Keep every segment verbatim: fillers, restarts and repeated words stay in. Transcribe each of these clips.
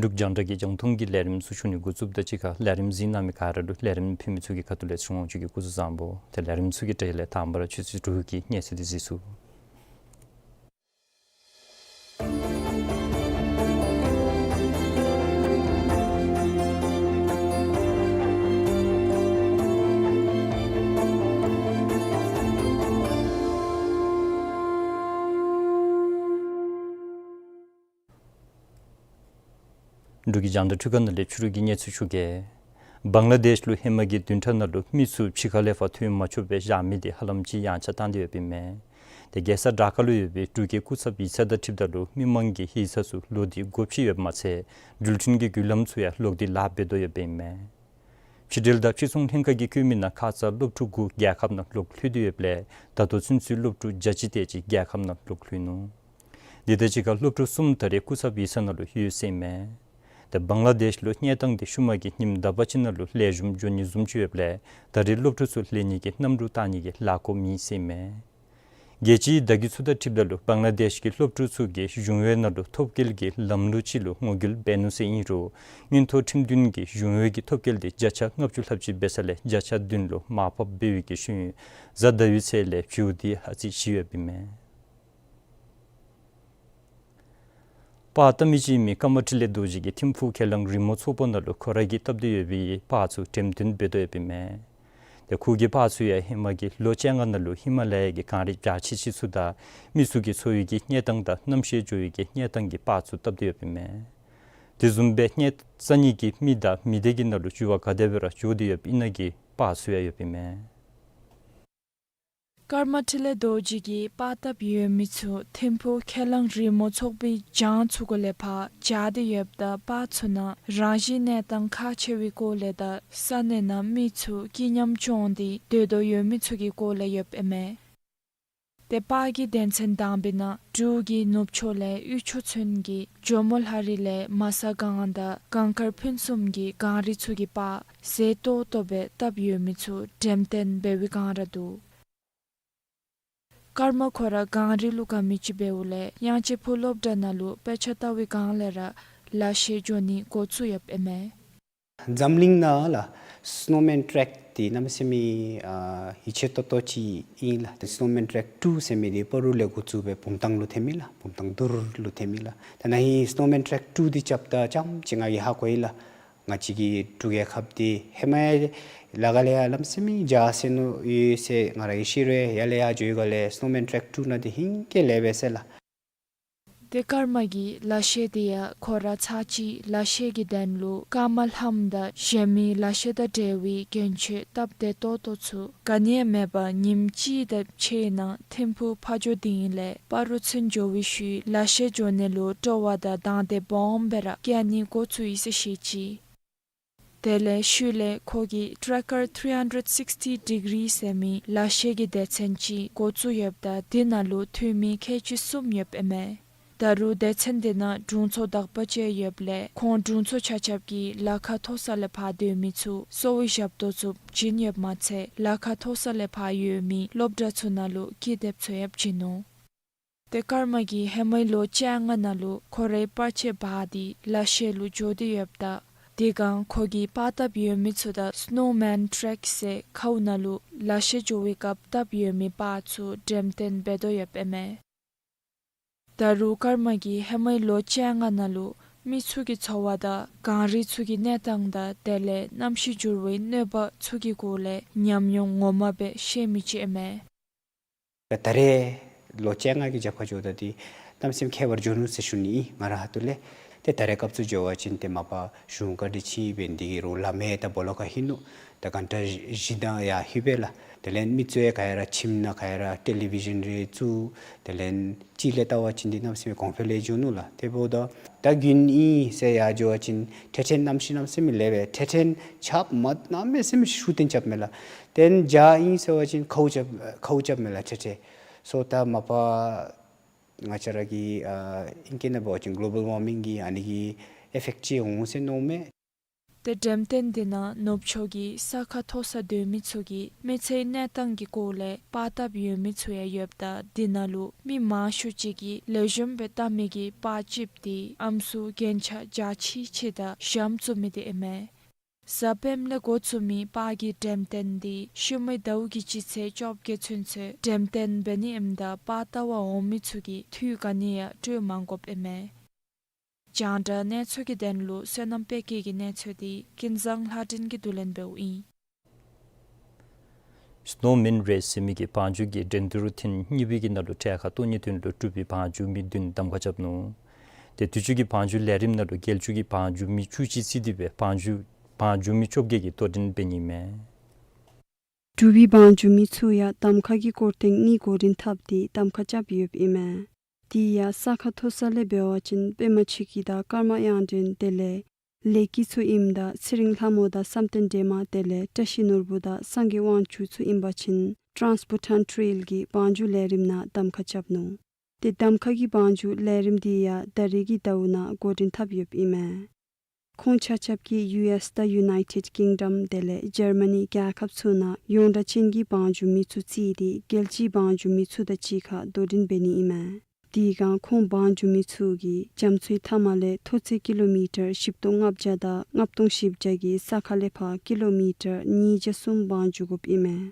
འབྲུག་རྒྱང་བསྒྲགས་ཀྱི་རྒྱང་མཐོང་གི་ལས་རིམ་ཚུ་ཞུ་ནི་འགོ་བཙུགསཔ་དང་གཅིག་ཁར་ལས་རིམ་གཟིགས་གནང་མི་ག་ར་ལུ་ལས་རིམ་ཕུལ་མི་ཚུ་གི་ཁ་ཐུག་ལས་ཚེ་རིང་དབང་ཕྱུག་གིས་སྐུ་གཟུགས་བཟང་པོ། ཏེ་ལས་རིམ་ཚུ་གི་གྲས་ལས་དང་པ་ར་ཆུ་ཚོད་དྲུག་གི་གནས་ཚུལ་འདི་གཟིགས་ཚུགས། འབྲུག་གི་རྒྱང་བསྒྲགས་འཕྲུལ་ཁང་ནང་ལས་ཕྱི་རུ་གི་གནས་ཚུལ་ཞུ་གེ། བང་ལ་དེཤ་ལུ་ཧེ་མ་གི་བདུན་ཕྲག་ནང་ལུ་མི་ཚུ་ཕྱི་ཁ་ལས་ཕར་ཐོན་མ་ཆོགཔ་སྦེ་བཞག་མི་འདི་ཧ་ལམ་ཅིག་ཡངས་ཆག་བཏང་སྟེ་ཡོདཔ་ཨིན་མས། ཏེ་རྒྱལ་ས་ཌ་ཀ་ལུ་ཡོད་པའི་འབྲུག་གི་སྐུ་ཚབ་ཡིག་ཚང་དང་འཁྲིལཝ་ད་ལུ་མི་མང་གི་ཡིག་ཚང་ཚུ་ལོག་སྟེ་སྒོ་ཕྱེ་ཡོདཔ་མ་ཚད་འགྲུལ་འཕྲིན་གྱི་བརྒྱུད་ལམ་ཚུ་ཡང་ལོག་སྟེ་ལཱ་འབད་དོ་ཡོདཔ་ཨིན་མས། ཕྱི་འབྲེལ་དང་ཕྱི་ཚོང་ལྷན་ཁག་གིས་བཀོད་མི་ནང་ཁ་ཙ་སློབ་ཕྲུག་དགུ་རྒྱལ་ཁབ་ནང་ལོག་ལྷོད་དེ་ཡོདཔ་ལས་ད་ལྟོ་ཚུན་ཚོད་སློབ་ཕྲུག་བརྒྱ་ཅིག་དེ་ཅིག་རྒྱལ་ཁབ་ནང་ལོག་ལྷོད་ནུག། དེ་དང་གཅིག་ཁར་སློབ་ཕྲུག་གསུམ་ད་རེས་སྐུ་ཚབ་ཡིག་ཚང་ནང་ལུ་ཡོད་ཟེར་ཨིན་མས། ཏེ་བང་ལ་དེཤ་ལུ་གནས་སྟངས་འདི་ཤུལ་མ་གི་ཉིནམ་དག་པ་ཅིག་ནང་ལུ་ལེགས་ཤོམ་འགྱོ་ནི་བཟུམ་ཅིག་ཡོདཔ་ལས་ད་རེས་སློབ་ཕྲུག་ཚུ་ལེན་ནི་གི་གནམ་གྲུ་གཏང་ནི་གི་ལཱ་འགོ་མེད་ཟེར་ཨིན་མས། རྒྱལ་སྤྱིའི་བརྡ་བརྒྱུད་ཚུ་དང་འཁྲིལཝ་ད་ལུ་བང་ལ་དེཤ་གི་སློབ་ཕྲུག་ཚུ་གིས་གཞུང་བའི་ནང་ལུ་ཐོབ་སྐལ་གྱི་ལམ་ལུགས་ཅིག་ལུ་ངོ་རྒོལ་འབད་ནུག་ཟེར་ཨིན་རུང་མངོན་མཐོ་ཁྲིམས་འདུན་གྱིས་གཞུང་བའི་གི་ཐོབ་སྐལ་འདི་བརྒྱ་ཆ་ལྔ་བཅུ་ལྷགཔ་ཅིག་འབད་ས་ལས་བརྒྱ་ཆ་བདུན་ལུ་མར་ཕབ་འབད་བའི་གི་ཤུལ་གཟའ་ཟླ་བའི་ཚེས་ལས་བྱིའུ་འདི་ཨ་ཙི་བྱི་ཡོདཔ་ཨིན་མས། པར་བཏབ་མི་ཅིག་ཨིན་མི་ཀརྨ་འཕྲིན་ལས་རྡོ་རྗེ་གིས་ཐིམ་ཕུག་ཁས་བླངས་རི་མོ་ཚོགས་པ་ནང་ལུ་ཁོ་ར་གིས་བཏབ་སྟེ་ཡོད་པའི་པར་ཚུ་འགྲེམས་སྟོན་འབད་དོ་ཡོདཔ་ཨིན་མས། ཏེ་ཁོ་གི་པར་ཚུ་ཡང་ཧེ་མ་གི་ལོ་བཅོ་ལྔ་ནང་ལུ་ཧི་མ་ལ་ཡ་གི་གངས་རི་འཇའ་ཆི་ཆི་ཚུ་དང་མི་ཚུ་གི་འཚོ་བའི་གི་གནས་སྟངས་དང་གནམ་གཤིས་འགྱུར་བའི་གི་གནས་སྟངས་ཀྱི་པར་ཚུ་བཏབ་སྟེ་ཡོདཔ་ཨིན་མས། དེ་བཟུམ་སྦེ་གནས་ས་གཉིས་ཀྱི་མི་དང་མི་སྡེ་གི་ནང་ལུ་འགྱུར་བ་ག་དེ་སྦེ་ར་འགྱོ་སྟེ་ཡོདཔ་ཨིན་ན་གི་པར་ཚུ་ཡང་ཡོདཔ་ཨིན་མས། ཀརྨ་འཕྲིན་ལས་རྡོ་རྗེ་གིས་པར་བཏབ་ཡོད་མི་ཚུ་ཐིམ་ཕུག་ཁས་བླངས་རི་མོ་ཚོགས་པའི་གྱང་ཚུ་གུ་ལས་ཕར་འཇའ་སྟེ་ཡོདཔ་ད་པར་ཚུ་ནང་རང་བཞིན་གནས་སྟངས་ཁག་ཆེ་བའི་སྐོར་ལས་དང་ས་གནས་ནང་མི་ཚུ་སྐྱིད་ཉམས་སྐྱོང་སྟེ་སྡོད་དོ་ཡོད་མི་ཚུ་གི་སྐོར་ལས་ཡོདཔ་ཨིན་མས། ཏེ་པར་གྱི་སྡེ་ཚན་དང་པའི་ནང་འབྲུག་གི་ནུབ་ཕྱོགས་ལས་དབུས་ཕྱོགས་ཚུན་གྱི་ཇོ་མོ་ལྷ་རི་ལས་མ་ས་སྒང་དང་གངས་དཀར་ཕུན་སུམ་གྱི་གངས་རི་ཚུ་གི་པར་མཛེས་ཏོག་ཏོ་སྦེ་བཏབ་ཡོད་མི་ཚུ་འགྲེམས་སྟོན་འབད་བའི་སྒང་ར་འདུག། ཀརྨ་ཁོ་ར་གངས་རི་ལུ་དགའ་མི་ཅིག་འབདཝ་ལས་དབྱངས་ཅན་ཕུག་སློབ་གྲྭ་ནང་ལུ་དཔེ་ཆ་ལྟ་བའི་སྒང་ལས་ར་ལག་ཤེས་འགྱོ་ནི་འགོ་བཙུགས་ཡོདཔ་ཨིན་མས། འཛམ་གླིང་ནང་ལུ་སི་ནོ་མེན་ཊེཀ་འདི་གནམ་མེད་ས་མེད་ཨ་ཡིད་ཆེས་ཏོག་ཏོ་ཅིག་ཨིན་ལགས། སི་ནོ་མེན་ཊེཀ་ཊུ་ཟེར་མི་འདི་སྤ་རོ་ལས་འགོ་བཙུགས་སྦེ་བུམ་ཐང་ལུ་ཐོན་མི་ལགས། བུམ་ཐང་རྡོ་རུ་ལུ་ཐོན་མི་ལགས། ད་ནཱ་ཧིང་སི་ནོ་མེན་ཊེཀ་ཊུ་འདི་རྐྱབ་ད་རྐྱངམ་ཅིག་ང་གིས་ཧ་གོ་ཡི་ལགས། ང་བཅས་ཀྱི་འབྲུག་རྒྱལ་ཁབ་འདི་ཧེ་མ་ལས་ག་ལས་ཡང་གནམ་མེད་ས་མེད་རྒྱ་ཆེ་ནུག་ཡོད་ཟེར་ང་ར་གིས་ཤེས་རུང་ཡར་ལས་ཡར་འགྱོ་བའི་སྒང་ལས་སི་ནོ་མེན་ཊེཀ་ཊུ་ནང་འདི་ཧིང་གིས་ལེགས་པས་ཟེར་ལགས། ཏེ་ཀརྨ་གི་ལག་ཤེས་འདི་ཡང་ཁོ་ར་ཚར་གཅིག་ལག་ཤེས་ཀྱི་དོན་ལུ་ཀརྨ་ལྷམ་དང་གཞན་མི་ལག་ཤེས་དང་འབྲེལ་བའི་གྱོན་ཆས་སྟབས་བདེ་ཏོག་ཏོ་ཚུ་ག་ནི་ཡང་མེད་པར་ཉིནམ་གཅིག་དང་ཕྱེད་ནང་ཐིམ་ཕུག་ཕར་འགྱོ་སྟེ་ཨིན་ལས་སྤ་རོ་ཚུན་འགྱོ་བའི་ཤུལ་ལག་ཤེས་འགྱོ་ནི་ལུ་སྤྲོ་བ་དང་དང་འདོད་སྦོམ་སྦེ་ར་བསྐྱེད་ནི་འགོ་བཙུགས་ཡི་ཟེར་བཤད་ཅི། དེ་ལས་ཤུལ་ལས་ཁོ་གིས་ཊེཀ་ཀར་ཐི་རི་ཧན་ཌེཌ་སིགསི་ཊི་ཌི་གི་རི་ཟེར་མི་ལག་ཤེས་ཀྱི་སྡེ་ཚན་ཅིག་འགོ་བཙུགས་ཡོདཔ་ད་དེ་ནང་ལུ་འཐུས་མི་ཁལ་གཅིག་གསུམ་ཡོདཔ་ཨིན་མས། ད་རུང་སྡེ་ཚན་དེ་ནང་དྲུང་འཚོ་དག་པ་ཅིག་ཡོདཔ་ལས་ཁོང་དྲུང་འཚོ་ཆ་ཁྱབ་ཀྱིས་ལ་ཁ་མཐོ་ས་ལས་ཕར་སྡོད་མི་ཚུ་གསོ་བའི་ཞབས་ཏོག་ཚུ་བྱིན་ཡོདཔ་མ་ཚད་ལ་ཁ་མཐོ་ས་ལས་ཕར་ཡོད་མི་སློབ་གྲྭ་ཚུ་ནང་ལུ་ཀི་དེབ་ཚུ་ཡང་བྱིན་ནུག། ཏེ་ཀརྨ་གིས་ཧེ་མའི་ལོ་བཅོ་ལྔ་ནང་ལུ་ཁོ་རའི་པར་ཆས་འབག་སྟེ་ལག་ཤེས་ལུ་འགྱོ་སྟེ་ཡོདཔ་ད་དེ་སྒང་ཁོ་གིས་པར་བཏབ་ཡོད་མི་ཚུ་དང་སི་ནོ་མེན་ཊེཀ་ཟེར་ཁཝ་ནང་ལུ་ལག་ཤེས་འགྱོ་བའི་སྐབས་བཏབ་ཡོད་མི་པར་ཚུ་འགྲེམས་སྟོན་འབད་དོ་ཡོདཔ་ཨིན་མས། ད་རུང་ཀརྨ་གིས་ཧེ་མའི་ལོ་བཅོ་ལྔ་ནང་ལུ་མི་ཚུ་གི་འཚོ་བ་དང་གངས་རི་ཚུ་གི་གནས་སྟངས་དང་དེ་ལས་གནམ་གཤིས་འགྱུར་བའི་གནོད་པ་ཚུ་གི་སྐོར་ལས་ཉམས་མྱོང་ངོ་མ་སྦེ་ཤེས་མི་ཅིག་ཨིན་མས། ད་རེས་ལོ་བཅོ་ལྔ་གི་རྒྱབ་ཁར་འགྱོཝ་ད་འདི་གནམ་མེད་ས་མེད་ཁྱད་པར་འགྱོ་ནུག་ཟེར་ཞུ་ནི་ཨིན་ང་རའི་ཁ་ཐུག་ལས། ཏེ་ད་རེས་སྐབས་སུ་འགྱོ་བ་ཅིན་ཏེ་མ་པ་གཞུང་བཀའ་དྲིན་ཆེ་བས་འདི་གི་རུང་ལམ་ཡང་ད་སྦོ་ལོགས་ཁར་ལྷོད་ནུག། ད་གྷན་ཊ་བཞི་དང་ཡར་ལྷོད་པས་ལགས། དེ་ལས་མི་ཚུ་ཡང་ག་ར་ཁྱིམ་ནང་ག་ར་ཊེ་ལི་བི་ཤཱན་རེ་བཙུགས། དེ་ལས་ཅིག་ལས་བལྟ་བ་ཅིན་འདི་གནམ་མེད་ས་མེད་གོང་འཕེལ་ལས་འགྱོ་ནུག་ལགས། དེ་འབདཝ་ད་ད་དགུན་ཨིན་ཟེར་ཡར་འགྱོ་བ་ཅིན་འཕྲལ་འཕྲལ་གནམ་གཤིས་གནམ་མེད་ས་མེད་ལེགས་པས། འཕྲལ་འཕྲལ་ཆརཔ་མ་གནམ་མེད་ས་མེད་ཤུགས་བཏོན་རྐྱབ་མས་ལགས། དེ་ལས་བྱཱར་ཨིན་ཟེར་བ་ཅིན་ཁཝ་རྐྱབ་ཁཝ་རྐྱབ་མས་ལགས་འཕྲལ་འཕྲལ། སོ་ད་མ་པ་ང་བཅས་ར་གི་ཨ་ཨིང་སྐད་ནང་འབད་བ་ཅིན་གློ་བཱལ་ཝར་མིང་གི་ཨ་ནི་གི་ཨི་ཕེཀཊ་ཅིག་འོང་ཟེར་མནོཝ་མས། ཏེ་འགྲེམས་སྟོན་འདི་ནང་ནུབ་ཕྱོགས་ཀྱི་ས་ཁ་མཐོ་ས་སྡོད་མི་ཚུ་གིས་མི་ཚེའི་གནས་སྟངས་ཀྱི་སྐོར་ལས་པར་བཏབ་ཡོད་མི་ཚུ་ཡང་ཡོདཔ་ད་འདི་ནང་ལུ་མི་མང་ཤོས་ཅིག་གིས་ལེགས་ཤོམ་སྦེ་བལྟ་མི་གི་པར་ཅིག་འདི་ཨམ་སྲུ་རྒྱན་ཆ་བརྒྱ་ཅིག་ཅིག་དང་ཞྭམོ་བཙུགས་མི་འདི་ཨིན་མས། གཟའ་སྤེནམ་ལས་འགོ་བཙུགས་མི་པར་གྱི་འགྲེམས་སྟོན་འདི་ཤུལ་མའི་ཟླཝ་གི་སྤྱི་ཚེས་བཅོ་བརྒྱད་ཚུན་ཚོད་འགྲེམས་སྟོན་འབད་ནི་ཨིནམ་ད་པར་བལྟ་བར་འོང་མི་ཚུ་གིས་འཐུས་ག་ནི་ཡང་སྤྲོད་མ་དགོཔ་ཨིན་མས། རྒྱང་བསྒྲགས་གནས་ཚུལ་གྱི་དོན་ལུ་བསོད་ནམས་དཔལ་སྐྱིད་ཀྱི་གནས་ཚུལ་འདི་ཀུན་བཟང་ལྷ་སྒྲོན་གྱིས་བསྡུ་ལེན་འབདཝ་ཨིན། སི་ནོ་མེན་རེས་ཟེར་མི་གི་བང་རྒྱུག་གི་འགྲན་བསྡུར་ཐེངས་གཉིས་པའི་གི་ནང་ལུ་གྲལ་ཁར་གཏོགས་ནིའི་དོན་ལུ་འབྲུག་པའི་བང་རྒྱུག་མི་བདུན་གདམ་ཁ་རྐྱབ་ནུག། ཏེ་དུས་ཅི་གི་བང་རྒྱུག་ལས་རིམ་ནང་ལུ་རྒྱལ་སྤྱི་གི་བང་རྒྱུག་མི་བཅུ་གཅིག་རྩིས་ཏེ་སྦེ་བང་རྒྱུག་བང་རྒྱུག་མི་བཅོ་བརྒྱད་ཀྱིས་དོ་འགྲན་འབད་ནི་མས། འབྲུག་པའི་བང་རྒྱུག་མི་ཚུ་ཡང་གདམ་ཁ་གི་སྐོར་ཐེངས་གཉིས་འགོ་འདྲེན་འཐབ་སྟེ་གདམ་ཁ་རྐྱབ་ཡོདཔ་ཨིན་མས། དེ་ཡང་ས་ཁ་མཐོ་ས་ལས་འབད་བ་ཅིན་པདྨ་ཆོས་སྐྱིད་དང་ཀརྨ་དབྱངས་སྒྲོན་དེ་ལས་ལེགས་སྐྱིད་ཚུ་ཨིནམ་ད་ཚེ་རིང་ལྷ་མོ་དང་བསམ་གཏན་སྒྲོལ་མ་དེ་ལས་བཀྲ་ཤིས་ནོར་བུ་དང་སངས་རྒྱས་དབང་ཕྱུག་ཚུ་ཨིན་པ་ཅིན་ཊཱན་སི་བྷུ་ཊཱན་ཊེལ་གྱི་བང་རྒྱུག་ལས་རིམ་ནང་གདམ་ཁ་རྐྱབ་ནུག། ཏེ་གདམ་ཁ་གི་བང་རྒྱུག་ལས་རིམ་འདི་ཡང་ད་རིས་ཀྱི་ཟླཝ་ནང་འགོ་འདྲེན་འཐབ་ཡོདཔ་ཨིན་མས། ཁོང་ཆ་ཁྱབ་ཀྱིས་ཡུ་ཨེསི་དང་ཡུ་ནའི་ཊེཌ་ཀིང་ཌམ་དེ་ལས་ཇར་མ་ནི་རྒྱལ་ཁབ་ཚུ་ནང་ཡོངས་གྲགས་ཅན་གྱི་བང་རྒྱུག་མི་ཚུ་རྩིས་ཏེ་རྒྱལ་སྤྱིའི་བང་རྒྱུག་མི་ཚུ་དང་གཅིག་ཁར་དོ་འགྲན་འབད་ནི་ཨིན་མས། དེ་སྒང་ཁོང་བང་རྒྱུག་མི་ཚུ་གིས་རྒྱ་མཚོའི་མཐའ་མ་ལས་མཐོ་ཚད་ཀི་ལོ་མི་ཊར་བཞི་སྟོང་ལྔ་བརྒྱ་དང་ལྔ་སྟོང་བཞི་བརྒྱ་གི་ས་ཁ་ལས་ཕར་ཀི་ལོ་མི་ཊར་ཉིས་བརྒྱ་གསུམ་བང་རྒྱུག་དགོཔ་ཨིན་མས།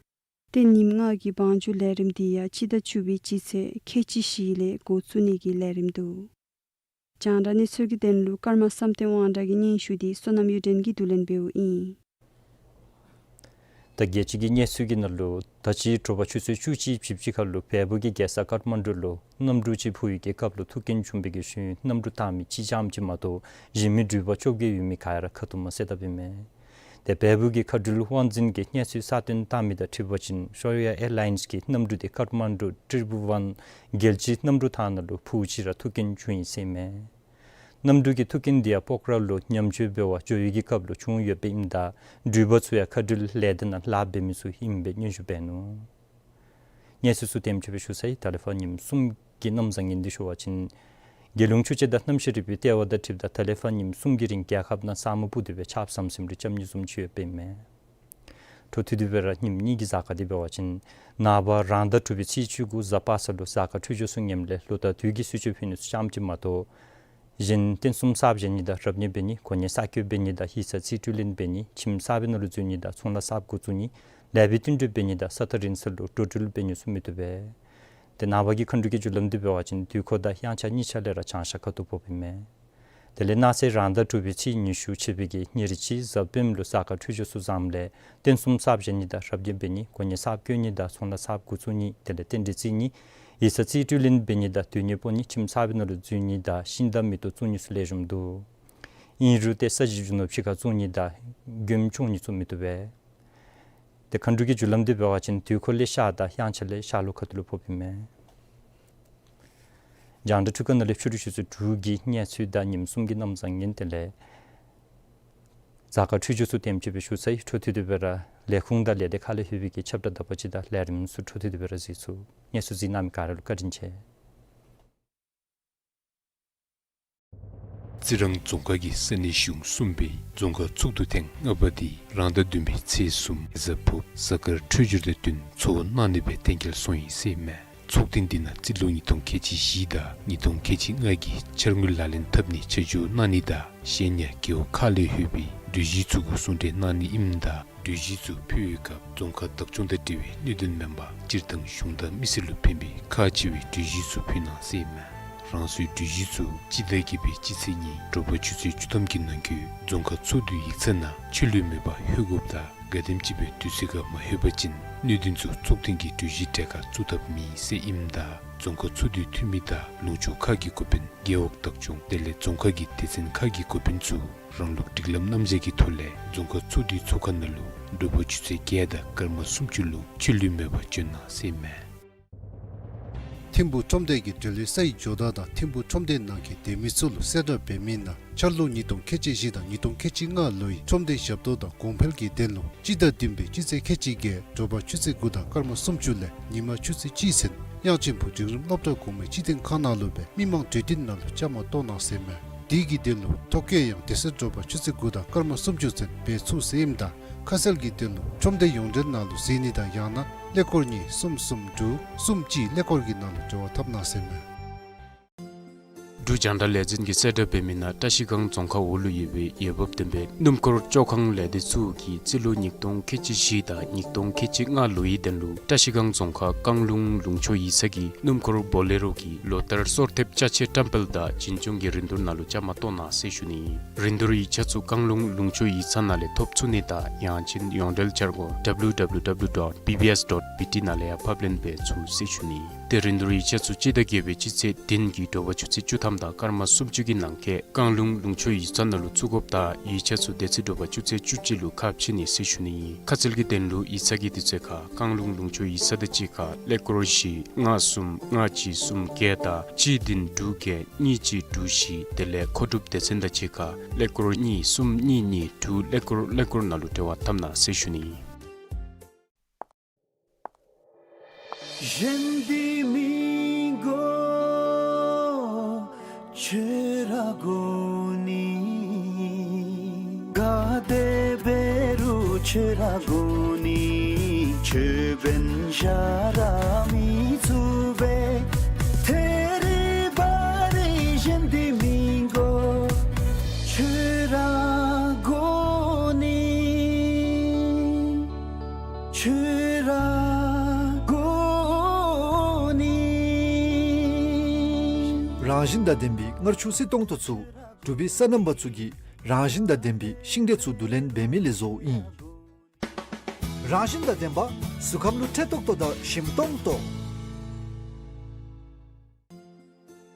ཏེ་ཉིནམ་ལྔ་གི་བང་རྒྱུག་ལས་རིམ་འདི་ཡང་སྤྱི་ཟླ་བཅུ་པའི་སྤྱི་ཚེས་ཁལ་གཅིག་བཞི་ལས་འགོ་བཙུགས་ནི་གི་ལས་རིམ་འདུག། རྒྱང་བསྒྲགས་གནས་ཚུལ་གྱི་དོན་ལུ་ཀརྨ་བསམ་གཏན་དབང་གྲགས་ཀྱི་སྙན་ཞུ་འདི་བསོད་ནམས་གཡུ་སྒྲོན་གྱིས་བསྡུ་ལེན་འབདཝ་ཨིན། ད་རྒྱལ་སྤྱི་གི་གནས་ཚུལ་གྱི་ནང་ལུ་ད་ཅི་དྲོ་པ་ཆུ་ཚོད་བཅུ་གཅིག་བཞི་བཅུ་ཁར་ལུ་བལ་པོ་གི་རྒྱལ་ས་ཀཏ་མན་ཌུ་ལུ་གནམ་གྲུ་ཅིག་འཕུར་བའི་གི་སྐབས་ལུ་ཐུག་རྐྱེན་བྱུང་བའི་གི་ཤུལ་གནམ་གྲུ་བཏང་མི་གཅིག་རྐྱངམ་གཅིག་མ་གཏོགས་གཞན་མི་འགྲུལ་པ་བཅོ་བརྒྱད་ཡོད་མི་ག་ར་ཁ་ཐུག་མ་བསད་དཔ་ཨིན་མས། ཏེ་བལ་པོ་གི་མཁའ་འགྲུལ་དབང་འཛིན་གྱིས་གནས་ཚུལ་གསར་བཏོན་བཏང་མི་དང་འཁྲིལ་བ་ཅིན་ཤོར་ཡ་ཨེར་ལའིནསི་གི་གནམ་གྲུ་དེ་ཀཏ་མན་ཌུ་ཊི་རི་བུ་ཝན་རྒྱལ་སྤྱིའི་གནམ་གྲུ་ཐང་ནང་ལུ་འཕུརཝ་ཅིག་ར་ཐུག་རྐྱེན་བྱུང་ཡི་ཟེར་ཨིན་མས། གནམ་གྲུ་གི་ཐུག་རྐྱེན་འདི་ཡང་སྤོག་ར་ལུ་ཉམས་བཅོས་འབད་བར་འགྱོ་བའི་གི་སྐབས་ལུ་བྱུང་ཡོདཔ་ཨིནམ་ད་འགྲུལ་པ་ཚུ་ཡང་མཁའ་འགྲུལ་ལས་སྡེ་ནང་ལཱ་འབད་མི་ཚུ་ཨིན་པའི་སྙན་ཞུ་འབད་ནུག། གནས་ཚུལ་ཚུ་དེམ་ཅིག་སྦེ་ཞུ་ཚར་ཡི། ད་ལས་ཕར་ཉིནམ་གསུམ་གྱི་གནམ་བཟང་ངན་འདི་ཞུ་བ་ཅིན་རྒྱལ་ཡོངས་ཆུ་དཔྱད་དང་གནམ་གཤིས་རིག་པའི་ལྟེ་བ་དང་འཁྲིལཝ་ད་ད་ལས་ཕར་ཉིནམ་གསུམ་གྱི་རིང་རྒྱལ་ཁབ་ནང་ས་སྨུག་སྤུབས་ཏེ་སྦེ་ཆརཔ་ཟམ་ཟིམ་རེ་རྐྱབ་ནི་བཟུམ་ཅིག་ཡོདཔ་ཨིན་མས། འཕྲོ་མཐུད་དེ་སྦེ་ར་ཉིནམ་གཉིས་ཀྱི་གཟའ་སྐར་འདི་འབད་བ་ཅིན་ནངས་པ་རང་ཟླ་དྲུག་པའི་ཚེས་བཅུ་དགུ་གཟའ་པ་སངས་ལུ་གཟའ་སྐར་འཕྲོད་སྦྱོར་ཚུ་ངནམ་ལས་ལོ་ཟླ་དུས་ཀྱི་གསོལ་མཆོད་ཕུལ་ནི་ཚུ་རྐྱངམ་གཅིག་མ་གཏོགས་གཞན་རྟེན་གསུམ་གསརཔ་བཞེངས་ནི་དང་རབ་གནས་འབད་ནི་གོ་གནས་གསར་བསྐོ་འབད་ནི་དང་ཡིག་ཚང་རྩིས་སྤྲོད་ལེན་འབད་ནི་ཁྱིམ་གསར་པའི་ནང་ལུ་འཛུལ་ནི་དང་ཚོང་ལཱ་གསརཔ་འགོ་བཙུགས་ནི་ལེགས་པའི་བསྟུན་གྲོས་འབད་ནི་དང་ས་ཐག་རིང་ས་ལུ་འགྲོ་འགྲུལ་འབད་ནི་ཚུ་མི་བཏུབ་པས། ཏེ་ནངས་པ་གི་མཁའ་འགྲུལ་གྱི་རྒྱུ་ལམ་འདི་འབད་བ་ཅིན་དུས་འཁོར་དང་དབྱངས་འཆར་གཉིས་ཆ་ལས་ར་བྱང་ཤར་ཁ་ཐུག་ཕོགཔ་ཨིན་མས། དེ་ལས་གནངས་ཚེ་རང་ཟླ་དྲུག་པའི་ཚེས་ཉི་ཤུ་ཆད་པའི་གི་ཉེར་གཅིག་གཟའ་སྤེནམ་ལུ་གཟའ་སྐར་འཕྲོད་སྦྱོར་ཚུ་བཟངམ་ལས་རྟེན་གསུམ་གསརཔ་བཞེངས་ནི་དང་རབ་གནས་འབད་ནི་གོ་གནས་གསརཔ་བསྐོ་ནི་དང་ཚོང་ལཱ་གསརཔ་འགོ་བཙུགས་ནི་དེ་ལས་རྟེན་འབྲེལ་བརྩི་ནི་ཡིག་ཚང་རྩིས་སྤྲོད་ལེན་འབད་ནི་དང་སྡོད་གནས་སྤོ་ནི་ཁྱིམ་གསར་པའི་ནང་ལུ་འཛུལ་ནི་དང་ཤིང་དང་མེ་ཏོག་བཙུགས་ནི་ཚུ་ལེགས་ཤོམ་འདུག། ཨིན་རུང་ཏེ་ས་གཞི་རྒྱུ་ནོར་ཕྱི་ཁར་བཙུགས་ནི་དང་མགྱོནམ་བཙུགས་ནི་ཚུ་མི་བཏུབ་པས། ཏེ་མཁའ་འགྲུལ་གྱི་རྒྱུ་ལམ་འདི་འབད་བ་ཅིན་དུས་འཁོར་ལས་ཤར་དང་དབྱངས་འཆར་ལས་ཤར་ལྷོ་ཁ་ཐུག་ལུ་ཕོགཔ་ཨིན་མས། རྒྱང་བསྒྲགས་འཕྲུལ་ཁང་ནང་ལས་ཕྱི་རུ་ཆུ་ཚོད་དྲུག་གི་གནས་ཚུལ་དང་ཉིནམ་གསུམ་གྱི་གནམ་བཟང་ངན་དེ་ལས་གཟའ་སྐར་འཕྲོད་སྦྱོར་ཚུ་དེམ་ཅིག་སྦེ་ཞུ་ཚར་ཡི། འཕྲོ་མཐུད་དེ་སྦེ་ར་ལས་ཁུངས་དང་ལས་སྡེ་ཁག་ལས་ལྷོད་པའི་གི་ཁྱབ་བསྒྲགས་དག་པ་ཅིག་དང་ལས་རིམ་ཚུ་འཕྲོ་མཐུད་དེ་སྦེ་ར་གཟིགས་ཚུགས། གནས་ཚུལ་གཟིགས་གནང་མི་ག་ར་ལུ་བཀའ་དྲིན་ཆེ། རྩི་རང་རྫོང་ཁག་གི་ས་གནས་གཞུང་གསུམ་པའི་རྫོང་ཁག་ཚོགས་འདུ་ཐེངས་ལྔ་པ་འདི་རང་ཟླ་བདུན་པའི་ཚེས་གསུམ་གཟའ་ཕུརཔ་གཟའ་སྐར་འཕྲོད་སྦྱོར་དང་བསྟུན་ཚོགས་གནང་ནི་སྦེ་གཏན་འཁེལ་སོང་ཡི་ཟེར་ཨིན་མས། ཚོགས་ཐེངས་འདི་ནང་རྩིས་ལོ་ཉིས་སྟོང་ཁལ་གཅིག་བཞི་དང་ཉིས་སྟོང་ཁལ་གཅིག་ལྔ་གི་འཆར་དངུལ་ལག་ལེན་འཐབ་ནི་ཆ་འཇོག་གནང་ནི་དང་གཞན་ཡང་རྒེད་འོག་ཁག་ལས་ལྷོད་པའི་གྲོས་གཞི་ཚུ་གུ་གསུང་གྲོས་གནང་ནི་ཨིནམ་ད་གྲོས་གཞི་ཚུ་ཕུལ་བའི་སྐབས་རྫོང་ཁག་བདག་སྐྱོང་དང་འབྲེལ་བའི་གནད་དོན་མེན་པར་སྤྱིར་བཏང་གཞུང་དང་མི་སེར་ལུ་ཕན་པའི་ཁག་ཆེ་བའི་གྲོས་གཞི་ཚུ་ཕུལ་གནང་ཟེར་ཨིན་མས། རང་སོའི་གྲོས་གཞི་ཚུ་སྤྱི་ཟླ་བརྒྱད་པའི་སྤྱི་ཚེས་གཉིས་དྲོ་པ་ཆུ་ཚོད་བཅུ་ཐམ་གྱི་ནང་འཁོད་རྫོང་ཁག་ཚོགས་འདུའི་ཡིག་ཚང་ནང་ཆད་ལུས་མེད་པར་ལྷོད་དགོཔ་དང་གལ་སྲིད་ཅིག་སྦེ་དུས་ཚོད་ཁར་མ་ལྷོད་པ་ཅིན་གནད་དོན་ཚུ་ཚོགས་ཐེངས་ཀྱི་གྲོས་གཞིའི་གྲལ་ཁར་བཙུགས་ཐབས་མེད་ཟེར་ཨིནམ་ད་ རྫོང་ཁག་ཚོགས་འདུའི་འཐུས་མི་དང་ལུང་ཕྱོགས་ཁག་གི་འགོ་དཔོན་རྒེད་འོག་བདག་སྐྱོང་དེ་ལས་རྫོང་ཁག་གི་སྡེ་ཚན་ཁག་གི་འགོ་དཔོན་ཚུ་རང་ལུགས་སྒྲིག་ལམ་རྣམ་གཞག་གི་ཐོག་ལས་རྫོང་ཁག་ཚོགས་འདུའི་ཚོགས་ཁང་ནང་ལུ་དྲོ་པ་ཆུ་ཚོད་བརྒྱད་དང་སྐར་མ་སུམ་ཅུ་ལུ་ཆད་ལུས་མེད་པར་བྱོན་གནང་ཟེར་ཨིན་མས། ཐིམ་ཕུག་ཁྲོམ་སྡེ་གིས་འབྲེལ་ཡོད་སའི་ཇོ་བདག་དང་ཐིམ་ཕུག་ཁྲོམ་སྡེ་ནང་གི་སྡོད་མི་ཚུ་ལུ་གསལ་བསྒྲགས་འབད་མི་ནང་འཆར་ལོ་ཉིས་སྟོང་ཁལ་གཅིག་བཞི་དང་ཉིས་སྟོང་ཁལ་གཅིག་ལྔ་ལོའི་ཁྲོམ་སྡེ་ཞབས་ཏོག་དང་གོང་འཕེལ་གྱི་དོན་ལུ་སྤྱི་ཟླ་བདུན་པའི་སྤྱི་ཚེས་ཁལ་གཅིག་བརྒྱད་དྲོ་པ་ཆུ་ཚོད་དགུ་དང་སྐར་མ་སུམ་ཅུ་ལས་ཉི་མ་ཆུ་ཚོད་གཅིག་ཚུན་དབྱངས་ཅན་ཕུག་འབྲིང་རིམ་སློབ་གྲྭ་གོང་མའི་སྤྱི་བསྟན་ཁང་ནང་ལུ་སྦེ་མི་མང་གྲོས་བསྟུན་ནང་ལུ་བཅའ་མར་གཏོགས་གནང་ཟེར་ཨིན་མས། དེ་གི་དོན་ལུ་ཐོ་བཀོད་ཡང་དེ་ཚེ་དྲོ་པ་ཆུ་ཚོད་དགུ་དང་སྐར་མ་སུམ་ཅུ་ཚུན་འབད་ཚུགས་ཟེར་ཨིནམ་ད་ཁ་གསལ་གྱི་དོན་ལུ་ཁྲོམ་སྡེ་ཡོངས་འབྲེལ་ནང་ལུ་གཟིགས་ནི་དང་ཡང་ན་ཀླད་ཀོར་གཉིས་གསུམ་གསུམ་དྲུག་གསུམ་གཅིག་ཀླད་ཀོར་གྱི་ནང་ལུ་འབྲེལ་བ་འཐབ་གནང་ཟེར་ཨིན་མས། འབྲུག་རྒྱང་བསྒྲགས་ལས་འཛིན་གྱིས་གསལ་བསྒྲགས་འབད་མི་ནང་བཀྲ་ཤིས་སྒང་རྫོང་ཁག་འོག་ལུ་ཡོད་པའི་འོས་འབབ་ལྡན་པའི་སྣུམ་འཁོར་བཅོ་ཁང་ལས་སྡེ་ཚུ་གིས་རྩིས་ལོ་ཉིས་སྟོང་ཁལ་གཅིག་བཞི་དང་ཉིས་སྟོང་ཁལ་གཅིག་ལྔ་ལོའི་དོན་ལུ་བཀྲ་ཤིས་སྒང་རྫོང་ཁག་རྐང་ལུང་ལུང་ཕྱོགས་ཡིག་ཚང་གི་སྣུམ་འཁོར་བོ་ལེ་རོ་གི་ལོ་ལྟར་སོར་ཐེབས་ཅ་ཆས་བཀྲམ་སྤེལ་དང་བྱིན་སྐྱོང་གི་རིན་བསྡུར་ནང་ལུ་བཅའ་མར་གཏོགས་གནང་ཟེར་ཞུ་ནི། རིན་བསྡུར་ཡིག་ཆ་ཚུ་རྐང་ལུང་ལུང་ཕྱོགས་ཡིག་ཚང་ནང་ལས་ཐོབ་ཚུགས་ནི་དང་ཡང་ཅིན་ཡོངས་འབྲེལ་འཆར་སྒོ་W W W dot B B S dot B T ནང་ལས་ཡང་ཕབ་ལེན་འབད་ཚུགས་ཟེར་ཞུ་ནི། ཏེ་རིན་བསྡུར་ཡིག་ཆ་ཚུ་སྤྱི་ཟླ་བརྒྱད་པའི་སྤྱི་ཚེས་བདུན་གྱི་དྲོ་པ་ཆུ་ཚོད་བཅུ་ཐམ་དང་སྐར་མ་སུམ་ཅུ་གི་ནང་འཁོད་རྐང་ལུང་ལུང་ཕྱོགས་ཡིག་ཚང་ནང་ལུ་བཙུགས་དགོཔ་དང་ཡིག་ཆ་ཚུ་དེ་ཚེ་དྲོ་པ་ཆུ་ཚོད་བཅུ་གཅིག་ལུ་ཁ་ཕྱེ་ནི་ཟེར་ཞུ་ནི་ཨིན། ཁ་གསལ་གྱི་དོན་ལུ་ཡིག་ཚང་གི་དུས་ཚོད་ཁར་རྐང་ལུང་ལུང་ཕྱོགས་ཡིག་ཚང་དང་གཅིག་ཁར་ཀླད་ཀོར་བཞི་ལྔ་གསུམ་ལྔ་གཅིག་གསུམ་བརྒྱད་དང་གཅིག་བདུན་དྲུག་བརྒྱད་གཉིས་གཅིག་དྲུག་བཞི་དེ་ལས་མཁོ་སྒྲུབ་སྡེ་ཚན་དང་གཅིག་ཁར་ཀླད་ཀོར་གཉིས་གསུམ་གཉིས་གཉིས་དྲུག་ཀླད་ཀོར་ཀླད་ཀོར་ནང་ལུ་འབྲེལ་བ་འཐབ་གནང་ཟེར་ཞུ་ནི་ཨིན། གཞན་འདི་མི་དགོས་ཁྱོད་ར་དགོ་ནི། ག་དེ་འབད་རུང་ཁྱོད་ར་དགོ་ནི། ཁྱོད་འབདན་གཞན་ར་མི་ཚུགས་པས། ཐད་རི་བ་རི་གཞན་འདི་མི་དགོས་ཁྱོད་ར་དགོ་ནི། ཁྱོད་ར་དགོ་ནི། རང་བཞིན་དང་ལྡན་པའི་མངར་ཆུ་བསིལ་ཏོང་ཏོ་ཚུ་འབྲུག་པའི་སོ་ནམ་པ་ཚུ་གིས་རང་བཞིན་དང་ལྡན་པའི་ཤིང་འབྲས་ཚུ་བསྡུ་ལེན་འབད་མི་ལས་བཟོཝ་ཨིན། རང་བཞིན་དང་ལྡན་པ་གཟུགས་ཁམས་ལུ་ཁྲེག་ཏོག་ཏོ་དང་ཞིམ་ཏོང་ཏོ།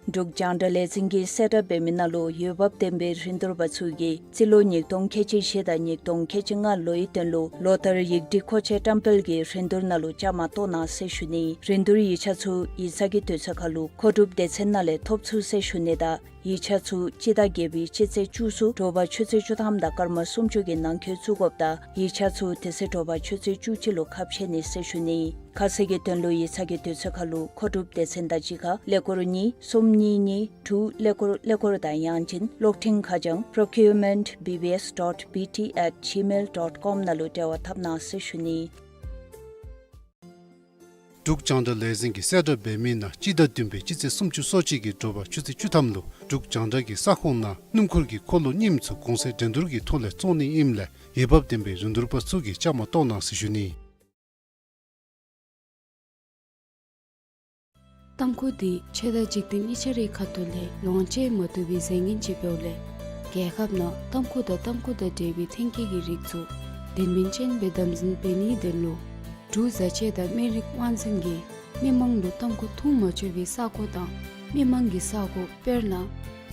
འབྲུག་རྒྱང་བསྒྲགས་ལས་འཛིན་གྱིས་གསལ་བསྒྲགས་འབད་མི་ནང་ལུ་འོས་འབབ་ལྡན་པའི་རིན་བསྡུར་པ་ཚུ་གིས་རྩིས་ལོ་ཉིས་སྟོང་ཁལ་གཅིག་བཞི་དང་ཉིས་སྟོང་ཁལ་གཅིག་ལྔ་ལོའི་དོན་ལུ་ལོ་ལྟར་ཡིག་སྒྲིག་མཁོ་ཆས་བཀྲམ་སྤེལ་གྱི་རིན་བསྡུར་ནང་ལུ་བཅའ་མར་གཏོགས་གནང་ཟེར་ཞུ་ནི། རིན་བསྡུར་ཡིག་ཆ་ཚུ་ཡིག་ཚང་གི་དུས་ཚོད་ཁར་ལུ་མཁོ་སྒྲུབ་སྡེ་ཚན་ནང་ལས་ཐོབ་ཚུགས་ཟེར་ཞུ་ནི་དང་ཡིག་ཆ་ཚུ་སྤྱི་ཟླ་བརྒྱད་པའི་སྤྱི་ཚེས་བཅུ་གསུམ་དྲོ་པ་ཆུ་ཚོད་བཅུ་ཐམ་དང་སྐར་མ་སུམ་ཅུ་གི་ནང་འཁོད་བཙུགས་དགོཔ་དང་ཡིག་ཆ་ཚུ་དེ་ཚེ་དྲོ་པ་ཆུ་ཚོད་བཅུ་གཅིག་ལུ་ཁ་ཕྱེ་ནི་ཟེར་ཞུ་ནི། ཁ་གསལ་གྱི་དོན་ལུ་ཡིག་ཚང་གི་དུས་ཚོད་ཁར་ལུ་མཁོ་སྒྲུབ་སྡེ་ཚན་དང་གཅིག་ཁར་ཀླད་ཀོར་གཉིས་གསུམ་གཉིས་གཉིས་དྲུག་ཀླད་ཀོར་ཀླད་ཀོར་དང་ཡང་ཅིན་གློག་འཕྲིན་ཁ་བྱང་procurement B B S dot B T at gmail dot com ནང་ལུ་འབྲེལ་བ་འཐབ་གནང་ཟེར་ཞུ་ནི། འབྲུག་རྒྱང་བསྒྲགས་ལས་འཛིན་གྱིས་གསལ་བསྒྲགས་འབད་མི་ནང་སྤྱི་ཟླ་བདུན་པའི་སྤྱི་ཚེས་སུམ་ཅུ་སོ་གཅིག་གི་དྲོ་པ་ཆུ་ཚོད་བཅུ་ཐམ་ལུ་འབྲུག་རྒྱང་བསྒྲགས་ཀྱི་ས་ཁོངས་ནང་སྣུམ་འཁོར་གྱི་འཁོར་ལོ་རྙིངམ་ཚུ་གོང་ཚད་འགྲན་བསྡུར་གྱི་ཐོག་ལས་བཙོང་ནི་ཨིནམ་ལས་འོས་འབབ་ལྡན་པའི་རིན་བསྡུར་པ་ཚུ་གིས་བཅའ་མར་གཏོགས་གནང་ཟེར་ཞུ་ནི། ཏམ་ཁུ་འདི་ཆོས་དང་འཇིག་རྟེན་གཉིས་ཆ་རའི་ཁ་ཐུག་ལས་ལོངས་སྤྱོད་མ་བཏུབ་པའི་རྫས་ངན་ཅིག་འབདཝ་ལས་རྒྱལ་ཁབ་ནང་ཏམ་ཁུ་དང་ཏམ་ཁུ་དང་འབྲེལ་བའི་ཐོན་སྐྱེད་ཀྱི་རིགས་ཚུ་དོན་སྨིན་ཅན་སྦེ་དམ་འཛིན་འབད་ནིའི་དོན་ལུ་འབྲུག་བཟའ་ཆས་དང་སྨན་རིགས་དབང་འཛིན་གྱིས་མི་མང་ལུ་ཏམ་ཁུ་འཐུང་མ་ཆོག་པའི་ས་གོ་དང་མི་མང་གི་ས་གོ་དཔེར་ན་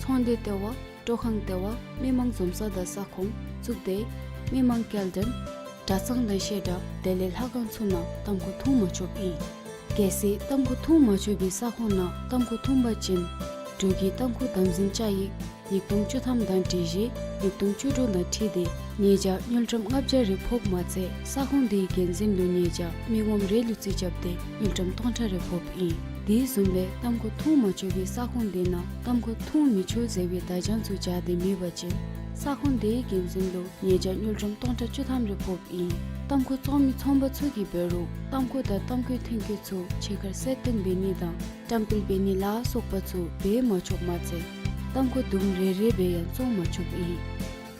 ཚོང་སྡེ་ལྟེ་བ། སྤྲོ་ཁང་ལྟེ་བ། མི་མང་འཛོམས་ས་དང་ས་ཁོངས། གཙུག་སྡེ། མི་མང་སྐྱེལ་འདྲེན། གྲྭ་ཚང་དང་བཤད་གྲྭ་དེ་ལས་ལྷ་ཁང་ཚུ་ནང་ཏམ་ཁུ་འཐུང་མ་ཆོགཔ་ཨིན། གལ་སྲིད་ཏམ་ཁུ་འཐུང་མ་ཆོག་པའི་ས་ཁོངས་ནང་ཏམ་ཁུ་འཐུང་པ་ཅིན་འབྲུག་གི་ཏམ་ཁུ་དམ་འཛིན་བཅའ་ཡིག་ཉིས་སྟོང་བཅུ་ཐམ་དང་སྒྲིག་གཞི་ཉིས་སྟོང་བཅུ་དྲུག་དང་འཁྲིལ་ཏེ་ཉེས་བྱ་དངུལ་ཀྲམ་ལྔ་བརྒྱ་རེ་ཕོགཔ་མ་ཚད་ས་ཁོངས་དེའི་འགན་འཛིན་ལུ་ཉེས་བྱ་མི་ངོམ་རེ་ལུ་རྩིས་རྐྱབ་སྟེ་དངུལ་ཀྲམ་སྟོང་ཕྲག་རེ་ཕོགཔ་ཨིན། དེ་བཟུམ་སྦེ་ཏམ་ཁུ་འཐུང་མ་ཆོག་པའི་ས་ཁོངས་དེ་ནང་ཏམ་ཁུ་འཐུང་མི་ཆོག་ཟེར་བའི་བརྡ་བྱང་ཚུ་སྦྱར་ཏེ་མེད་པ་ཅིན་ས་ཁོངས་དེའི་འགན་འཛིན་ལུ་ཉེས་བྱ་དངུལ་ཀྲམ་སྟོང་ཕྲག་བཅུ་ཐམ་རེ་ཕོགཔ་ཨིན། ཏམ་ཁུ་བཙོང་མི་ཚོང་པ་ཚུ་གིས་འབད་རུང་ཏམ་ཁུ་དང་ཏམ་ཁུའི་ཐོན་སྐྱེད་ཚུ་ཕྱི་ཁར་གསལ་སྟོན་འབད་ནི་དང་བཀྲམ་སྤེལ་འབད་ནི་ལ་སོགས་པ་ཚུ་འབད་མ་ཆོགཔ་མ་ཚད་ཏམ་ཁུ་དུམ་རེ་རེ་སྦེ་ཡང་བཙོང་མ་ཆོགཔ་ཨིན།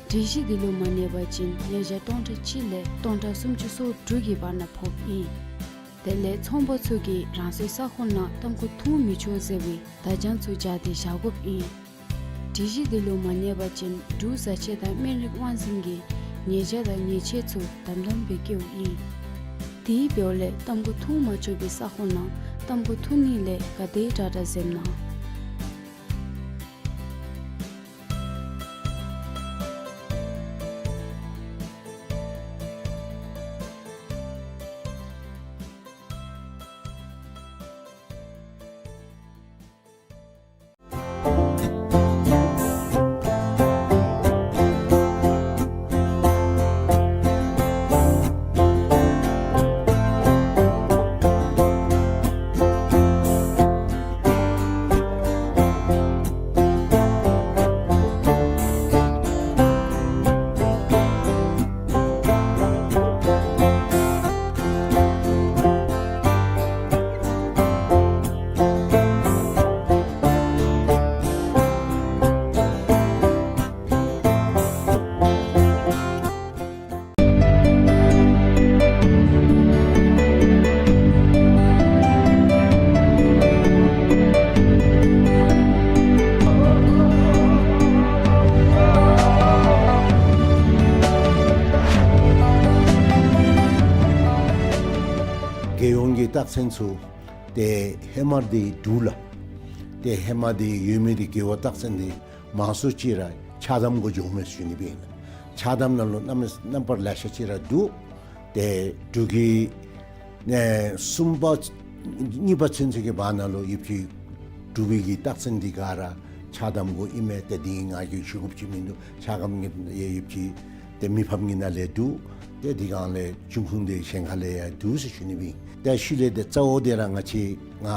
སྒྲིག་གཞི་འདི་ལུ་མ་གནས་པ་ཅིན་ཉེས་བྱ་སྟོང་ཕྲག་གཅིག་ལས་སྟོང་ཕྲག་སུམ་ཅུ་སོ་དྲུག་གི་བར་ན་ཕོགཔ་ཨིན། དེ་ལས་ཚོང་པ་ཚུ་གིས་རང་སོའི་ས་ཁོངས་ནང་ཏམ་ཁུ་འཐུང་མི་ཆོག་ཟེར་བའི་བརྡ་བྱང་ཚུ་སྦྱར་ཏེ་བཞག་དགོཔ་ཨིན། སྒྲིག་གཞི་འདི་ལུ་མ་གནས་པ་ཅིན་འབྲུག་བཟའ་ཆས་དང་སྨན་རིགས་དབང་འཛིན་གྱིས་ཉེས་བྱ་དང་ཉེས་ཆད་ཚུ་དམ་དམ་སྦེ་བཀལཝ་ཨིན། དེ་འབདཝ་ལས་ཏམ་ཁུ་འཐུང་མ་ཆོག་པའི་ས་ཁོངས་ནང་ ཏམ་བུ་ཐུང་ནི་ལས་ག་དེ་དྲག་དྲག་འཛེམ་གནང་། རྒྱལ་ཡོངས་ཀྱི་རྟགས་མཚན་ཚུ་ཏེ་ཧེ་མ་འདི་འབྲུག་ལགས། ཏེ་ཧེ་མ་འདི་ཡོད་མི་འདི་རྒྱལ་བ་རྟགས་མཚན་འདི་མང་སུ་ཅིག་ར་ཆགས་དམ་གུ་འགྱོཝ་མས་ཞུ་ནི་སྦེ་ཨིན་ལགས། ཆགས་དམ་ནང་ལུ་རྣམ་རྣམ་པར་ལེ་ཤ་ཅིག་ར་འདུག། ཏེ་འབྲུག་གི་ཨེ་གསུམ་པ་གཉིས་པ་ཚུན་ཚོད་ཀྱི་བར་ན་ལུ་ཡོདཔ་ཅིག་འབྲུག་པའི་གི་རྟགས་མཚན་འདི་ག་ར་ཆགས་དམ་གུ་ཨིན་མས། ཏེ་འདི་ང་གིས་ཞུ་དགོཔ་ཅིག་མིན་འདུག། ཆགས་དམ་གྱི་ཡོདཔ་ཅིག་ཏེ་མི་ཕམ་གྱི་ནང་ལས་འདུག། ཏེ་འདི་གང་ལས་འབྱུང་ཁུངས་འདི་གཞན་ཁ་ལས་ཡང་འདུག་ཟེར་ཞུ་ནི་སྦེ་ཨིན། ཏེ་ཤུལ་ལས་ཏེ་གཙོ་བོ་འདི་ར་ང་བཅས་ང་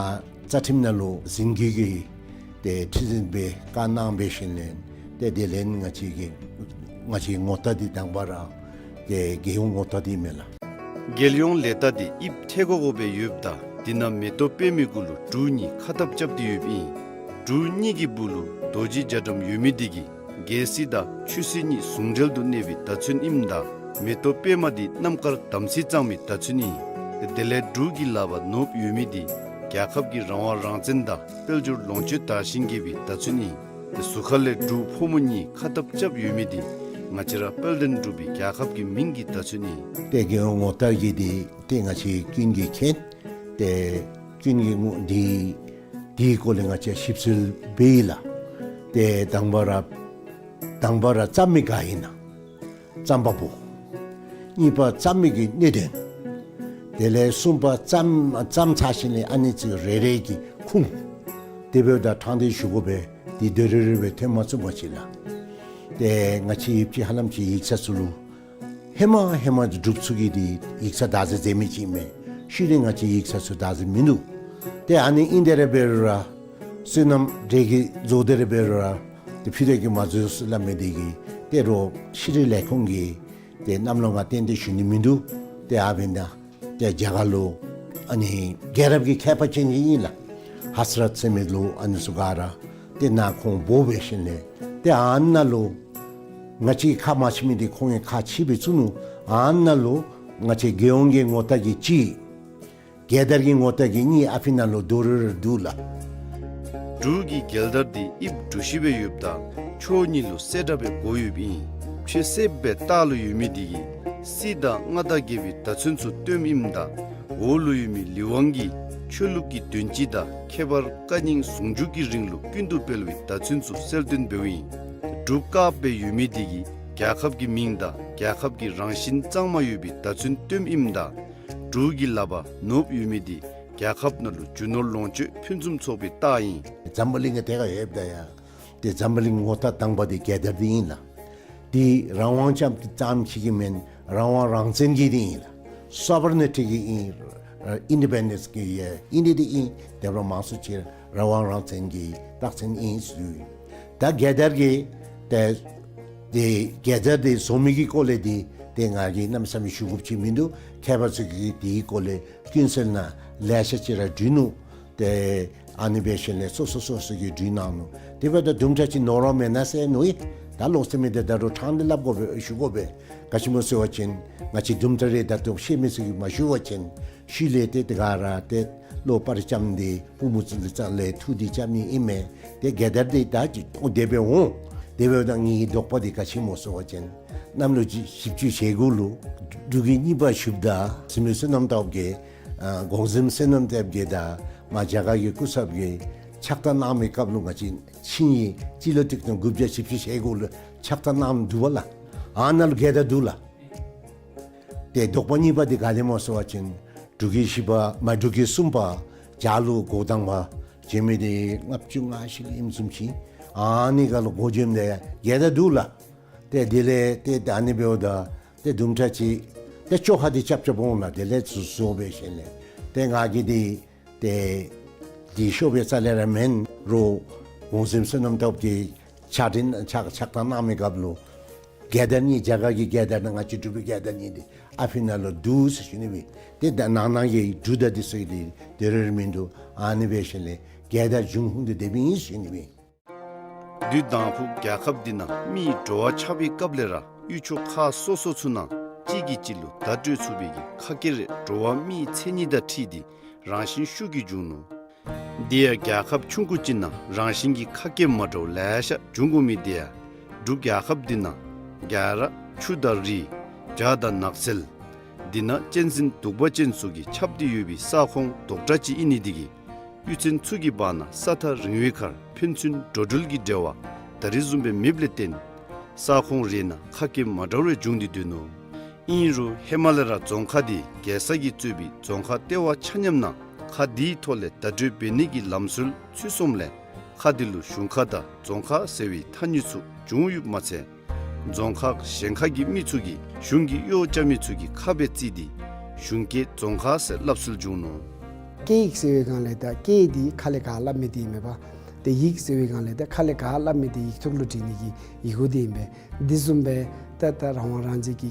རྩ་ཁྲིམས་ནང་ལུ་ཟིན་བྲིས་ཀྱི་ཏེ་ཁྲི་འཛིན་སྦེ་བཀའ་གནང་སྦེ་ཞིནམ་ལས་ཏེ་དེ་ལས་ང་བཅས་ཀྱི་ང་བཅས་ངོ་རྟགས་འདི་དང་པ་ར་ཏེ་རྒྱལ་ཡོངས་ངོ་རྟགས་འདི་མས་ལགས། རྒྱལ་ཡོངས་ལས་རྟགས་འདི་དབྱིབས་ཐད་ཀོ་ཀོ་སྦེ་ཡོདཔ་ད་འདི་ནང་མེ་ཏོག་པདྨའི་གུ་ལུ་འབྲུག་གཉིས་ཁ་ཐབས་རྐྱབ་སྟེ་ཡོདཔ་ཨིན། འབྲུག་གཉིས་ཀྱི་སྦུག་ལུ་རྡོ་རྗེ་རྒྱ་གྲམ་ཡོད་མི་འདི་གིས་རྒྱལ་སྲིད་དང་ཆོས་སྲིད་གཉིས་ཟུང་འབྲེལ་དུ་གནས་པའི་བརྡ་མཚོན་ཨིནམ་ད་མེ་ཏོག་པདྨ་འདི་རྣམ་དཀར་དམ་ཚིག་གཙང་མའི་བརྡ་མཚོན་ཨིན། དེ་ལས་འབྲུག་གི་ལག་པར་ནོར་བུ་ཡོད་མི་འདི་རྒྱལ་ཁབ་ཀྱི་རང་དབང་རང་བཙན་དང་དཔལ་འབྱོར་ལོངས་སྤྱོད་དར་ཞིང་རྒྱས་པའི་བརྡ་མཚོན་ཨིན། དེ་ཟུར་ཁ་ལས་འབྲུག་ཕོ་མོ་གཉིས་ཁ་ཐབས་རྐྱབ་ཡོད་མི་འདི་ང་བཅས་ར་དཔལ་ལྡན་འབྲུག་པའི་རྒྱལ་ཁབ་ཀྱི་མིང་གི་བརྡ་མཚོན་ཨིན། ཏེ་རྒྱལ་ཡོངས་ངོ་རྟགས་ཀྱི་འདི་ཏེ་ང་བཅས་ཀུན་གྱིས་མཁྱེན། ཏེ་ཀུན་གྱིས་ངོ་འདི་འདིའི་སྐོར་ལས་ང་བཅས་ཞིབ་འཚོལ་འབད་ཡི་ལགས། ཏེ་དང་པ་ར་དང་པ་ར་རྩོམ་མི་ག་ཨིན་ན་རྩོམ་པ་པོ། གཉིས་པ་རྩོམ་མི་གི་གནད་དོན། དེ་ལས་གསུམ་པ་རྩོམ་རྩོམ་ཚར་ཞིནམ་ལས་ཨ་ནི་ཚུ་རེ་རེ་གི་ཁུངས། དེ་འབདཝ་ད་ཕྲང་སྟེ་ཞུ་དགོ་པས། འདི་དོན་རེ་རེ་སྦེ་ཐོན་མ་ཚུགས་པ་ཅིན་ལགས། ཏེ་ང་བཅས་ཡིག་ཆ་ཧ་ལམ་ཅིག་ཡིག་ཚང་ཚུ་ལུ་ཧེ་མ་ཧེ་མ་འབྲུགཔ་ཚུ་གིས་འདི་ཡིག་ཚང་བདག་འཛིན་མཛད་མི་ཅིག་མས། ཤུལ་ལས་ང་བཅས་ཡིག་ཚང་ཚུ་བདག་འཛིན་མིན་འདུག། ཏེ་ཨ་ནི་ཨིན་དེ་ར་འབད་རུང་ར་སོ་ནམ་འབྲེལ་གྱི་བཟོ་དེ་ར་འབད་རུང་ར་ཏེ་ཕུལ་དེ་གི་མ་བཟོ་ཟེར་སླབ་མི་འདི་གིས་ཏེ་རོགས་ཤེས་རིག་ལས་ཁུངས་ཀྱི་ཏེ་གནམ་ལོ་ང་བརྟེན་ཏེ་ཞུ་ནི་མིན་འདུག། ཏེ་ཨ་འབདན་ད་ཏེ་རྒྱ་གར་ལུ་ཨ་ནི་རྒྱལ་རབས་ཀྱི་མཁས་པ་ཅན་ཅིག་ཨིན་ལགས། ཧ་སི་རཏ་ཟེར་མི་ལུ་ཨ་ནི་ཚུ་ག་ར་ཏེ་ནཱ་ཁོང་འབོ་འབད་ཞིནམ་ལས་ཏེ་ཨ་ནཱ་ལུ་ང་བཅས་ཁ་མ་ཕྱེ་མི་འདི་ཁོང་གིས་ཁ་ཕྱེ་སྦེ་བཙུགས་ནུག། ཨ་ནཱ་ལུ་ང་བཅས་རྒྱལ་ཡོངས་ཀྱི་ངོ་རྟགས་ཀྱི་གཅིག། རྒྱལ་དར་གྱི་ངོ་རྟགས་ཀྱི་གཉིས་ཨ་ཕི་ནང་ལུ་རྡོག་རིལ་རི་འདུག་ལགས། འབྲུག་གི་རྒྱལ་དར་འདི་དབྱིབས་གྲུ་བཞི་སྦེ་ཡོདཔ་ད་ཕྱོགས་གཉིས་ལུ་གསེར་སྒྲ་སྦེ་བགོ་ཡོདཔ་ཨིན། ཕྱེད་གསེབ་སྦེ་ལྟག་ལུ་ཡོད་མི་འདི་གིས་སྲིད་དང་མངའ་བདག་རྒྱལ་པོའི་བརྡ་མཚོན་ཚུ་སྟོནམ་ཨིནམ་ད་འོག་ལུ་ཡོད་མི་ལི་ཝང་གིས་ཆོས་ལུགས་ཀྱི་དོན་སྤྱི་དང་ཁྱད་པར་བཀའ་རྙིང་ཟུང་འཇུག་གི་རིང་ལུགས་ཀུན་ཏུ་སྤེལ་བའི་བརྡ་མཚོན་ཚུ་གསལ་སྟོན་འབདཝ་ཨིན། འབྲུག་དཀརཔོ་སྦེ་ཡོད་མི་འདི་གིས་རྒྱལ་ཁབ་ཀྱི་མིང་དང་རྒྱལ་ཁབ་ཀྱི་རང་བཞིན་གཙང་མ་ཡོད་པའི་བརྡ་མཚོན་སྟོནམ་ཨིནམ་ད་འབྲུག་གི་ལག་པར་ནོར་བུ་ཡོད་མི་འདི་རྒྱལ་ཁབ་ནང་ལུ་རྒྱུ་ནོར་ལོངས་སྤྱོད་ཕུན་སུམ་ཚོགས་པའི་རྟགས་ཨིན། འཛམ་བུ་གླིང་གི་ཐད་ཁར་ཡོདཔ་ད་ཡང་ཏེ་འཛམ་བུ་གླིང་ངོ་རྟགས་དང་པ་འདི་རྒྱལ་དར་འདི་ཨིན་ལགས། འདི་རང་དབང་ཙམ་ཙམ་ཅིག་གིས་མེན་རང་དབང་རང་བཙན་གྱི་འདི་ཨིན་ལགས། སོ་བར་ནི་ཊི་གི་ཨིན། ཨིན་ཌི་པེན་ཌེནསི་གི་ཨིན་འདི་འདི་ཨིན། དེ་འབདཝ་ལས་མང་སུ་ཅིག་རང་དབང་རང་བཙན་གྱི་རྟགས་མཚན་ཨིན་ཟེར། ད་རྒྱལ་དར་གྱི་ཏེ་ཏེ་རྒྱལ་དར་འདི་བཟོ་མི་གི་སྐོར་ལས་འདི་ཏེ་ང་གིས་གནམ་མེད་ས་མེད་ཞུ་དགོཔ་ཅིག་མིན་འདུག། མཁས་པ་ཚུ་གིས་འདིའི་སྐོར་ལས་ཀུན་གསལ་ནང་ལེ་ཤ་ཅིག་ར་བྲིས་ནུག། ཏེ་ཨ་ནི་འབད་ཞིནམ་ལས་སོ་སོ་སོ་སོ་གིས་བྲིས་གནང་ནུག། དེ་འབདཝ་ད་དུམ་གྲ་ཅིག་ནོར་བ་མེན་ན་ཟེར་མནོ་ཡི། ད་ལོག་སྟེ་མི་འདི་ད་རུང་ཕྲང་སྟེ་སླབ་དགོ་པས་ཞུ་དགོ་པས། ག་ཅི་སྨོ་ཟེར་བ་ཅིན་ང་བཅས་དུམ་གྲ་རེ་ད་ལྟོ་ཤེས་མི་ཚུ་གིས་མ་ཞུ་བ་ཅིན་ཤུལ་ལས་ཏེ་དེ་ག་ར་ཏེ་བློ་པར་རྐྱབ་སྟེ་པུས་མོ་ཚུ་ལུ་རྩ་ལས་ཐུག་སྟེ་རྐྱབ་ནི་ཨིན་མས། ཏེ་རྒྱལ་དར་འདི་ད་ཅི་འོང་དེ་སྦེ་འོང་། དེ་འབདཝ་ད་ངེའི་དོགས་པ་འདི་ག་ཅི་སྨོ་ཟེར་བ་ཅིན་གནམ་ལོ་བཞི་བཅུ་ཞེ་དགུ་ལུ་འབྲུག་གི་གཉིས་པ་ཞབས་དར་བཟུམ་སྦེ་བསོད་ནམས་སྟོབས་རྒྱས་ཨ་གོང་གཟིམ་བསོད་ནམས་སྟོབས་རྒྱས་དང་ མ་རྒྱ་གར་གྱི་སྐུ་ཚབ་ཀྱིས་ཕྱག་རྟགས་གནང་མི་སྐབས་ལུ་ང་བཅས་ཆིངས་ཡིག་སྤྱི་ལོ་ཆིག་སྟོང་དགུ་བརྒྱ་བཞི་བཅུ་ཞེ་དགུ་ལུ་ཕྱག་རྟགས་གནངམ་འདུག་པ་ལགས། ཨ་ནཱ་ལུ་རྒྱལ་དར་འདུག་ལགས། ཏེ་དོགས་པ་གཉིས་པ་འདི་ག་དེ་སྨོ་ཟེར་བ་ཅིན་འབྲུག་རྒྱལ་བཞི་པ་མ་འབྲུག་རྒྱལ་གསུམ་པ་རྒྱ་ལུ་འགོ་དང་པ་བྱོན་མི་འདི་ལྔ་བཅུ་ང་བཞི་ལུ་ཨིནམ་བཟུམ་ཅིག། ཨ་ནི་ཁར་ལུ་འགོ་བྱོནམ་ད་རྒྱལ་དར་འདུག་ལགས། ཏེ་དེ་ལས་ཏེ་ད་ཨ་ནི་འབདཝ་ད་ཏེ་དུམ་གྲ་ཅིག་ཏེ་བཅོ་ཁ་འདི་རྐྱབ་རྐྱབ་འོང་ལགས། དེ་ལས་ཚུར་བཟོ་སྦེ་ཞིནམ་ལས་ཏེ་ང་གིས་འདི་ཏེ་འདི་ཤོབ་པའི་རྩ་ལས་ར་མེན། རོགས་གོང་གཟིམ་བསོད་ནམས་སྟོབས་ཀྱིས་ཕྱག་དྲིན་ཕྱག་ཕྱག་རྟགས་གནང་མི་སྐབས་ལུ་རྒྱལ་དར་གཉིས་རྒྱ་གར་གྱི་རྒྱལ་དར་དང་ང་བཅས་འབྲུག་པའི་རྒྱལ་དར་གཉིས་འདི་ཨ་ཕི་ནང་ལུ་འདུག་ཟེར་ཞུ་ནི་སྦེ། ཏེ་ད་ནང་ན་གི་འབྲུག་དང་འདི་ཚུ་གི་འདི་དེ་རེ་རེ་མིན་འདུག། ཨ་ནི་སྦེ་ཞིནམ་ལས་རྒྱལ་དར་འབྱུང་ཁུངས་འདི་དེ་སྦེ་ཨིན་ཟེར་ཞུ་ནི་སྦེ། དུས་དང་ཕུ་རྒྱལ་ཁབ་འདི་ནང་མིའི་འགྲོ་བ་ཆགས་པའི་སྐབས་ལས་ར་ཡུལ་ཕྱོགས་ཁག་སོ་སོ་ཚུ་ནང་གཅིག་གིས་གཅིག་ལུ་བརྡ་སྤྲོད་ཚུགས་པའི་གི་ཁ་སྐད་རེ་འགྲོ་བ་མིའི་མཚན་ཉིད་དང་འཁྲིལ་ཏེ་རང་བཞིན་ཤུགས་ཀྱིས་འབྱུང་ནུག། དེ་ཡང་རྒྱལ་ཁབ་ཆུང་ཀུ་ཅིག་ནང་རང་བཞིན་གྱིས་ཁ་སྐད་མ་འདྲཝ་ལེ་ཤ་འབྱུང་དགོ་མི་དེ་ཡང་འབྲུག་རྒྱལ་ཁབ་འདི་ནང་རྒྱ་ར་ཆུ་དང་རི་བྱག་དང་ནགས་ཚལ་འདི་ནང་གཅན་གཟན་གདུག་པ་ཅན་ཚུ་གིས་ཁྱབ་སྟེ་ཡོད་པའི་ས་ཁོངས་རྡོག་ཁྲ་ཅིག་ཨིན་ནི་དེ་གིས་གཡུས་ཚན་ཚུ་གི་བར་ན་ས་ཐག་རིང་བའི་ཁར་ཕན་ཚུན་འགྲོ་འགྲུལ་གྱི་འབྲེལ་བ་ད་རེས་བཟུམ་སྦེ་མེདཔ་ལས་བརྟེན་ས་ཁོངས་རེ་ནང་ཁ་སྐད་མ་འདྲཝ་རེ་འབྱུང་སྟེ་སྡོད་ནུག། ཨིན་རུང་ཧེ་མ་ལས་ར་རྫོང་ཁག་འདི་རྒྱལ་ས་གིས་གཙོས་པའི་རྫོང་ཁག་ལྟེ་བ་ཆ་མཉམ་ནང་ཁག་འདིའི་ཐོག་ལས་བརྡ་སྤྲོད་འབད་ནི་གི་ལམ་སྲོལ་ཚུད་སོངམ་ལས་ཁག་འདི་ལུ་གཞུང་ཁག་དང་རྫོང་ཁག་ཟེར་བའི་ཐ་སྙད་ཚུ་བྱུང་ཡོདཔ་མ་ཚད་རྫོང་ཁག་གཞན་ཁག་གི་མི་ཚུ་གིས་གཞུང་གི་གཡོག་རྐྱབ་མི་ཚུ་གི་ཁ་སྦེ་བརྩིས་ཏེ་གཞུང་སྐད་རྫོང་ཁ་ཟེར་སླབ་སྲོལ་བྱུང་ནུག། སྐད་ཡིག་ཟེར་བའི་སྒང་ལས་ད་སྐད་འདི་ཁ་ལས་ག་སླབ་མི་འདི་ཨིན་མས་པ། ཏེ་ཡིག་ཟེར་བའི་སྒང་ལས་ད་ཁ་ལས་ག་སླབ་མི་འདི་ཡིག་ཐོག་ལུ་བྲི་ནི་གི་ཡི་གུ་འདི་ཨིན་པས། འདི་བཟུམ་སྦེ་ད་ད་རང་དབང་རང་བཙན་གྱི་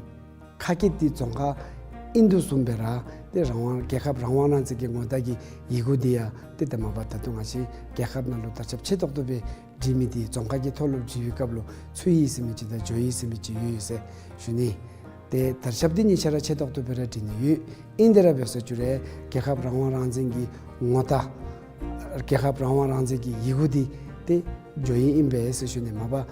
ཁ་སྐད་འདི་རྫོང་ཁ་ཨིན་དོ་བཟུམ་སྦེ་ར་ཏེ་རང་དབང་རྒྱལ་ཁབ་རང་དབང་རང་བཙན་གྱི་ངོ་རྟགས་ཀྱི་ཡི་གུ་འདི་ཡང་ཏེ་ད་མ་པ་ད་ལྟོ་ང་བཅས་རྒྱལ་ཁབ་ནང་ལུ་དར་ཁྱབ་ཆེ་ཏོག་ཏོ་སྦེ་བྲི་མི་འདི་རྫོང་ཁ་གི་ཐོག་ལུ་བྲི་བའི་སྐབས་ལུ་ཚུ་ཡི་ཟེར་མི་ཅིག་དང་ཇོ་ཡི་ཟེར་མི་ཅིག་ཡོད་ཡོད་ཟེར་ཞུ་ནི། ཏེ་དར་ཁྱབ་འདི་གཉིས་ཆ་ར་ཆེ་ཏོག་ཏོ་སྦེ་ར་བྲི་ནི་ཡོད། ཨིན་དེ་ར་འབད་ས་ཅིག་རུང་རྒྱལ་ཁབ་རང་དབང་རང་བཙན་གྱི་ངོ་རྟགས་རྒྱལ་ཁབ་རང་དབང་རང་བཙན་གྱི་ཡི་གུ་འདི་ཏེ་ཇོ་ཡི་ཨིན་པས་ཟེར་ཞུ་ནི་མ་པ།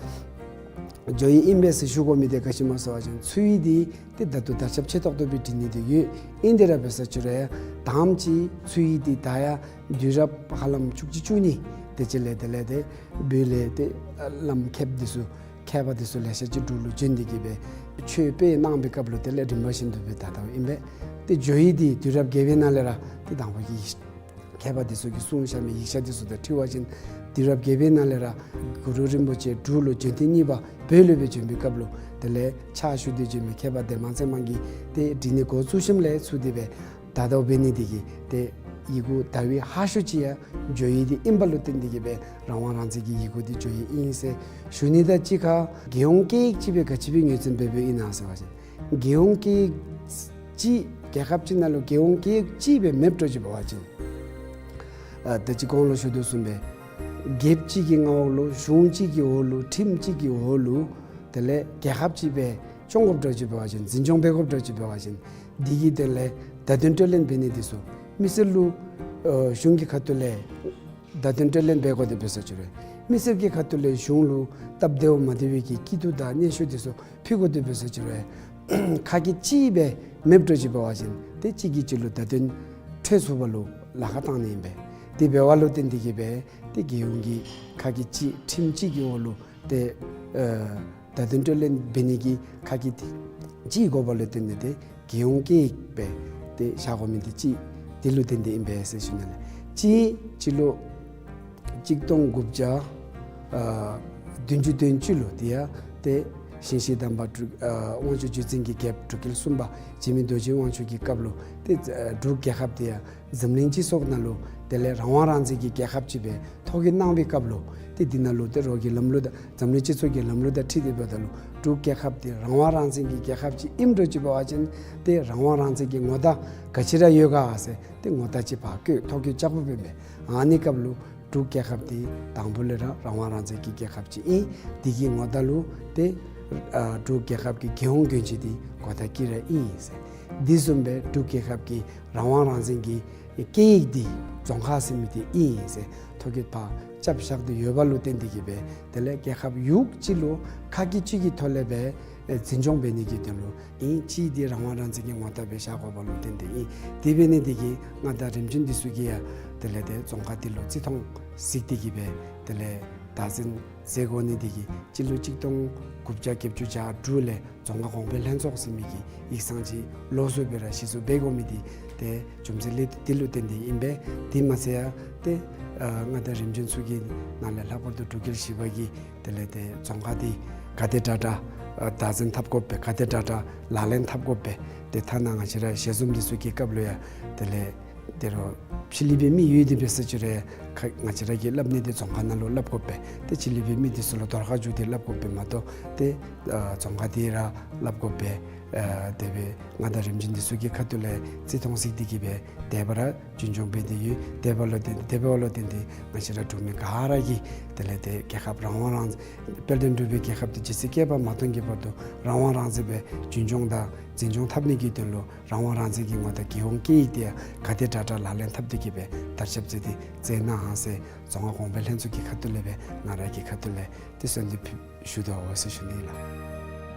ཇོ་ཡི་ཨིན་པས་ཟེར་ཞུ་དགོ་མི་འདི་ག་ཅི་སྨོ་ཟེར་བ་ཅིན་ཚུ་ཡི་འདི་ཏེ་ད་ལྟོ་དར་ཁྱབ་ཆེ་ཏོག་ཏོ་སྦེ་བྲི་ནི་འདི་ཡོད། ཨིན་དེ་ར་འབད་ས་ཅིག་རུང་དང་པ་ཅིག་ཚུ་ཡི་འདི་ད་ཡང་དུས་རབས་ཧ་ལམ་བཅུ་གཅིག་བཅུ་གཉིས་དེ་ཅིག་ལས་དེ་ལས་ཏེ་བོད་ལས་ཏེ་བླམ་མཁསཔ་འདི་ཚུ་མཁས་པ་འདི་ཚུ་ལེ་ཤ་ཅིག་འབྲུག་ལུ་བྱོན་ཏེ་གིས་སྦེ་ཆོས་སྤེལ་གནང་བའི་སྐབས་ལུ་དེ་ལས་རིམ་པ་བཞིན་དུ་སྦེ་དར་དརཝ་ཨིན་པས། ཏེ་ཇོ་ཡི་འདི་དུས་རབས་བརྒྱད་པའི་ནང་ལས་ར་ཏེ་དང་པ་གི་མཁས་པ་འདི་ཚུ་གིས་གསུངས་བཞག་མི་ཡིག་ཆ་འདི་ཚུ་དང་འཁྲིལ་བ་ཅིན་དུས་རབས་བརྒྱད་པའི་ནང་ལས་ར་གུ་རུ་རིན་པོ་ཆེ་འབྲུག་ལུ་བྱོན་ཐེངས་གཉིས་པ་བོད་ལུ་སྦེ་བྱོན་པའི་སྐབས་ལུ་དེ་ལས་ཕྱག་ཞུ་སྟེ་བྱོན་མི་མཁས་པ་འདན་མ་ཚེ་དམན་གྱིས་ཏེ་བྲི་ནི་འགོ་བཙུགས་ཞིནམ་ལས་ཚུར་དེ་སྦེ་དར་དརཝ་འབད་ནི་དེ་གིས་ཏེ་ཡི་གུ་དར་བའི་ཧ་ཤོས་ཅིག་ཡང་ཇོ་ཡི་འདི་ཨིནམ་ལུ་བརྟེན་ཏེ་གིས་སྦེ་རང་དབང་རང་བཙན་གྱི་ཡི་གུ་འདི་ཇོ་ཡི་ཨིན་ཟེར་ཞུ་ནི་དང་གཅིག་ཁར་རྒྱལ་ཡོངས་སྐད་ཡིག་ཅིག་སྦེ་ག་ཅི་སྦེ་ངོས་འཛིན་འབད་འབདཝ་ཨིན་ན་ཟེར་བ་ཅིན་རྒྱལ་ཡོངས་སྐད་ཡིག་ཅིག་རྒྱལ་ཁབ་ཅིག་ནང་ལུ་རྒྱལ་ཡོངས་སྐད་ཡིག་ཅིག་སྦེ་མེདཔ་འགྱོ་ཅི་འབད་བ་ཅིན་ཨ་ད་ཅི་གོང་ལུ་ཞུ་དོ་བཟུམ་སྦེ་རྒྱལཔོ་ཅིག་གི་མངའ་འོག་ལུ་གཞུང་ཅིག་གི་འོག་ལུ་ཁྲིམས་ཅིག་གི་འོག་ལུ་དེ་ལས་རྒྱལ་ཁབ་ཅིག་སྦེ་སྐྱོང་དགོཔ་འགྱོ་ཅི་འབད་བ་ཅིན་འཛིན་སྐྱོང་འབད་དགོཔ་འགྱོ་ཅི་འབད་བ་ཅིན་འདི་གི་དོན་ལས་བརྡ་དོན་སྤྲོད་ལེན་འབད་ནི་འདི་ཚུ་མི་སེར་ལུ་ཨ་གཞུང་གི་ཁ་ཐུག་ལས་བརྡ་དོན་སྤྲོད་ལེན་འབད་དགོ་དེ་འབད་ས་ཅིག་རུང་མི་སེར་གྱི་ཁ་ཐུག་ལས་གཞུང་ལུ་སྟབས་བདེཝ་མ་བདེ་བའི་གི་སྐྱིད་སྡུག་དང་སྙན་ཞུ་འདི་ཚུ་ཕུལ་དགོ་དེ་འབད་ས་ཅིག་རུང་ཁ་སྐད་ཅིག་སྦེ་མེདཔ་འགྱོ་ཅི་འབད་བ་ཅིན་ཏེ་གཅིག་གིས་གཅིག་ལུ་བརྡ་དོན་སྤྲོད་ཚུགས་པ་ལུ་ལཱ་ཁག་བཏང་ནི་ཨིན་པས། དེ་འབདཝ་ལུ་བརྟེན་ཏེ་གིས་སྦེ་ཏེ་རྒྱལ་ཡོངས་ཀྱི་ཁ་སྐད་ཅིག་ཁྲིམས་ཅིག་གི་འོག་ལུ་ཏེ་ཨ་བརྡ་དོན་སྤྲོད་ལེན་འབད་ནི་གི་ཁ་སྐད་ཅིག་དགོ་པ་ལུ་བརྟེན་ཏེ་ཏེ་རྒྱལ་ཡོངས་སྐད་ཡིག་སྦེ་ཏེ་བཞག་དགོ་མི་འདི་ཅིག་འདི་ལུ་བརྟེན་ཏེ་ཨིན་པས་ཟེར་ཞུ་ནི་ལགས། གཅིག་སྤྱི་ལོ་གཅིག་སྟོང་དགུ་བརྒྱ་ཨ་བདུན་ཅུ་དོན་གཅིག་ལུ་དེ་ཡང་ཏེ་ཞིང་གཤེགས་དམ་པ་འབྲུག་ཨ་དབང་ཕྱུག་བརྒྱུད་འཛིན་གྱི་རྒྱལཔོ་འབྲུག་རྒྱལ་གསུམ་པ་འཇིགས་མེད་རྡོ་རྗེ་དབང་ཕྱུག་གི་སྐབས་ལུ་ཏེ་ཨ་འབྲུག་རྒྱལ་ཁབ་དེ་ཡང་འཛམ་གླིང་སྤྱི་ཚོགས་ནང་ལུ་དེ་ལས་རང་དབང་རང་བཙན་གྱི་རྒྱལ་ཁབ་ཅིག་སྦེ་ཐོ་བཀོད་གནང་བའི་སྐབས་ལུ་ཏེ་འདི་ནང་ལུ་ཏེ་རོགས་ཀྱི་ལམ་ལུགས་དང་འཛམ་གླིང་སྤྱི་ཚོགས་ཀྱི་ལམ་ལུགས་དང་འཁྲིལ་ཏེ་འབདཝ་ད་ལུ་འབྲུག་རྒྱལ་ཁབ་འདི་རང་དབང་རང་བཙན་གྱི་རྒྱལ་ཁབ་ཅིག་ཨིནམ་འགྱོ་ཅི་འབད་བ་ཅིན་ཏེ་རང་དབང་རང་བཙན་གྱི་ངོ་རྟགས་ག་ཅི་ར་ཡོད་ག་ཟེར་ཏེ་ངོ་རྟགས་ཅིག་ཕར་བཀོད་ཐོ་བཀོད་རྐྱབ་དགོཔ་ཨིན་པས། ཨ་ནི་སྐབས་ལུ་འབྲུག་རྒྱལ་ཁབ་འདི་དང་པོ་ལས་ར་རང་དབང་རང་བཙན་གྱི་རྒྱལ་ཁབ་ཅིག་ཨིན། འདི་གི་ངོ་རྟགས་ལུ་ཏེ་ཨ་འབྲུག་རྒྱལ་ཁབ་ཀྱི་རྒྱལ་ཡོངས་གྱོན་ཆས་འདི་གོ་ཐག་དཀྱི་ར་ཨིན་ཟེར། འདི་བཟུམ་སྦེ་འབྲུག་རྒྱལ་ཁབ་ཀྱི་རང་དབང་རང་བཙན་གྱི་སྐད་ཡིག་འདི་རྫོང་ཁ་ཟེར་མི་འདི་ཨིན་ཟེར། ཐོ་བཀོད་ཕར་རྐྱབ་བཞག་སྟེ་ཡོད་པ་ལུ་བརྟེན་ཏེ་གིས་སྦེ་དེ་ལས་རྒྱལ་ཁབ་ཡུག་གཅིག་ལུ་ཁ་སྐད་གཅིག་གི་ཐོག་ལས་སྦེ་ཨེ་འཛིན་སྐྱོང་འབད་ནི་གི་དོན་ལུ་ཨིན། གཅིག་འདི་རང་དབང་རང་བཙན་གྱི་ངོ་རྟགས་སྦེ་བཞག་དགོ་པ་ལུ་བརྟེན་ཏེ་ཨིན། དེ་འབད་ནི་འདི་གིས་མངའ་བདག་རིམ་བྱོན་འདི་ཚུ་གིས་ཡང་དེ་ལས་ཏེ་རྫོང་ཁག་འདི་ལུ་བརྩི་མཐོང་གཟིགས་ཏེ་གིས་སྦེ་དེ་ལས་བདག་འཛིན་མཛད་དགོ་ནི་འདི་གིས་སྤྱི་ལོ་གཅིག་སྟོང་དགུ་བརྒྱ་བརྒྱད་ཅུ་གྱ་དྲུག་ལས་རྫོང་ཁག་གོང་འཕེལ་ལྷན་ཚོགས་ཟེར་མི་གི་ཡིག་ཚང་ཅིག་ལོགས་སུ་སྦེ་ར་གཞི་བཙུགས་འབད་དགོ་མི་འདི་ཏེ་རྒྱུ་མཚན་ལས་འདི་ལུ་བརྟེན་ཏེ་ཨིན་པས། དེ་མ་ཚད་ཡང་ཏེ་ཨ་མངའ་བདག་རིམ་བྱོན་ཚུ་གི་ནང་ལས་ལྷག་པར་དུ་འབྲུག་རྒྱལ་བཞི་པ་གིས་དེ་ལས་ཏེ་རྫོང་ཁག་འདི་ག་དེ་དྲག་དྲག་ཨ་བདག་འཛིན་འཐབ་དགོ་པས། ག་དེ་དྲག་དྲག་ལག་ལེན་འཐབ་དགོ་པས། ཏེ་ཐ་ན་ང་བཅས་ར་ཞལ་འཛོམས་འདི་ཚུ་གི་སྐབས་ལུ་ཡང་དེ་ལས་ཏེ་རོགས་ཕྱི་གླིང་པའི་མི་ཡོད་དེ་འབད་ས་ཅིག་རུང་ཁ་ང་བཅས་ར་གིས་སླབ་ནི་འདི་རྫོང་ཁག་ནང་ལུ་སླབ་དགོ་པས། ཏེ་ཕྱི་གླིང་པའི་མི་འདི་ཚུ་ལུ་དོར་ཁ་བཅུག་སྟེ་སླབ་དགོ་པས་མ་གཏོགས་ཏེ་ཨ་རྫོང་ཁག་འདི་ར་སླབ་དགོ་པས། ཨ་དེ་སྦེ་མངའ་བདག་རིམ་བྱོན་འདི་ཚུ་གི་ཁ་ཐུག་ལས་བརྩི་མཐོང་གཟིགས་ཏེ་གིས་སྦེ་དེ་སྦེ་ར་རྒྱུན་སྐྱོང་འབད་དེ་ཡོད། དེ་འབདཝ་ལུ་བརྟེན་དེ་འབདཝ་ལུ་བརྟེན་ཏེ་ང་བཅས་ར་འབྲུག་མི་ག་ར་གིས་དེ་ལས་ཏེ་རྒྱལ་ཁབ་རང་དབང་རང་དཔལ་ལྡན་འབྲུག་པའི་རྒྱལ་ཁབ་འདི་ཇི་སྲིད་བསྐལ་པ་མ་སྟོངས་ཀྱི་བར་དུ་རང་དབང་རང་བཙན་སྦེ་རྒྱུན་སྐྱོང་དང་འཛིན་སྐྱོང་འཐབ་ནི་གི་དོན་ལུ་རང་དབང་རང་བཙན་གྱི་ངོ་རྟགས་རྒྱལ་ཡོངས་བསྐྱེད་ཡིག་འདི་ཡང་ག་དེ་དྲག་དྲག་ལག་ལེན་འཐབ་སྟེ་གིས་སྦེ་དར་ཁྱབ་མཛད་དེ་མཛད་གནང་ཟེར་རྫོང་ཁག་གོང་འཕེལ་ལྷན་ཚོགས་ཀྱི་ཁ་ཐུག་ལས་སྦེ་ང་ར་གི་ཁ་ཐུག་ལས་ཏེ་གསོལ་འདེབས་ཞུ་དོ་ཟེར་ཞུ་ནི་ལགས།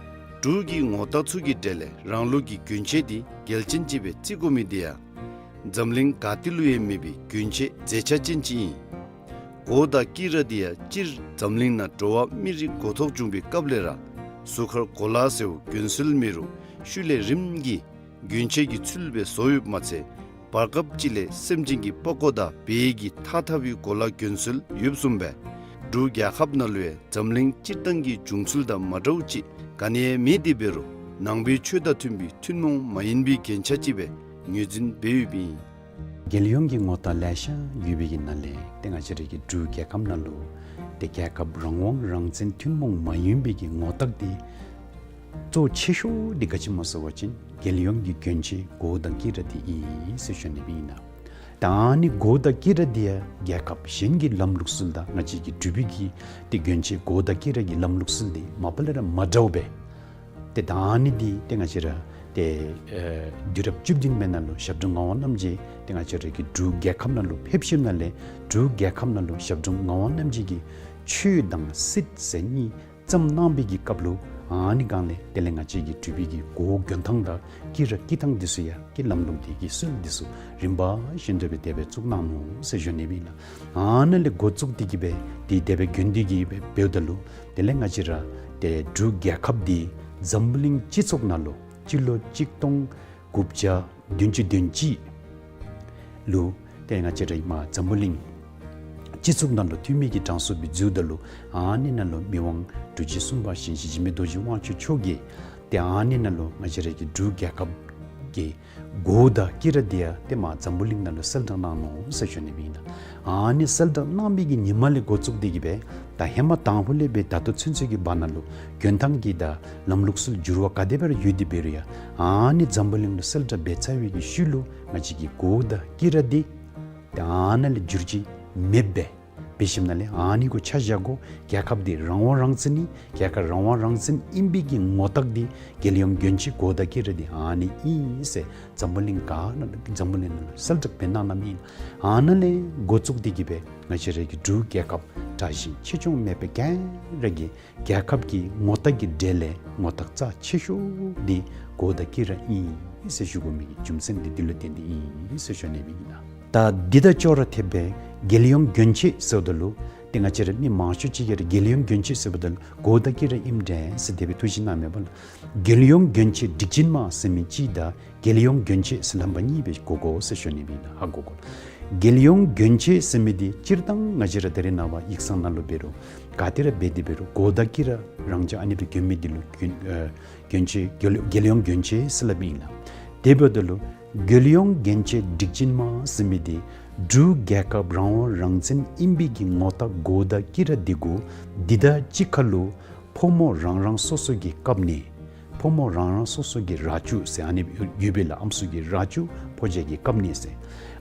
འབྲུག་གི་ངོ་རྟགས་ཚུ་གི་གྲས་ལས་རང་ལུགས་ཀྱི་གྱོན་ཆས་འདི་གལ་ཅན་ཅིག་སྦེ་བརྩི་དགོ་མི་འདི་ཡང་འཛམ་གླིང་ག་ཏེ་ལུ་ཡང་མེད་པའི་གྱོན་ཆས་མཛེས་ཆ་ཅན་ཅིག་ཨིན། གོ་དང་དཀྱི་ར་འདི་ཡང་སྤྱིར་འཛམ་གླིང་ནང་འགྲོ་བ་མི་རིགས་འགོ་ཐོག་བྱུང་པའི་སྐབས་ལས་ར་གཟུགས་ཁར་གོ་ལ་ཟེརཝ་གྱོན་སྲོལ་མེད་རུང་ཤུལ་ལས་རིམ་གྱིས་གྱོན་ཆས་ཀྱི་ཚུལ་སྦེ་བཟོ་ཡོདཔ་མ་ཚད་བར་སྐབས་ཅིག་ལས་སེམས་ཅན་གྱི་པགས་ཀོ་དང་བལ་གྱིས་འཐག་འཐག་པའི་གོ་ལ་གྱོན་སྲོལ་ཡོདཔ་བཟུམ་སྦེ་འབྲུག་རྒྱལ་ཁབ་ནང་ལུ་ཡང་འཛམ་གླིང་སྤྱིར་བཏང་གི་བྱུང་ཚུལ་དང་མ་འདྲཝ་ཅིག་ག་ནི་ཡང་མེད་དེ་འབད་རུང་ནང་པའི་ཆོས་དང་མཐུན་པའི་ཐུན་མོང་མ་ཡིན་པའི་རྒྱན་ཆ་ཅིག་སྦེ་ངོས་འཛིན་འབད་ཡོདཔ་ཨིན། རྒྱལ་ཡོངས་ཀྱི་ངོ་རྟགས་ལེ་ཤ་ཡོད་པའི་གི་ནང་ལས་ཏེ་ང་བཅས་ར་གི་འབྲུག་རྒྱལ་ཁབ་ནང་ལུ་ཏེ་རྒྱལ་ཁབ་རང་དབང་རང་བཙན་ཐུན་མོང་མ་ཡིན་པའི་གི་ངོ་རྟགས་འདི་གཙོ་ཆེ་ཤོས་འདི་ག་ཅི་སྨོ་ཟེར་བ་ཅིན་རྒྱལ་ཡོངས་ཀྱི་གྱོན་ཆས་གོ་དང་དཀྱི་ར་འདི་ཨིན་ཟེར་ཞུ་ནི་སྦེ་ཨིན་ལགས། ད་ཨ་ནི་གོ་དང་དཀྱི་ར་འདི་ཡང་རྒྱལ་ཁབ་གཞན་གྱི་ལམ་ལུགས་སྲོལ་དང་ང་བཅས་ཀྱི་འབྲུག་པའི་གི་ཏེ་གྱོན་ཆས་གོ་དང་དཀྱི་ར་གི་ལམ་ལུགས་སྲོལ་འདི་མ་པ་ལས་ར་མ་འདྲཝ་སྦེ། ཏེ་ད་ཨ་ནི་འདི་ཏེ་ང་བཅས་ར་ཏེ་ཨེ་དུས་རབས་བཅུ་བདུན་པའི་ནང་ལུ་ཞབས་དྲུང་ངག་དབང་རྣམ་རྒྱལ་ཏེ་ང་བཅས་ར་གི་འབྲུག་རྒྱལ་ཁབ་ནང་ལུ་ཕེབས་ཞིནམ་ལས་འབྲུག་རྒྱལ་ཁབ་ནང་ལུ་ཞབས་དྲུང་ངག་དབང་རྣམ་རྒྱལ་གྱིས་ཆོས་དང་སྲིད་ཟེར་གཉིས་བརྩམས་གནང་པའི་གི་སྐབས་ལུ་ཨ་ནི་སྒང་ལས་དེ་ལས་ང་བཅས་ཀྱི་འབྲུག་པའི་གི་གོ་གྱོན་ཐངས་དང་དཀྱི་ར་དཀྱི་ཐངས་འདི་ཚུ་ཡང་གི་ལམ་ལུགས་འདི་གི་སྲོལ་འདི་ཚུ་རིམ་པ་བཞིན་དུ་སྦེ་དེ་སྦེ་བཙུགས་གནང་ནུག་ཟེར་ཞུ་ནི་སྦེ་ཨིན་ལགས། ཨ་ནཱ་ལས་འགོ་བཙུགས་ཏེ་གིས་སྦེ་ཏེ་དེ་སྦེ་གྱོན་ཏེ་གིས་སྦེ་འབདཝ་ད་ལུ་དེ་ལས་ང་བཅས་ར་ཏེ་འབྲུག་རྒྱལ་ཁབ་འདི་འཛམ་བུ་གླིང་སྤྱི་ཚོགས་ནང་ལུ་སྤྱི་ལོ་གཅིག་སྟོང་དགུ་བརྒྱ་བདུན་ཅུ་དོན་གཅིག་ལུ་ཏེ་ང་བཅས་ར་མར་འཛམ་བུ་གླིང་སྤྱི་ཚོགས་ནང་ལུ་འཐུས་མི་གི་གྲངས་སུ་སྦེ་འཛུལཝ་ད་ལུ་ཨ་ནི་ནང་ལུ་མི་དབང་འབྲུག་རྗེ་གསུམ་པ་ཞིང་གཤེགས་འཇིགས་མེད་རྡོ་རྗེ་དབང་ཕྱུག་མཆོག་གིས་ཏེ་ཨ་ནི་ནང་ལུ་ང་བཅས་ར་གི་འབྲུག་རྒྱལ་ཁབ་ཀྱི་གོ་དང་དཀྱི་ར་འདི་ཡང་ཏེ་མར་འཛམ་བུ་གླིང་ནང་ལུ་གསལ་བསྒྲགས་གནང་ནུག་ཟེར་ཞུ་ནི་སྦེ་ཨིན་ལགས། ཨ་ནི་གསལ་བསྒྲགས་གནང་པའི་གི་ཉིནམ་ལས་འགོ་བཙུགས་ཏེ་གིས་སྦེ་ད་ཧེ་མ་དང་ཕུ་ལས་སྦེ་ད་ལྟོ་ཚུན་ཚོད་ཀྱི་བར་ན་ལུ་གྱོན་ཐངས་ཀྱི་དང་ལམ་ལུགས་སྲོལ་འགྱུར་བ་ག་དེ་སྦེ་ར་ཡོད་དེ་འབད་རུང་ཡང་ཨ་ནི་འཛམ་བུ་གླིང་ལུ་གསལ་བསྒྲགས་འབད་ཚར་བའི་གི་ཤུལ་ལུ་ང་བཅས་ཀྱི་གོ་དང་དཀྱི་ར་འདི་ད་ཨ་ནཱ་ལས་འགྱུར་བཅོས་མེདཔ་སྦེ་འབད་ཞིནམ་ལས་ཨ་ནི་གུ་ཆ་བཞག་དགོ། རྒྱལ་ཁབ་འདི་རང་དབང་རང་བཙན་ཨིན། རྒྱལ་ཁབ་རང་དབང་རང་བཙན་ཨིན་པའི་གི་ངོ་རྟགས་འདི་རྒྱལ་ཡོངས་གྱོན་ཆས་གོ་དང་དཀྱི་ར་འདི་ཨ་ནི་ཨིན་ཟེར་འཛམ་བུ་གླིང་ག་ནང་འཛམ་བུ་གླིང་ནང་ལུ་གསལ་བསྒྲགས་འབད་གནང་གནངམ་ཨིན། ཨ་ནཱ་ལས་འགོ་བཙུགས་ཏེ་གིས་སྦེ་ང་བཅས་ར་གི་འབྲུག་རྒྱལ་ཁབ་དྲག་ཞན་ཆེ་ཆུང་མེད་པར་ག་ར་གིས་རྒྱལ་ཁབ་ཀྱི་ངོ་རྟགས་ཀྱི་གྲས་ལས་ངོ་རྟགས་རྩ་ཆེ་ཤོས་འདི་གོ་དང་དཀྱི་ར་ཨིན་ཟེར་ཞུ་དགོ་མི་གི་རྒྱུ་མཚན་འདི་འདི་ལུ་བརྟེན་ཏེ་ཨིན་ཟེར་ཞུ་ནི་སྦེ་ཨིན་ལགས། ད་འདི་དང་ཅོག་ར་འཐདཔ་སྦེ་རྒྱལ་ཡོངས་གྱོན་ཆས་ཟེརཝ་ད་ལུ་ཏེ་ང་བཅས་ར་མི་མང་ཤོས་ཅིག་གིས་ར་རྒྱལ་ཡོངས་གྱོན་ཆས་ཟེརཝ་ད་ལུ་གོ་དང་དཀྱི་ར་ཨིནམ་འདྲས་ཟེར་དེ་སྦེ་ཐུགས་བཞེད་གནངམ་མས་པ་ལགས། རྒྱལ་ཡོངས་གྱོན་ཆས་སྒྲིག་ཅན་མ་ཟེར་མི་ཅིག་དང་རྒྱལ་ཡོངས་གྱོན་ཆས་ཟེར་ལྷག་པ་གཉིས་སྦེ་གོ་དགོ་ཟེར་ཞུ་ནི་སྦེ་ཨིན་ལགས། ཧ་གོ་དགོ། རྒྱལ་ཡོངས་གྱོན་ཆས་ཟེར་མི་འདི་སྤྱིར་བཏང་ང་བཅས་ར་ད་རེས་ནངས་པ་ཡིག་ཚང་ནང་ལུ་འབད་རུང་ག་ཏེ་ར་འབད་དེ་འབད་རུང་གོ་དང་དཀྱི་ར་རང་འཇགས་ཨ་ནི་སྦེ་གྱོན་མི་འདི་ལུ་གྱོན་ཨེ་གྱོན་ཆས་རྒྱལ་རྒྱལ་ཡོངས་གྱོན་ཆས་ཟེར་སླབ་ཨིན་ལགས། དེ་འབདཝ་ད་ལུ་རྒྱལ་ཡོངས་གྱོན་ཆས་སྒྲིག་ཅན་མ་ཟེར་མི་འདི་འབྲུག་རྒྱལ་ཁབ་རང་དབང་རང་བཙན་ཨིན་པའི་གི་ངོ་རྟགས་གོ་དང་དཀྱི་ར་འདི་གུ་འདི་དང་གཅིག་ཁར་ལུ་ཕོ་མོ་རང་རང་སོ་སོ་གི་ཀབ་ནི་ཕོ་མོ་རང་རང་སོ་སོ་གི་རྭ་ཅོ་ཟེར་ཨ་ནི་ཡོད་པས་ལགས། ཨམ་སྲུ་གི་རྭ་ཅོ་ཕོ་རྒྱས་ཀྱི་ཀབ་ནི་ཟེར་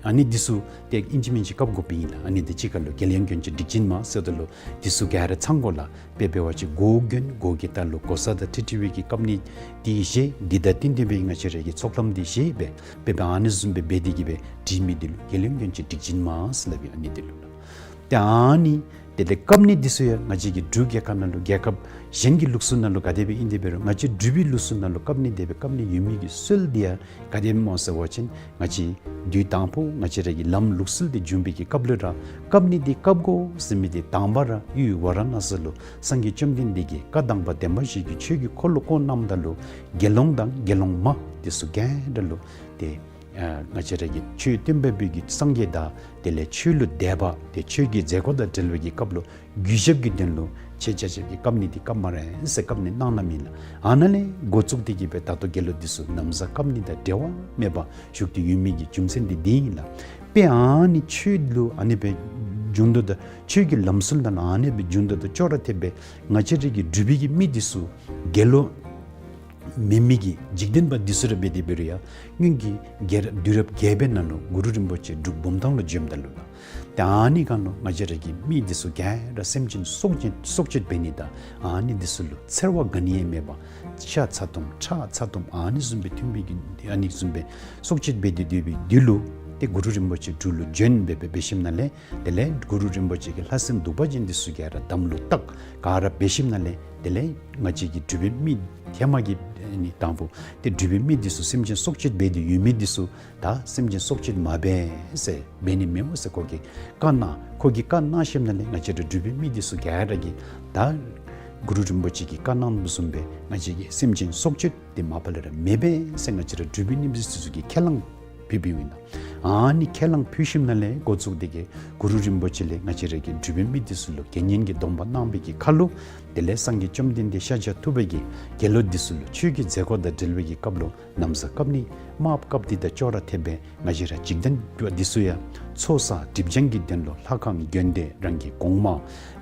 ཨ་ནི་འདི་ཚུ་ཏེ་ཨིན་ཅི་མིན་ཅི་ཀབ་དགོཔ་ཨིན་ལགས། ཨ་ནི་འདི་གཅིག་ཁར་ལུ་རྒྱལ་ཡོངས་གྱོན་ཆས་སྒྲིག་ཅན་མ་ཟེརཝ་ད་ལུ་འདི་ཚུ་ག་ར་ཚང་དགོ་ལགས། དཔེ་འབད་བ་ཅིན་གོ་གྱོན་གོ་གི་ལྟག་ལུ་གོ་ས་དང་འཁྲིལ་འཁྲིལ་བའི་གི་ཀབ་ནི་འདི་བཞེས། འདི་དང་བསྟུན་བསྟུན་པའི་ང་བཅས་ར་གི་ཚོགས་ལམ་འདི་བཞེས་སྦེ་དཔེ་འབད་ཨ་ནི་བཟུམ་སྦེ་འབད་དེ་གིས་སྦེ་སྒྲིག་མི་འདི་ལུ་རྒྱལ་ཡོངས་གྱོན་ཆས་སྒྲིག་ཅན་མ་ཟེར་སླབ་ཨིན། ཨ་ནི་འདི་ལུ་ལགས། ཏེ་ཨ་ནི་དེ་ལས་བཀབ་ནི་འདི་ཚུ་ཡང་ང་བཅས་ཀྱི་འབྲུག་རྒྱལ་ཁབ་ནང་ལུ་རྒྱལ་ཁབ་གཞན་གྱི་ལུགས་སྲོལ་ནང་ལུ་ག་དེ་སྦེ་ཨིན་དེ་འབད་རུང་ང་བཅས་འབྲུག་པའི་ལུགས་སྲོལ་ནང་ལུ་བཀབ་ནི་དེ་སྦེ་བཀབ་ནི་ཡོད་མི་གི་སྲོལ་འདི་ཡང་ག་དེ་སྨོ་ཟེར་བ་ཅིན་ང་བཅས་དུས་དང་པོ་ང་བཅས་ར་གི་ལམ་ལུགས་སྲོལ་འདི་བྱུང་བའི་གི་སྐབས་ལུ་ར་བཀབ་ནི་འདི་བཀབ་དགོ་ཟེར་མི་འདི་དང་པ་ར་ཡུལ་ཝཱ་ར་ཎ་སི་ལུ་སངས་རྒྱས་བཅོམ་ལྡན་འདས་ཀྱིས་བཀའ་དང་པ་བདེན་པ་བཞི་གི་ཆོས་ཀྱི་འཁོར་ལོ་བསྐོར་གནངམ་ད་ལུ་དགེ་སློང་དང་དགེ་སློང་མ་འདི་ཚུ་ག་ར་ལུ་ཏེ་ཨ་ང་བཅས་ར་གི་ཆོས་སྟོན་པ་པོ་གི་སངས་རྒྱས་དང་དེ་ལས་ཆོས་ལུ་དད་པ་ཏེ་ཆོས་ཀྱི་མཛད་སྒོ་དང་འབྲེལ་བའི་གི་སྐབས་ལུ་གུས་ཞབས་ཀྱི་དོན་ལུ་ཆེ་ཆ་ཆབ་ཀྱི་བཀབ་ནི་འདི་བཀབ་སྨ་རེ་ཟེར་བཀབ་ནི་གནང་གནངམ་ཨིན་ལགས། ཨ་ནཱ་ལས་འགོ་བཙུགས་ཏེ་གི་སྦེ་ད་ལྟོ་དགེ་སློང་འདི་ཚུ་ན་བཟའ་བཀབ་ནི་དང་འབྲེལ་བ་མེདཔ་བཞུགས་ཏེ་ཡོད་མི་གི་རྒྱུ་མཚན་འདི་འདི་ཨིན་ལགས། དཔེ་ཨ་ནི་ཆོས་ལུ་ཨ་ནི་སྦེ་བྱུང་དོ་དང་ཆོས་ཀྱི་ལམ་སྲོལ་དང་ཨ་ནི་སྦེ་བྱུང་དོ་དང་ཅོག་ར་འཐདཔ་སྦེ་ང་བཅས་ར་གི་འབྲུག་པའི་གི་མི་འདི་ཚུ་དགེ་སློང་མེན་མི་གི་འཇིག་རྟེན་པ་འདི་ཚུ་ར་འབད་དེ་འབད་རུང་ཡང་སྔོན་གྱི་རྒྱལ་རབས་དུས་རབས་བརྒྱད་པའི་ནང་ལུ་གུ་རུ་རིན་པོ་ཆེ་འབྲུག་བུམ་ཐང་ལུ་བྱོནམ་ད་ལུ་ལགས། ཏེ་ཨ་ནི་སྒང་ལུ་ང་བཅས་ར་གི་མི་འདི་ཚུ་ག་ར་སེམས་ཅན་སྲོག་གཅོད་སྲོག་གཅོད་འབད་ནི་དང་ཨ་ནི་འདི་ཚུ་ལུ་འཚེར་བ་ག་ནི་ཡང་མེདཔ་ཤ་ཚ་ཏོམ་ཁྲག་ཚ་ཏོམ་ཨ་ནི་བཟུམ་སྦེ་མཐུན་པའི་གི་ཨ་ནི་བཟུམ་སྦེ་སྲོག་གཅོད་འབད་དེ་སྡོད་པའི་དུས་ལུ་ཏེ་གུ་རུ་རིན་པོ་ཆེ་འབྲུག་ལུ་བྱོན་སྦེ་འབད་འབད་ཞིནམ་ལས་དེ་ལས་གུ་རུ་རིན་པོ་ཆེ་གི་ལྷ་སྲིན་གདུག་པ་ཅན་འདི་ཚུ་ག་ར་དམ་ལུ་བཏགས་ག་ར་འབད་ཞིནམ་ལས་དེ་ལས་ང་བཅས་ཀྱི་འབྲུག་པའི་མི་ཧེ་མ་གི་ཨ་ནི་དང་པོ་ཏེ་འབྲུག་པའི་མི་འདི་ཚུ་སེམས་ཅན་སྲོག་གཅོད་འབད་དེ་ཡོད་མི་འདི་ཚུ་ད་སེམས་ཅན་སྲོག་གཅོད་མ་འབད་ཟེར་འབད་ནི་མེདཔ་ཟེར་ཁོ་གིས་བཀའ་གནང་། ཁོ་གིས་བཀའ་གནང་ཞིནམ་ལས་ང་བཅས་ར་འབྲུག་པའི་མི་འདི་ཚུ་ག་ར་གིས་ད་གུ་རུ་རིན་པོ་ཆེ་གིས་བཀའ་གནང་བཟུམ་སྦེ་ང་བཅས་ཀྱིས་སེམས་ཅན་སྲོག་གཅོད་འདི་མ་པ་ལས་ར་མི་འབད་ཟེར་ང་བཅས་ར་འབྲུག་པའི་མི་འདི་ཚུ་གིས་ཁས་བླངས་ཕུལ་བའི་ཨིན་ལགས། ཨ་ནི་ཁས་བླངས་ཕུལ་ཞིནམ་ལས་འགོ་བཙུགས་ཏེ་གི་གུ་རུ་རིན་པོ་ཆེ་ལས་ང་བཅས་ར་གི་འབྲུག་པའི་མི་འདི་ཚུ་ལུ་དགེ་བསྙེན་གྱི་སྡོམ་པ་གནང་བའི་གི་ཁར་ལུ་དེ་ལས་སངས་རྒྱས་བཅོམ་ལྡན་འདས་ཤཱཀྱ་ཐུབ་པ་གིས་དགེ་སློང་འདི་ཚུ་ལུ་ཆོས་ཀྱི་མཛད་སྒོ་དང་འབྲེལ་བའི་གི་སྐབས་ལུ་ན་བཟའ་བཀབ་ནི་དམརཔོ་བཀབ་ནི་དང་ཅོག་ར་འཐདཔ་སྦེ་ང་བཅས་ར་འཇིག་རྟེན་པ་འདི་ཚུ་ཡང་ཚོགས་བསགས་སྒྲིབ་སྦྱང་གི་དོན་ལུ་ལྷ་ཁང་དགོན་སྡེ་རང་གི་གོང་མ་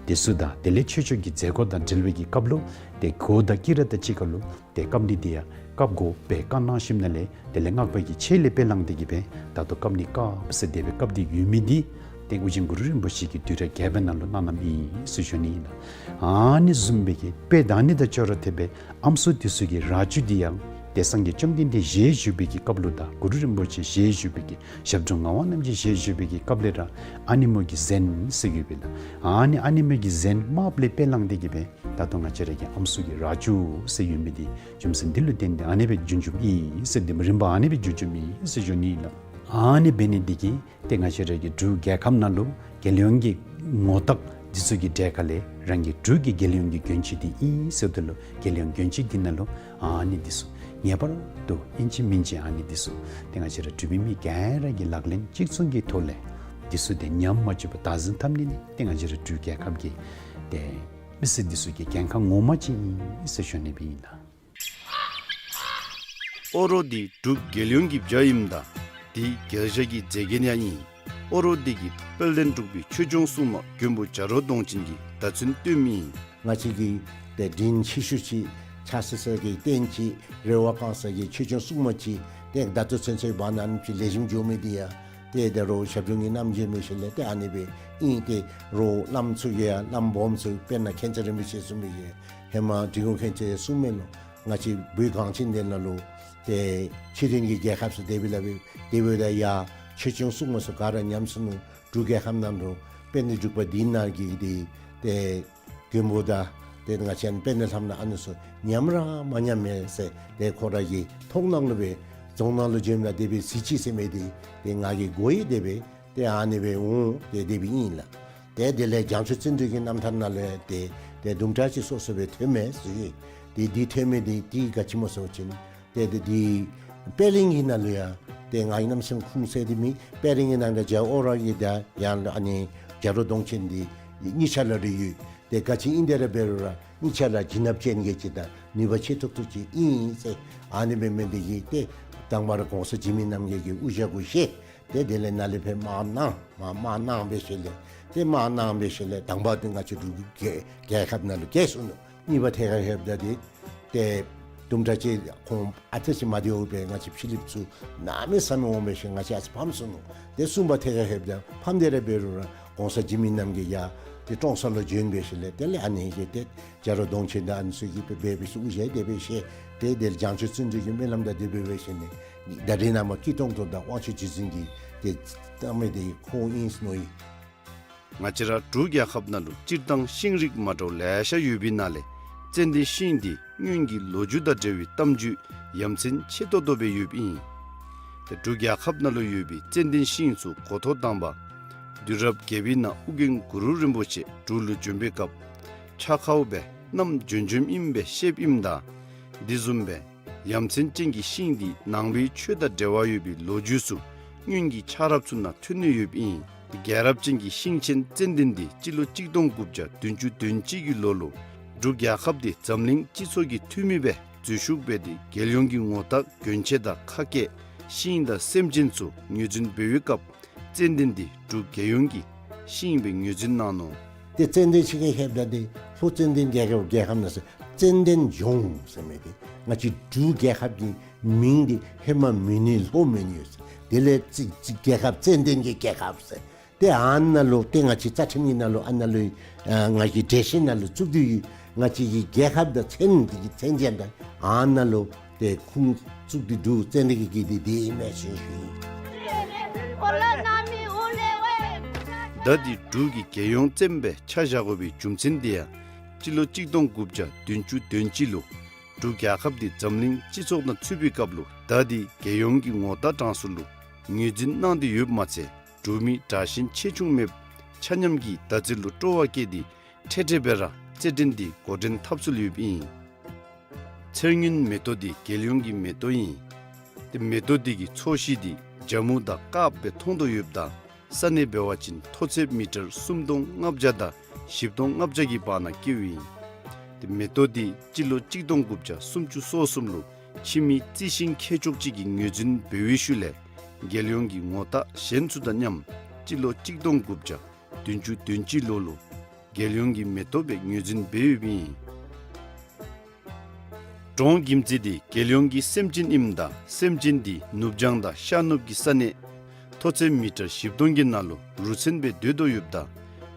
འདི་ཚུ་དང་དེ་ལས་ཆོས་ཕྱོགས་ཀྱི་མཛད་སྒོ་དང་འབྲེལ་བའི་གི་སྐབས་ལུ་ཏེ་གོས་དང་དཀྱི་ར་དང་གཅིག་ཁར་ལུ་ཏེ་བཀབ་ནི་འདི་ཡང་བཀབ་དགོ་པའི་བཀའ་གནང་ཞིནམ་ལས་དེ་ལས་སྔགས་པ་གིས་ཆེད་ལས་དཔེ་བླངས་ཏེ་གི་སྦེ་ད་ལྟོ་བཀབ་ནི་བཀབ་ཟེར་དེ་སྦེ་བཀབ་སྟེ་ཡོད་མི་འདི་ཏེ་ཨོ་རྒྱན་གུ་རུ་རིན་པོ་ཆེ་གིས་དུས་རབས་བརྒྱད་པའི་ནང་ལུ་གནང་གནངམ་ཨིན་ཟེར་ཞུ་ནི་ཨིན་ལགས། ཨ་ནི་བཟུམ་སྦེ་གི་དཔེ་ད་ཨ་ནི་དང་ཅོག་ར་འཐདཔ་སྦེ་ཨམ་སྲུ་འདི་ཚུ་གི་རྭ་ཅོ་འདི་ཡང་ཏེ་སངས་རྒྱས་བཅོམ་ལྡན་འདས་ཞལ་བཞུགས་པའི་གི་སྐབས་ལུ་དང་གུ་རུ་རིན་པོ་ཆེ་ཞལ་བཞུགས་པའི་གི་ཞབས་དྲུང་ངག་དབང་རྣམ་རྒྱལ་ཞལ་བཞུགས་པའི་གི་སྐབས་ལས་ར་ཨ་ནེ་མོ་གི་གཟན་ཟེར་ཡོད་པས་ལགས། ཨ་ནི་ཨ་ནེ་མོ་གི་གཟན་དམརཔོ་ལས་དཔེ་བླངས་ཏེ་གི་སྦེ་ད་ལྟོ་ང་བཅས་ར་གི་ཨམ་སྲུ་གི་རྭ་ཅོ་ཟེར་ཡོད་མི་འདི་རྒྱུ་མཚན་འདི་ལུ་བརྟེན་ཏེ་ཨ་ནི་སྦེ་བྱུང་བྱུངམ་ཨིན་ཟེར་འདི་རིམ་པ་ཨ་ནི་སྦེ་བྱུང་བྱུངམ་ཨིན་ཟེར་ཞུ་ནི་ཨིན་ལགས། ཨ་ནི་འབད་ནི་འདི་གིས་ཏེ་ང་བཅས་ར་གི་འབྲུག་རྒྱལ་ཁབ་ནང་ལུ་རྒྱལ་ཡོངས་ཀྱི་ངོ་རྟགས་འདི་ཚུ་གི་གྲས་ཁར་ལས་རང་གི་འབྲུག་གི་རྒྱལ་ཡོངས་ཀྱི་གྱོན་ཆས་འདི་ཨིན་ཟེར་དོ་ལོ། རྒྱལ་ཡོངས་གྱོན་ཆས་འདི་ནང་ལུ་ཨ་ནི་འདི་ཚུ་ངེས་པར་དུ་ཨིན་ཅི་མིན་ཅི་ཨ་ནི་འདི་ཚུ་ཏེ་ང་བཅས་ར་འབྲུག་པའི་མི་ག་ར་གིས་ལག་ལེན་གཅིག་མཚུངས་ཀྱི་ཐོག་ལས་འདི་ཚུ་ཏེ་ཉམས་མ་བཅུག་པར་བདག་འཛིན་འཐབ་ནི་ནི་ཏེ་ང་བཅས་ར་འབྲུག་རྒྱལ་ཁབ་ཀྱི་ཏེ་མི་སེར་འདི་ཚུ་གི་འགན་ཁག་ངོ་མ་ཅིག་ཨིན་ཟེར་ཞུ་ནི་སྦེ་ཨིན་ལགས། ཨོ་རོག་འདི་འབྲུག་རྒྱལ་ཡོངས་ཀྱི་བྱ་ཨིནམ་ད་འདི་རྒྱལ་བྱ་གི་མཛེས་རྒྱན་ཡང་ཨིན། ཨོ་རོག་འདི་གི་དཔལ་ལྡན་འབྲུག་པའི་ཆོས་སྐྱོང་སྲུང་མ་མགོན་པོ་བྱ་རོག་གདོང་ཅན་གྱིས་བརྡ་མཚོན་སྟོན་མི་ཨིན། ང་བཅས་ཀྱི་ཏེ་དྲིན་ཆེ་ཤོས་ཅིག་ཕྱག་འཚལ་ས་གི་རྟེན་ཅིག་རེ་བ་བསྐང་ས་གི་ཆོས་སྐྱོང་སྲུང་མ་ཅིག་ཏེ་ད་ལྟོ་ཚུན་ཚོད་བར་ན་ཨ་ནི་ཅིག་ལེགས་ཤོམ་འགྱོ་མི་འདི་ཡང་ཏེ་ད་རུང་ཞབས་དྲུང་གི་རྣམ་རྒྱལ་འབད་ཞིནམ་ལས་ཏེ་ཨ་ནི་སྦེ་ཨིན། ཏེ་རོགས་བླམ་ཚུ་གིས་ཡང་བླམ་སྦོམ་ཚུ་དཔེར་ན་མཁྱེན་བརྩེ་རིན་པོ་ཆེ་གསུངས་མི་གི་ཧེ་མ་འབྲི་གུང་མཁྱེན་བརྩེ་གསུངས་མི་ལུ་ང་བཅས་བོད་གངས་ཅན་འདི་ནང་ལུ་ཏེ་ཕྱི་རོལ་གྱི་རྒྱལ་ཁབ་ཚུ་དེ་སྦེ་ལས་སྦེ་དེ་སྦེ་ད་ཡ་ཆོས་སྐྱོང་སྲུང་མ་ཚུ་ག་ར་ཉམས་སོ་ནུག། འབྲུག་རྒྱལ་ཁབ་ནང་ལུ་དཔལ་ལྡན་འབྲུག་པ་འདི་ནང་གི་འདི་ཏེ་མགོན་པོ་དང་ཏེ་ང་བཅས་དཔལ་ལྡན་ལྷ་མོ་ཨ་ནི་ཚུ་ཉམས་ར་མ་ཉམས་མས་ཟེར་ཏེ་ཁོ་ར་གི་ཐོག་ནང་ལུ་སྦེ་རྫོང་ནང་ལུ་བྱོནམ་ད་དེ་སྦེ་གཟིགས་ཅི་ཟེར་མི་འདི་ཏེ་ང་གིས་གོ་ཡི། དེ་སྦེ་ཏེ་ཨ་ནི་སྦེ་འོང་ཏེ་དེ་སྦེ་ཨིན་ལགས། ཏེ་དེ་ལས་བྱང་ཆུབ་བརྩོན་འགྲུས་ཀྱི་རྣམ་ཐར་ནང་ལས་ཏེ་ཏེ་དུམ་གྲ་ཅིག་སོ་སོ་སྦེ་ཐོན་མས་ཟེར། ཏེ་འདི་ཐོན་མི་འདི་ཏེ་ག་ཅི་སྨོ་ཟེར་བ་ཅིན་ཏེ་ཏེ་འདི་པད་གླིང་གི་ནང་ལུ་ཡང་ཏེ་ང་གིས་གནམ་མེད་ས་མེད་ཁུངས་བཙན་ཏེ་མེད། པད་གླིང་གི་ནང་ལུ་རྒྱལ་ཨོ་རོག་གི་དང་ཡང་ཨ་ནི་རྒྱལ་རོག་གདོང་ཅན་འདི་གཉིས་ཆ་ར་ར་ཡོད། ཏེ་ག་ཅི་ཨིན་དེ་ར་འབད་རུང་ར་གཉིས་ཆ་ར་བྱིན་རླབས་ཅན་གྱི་ཅིག་དང་ནུས་པ་ཆེ་ཏོག་ཏོ་ཅིག་ཨིན་ཟེར། ཨ་ནི་སྦེ་མི་འདི་གིས་ཏེ་དང་པ་ར་གོང་ས་འཇིགས་མེད་རྣམ་རྒྱལ་གྱི་དབུ་ཞྭ་གུ་བཞེས། ཏེ་དེ་ལས་ནཱ་ལས་ཕར་དམག་གནང་མར་དམག་གནང་འབད་ཞིནམ་ལས་ཏེ་དམག་གནང་འབད་ཞིནམ་ལས་དང་པ་འདི་ང་བཅས་འབྲུག་རྒྱལ་རྒྱལ་ཁབ་ནང་ལུ་རྒྱལ་སོ་ནུག། གཉིས་པ་ཐད་ཁར་ལྷོདཔ་ད་འདི་ཏེ་དུམ་གྲ་ཅིག་ཁོང་ཨ་ཙི་ཅིག་མ་བདེཝ་སྦེ་ང་བཅས་ཕྱི་གླིངཔ་ཚུ་གནམ་མེད་ས་མེད་འོང་འབད་ཞིནམ་ང་བཅས་ཨ་ཙི་ཕམ་སོ་ནུག། ཏེ་གསུམ་པ་ཐད་ཁར་ལྷོདཔ་ད་ཕམ་སྟེ་ར་འབད་རུང་ར་གོང་ས་འཇིགས་མེད་རྣམ་རྒྱལ་ཡར་ཏེ་ཀྲོང་གསར་ལུ་བྱོན་འབད་ཞིནམ་ལས་དེ་ལས་ཨ་ནི་གིས་ཏེ་རྒྱལ་རོག་གདོང་ཅན་དང་ཨ་ནི་ཚུ་གིས་སྦེ་འབད་འབད་ཞིནམ་དབུ་ཞྭ་དེ་སྦེ་བཞེས། ཏེ་དེ་ལས་བྱང་ཆུབ་བརྩོན་འགྲུས་ཀྱི་སྨོན་ལམ་དང་དེ་སྦེ་འབད་ཞིནམ་ལས་ད་རེས་ནངས་པ་སྐྱིད་ཏོང་ཏོ་དང་དབང་ཕྱུག་རྗེ་བཙུན་གྱིས་ཏེ་བཏང་མི་འདི་ཁོ་ཨིན་ཟེར་མནོ་ཡི། ང་བཅས་ར་འབྲུག་རྒྱལ་ཁབ་ནང་ལུ་སྤྱིར་བཏང་ཤིང་རིགས་མ་འདྲཝ་ལེ་ཤ་ཡོད་པའི་ནང་ལས་ཙན་དན་ཤིང་འདི་སྔོན་གྱི་ལོ་རྒྱུས་དང་འབྲེལ་བའི་གཏམ་རྒྱུད་ཡ་མཚན་ཆེ་ཏོག་ཏོ་སྦེ་ཡོདཔ་ཨིན། ཏེ་འབྲུག་རྒྱལ་ཁབ་ནང་ལུ་ཡོད་པའི་ཙན་དན་ཤིང་ཚུ་འགོ་ཐོག་དང་པ་དུས་རབས་བརྒྱད་པའི་ནང་ཨོ་རྒྱན་གུ་རུ་རིན་པོ་ཆེ་འབྲུག་ལུ་བྱོན་པའི་སྐབས་ཆག་ཁཝ་སྦེ་གནམ་ལྗོན་ལྗོནམ་ཨིནམ་སྦེ་བཤདཔ་ཨིནམ་ད་དེ་བཟུམ་སྦེ་ཡ་མཚན་ཅན་གྱི་ཤིང་འདི་ནང་པའི་ཆོས་དང་འབྲེལ་བ་ཡོད་པའི་ལོ་རྒྱུས་ཚུ་སྔོན་གྱི་ཆག་རབས་ཚུ་ནང་ཐོན་ནི་ཡོདཔ་ཨིན། རྒྱལ་རབས་ཅན་གྱི་ཤིང་ཆེན་ཙན་དན་འདི་སྤྱི་ལོ་གཅིག་སྟོང་དགུ་བརྒྱ་བདུན་ཅུ་དོན་གཅིག་གི་ལོ་ལུ་འབྲུག་རྒྱལ་ཁབ་འདི་འཛམ་གླིང་སྤྱི་ཚོགས་ཀྱི་འཐུས་མི་སྦེ་འཛུལ་ཞུགས་འབད་དེ་རྒྱལ་ཡོངས་ཀྱི་ངོ་རྟགས་གྱོན་ཆས་དང་ཁ་སྐད་ཤིང་དང་སེམས་ཅན་ཚུ་ངོས་འཛིན་འབད་བའི་སྐབས་ཙན་དན་འདི་འབྲུག་རྒྱལ་ཡོངས་ཀྱི་ཤིང་སྦེ་ངོས་འཛིན་གནང་ནུག། ཏེ་ཙན་དན་ཤིང་གི་ཧེབ་ད་འདི་ལྷོ་ཙན་དན་རྒྱལ་ཁབ་རྒྱལ་ཁབ་ནང་སོ་ཙན་དན་ལྗོངས་ཟེར་མི་འདི་ང་བཅས་འབྲུག་རྒྱལ་ཁབ་ཀྱི་མིང་འདི་ཧེ་མ་མོན་ནི་ལྷོ་མོན་ནི་ཡོད་ཟེར། དེ་ལས་ཙི་ཙི་རྒྱལ་ཁབ་ཙན་དན་གྱི་རྒྱལ་ཁབ་ཟེར། ཏེ་ཨ་ནཱ་ལུ་ཏེ་ང་བཅས་རྩ་ཁྲིམས་ཀྱི་ནང་ལུ་ཨ་ནཱ་ལུ་ཨ་ང་གི་འགྲེལ་བཤད་ནང་ལུ་བཙུགས་ཏེ་ཡོད། ང་བཅས་ཀྱི་རྒྱལ་ཁབ་དང་མཚན་འདི་གི་མཚན་ཅན་དང་ཨ་ནཱ་ལུ་ཏེ་ཁུངས་བཙུགས་ཏེ་འབྲུག་ཙན་དན་གྱི་རྒྱལ་འདི་འདི་ཨིན་མས་ཟེར་ཞུ་ཡི། ད་འདི་འབྲུག་གི་རྒྱལ་ཡོངས་ཙན་སྦེ་ཆ་བཞག་དགོ་པའི་རྒྱུ་མཚན་འདི་ཡང་སྤྱི་ལོ་གཅིག་སྟོང་དགུ་བརྒྱ་བདུན་ཅུ་དོན་གཅིག་ལུ་འབྲུག་རྒྱལ་ཁབ་འདི་འཛམ་གླིང་སྤྱི་ཚོགས་ནང་ཚུད་པའི་སྐབས་ལུ་ད་འདི་རྒྱལ་ཡོངས་ཀྱི་ངོ་རྟགས་གྲངས་སུ་ལུ་ངོས་འཛིན་གནང་སྟེ་ཡོདཔ་མ་ཚད་འབྲུག་མི་དྲག་ཞན་ཆེ་ཆུང་མེདཔ་ཆ་མཉམ་གྱིས་ད་ཚེ་ལུ་སྤྲོ་བ་བསྐྱེད་དེ་འཕྲལ་འཕྲལ་སྦེ་ར་རྩེད་འགྲན་འདི་འགོ་འདྲེན་འཐབ་སྲོལ་ཡོདཔ་ཨིན། ཚེར་སྔོན་མེ་ཏོག་འདི་རྒྱལ་ཡོངས་ཀྱི་མེ་ཏོག་ཨིན། ཏེ་མེ་ཏོག་འདི་གི་ཚོས་གཞི་འདི་ཇ་མུ་དང་དཀརཔོ་སྦེ་མཐོང་དོ་ཡོདཔ་ད་ས་གནས་འབད་བ་ཅིན་མཐོ་ཚད་མི་ཊར་སུམ་སྟོང་ལྔ་བརྒྱ་དང་བཞི་སྟོང་ལྔ་བརྒྱ་གི་བར་ན་སྐྱེཝ་ཨིན། ཏེ་མེ་ཏོག་འདི་སྤྱི་ལོ་གཅིག་སྟོང་དགུ་བརྒྱ་སུམ་ཅུ་སོ་གསུམ་ལུ་ཕྱི་མི་རྩི་ཤིང་མཁས་མཆོག་ཅིག་གིས་ངོས་འཛིན་འབད་བའི་ཤུལ་ལས་རྒྱལ་ཡོངས་ཀྱི་ངོ་རྟགས་གཞན་ཚུ་དང་མཉམ་སྤྱི་ལོ་གཅིག་སྟོང་དགུ་བརྒྱ་བདུན་ཅུ་དོན་གཅིག་ལོ་ལུ་རྒྱལ་ཡོངས་ཀྱི་མེ་ཏོག་སྦེ་ངོས་འཛིན་འབད་ཡོདཔ་ཨིན། འབྲོང་གྱིམ་ཙི་འདི་རྒྱལ་ཡོངས་ཀྱི་སེམས་ཅན་ཨིནམ་ད་སེམས་ཅན་འདི་ནུབ་བྱང་དང་ཤར་ནུབ་ཀྱི་ས་གནས་མཐོ་ཚད་མི་ཊར་བཞི་སྟོང་གི་ནང་ལུ་རུ་མཚོན་སྦེ་སྡོད་དོ་ཡོདཔ་ད་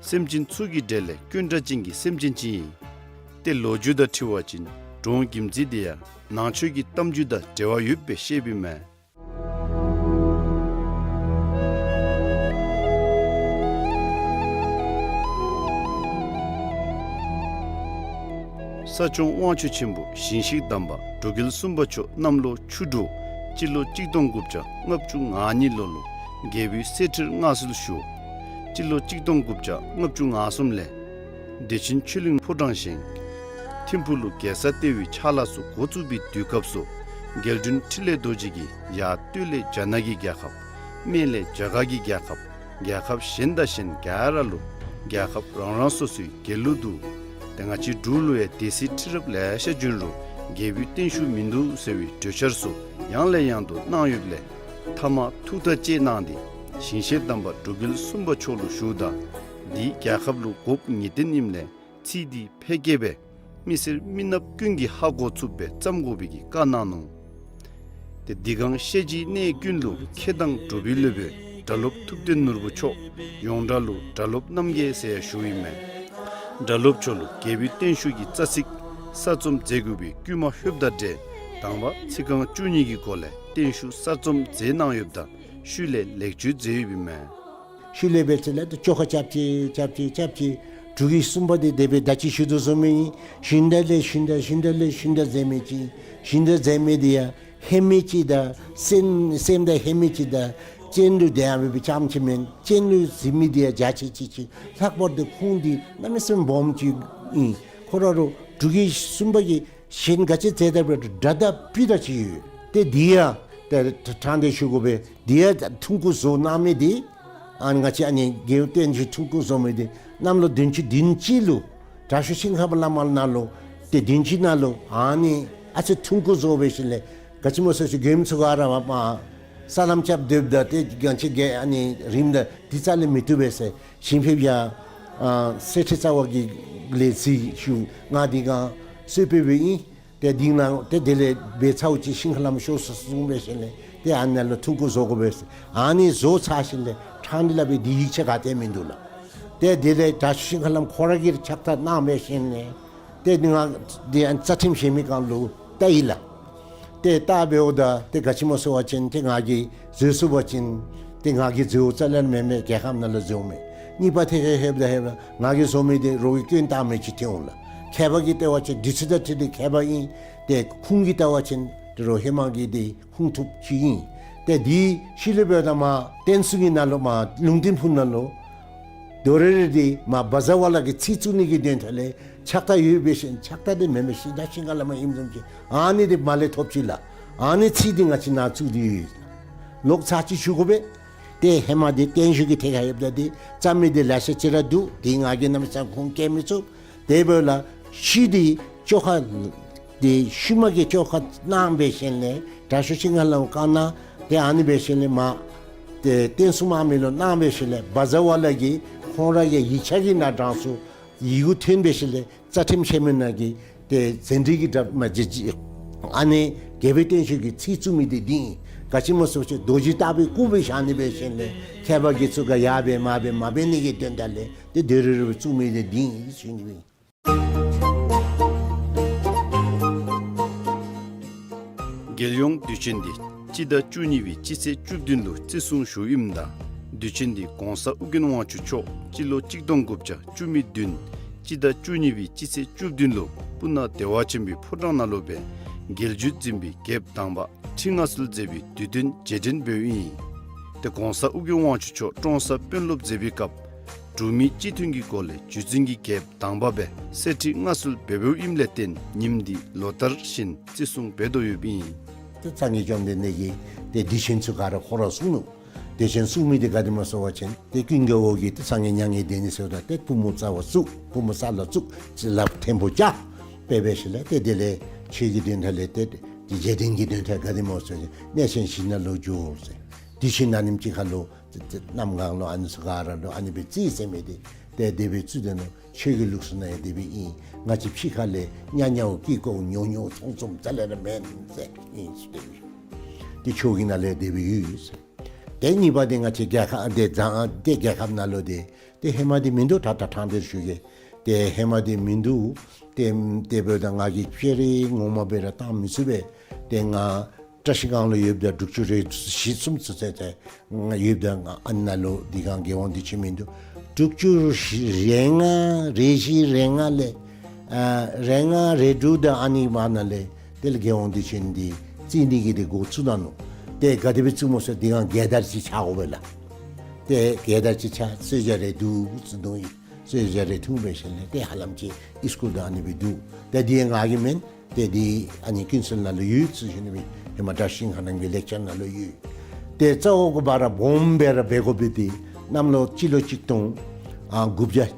སེམས་ཅན་ཚུ་གི་གྲས་ལས་དཀོན་དྲགས་ཅན་གྱི་སེམས་ཅན་ཅིག་ཨིན། ཏེ་ལོ་རྒྱུས་དང་འཁྲིལ་བ་ཅིན་འབྲོང་གྱིམ་ཙི་འདི་ཡང་ནང་ཆོས་ཀྱི་གཏམ་རྒྱུད་དང་འབྲེལ་བ་ཡོདཔ་སྦེ་བཤདཔ་ཨིན་མས། ས་སྐྱོང་དབང་ཕྱུག་ཆེན་པོ་ཞིང་གཤེགས་དམ་པ་འབྲུག་རྒྱལ་གསུམ་པ་མཆོག་གནམ་ལོ་ཆུ་འབྲུག་སྤྱི་ལོ་གཅིག་སྟོང་དགུ་བརྒྱ་ལྔ་བཅུ་ང་གཉིས་ལོ་ལུ་རྒྱལ་པོའི་གསེར་ཁྲིར་མངའ་གསོལ་ཞུ། སྤྱི་ལོ་གཅིག་སྟོང་དགུ་བརྒྱ་ལྔ་བཅུ་ང་གསུམ་ལས་བདེ་ཆེན་ཆོས་གླིང་ཕོ་བྲང་བཞེངས། ཐིམ་ཕུག་ལུ་རྒྱལ་ས་ལྟེ་བའི་ཕྱག་ལཱ་ཚུ་འགོ་བཙུགས་པའི་དུས་སྐབས་སུ་རྒྱལ་དྲུང་འཕྲིན་ལས་རྡོ་རྗེ་གིས་ཡར་སྟོད་ལས་རྒྱ་ནག་གི་རྒྱལ་ཁབ། སྨད་ལས་རྒྱ་གར་གྱི་རྒྱལ་ཁབ། རྒྱལ་ཁབ་གཞན་དང་གཞན་ག་ར་ལུ་རྒྱལ་ཁབ་རང་རང་སོ་སོའི་རྒྱལ་གླུ་འདུག། ཏེ་ང་བཅས་འབྲུག་ལུ་ཡང་སྡེ་སྲིད་ཁྲི་རབས་ལེ་ཤ་བྱོན་རུང་རྒྱལ་པོའི་བརྟན་བཞུགས་མིན་འདུག་ཟེར་བའི་གྲོས་འཆར་ཚུ་ཡང་ལས་ཡང་དུ་གནང་ཡོདཔ་ལས་མཐའ་མ་ཐུགས་ཐག་བཅད་གནང་སྟེ་ཞིང་གཤེགས་དམ་པ་འབྲུག་རྒྱལ་གསུམ་པ་མཆོག་ལུ་ཞུཝ་ད་འདི་རྒྱལ་ཁབ་ལུ་དགོཔ་ངེས་བརྟན་ཨིནམ་ལས་ཚིག་འདི་ཕལ་སྐད་སྦེ་མི་སེར་མི་ནག་ཀུན་གྱིས་ཧ་གོ་ཚུགསཔ་སྦེ་བརྩམ་དགོ་པའི་གི་བཀའ་གནང་ནུག། ཏེ་འདི་གང་ཤེས་བཞིན་གནས་ཀུན་ལུ་མཁས་དང་གྲུབ་པའི་སློབ་དཔོན་སྒྲ་སློབ་ཐུབ་བསྟན་ནོར་བུ་མཆོག་ཡོངས་གྲགས་ལུ་སྒྲ་སློབ་རྣམ་རྒྱལ་ཟེར་ཡང་ཞུཝ་ཨིན་མས། སྒྲ་སློབ་མཆོག་ལུ་རྒྱལ་པོའི་བརྟན་བཞུགས་ཀྱི་རྩ་ཚིག་གསར་རྩོམ་མཛད་དགོ་པའི་བསྐུལ་མ་ལྷོདཔ་དང་འབྲེལ་དང་པ་ཚིག་རྐང་བཅུ་གཉིས་ཀྱི་སྒོ་ལས་བརྟན་བཞུགས་གསར་རྩོམ་མཛད་གནང་ཡོདཔ་ད་ཤུལ་ལས་ལེགས་བཅོས་མཛད་ཡོདཔ་ཨིན་མས། ཤུལ་ལས་འབད་ཚེ་ལས་ཏེ་བཅོ་ཁ་རྐྱབ་ཅི་རྐྱབ་ཅི་རྐྱབ་ཅི། འབྲུག་གི་གསུམ་པ་འདི་དེ་སྦེ་ད་ཅི་ཞུ་དོ་བཟུམ་ཨིན། ཞིང་དང་ལས་ཞིང་དང་ཞིང་དང་ལས་ཞིང་དང་ཟེར་མི་ཅིག། ཞིང་དང་ཟེར་མི་འདི་ཡང་ཧེ་མི་ཅིག་དང་སེམས་སེམས་དང་ཧེ་མི་ཅིག་དང་གཅེན་ལུ་དེ་ཡང་འབད་བའི་ཙམ་ཅིག་མེན། གཅེན་ལུ་ཟེར་མི་འདི་ཡང་རྒྱ་ཆེ་ཅིག་ཅིག། ལྷག་པར་དུ་ཁོང་འདི་གནམ་མེད་ས་མེད་སྦོམ་ཅིག་ཨིན། ཁོ་ར་རུ་འབྲུག་གི་གསུམ་པ་གིས་གཞན་ག་ཅི་མཛད་ད་འབད་རུང་སྒྲ་དང་སྤུ་དང་ཅིག་ཡོད། ཏེ་འདི་ཡང་ཏེ་དྲང་སྟེ་ཞུ་དགོ་པས། འདི་ཡང་ཐུང་ཀུ་བཟོ་གནང་མི་འདི་ཨ་ནི་ང་བཅས་ཨ་ནི་རྒྱལ་བསྟན་བཅོས་ཐུང་ཀུ་བཟོ་མི་འདི་གནམ་ལོ་བདུན་ཅུ་བདུན་ཅུ་ལུ་དྲག་ཤོས་ཤིང་ཁ་པ་བླ་མ་ནང་ལུ་ཏེ་བདུན་ཅུ་ནང་ལུ་ཨ་ནི་ཨ་ཙི་ཐུང་ཀུ་བཟོ་བའི་ཤུལ་ལས་ག་ཅི་སྨོ་ཟེར་ཞུ་མགྱོནམ་ཚུ་ག་ར་མ་པ་ས་ལམ་རྐྱབ་སྡོདཔ་ད་ཏེ་གང་ཅི་གེ་ཨ་ནི་རིངམ་ད་འདི་རྩ་ལས་མི་བཏུབ་པས་ཟེར། ཞིང་ཕེབས་ཡང་ཨ་གསེར་ཁྲི་རྩ་བ་གི་ལས་ཚིག་ཞུ་ང་འདི་གང་གསོལ་ཕེབས་པའི་ཨིན། ཏེ་འདི་ནང་ཏེ་དེ་ལས་འབད་ཚརཝ་ཅིག་ཤིང་ཁ་ལམ་ཤོར་སོ་གསུངས་པའི་ཤུལ་ལས་ཏེ་ཨ་ནཱ་ལུ་ཐུང་ཀུ་བཟོ་དགོ་པས་ཟེར། ཨ་ནི་བཟོ་ཚར་ཤུལ་ལས་ཕྲང་སྟེ་སླབ་པའི་འདི་ཡིག་ཆ་ག་ཏེ་མིན་འདུག་ལགས། ཏེ་དེ་ལས་དྲག་ཤོས་ཤིང་ཁ་ལམ་ཁོ་ར་གིས་ཕྱག་བཏབ་གནང་བའི་ཤུལ་ལས་ཏེ་འདི་ང་འདི་ཡང་རྩ་ཁྲིམས་ཞུ་མི་གང་ལུ་བལྟ་ཡི་ལགས། ཏེ་བལྟ་འབདཝ་ད་ཏེ་ག་ཅི་སྨོ་ཟེར་བ་ཅིན་ཏེ་ང་གིས་བཟོ་ཚུགས་པ་ཅིན་ཏེ་ང་གིས་བཟོཝ་རྩ་ལས་མེན་མས། རྒྱལ་ཁབ་ནང་ལུ་བཟོཝ་མས། གཉིས་པ་ཐད་ཁར་ལྷོདཔ་ད་ལྷོདཔ་ད་ང་གིས་བཟོ་མི་འདི་རོགས་ཀྱིས་སྐྱོན་བཏགས་མི་ཅིག་ཐོན་འོང་ལགས། མཁས་པ་གིས་བལྟ་བ་ཅིན་འདི་ཚུ་དང་འཁྲིལ་ཏེ་མཁས་པ་ཨིན། ཏེ་ཁུངས་ཀྱིས་བལྟ་བ་ཅིན་ཏེ་རོགས་ཧེ་མ་གི་འདི་ཁུངས་ཐུབ་ཅིག་ཨིན། ཏེ་འདི་ཤུལ་ལས་འབདཝ་ད་མར་བསྟན་སྲུང་གི་ནང་ལུ་མར་ལུང་བསྟན་ཕུག་ནང་ལུ་དོ་རེ་རེ་འདི་མར་བཛྲ་ཝཱ་ལ་གི་ཚིག་བཙུགས་ནི་གི་དོན་དག་ལས་ཕྱག་རྟགས་ཡོད་པའི་ཤུལ་ཕྱག་རྟགས་འདི་མེན་མས། ཤིང་རྟ་ཤིང་ཁ་ལས་མར་ཨིནམ་བཟུམ་ཅིག་ཨ་ནི་འདི་མར་ལས་ཐོབ་ཅི་ལགས། ཨ་ནི་ཚིག་འདི་ང་བཅས་ནཱ་བཙུགས་ཏེ་ཡོད། ལོག་ཚར་གཅིག་ཞུ་དགོ་པས། ཏེ་ཧེ་མ་འདི་བརྟན་བཞུགས་ཀྱི་ཐད་ཁར་ལྷོདཔ་ད་འདི་བརྩམ་མི་འདི་ལེ་ཤ་ཅིག་ར་འདུག། འདི་ང་གིས་གནམ་མེད་ས་མེད་ཁུངས་བཀལ་མི་ཚུགས། དེ་འབདཝ་ལས་ཤུལ་འདི་བཅོ་ཁ་འདི་ཤུལ་མ་གི་བཅོ་ཁ་གནང་བའི་ཤུལ་ལས་དྲག་ཤོས་ཤིང་ཁ་ལས་མར་བཀའ་གནང་། ཏེ་ཨ་ནི་འབད་ཤུལ་ལས་མར་ཏེ་བསྟན་སྲུང་དམག་མི་ལུ་གནང་བའི་ཤུལ་ལས་བཛྲ་ཝཱ་ལ་གིས་ཁོང་ར་གི་ཡིག་ཆ་གི་ནང་དྲངས་སོ། ཡི་གུ་ཐོན་པའི་ཤུལ་ལས་རྩ་ཁྲིམས་ཆེན་མོའི་ནང་གི་ཏེ་ཟན་བྲིས་ཀྱི་འདྲ་མ་ཅིག་ཅིག་ཨ་ནི་རྒྱལ་པོའི་བསྟན་བཅོས་ཀྱི་ཚིག་བཙུགས་མི་འདི་འདི་ཨིན། ག་ཅི་སྨོ་ཟེར་བ་ཅིན་རྡོ་རྗེ་ལྟ་བུའི་སྐུ་སྦེ་བཞག་ནི་འབད་ཤུལ་ལས་མཁས་པ་དགེ་ཚུ་ག་ཡར་འབད་མར་འབད་མ་འབད་ནི་གི་དོན་དག་ལས་ཏེ་དོ་རེ་རེ་སྦེ་བཙུགས་མི་འདི་འདི་ཨིན་ཟེར་ཞུ་ནི་ཨིན། རྒྱལ་ཡོངས་དུས་ཆེན་འདི་སྤྱི་ཟླ་བཅུ་གཉིས་པའི་སྤྱི་ཚེས་བཅུ་བདུན་ལུ་བརྩི་སྲུང་ཞུཝ་ཨིནམ་ད་དུས་ཆེན་འདི་གོང་ས་ཨོ་རྒྱན་དབང་ཕྱུག་མཆོག་སྤྱི་ལོ་གཅིག་སྟོང་དགུ་བརྒྱ་བཅུ་མེད་བདུན་སྤྱི་ཟླ་བཅུ་གཉིས་པའི་སྤྱི་ཚེས་བཅུ་བདུན་ལུ་སྤུ་ན་བདེ་བ་ཆེན་པོའི་ཕོ་བྲང་ནང་ལུ་སྦེ་རྒྱལ་བརྒྱུད་འཛིན་པའི་རྒྱལཔོ་དང་པ་ཁྲི་མངའ་གསོལ་མཛད་པའི་དུས་སྟོན་རྗེས་དྲན་འབདཝ་ཨིན། ཏེ་གོང་ས་ཨོ་རྒྱན་དབང་ཕྱུག་མཆོག་ཀྲོང་གསར་དཔོན་སློབ་མཛད་པའི་སྐབས་འབྲུག་མི་སྤྱི་མཐུན་གྱི་སྒོ་ལས་བརྒྱུད་འཛིན་གྱི་རྒྱལཔོ་དང་པ་སྦེ་གསེར་ཁྲི་མངའ་གསོལ་འབད་འབདཝ་ཨིནམ་ལས་བརྟེན་ཉིནམ་འདི་ལོ་ལྟར་བཞིན་བརྩི་སྲུང་འབད་དོ་ཡོདཔ་ཨིན། ཏེ་གཙང་གི་བཅོམ་ལྡན་འདས་ཀྱིས་ཏེ་དུས་ཆེན་ཚུ་ག་ར་ཁོ་ར་གསུངས་ནུག། དུས་ཆེན་གསུངས་མི་འདི་ག་དེ་སྨོ་ཟེར་བ་ཅིན་ཏེ་ཀུན་དགའ་བོ་གིས་ཏེ་སངས་རྒྱས་མྱ་ངན་འདས་ནི་ཟེརཝ་ད་ཏེ་པུས་མོ་རྩ་བར་བཙུགས། པུས་མོ་ས་ལུ་བཙུགས། རྩིབ་ལགཔ་ཐེམ་པོ་བཅག། དཔེ་འབད་ཞིནམ་ལས་ཏེ་དེ་ལས་ཆོས་ཀྱི་དོན་དག་ལས་ཏེ་རྗེས་དྲན་གྱི་དོན་དག་ག་དེ་སྨོ་ཟེར་བ་ཅིན་གནས་ཆེན་བཞི་ནང་ལུ་འགྱོ་ཟེར། དུས་ཆེན་ཨ་ནེམ་ཅིག་ཁར་ལུ་ཏེ་ཏེ་གནམ་གང་ལུ་ཨ་ནི་ཚུ་ག་ར་ལུ་ཨ་ནི་སྦེ་རྩིས་ཟེར་མི་འདི་ཏེ་དེ་སྦེ་རྩིས་དེ་ནང་ཆོས་ཀྱི་ལུགས་སྲོལ་ནང་ཡང་དེ་སྦེ་ཨིན། ང་བཅས་ཕྱི་ཁ་ལས་ཉ་ཉའོ་ཀི་ཀོ་ཉོ་ཉོ་ཚོང་ཚོང་རྩ་ལས་ར་མེན་ཟེར་ཨིན་ཟེར་དེ་སྦེ། ཏེ་ཆོས་ཀྱི་ནང་ལས་དེ་སྦེ་ཡོད་ཟེར། ཏེ་གཉིས་པ་འདི་ང་བཅས་རྒྱལ་ཁབ་འདི་བཟང་ཏེ་རྒྱལ་ཁབ་ནང་ལུ་འདི་ཏེ་ཧེ་མ་འདི་མིན་འདུག། ད་ད་ཐང་འདིར་ཞུ་གེ། ཏེ་ཧེ་མ་འདི་མིན་འདུག། ཏེ་དེ་འབདཝ་ད་ང་གིས་ཕྱེ་རེ་ངོ་མ་སྦེ་ར་བཏང་མི་ཚུགས་པས། ཏེ་ང་བཀྲ་ཤིས་སྒང་ལུ་ཡོདཔ་ད་དྲུག་ཅུ་རེ་བཞི་གསུམ་ཚུན་ཚོད་ཏེ་ང་ཡོདཔ་ད་ང་ཨ་ནཱ་ལུ་འདི་སྒང་རྒྱལ་དབང་དུས་ཆེན་མིན་འདུག། དྲུག་ཅུ་རེ་ལྔ་རེ་བཞི་རེ་ལྔ་ལས་ཨ་རེ་ལྔ་རེ་དྲུག་དང་ཨ་ནི་བར་ན་ལས་དེ་ལས་རྒྱལ་དབང་དུས་ཆེན་འདི་རྩིས་ནི་གི་འདི་འགོ་བཙུགས་གནང་ནུག། ཏེ་ག་དེ་སྦེ་བཙུགས་སྨོ་ཟེར་འདི་སྒང་རྒྱལ་དར་ཅིག་ཆགས་དགོ་པས་ལགས། ཏེ་རྒྱལ་དར་ཅིག་ཆགས་གསོལ་ཇ་རེ་བསྡུ་ཟེར་འདུག་ཡི། གསོལ་ཇ་རེ་འཐུང་འབད་ཞིནམ་ལས་ཏེ་ཧ་ལམ་ཅིག་ཨིས་ཀུལ་དང་ཨ་ནི་སྦེ་འདུག། ཏེ་འདི་ང་གི་མེན། ཏེ་འདི་ཨ་ནི་ཀུན་གསལ་ནང་ལུ་ཡོད་ཟེར་ཞུ་ནི་སྦེ་ཧེ་མ་བཀྲ་ཤིས་ཤིང་ཁ་རྣམ་རྒྱལ་ལེགས་སྦྱར་ནང་ལུ་ཡོད། ཏེ་རྩ་བོ་གུ་བ་ར་སྦོམ་སྦེ་ར་འབད་དགོ་པའི་འདི་གནམ་ལོ་སྤྱི་ལོ་གཅིག་སྟོང་ཨ་དགུ་བརྒྱ་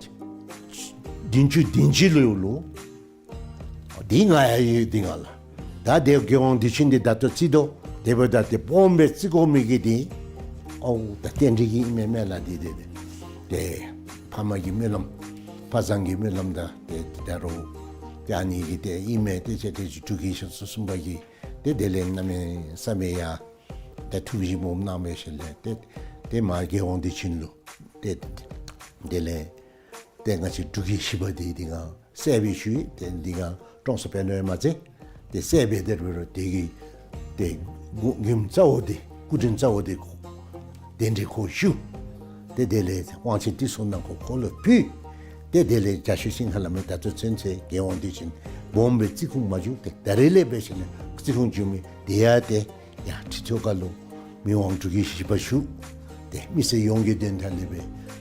བདུན་ཅུ་དོན་གཅིག་ལོ་ལུ། འདི་ང་ཡང་ཡོད་འདི་སྒང་ལགས། ད་དེ་རྒྱལ་དབང་དུས་ཆེན་འདི་ད་ལྟོ་རྩིས་དོ། དེ་འབདཝ་ད་ཏེ་སྦོམ་སྦེ་རྩི་དགོ་མི་གི་འདི་ཨོ་ད་རྟེན་འབྲེལ་གྱི་ཨིན་མས་མེན་ལགས། འདི་འདི་འདི་ཏེ་ཕ་མ་གི་སྨོན་ལམ་ཕ་བཟང་གི་སྨོན་ལམ་དང་ཏེ་ད་རུང་ཏེ་ཨ་ནི་གི་ཏེ་ཨིན་མས། ཏེ་ཅིག་ཏེ་ཅིག་འབྲུག་རྒྱལ་ཞི་བ་གསུམ་པ་གིས་ཏེ་དེ་ལས་གནམ་མེད་ས་མེད་ཡང་ཏེ་ཐུགས་བཞེད་སྦོམ་གནང་འབད་ཞིནམ་ལས་ཏེ་ཏེ་མར་རྒྱལ་དབང་དུས་ཆེན་ལུ་ཏེ་དེ་ལས་ཏེ་ང་བཅས་འབྲུག་རྒྱལ་བཞི་པ་འདི་འདི་སྒང་གསལ་སྦེ་ཞུ་ཡི། ཏེ་འདི་སྒང་ཀྲོང་གསར་དཔོན་སློབ་ཡང་མ་ཚད་ཏེ་གསལ་སྦེ་དེ་རུ་རུ་དེ་གི་ཏེ་མགུ་མགུ་རྩ་བོ་འདི་སྐུ་དྲིན་རྩ་བོ་འདི་གདན་འདྲེན་ཁོ་ཞུ། ཏེ་དེ་ལས་དབང་ཆེན་ཏི་སུ་ནང་ཁོ་ཁོ་ལུ་ཕུལ། ཏེ་དེ་ལས་རྒྱལ་སྲས་ཤིང་ཁ་ལས་མར་ད་ལྟོ་ཚུན་ཚོད་རྒྱལ་དབང་དུས་ཆེན་སྦོམ་སྦེ་རྩི་ཁུངས་མ་བྱུང་། ཏེ་ད་རེས་ལས་འབད་ཞིནམ་ལས་རྩི་ཁུངས་བྱུང་མི་དེ་ཡང་ཏེ་ཡར་ཁྲི་ཐོག་ཁ་ལུ་མི་དབང་འབྲུག་རྒྱལ་བཞི་པ་བཞུགས། ཏེ་མི་སེར་ཡོངས་ཀྱི་དོན་དག་ལས་སྦེ་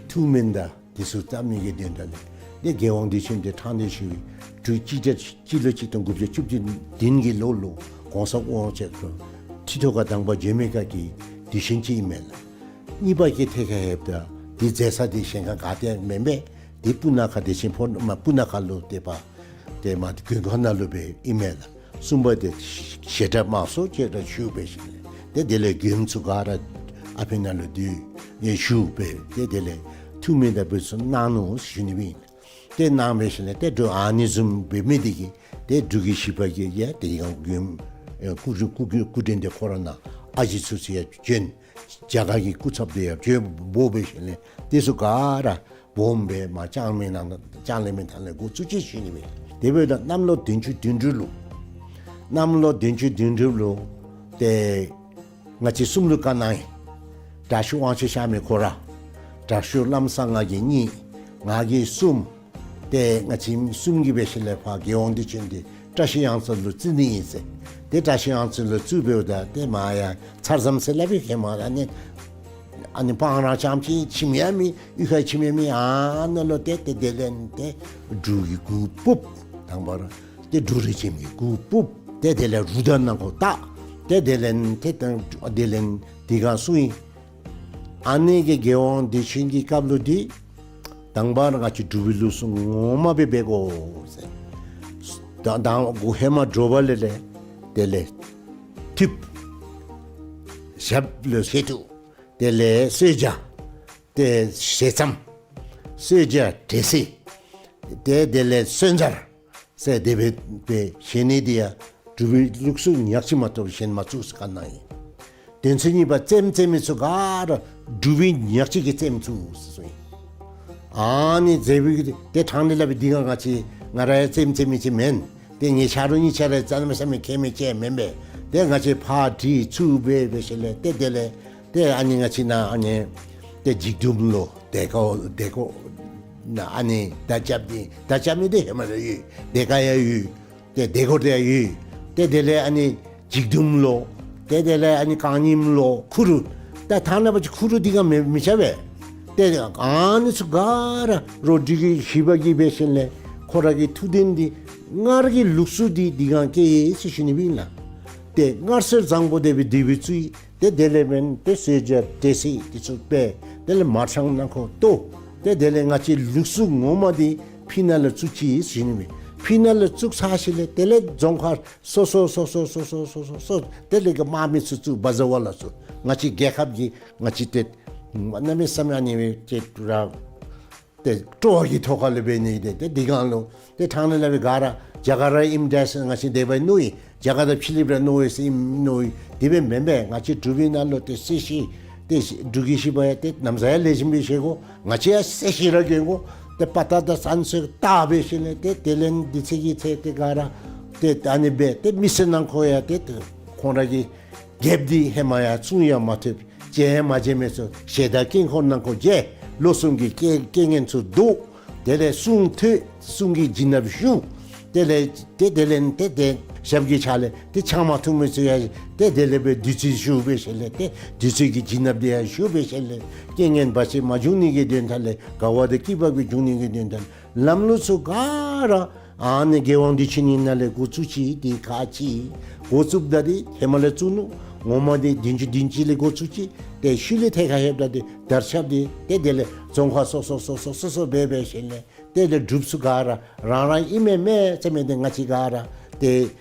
ཐུགས་སྨོན་དང་དེ་ཚུ་བཏབ་ནི་གི་དོན་དག་ལས་ཏེ་རྒྱལ་དབང་དུས་ཆེན་འདི་ཕྲང་སྟེ་ཞུ་བའི་དྲུག་གཅིག་སྤྱི་ལོ་གཅིག་སྟོང་དགུ་བརྒྱ་བཅུ་བདུན་གྱི་ལོ་ལུ་གོང་ས་དབང་ཆེན་ཁོ་ཁྲི་ཐོག་ཁར་དང་པ་བྱོན་མི་ཁ་གི་དུས་ཆེན་ཅིག་ཨིན་མས་ལགས། གཉིས་པ་གི་ཐད་ཁར་ལྷོདཔ་ད་འདི་མཛད་ས་འདི་གཞན་ཁར་ག་ཏེ་མེན་པས། འདི་སྤུ་ན་ཁ་བདེ་ཆེན་ཕོ་མ་སྤུ་ན་ཁ་ལུ་ཏེ་པ་ཏེ་མ་མགོན་ཁང་ནང་ལུ་སྦེ་ཨིན་མས་ལགས། གསུམ་པ་འདི་བཤད་གྲྭ་དམངས་སྲོལ་ཅིག་ར་ཞུ་འབད་ཞིནམ་ལས་ཏེ་དེ་ལས་མགྱོནམ་ཚུ་ག་ར་ཨ་ཕི་ནང་ལུ་འདུས་ཡང་ཞུ་འབད་ཏེ་དེ་ལས་ཐུགས་སྨོན་དང་འབད་ཚུ་གནང་ནུག་ཞུ་ནི་སྦེ་ཨིན། ཏེ་གནང་འབད་ཞིནམ་ལས་ཏེ་འབྲུག་ཨ་ནི་བཟུམ་འབད་མི་འདི་གིས་ཏེ་འབྲུག་རྒྱལ་བཞི་པ་གིས་ཡང་ཏེ་ཡང་མགྱོནམ་ཨེ་སྐུ་སྐུ་སྐུ་སྐུ་དྲིན་འདི་ཁོ་ར་ནང་ཨ་ཞེ་ཚུ་ཚུ་ཡང་བྱོན། རྒྱ་གར་གྱི་སྐུ་ཚབ་འདི་ཡང་བྱོན་འབོ་འབད་ཞིནམ་ལས་དེ་ཚུ་ག་ར་སྦོམ་སྦེ་མར་ལྕང་གླིང་ནང་ལྕང་གླིང་མི་ཐང་ལས་འགོ་བཙུགས་ཅི་ཞུ་ནི་སྦེ། དེ་འབདཝ་ད་གནམ་ལོ་བདུན་ཅུ་དོན་དྲུག་ལུ་གནམ་ལོ་བདུན་ཅུ་དོན་དྲུག་ལུ་ཏེ་ང་བཅས་གསུམ་ལུ་བཀའ་གནང་ཡི། དྲག་ཤོས་དབང་ཆེན་གཤགས་མི་ཁོ་ར། དྲག་ཤོས་ལམ་སེང་ང་གིས་གཉིས། ང་གིས་གསུམ། ཏེ་ང་བཅས་གསུམ་གྱིས་འབད་ཞིནམ་ལས་ཕར་རྒྱལ་དབང་བདེ་ཆེན་འདི་བཀྲ་ཤིས་གཡང་རྩེ་ལུ་བཙུགས་ནི་ཨིན་ཟེར། ཏེ་བཀྲ་ཤིས་གཡང་རྩེ་ལུ་བཙུགས་འབདཝ་ད་ཏེ་མར་ཡར་ཚར་ཟམ་ཟེར་སླབ་པའི་ཧེ་མ་ཨ་ནི་ཨ་ནི་སྤང་ར་རྐྱངམ་ཅིག་ཁྱིམ་ཡང་མེད། གཡུས་ཁར་ཁྱིམ་ཡང་མེད། ཨ་ནཱ་ལུ་ཏེ་ཏེ་དེ་ལས་ཏེ་འབྲུག་གི་གུར་ཕུབ། དང་པ་ར་ཏེ་འབྲུག་རིགས་ཅན་གྱི་གུར་ཕུབ། ཏེ་དེ་ལས་རུ་དར་ནང་ཁོ་བཏགས། ཏེ་དེ་ལས་ཏེ་དེ་ལས་དེ་སྒང་སོང་ཡི། ཨ་ནི་གི་རྒྱལ་དབང་བདེ་ཆེན་གྱི་སྐབས་ལུ་འདི་དང་པ་ར་ང་བཅས་འབྲུག་པའི་ལུགས་སྲོལ་ངོ་མ་སྦེ་འབད་དགོ་ཟེར། ད་དང་པ་ཧེ་མ་དྲོ་པ་ལས་ལས་དེ་ལས་ཐུབ། ཞབས་ལུ་ཞལ་ཐུག། དེ་ལས་གསོལ་ཇ། ཏེ་ཞལ་ཆེམས། གསོལ་ཇ་འབྲས་སིལ། ཏེ་དེ་ལས་གསོལ་ཇ་ཟེར་དེ་སྦེ་སྦེ་བཞེས་ནི་འདི་ཡང་འབྲུག་པའི་ལུགས་སྲོལ་ཉག་གཅིག་མ་གཏོགས་གཞན་མ་བཙུགས་ཟེར་བཀའ་གནང་ཡི། དོན་ཚན་གཉིས་པ་རྩེདམོ་རྩེ་མི་ཚུ་ག་ར་འབྲུག་པའི་ཉག་གཅིག་གིས་རྩེདམོ་བཙུགས་ཟེར་གསུངས་ཡི། ཨ་ནི་རྩེདམོ་གི་ཏེ་ཕྲང་སྟེ་སླབ་པའི་འདི་སྒང་ང་བཅས་ང་ར་ཡང་རྩེདམོ་རྩེ་མི་ཅིག་མེན། ཏེ་ངེའི་ཆ་རོགས་གཉིས་ཆ་ར་རྩེདམོ་རྩེ་མི་མཁས་མི་ཅིག་མེན་པས། ཏེ་ང་བཅས་ཕར་བྲིས་ཚུར་འབད་འབད་ཞིནམ་ལས་ཏེ་དེ་ལས་ཏེ་ཨ་ནི་ང་བཅས་ནཱ་ཨ་ནི་ཏེ་འཇིགས་གདུང་ལུ་དེ་ཀོ་དེ་ཀོ་ནཱ་ཨ་ནི་མདའ་རྐྱབ་ནི་མདའ་རྐྱབ་ནི་འདི་ཧེ་མ་ལས་ཡོད། དེ་ཀ་ཡང་ཡོད། ཏེ་དེ་ཀོ་དེ་ཡང་ཡོད། ཏེ་དེ་ལས་ཨ་ནི་འཇིགས་གདུང་ལུ་ཏེ་དེ་ལས་ཨ་ནི་རྐང་རྙིངམ་ལུ་ཁུ་རུ། ད་ཐང་ནང་པ་ཅིག་ཁུ་རུ་འདི་སྒང་མི་མི་རྐྱབ་པས། ཏེ་ཨ་ནི་ཚུ་ག་ར་རོགས་འབྲུག་རྒྱལ་བཞི་པ་གིས་འབད་ཞིནམ་ལས་ཁོ་ར་གི་ཐུགས་དོན་འདི་སྔར་གྱི་ལུགས་སྲོལ་འདི་འདི་སྒང་བསྐྱལ་ཡི་ཟེར་ཞུ་ནི་སྦེ་ཨིན་ལགས། ཏེ་སྔར་སྲོལ་བཟང་པོ་དེ་སྦེ་དེ་སྦེ་བཙུགས་ཡི། ཏེ་དེ་ལས་འབདན་ཏེ་གསོལ་ཇ་འབྲས་སིལ་འདི་ཚུ་སྦེ་དེ་ལས་མར་ཕྲང་ནང་ཁོ་གཏོར། ཏེ་དེ་ལས་ང་བཅས་ལུགས་སྲོལ་ངོ་མ་འདི་ཕི་ནང་ལུ་བཙུགས་ཅི་ཟེར་ཞུ་ནི་མས། ཕི་ནང་ལུ་བཙུགས་ཚར་ཞིནམ་ལས་དེ་ལས་རྫོང་ཁག་སོ་སོ་སོ་སོ་དེ་ལས་གི་དམག་མི་ཚུ་བཙུགས། བ་ཛ་བ་ལ་ཚུ་ང་བཅས་རྒྱལ་ཁབ་ཀྱི་ང་བཅས་ཏེ་གནམ་མེད་ས་མེད་ཨ་ནི་སྦེ་ཅིག་ར་ཏེ་སྤྲོ་བ་གི་ཐོག་ཁ་ལས་འབད་ནི་ཏེ་ཏེ་འདི་སྒང་ལུ་ཏེ་ཕྲང་ནི་སླབ་པའི་ག་ར་རྒྱ་གར་ར་ཨིནམ་འདྲས་ཟེར་ང་བཅས་དེ་སྦེ་མནོ་ཡི། རྒྱ་གར་དང་ཕྱི་གླིངཔ་ར་མནོ་ཡི་ཟེར་ཨིནམ་མནོ་ཡི། དེ་སྦེ་མེན་པས། ང་བཅས་འབྲུག་པའི་ནང་ལུ་ཏེ་གསོལ་ཇ་ཏེ་འབྲུག་རྒྱལ་བཞི་པ་ཡང་ཏེ་ནམ་ཟེར་ཡང་ལེགས་ཤོམ་སྦེ་བཞེས་དགོ། ང་བཅས་ཡང་གསོལ་ཇ་ར་གྱོན་དགོ། ཏེ་དཔའ་རྟགས་དང་བསམ་ཚུལ་བཏགས་འབད་ཞིནམ་ལས་ཏེ་དེ་ལས་འདི་ཚེ་གི་ཚེ་ཏེ་ག་ར་ཏེ་ཨ་ནི་སྦེ་ཏེ་མི་སེར་ནང་ཁོ་ཡང་ཏེ་ཏེ་ཁོང་ར་གི་རྒྱལཔོ་འདི་ཧེ་མ་ཡང་བཙུན་ཡང་མ་ཐུབ། མཇལ་ཡང་མ་མཇལ་མི་ཚུ་ཞལ་དང་དཀྱིལ་འཁོར་ནང་ཁོ་མཇལ། ལོ་གསུམ་གྱི་རྐྱེན་རྐྱེན་ངན་ཚུ་བཟློག། དེ་ལས་གསུང་ཐོས། གསུང་གི་བྱིན་རླབས་ཞུགས། དེ་ལས་ཏེ་དེ་ལས་ཏེ་ཏེ་ཞབས་ཀྱི་ཕྱག་ལས་ཏེ་ཕྱག་མ་ཐུབ་མི་ཚུ་ཡང་ཏེ་དེ་ལས་སྦེ་བདུད་རྩི་ཞུགས་འབད་ཞིནམ་ལས་ཏེ་བདུད་རྩི་གི་བྱིན་རླབས་འདི་ཡང་ཞུགས་འབད་ཞིནམ་ལས་རྐྱེན་ངན་བར་ཆད་མ་འབྱུང་ནི་གི་དོན་དག་ལས་དགའ་བ་དང་སྐྱིད་པ་གི་འབྱུང་ནི་གི་དོན་དག་ལས་ལམ་ལུགས་ཚུ་ག་ར་ཨ་ནི་རྒྱལ་དབང་བདེ་ཆེན་གྱི་ནང་ལས་འགོ་བཙུགས་ཅི། ཏེ་ཁག་ཅིག་འགོ་བཙུགསཔ་ད་འདི་ཧེ་མ་ལས་བཙུགས་ནུག། ངོ་མ་འདི་བདུན་ཅུ་བདུན་ཅུ་ལས་འགོ་བཙུགས་ཅི། ཏེ་ཤུལ་ལས་ཐད་ཁར་ལྷོདཔ་ད་འདི་དར་ཁྱབ་འདི་ཏེ་དེ་ལས་རྫོང་ཁག་སོ་སོ་སོ་སོ་སོ་སོ་སྦེ་འབད་ཞིནམ་ལས་ཏེ་དེ་འབྲུགཔ་ཚུ་ག་ར་རང་རང་ཨིན་མས་མས་ཟེར་མི་འདི་ང་བཅས་ག་ར་ཏེ་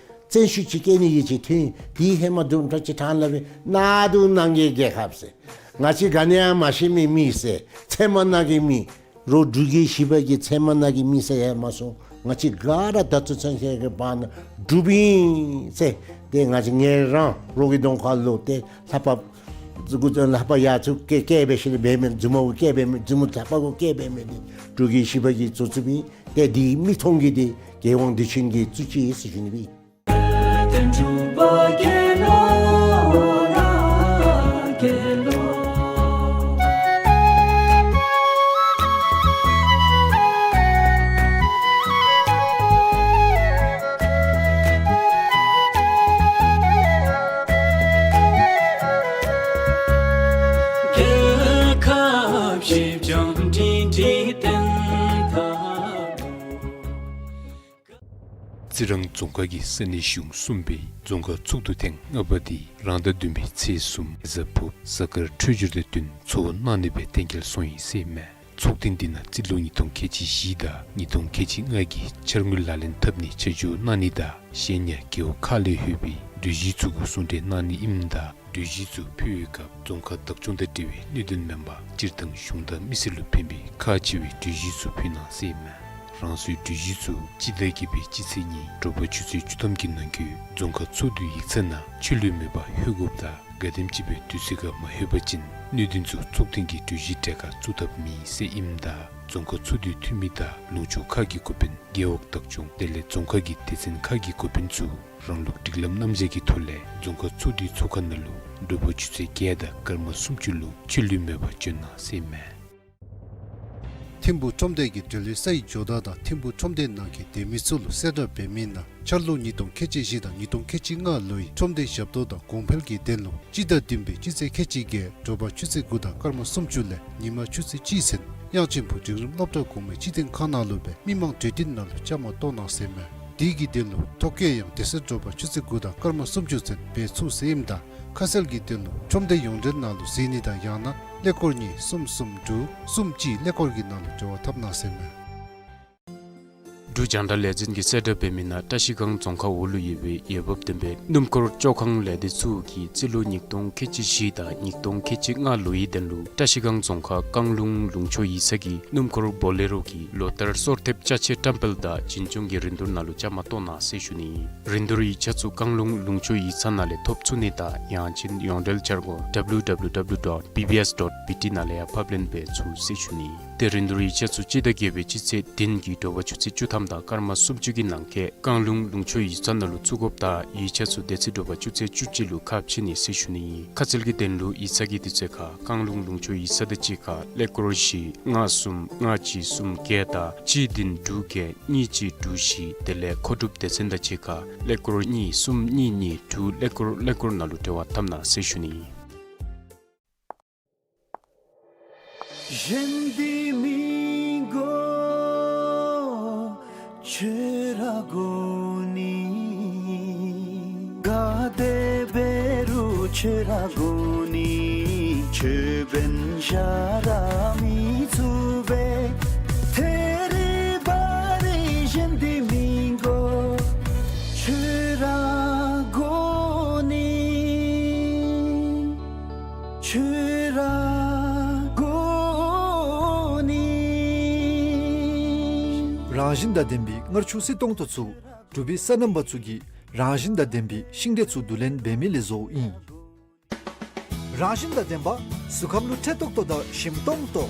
བཙན་ཤུགས་ཅིག་བཀལ་ནི་གི་ཅིག་ཐོན། དེ་ཧེ་མ་དུམ་གྲ་ཅིག་ཕྲང་སླབ་པའི་གནག་དུང་ནང་གི་རྒྱལ་ཁབ་ཟེར། ང་བཅས་ག་ནི་ཡང་མ་ཤེས་མི་མི་ཟེར། ཚལ་མ་ནང་གི་མི། རོགས་འབྲུག་རྒྱལ་བཞི་པ་གི་ཚལ་མ་ནང་གི་མི་ཟེར་ཡང་མ་སོང་། ང་བཅས་ག་ར་ད་ལྟོ་ཚུན་ཚོད་ཀྱི་བར་ན་འབྲུགཔ་ཨིན་ཟེར། ཏེ་ང་བཅས་ངེ་རང་རོགས་ཀྱི་གདོང་ཁ་ལུ་ཏེ་ལྷ་པ་ལྷ་པ་ཡར་ཚུར་བཀལ་བཀལ་འབད་ཞིནམ་ལས་འབད་མི་མཛུབ་མོ་བཀལ་འབད་མི་མཛུབ་མོ་ལྷ་པ་གུ་བཀལ་འབད་མི་འདི་འབྲུག་རྒྱལ་བཞི་པ་གིས་བཙུགས་བཙུགསཔ་ཨིན། ཏེ་འདི་མིག་མཐོང་གི་འདི་རྒྱལ་དབང་བདེ་ཆེན་གྱིས་བཙུགས་ཅི་ཟེར་ཞུ་ནི་སྦེ། རྩི་རང་རྫོང་ཁག་གི་ས་གནས་གཞུང་གསུམ་པའི་རྫོང་ཁག་ཚོགས་འདུ་ཐེངས་ལྔ་པ་འདི་རང་ཟླ་བདུན་པའི་ཚེས་གསུམ་གཟའ་ཕུརཔ་གཟའ་སྐར་འཕྲོད་སྦྱོར་དང་བསྟུན་ཚོགས་གནང་ནི་སྦེ་གཏན་འཁེལ་སོང་ཡི་ཟེར་ཨིན་མས། ཚོགས་ཐེངས་འདི་ནང་རྩིས་ལོ་ཉིས་སྟོང་ཁལ་གཅིག་བཞི་དང་ཉིས་སྟོང་ཁལ་གཅིག་ལྔ་གི་འཆར་དངུལ་ལག་ལེན་འཐབ་ནིའི་ཆ་འཇོག་གནང་ནི་དང་གཞན་ཡང་རྒེད་འོག་ཁག་ལས་ལྷོད་པའི་གྲོས་གཞི་ཚུ་གུ་གསུང་གྲོས་གནང་ནི་ཨིནམ་ད་གྲོས་གཞི་ཚུ་ཕུལ་བའི་སྐབས་རྫོང་ཁག་བདག་སྐྱོང་དང་འབྲེལ་བའི་གནད་དོན་མེན་པར་སྤྱིར་བཏང་གཞུང་དང་མི་སེར་ལུ་ཕན་པའི་ཁག་ཆེ་བའི་གྲོས་གཞི་ཚུ་ཕུལ་གནང་ཟེར་ཨིན་མས། རང་སོའི་གྲོས་གཞི་ཚུ་སྤྱི་ཟླ་བརྒྱད་པའི་སྤྱི་ཚེས་གཉིས་དྲོ་པ་ཆུ་ཚོད་བཅུ་ཐམ་གྱི་ནང་འཁོད་རྫོང་ཁག་ཚོགས་འདུའི་ཡིག་ཚང་ནང་ཆད་ལུས་མེད་པར་ལྷོད་དགོཔ་དང་ག་དེམ་ཅིག་སྦེ་དུས་ཚོད་ཁར་མ་ལྷོད་པ་ཅིན་གནད་དོན་ཚུ་ཚོགས་ཐེངས་ཀྱི་གྲོས་གཞིའི་གྲལ་ཁར་བཙུགས་ཐབས་མེད་ཟེར་ཨིནམ་ད་རྫོང་ཁག་ཚོགས་འདུའི་འཐུས་མི་དང་ལུང་ཕྱོགས་ཁག་གི་འགོ་དཔོན་རྒེད་འོག་བདག་སྐྱོང་དེ་ལས་རྫོང་ཁག་གི་སྡེ་ཚན་ཁག་གི་འགོ་དཔོན་ཚུ་རང་ལུགས་སྒྲིག་ལམ་རྣམ་གཞག་གི་ཐོག་ལས་རྫོང་ཁག་ཚོགས་འདུའི་ཚོགས་ཁང་ནང་ལུ་དྲོ་པ་ཆུ་ཚོད་བརྒྱད་དང་སྐར་མ་སུམ་ཅུ་ལུ་ཆད་ལུས་མེད་པར་བྱོན་གནང་ཟེར་ཨིན་མས། ཐིམ་ཕུག་ཁྲོམ་སྡེ་གི་འབྲེལ་ཡོད་སའི་ཇོ་བདག་དང་ཐིམ་ཕུག་ཁྲོམ་སྡེ་ནང་གི་སྡོད་མི་ཚུ་ལུ་གསལ་བསྒྲགས་འབད་མི་ནང་འཆར་ལོ་ཉིས་སྟོང་ཁལ་གཅིག་བཞི་དང་ཉིས་སྟོང་ཁལ་གཅིག་ལྔ་ལོའི་ཁྲོམ་སྡེ་ཞབས་ཏོག་དང་གོང་འཕེལ་གྱི་དོན་ལུ་སྤྱི་ཟླ་བདུན་པའི་སྤྱི་ཚེས་ཁལ་གཅིག་བརྒྱད་དྲོ་པ་ཆུ་ཚོད་དགུ་དང་སྐར་མ་སུམ་ཅུ་ལས་ཉིན་མ་ཆུ་ཚོད་གཅིག་ཚུན་དབྱངས་ཅན་ཕུག་འབྲིང་རིམ་སློབ་གྲྭ་གོང་མའི་སྤྱི་དོན་ཁང་ནང་ལུ་སྦེ་མི་མང་གྲོས་བསྟུན་ནང་ལུ་བཅའ་མར་གཏོགས་གནང་ཟེར་མས། དེ་གི་དོན་ལུ་ཐོ་བཀོད་ཡང་དེ་ཚེ་དྲོ་པ་ཆུ་ཚོད་དགུ་དང་སྐར་མ་སུམ་ཅུ་ཚུན་འབད་ཚུགས་ཟེར་ཨིནམ་ད་ཁ་གསལ་གྱི་དོན་ལུ་ཁྲོམ་སྡེ་ཡོངས་འབྲེལ་ནང་ལུ་གཟིགས་ནི་དང་ཡང་ན་ཀླད་ཀོར་གཉིས་གསུམ་གསུམ་དྲུག་གསུམ་གཅིག་ཀླད་ཀོར་གྱི་ནང་ལུ་འབྲེལ་བ་འཐབ་གནང་ཟེར་མས། འབྲུག་རྒྱང་བསྒྲགས་ལས་འཛིན་གྱིས་གསལ་བསྒྲགས་འབད་མི་ནང་བཀྲ་ཤིས་སྒང་རྫོང་ཁག་འོག་ལུ་ཡོད་པའི་འོས་འབབ་ལྡན་པའི་སྣུམ་འཁོར་བཅོ་ཁང་ལས་སྡེ་ཚུ་གིས་རྩིས་ལོ་ཉིས་སྟོང་ཁལ་གཅིག་བཞི་དང་ཉིས་སྟོང་ཁལ་གཅིག་ལྔ་ལོའི་དོན་ལུ་བཀྲ་ཤིས་སྒང་རྫོང་ཁག་རྐང་ལུང་ལུང་ཕྱོགས་ཡིག་ཚང་གི་སྣུམ་འཁོར་བོ་ལེ་རོ་གི་ལོ་ལྟར་སོར་ཐེབས་ཅ་ཆས་བཀྲམ་སྤེལ་དང་བྱིན་སྐྱོང་གི་རིན་བསྡུར་ནང་ལུ་བཅའ་མར་གཏོགས་གནང་ཟེར་ཞུ་ནི། རིན་བསྡུར་ཡིག་ཆ་ཚུ་རྐང་ལུང་ལུང་ཕྱོགས་ཡིག་ཚང་ནང་ལས་ཐོབ་ཚུགས་ནི་དང་ཡང་ཅིན་ཡོངས་འབྲེལ་འཆར་སྒོ་W W W dot B B S dot B T ནང་ལས་ཡང་ཕབ་ལེན་འབད་ཚུགས་ཟེར་ཞུ་ནི། ཏེ་རིན་བསྡུར་ཡིག་ཆ་ཚུ་སྤྱི་ཟླ་བརྒྱད་པའི་སྤྱི་ཚེས་བདུན་གྱི་དྲོ་པ་ཆུ་ཚོད་བཅུ་ཐམ་དང་སྐར་མ་སུམ་ཅུ་གི་ནང་འཁོད་རྐང་ལུང་ལུང་ཕྱོགས་ཡིག་ཚང་ནང་ལུ་བཙུགས་དགོཔ་དང་ཡིག་ཆ་ཚུ་དེ་ཚེ་དྲོ་པ་ཆུ་ཚོད་བཅུ་གཅིག་ལུ་ཁ་ཕྱེ་ནི་ཟེར་ཞུ་ནི། ཁ་གསལ་གྱི་དོན་ལུ་ཡིག་ཚང་གི་དུས་ཚོད་ཁར་རྐང་ལུང་ལུང་ཕྱོགས་ཡིག་ཚང་དང་གཅིག་ཁར་ཀླད་ཀོར་བཞི་ལྔ་གསུམ་ལྔ་གཅིག་གསུམ་བརྒྱད་དང་གཅིག་བདུན་དྲུག་བརྒྱད་གཉིས་གཅིག་དྲུག་བཞི་དེ་ལས་མཁོ་སྒྲུབ་སྡེ་ཚན་དང་གཅིག་ཁར་ཀླད་ཀོར་གཉིས་གསུམ་གཉིས་གཉིས་དྲུག་ཀླད་ཀོར་ཀླད་ཀོར་ནང་ལུ་འབྲེལ་བ་འཐབ་གནང་ཟེར་ཞུ་ནི། རང་བཞིན་དང་ལྡན་པའི་མངར་ཆུ་བསིལ་ཏོང་ཏོ་ཚུ་འབྲུག་པའི་སོ་ནམ་པ་ཚུ་གིས་རང་བཞིན་དང་ལྡན་པའི་ཤིང་འབྲས་ཚུ་བསྡུ་ལེན་འབད་མི་ལས་བཟོཝ་ཨིན། རང་བཞིན་དང་ལྡན་པ་གཟུགས་ཁམས་ལུ་འཕྲོད་ཏོག་ཏོ་དང་ཞིམ་ཏོང་ཏོ།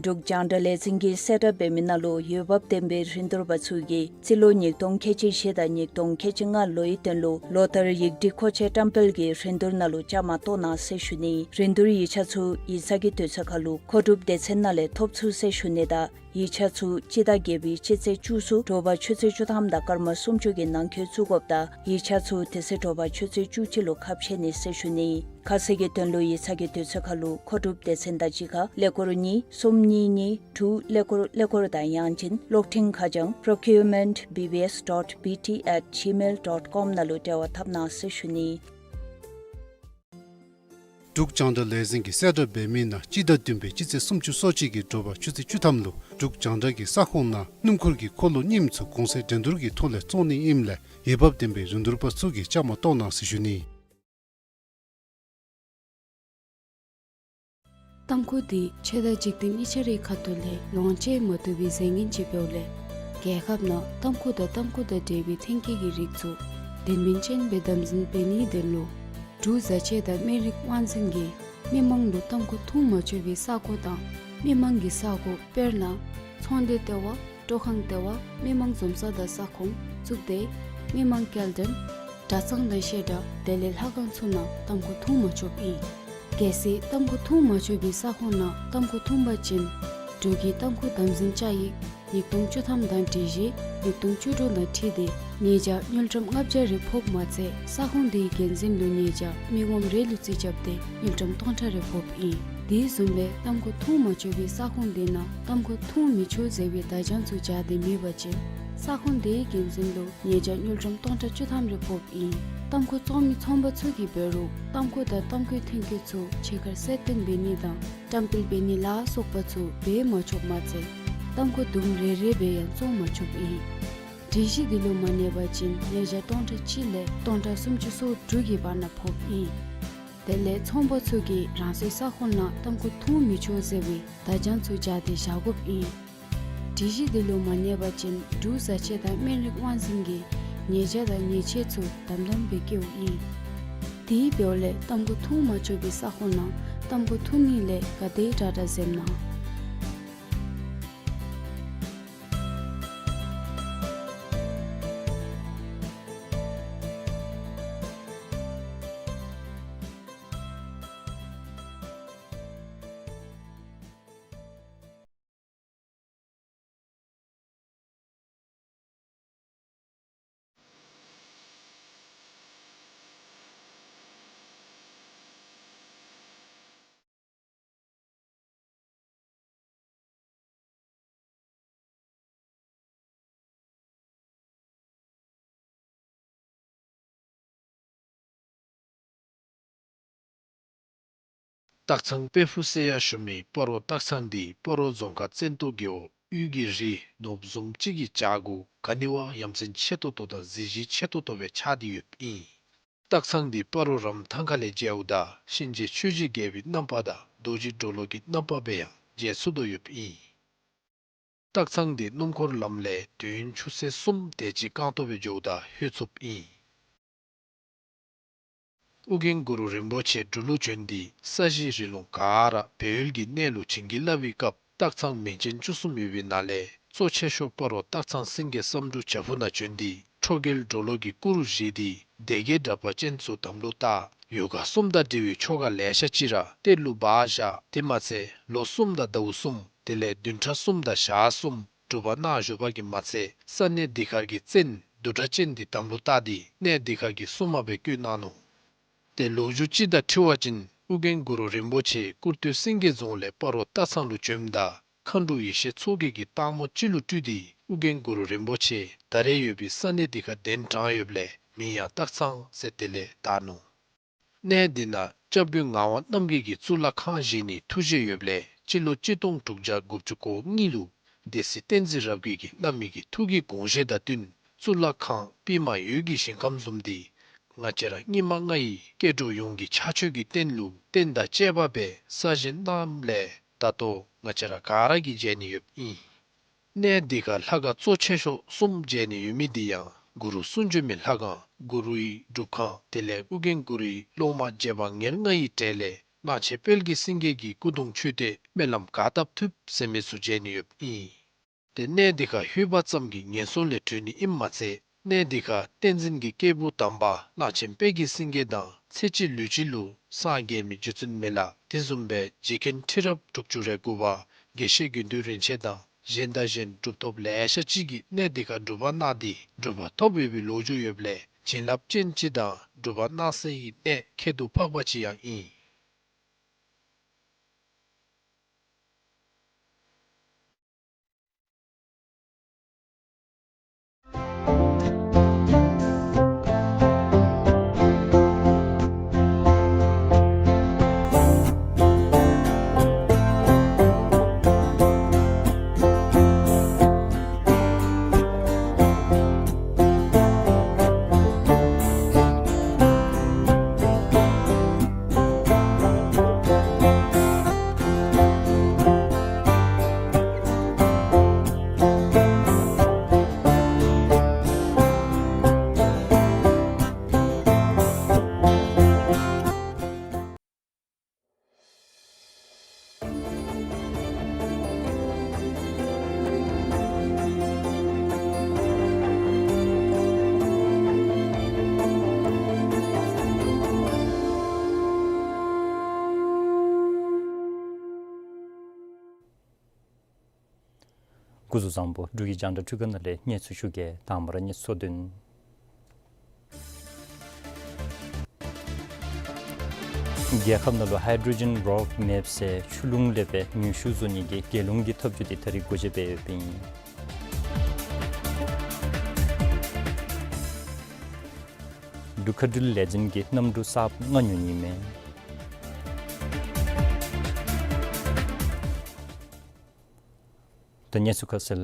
འབྲུག་རྒྱང་བསྒྲགས་ལས་འཛིན་གྱིས་གསལ་བསྒྲགས་འབད་མི་ནང་ལུ་འོས་འབབ་ལྡན་པའི་རིན་བསྡུར་པ་ཚུ་གིས་རྩིས་ལོ་ཉིས་སྟོང་ཁལ་གཅིག་བཞི་དང་ཉིས་སྟོང་ཁལ་གཅིག་ལྔ་ལོའི་དོན་ལུ་ལོ་ལྟར་ཡིག་སྒྲིག་མཁོ་ཆས་བཀྲམ་སྤེལ་གྱི་རིན་བསྡུར་ནང་ལུ་བཅའ་མར་གཏོགས་གནང་ཟེར་ཞུ་ནི། རིན་བསྡུར་ཡིག་ཆ་ཚུ་ཡིག་ཚང་གི་དུས་ཚོད་ཁར་ལུ་མཁོ་སྒྲུབ་སྡེ་ཚན་ནང་ལས་ཐོབ་ཚུགས་ཟེར་ཞུ་ནི་དང་ཡིག་ཆ་ཚུ་སྤྱི་ཟླ་བརྒྱད་པའི་སྤྱི་ཚེས་བཅུ་ཚུ་དྲོ་པ་ཆུ་ཚོད་བཅུ་ཐམ་དང་སྐར་མ་སུམ་ཅུ་གི་ནང་འཁོད་བཙུགས་དགོཔ་དང་ཡིག་ཆ་ཚུ་དེ་ཚེ་དྲོ་པ་ཆུ་ཚོད་བཅུ་གཅིག་ལུ་ཁ་ཕྱེ་ནི་ཟེར་ཞུ་ནི། ཁ་གསལ་གྱི་དོན་ལུ་ཡིག་ཚང་གི་དུས་ཚོད་ཁར་ལུ་མཁོ་སྒྲུབ་སྡེ་ཚན་དང་གཅིག་ཁར་ཀླད་ཀོར་གཉིས་གསུམ་གཉིས་གཉིས་དྲུག་ཀླད་ཀོར་ཀླད་ཀོར་དང་ཡང་ཅིན་གློག་འཕྲིན་ཁ་བྱང་procurement B B S dot B T at gmail dot com ནང་ལུ་འབྲེལ་བ་འཐབ་གནང་ཟེར་ཞུ་ནི། འབྲུག་རྒྱང་བསྒྲགས་ལས་འཛིན་གྱིས་གསལ་བསྒྲགས་འབད་མི་ནང་སྤྱི་ཟླ་བདུན་པའི་སྤྱི་ཚེས་སུམ་ཅུ་སོ་གཅིག་གི་དྲོ་པ་ཆུ་ཚོད་བཅུ་ཐམ་ལུ་འབྲུག་རྒྱང་བསྒྲགས་ཀྱི་ས་ཁོངས་ནང་སྣུམ་འཁོར་གྱི་འཁོར་ལོ་རྙིངམ་ཚུ་གོང་ཚད་འགྲན་བསྡུར་གྱི་ཐོག་ལས་བཙོང་ནི་ཨིནམ་ལས་འོས་འབབ་ལྡན་པའི་རིན་བསྡུར་པ་ཚུ་གིས་བཅའ་མར་གཏོགས་གནང་ཟེར་ཞུ་ནི། ཏམ་ཁུ་འདི་ཆོས་དང་འཇིག་རྟེན་གཉིས་ཆ་རའི་ཁ་ཐུག་ལས་ལོངས་སྤྱོད་མ་བཏུབ་པའི་རྫས་ངན་ཅིག་འབདཝ་ལས་རྒྱལ་ཁབ་ནང་ཏམ་ཁུ་དང་ཏམ་ཁུ་དང་འབྲེལ་བའི་ཐོན་སྐྱེད་ཀྱི་རིགས་ཚུ་དོན་སྨིན་ཅན་སྦེ་དམ་འཛིན་འབད་ནིའི་དོན་ལུ་འབྲུག་བཟའ་ཆས་དང་སྨན་རིགས་དབང་འཛིན་གྱིས་མི་མང་ལུ་ཏམ་ཁུ་འཐུང་མ་ཆོག་པའི་ས་གོ་དང་མི་མང་གི་ས་གོ་དཔེར་ན་ཚོང་སྡེ་ལྟེ་བ་སྤྲོ་ཁང་ལྟེ་བ་མི་མང་འཛོམས་ས་དང་ས་ཁོངས་གཙུག་སྡེ་མི་མང་སྐྱེལ་འདྲེན་གྲྭ་ཚང་དང་བཤད་གྲྭ་དེ་ལས་ལྷ་ཁང་ཚུ་ནང་ཏམ་ཁུ་འཐུང་མ་ཆོགཔ་ཨིན། གལ་སྲིད་ཏམ་ཁུ་འཐུང་མ་ཆོག་པའི་ས་ཁོངས་ནང་ཏམ་ཁུ་འཐུང་པ་ཅིན་འབྲུག་གི་ཏམ་ཁུ་དམ་འཛིན་བཅའ་ཡིག་ཉིས་སྟོང་བཅུ་ཐམ་དང་སྒྲིག་གཞི་ཉིས་སྟོང་བཅུ་དྲུག་དང་འཁྲིལ་ཏེ་ཉེས་བྱ་དངུལ་ཀྲམ་ལྔ་བརྒྱ་རེ་ཕོགཔ་མ་ཚད་ས་ཁོངས་དེའི་འགན་འཛིན་ལུ་ཉེས་བྱ་མི་ངོམ་རེ་ལུ་རྩིས་རྐྱབ་སྟེ་དངུལ་ཀྲམ་སྟོང་ཕྲག་རེ་ཕོགཔ་ཨིན། དེ་བཟུམ་སྦེ་ཏམ་ཁུ་འཐུང་མ་ཆོག་པའི་ས་ཁོངས་དེ་ནང་ཏམ་ཁུ་འཐུང་མི་ཆོག་ཟེར་བའི་བརྡ་བྱང་ཚུ་སྦྱར་ཏེ་མེད་པ་ཅིན་ས་ཁོངས་དེའི་འགན་འཛིན་ལུ་ཉེས་བྱ་དངུལ་ཀྲམ་སྟོང་ཕྲག་བཅུ་ཐམ་རེ་ཕོགཔ་ཨིན། ཏམ་ཁུ་བཙོང་མི་ཚོང་པ་ཚུ་གིས་འབད་རུང་ཏམ་ཁུ་དང་ཏམ་ཁུའི་ཐོན་སྐྱེད་ཚུ་ཕྱི་ཁར་གསལ་སྟོན་འབད་ནི་དང་བཀྲམ་སྤེལ་འབད་ནི་ལ་སོགས་པ་ཚུ་འབད་མ་ཆོགཔ་མ་ཚད་ཏམ་ཁུ་དུམ་རེ་རེ་སྦེ་ཡང་བཙོང་མ་ཆོགཔ་ཨིན། སྒྲིག་གཞི་འདི་ལུ་མ་གནས་པ་ཅིན་ཉེས་བྱ་སྟོང་ཕྲག་གཅིག་ལས་སྟོང་ཕྲག་སུམ་ཅུ་སོ་དྲུག་གི་བར་ན་ཕོགཔ་ཨིན། དེ་ལས་ཚོང་པ་ཚུ་གིས་རང་སོའི་ས་ཁོངས་ནང་ཏམ་ཁུ་འཐུང་མི་ཆོག་ཟེར་བའི་བརྡ་བྱང་ཚུ་སྦྱར་ཏེ་བཞག་དགོཔ་ཨིན། སྒྲིག་གཞི་འདི་ལུ་མ་གནས་པ་ཅིན་འབྲུག་བཟའ་ཆས་དང་སྨན་རིགས་དབང་འཛིན་གྱིས་ཉེས་བྱ་དང་ཉེས་ཆད་ཚུ་དམ་དམ་སྦེ་བཀལཝ་ཨིན། དེ་འབདཝ་ལས་ཏམ་ཁུ་འཐུང་མ་ཆོག་པའི་ས་ཁོངས་ནང་ཏམ་ཁུ་འཐུང་ནི་ལས་ག་དེ་དྲག་དྲག་འཛེམ་གནང་། སྟག་ཚང་དཔལ་ཕུག་ཟེར་ཡང་ཞུ་མི་སྤ་རོ་སྟག་ཚང་འདི་སྤ་རོ་རྫོང་ཁག་བཙན་ཏོ་རྒེད་འོག་དབུས་ཀྱི་རི་ནོར་བུ་བཟུམ་ཅིག་གི་བྱག་གུ་ག་ནི་བ་ཡ་མཚན་ཆེ་ཏོག་ཏོ་དང་གཟི་བརྗིད་ཆེ་ཏོག་ཏོ་སྦེ་ཆགས་ཏེ་ཡོདཔ་ཨིན། སྟག་ཚང་འདི་སྤ་རོ་རམ་ཐང་ཁ་ལས་མཇལཝ་ད་གཤིན་རྗེ་ཆོས་ཀྱི་རྒྱལ་པོའི་རྣམ་པ་དང་རྡོ་རྗེ་གྲོ་ལོད་ཀྱི་རྣམ་པ་སྦེ་ཡང་མཇལ་ཚུགས་དོ་ཡོདཔ་ཨིན། སྟག་ཚང་འདི་སྣུམ་འཁོར་ལམ་ལས་དུས་ཡུན་ཆུ་ཚོད་གསུམ་དེ་ཅིག་རྐང་ཐང་སྦེ་འགྱོཝ་ད་ལྷོད་ཚུགསཔ་ཨིན། ཨོ་རྒྱན་གུ་རུ་རིན་པོ་ཆེ་འབྲུག་ལུ་བྱོན་ཏེ་ས་གཞི་རི་ལུང་ག་ར་སྦས་ཡུལ་གྱི་གནས་ལུ་བྱིན་གྱིས་བརླབས་པའི་སྐབས་སྟག་ཚང་མིང་ཅན་བཅུ་གསུམ་ཡོད་པའི་ནང་ལས་གཙོ་ཆེ་ཤོས་སྤ་རོ་སྟག་ཚང་སེང་གེ་བསམ་འགྲུབ་བྱག་ཕུག་ནང་བྱོན་ཏེ་ཁྲོ་རྒྱལ་གྲོ་ལོད་ཀྱི་སྐུ་རུ་བཞེངས་ཏེ་སྡེ་བརྒྱད་དྲེགས་པ་ཅན་ཚུ་དམ་ལུ་བཏགས། ཡོ་ག་གསུམ་དང་འབྲེལ་བའི་ཆོ་ག་ལེ་ཤ་ཅིག་ར་གཏེར་ལུ་སྦ་བཞག། དེ་མ་ཚད་ལོ་གསུམ་དང་ཟླཝ་གསུམ་དེ་ལས་བདུན་ཕྲག་གསུམ་དང་ཞག་གསུམ་སྒྲུབ་པ་གནང་བཞུགས་པ་གིས་མ་ཚད་ས་གནས་འདི་ཁར་གྱི་བཙན་བདུད་དྲེགས་ཅན་འདི་དམ་ལུ་བཏགས་ཏེ་གནས་འདི་ཁར་གྱི་སྲུང་མ་སྦེ་བསྐོས་གནང་ནུག། ཏེ་ལོ་རྒྱུས་ཅིག་དང་འཁྲིལ་བ་ཅིན་ཨོ་རྒྱན་གུ་རུ་རིན་པོ་ཆེ་ཀུར་སྟོད་སེང་གེ་རྫོང་ལས་སྤ་རོ་སྟག་ཚང་ལུ་བྱོནམ་ད་མཁའ་འགྲོ་ཡེ་ཤེས་མཚོ་རྒྱལ་གྱིས་སྟག་མོ་ཅིག་ལུ་སྤྲུལ་ཏེ་ཨོ་རྒྱན་གུ་རུ་རིན་པོ་ཆེ་ད་རེས་ཡོད་པའི་ས་གནས་འདི་ཁར་གདན་དྲངས་ཡོདཔ་ལས་མིང་ཡང་སྟག་ཚང་ཟེར་དེ་ལས་བཏགས་ནུག། གནས་འདི་ནང་སྐྱབས་མགོན་ངག་དབང་རྣམ་རྒྱལ་གྱིས་གཙུག་ལག་ཁང་བཞེངས་ནིའི་ཐུགས་བཞེད་ཡོདཔ་ལས་སྤྱི་ལོ་གཅིག་སྟོང་དྲུག་བརྒྱ་དགུ་བཅུ་གོ་གཉིས་ལུ་སྡེ་སྲིད་བསྟན་འཛིན་རབ་རྒྱས་ཀྱིས་གནང་མི་གི་ཐུགས་ཀྱི་དགོངས་བཞེད་དང་བསྟུན་གཙུག་ལག་ཁང་པདྨ་འོད་ཀྱི་ཞིང་ཁམས་བཟུམ་འདི་ང་བཅས་ར་སྙིགས་མ་ལྔ་ཡི་སྐྱེ་འགྲོ་ཡོངས་ཀྱི་ཕྱག་མཆོད་ཀྱི་རྟེན་ལུ་རྟེན་དང་བཅས་པ་སྦེ་གསར་བཞེངས་གནངམ་ལས་ད་ལྟོ་ང་བཅས་ར་ག་ར་གིས་མཇལ་ནི་ཡོདཔ་ཨིན། གནས་འདི་ཁར་ལྷ་ཁང་གཙོ་ཆེ་ཤོས་གསུམ་མཇལ་ནི་ཡོད་མི་འདི་ཡང་གུ་རུ་གསུང་བྱོན་མའི་ལྷ་ཁང་གུ་རུའི་སྒྲུབ་ཁང་དེ་ལས་ཨོ་རྒྱན་གུ་རུའི་སློབ་མ་རྗེ་འབངས་ཉེར་ལྔ་ཡི་གྲས་ལས་གླང་ཆེན་དཔལ་གྱི་སེང་གེ་གི་སྐུ་གདུང་མཆོད་རྟེན་སྨོན་ལམ་ག་བཏབ་ཐུབ་ཟེར་མི་ཚུ་མཇལ་ནི་ཡོདཔ་ཨིན། ཏེ་གནས་འདི་ཁར་ལྷོད་པ་ཙམ་གྱིས་ངན་སོང་ལས་གྲོལ་ནི་ཨིནམ་མ་ཚད་གནས་འདི་ཁར་བསྟན་འཛིན་གྱི་སྐྱེས་བུ་དམ་པ་གླང་ཆེན་དཔལ་གྱི་སེང་གེ་དང་ཚེ་གཅིག་ལུས་གཅིག་ལུ་སངས་རྒྱས་མི་རྗེ་བཙུན་མི་ལ་དེ་བཟུམ་སྦེ་རྗེ་མཁན་ཁྲི་རབས་དྲུག་ཅུ་རེ་དགུ་པ་དགེ་བཤེས་དགེ་འདུན་རིན་ཆེན་དང་གཞན་དང་གཞན་གྲུབ་ཐོབ་ལེ་ཤ་ཅིག་གིས་གནས་འདི་ཁར་སྒྲུབ་པ་གནང་སྟེ་གྲུབ་པ་ཐོབ་ཡོད་པའི་ལོ་རྒྱུས་ཡོདཔ་ལས་བྱིན་རླབས་ཅན་ཅིག་དང་སྒྲུབ་པ་གནང་སའི་གནས་ཁྱད་དུ་འཕགས་པ་ཅིག་ཡང་ཨིན། སྐུ་གཟུགས་བཟང་པོ། འབྲུག་གི་རྒྱང་བསྒྲགས་འཕྲུལ་ཁང་ནང་ལས་གནས་ཚུལ་ཞུ་གེ། དང་པ་ར་གནས་ཚུལ་དོན། རྒྱལ་ཁབ་ནང་ལུ་ཧའི་ཌྲོ་ཇེན་རོཌ་མེབ་ཟེར་ཆུ་རླུང་ལས་སྦེ་ནུས་ཤུགས་བཟོ་ནི་གི་རྒྱལ་ཡོངས་ཀྱི་ཐབས་བྱུས་འདི་ད་རིས་སྒོ་འབྱེད་འབད་ཡོདཔ་ཨིན། འབྲུག་མཁའ་འགྲུལ་ལས་འཛིན་གྱིས་གནམ་གྲུ་གསརཔ་མངགས་ནུག་ཨིན་མས། ད་གནས་ཚུལ་ཁ་གསལ།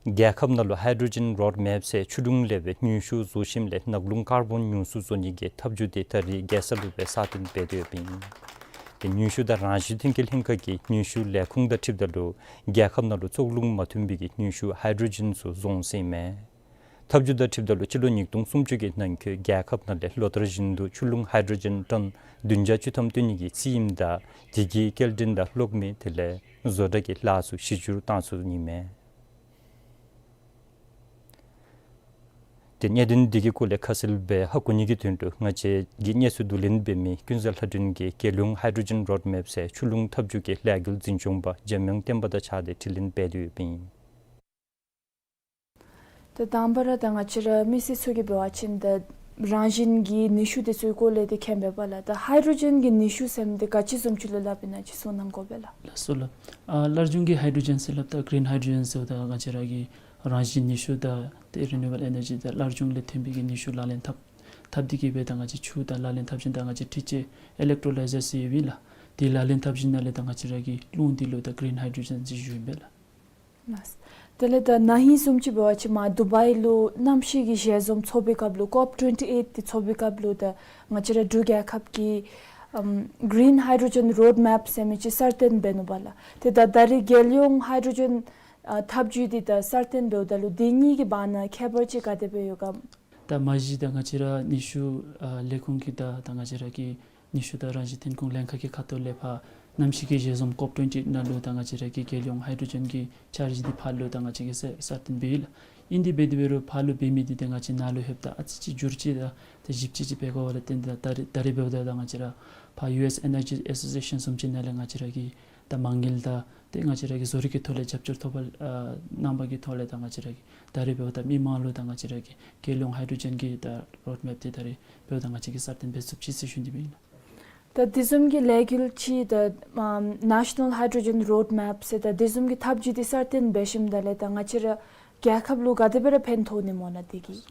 རྒྱལ་ཁབ་ནང་ལུ་ཧའི་ཌྲོ་ཇེན་རོཌ་མེབ་ཟེར་ཆུ་རླུང་ལས་སྦེ་ནུས་ཤུགས་བཟོ་ཞིནམ་ལས་ནགས་རླུང་ཀར་བོན་ཉུང་སུ་བཟོ་ནི་གི་ཐབས་བྱུས་འདི་ད་རིས་རྒྱལ་ས་ལུ་སྦེ་སྲ་བརྟན་འབད་དེ་ཡོདཔ་ཨིན། ཏེ་ནུས་ཤུགས་དང་རང་བཞིན་ཐོན་སྐྱེད་ལྷན་ཁག་གི་ནུས་ཤུགས་ལས་ཁུངས་དང་འཁྲིལཝ་ད་ལུ་རྒྱལ་ཁབ་ནང་ལུ་བཙོག་རླུང་མ་ཐོན་པའི་གི་ནུས་ཤུགས་ཧའི་ཌྲོ་ཇེན་ཚུ་བཟོ་འོང་ཟེར་ཨིན་མས། ཐབས་བྱུས་དང་འཁྲིལཝ་ད་ལུ་སྤྱི་ལོ་ཉིས་སྟོང་སུམ་ཅུ་གི་ནང་འཁོད་རྒྱལ་ཁབ་ནང་ལས་ལོ་ལྟར་བཞིན་དུ་ཆུ་རླུང་ཧའི་ཌྲོ་ཇེན་ཊོན་བདུན་བརྒྱ་བཅུ་ཐམ་བཏོན་ནི་གི་རྩིས་ཨིནམ་ད་དེ་གི་སྐྱེལ་འདྲེན་དང་གློག་མེ་དེ་ལས་བཟོ་གྲྭ་གི་ལཱ་ཚུ་གཞི་བསྒྱུར་བཏང་ཚུགས་ནི་ཨིན་མས། ཏེ་གནད་དོན་འདི་གི་སྐོར་ལས་ཁ་གསལ་སྦེ་ཧ་གོ་ནི་གི་དོན་ལུ་ང་བཅས་ཀྱི་གནས་ཚུལ་བསྡུ་ལེན་འབད་མི་ཀུན་བཟང་ལྷ་སྒྲོན་གྱིས་རྒྱལ་ཡོངས་ཧའི་ཌྲོ་ཇེན་རོཌ་མེབ་ཟེར་ཆུ་རླུང་ཐབས་བྱུས་ཀྱི་ལས་འགུལ་འཛིན་སྐྱོང་པ་འཇམ་དབྱངས་བསྟན་པ་དང་གཅིག་ཁར་དྲི་ལན་འབད་དེ་ཡོདཔ་ཨིན། ད་དང་པ་ར་ད་ང་བཅས་ར་མི་སེར་ཚུ་གིས་འབད་བ་ཅིན་ད་རང་བཞིན་གྱི་ནུས་ཤུགས་དེ་ཚུའི་སྐོར་ལས་དེ་མཁྱེན་པས་པ་ལགས། ད་ཧའི་ཌྲོ་ཇེན་གྱི་ནུས་ཤུགས་ཟེར་མི་དེ་ག་ཅི་བཟུམ་ཅིག་ལུ་སླབ་ཨིན་ན་ཅིག་གསུང་གནང་དགོ་པས་ལགས། ལགས་སོ་ལགས། ཨ་སླར་འབྱུང་གི་ཧའི་ཌྲོ་ཇེན་ཟེར་སླབ་ད་གི་རིན་ཧའི་ཌྲོ་ཇེན་ཟེརཝ་ད་ང་བཅས་ར་གི་རང་བཞིན་ནུས་ཤུགས་དང་ཏེ་རི་ནིའུ་བཱལ་ཨེ་ནར་ཇི་དང་སླར་འབྱུང་ལས་ཐོན་པའི་གི་ནུས་ཤུགས་ལག་ལེན་འཐབ་འཐབ་སྟེ་གི་སྦེ་ད་ང་བཅས་ཆུ་དང་ལག་ལེན་འཐབ་ཞིནམ་ད་ང་བཅས་དྲི་ཆུ་ཨི་ལེག་ཊོ་ལའི་ཛར་ཟེར་ཡོདཔ་ཨིན་ལགས། དེ་ལག་ལེན་འཐབ་ཞིནམ་ལས་ད་ང་བཅས་ར་གིས་རླུང་འདི་ལུ་ད་གིརིན་ཧའི་ཌྲོ་ཇེན་ཟེར་ཞུཝ་ཨིན་པས་ལགས། ལགས། དེ་ལས་ད་ན་ཧིང་བཟུམ་ཅིག་འབད་བ་ཅིན་མར་དུ་བའི་ལུ་གནམ་གཤིས་ཀྱི་ཞལ་འཛོམས་ཚོགས་པའི་སྐབས་ལུ་ཀོབ་ཊུ་ཝེན་ཊི་ཨེཊ་འདི་ཚོགས་པའི་སྐབས་ལུ་ད་ང་བཅས་ར་འབྲུག་རྒྱལ་ཁབ་ཀྱིས་ཨམ་གིརིན་ཧའི་ཌྲོ་ཇེན་རོཌ་མེཔ་ཟེར་མི་ཅིག་གསར་བཏོན་འབད་ནུག་པ་ལགས། ཏེ་ད་ད་རེས་རྒྱལ་ཡོངས་ཧའི་ཌྲོ་ཇེན་ཨ་འཐབ་ཇུས་འདི་ད་གསར་བཏོན་འབདཝ་ད་ལུ་དེ་གཉིས་ཀྱི་བར་ན་ཁྱད་པར་ཅིག་ག་དེ་སྦེ་ཡོད་ག། ད་མ་གཞི་ད་ང་བཅས་ར་ནུས་ཤུགས་ཨ་ལས་ཁུངས་ཀྱི་ད་ད་ང་བཅས་ར་གི་ནུས་ཤུགས་དང་རང་བཞིན་ཐོན་ཁུངས་ལྷན་ཁག་གི་ཁ་ཐུག་ལས་ཕར་གནམ་གཤིས་ཀྱི་ཞལ་འཛོམས་ཀོབ་ཊུ་ཝེན་ཊི་ནང་ལུ་ད་ང་བཅས་ར་གི་རྒྱལ་ཡོངས་ཧའི་ཌྲོ་ཇེན་གྱི་འཆར་གཞི་འདི་ཕར་ལུ་ད་ང་བཅས་ཀྱིས་གསར་གསར་བཏོན་འབད་ཡི་ལགས། ཨིན་དེ་འབད་དེ་འབད་རུང་ཕར་ལུ་འབད་མི་འདི་ད་ང་བཅས་ནཱ་ལུ་ལྷོདཔ་ད་ཨ་ཙི་ཅིག་འགྱུར་བཅོས་དང་ཏེ་ཞིབ་དཔྱད་ཅིག་འབད་དགོཔ་ལས་བརྟེན་ཏེ་ད་ད་རེས་ད་རེས་འབདཝ་ད་ད་ང་བཅས་ར་ཕར་ཡུ་ཨེསི་ཨེ་ནར་ཇི་ཨེ་སོ་སི་ཨེ་ཤཱན་བཟུམ་ཅིག་ནང་ལས་ང་བཅས་ར་གིས་ད་མ་དངུལ་དང་ཏེ་ང་བཅས་ར་གིས་བཟོ་རིག་གི་ཐོག་ལས་རྒྱབ་སྐྱོར་ཐོབ་པ་ཨ་གནང་བ་གི་ཐོག་ལས་ད་ང་བཅས་ར་གིས་ད་རེས་འབདཝ་ད་མི་མང་ལུ་ད་ང་བཅས་ར་གི་རྒྱལ་ཡོངས་ཧའི་ཌྲོ་ཇེན་གྱི་ད་རོཌ་མེཔ་འདི་ད་རེས་འབདཝ་ད་ང་བཅས་ཀྱིས་གསར་བཏོན་འབད་ཚུགསཔ་ཅིག་ཟེར་ཞུ་ནི་སྦེ་ཨིན་ལགས། ད་དེ་བཟུམ་གྱི་ལས་འགུལ་ཅིག་ད་ཨམ་ནེ་ཤ་ནཱལ་ཧའི་ཌྲོ་ཇེན་རོཌ་མེཔ་ཟེར་ད་དེ་བཟུམ་གྱི་འཐབ་ཇུས་འདི་གསར་བཏོན་འབད་ཞིནམ་ད་ལས་ད་ང་བཅས་ར་རྒྱལ་ཁབ་ལུ་ག་དེ་སྦེ་ར་ཕན་ཐོགས་ནི་སྨོ་ལགས་དེ་གིས།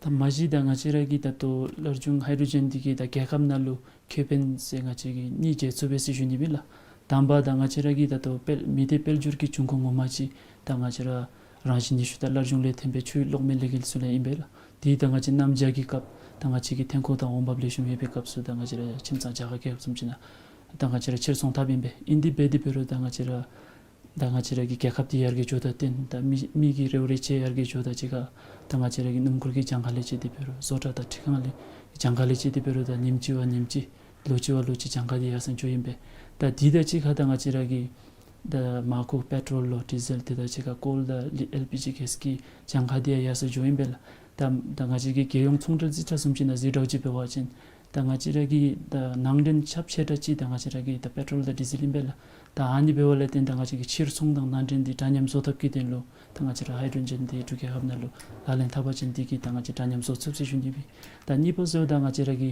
ད་མ་གཞི་ད་ང་བཅས་ར་གི་ད་ལྟོ་སླར་འབྱུང་ཧའི་ཌྲོ་ཇེན་འདི་གིས་ད་རྒྱལ་ཁབ་ནང་ལུ་ཁེ་ཕན་ཟེར་ང་བཅས་ཀྱིས་གཉིས་འབྱེད་ཚུགས་པས་ཟེར་ཞུ་ནི་ཨིན་ལགས། དང་པ་ད་ང་བཅས་ར་གི་ད་ལྟོ་དཔལ་མི་སྡེ་དཔལ་འབྱོར་གྱི་འབྱུང་ཁུངས་ངོ་མ་ཅིག་ད་ང་བཅས་ར་རང་བཞིན་ནུས་ཤུགས་དང་སླར་འབྱུང་ལས་ཐོན་པའི་ཆུའི་གློག་མེ་ལས་འགུལ་ཚུ་ལས་ཨིན་པས་ལགས། དེ་ད་ང་བཅས་གནམ་བྱཱར་གྱི་སྐབས་ད་ང་བཅས་ཀྱི་ཐོན་ཁུངས་དང་འོང་འབབ་ལེགས་ཤོམ་ཡོད་པའི་སྐབས་སུ་ད་ང་བཅས་ར་ཁྱིམ་ཚང་རྒྱ་གར་རྒྱལ་ཁབ་བཟུམ་ཅིག་ནང་ད་ང་བཅས་ར་ཕྱིར་ཚོང་འཐབ་ཨིན་པས། ཨིན་དེ་འབད་དེ་འབད་རུང་ད་ང་བཅས་ར་ད་ང་བཅས་ར་གི་རྒྱལ་ཁབ་འདི་ཡར་རྒྱས་འགྱོཝ་དང་བསྟུན་ད་མི་མི་གི་རེ་བ་རེ་ཆེ་ཡར་རྒྱས་འགྱོཝ་དང་གཅིག་ཁར་ད་ང་བཅས་ར་གི་སྣུམ་འཁོར་གྱི་གྱངས་ཁ་ལས་བཅད་དེ་འབད་རུང་བཟོ་གྲྭ་དང་འཕྲུལ་ཁང་ལས་གྱངས་ཁ་ལས་བཅད་དེ་འབད་རུང་ད་ཉིནམ་གཅིག་བ་ཉིནམ་གཅིག་ལོ་གཅིག་བ་ལོ་གཅིག་གྱངས་ཁ་འདི་ཡར་སེང་འགྱོཝ་ཨིན་པས། ད་འདི་དང་གཅིག་ཁར་ད་ང་བཅས་ར་གི་ད་མར་ཁུ་པེ་ཊོལ་ལོ་ཌི་ཟེལ་དེ་དང་གཅིག་ཁར་ཀོལ་དང་ཨེལ་པི་ཇི་གེས་ཀྱི་གྱངས་ཁ་འདི་ཡང་ཡར་སེང་འགྱོཝ་ཨིན་པས་ལགས། ད་ད་ང་བཅས་ཀྱི་རྒྱལ་ཡོངས་ཚོང་འབྲེལ་རྩིས་ཁྲ་བཟུམ་ཅིག་ནང་གཟིགས་འདྲཝ་ཅིག་འབད་བ་ཅིན་ད་ང་བཅས་ར་གི་ད་ནང་འདྲེན་ཁྱབ་ཆེ་དྲགས་ཅིག་ད་ང་བཅས་ར་གི་ད་པེ་ཊོལ་དང་ཌི་ཟེལ་ཨིན་པས་ལགས། ད་ཨ་ནི་འབདཝ་ལས་བརྟེན་ད་ང་བཅས་ཀྱིས་ཕྱིར་ཚོང་དང་ནང་འདྲེན་འདི་འདྲ་མཉམ་བཟོ་ཐབས་ཀྱི་དོན་ལུ་ད་ང་བཅས་ར་ཧའི་ཌྲོ་ཇེན་འདི་འབྲུག་རྒྱལ་ཁབ་ནང་ལུ་ལག་ལེན་འཐབ་པ་ཅིན་འདི་གིས་ད་ང་བཅས་འདྲ་མཉམ་བཟོ་ཚུགས་ཟེར་ཞུ་ནི་ཨིན་པས། ད་གཉིས་པ་ཟེརཝ་ད་ང་བཅས་ར་གི་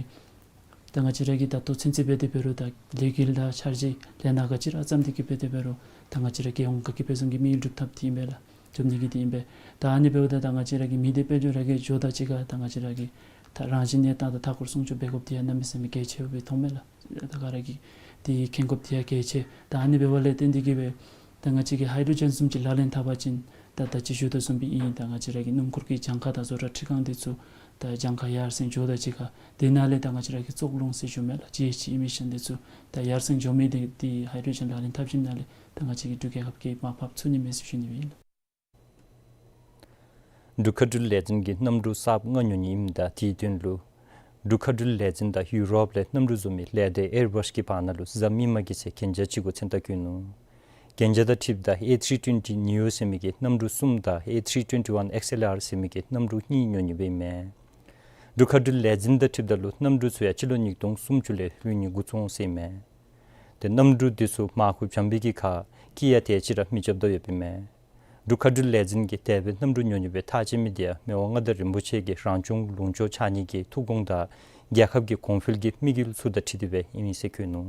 ད་ང་བཅས་ར་གི་ད་ལྟོ་ཚུན་ཚོད་འབད་དེ་འབད་རུང་ད་ལས་འགུལ་དང་འཆར་གཞི་ལས་སྣ་ག་ཅི་ར་བརྩམས་ཏེ་གི་འབད་དེ་འབད་རུང་ད་ང་བཅས་ར་རྒྱལ་ཡོངས་ག་གིས་འབད་བཟུམ་གྱི་དམིགས་ཡུལ་སྒྲུབ་ཐབས་འདི་ཨིན་པས་ལགས། སྒྲུབ་ནི་གི་འདི་ཨིན་པས། ད་ཨ་ནི་འབདཝ་ད་ད་ང་བཅས་ར་གི་མི་སྡེ་དཔལ་འབྱོར་ར་གི་འགྱོཝ་དང་གཅིག་ཁར་ད་ང་བཅས་ར་གི་ད་རང་བཞིན་གནས་སྟངས་དང་མཐའ་འཁོར་སྲུང་སྐྱོབ་འབད་དགོཔ་འདི་ཡང་གནམ་མེད་ས་མེད་གལ་ཆེཝ་སྦེ་མཐོངམ་མས་ལགས། ད་ག་ར་གིས་འདི་མཁྱེན་དགོཔ་འདི་ཡང་གལ་ཆེ། ད་ཨ་ནི་འབདཝ་ལས་བརྟེན་ཏེ་གི་སྦེ་ད་ང་བཅས་ཀྱིས་ཧའི་ཌྲོ་ཇེན་བཟུམ་ཅིག་ལག་ལེན་འཐབ་པ་ཅིན་ད་ད་ཅི་ཞུ་དོ་བཟུམ་སྦེ་ཨིན། ད་ང་བཅས་ར་གི་སྣུམ་འཁོར་གྱི་གྱངས་ཁ་དང་བཟོ་གྲྭ་འཕྲུལ་ཁང་འདི་ཚུ་ད་གྱངས་ཁ་ཡར་སེང་འགྱོཝ་དང་གཅིག་ཁར་དེ་ནང་ལས་ད་ང་བཅས་ར་གི་བཙོག་རླུང་ཟེར་ཞུཝ་མས་ལགས། ཇི་ཨེཆ་ཇི་ཨི་མི་ཤཱན་འདི་ཚུ་ད་ཡར་སེང་འགྱོ་མི་འདི་འདི་ཧའི་ཌྲོ་ཇེན་ལག་ལེན་འཐབ་ཞིནམ་ལས་ད་ང་བཅས་ཀྱི་འབྲུག་རྒྱལ་ཁབ་ཀྱིས་མར་ཕབ་ཚུགས་ནི་མས་ཟེར་ཞུ་ནི་ཨིན་ལགས། འབྲུག་མཁའ་འགྲུལ་ལས་འཛིན་གྱིས་གནམ་གྲུ་གསརཔ་མངགས་ཉོ་ནི་ཨིནམ་ད་དེའི་དོན་ལུ་འབྲུག་མཁའ་འགྲུལ་ལས་འཛིན་དང་ཡུ་རོབ་ལས་གནམ་གྲུ་བཟོ་མི་ལས་སྡེ་ཨེར་བཱས་ཀྱི་བར་ན་ལུ་གཟའ་མིག་དམར་གྱི་ཚེ་གན་རྒྱ་ཅིག་གུ་མཚན་རྟགས་བཀོད་ནུག། གན་རྒྱ་དང་འཁྲིལཝ་ད་ཨེ་ཐི་རི་ཊུ་ཝེན་ཊི་ནིའོ་ཟེར་མི་གི་གནམ་གྲུ་གསུམ་དང་ཨེ་ཐི་རི་ཊུ་ཝེན་ཊི་ཝཱན་ཨེགསི་ཨེལ་ཨར་ཟེར་མི་གི་གནམ་གྲུ་གཉིས་ཉོ་ནི་སྦེ་ཨིན་མས། འབྲུག་མཁའ་འགྲུལ་ལས་འཛིན་དང་འཁྲིལཝ་ད་ལུ་གནམ་གྲུ་ཚུ་ཡང་སྤྱི་ལོ་ཉིས་སྟོང་སུམ་ཅུ་ལས་ལྷོད་ནི་འགོ་བཙུགས་འོང་ཟེར་ཨིན་མས། ཏེ་གནམ་གྲུ་འདི་ཚུ་མར་ཁུ་བྱམས་པའི་གི་ཁར་སྐྱི་ཡང་དེ་ཅིག་ར་མི་རྐྱབ་དོ་ཡོདཔ་ཨིན་མས། འབྲུག་མཁའ་འགྲུལ་ལས་འཛིན་གྱིས་དེ་སྦེ་གནམ་གྲུ་ཉོ་ནི་སྦེ་ཐག་བཅད་མི་འདི་ཡང་མི་དབང་མངའ་བདག་རིན་པོ་ཆེ་གི་རང་བྱུང་ལུང་ཕྱོགས་འཆར་ནི་གི་ཐུགས་དགོངས་དང་རྒྱལ་ཁབ་ཀྱི་གོང་འཕེལ་གྱི་དམིགས་ཡུལ་ཚུ་དང་འཁྲིལ་ཏེ་སྦེ་ཨིན་མས་ཟེར་བཀོད་ནུག།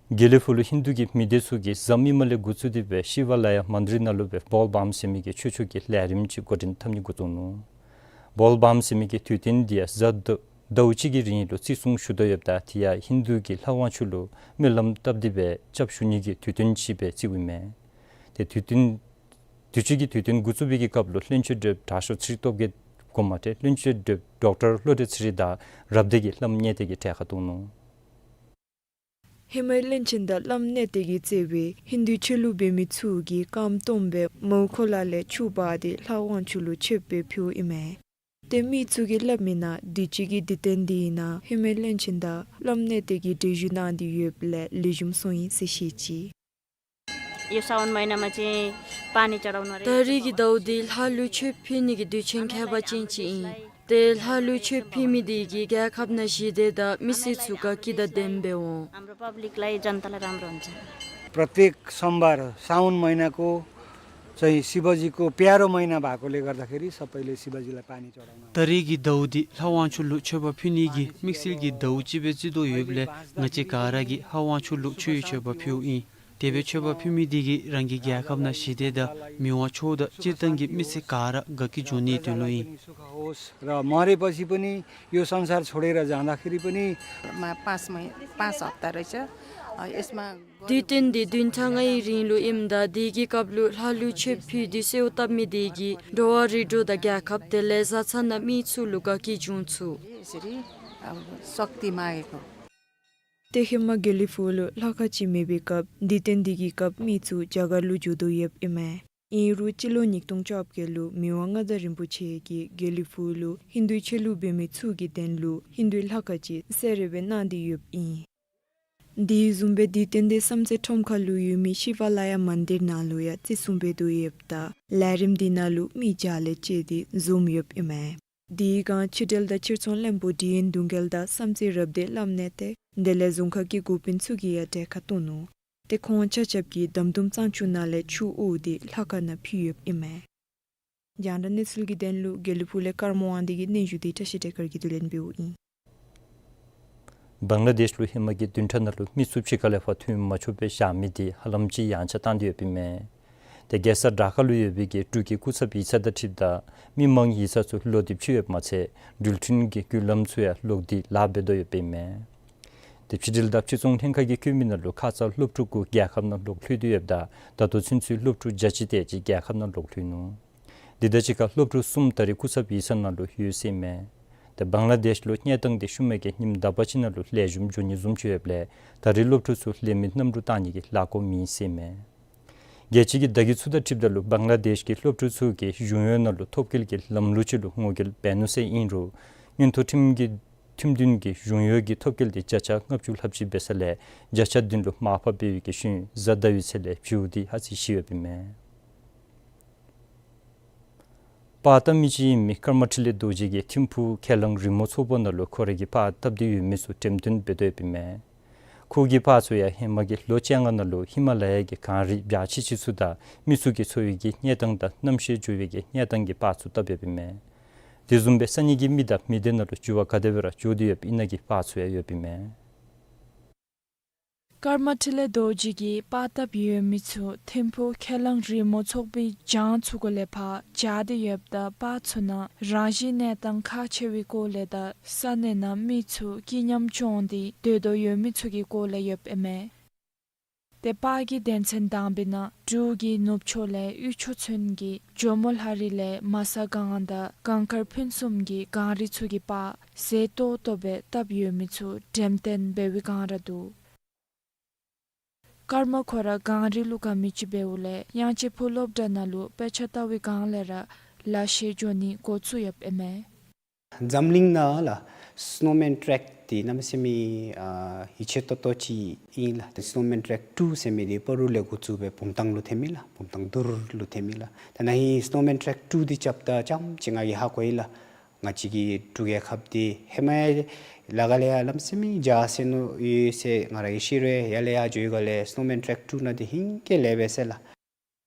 དགེ་ལེགས་ཕུག་ལུ་ཧིན་དུ་གི་མི་སྡེ་ཚུ་གིས་གཟའ་མིག་དམར་ལས་འགོ་བཙུགས་ཏེ་སྦེ་ཤི་ཝ་ལ་ཡ་མན་དིར་ནང་ལུ་སྦེ་བོལ་བཱམ་ཟེར་མི་གི་མཆོད་ཆོག་གི་ལས་རིམ་ཅིག་འགོ་འདྲེན་འཐབ་ནི་འགོ་བཙུགས་ནུག། བོལ་བཱམ་ཟེར་མི་གི་དུས་སྟོན་འདི་ཡང་གཟའ་ཟླ་ཟླཝ་གཅིག་གི་རིང་ལུ་བརྩི་སྲུང་ཞུ་དོ་ཡོདཔ་ད་དེ་ཡང་ཧིན་དུ་གི་ལྷ་དབང་ཕྱུག་ལུ་སྨོན་ལམ་བཏབ་སྟེ་སྦེ་སྐྱབས་ཞུ་ནི་གི་དུས་སྟོན་ཅིག་སྦེ་བརྩིཝ་ཨིན་མས། ཏེ་དུས་སྟོན་དུས་ཅི་གི་དུས་སྟོན་འགོ་བཙུགས་པའི་གི་སྐབས་ལུ་བློན་ཆེན་བགྲེསཔ་དྲག་ཤོས་ཚེ་རིང་སྟོབས་རྒྱས་དགོངས་མ་ཏེ་བློན་ཆེན་བགྲེསཔ་ཌོག་ཊར་བློ་གྲོས་ཚེ་རིང་དང་རབ་སྡེ་གི་བླམ་གཉེར་སྡེ་གིས་གྲལ་ཁར་གཏོགས་ནུག། ཧེ་མའི་བློན་ཆེན་དང་བླམ་གཉེར་སྡེ་གིས་གཙོས་པའི་ཧིན་དུ་ཆོས་ལུགས་འབད་མི་ཚུ་གིས་རྐངམ་སྟོངམ་སྦེ་མོའུ་འཁོར་ལ་ལས་ཆུ་འབག་སྟེ་ལྷ་དབང་ཕྱུག་ལུ་མཆོདཔ་སྦེ་ཕུལཝ་ཨིན་མས། ཏེ་མི་ཚུ་གིས་སླབ་མིའི་ནང་དུས་ཅི་གི་དུས་སྟོན་འདི་ནང་ཧེ་མའི་བློན་ཆེན་དང་བླམ་གཉེར་སྡེ་གིས་གྲལ་བཞུགས་གནང་སྟེ་ཡོདཔ་ལས་ལེགས་ཤོམ་སོང་ཡི་ཟེར་བཤད་ཅི། यो साउन महिनामा चाहिँ पानी चढाउन रे ད་རེས་ཀྱི་ཟླཝ་འདི་ལྷ་ལུ་མཆོདཔ་ཕུལ་ནི་གི་དུས་ཆེན་ཁྱད་པར་ཅན་ཅིག་ཨིན། ཏེ་ལྷ་ལུ་མཆོདཔ་ཕུལ་མི་འདི་གིས་རྒྱལ་ཁབ་ནང་ཞི་བདེ་དང་མི་སེར་ཚུ་དགའ་སྐྱིད་དང་ལྡནམ་སྦེ་འོང་། हाम्रो पब्लिकलाई जनतालाई राम्रो हुन्छ। प्रत्येक सोमबार साउन महिनाको चाहिँ शिवजीको प्यारो महिना भएकोले गर्दाखेरि सबैले शिवजीलाई पानी चढाउन ད་རེས་ཀྱི་ཟླཝ་འདི་ལྷ་དབང་ཕྱུག་ལུ་མཆོདཔ་ཕུལ་ནི་གི་དམིགས་བསལ་གྱི་ཟླཝ་ཅིག་སྦེ་བརྩི་དོ་ཡོདཔ་ལས་ང་བཅས་ག་ར་གིས་ལྷ་དབང་ཕྱུག་ལུ་མཆོད་པའི་མཆོདཔ་ཕུལཝ་ཨིན། དེ་སྦེ་མཆོད་པ་ཕུལ་མི་དེ་གིས་རང་གི་རྒྱལ་ཁབ་ནང་ཞི་བདེ་དང་མི་དབང་མཆོག་དང་སྤྱིར་བཏང་གི་མི་སེར་ག་ར་དགའ་སྐྱིད་འབྱུང་ནིའི་དོན་ལུ་ཨིན། र मरेपछि पनि यो संसार छोडेर जाँदाखेरि पनि मा-, पाँच महि-, पाँच हप्ता रहेछ। अ, यसमा དུས་སྟོན་འདི་བདུན་ཕྲག་ལྔའི་རིང་ལུ་ཨིནམ་ད་དེ་གི་སྐབས་ལུ་ལྷ་ཀླུ་མཆོད་ཕུལ་ཏེ་གསོལཝ་བཏབ་མི་དེ་གིས་འགྲོ་བ་རིགས་དྲུག་དང་རྒྱལ་ཁབ་དེ་ལས་བཟའ་ཚང་ནང་མི་ཚུ་ལུ་དགའ་སྐྱིད་འབྱུང་ཚུགས། यसरी अब शक्ति मागेको। ཏེ་ཧེ་མ་དགེ་ལེགས་ཕུག་ལུ་ལྷ་ཁང་ཅིག་མེད་པའི་སྐབས་དུས་སྟོན་འདི་གི་སྐབས་མི་ཚུ་རྒྱ་གར་ལུ་འགྱོ་དོ་ཡོདཔ་ཨིན་མས། ཨིན་རུང་སྤྱི་ལོ་ཉིས་སྟོང་བཅོ་བརྒྱད་ལུ་མི་དབང་མངའ་བདག་རིན་པོ་ཆེ་གིས་དགེ་ལེགས་ཕུག་ལུ་ཧིན་དུའི་ཆོས་ལུགས་འབད་མི་ཚུ་གི་དོན་ལུ་ཧིན་དུའི་ལྷ་ཁང་ཅིག་གསར་རུབ་གནང་སྟེ་ཡོདཔ་ཨིན། དེ་བཟུམ་སྦེ་དུས་སྟོན་འདི་བསམ་རྩེ་ཁྲོམ་ཁ་ལུ་ཡོད་མི་ཤི་ཝ་ལ་ཡ་མན་དིར་ནང་ལུ་ཡང་བརྩི་སྲུང་འབད་དོ་ཡོདཔ་ད་ལས་རིམ་འདི་ནང་ལུ་མི་བརྒྱ་ལས་བཅད་དེ་འཛོམས་ཡོདཔ་ཨིན་མས། དེའི་སྒང་ཕྱི་འབྲེལ་དང་ཕྱིར་ཚོང་བློན་པོ་ཌི་ཨེན་གདུང་རྒྱལ་དང་བསམ་རྩེ་རབ་སྡེ་བླམ་གནས་བརྟན་དེ་ལས་རྫོང་ཁག་གི་འགོ་དཔོན་ཚུ་གིས་ཡང་གྲལ་ཁར་གཏོགས་ནུག། ཏེ་ཁོང་ཆ་ཁྱབ་ཀྱིས་དམ་དུམ་གཙང་ཆུ་ནང་ལས་ཆུ་དབོ་སྟེ་ལྷ་ཁང་ནང་ཕུལ་ཡོདཔ་ཨིན་མས། རྒྱང་བསྒྲགས་གནས་ཚུལ་གྱི་དོན་ལུ་དགེ་ལེགས་ཕུག་ལས་ཀརྨ་དབང་འདུས་ཀྱི་སྙན་ཞུ་འདི་བཀྲ་ཤིས་བདེ་དཀར་གྱིས་བསྡུ་ལེན་འབདཝ་ཨིན། བང་ལ་དེཤ་ལུ་ཧེ་མ་གི་བདུན་ཕྲག་ནང་ལུ་མི་ཚུ་ཕྱི་ཁ་ལས་ཕར་ཐོན་མ་ཆོགཔ་སྦེ་བཞག་མི་འདི་ཧ་ལམ་ཅིག་ཡངས་ཆག་བཏང་སྟེ་ཡོདཔ་ཨིན་མས། ཏེ་རྒྱལ་ས་ཌ་ཀ་ལུ་ཡོད་པའི་གི་འབྲུག་གི་སྐུ་ཚབ་ཡིག་ཚང་དང་འཁྲིལཝ་ད་མི་མང་ཡིག་ཚང་ཚུ་ལོག་སྟེ་ཕྱིན་ཡོདཔ་མ་ཚད་འགྲུལ་འཕྲིན་གྱི་བརྒྱུད་ལམ་ཚུ་ཡང་ལོག་སྟེ་ལཱ་འབད་དོ་ཡོདཔ་ཨིན་མས། ཏེ་ཕྱི་འབྲེལ་དང་ཕྱིར་ཚོང་ལྷན་ཁག་གིས་བཀོད་མི་ནང་ལུ་ཁ་ཙ་སློབ་ཕྲུག་གུ་རྒྱལ་ཁབ་ནང་ལོག་ལྷོད་དེ་ཡོདཔ་ད་ད་ལྟོ་ཚུན་ཚོད་སློབ་ཕྲུག་བརྒྱ་ཅིག་དེ་ཅིག་རྒྱལ་ཁབ་ནང་ལོག་ལྷོད་ནུག། དེ་དང་གཅིག་ཁར་སློབ་ཕྲུག་གསུམ་ད་རེས་སྐུ་ཚབ་ཡིག་ཚང་ནང་ལུ་ཡོད་ཟེར་ཨིན་མས། ཏེ་བང་ལ་དེཤ་ལུ་གནས་སྟངས་འདི་ཤུལ་མའི་གི་ཉིནམ་དག་པ་ཅིག་ནང་ལུ་ལེགས་ཤོམ་འགྱོ་ནི་བཟུམ་ཅིག་ཡོདཔ་ལས་ད་རེས་སློབ་ཕྲུག་ཚུ་ལེན་མི་གནམ་གྲུ་བཏང་ནི་གི་ལཱ་འགོ་མེད་ཟེར་ཨིན་མས། རྒྱལ་སྤྱི་གི་བརྡ་བརྒྱུད་ཚུ་དང་འཁྲིལཝ་ད་ལུ་བང་ལ་དེཤ་གི་སློབ་ཕྲུག་ཚུ་གིས་གཞུང་གཡོག་ནང་ལུ་ཐོབ་སྐལ་གྱི་ལམ་ལུགས་ཅིག་ལུ་ངོ་རྒོལ་འབད་ནུག་ཟེར་ཨིན་རུང་མངོན་མཐོ་ཁྲིམས་ཀྱི་ཁྲིམས་འདུན་གྱིས་གཞུང་གཡོག་གི་ཐོབ་སྐལ་འདི་བརྒྱ་ཆ་ལྔ་བཅུ་ལྷགཔ་ཅིག་འབད་ས་ལས་བརྒྱ་ཆ་བདུན་ལུ་མར་ཕབ་འབད་བའི་གི་ཤུལ་གཟའ་ཟླ་བའི་ཚེ་ལས་བྱུས་འདི་ཧ་ཅང་ཞི་ཡོདཔ་ཨིན་མས། པར་བཏབ་མི་ཅིག་ཨིན་མི་ཀརྨ་འཕྲིན་ལས་རྡོ་རྗེ་གིས་ཐིམ་ཕུག་ཁས་བླངས་རི་མོ་ཚོགས་པ་ནང་ལུ་ཁོ་རའི་གི་པར་བཏབ་སྟེ་ཡོད་མི་ཚུ་འགྲེམས་སྟོན་འབད་དོ་ཡོདཔ་ཨིན་མས། ཁོ་གི་པར་ཚུ་ཡང་ཧེ་མ་གི་ལོ་བཅོ་ལྔ་ནང་ལུ་ཧི་མ་ལ་ཡ་གི་གངས་རི་འབྱར་ཆི་ཆི་ཚུ་དང་མི་ཚུ་གི་འཚོ་བའི་གི་གནས་སྟངས་དང་གནམ་གཤིས་འགྱུར་བའི་གི་གནས་སྟངས་ཀྱི་པར་ཚུ་བཏབ་ཡོདཔ་ཨིན་མས། དེ་བཟུམ་སྦེ་ས་གནས་ཀྱི་མི་དང་མི་སྡེ་ནང་ལུ་འགྱུར་བ་ག་དེ་སྦེ་ར་འགྱོ་སྟེ་ཡོདཔ་ཨིན་ན་གི་པར་ཚུ་ཡང་ཡོདཔ་ཨིན་མས། ཀརྨ་འཕྲིན་ལས་རྡོ་རྗེ་གིས་པར་བཏབ་ཡོད་མི་ཚུ་ཐིམ་ཕུག་ཁས་བླངས་རི་མོ་ཚོགས་པའི་གྱང་ཚུ་གུ་ལས་ཕར་འབྱར་ཏེ་ཡོདཔ་ད་པར་ཚུ་ནང་རང་བཞིན་གནས་སྟངས་ཁག་ཆེ་བའི་སྐོར་ལས་དང་ས་གནས་ནང་མི་ཚུ་སྐྱིད་ཉམས་བྱུང་སྟེ་སྡོད་དོ་ཡོད་མི་ཚུ་གི་སྐོར་ལས་ཡོདཔ་ཨིན་མས། ཏེ་པར་གྱི་སྡེ་ཚན་དང་པའི་ནང་འབྲུག་གི་ནུབ་ཕྱོགས་ལས་དབུས་ཕྱོགས་ཚུན་གྱི་ཇོ་མོ་ལྷ་རི་ལས་མ་ས་སྒང་དང་གངས་དཀར་ཕུན་སུམ་གྱི་གངས་རི་ཚུ་གི་པར་མཛེས་ཏོག་ཏོ་སྦེ་བཏབ་ཡོད་མི་ཚུ་འགྲེམས་སྟོན་འབད་བའི་སྒང་ར་འདུག། ཀརྨ་ཁོ་ར་གངས་རི་ལུ་དགའ་མི་ཅིག་འབདཝ་ལས་དབྱངས་ཅན་ཕུག་སློབ་གྲྭ་ནང་ལུ་དཔེ་ཆ་ལྟ་བའི་སྒང་ལས་ར་ལག་ཤེས་འགྱོ་ནི་འགོ་བཙུགས་ཡོདཔ་ཨིན་མས། འཛམ་གླིང་ནང་ལུ་སྣོ་མཱན་ཊྲེཀ་འདི་གནམ་མེད་ས་མེད་ཨ་ཡིད་ཆེས་ཏོག་ཏོ་ཅིག་ཨིན་ལགས། ཏེ་སྣོ་མཱན་ཊྲེཀ་ཊུ་ཟེར་མི་འདི་སྤ་རོ་ལས་འགོ་བཙུགས་སྦེ་བུམ་ཐང་ལུ་ཐོན་མི་ལགས། བུམ་ཐང་རྡོ་རུ་ལུ་ཐོན་མི་ལགས། ད་ནཱ་ཧིང་སྣོ་མཱན་ཊྲེཀ་ཊུ་འདི་རྐྱབ་ད་རྐྱངམ་ཅིག་ང་གིས་ཧ་གོ་ཡི་ལགས། ང་བཅས་ཀྱི་འབྲུག་རྒྱལ་ཁབ་འདི་ཧེ་མ་ལས་ག་ལས་ཡང་གནམ་མེད་ས་མེད་རྒྱ་ཆེ་ནུག་ཡོད་ཟེར་ང་ར་གིས་ཤེས་རུང་ཡར་ལས་ཡར་འགྱོ་བའི་སྒང་ལས་སྣོ་མཱན་ཊྲེཀ་ཊུ་ནང་འདི་ཧིང་གིས་ལེགས་པས་ཟེར་ལགས།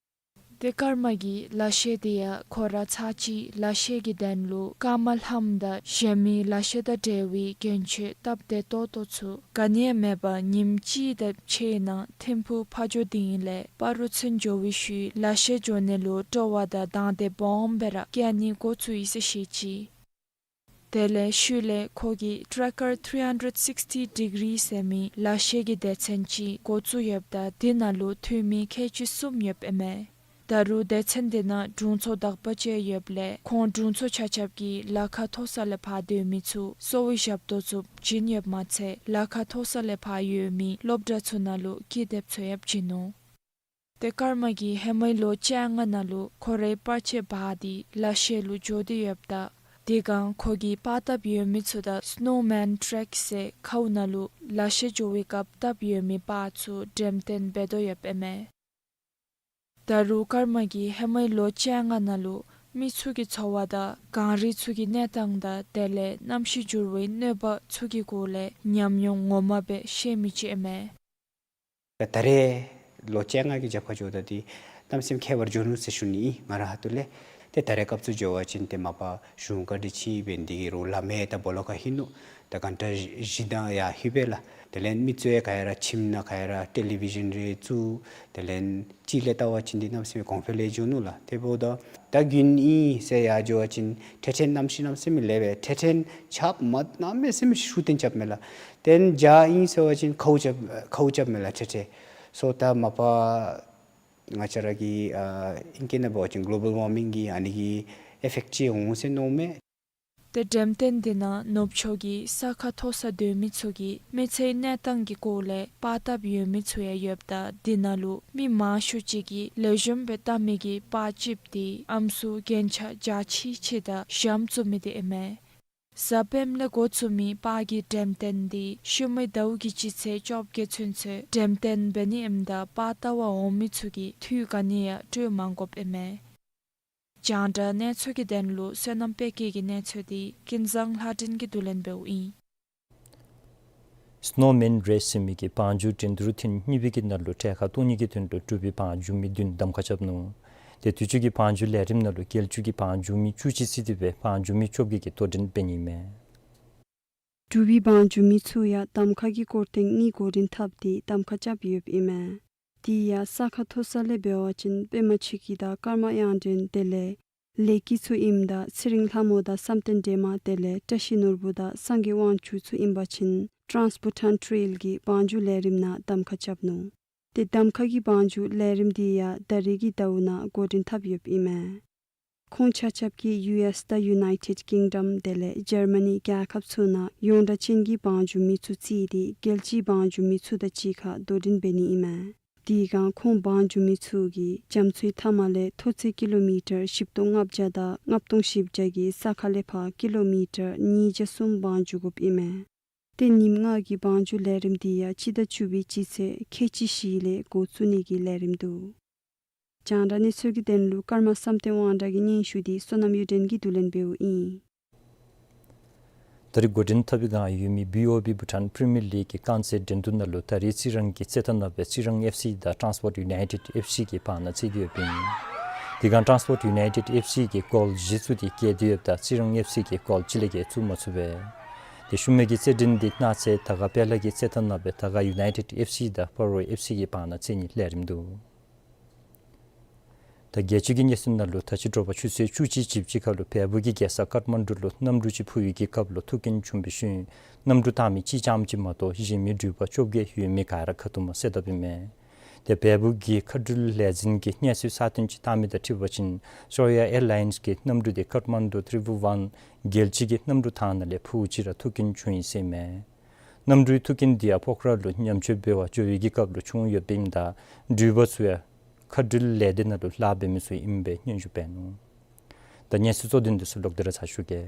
ཏེ་ཀརྨ་གི་ལག་ཤེས་འདི་ཡང་ཁོ་ར་ཚར་གཅིག་ལག་ཤེས་ཀྱི་དོན་ལུ་ཀརྨ་ལྷམ་དང་གཞན་མི་ལག་ཤེས་དང་འབྲེལ་བའི་གྱོན་ཆས་སྟབས་བདེ་ཏོག་ཏོ་ཚུ་ག་ནི་ཡང་མེད་པར་ཉིནམ་གཅིག་དང་ཕྱེད་ནང་ཐིམ་ཕུག་ཕ་ཇོ་སྡིངས་ལས་སྤ་རོ་ཚུན་འགྱོ་བའི་ཤུལ་ལག་ཤེས་འགྱོ་ནི་ལུ་སྤྲོ་བ་དང་དང་འདོད་སྦོམ་སྦེ་ར་བསྐྱེད་ནི་འགོ་བཙུགས་ཡི་ཟེར་བཤད་ཅི། དེ་ལས་ཤུལ་ལས་ཁོ་གིས་ཊྲེཀ་ཀར་ཐི་རི་ཧན་ཌེཌ་སིགསི་ཊི་ཌི་གི་རི་ཟེར་མི་ལག་ཤེས་ཀྱི་སྡེ་ཚན་ཅིག་འགོ་བཙུགས་ཡོདཔ་ད་དེ་ནང་ལུ་འཐུས་མི་ཁལ་གཅིག་གསུམ་ཡོདཔ་ཨིན་མས། ད་རུང་སྡེ་ཚན་དེ་ནང་དྲུང་འཚོ་དག་པ་ཅིག་ཡོདཔ་ལས་ཁོང་དྲུང་འཚོ་ཆ་ཁྱབ་ཀྱིས་ལ་ཁ་མཐོ་ས་ལས་ཕར་སྡོད་མི་ཚུ་གསོ་བའི་ཞབས་ཏོག་ཚུ་བྱིན་ཡོདཔ་མ་ཚད་ལ་ཁ་མཐོ་ས་ལས་ཕར་ཡོད་མི་སློབ་གྲྭ་ཚུ་ནང་ལུ་ཀི་དེབ་ཚུ་ཡང་བྱིན་ནུག། ཏེ་ཀརྨ་གིས་ཧེ་མའི་ལོ་བཅོ་ལྔ་ནང་ལུ་ཁོ་རའི་པར་ཆས་འབག་སྟེ་ལག་ཤེས་ལུ་འགྱོ་སྟེ་ཡོདཔ་ད་དེ་སྒང་ཁོ་གིས་པར་བཏབ་ཡོད་མི་ཚུ་དང་སྣོ་མཱན་ཊྲེཀ་ཟེར་ཁཝ་ནང་ལུ་ལག་ཤེས་འགྱོ་བའི་སྐབས་བཏབ་ཡོད་མི་པར་ཚུ་འགྲེམས་སྟོན་འབད་དོ་ཡོདཔ་ཨིན་མས། ད་རུང་ཀརྨ་གིས་ཧེ་མའི་ལོ་བཅོ་ལྔ་ནང་ལུ་མི་ཚུ་གི་འཚོ་བ་དང་གངས་རི་ཚུ་གི་གནས་སྟངས་དང་དེ་ལས་གནམ་གཤིས་འགྱུར་བའི་གནོད་པ་ཚུ་གི་སྐོར་ལས་ཉམས་མྱོང་ངོ་མ་སྦེ་ཤེས་མི་ཅིག་ཨིན་མས། ད་རེས་ལོ་བཅོ་ལྔ་གི་རྒྱབ་ཁར་འགྱོཝ་ད་འདི་གནམ་མེད་ས་མེད་ཁྱད་པར་འགྱོ་ནུག་ཟེར་ཞུ་ནི་ཨིན་ང་རའི་ཁ་ཐུག་ལས། ཏེ་ད་རེས་སྐབས་སུ་འགྱོ་བ་ཅིན་ཏེ་མ་པ་གཞུང་བཀའ་དྲིན་ཆེ་སྦེ་འདི་གི་རུང་ལམ་ཡང་ད་སྦོ་ལོགས་ཁར་ལྷོད་ནུག། ད་གྷན་ཊ་བཞི་དང་ཡར་ལྷོད་པས་ལགས། དེ་ལས་མི་ཚུ་ཡང་ག་ར་ཁྱིམ་ནང་ག་ར་ཊེ་ལི་བི་ཞཱན་རེ་བཙུགས། དེ་ལས་ཅིག་ལས་བལྟ་བ་ཅིན་འདི་གནམ་མེད་ས་མེད་གོང་འཕེལ་ལེགས་འགྱོ་ནུག་ལགས། དེ་འབདཝ་ད་ད་དགུན་ཨིན་ཟེར་ཡར་འགྱོ་བ་ཅིན་འཕྲལ་འཕྲལ་གནམ་གཤིས་གནམ་མེད་ས་མེད་ལེགས་པས། འཕྲལ་འཕྲལ་ཆརཔ་མ་གནམ་མེད་ས་མེད་ཤུགས་ཏེ་རྐྱབ་མས་ལགས། དེ་ལས་བྱཱར་ཨིན་ཟེར་བ་ཅིན་ཁཝ་རྐྱབ་ཁཝ་རྐྱབ་མས་ལགས་འཕྲལ་འཕྲལ། སོ་ད་མ་པ་ང་བཅས་ར་གི་ཨ་ཨིང་སྐད་ནང་འབད་བ་ཅིན་གོ་ལོ་བཱལ་ཝར་མིང་གི་ཨ་ནི་གི་ཨི་ཕེཀཊ་ཅིག་འོང་ཟེར་མནོཝ་མས། ཏེ་འགྲེམས་སྟོན་འདི་ནང་ནུབ་ཕྱོགས་ཀྱི་ས་ཁ་མཐོ་ས་སྡོད་མི་ཚུ་གིས་མི་ཚེའི་གནས་སྟངས་ཀྱི་སྐོར་ལས་པར་བཏབ་ཡོད་མི་ཚུ་ཡང་ཡོདཔ་ད་འདི་ནང་ལུ་མི་མང་ཤོས་ཅིག་གིས་ལེགས་ཤོམ་སྦེ་བལྟ་མི་གི་པར་ཅིག་འདི་ཨམ་སྲུ་རྒྱན་ཆ་འཇའ་ཆི་ཆི་དང་ཞྭམོ་བཙུགས་མི་འདི་ཨིན་མས། གཟའ་སྤེནམ་ལས་འགོ་བཙུགས་མི་པར་གྱི་འགྲེམས་སྟོན་འདི་ཤུལ་མའི་ཟླཝ་གི་སྤྱི་ཚེས་བཅོ་བརྒྱད་ཚུན་ཚོད་འགྲེམས་སྟོན་འབད་ནི་ཨིནམ་ད་པར་བལྟ་བར་འོང་མི་ཚུ་གིས་དུས་ག་ནི་ཡང་སྤྲོ་མ་དགོཔ་ཨིན་མས། རྒྱང་བསྒྲགས་གནས་ཚུལ་གྱི་དོན་ལུ་བསོད་ནམས་དཔལ་སྐྱིད་ཀྱི་གནས་ཚུལ་འདི་ཀུན་བཟང་ལྷ་སྒྲོན་གྱིས་བསྡུ་ལེན་འབདཝ་ཨིན། སི་ནོ་མཱན་རེསི་ཟེར་མི་གི་བང་རྒྱུག་འགྲན་བསྡུར་ཐེངས་གཉིས་པའི་གི་ནང་ལུ་གྲལ་ཁར་གཏོགས་ནི་གི་དོན་ལུ་འབྲུག་པའི་བང་རྒྱུག་མི་བདུན་གདམ་ཁ་རྐྱབ་ནུག། ཏེ་དུས་ཅི་གི་བང་རྒྱུག་ལས་རིམ་ནང་ལུ་རྒྱལ་སྤྱི་གི་བང་རྒྱུག་མི་བཅུ་གཅིག་རྩིས་ཏེ་སྦེ་བང་རྒྱུག་མི་བཅོ་བརྒྱད་ཀྱིས་དོ་འགྲན་འབད་ནི་ཨིན་མས། འབྲུག་པའི་བང་རྒྱུག་མི་ཚུ་ཡང་གདམ་ཁ་གི་སྐོར་ཐེངས་གཉིས་འགོ་འདྲེན་འཐབ་སྟེ་གདམ་ཁ་རྐྱབ་ཡོདཔ་ཨིན་མས། དེ་ཡང་ས་ཁ་མཐོ་ས་ལས་འབད་བ་ཅིན་པདྨ་ཆོས་སྐྱིད་དང་ཀརྨ་དབྱངས་སྒྲོན་དེ་ལས་ལེགས་སྐྱིད་ཚུ་ཨིནམ་ད་ཚེ་རིང་ལྷ་མོ་དང་བསམ་གཏན་སྒྲོལ་མ་དེ་ལས་བཀྲ་ཤིས་ནོར་བུ་དང་སངས་རྒྱས་དབང་ཕྱུག་ཚུ་ཨིན་པ་ཅིན་ཊཱན་སི་བྷོ་ཊཱན་ཊེལ་གྱི་བང་རྒྱུག་ལས་རིམ་ནང་གདམ་ཁ་རྐྱབ་ནུག། ཏེ་གདམ་ཁ་གི་བང་རྒྱུག་ལས་རིམ་འདི་ཡང་ད་རེས་ཀྱི་ཟླཝ་ནང་འགོ་འདྲེན་འཐབ་ཡོདཔ་ཨིན་མས། ཁོང་ཆ་ཁྱབ་ཀྱིས་ཡུ་ཨེསི་དང་ཡུ་ནའི་ཊེཌ་ཀིང་ཌམ་དེ་ལས་ཇར་མ་ནི་རྒྱལ་ཁབ་ཚུ་ནང་ཡོངས་གྲགས་ཅན་གྱི་བང་རྒྱུག་མི་ཚུ་རྩིས་ཏེ་རྒྱལ་སྤྱིའི་བང་རྒྱུག་མི་ཚུ་དང་གཅིག་ཁར་དོ་འགྲན་འབད་ནི་ཨིན་མས། དེ་སྒང་ཁོང་བང་རྒྱུག་མི་ཚུ་གིས་རྒྱ་མཚོའི་མཐའ་མ་ལས་མཐོ་ཚད་ཀི་ལོ་མི་ཊར་བཞི་སྟོང་ལྔ་བརྒྱ་དང་ལྔ་སྟོང་བཞི་བརྒྱ་གི་ས་ཁ་ལས་ཕར་ཀི་ལོ་མི་ཊར་ཉིས་བརྒྱ་གསུམ་བང་རྒྱུག་དགོཔ་ཨིན་མས། ཏེ་ཉིནམ་ལྔ་གི་བང་རྒྱུག་ལས་རིམ་འདི་ཡང་སྤྱི་ཟླ་བཅུ་པའི་སྤྱི་ཚེས་ཁལ་གཅིག་བཞི་ལས་འགོ་བཙུགས་ནི་གི་ལས་རིམ་འདུག། རྒྱང་བསྒྲགས་གནས་ཚུལ་གྱི་དོན་ལུ་ཀརྨ་བསམ་གཏན་དབང་གྲགས་ཀྱི་སྙན་ཞུ་འདི་བསོད་ནམས་གཡུ་སྒྲོན་གྱིས་བསྡུ་ལེན་འབདཝ་ཨིན། ད་རེས་འགོ་འདྲེན་འཐབ་པའི་སྒང་ཡོད་མི་བི་ཨོ་བི་བྷུ་ཊཱན་པི་རི་མི་ཡར་ལིག་གི་རྐང་རྩེད་འགྲན་བསྡུར་ནང་ལུ་ད་རེས་རྩི་རང་གི་རྩེད་ཐང་ནང་སྦེ་རྩི་རང་ཨེཕ་སི་དང་ཊཱན་སི་པོརཊ་ཡུ་ནའི་ཊེཌ་ཨེཕ་སི་གི་བར་ན་རྩེད་ཀྱི་ཡོདཔ་ཨིན། དེ་སྒང་ཊཱན་སི་པོརཊ་ཡུ་ནའི་ཊེཌ་ཨེཕ་སི་གིས་གོལ་བཞི་བཙུགས་ཏེ་རྒྱལ་ཏེ་ཡོདཔ་ད་རྩི་རང་ཨེཕ་སི་གིས་གོལ་གཅིག་ལས་བརྒལ་བཙུགས་མ་ཚུགས་པས། ཏེ་ཤུལ་མའི་གི་རྩེད་འགྲན་འདི་གནངས་ཚེ་དར་དཀར་དཔལ་ལྷ་གི་རྩེད་ཐང་ནང་སྦེ་དར་དཀར་ཡུ་ནའི་ཊེཌ་ཨེཕ་སི་དང་སྤ་རོ་ཨེཕ་སི་གི་བར་ན་རྩེད་ནིའི་ལས་རིམ་འདུག། ད་རྒྱལ་སྤྱི་གི་གནས་ཚུལ་ནང་ལུ་ད་ཅི་དྲོ་པ་ཆུ་ཚོད་བཅུ་གཅིག་བཅུ་གཅིག་ཁར་ལུ་བལ་པོ་གི་རྒྱལ་ས་ཀཏ་མན་ཌུ་ལུ་གནམ་གྲུ་ཅིག་འཕུར་བའི་གི་སྐབས་ལུ་ཐུག་རྐྱེན་བྱུང་བའི་ཤུལ་གནམ་གྲུ་བཏང་མི་གཅིག་རྐྱངམ་ཅིག་མ་གཏོགས་གཞན་མི་འགྲུལ་པ་བཅོ་བརྒྱད་ཡོད་མི་ག་ར་ཁ་ཐུག་མ་བསད་དཔ་ཨིན་མས། ཏེ་བལ་པོ་གི་མཁའ་འགྲུལ་ལས་འཛིན་གྱིས་གནས་ཚུལ་གསར་བཏོན་ཅིག་བཏང་མི་དང་འཁྲིལ་བ་ཅིན་ཤྲེ་ཡ་ཨེར་ལའིནསི་གི་གནམ་གྲུ་འདི་ཀཏ་མན་ཌུ་ཐི་རུ་བ་ན་རྒྱལ་སྤྱི་གི་གནམ་གྲུ་ཐང་ནང་ལས་འཕུརཝ་ཅིག་ར་ཐུག་རྐྱེན་བྱུང་ཡི་ཟེར་ཨིན་མས། གནམ་གྲུའི་ཐུག་རྐྱེན་འདི་ཡང་ཕོ་ཁ་ར་ལུ་ཉམས་བཅོས་འབད་བར་འགྱོ་བའི་གི་སྐབས་ལུ་བྱུང་ཡོདཔ་ཨིནམ་ད་འགྲུལ་པ་ཚུ་ཡང་མཁའ་འགྲུལ་ལས་སྡེ་ནང་ལུ་ལཱ་འབད་མི་ཚུ་ཨིན་པའི་སྙན་ཞུ་འབད་ནུག། ད་གནས་ཚུལ་གཙོ་དོན་འདི་ཚུ་ལོག་སྟེ་ར་ཚར་ཞུ་གེ།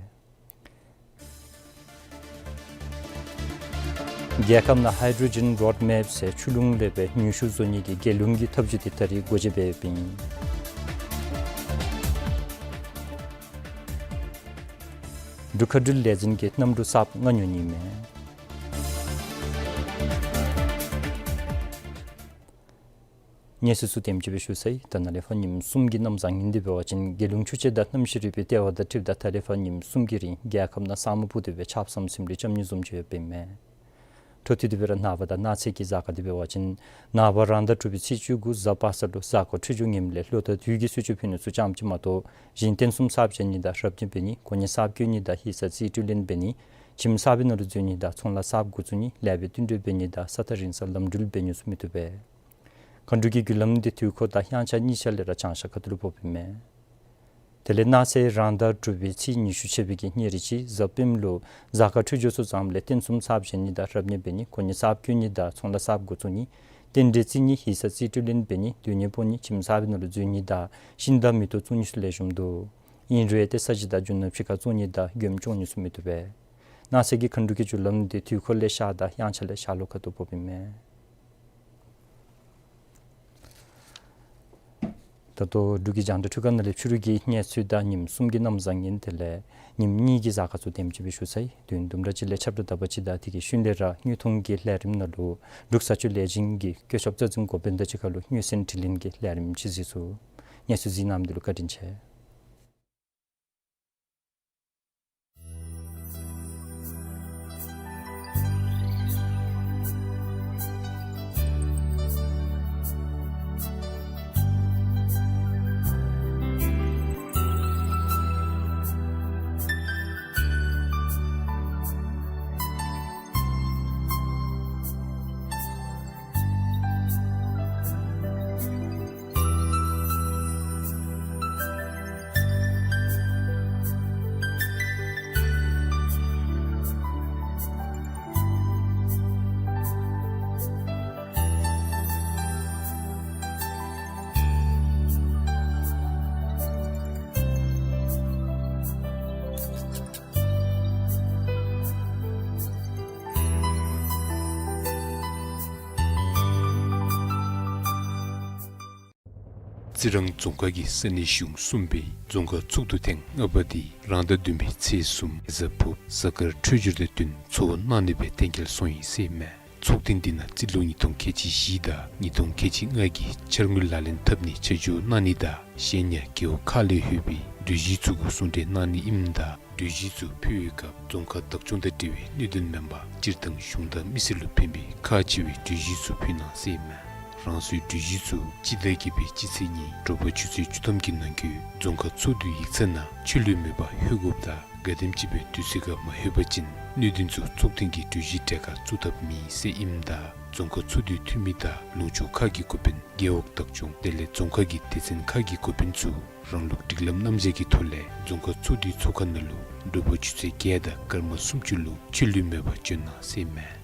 རྒྱལ་ཁབ་ནང་ཧའི་ཌྲོ་ཇེན་རོཌ་མེཔ་ཟེར་ཆུ་ཀླུང་ལས་སྦེ་ནུས་ཤུགས་བཟོ་ནི་གི་རྒྱལ་ཡོངས་ཀྱི་ཐབས་བྱུས་འདི་ད་རེས་སྒོ་འབྱེད་འབད་ཡོདཔ་ཨིན། འབྲུག་མཁའ་འགྲུལ་ལས་འཛིན་གྱིས་གནམ་གྲུ་གསརཔ་མངགས་ནི་ཨིན་མས། གནས་ཚུལ་ཚུ་དེམ་ཅིག་སྦེ་ཞུ་ཚར་ཡི། ད་ནཱ་ལས་ཕར་ཉིནམ་གསུམ་གྱི་གནམ་བཟང་ངན་འདི་འབད་བ་ཅིན་རྒྱལ་ཡོངས་ཆུ་དཔྱད་དང་གནམ་གཤིས་རིག་པའི་ལྟེ་བ་དང་འཁྲིལཝ་ད་ད་ལས་ཕར་ཉིནམ་གསུམ་གྱི་རིང་རྒྱལ་ཁབ་ནང་ས་སྨུག་སྤུབས་ཏེ་སྦེ་ཆརཔ་ཟམ་ཟིམ་རེ་རྐྱབ་ནི་བཟུམ་ཅིག་ཡོདཔ་ཨིན་མས། འཕྲོ་མཐུད་དེ་སྦེ་ར་ནངས་པ་དང་གནངས་ཚེ་གི་གཟའ་སྐར་འདི་འབད་བ་ཅིན་ནངས་པ་རང་ཟླ་དྲུག་པའི་ཚེས་བཅུ་དགུ་གཟའ་པ་སངས་ལུ་གཟའ་སྐར་འཕྲོད་སྦྱོར་ངནམ་ལས་ལོ་ཟླ་དུས་ཀྱི་གསོལ་མཆོད་ཕུལ་ནི་ཚུ་རྐྱངམ་ཅིག་མ་གཏོགས་གཞན་རྟེན་གསུམ་གསརཔ་བཞེངས་ནི་དང་རབ་གནས་འབད་ནི་གོ་གནས་གསརཔ་བསྐོ་ནི་དང་ཡིག་ཚང་རྩིས་སྤྲོད་ལེན་འབད་ནི་ཁྱིམ་གསར་པའི་ནང་ལུ་འཛུལ་ནི་དང་ཚོང་ལཱ་གསརཔ་འགོ་བཙུགས་ནི་ལེགས་པའི་བསྟུན་གྲོས་འབད་ནི་དང་ས་ཐག་རིང་སར་ལམ་འགྲུལ་འབད་ནི་ཚུ་མི་བཏུབ་པས། མཁའ་འགྲུལ་གྱི་བརྒྱུད་ལམ་འདི་དུས་འཁོར་དང་དབྱངས་འཆར་གཉིས་ཆ་ལས་ར་བྱང་ཤར་ཁ་ཐུག་ལུ་ཕོགཔ་ཨིན་མས། དེ་ལས་གནངས་ཚེ་རང་ཟླ་དྲུག་པའི་ཚེས་ཉི་ཤུ་ཆད་པའི་གི་ཉེ་རིག་ཅིག་གཟའ་སྤེནམ་ལུ་གཟའ་སྐར་འཕྲོད་སྦྱོར་ཚུ་ཙམ་ལས་རྟེན་གསུམ་གསརཔ་བཞེངས་ནི་དང་རབ་གནས་འབད་ནི་གོ་གནས་གསརཔ་བསྐོ་ནི་དང་ཚོང་ལཱ་གསརཔ་འགོ་བཙུགས་ནི་རྟེན་འབྲེལ་བརྩི་ནི་ཡིག་ཚང་རྩིས་སྤྲོད་ལེན་འབད་ནི་སྡོད་གནས་སྤོ་ནི་ཁྱིམ་གསར་པའི་ནང་ལུ་འཛུལ་ནི་དང་ཤིང་དང་མེ་ཏོག་བཙུགས་ནི་ཚུ་ལེགས་ཤོམ་འདུག། ཨིན་རུང་ཏེ་ས་གཞི་དང་རྒྱུ་ནོར་ཕྱི་ཁར་བཙུགས་ནི་དང་མགྱོནམ་བཙོང་ནི་ཚུ་མི་བཏུབ་པས། གནངས་ཚེ་གི་མཁའ་འགྲུལ་གྱི་བརྒྱུད་ལམ་འདི་དུས་འཁོར་ལས་ཤར་དང་དབྱངས་འཆར་ལས་ཤར་ལྷོ་ཁ་ཐུག་ཕོགཔ་ཨིན་མས། ད་ལྟོ་འབྲུག་གི་རྒྱང་བསྒྲགས་འཕྲུལ་ཁང་ནང་ལས་ཕྱི་རུ་གི་གནས་ཚུལ་དང་ཉིནམ་གསུམ་གྱི་གནམ་བཟང་ངན་དེ་ལས་ཉིནམ་གཉིས་ཀྱི་གཟའ་སྐར་ཚུ་དེམ་ཅིག་སྦེ་ཞུ་ཚར་ཡི། དུས་ཡུན་དུམ་གྲ་ཅིག་ལས་ཁྱབ་བསྒྲགས་ད་པ་ཅིག་དང་དེ་གི་ཤུལ་ལས་ར་དངོས་མཐོང་གི་ལས་རིམ་ནང་ལུ་འབྲུག་བཟའ་སྤྱོད་ལས་འཛིན་གྱི་བཀོད་ཁྱབ་རྩ་འཛིན་འགོ་དཔོན་དང་གཅིག་ཁར་ལུ་སྙན་གསན་དྲི་ལན་གྱི་ལས་རིམ་ཅིག་གཟིགས་ཚུགས། གནས་ཚུལ་གཟིགས་གནང་མི་འདི་ལུ་བཀའ་དྲིན་ཆེ། རྩི་རང་རྫོང་ཁག་གི་ས་གནས་གཞུང་གསུམ་པའི་རྫོང་ཁག་ཚོགས་འདུ་ཐེངས་ལྔ་པ་དེ་རང་ཟླ་བདུན་པའི་ཚེས་གསུམ་གཟའ་ཕུརཔ་གཟའ་སྐར་འཕྲོད་སྦྱོར་དང་བསྟུན་ཚོགས་གནང་ནི་སྦེ་གཏན་འཁེལ་སོང་ཡི་ཟེར་མས། ཚོགས་ཐེངས་འདི་ནང་རྩིས་ལོ་ཉིས་སྟོང་ཁལ་གཅིག་བཞི་དང་ཉིས་སྟོང་ཁལ་གཅིག་ལྔ་གི་འཆར་དངུལ་ལག་ལེན་འཐབ་ནི་ཆ་འཇོག་གནང་ནི་དང་གཞན་ཡང་རྒེད་འོག་ཁག་ལས་ལྷོད་པའི་གྲོས་གཞི་ཚུ་གུ་གསུང་གྲོས་གནང་ནི་ཨིནམ་ད་གྲོས་གཞི་ཚུ་ཕུལ་བའི་སྐབས་རྫོང་ཁག་བདག་སྐྱོང་དང་འབྲེལ་བའི་གནད་དོན་མེན་པར་སྤྱིར་བཏང་གཞུང་དང་མི་སེར་ལུ་ཕན་པའི་ཁག་ཆེ་བའི་གྲོས་གཞི་ཚུ་ཕུལ་གནང་ཟེར་མས། རང་སོའི་གྲོས་གཞི་ཚུ་སྤྱི་ཟླ་བརྒྱད་པའི་སྤྱི་ཚེས་གཉིས་དྲོ་པ་ཆུ་ཚོད་བཅུ་ཐམ་གྱི་ནང་འཁོད་རྫོང་ཁག་ཚོགས་འདུའི་ཡིག་ཚང་ནང་ཆད་ལུས་མེད་པར་ལྷོད་དགོཔ་དང་ག་དེམ་ཅིག་སྦེ་དུས་ཚོད་ཁར་མ་ལྷོད་པ་ཅིན་གནད་དོན་ཚུ་ཚོགས་ཐེངས་ཀྱི་གྲོས་གཞི་གྲས་ཁར་བཙུགས་ཐབས་མེད་ཟེར་ཨིནམ་ད་རྫོང་ཁག་ཚོགས་འདུའི་འཐུས་མི་དང་ལུང་ཕྱོགས་ཁག་གི་འགོ་དཔོན་རྒེད་འོག་བདག་སྐྱོང་དེ་ལས་རྫོང་ཁག་གི་སྡེ་ཚན་ཁག་གི་འགོ་དཔོན་ཚུ་རང་ལུགས་སྒྲིག་ལམ་རྣམ་གཞག་གི་ཐོག་ལས་རྫོང་ཁག་ཚོགས་འདུའི་ཚོགས་ཁང་ནང་ལུ་དྲོ་པ་ཆུ་ཚོད་བརྒྱད་དང་སྐར་མ་སུམ་ཅུ་ལུ་ཆད་ལུས་མེད་པར་བྱོན་གནང་ཟེར་མས།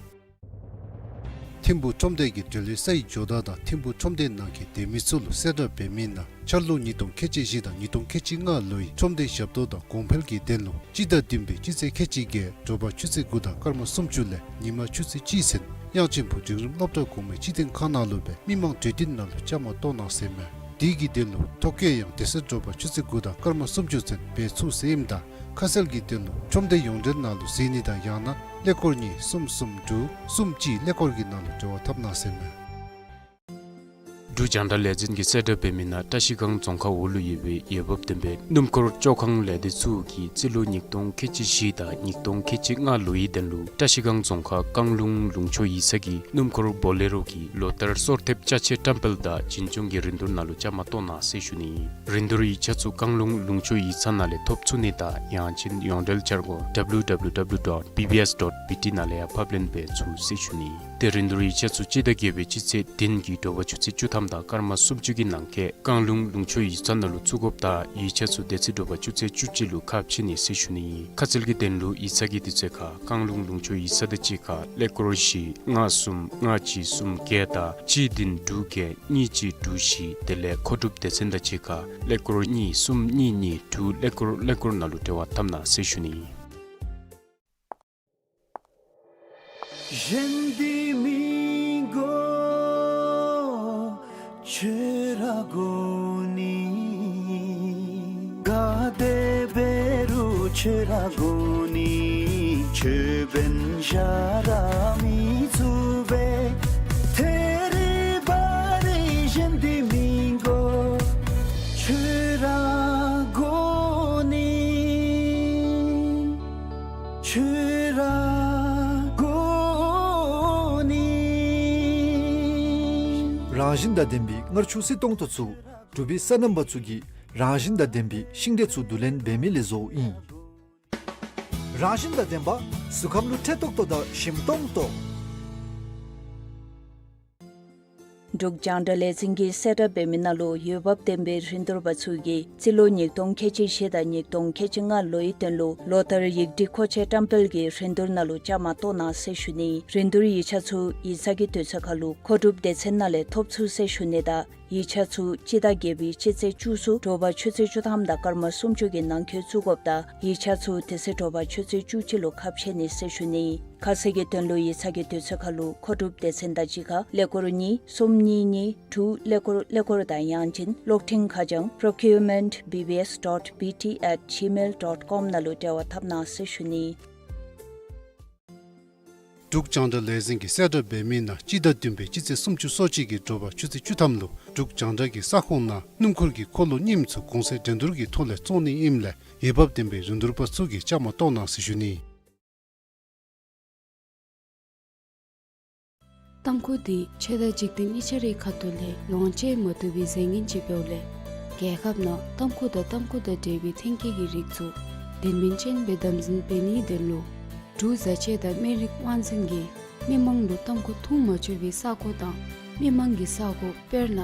ཐིམ་ཕུག་ཁྲོམ་སྡེ་གི་འབྲེལ་ཡོད་སའི་ཇོ་བདག་དང་ཐིམ་ཕུག་ཁྲོམ་སྡེ་ནང་གི་སྡོད་མི་ཚུ་ལུ་གསལ་བསྒྲགས་འབད་མི་ནང་འཆར་ལོ་ཉིས་སྟོང་ཁལ་གཅིག་བཞི་དང་ཉིས་སྟོང་ཁལ་གཅིག་ལྔ་ལོའི་ཁྲོམ་སྡེ་ཞབས་ཏོག་དང་གོང་འཕེལ་གྱི་དོན་ལུ་སྤྱི་ཟླ་བདུན་པའི་སྤྱི་ཚེས་ཁལ་གཅིག་བརྒྱད་དྲོ་པ་ཆུ་ཚོད་དགུ་དང་སྐར་མ་སུམ་ཅུ་ལས་ཉི་མ་ཆུ་ཚོད་གཅིག་ཚུན་གཡང་ཆེན་ཕུག་འབྲིང་རིམ་སློབ་གྲྭ་གོང་མའི་སྤྱི་ཐིང་ཁང་ནང་ལུ་སྦེ་མི་མང་གྲོས་བསྟུན་ནང་ལུ་བཅའ་མར་གཏོགས་གནང་ཟེར་མས། དེ་གི་དོན་ལུ་ཐོ་བཀོད་ཡང་དེ་ཚེ་དྲོ་པ་ཆུ་ཚོད་དགུ་དང་སྐར་མ་སུམ་ཅུ་ཚུན་འབད་ཚུགས་ཟེར་ཨིནམ་ད་ཁ་གསལ་གྱི་དོན་ལུ་ཁྲོམ་སྡེ་ཡོངས་འབྲེལ་ནང་ལུ་གཟིགས་ནི་དང་ཡང་ན་ཀླད་ཀོར་གཉིས་གསུམ་གསུམ་དྲུག་གསུམ་གཅིག་ཀླད་ཀོར་གྱི་ནང་ལུ་འབྲེལ་བ་འཐབ་གནང་ཟེར་མས། འབྲུག་རྒྱང་བསྒྲགས་ལས་འཛིན་གྱིས་གསལ་བསྒྲགས་འབད་མི་ནང་བཀྲ་ཤིས་སྒང་རྫོང་ཁག་འོག་ལུ་ཡོད་པའི་འོས་འབབ་ལྡན་པའི་སྣུམ་འཁོར་བཅོ་ཁང་ལས་སྡེ་ཚུ་གིས་རྩིས་ལོ་ཉིས་སྟོང་ཁལ་གཅིག་བཞི་དང་ཉིས་སྟོང་ཁལ་གཅིག་ལྔ་ལོའི་དོན་ལུ་བཀྲ་ཤིས་སྒང་རྫོང་ཁག་བཀང་ལུང་ལུང་ཕྱོགས་ཡིག་ཚང་གི་སྣུམ་འཁོར་བོ་ལེ་རོ་གི་ལོ་ལྟར་སོར་ཐེབས་ཅ་ཆས་བཀྲམ་སྤེལ་དང་བྱིན་ཆུང་གི་རིན་བསྡུར་ནང་ལུ་བཅའ་མར་གཏོགས་གནང་ཟེར་ཞུ་ནི། རིན་བསྡུར་ཡིག་ཆ་ཚུ་བཀང་ལུང་ལུང་ཕྱོགས་ཡིག་ཚང་ནང་ལས་ཐོབ་ཚུགས་ནི་དང་ཡང་ཅིན་ཡོངས་འབྲེལ་འཆར་སྒོ་W W W dot B B S dot B T ནང་ལས་ཡང་ཕབ་ལེན་འབད་ཚུགས་ཟེར་ཞུ་ནི། ཏེ་རིན་བསྡུར་ཡིག་ཆ་ཚུ་སྤྱི་ཟླ་བརྒྱད་པའི་སྤྱི་ཚེས་བདུན་གྱི་དྲོ་པ་ཆུ་ཚོད་བཅུ་ཐམ་དང་སྐར་མ་སུམ་ཅུ་གི་ནང་འཁོད་བཀང་ལུང་ལུང་ཕྱོགས་ཡིག་ཚང་ནང་ལུ་བཙུགས་དགོཔ་དང་ཡིག་ཆ་ཚུ་དེ་ཚེ་དྲོ་པ་ཆུ་ཚོད་བཅུ་གཅིག་ལུ་ཁ་ཕྱེ་ནི་ཟེར་ཞུ་ནི། ཁ་གསལ་གྱི་དོན་ལུ་ཡིག་ཚང་གི་དུས་ཚོད་ཁར་བཀང་ལུང་ལུང་ཕྱོགས་ཡིག་ཚང་དང་གཅིག་ཁར་ཀླད་ཀོར་བཞི་ལྔ་གསུམ་ལྔ་གཅིག་གསུམ་བརྒྱད་དང་གཅིག་བདུན་དྲུག་བརྒྱད་གཉིས་གཅིག་དྲུག་བཞི་དེ་ལས་མཁོ་སྒྲུབ་སྡེ་ཚན་དང་གཅིག་ཁར་ཀླད་ཀོར་གཉིས་གསུམ་གཉིས་གཉིས་དྲུག་ཀླད་ཀོར་ཀླད་ཀོར་ནང་ལུ་འབྲེལ་བ་འཐབ་གནང་ཟེར་ཞུ་ནི། གཞན་འདི་མི་དགོ། ཁྱོད་ར་དགོ་ནི། ག་དེ་འབད་རུང་ཁྱོད་ར་དགོ་ནི། ཁྱོད་འབདན་གཞན་ར་མི་ཚུགས་པས། ཐད་རི་བ་རི་གཞན་འདི་མི་དགོ། ཁྱོད་ར་དགོ་ནི། ཁྱོད་ར་དགོ་ནི། རང་བཞིན་དང་ལྡན་པའི་མངར་ཆུ་བསིལ་ཏོང་ཏོ་ཚུ་འབྲུག་པའི་སོ་ནམ་པ་ཚུ་གིས་རང་བཞིན་དང་ལྡན་པའི་ཤིང་འབྲས་ཚུ་བསྡུ་ལེན་འབད་མི་ལས་བཟོཝ་ཨིན། རང་བཞིན་དང་ལྡན་པ་གཟུགས་ཁམས་ལུ་ཁྲེལ་ཏོག་ཏོ་དང་ཞིམ་ཏོང་ཏོ། འབྲུག་རྒྱང་བསྒྲགས་ལས་འཛིན་གྱིས་གསལ་བསྒྲགས་འབད་མི་ནང་ལུ་འོས་འབབ་ལྡན་པའི་རིན་བསྡུར་པ་ཚུ་གིས་རྩིས་ལོ་ཉིས་སྟོང་ཁལ་གཅིག་བཞི་དང་ཉིས་སྟོང་ཁལ་གཅིག་ལྔ་ལོའི་དོན་ལུ་ལོ་ལྟར་ཡིག་སྒྲིག་མཁོ་ཆས་བཀྲམ་སྤེལ་གྱི་རིན་བསྡུར་ནང་ལུ་བཅའ་མར་གཏོགས་གནང་ཟེར་ཞུ་ནི། རིན་བསྡུར་ཡིག་ཆ་ཚུ་ཡིག་ཚང་གི་དུས་ཚོད་ཁར་ལུ་མཁོ་སྒྲུབ་སྡེ་ཚན་ནང་ལས་ཐོབ་ཚུགས་ཟེར་ཞུ་ནི་དང་ཡིག་ཆ་ཚུ་སྤྱི་ཟླ་བརྒྱད་པའི་སྤྱི་ཚེས་བཅུ་གསུམ་དྲོ་པ་ཆུ་ཚོད་བཅུ་ཐམ་དང་སྐར་མ་སུམ་ཅུ་གི་ནང་འཁོད་བཙུགས་དགོཔ་དང་ཡིག་ཆ་ཚུ་དེ་ཚེ་དྲོ་པ་ཆུ་ཚོད་བཅུ་གཅིག་ལུ་ཁ་ཕྱེ་ནི་ཟེར་ཞུ་ནི། ཁ་གསལ་གྱི་དོན་ལུ་ཡིག་ཚང་གི་དུས་ཚོད་ཁར་ལུ་མཁོ་སྒྲུབ་སྡེ་ཚན་དང་གཅིག་ཁར་ཀླད་ཀོར་གཉིས་གསུམ་གཉིས་གཉིས་དྲུག་ཀླད་ཀོར་ཀླད་ཀོར་དང་ཡང་ཅིན་གློག་འཕྲིན་ཁ་བྱང་procurement B B S dot B T at gmail dot com ནང་ལུ་འབྲེལ་བ་འཐབ་གནང་ཟེར་ཞུ་ནི། འབྲུག་རྒྱང་བསྒྲགས་ལས་འཛིན་གྱིས་གསལ་བསྒྲགས་འབད་མི་ནང་སྤྱི་ཟླ་བདུན་པའི་སྤྱི་ཚེས་སུམ་ཅུ་སོ་གཅིག་གི་དྲོ་པ་ཆུ་ཚོད་བཅུ་ཐམ་ལུ་འབྲུག་རྒྱང་བསྒྲགས་ཀྱི་ས་ཁོངས་ནང་སྣུམ་འཁོར་གྱི་འཁོར་ལོ་རྙིངམ་ཚུ་གོང་ཚད་འགྲན་བསྡུར་གྱི་ཐོག་ལས་བཙོང་ནི་ཨིནམ་ལས་འོས་འབབ་ལྡན་པའི་རིན་བསྡུར་པ་ཚུ་གིས་བཅའ་མར་གཏོགས་གནང་ཟེར་ཞུ་ནི། ཏམ་ཁུ་འདི་ཆོས་དང་འཇིག་རྟེན་གཉིས་ཆ་རའི་ཁ་ཐུག་ལས་ལོངས་སྤྱོད་མ་བཏུབ་པའི་རྫས་ངན་ཅིག་འབདཝ་ལས་རྒྱལ་ཁབ་ནང་ཏམ་ཁུ་དང་ཏམ་ཁུ་དང་འབྲེལ་བའི་ཐོན་སྐྱེད་ཀྱི་རིགས་ཚུ་དོན་སྨིན་ཅན་སྦེ་དམ་འཛིན་འབད་ནིའི་དོན་ལུ་འབྲུག་བཟའ་ཆས་དང་སྨན་རིགས་དབང་འཛིན་གྱིས་མི་མང་ལུ་ཏམ་ཁུ་འཐུང་མ་ཆོག་པའི་ས་གོ་དང་མི་མང་གི་ས་གོ་དཔེར་ན་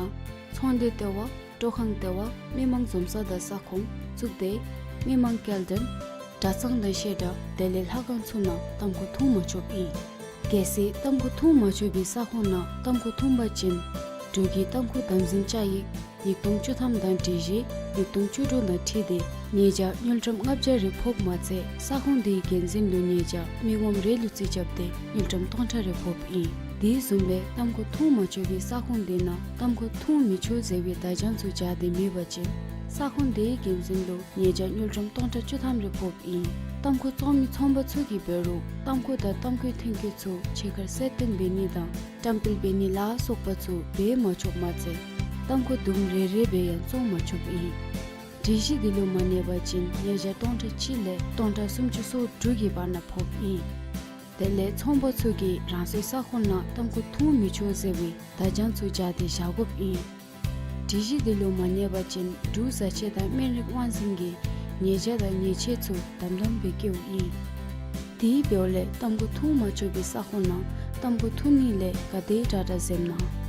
ཚོང་སྡེ་ལྟེ་བ་སྤྲོ་ཁང་ལྟེ་བ་མི་མང་འཛོམས་ས་དང་ས་ཁོངས་གཙུག་སྡེ་མི་མང་སྐྱེལ་འདྲེན་གྲྭ་ཚང་དང་བཤད་གྲྭ་དེ་ལས་ལྷ་ཁང་ཚུ་ནང་ཏམ་ཁུ་འཐུང་མ་ཆོགཔ་ཨིན། གལ་སྲིད་ཏམ་ཁུ་འཐུང་མ་ཆོག་པའི་ས་ཁོངས་ནང་ཏམ་ཁུ་འཐུང་པ་ཅིན་འབྲུག་གི་ཏམ་ཁུ་དམ་འཛིན་བཅའ་ཡིག་ཉིས་སྟོང་བཅུ་ཐམ་དང་སྒྲིག་གཞི་ཉིས་སྟོང་བཅུ་དྲུག་དང་འཁྲིལ་ཏེ་ཉེས་བྱ་དངུལ་ཀྲམ་ལྔ་བརྒྱ་རེ་ཕོགཔ་མ་ཚད་ས་ཁོངས་དེའི་འགན་འཛིན་ལུ་ཉེས་བྱ་མི་ངོམ་རེ་ལུ་རྩིས་རྐྱབ་སྟེ་དངུལ་ཀྲམ་སྟོང་ཕྲག་རེ་ཕོགཔ་ཨིན། དེ་བཟུམ་སྦེ་ཏམ་ཁུ་འཐུང་མ་ཆོག་པའི་ས་ཁོངས་དེ་ནང་ཏམ་ཁུ་འཐུང་མི་ཆོག་ཟེར་བའི་བརྡ་བྱང་ཚུ་སྦྱར་ཏེ་མེད་པ་ཅིན་ས་ཁོངས་དེའི་འགན་འཛིན་ལུ་ཉེས་བྱ་དངུལ་ཀྲམ་སྟོང་ཕྲག་བཅུ་ཐམ་རེ་ཕོགཔ་ཨིན། ཏམ་ཁུ་བཙོང་མི་ཚོང་པ་ཚུ་གིས་འབད་རུང་ཏམ་ཁུ་དང་ཏམ་ཁུའི་ཐོན་སྐྱེད་ཚུ་ཕྱི་ཁར་གསལ་སྟོན་འབད་ནི་དང་བཀྲམ་སྤེལ་འབད་ནི་ལ་སོགས་པ་ཚུ་འབད་མ་ཆོགཔ་མ་ཚད་ཏམ་ཁུ་དུམ་རེ་རེ་སྦེ་ཡང་བཙོང་མ་ཆོགཔ་ཨིན། སྒྲིག་གཞི་དེ་ལུ་མ་གནས་པ་ཅིན་ཉེས་བྱ་སྟོང་ཕྲག་གཅིག་ལས་སྟོང་ཕྲག་སུམ་ཅུ་སོ་དྲུག་གི་བར་ན་ཕོགཔ་ཨིན། དེ་ལས་ཚོང་པ་ཚུ་གིས་རང་སོའི་ས་ཁོངས་ནང་ཏམ་ཁུ་འཐུང་མི་ཆོག་ཟེར་བའི་བརྡ་བྱང་ཚུ་སྦྱར་ཏེ་བཞག་དགོཔ་ཨིན། སྒྲིག་གཞི་དེ་ལུ་མ་གནས་པ་ཅིན་འབྲུག་བཟའ་ཆས་དང་སྨན་རིགས་དབང་འཛིན་གྱིས་ཉེས་བྱ་དང་ཉེས་ཆད་ཚུ་དམ་དམ་སྦེ་བཀལཝ་ཨིན། དེ་འབདཝ་ལས་ཏམ་ཁུ་འཐུང་མ་ཆོག་པའི་ས་ཁོངས་ནང་ཏམ་ཁུ་འཐུང་ནི་ལས་ག་དེ་དྲག་དྲག་འཛེམ་གནང་།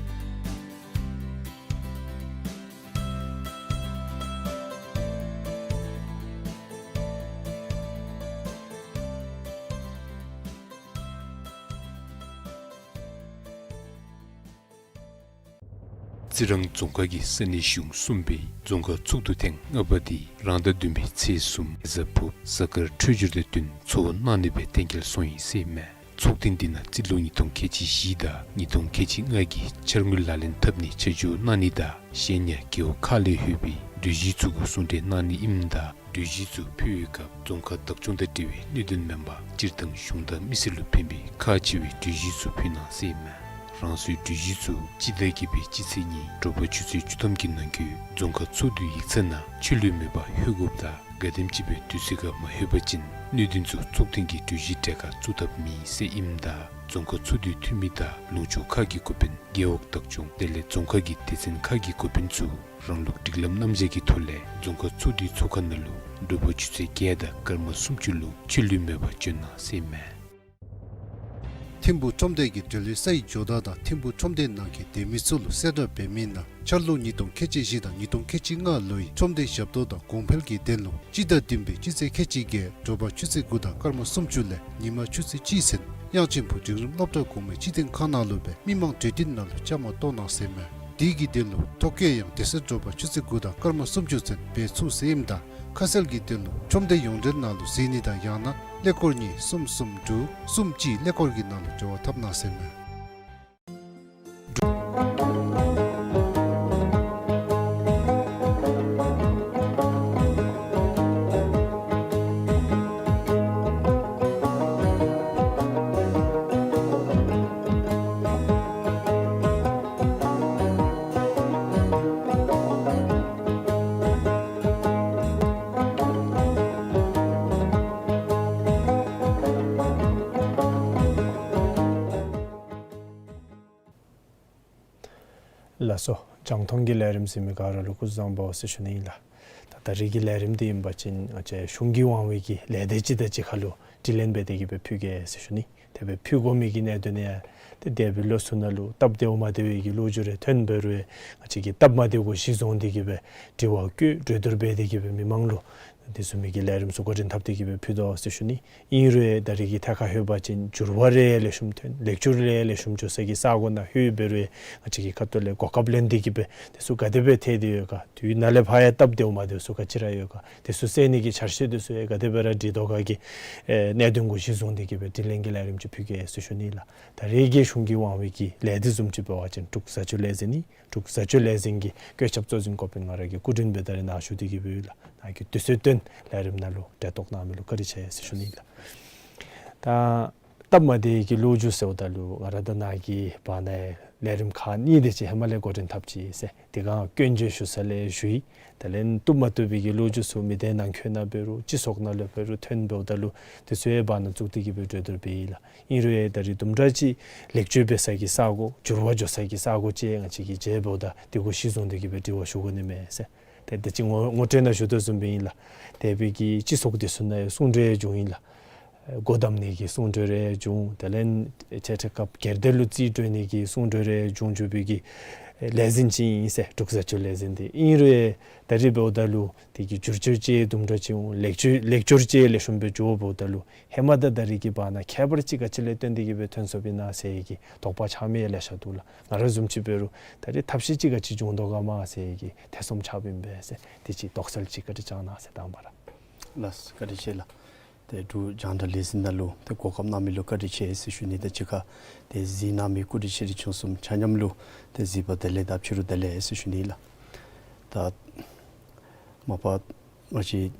རྩི་རང་རྫོང་ཁག་གི་ས་གནས་གཞུང་གསུམ་པའི་རྫོང་ཁག་ཚོགས་འདུ་ཐེངས་ལྔ་པ་དེ་རང་ཟླ་བདུན་པའི་ཚེས་གསུམ་གཟའ་ཕུར་བུ་གཟའ་སྐར་འཕྲོད་སྦྱོར་དང་བསྟུན་ཚོགས་གནང་ནི་སྦེ་གཏན་འཁེལ་སོང་ཡི་ཟེར་ཨིན་མས། ཚོགས་ཐེངས་འདི་ནང་རྩིས་ལོ་ཉིས་སྟོང་ཁལ་གཅིག་བཞི་དང་ཉིས་སྟོང་ཁལ་གཅིག་ལྔ་གི་འཆར་དངུལ་ལག་ལེན་འཐབ་ནི་ཆ་འཇོག་གནང་ནི་དང་གཞན་ཡང་རྒེད་འོག་ཁག་ལས་ལྷོད་པའི་གྲོས་གཞི་ཚུ་གུ་གསུང་གྲོས་གནང་ནི་ཨིནམ་ད་གྲོས་གཞི་ཚུ་ཕུལ་བའི་སྐབས་རྫོང་ཁག་བདག་སྐྱོང་དང་འབྲེལ་བའི་གནད་དོན་མེན་པར་སྤྱིར་བཏང་གཞུང་དང་མི་སེར་ལུ་ཕན་པའི་ཁག་ཆེ་བའི་གྲོས་གཞི་ཚུ་ཕུལ་གནང་ཟེར་ཨིན་མས། རང་སོའི་གྲོས་གཞི་ཚུ་སྤྱི་ཟླ་བརྒྱད་པའི་སྤྱི་ཚེས་གཉིས་དྲོ་པ་ཆུ་ཚོད་བཅུ་ཐམ་གྱི་ནང་འཁོད་རྫོང་ཁག་ཚོགས་འདུའི་ཡིག་ཚང་ནང་ཆད་ལུས་མེད་པར་ལྷོད་དགོཔ་དང་ག་དེམ་ཅིག་སྦེ་དུས་ཚོད་ཁར་མ་ལྷོད་པ་ཅིན་གནད་དོན་ཚུ་ཚོགས་ཐེངས་ཀྱི་གྲོས་གཞིའི་གྲས་ཁར་བཙུགས་ཐབས་མེད་ཟེར་ཨིནམ་ད་རྫོང་ཁག་ཚོགས་འདུའི་འཐུས་མི་དང་ལུང་ཕྱོགས་ཁག་གི་འགོ་དཔོན་རྒེད་འོག་བདག་སྐྱོང་དེ་ལས་རྫོང་ཁག་གི་སྡེ་ཚན་ཁག་གི་འགོ་དཔོན་ཚུ་རང་ལུགས་སྒྲིག་ལམ་རྣམ་གཞག་གི་ཐོག་ལས་རྫོང་ཁག་ཚོགས་འདུའི་ཚོགས་ཁང་ནང་ལུ་དྲོ་པ་ཆུ་ཚོད་བརྒྱད་དང་སྐར་མ་སུམ་ཅུ་ལུ་ཆད་ལུས་མེད་པར་བྱོན་གནང་ཟེར་ཨིན་མས། ཐིམ་ཕུག་ཁྲོམ་སྡེ་གི་འབྲེལ་ཡོད་སའི་ཇོ་བདག་དང་ཐིམ་ཕུག་ཁྲོམ་སྡེ་ནང་གི་སྡེ་མི་ཚུ་ལུ་གསལ་བསྒྲགས་འབད་མི་ནང་འཆར་ལོ་ཉིས་སྟོང་ཁལ་གཅིག་བཞི་དང་ཉིས་སྟོང་ཁལ་གཅིག་ལྔ་ལོའི་ཁྲོམ་སྡེ་ཞབས་ཏོག་དང་གོང་འཕེལ་གྱི་དོན་ལུ་སྤྱི་ཟླ་བདུན་པའི་སྤྱི་ཚེས་ཁལ་གཅིག་བརྒྱད་དྲོ་པ་ཆུ་ཚོད་དགུ་དང་སྐར་མ་སུམ་ཅུ་ལས་ཉིན་མ་ཆུ་ཚོད་གཅིག་ཚུན་དབྱངས་ཅན་ཕུག་འབྲིང་རིམ་སློབ་གྲྭ་གོང་མའི་སྤྱི་དོན་ཁང་ནང་ལུ་སྦེ་མི་མང་གྲོས་སྡུད་ནང་ལུ་བཅའ་མར་གཏོགས་གནང་ཟེར་ཨིན་མས། དེ་གི་དོན་ལུ་ཐོ་བཀོད་ཡང་དེ་ཚེ་དྲོ་པ་ཆུ་ཚོད་དགུ་དང་སྐར་མ་སུམ་ཅུ་ཚུན་འབད་ཚུགས་ཟེར་ཨིནམ་ད་ཁ་གསལ་གྱི་དོན་ལུ་ཁྲོམ་སྡེ་ཡོངས་འབྲེལ་ནང་ལུ་གཟིགས་ནི་དང་ཡང་ན་ཀླད་ཀོར་གཉིས་གསུམ་གསུམ་དྲུག་གསུམ་གཅིག་ཀླད་ཀོར་གྱི་ནང་ལུ་འབྲེལ་བ་འཐབ་གནང་ཟེར་ཨིན་མས། ལགས་སོ། རྒྱང་མཐོང་གི་ལས་རིམ་གཟིགས་མི་ག་ར་ལུ་སྐུ་གཟུགས་བཟང་པོ་ཟེར་ཞུ་ནི་ཨིན་ལགས། ད་ད་རིས་ཀྱི་ལས་རིམ་འདི་ཨིན་པ་ཅིན་ང་བཅས་གཞུང་གི་དབང་བའི་གི་ལས་སྡེ་ཅིག་དང་ཅིག་ཁར་ལུ་དྲི་ལན་འབད་དེ་གི་སྦེ་ཕུལ་གེ་ཟེར་ཞུ་ནི། དེ་སྦེ་ཕུལ་དགོ་མི་གི་གནད་དོན་ཡང་ཏེ་འདས་པའི་ལོ་ཚུ་ནང་ལུ་སྟབས་བདེཝ་མ་བདེ་བའི་གི་ལོ་རྒྱུས་རེ་ཐོན་འབད་རུང་ང་བཅས་ཀྱིས་སྟབས་མ་བདེཝ་གུ་གཞི་བཟུང་སྟེ་གི་སྦེ་དྲི་བ་བཀོད་གྲོས་བསྡུར་འབད་དེ་གི་སྦེ་མི་མང་ལུ་དེ་བཟུམ་མའི་གི་ལས་རིམ་ཚུ་འགོ་འདྲེན་འཐབ་སྟེ་གི་སྦེ་ཕུལ་དོ་ཟེར་ཞུ་ནི། ཨིན་རུང་ད་རིས་ཀྱི་ཐད་ཁར་ལྷོད་པ་ཅིན་འགྱུར་བ་རེ་ལེགས་ཤོམ་ཐོན་ལེགས་བསྒྱུར་རེ་ལེགས་ཤོམ་འགྱོ་ས་གི་ས་གོ་ནང་ལྷོད་འབད་རུང་ང་བཅས་ཀྱི་ཁ་ཐུག་ལས་གོ་སྐབས་ལེན་ཏེ་གི་སྦེ་དེ་ཚུ་ག་དེ་སྦེ་ཐལ་ཏེ་ཡོད་ག། དུས་ནཱ་ལས་ཕར་ཡང་སྟབས་བདེཝ་མ་བདེཝ་ཚུ་ག་ཅི་ར་ཡོད་ག། དེ་ཚུ་སེལ་ནི་གི་ཆ་ཤས་དེ་ཚུ་ཡང་ག་དེ་སྦེ་ར་སྒྲིག་དོ་ག་གི་ཨེ་གནད་དོན་གུ་གཞི་བཟུང་སྟེ་གི་སྦེ་དྲི་ལན་གྱི་ལས་རིམ་ཅིག་ཕུལ་གེ་ཟེར་ཞུ་ནི་ལགས། ད་རིས་ཀྱི་གཞུང་གི་དབང་བའི་གི་ལས་སྡེ་བཟུམ་ཅིག་འབད་བ་ཅིན་འབྲུག་བཟའ་སྤྱོད་ལས་འཛིན་ཨིན། འབྲུག་བཟའ་སྤྱོད་ལས་འཛིན་གྱི་བཀོད་ཁྱབ་གཙོ་འཛིན་འགོ་དཔོན་ང་ར་གིས་སྐུ་མགྲོན་སྦེ་ད་རིས་ནཱ་བཞུགས་ཏེ་གི་སྦེ་ཡོད་ལགས། ནཱ་གིས་དུས་ཚོད་བཏོན་ལས་རིམ་ནང་ལུ་གྲལ་གཏོགས་གནང་མི་ལུ་བཀའ་དྲིན་ཆེ་ཟེར་ཞུ་ནི་ལགས། ད་སྟབས་མ་བདེ་གི་ལོ་རྒྱུས་ཟེརཝ་ད་ལུ་ང་ར་དང་ནཱ་གི་བར་ན་ལས་རིམ་ཁག་གཉིས་དེ་ཅིག་ཧེ་མ་ལས་འགོ་འདྲེན་འཐབ་ཅི་ཟེར། དེ་སྒང་སྐྱོན་བརྗོད་ཞུ་ས་ལས་ཞུ་ཡི། དེ་ལས་བཏུབ་མ་བཏུབ་པའི་གི་ལོ་རྒྱུས་ཚུ་མི་སྡེ་ནང་འཁོད་ནང་འབད་རུང་སྤྱི་ཚོགས་ནང་ལུ་འབད་རུང་ཐོན་འབདཝ་ད་ལུ་དེ་ཚུ་ཡང་བར་ན་བཙུགས་ཏེ་གི་སྦེ་གྲོས་བསྡུར་འབད་ཡི་ལགས། ཨིན་རུང་ཡང་ད་རིས་དུམ་གྲ་ཅིག་ལེགས་བཅོས་འབད་ས་གི་ས་གོ་འགྱུར་བ་འགྱོ་ས་གི་ས་གོ་ཅིག་ང་བཅས་ཀྱིས་མཇལཝ་ད་དེ་གུ་གཞི་བཟུང་སྟེ་གི་སྦེ་དྲི་བ་ཞུ་དགོ་ནི་མས་ཟེར། ཏེ་ད་ཅི་ངོ་ངོ་སྤྲོད་ནང་ཞུ་དོ་བཟུམ་སྦེ་ཨིན་ལགས། འདས་པའི་གི་སྤྱི་ཚོགས་དེ་ཚུ་ནང་ཡང་གསུང་གྲོས་བྱུང་ཡི་ལགས། སྒོ་བསྡམ་ནི་གི་གསུང་གྲོས་རེ་བྱུང་། དེ་ལས་ཆེ་ཁྲི་སྐབས་སྒེར་སྡེ་ལུ་རྩིས་སྤྲོད་ནི་གི་གསུང་གྲོས་རེ་བྱུང་བྱུང་བའི་གི་ལས་འཛིན་ཅིག་ཨིན་ཟེར། འབྲུག་བཟའ་སྤྱོད་ལས་འཛིན་དེ་ཨིན་རུང་ཡང་ད་རིས་འབདཝ་ད་ལུ་དེ་གི་བསྒྱུར་བཅོས་ཅིག་དུམ་གྲ་ཅིག་འོང་། ལེགས་བཅོས་ལེགས་བསྒྱུར་ཅིག་ལེགས་ཤོམ་སྦེ་འགྱོ་འབདཝ་ད་ལུ་ཧེ་མ་དང་ད་རིས་ཀྱི་བར་ན་ཁྱད་པར་ཅིག་ག་ཅི་ལས་བརྟེན་ཏེ་གི་སྦེ་ཐོན་སོཔ་ཨིན་ན་ཟེར་གི་དོགས་པ་ཆགས་མི་ལེ་ཤ་འདུག་ལགས། ང་ར་བཟུམ་ཅིག་འབད་རུང་ད་རིས་ཐབས་ཤེས་ཅིག་ག་ཅི་བྱུང་དོ་ག་མས་ཟེར་གི་ཐེ་ཚོམ་ཆགསཔ་ཨིན་པས་ཟེར། དེ་ཅིག་དོགས་སེལ་ཅིག་བཀའ་དྲིན་བསྐྱང་གནང་ཟེར་དང་པ་ར། ལགས་བཀའ་དྲིན་ཆེ་ལགས། ཏེ་འབྲུག་རྒྱང་བསྒྲགས་ལས་འཛིན་ནང་ལུ་ཏེ་གོ་སྐབས་གནང་མི་ལུ་བཀའ་དྲིན་ཆེ་ཟེར་ཞུ་ནི་དང་གཅིག་ཁར་ཏེ་གཟིགས་གནང་མི་སྐུ་མགྲོན་ཆེ་འབྲིང་ཆུང་གསུམ་ཆ་མཉམ་ལུ་ཏེ་གཟིགས་པ་བདེ་ལེགས་དང་ཕྱི་རུ་བདེ་ལེགས་ཟེར་ཞུ་ནི་ལགས། ད་མ་པ་ང་བཅས་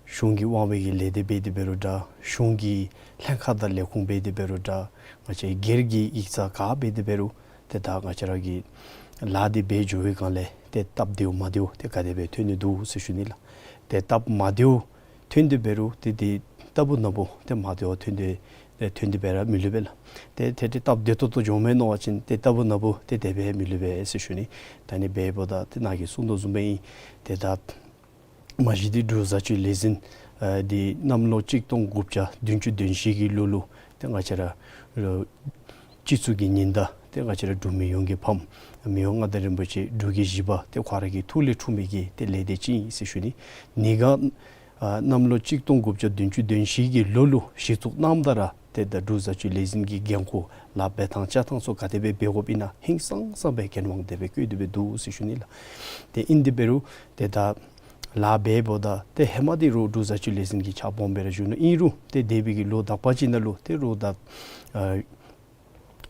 གཞུང་གི་དབང་བའི་གི་ལས་སྡེ་འབད་དེ་འབད་རུང་འདྲ། གཞུང་གི་ལྷན་ཁག་དང་ལས་ཁུངས་འབད་དེ་འབད་རུང་འདྲ། ང་བཅས་སྒེར་གྱི་ཡིག་ཚང་ག་འབད་དེ་འབད་རུང་ཏེ་ད་ང་བཅས་ར་གི་ལཱ་འདི་འབད་འགྱོ་བའི་སྒང་ལས་ཏེ་སྟབས་བདེཝ་མ་བདེཝ་ཏེ་ག་དེ་སྦེ་ཐོན་ནི་འདུག་ཟེར་ཞུ་ནི་ལགས། ཏེ་སྟབས་མ་བདེཝ་ཐོན་ཏེ་འབད་རུང་ཏེ་དེ་རྟག་བུ་ནམ་བུ་ཏེ་མ་བདེཝ་ཐོན་ཏེ་ཏེ་ཐོན་ཏེ་འབད་ར་མི་ལུས་པས་ལགས། ཏེ་ཏེ་ཏེ་སྟབས་བདེ་ཏོག་ཏོ་འགྱོཝ་མས་མནོ་བ་ཅིན་ཏེ་རྟག་བུ་ནམ་བུ་ཏེ་དེ་སྦེ་མི་ལུས་པས་ཟེར་ཞུ་ནི། ད་ནི་འབདཝ་ད་ཏེ་ནཱ་གིས་གསུང་དོ་བཟུམ་སྦེ་ཨིན། ཏེ་ད་མ་གཞི་འདི་འབྲུག་བཟའ་བཅའི་ལས་འཛིན་ཨ་འདི་གནམ་ལོ་གཅིག་སྟོང་དགུ་བརྒྱ་བདུན་ཅུ་དོན་བཞི་གི་ལོ་ལུ་ཏེ་ང་བཅས་ར་ལོ་སྤྱི་གཙུག་གི་ཉི་ཟླ་ཏེ་ང་བཅས་ར་འབྲུག་མི་ཡོངས་ཀྱི་ཕམ་མི་དབང་མངའ་བདག་རིན་པོ་ཆེ་འབྲུག་རྒྱལ་བཞི་པ་ཏེ་ཁོ་ར་གི་ཐུགས་ལས་འཁྲུངས་མི་གི་ཏེ་ལས་སྡེ་ཅིག་ཨིན་ཟེར་ཞུ་ནི། ཉེ་ག་ཨ་གནམ་ལོ་གཅིག་སྟོང་དགུ་བརྒྱ་བདུན་ཅུ་དོན་བཞི་གི་ལོ་ལུ་གཞི་བཙུགས་གནངམ་ད་ར་ཏེ་ད་འབྲུག་བཟའ་བཅའི་ལས་འཛིན་གྱི་འགན་ཁུར་ལཱ་འབད་ཐངས་བྱ་ཐངས་ཚུ་ག་དེ་སྦེ་འབད་དགོཔ་ཨིན་ན་ཧིང་སངས་ས་སྦེ་འགན་དབང་དེ་སྦེ་བཀོད་དེ་སྦེ་འདུག་ཟེར་ཞུ་ནི་ལགས། ཏེ་ཨིན་དེ་འབད་རུང་ཏེ་ད་ལཱ་འབདཝ་ད་ཏེ་ཧེ་མ་འདི་རོགས་འབྲུག་བཟའ་བཅའི་ལས་འཛིན་གྱི་ཕྱག་སྦོམ་སྦེ་ར་བཞུགས་ནུག། ཨིན་རུང་ཏེ་འདས་པའི་གི་ལོ་དག་པ་ཅིག་ནང་ལུ་ཏེ་རོགས་ད་ཨ་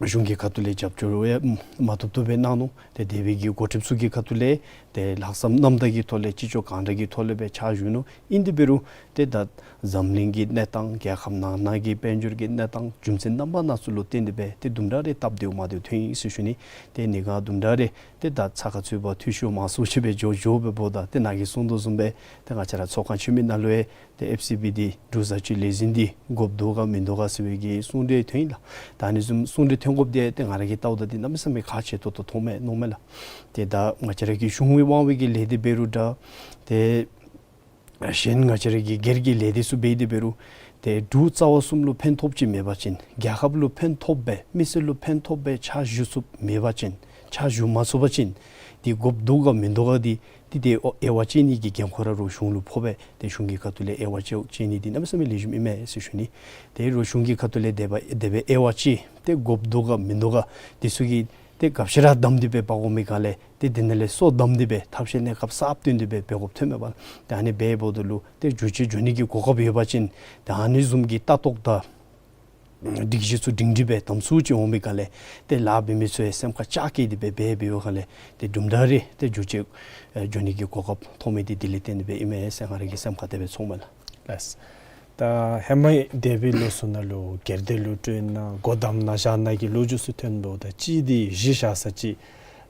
གཞུང་གི་ཁ་ཐུག་ལས་རྒྱབ་སྐྱོར་ཡང་མ་ཐུབ་ཐུབ་སྦེ་གནང་ནུག། ཏེ་འདས་པའི་གི་འགོ་ཁྲིདཔ་ཚུ་གི་ཁ་ཐུག་ལས་ཏེ་ལྷག་བསམ་རྣམ་དག་གི་ཐོག་ལས་ཅི་ལྕོགས་གང་དྲག་གི་ཐོག་ལས་སྦེ་ཕྱག་ཞུ་ནུག། ཨིན་དེ་འབད་རུང་ཏེ་ད་འཛམ་གླིང་གི་གནས་སྟངས་རྒྱལ་ཁབ་ནང་ན་གི་དཔལ་འབྱོར་གྱི་གནས་སྟངས་རྒྱུ་མཚན་རྣམ་པ་སྣ་ཚོགས་ལུ་བརྟེན་ཏེ་སྦེ་ཏེ་དུམ་གྲ་རེ་སྟབས་བདེཝ་མ་བདེཝ་ཐོན་ཡི་ཟེར་ཞུ་ནི། ཏེ་ཉེ་ག་དུམ་གྲ་རེ་ཏེ་ད་ཚ་ཁ་ཚུད་པ་འཐུས་ཤོར་མང་སུ་ཅིག་སྦེ་འགྱོ་འགྱོཝ་འབདཝ་ད་ཏེ་ནཱ་གིས་གསུང་དོ་བཟུམ་སྦེ་ཏེ་ང་བཅས་ར་ཚོགས་ཁང་ཆེན་མོའི་ནང་ལུ་ཡང་ཏེ་ཨེཕ་སི་བི་འདི་འབྲུག་བཟའ་བཅའི་ལས་འཛིན་འདི་དགོཔ་འདུག་ག་མིན་འདུག་ག་ཟེར་བའི་གི་གསུང་གྲོས་ཐོན་ཡི་ལགས། ད་ཨ་ནི་བཟུམ་གསུང་གྲོས་ཐོན་དགོཔ་འདི་ཏེ་ང་ར་གིས་བལྟཝ་ད་འདི་གནམ་མེད་ས་མེད་ཁག་ཆེ་ཏོག་ཏོ་མཐོངམ་མས་མནོཝ་མས་ལགས། ཏེ་ད་ང་བཅས་ར་གི་གཞུང་གི་དབང་བའི་གི་ལས་སྡེ་འབད་རུང་འདྲ། ཏེ་གཞན་ང་བཅས་ར་གི་སྒེར་གྱི་ལས་སྡེ་ཚུ་འབད་དེ་འབད་རུང་ཏེ་འབྲུག་རྩ་བ་གསུམ་ལུ་ཕན་ཐོགས་ཅིག་མེད་པ་ཅིན་རྒྱལ་ཁབ་ལུ་ཕན་ཐོགས་སྦེ་མི་སེར་ལུ་ཕན་ཐོགས་སྦེ་ཕྱག་ཞུ་ཚུགསཔ་མེད་པ་ཅིན་ཕྱག་ཞུ་མ་ཚུགས་པ་ཅིན་འདི་དགོཔ་འདུག་ག་མིན་འདུག་ག་འདི་ཏེ་དེ་དབྱེ་བ་དཔྱད་ནི་གི་འགན་ཁུར་ར་རོགས་གཞུང་ལུ་ཕོག་པས། ཏེ་གཞུང་གི་ཁ་ཐུག་ལས་དབྱེ་བ་དཔྱད་དཔྱད་ནི་འདི་གནམ་མེད་ས་མེད་ལེགས་ཤོམ་ཨིན་མས་ཟེར་ཞུ་ནི། ཏེ་རོགས་གཞུང་གི་ཁ་ཐུག་ལས་དེ་སྦེ་དེ་སྦེ་དབྱེ་བ་དཔྱད་ཏེ་དགོཔ་འདུག་ག་མིན་འདུག་ག་འདི་ཚུ་གི་ཏེ་ག་ཅི་ར་བསྡམས་ཏེ་སྦེ་འབག་འོང་མི་སྒང་ལས་ཏེ་འདི་ནང་ལས་སོ་བསྡམས་ཏེ་སྦེ་ཐབས་ཤེས་གནས་སྐབས་གསརཔ་བཏོན་ཏེ་སྦེ་འབད་དགོཔ་ཐོནམ་མས་པ། ཏེ་ཨ་ནི་འབདཝ་ད་ལུ་ཏེ་འགྱུར་བཅོས་འགྱོ་ནི་གི་གོ་སྐབས་ཡོད་པ་ཅིན་ཏེ་ཨ་ནི་བཟུམ་གྱི་ལྟ་རྟོག་དང་སྒྲིག་གཞི་ཚུ་སྒྲིང་སྒྲིང་སྦེ་དམ་ཚུགས་ཅིག་འོང་མི་སྒང་ལས་ཏེ་ལཱ་འབད་མི་ཚུ་ཡང་སེམས་ཁར་ལྕག་བཀལ་ཏེ་སྦེ་འབད་འབདཝ་སྒང་ལས་ཏེ་དུམ་གྲ་རེ་ཏེ་འགྱུར་བཅོས་ཨེ་འགྱོ་ནི་གི་གོ་སྐབས་ཐོབ་མི་འདི་དེ་ལས་བརྟེན་ཏེ་སྦེ་ཨིན་མས་ཟེར་ང་ར་གི་སེམས་ཁར་དེ་སྦེ་ཚོརཝ་མས་ལགས། ལགས། ད་ཧེ་མ་འདས་པའི་ལོ་ཚུ་ནང་ལུ་སྒེར་སྡེ་ལུ་སྤྲོད་ན་སྒོ་བསྡམ་ན་བཞག་ན་གི་ལོ་རྒྱུས་ཚུ་ཐོན་འབདཝ་ད་གཅིག་འདི་གཞི་བཞག་ས་ཅིག་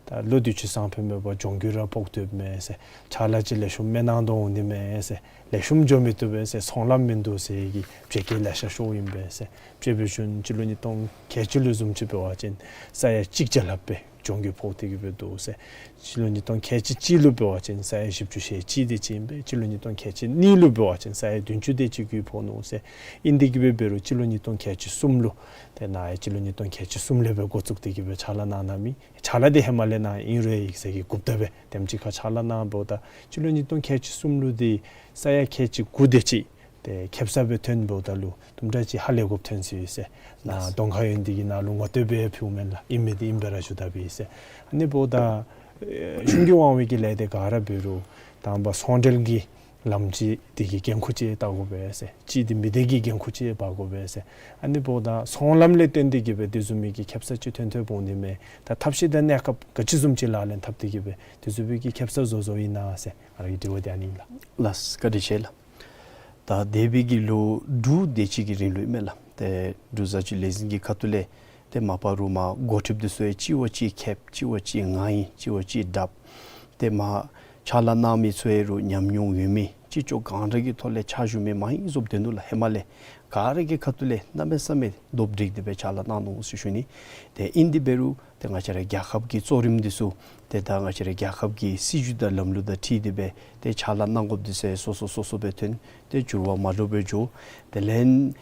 ད་ལོ་དུས་ཅི་སང་ཕོད་མེད་པར་ལྗོངས་རྒྱུ་ར་ཕོག་སྡོདཔ་མས་ཟེར། ཕྱག་ལཱ་ཅིག་ལེགས་ཤོམ་མེན་ནང་དོ་འོང་ནི་མས་ཟེར། ལེགས་ཤོམ་འགྱོ་མི་བཏུབ་པས་ཟེར། ཚོང་ལམ་མིན་འདུག་ཟེར་གྱི་བྱེད་སྒོ་ལེ་ཤ་ཤོརཝ་ཨིན་པས་ཟེར། དཔྱེ་འབད་བ་ཅིན་སྤྱི་ལོ་ཉིས་སྟོང་ཁལ་གཅིག་ལུ་བཟུམ་ཅིག་འབད་བ་ཅིན་ས་ཡ་གཅིག་བརྒྱ་ལྷགཔ་སྦེ་ལྗོངས་རྒྱུ་ཕོག་སྟེ་གི་སྦེ་འདུག་ཟེར། སྤྱི་ལོ་ཉིས་སྟོང་ཁལ་གཅིག་གཅིག་ལུ་འབད་བ་ཅིན་ས་ཡ་བཞི་བཅུ་ཞེ་གཅིག་དེ་ཅིག་ཨིན་པས། སྤྱི་ལོ་ཉིས་སྟོང་ཁལ་གཅིག་གཉིས་ལུ་འབད་བ་ཅིན་ས་ཡ་བདུན་ཅུ་དེ་ཅིག་གུ་ཕོག་ནུག་ཟེར། ཨིན་དེ་གི་སྦེ་འབད་རུང་སྤྱི་ལོ་ཉིས་སྟོང་ཁལ་གཅིག་གསུམ་ལུ་ཏེ་ནཱ་ཡང་སྤྱི་ལོ་ཉིས་སྟོང་ཁལ་གཅིག་གསུམ་ལས་སྦེ་འགོ་བཙུགས་ཏེ་གི་སྦེ་ཕྱག་ལཱ་གནང་གནང་མི་ཕྱག་ལཱ་འདི་ཧེ་མ་ལས་གནང་ཨིན་རུང་ཡིག་ཚང་གི་འགོ་བདག་སྦེ་དེམ་ཅིག་ཁར་ཕྱག་ལཱ་གནང་འབདཝ་ད་སྤྱི་ལོ་ཉིས་སྟོང་ཁལ་གཅིག་གསུམ་ལུ་འདི་ས་ཡ་ཁལ་གཅིག་དགུ་དེ་ཅིག་ཏེ་ཁེབ་ས་སྦེ་ཐོན་འབདཝ་ད་ལུ་དུམ་གྲ་ཅིག་ཧ་ལས་དགོཔ་ཐོན་སོ་ཡི་ཟེར། ནཱ་གདོང་ཁར་ཡོད་ནི་འདི་གིས་ནཱ་ལུ་ངོ་སྤྲོད་འབད་ཕུལཝ་མེན་ལགས། ཨིན་མི་འདི་ཨིན་སྦེ་ར་ཞུ་དཔ་ཨིན་ཟེར། ཨ་ནི་འབདཝ་ད་ཨེ་གཞུང་གི་དབང་བའི་གི་ལས་སྡེ་ག་ར་འབད་རུང་དང་པ་ཚོང་འབྲེལ་གྱི་ལམ་ཅིག་འདི་གི་འགན་ཁུར་ཅིག་བལྟ་དགོ་པས་ཟེར། གཅིག་འདི་མི་སྡེ་གི་འགན་ཁུར་ཅིག་འབག་དགོ་པས་ཟེར། ཨ་ནི་འབདཝ་ད་ཚོང་ལམ་ལས་བརྟེན་ཏེ་གི་སྦེ་དེ་བཟུམ་མའི་གི་ཁེབ་ས་ཅིག་ཐོན་ཐོནམ་འོང་ནི་མས། ད་ཐབས་ཤེས་དང་གནས་སྐབས་ག་ཅི་བཟུམ་ཅིག་ལག་ལེན་འཐབ་སྟེ་གི་སྦེ་དེ་བཟུམ་མའི་གི་ཁེབ་ས་བཟོ་བཟོཝ་ཨིན་ན་ཟེར་ང་རའི་དྲི་བ་འདི་ཨ་ནི་ཨིན་ལགས། ལགས་བཀའ་དྲིན་ཆེ་ལགས། ད་འདས་པའི་གི་ལོ་དྲུག་དེ་ཅིག་གི་རིང་ལུ་ཨིན་མས་ལགས། ཏེ་འབྲུག་བཟའ་བཅའི་ལས་འཛིན་གྱི་ཁ་ཐུག་ལས་ཏེ་མ་པ་རུང་མར་འགོ་ཁྲིདཔ་འདི་ཚུ་ཡང་གཅིག་བ་གཅིག་ཁེབ་གཅིག་བ་གཅིག་ངར་ཨིན་གཅིག་བ་གཅིག་དྲགཔ། ཏེ་མར་ཕྱག་ལཱ་གནང་མི་ཚུ་ཡང་རུང་ཉམས་མྱོང་ཡོད་མི་ཅི་ལྕོགས་གང་དྲག་གི་ཐོག་ལས་ཕྱག་ཞུ་མི་མང་ཨིན་བཟོ་སྡོད་ནུག་ལགས། ཧེ་མ་ལས་ག་ར་གི་ཁ་ཐུག་ལས་གནམ་མེད་ས་མེད་རྡོག་བསྒྲིལ་ཏེ་སྦེ་ཕྱག་ལཱ་གནང་ནུག་ཟེར་ཞུ་ནི། ཏེ་ཨིན་དེ་འབད་རུང་ཏེ་ང་བཅས་ར་རྒྱལ་ཁབ་ཀྱི་གཙོ་རིམ་འདི་ཚུ་ཏེ་ད་ང་བཅས་ར་རྒྱལ་ཁབ་ཀྱི་སྲིད་བྱུས་དང་ལམ་ལུགས་དང་འཁྲིལ་ཏེ་སྦེ་ཏེ་ཕྱག་ལཱ་གནང་དགོཔ་འདི་ཚུ་སོ་སོ་སོ་སོ་སྦེ་ཐོན། ཏེ་འགྱུར་བ་མ་འདྲཝ་སྦེ་འགྱོ། དེ་ལས་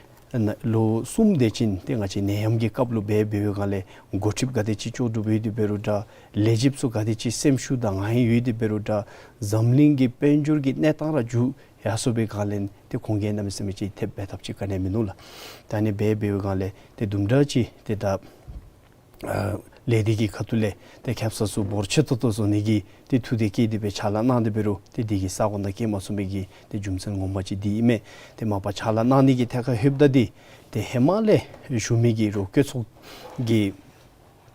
ལོ་གསུམ་དེ་ཅིག་ཏེ་ང་བཅས་ནད་ཡམས་ཀྱི་སྐབས་ལུ་འབད་འབདཝ་སྒང་ལས་འགོ་ཁྲིདཔ་ག་དེ་ཅིག་ལྕོགས་གྲུབ་ཡོད་དེ་འབད་རུང་འདྲ། ལས་བྱེདཔ་ཚུ་ག་དེ་ཅིག་སེམས་ཤུགས་དང་ངར་ཡོད་དེ་འབད་རུང་འདྲ། འཛམ་གླིང་གི་དཔལ་འབྱོར་གྱི་གནས་སྟངས་ར་འགྱུར་ཡར་སོང་བའི་སྒང་ལས་ཏེ་ཁོང་གིས་གནམ་མེད་ས་མེད་ཅིག་ཐེབས་འབད་ཐབས་ཅིག་ག་ནི་ཡང་མིན་ནུག་ལགས། ད་ཨ་ནི་འབད་འབདཝ་སྒང་ལས་ཏེ་དུམ་གྲ་ཅིག་ཏེ་ད་ཨ་ ལས་སྡེ་གི་ཁ་ཐུག་ལས་ཏེ་ཁེབ་ས་ཚུ་འབོར་ཆེ་ཏོག་ཏོ་བཟོ་ནི་གི་ཏེ་ཐུགས་འདུན་བསྐྱེད་དེ་སྦེ་ཕྱག་ལཱ་གནང་སྟེ་འབད་རུང་ཏེ་དེ་གིས་ས་གོ་ནང་བསྐྱལ་མ་ཚུགས་མི་གི་ཏེ་རྒྱུ་མཚན་ངོ་མ་ཅིག་འདི་ཨིན་མས། ཏེ་མ་པ་ཕྱག་ལཱ་གནང་ནི་གི་ཐད་ཁར་ལྷོདཔ་ད་འདི་ཏེ་ཧེ་མ་ལས་བཞུགས་མི་གི་རོགས་བཀོད་ཚོགས་ཀྱི་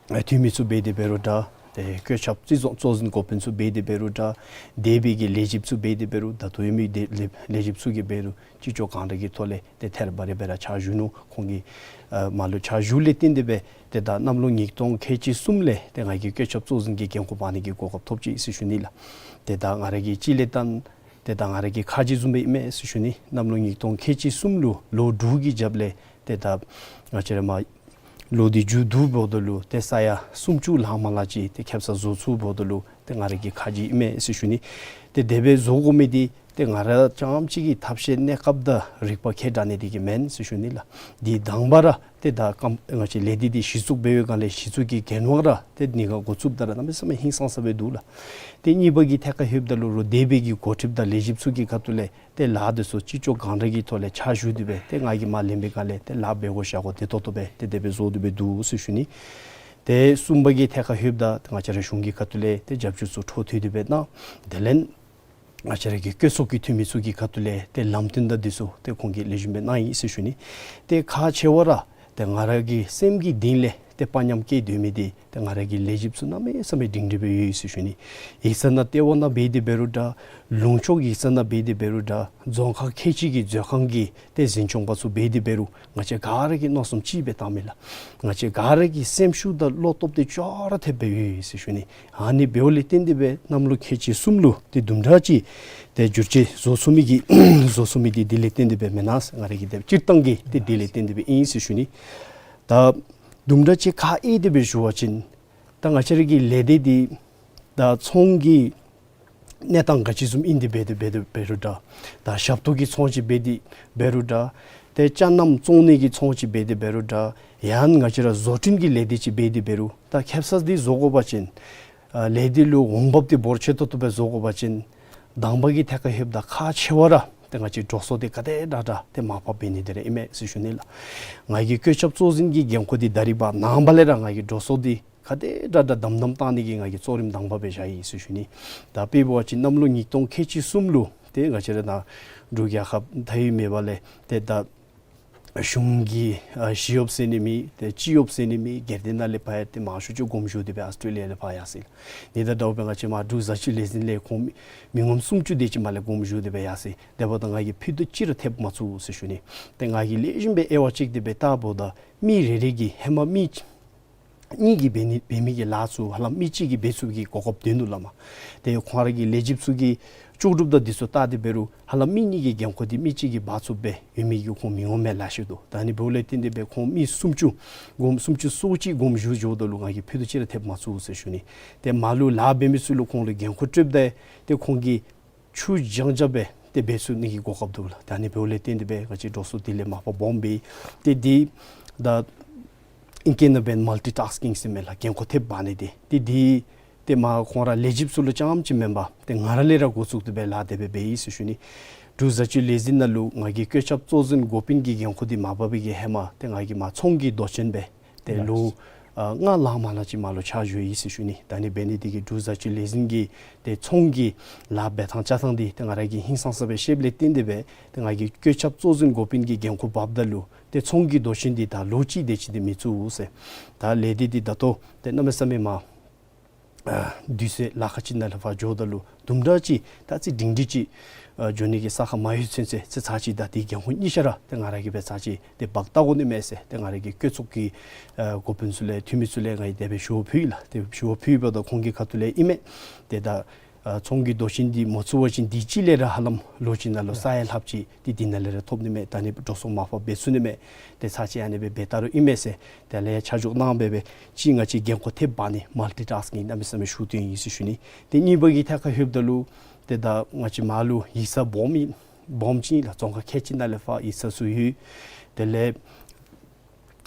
ཨ་འཐུས་མི་ཚུ་འབད་དེ་འབད་རུང་འདྲ། ཏེ་བཀོད་ཁྱབ་བརྩི་སྲུང་གཙོ་འཛིན་འགོ་དཔོན་ཚུ་འབད་དེ་འབད་རུང་འདྲ། སྡེ་པའི་གི་ལས་བྱེདཔ་ཚུ་འབད་དེ་འབད་རུང་ད་ལྟོ་ཡོད་མི་ཏེ་ལས་ལས་བྱེདཔ་ཚུ་གིས་འབད་རུང་ཅི་ལྕོགས་གང་དྲག་གི་ཐོག་ལས་ཏེ་ཐད་རི་བ་རི་སྦེ་ར་ཕྱག་ཞུ་ནུག། ཁོང་གིས་ཨ་མར་ལུ་ཕྱག་ཞུ་ལས་བརྟེན་ཏེ་སྦེ་ཏེ་ད་གནམ་ལོ་ཉིས་སྟོང་ཁལ་གཅིག་གསུམ་ལས་ཏེ་ང་གིས་བཀོད་ཁྱབ་གཙོ་འཛིན་གྱི་འགན་ཁུར་འབག་ནི་གི་གོ་སྐབས་ཐོབ་ཅི་ཟེར་ཞུ་ནི་ལགས། ཏེ་ད་ང་ར་གིས་ཅིག་ལས་བལྟ་ན་ཏེ་ད་ང་ར་གི་ཁ་རྗེ་བཟུམ་སྦེ་ཨིན་མས་ཟེར་ཞུ་ནི། གནམ་ལོ་ཉིས་སྟོང་ཁལ་གཅིག་གསུམ་ལུ་ལོ་དྲུག་གི་རྒྱབ་ལས་ཏེ་ད་ང་བཅས་ར་མར་ལོ་འདི་མཇུག་བསྡུཝ་ད་ལུ་ཏེ་ས་ཡ་སུམ་ཅུ་ལྷག་མ་ལྷག་ཅིག་ཏེ་ཁེབ་ས་བཟོ་ཚུགསཔ་ད་ལུ་ཏེ་ང་ར་གི་ཁ་རྗེ་ཨིན་མས་ཟེར་ཞུ་ནི། ཏེ་དེ་སྦེ་བཟོ་དགོ་མི་འདི་ཏེ་ང་ར་རྐྱངམ་གཅིག་གི་ཐབས་ཤེས་གནས་སྐབས་དང་རིག་པ་ཁྱད་དྲགས་ནི་འདི་གིས་མེན་ཟེར་ཞུ་ནི་ལགས། འདི་དང་པ་ར་ཏེ་ད་ཀམ་ང་བཅས་ལས་སྡེ་འདི་གཞི་བཙུགས་འབད་བའི་སྒང་ལས་གཞི་བཙུགས་ཀྱི་འགན་དབང་ར་ཏེ་ནི་ག་འགོ་བཙུགསཔ་ད་ར་གནམ་མེད་ས་མེད་ཧིང་སངས་ས་སྦེ་འདུག་ལགས། ཏེ་གཉིས་པ་གི་ཐད་ཁར་ལྷོདཔ་ད་ལུ་རོགས་སྡེ་པའི་གི་འགོ་ཁྲིདཔ་དང་ལས་བྱེདཔ་ཚུ་གི་ཁ་ཐུག་ལས་ཏེ་ལཱ་འདི་ཚུ་ཅི་ལྕོགས་གང་དྲག་གི་ཐོག་ལས་ཕྱག་ཞུ་སྟེ་སྦེ་ཏེ་ང་གིས་མར་ལེན་པའི་སྒང་ལས་ཏེ་ལཱ་འབད་དགོ་བཞག་དགོ་དེ་ཏོག་ཏོ་སྦེ་ཏེ་དེ་སྦེ་བཟོ་སྟེ་སྦེ་འདུག་ཟེར་ཞུ་ནི། ཏེ་གསུམ་པ་གི་ཐད་ཁར་ལྷོདཔ་ད་ཏེ་ང་བཅས་ར་གཞུང་གི་ཁ་ཐུག་ལས་ཏེ་རྒྱབ་སྐྱོར་ཚུ་འཕྲོ་མཐུད་དེ་སྦེ་གནང་། དེ་ལས་ང་བཅས་ར་གི་བཀོད་ཚོགས་ཀྱི་འཐུས་མི་ཚུ་གི་ཁ་ཐུག་ལས་ཏེ་ལམ་སྟོན་དང་འདི་ཚུ་ཏེ་ཁོང་གིས་ལེགས་ཤོམ་སྦེ་གནང་ཡི་ཟེར་ཞུ་ནི། ཏེ་ཁག་ཆེ་བ་ར་ཏེ་ང་ར་གི་སེམས་ཀྱི་གཏིང་ལས་ཏེ་དཔའ་ཉམས་སྐྱེས་སྡོད་མི་འདི་ཏེ་ང་ར་གི་ལས་བྱེདཔ་ཚུ་གནམ་མེད་ས་མེད་སྒྲིང་སྒྲི་སྦེ་ཡོད་ཡི་ཟེར་ཞུ་ནི། ཡིག་ཚང་ནང་ལྟེ་བ་ནང་འབད་དེ་འབད་རུང་འདྲ། ལུང་ཕྱོགས་ཡིག་ཚང་ནང་འབད་དེ་འབད་རུང་འདྲ། རྫོང་ཁག་ཁལ་གཅིག་གི་མཛོད་ཁང་གི་ཏེ་འཛིན་སྐྱོང་པ་ཚུ་འབད་དེ་འབད་རུང་ང་བཅས་ག་ར་གིས་མནོ་བསམ་གཅིག་སྦེ་བཏང་མི་ལགས། ང་བཅས་ག་ར་གི་སེམས་ཤུགས་དང་བློ་སྟོབས་འདི་ཅོག་ར་འཐདཔ་སྦེ་ཡོད་ཡི་ཟེར་ཞུ་ནི། ཨ་ནི་འབདཝ་ལས་བརྟེན་ཏེ་སྦེ་གནམ་ལོ་ཁལ་གཅིག་གསུམ་ལུ་ཏེ་དུམ་གྲ་ཅིག་ཏེ་བསྒྱུར་བཅོས་བཟོ་ཚུགས་མི་གི་བཟོ་ཚུགས་མི་འདི་དེ་ལས་བརྟེན་ཏེ་སྦེ་མེན་ན་ཟེར། ང་ར་གི་ཏེ་སྤྱིར་བཏང་གི་ཏེ་དེ་ལས་བརྟེན་ཏེ་སྦེ་ཨིན་ཟེར་ཞུ་ནི། ད་དུམ་གྲ་ཅིག་ཁག་ཨེ་དེ་སྦེ་ཞུ་བ་ཅིན་ད་ང་བཅས་ར་གི་ལས་སྡེ་འདི་ད་ཚོང་གི་གནས་སྟངས་ག་ཅི་བཟུམ་ཨིན་ཏེ་འབད་དེ་འབད་དེ་འབད་རུང་འདྲ། ད་ཞབས་ཏོག་གི་ཚོང་ཅིག་འབད་དེ་འབད་རུང་འདྲ། ཏེ་ཅ་རྣམས་བཙོང་ནི་གི་ཚོང་ཅིག་འབད་དེ་འབད་རུང་འདྲ། ཡང་ང་བཅས་ར་བཟོ་སྐྲུན་གྱི་ལས་སྡེ་ཅིག་འབད་དེ་འབད་རུང་ད་ཁེབ་ས་འདི་བཟོ་དགོ་པ་ཅིན་ཨ་ལས་སྡེ་ལུ་འོང་འབབ་འདི་འབོར་ཆེ་ཏོག་ཏོ་སྦེ་བཟོ་དགོ་པ་ཅིན་དང་པ་གི་ཐད་ཁར་ལྷོདཔ་ད་ཁག་ཆེ་བ་ར་ཏེ་ང་བཅས་འགྲོ་སོང་འདི་ག་དེ་དྲག་དྲག་ཏེ་མར་ཕབ་འབད་ནི་འདི་ར་ཨིན་མས་ཟེར་ཞུ་ནི་ལགས། ང་གི་བཀོད་ཁྱབ་གཙོ་འཛིན་གྱི་འགན་ཁུར་འདི་ད་རིས་ཕར་ནངས་པ་ལས་ར་ང་གི་འགྲོ་སོང་འདི་ག་དེ་དྲག་དྲག་དམ་དམ་བཏང་ནི་གི་ང་གིས་གཙོ་རིམ་དང་པ་སྦེ་བཞག་ཡི་ཟེར་ཞུ་ནི། ད་དཔེ་འབད་བ་ཅིན་གནམ་ལོ་ཉིས་སྟོང་ཁལ་གཅིག་གསུམ་ལུ་ཏེ་ང་བཅས་ར་ནཱ་འབྲུག་རྒྱལ་ཁབ་མཐའ་དབུས་མེད་པ་ལས་ཏེ་ད་གཞུང་གི་ཨ་ཞི་གཡོགཔ་ཟེར་ནི་མེད། ཏེ་སྤྱི་གཡོགཔ་ཟེར་ནི་མེད། སྒེར་སྡེ་ནང་ལས་ཕར་ཡང་ཏེ་མང་ཤོས་ཅིག་དགོངསམ་ཞུ་སྟེ་སྦེ་ཨཱོས་ཊྲེ་ལི་ཡ་ལས་ཕར་ཡར་སོ་ཡི་ལགས། ཨ་ནི་དང་འདྲཝ་སྦེ་ང་བཅས་མར་འབྲུག་བཟའ་སྤྱོད་ལས་འཛིན་ལས་ཁོང་མི་མི་ངོམ་སུམ་ཅུ་དེ་ཅིག་མར་ལས་དགོངསམ་ཞུ་སྟེ་སྦེ་ཡར་སོ་ཡི། དེ་འབདཝ་ད་ང་གིས་ཕུད་རྡོག་གཅིག་ར་ཐེབས་མ་ཚུགས་ཟེར་ཞུ་ནི། ཏེ་ང་གིས་ལེགས་ཤོམ་སྦེ་དབྱེ་བ་དཔྱད་དེ་སྦེ་བལྟཝ་ད་མི་རེ་རེ་གིས་ཧེ་མ་མི་གཉིས་ཀྱིས་འབད་ནི་འབད་མི་གི་ལཱ་ཚུ་ཧ་ལམ་མི་གཅིག་གིས་འབད་ཚུགས་ཀྱི་གོ་སྐབས་འདུག་ལགས་མས། ཏེ་ཁོང་ར་གི་ལས་བྱེདཔ་ཚུ་གི་ལྕོགས་གྲུབ་དང་འདི་ཚུ་བལྟ་སྟེ་འབད་རུང་ཧ་ལམ་མི་གཉིས་ཀྱི་འགན་ཁུར་འདི་མི་གཅིག་གིས་འབག་ཚུགསཔ་སྦེ་ཡོད་མི་གི་ཁོང་མི་ངོམ་ལེ་ཤ་འདུག། ད་ཨ་ནི་འབདཝ་ལས་བརྟེན་ཏེ་སྦེ་ཁོང་མི་སུམ་ཅུ་དགོངསམ་སུམ་ཅུ་སོ་གཅིག་དགོངསམ་ཞུ་འགྱོཝ་ད་ལུ་ང་གིས་ཕུད་རྡོག་གཅིག་ར་ཐེབས་མ་ཚུགས་ཟེར་ཞུ་ནི། ཏེ་མར་ལུ་ལཱ་འབད་མི་ཚུ་ལུ་ཁོང་ལུ་འགན་ཁུར་སྤྲོདཔ་ད་ཏེ་ཁོང་གིས་ཆུ་འགྱངས་འགྱངས་སྦེ་ཏེ་འབད་ཚུགས་ནི་གི་གོ་སྐབས་འདུག་ལགས། ད་ཨ་ནི་འབདཝ་ལས་བརྟེན་ཏེ་སྦེ་ང་བཅས་འགྲོ་སོང་དེ་ལས་མར་ཕབ་སྦོམ་སྦེ་ཏེ་འདི་ད་ཨིང་སྐད་ནང་འབད་ན་མལ་ཊི་ཊཱསི་ཀིང་ཟེར་མས་ལགས། འགན་ཁུར་ཐེབས་འབག་ནི་འདི་ཏེ་འདི་ཏེ་མར་ཁོང་ར་ལས་བྱེདཔ་ཚུ་ལུ་རྐྱངམ་ཅིག་མེན་པར་ཏེ་ང་ར་ལས་ར་འགོ་བཙུགས་ཏེ་སྦེ་ལཱ་དེ་སྦེ་འབད་ཡི་ཟེར་ཞུ་ནི། འབྲུག་བཟའ་སྤྱོད་ལས་འཛིན་ནང་ལུ་ང་གིས་བཀོད་ཁྱབ་གཙོ་འཛིན་འགོ་དཔོན་གྱི་འགན་ཁུར་འདི་མ་འབག་པའི་གི་ཧེ་མ་ཏེ་ང་གིས་མར་ཚོང་གི་མདོ་ཆེན་སྦེ་ཏེ་ལོ་ཨ་ལྔ་ལྷག་མ་ལྷག་ཅིག་མར་ལུ་ཕྱག་ཞུ་ཡི་ཟེར་ཞུ་ནི། ད་ཨ་ནི་འབད་ནི་འདི་གིས་འབྲུག་བཟའ་སྤྱོད་ལས་འཛིན་གྱི་ཏེ་ཚོང་གི་ལཱ་འབད་ཐངས་རྐྱབ་ཐངས་འདི་ཏེ་ང་ར་གིས་ཧིང་སངས་ས་སྦེ་ཤེསཔ་ལས་བརྟེན་ཏེ་སྦེ་ཏེ་ང་གིས་བཀོད་ཁྱབ་གཙོ་འཛིན་འགོ་དཔོན་གྱི་འགན་ཁུར་འབགཔ་ད་ལུ་ཏེ་ཚོང་གི་མདོ་ཆེན་འདི་ད་ལོ་གཅིག་དེ་ཅིག་འདི་མི་ཚུགས་ཟེར། ད་ལས་སྡེ་འདི་ད་ལྟོ་ཏེ་གནམ་མེད་ས་མེད་མར་ཨ་དུས་ཚོད་ལཱ་ཁག་ཅིག་ནང་ལས་ཕར་འགྱོཝ་ད་ལུ་དུམ་གྲ་ཅིག་ད་ཅིག་སྒྲིང་སྒྲི་ཅིག་ཨ་འགྱོ་ནི་གི་ས་ཁར་མ་ལྷོད་ཚུན་ཚོད་ཚེ་ཚར་ཅིག་ད་འདི་འགན་ཁུར་གཉིས་ཆ་ར་ཏེ་ང་ར་གིས་སྦེ་ཚར་ཅིག་ཏེ་འབག་བལྟ་དགོ་ནི་མས་ཟེར་ཏེ་ང་ར་གི་བཀོད་ཚོགས་ཀྱི་ཨ་འགོ་དཔོན་ཚུ་ལས་འཐུས་མི་ཚུ་ལས་ང་གིས་དེ་སྦེ་ཞུ་བ་ཕུལ་ཡི་ལགས། ཏེ་ཞུ་བ་ཕུལཝ་ད་ཁོང་གི་ཁ་ཐུག་ལས་ཨིན་མས། ཏེ་ད་ཨ་ཚོང་གི་མདོ་ཆེན་འདི་མ་ཚུགས་པ་ཅིན་འདི་གཅིག་ལས་ར་ཧ་ལམ་ལོ་གཅིག་ནང་ལུ་ས་ཡ་ལྷགཔ་ཅིག་འདི་འདི་ནང་ལས་ར་ཐོབ་ནི་མས། ད་ཨ་ནི་འགྲོ་སོང་མར་ཕབ་འབད་ཚུགས་ནི་མས། ཏེ་ཚར་ཅིག་ཨ་ནི་སྦེ་འབད་བལྟ་རུང་ཨིན་མས་ཟེར། དེ་ལས་ཡང་ཆ་འཇོག་གནང་སྦེ་སྦེ་ཅིག་ང་བཅས་འགན་ཁུར་ཐེབས་འབག་ནི་མལ་ཊི་ཊཱསི་ཀིང་གནམ་མེད་ས་མེད་ཤུགས་བཏོན་ཡི་ཟེར་ཞུ་ནི། ཏེ་གཉིས་པ་གི་ཐད་ཁར་ལྷོདཔ་ད་ལུ་ཏེ་ད་ང་བཅས་མར་ལུ་ཡིག་ཚང་སྦོམ་ཨིན་སྦོམ་ཅིག་ལགས། རྫོང་ཁག་ཁལ་གཅིག་ནང་ལས་ཕར་ཡིག་ཚང་ཚུ་ཡོད། དེ་ལས་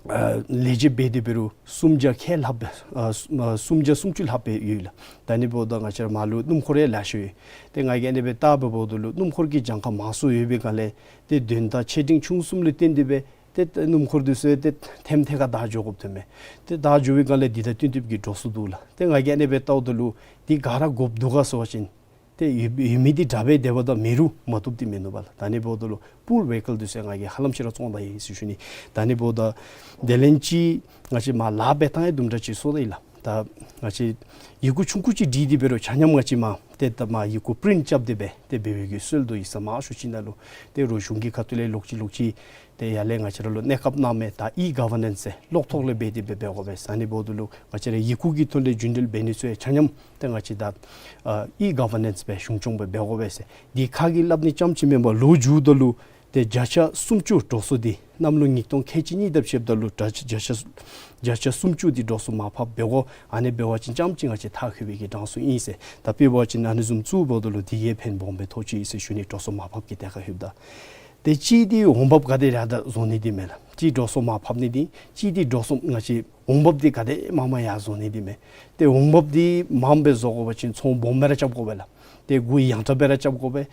ཨ་ལས་བྱེདཔ་འབད་དེ་འབད་རུང་སུམ་བརྒྱ་ཁལ་ལྷགཔ་སྦེ་ཨ་སུམ་ཨ་སུམ་བརྒྱ་སུམ་ཅུ་ལྷགཔ་སྦེ་ཡོད་ལགས། ད་ཨ་ནི་འབདཝ་ད་ང་བཅས་ར་མར་ལུ་སྣུམ་འཁོར་ཡང་ལེ་ཤ་ཡོད། ཏེ་ང་གིས་ཨ་ནི་སྦེ་བལྟ་སྦེ་འབདཝ་ད་ལུ་སྣུམ་འཁོར་གྱི་གྱངས་ཁ་མང་སུ་ཡོད་པའི་སྒང་ལས་ཏེ་དོན་དག་ཆེ་འབྲིང་ཆུང་གསུམ་ལུ་བརྟེན་ཏེ་སྦེ་ ཏེ་སྣུམ་འཁོར་འདི་ཚུ་ཏེ་ཐེམ་ཐེ་ཁར་བདའ་འགྱོ་དགོཔ་ཐོནམ་མས། ཏེ་བདའ་འགྱོ་བའི་སྒང་ལས་འདི་དང་བསྟུན་ཏེ་གི་འགྲོ་སོང་འདུག་ལགས། ཏེ་ང་གིས་ཨ་ནི་སྦེ་བལྟཝ་ད་ལུ་འདི་ག་ར་དགོཔ་འདུག་ག་ཟེར་བ་ཅིན་ཏེ་ཡོད་ཡོད་མི་འདི་དྲག་སྦེ་སྡོདཔ་ད་མེད་རུང་མ་བཏུབ་འདི་མིན་ནུག་པ་ལགས། ད་ཨ་ནི་འབདཝ་ད་ལུ་པུལ་བེ་ཧི་ཀལ་འདི་ཚུ་ང་གིས་ཧ་ལམ་ཅིག་ར་བཙོང་ད་ཡི་ཟེར་ཞུ་ནི། ད་ཨ་ནི་འབདཝ་ད་དེ་ལས་ཅིག་ང་བཅས་མར་ལཱ་འབད་ཐངས་ཡང་དུམ་གྲ་ཅིག་སོར་ད་ཡི་ལགས། ད་ང་བཅས་ཡི་གུ་ཆུང་ཀུ་ཅིག་བྲིས་ཏེ་འབད་རུང་ཆ་མཉམ་ང་བཅས་མར་ཏེ་ད་མར་ཡི་གུ་པི་རིནཊ་རྐྱབ་སྟེ་སྦེ་ཏེ་འབད་བའི་གི་སྲོལ་འདུག། ཡིག་ཚང་མང་ཤོས་ཅིག་ནང་ལུ་ཏེ་རོགས་གཞུང་གི་ཁ་ཐུག་ལས་ལོག་ཅི་ལོག་ཅི་ཏེ་ཡར་ལས་ང་བཅས་ར་ལུ་གནས་སྐབས་གནང་མི་ད་ཨི་ག་ཝར་ནེནསི་ཟེར་གློག་ཐོག་ལས་འབད་དེ་སྦེ་འབད་དགོ་པས་ཟེར། ཨ་ནི་འབདཝ་ད་ལུ་ང་བཅས་ར་ཡི་གུ་གི་ཐོག་ལས་རྒྱུན་འགྲུལ་འབད་ནི་ཚུ་ཡང་ཆ་མཉམ་ཏེ་ང་བཅས་ད་ཨ་ཨི་ག་ཝར་ནེནསི་སྦེ་གཞུང་སྐྱོང་སྦེ་འབད་དགོ་པས་ཟེར། འདི་ཁ་གིས་སླབ་ནི་ཙམ་ཅིག་མེན་པར་ལོ་མཇུག་ད་ལུ་ཏེ་བརྒྱ་ཆ་སུམ་ཅུ་འགྲོ་སོང་འདི་གནམ་ལོ་ཉིས་སྟོང་ཁལ་གཅིག་གཉིས་དང་ཕྱདཔ་ད་ལུ་བརྒྱ་ཆ་བརྒྱ་ཆ་བརྒྱ་ཆ་སུམ་ཅུ་འདི་འགྲོ་སོང་མར་ཕབ་འབད་དགོ། ཨ་ནི་འབད་བ་ཅིན་ཙམ་ཅིག་ང་བཅས་མཐར་འཁྱོལ་བའི་གི་གྲངས་སུ་ཨིན་ཟེར། ད་དཔེ་འབད་བ་ཅིན་ཨ་ནི་བཟུམ་ཚུ་འབདཝ་ད་ལུ་འདི་གིས་ཕན་སྦོམ་སྦེ་ཐོགས་ཅི་ཟེར་ཞུ་ནི། འགྲོ་སོང་མར་ཕབ་ཀྱི་ཐད་ཁར་ལྷོདཔ་ད། ཏེ་གཅིག་འདི་འོང་འབབ་ག་དེ་ར་ད་བཟོ་ནི་འདི་མས་ལགས། གཅིག་འགྲོ་སོང་མར་ཕབ་ནི་འདི་གཅིག་འདི་འགྲོ་སོང་ང་བཅས་འོང་འབབ་འདི་ག་དེ་མང་མང་ཡར་བཟོ་ནི་འདི་མས། ཏེ་འོང་འབབ་འདི་མངམ་སྦེ་བཟོ་དགོ་པ་ཅིན་ཚོང་སྦོམ་སྦེ་ར་རྐྱབ་དགོ་པས་ལགས། ཏེ་གུ་ཡང་དྲག་སྦེ་ར་རྐྱབ་དགོ་པས།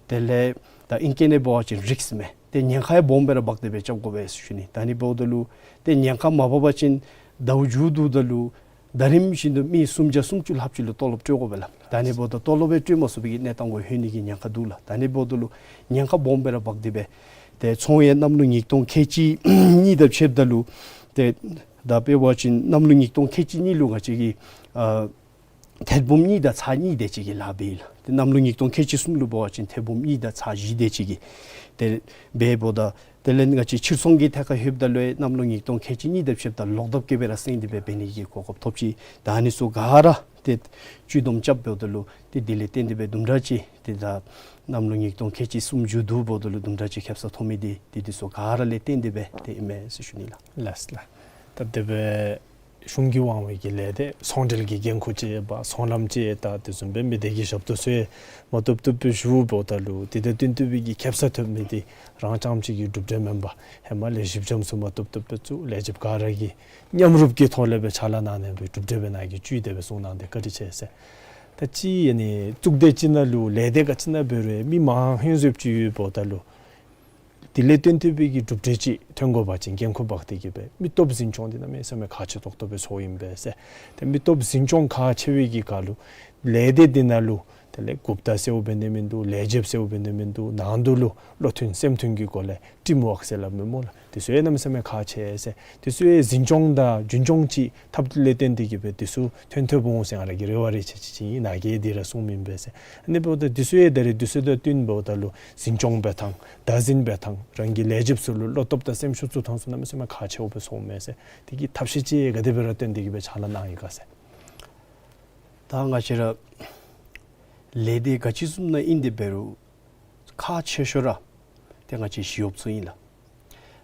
དེ་ལས་ད་ཨིང་སྐད་ནང་འབད་བ་ཅིན་རིསཀ་མས། ཏེ་ཉེན་ཁ་ཡང་སྦོམ་སྦེ་ར་འབག་སྟེ་སྦེ་རྐྱབ་དགོ་པས་ཟེར་ཞུ་ནི། ད་ཨ་ནི་འབདཝ་ད་ལུ་ཏེ་ཉེན་ཁ་མ་འབག་པ་ཅིན་ཟླཝ་མཇུག་བསྡུཝ་ད་ལུ་ཟླ་རིམ་བཞིན་དུ་མི་སུམ་བརྒྱ་སུམ་ཅུ་ལྷགཔ་ཅིག་ལུ་ཏོ་ལོབ་སྤྲོད་དགོ་པས་ལགས། ད་ཨ་ནི་འབདཝ་ད་ཏོ་ལོབ་ཡང་སྤྲོད་མ་ཚུགས་པའི་གི་གནས་སྟངས་གུ་ལྷོད་ནི་གི་ཉེན་ཁ་འདུག་ལགས། ད་ཨ་ནི་འབདཝ་ད་ལུ་ཉེན་ཁ་སྦོམ་སྦེ་ར་འབག་སྟེ་སྦེ་ཏེ་ཚོང་ཡང་གནམ་ལོ་ཉིས་སྟོང་ཁལ་གཅིག་གཉིས་དང་ཕྱདཔ་ད་ལུ་ཏེ་ད་དཔེ་འབད་བ་ཅིན་གནམ་ལོ་ཉིས་སྟོང་ཁལ་གཅིག་གཉིས་ལུ་ང་བཅས་ཀྱིས་ཨ་ཐེར་འབུམ་གཉིས་དང་ཚག་གཉིས་དེ་ཅིག་གི་ལཱ་འབད་ཡི་ལགས། ཏེ་གནམ་ལོ་ཉིས་སྟོང་ཁལ་གཅིག་གསུམ་ལུ་འབད་བ་ཅིན་ཐེར་འབུམ་གཉིས་དང་ཚག་བཞི་དེ་ཅིག་གི་ཏེ་འབདཝ་ད། དེ་ལས་ང་བཅས་ཕྱིར་ཚོང་གི་ཐད་ཁར་ལྷོདཔ་ད་ལུ་གནམ་ལོ་ཉིས་སྟོང་ཁལ་གཅིག་གཉིས་དང་ཕྱདཔ་ད་ལོག་ལྡབ་ཀྱིས་སྦེ་ར་བསྲིང་སྟེ་སྦེ་འབད་ནི་གི་གོ་སྐབས་ཐོབ་ཅི། ད་ཨ་ནི་ཚུ་ག་ར་ཏེ་སྤྱི་བསྡོམས་རྐྱབ་འབདཝ་ད་ལུ་ཏེ་དེ་ལས་བརྟེན་ཏེ་སྦེ་དུམ་གྲ་ཅིག་ཏེ་ད་གནམ་ལོ་ཉིས་སྟོང་ཁལ་གཅིག་གསུམ་མཇུག་བསྡུ་འབདཝ་ད་ལུ་དུམ་གྲ་ཅིག་ཁེབ་ས་ཐོབ་མི་འདི་ཏེ་འདི་ཚུ་ག་ར་ལས་བརྟེན་ཏེ་སྦེ་ཏེ་ཨིན་མས་ཟེར་ཞུ་ནི་ལགས། ལགས་ལགས། ད་དེ་སྦེ་གཞུང་གི་དབང་བའི་གི་ལས་སྡེ་ཚོང་འབྲེལ་གྱི་འགན་ཁུར་ཅིག་ཡོདཔ་ཚོང་ལམ་ཅིག་ཡོདཔ་དེ་བཟུམ་སྦེ་མི་སྡེ་གི་ཞབས་ཏོག་ཚུ་ཡང་མ་བཏུབ་བཏུབ་སྦེ་ཞུ་འབདཝ་ད་ལུ་དེ་དང་བསྟུན་ཏེ་སྦེ་གི་ཁེབ་ས་ཐོབ་མི་འདི་རང་རྐྱངམ་གཅིག་གི་གྲུབ་འབྲས་མེན་པར་ཧེ་མ་ལས་ཞིབ་འཇམ་ཚུ་མ་བཏུབ་བཏུབ་སྦེ་བཙུགས། ལས་བྱེདཔ་ག་ར་གིས་མཉམ་རུབ་ཀྱི་ཐོག་ལས་སྦེ་ཕྱག་ལཱ་གནང་ནི་སྦེ་གྲུབ་འབྲས་སྦེ་ནཱ་གིས་བཙུགས་ཏེ་སྦེ་གསུང་གནང་སྟེ་བཀའ་དྲིན་ཆེ་ཟེར། ད་ཅི་ཨ་ནི་གཙུག་སྡེ་ཅིག་ནང་ལུ་ལས་སྡེ་ག་ཅི་ནང་འབད་རུང་མི་མང་ཧོན་སྦེ་ཅིག་ཡོད་འབདཝ་ད་ལུ་དེ་ལས་བརྟེན་ཏེ་སྦེ་གི་གྲུབ་འབྲས་ཅིག་ཐོན་དགོ་པ་ཅིན་འགན་ཁུར་འབག་སྟེ་གི་སྦེ་མི་སྟོབས་འཛིན་སྐྱོང་འདི་གནམ་མེད་ས་མེད་ཁག་ཆེ་ཏོག་ཏོ་སྦེ་ཚོརཝ་ཨིན་པས་ཟེར། ཏེ་མི་སྟོབས་འཛིན་སྐྱོང་ཁག་ཆེ་བའི་གི་སྐབས་ལུ་ལས་སྡེ་འདི་ནང་ལུ་དེ་ལས་འགོ་བདག་ཟེརཝ་འབད་ནི་མིན་འདུག། ལས་བྱེདཔ་ཟེརཝ་འབད་ནི་མིན་འདུག། ནང་དུ་ལུ་བློ་མཐུན་སེམས་མཐུན་གྱི་སྒོ་ལས་ཊིམ་ཝརཀ་ཟེར་སླབ་མས་སྨོ་ལགས། དེ་ཚུ་ཡང་གནམ་མེད་ས་མེད་ཁག་ཆེ་ཟེར། དེ་ཚུ་ཡང་འཛིན་སྐྱོང་དང་རྒྱུན་སྐྱོང་ཅིག་ཐབས་ལས་བརྟེན་ཏེ་གི་སྦེ་དེ་ཚུ་ཐོན་ཐོནམ་འོང་ཟེར་ང་ར་གི་རེ་བ་རེ་ཆེ་ཆེ་ཅིག་ཨིན། ནཱ་གིས་འདི་ར་གསུངམ་ཨིན་པས་ཟེར། ཨ་ནི་འབདཝ་ད་དེ་ཚུ་ཡང་ད་རེས་དུས་ཚོད་དང་བསྟུན་འབདཝ་ད་ལུ་འཛིན་སྐྱོང་འབད་ཐངས་བདག་འཛིན་འབད་ཐངས་རང་གི་ལས་བྱེདཔ་ཚུ་ལུ་བློ་སྟོབས་དང་སེམས་ཤུགས་བཙུགས་ཐངས་ཚུ་གནམ་མེད་ས་མེད་ཁག་ཆེཝ་སྦེ་ཚོརཝ་མས་ཟེར། དེ་གི་ཐབས་ཤེས་ཅིག་ག་དེ་སྦེ་ར་བཏོན་ཏེ་གི་སྦེ་ཕྱག་ལཱ་གནང་ཡི་ག་ཟེར། ད་ང་བཅས་ར་ལས་སྡེ་ག་ཅི་བཟུམ་ནང་ཨིན་ཏེ་འབད་རུང་ཁག་ཆེ་ཤོས་ར་ཏེ་ང་བཅས་ཞི་གཡོགཔ་ཚུ་ཨིན་ལགས།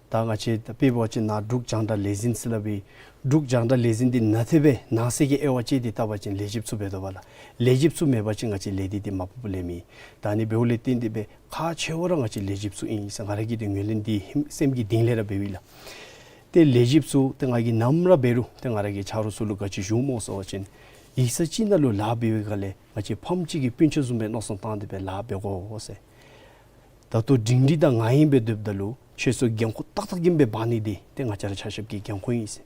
ད་ང་བཅས་ད་དཔེ་འབད་བ་ཅིན་ནཱ་འབྲུག་རྒྱང་བསྒྲགས་ལས་འཛིན་ཟེར་སླབ་པའི་འབྲུག་རྒྱང་བསྒྲགས་ལས་འཛིན་འདི་ནང་ཐེབས་སྦེ་ནང་གསེས་ཀྱི་དབྱེ་བ་དཔྱད་དེ་བལྟ་བ་ཅིན་ལས་བྱེདཔ་ཚུ་འབད་དོ་བ་ལགས། ལས་བྱེདཔ་ཚུ་མེད་པ་ཅིན་ང་བཅས་ལས་སྡེ་འདི་མ་པ་པ་ལས་མེད། ད་ཨ་ནི་འབདཝ་ལས་བརྟེན་ཏེ་སྦེ་ཁག་ཆེ་བ་ར་ང་བཅས་ལས་བྱེདཔ་ཚུ་ཨིན་ཟེར་ང་ར་གིས་ཏེ་ངོས་ལེན་འདི་ཧིང་སེམས་ཀྱི་གཏིང་ལས་ར་འབདཝ་ཨིན་ལགས། ཏེ་ལས་བྱེདཔ་ཚུ་ཏེ་ང་གིས་ནམ་ར་འབད་རུང་ཏེ་ང་ར་གི་ཆ་རོགས་ཚུ་ལུ་ག་ཅི་ཞུཝ་སྨོ་ཟེར་བ་ཅིན་ཡིག་ཚང་ཅིག་ནང་ལུ་ལཱ་འབད་བའི་སྒང་ལས་ང་བཅས་ཕམ་གཅིག་གི་སྤུན་ཆ་བཟུམ་སྦེ་མནོ་བསམ་བཏང་སྟེ་སྦེ་ལཱ་འབད་དགོ་ཟེར། ད་ལྟོ་སྒྲིང་སྒྲི་དང་ངང་ངིང་སྦེ་སྡོདཔ་ད་ལུ་ཁྱེད་ཚུ་འགན་ཁུར་ཏག་ཏག་ཅིག་སྦེ་འབག་ནི་འདི་ཏེ་ང་བཅས་ར་ཆ་ཁྱབ་ཀྱི་འགན་ཁུར་ཨིན་ཟེར།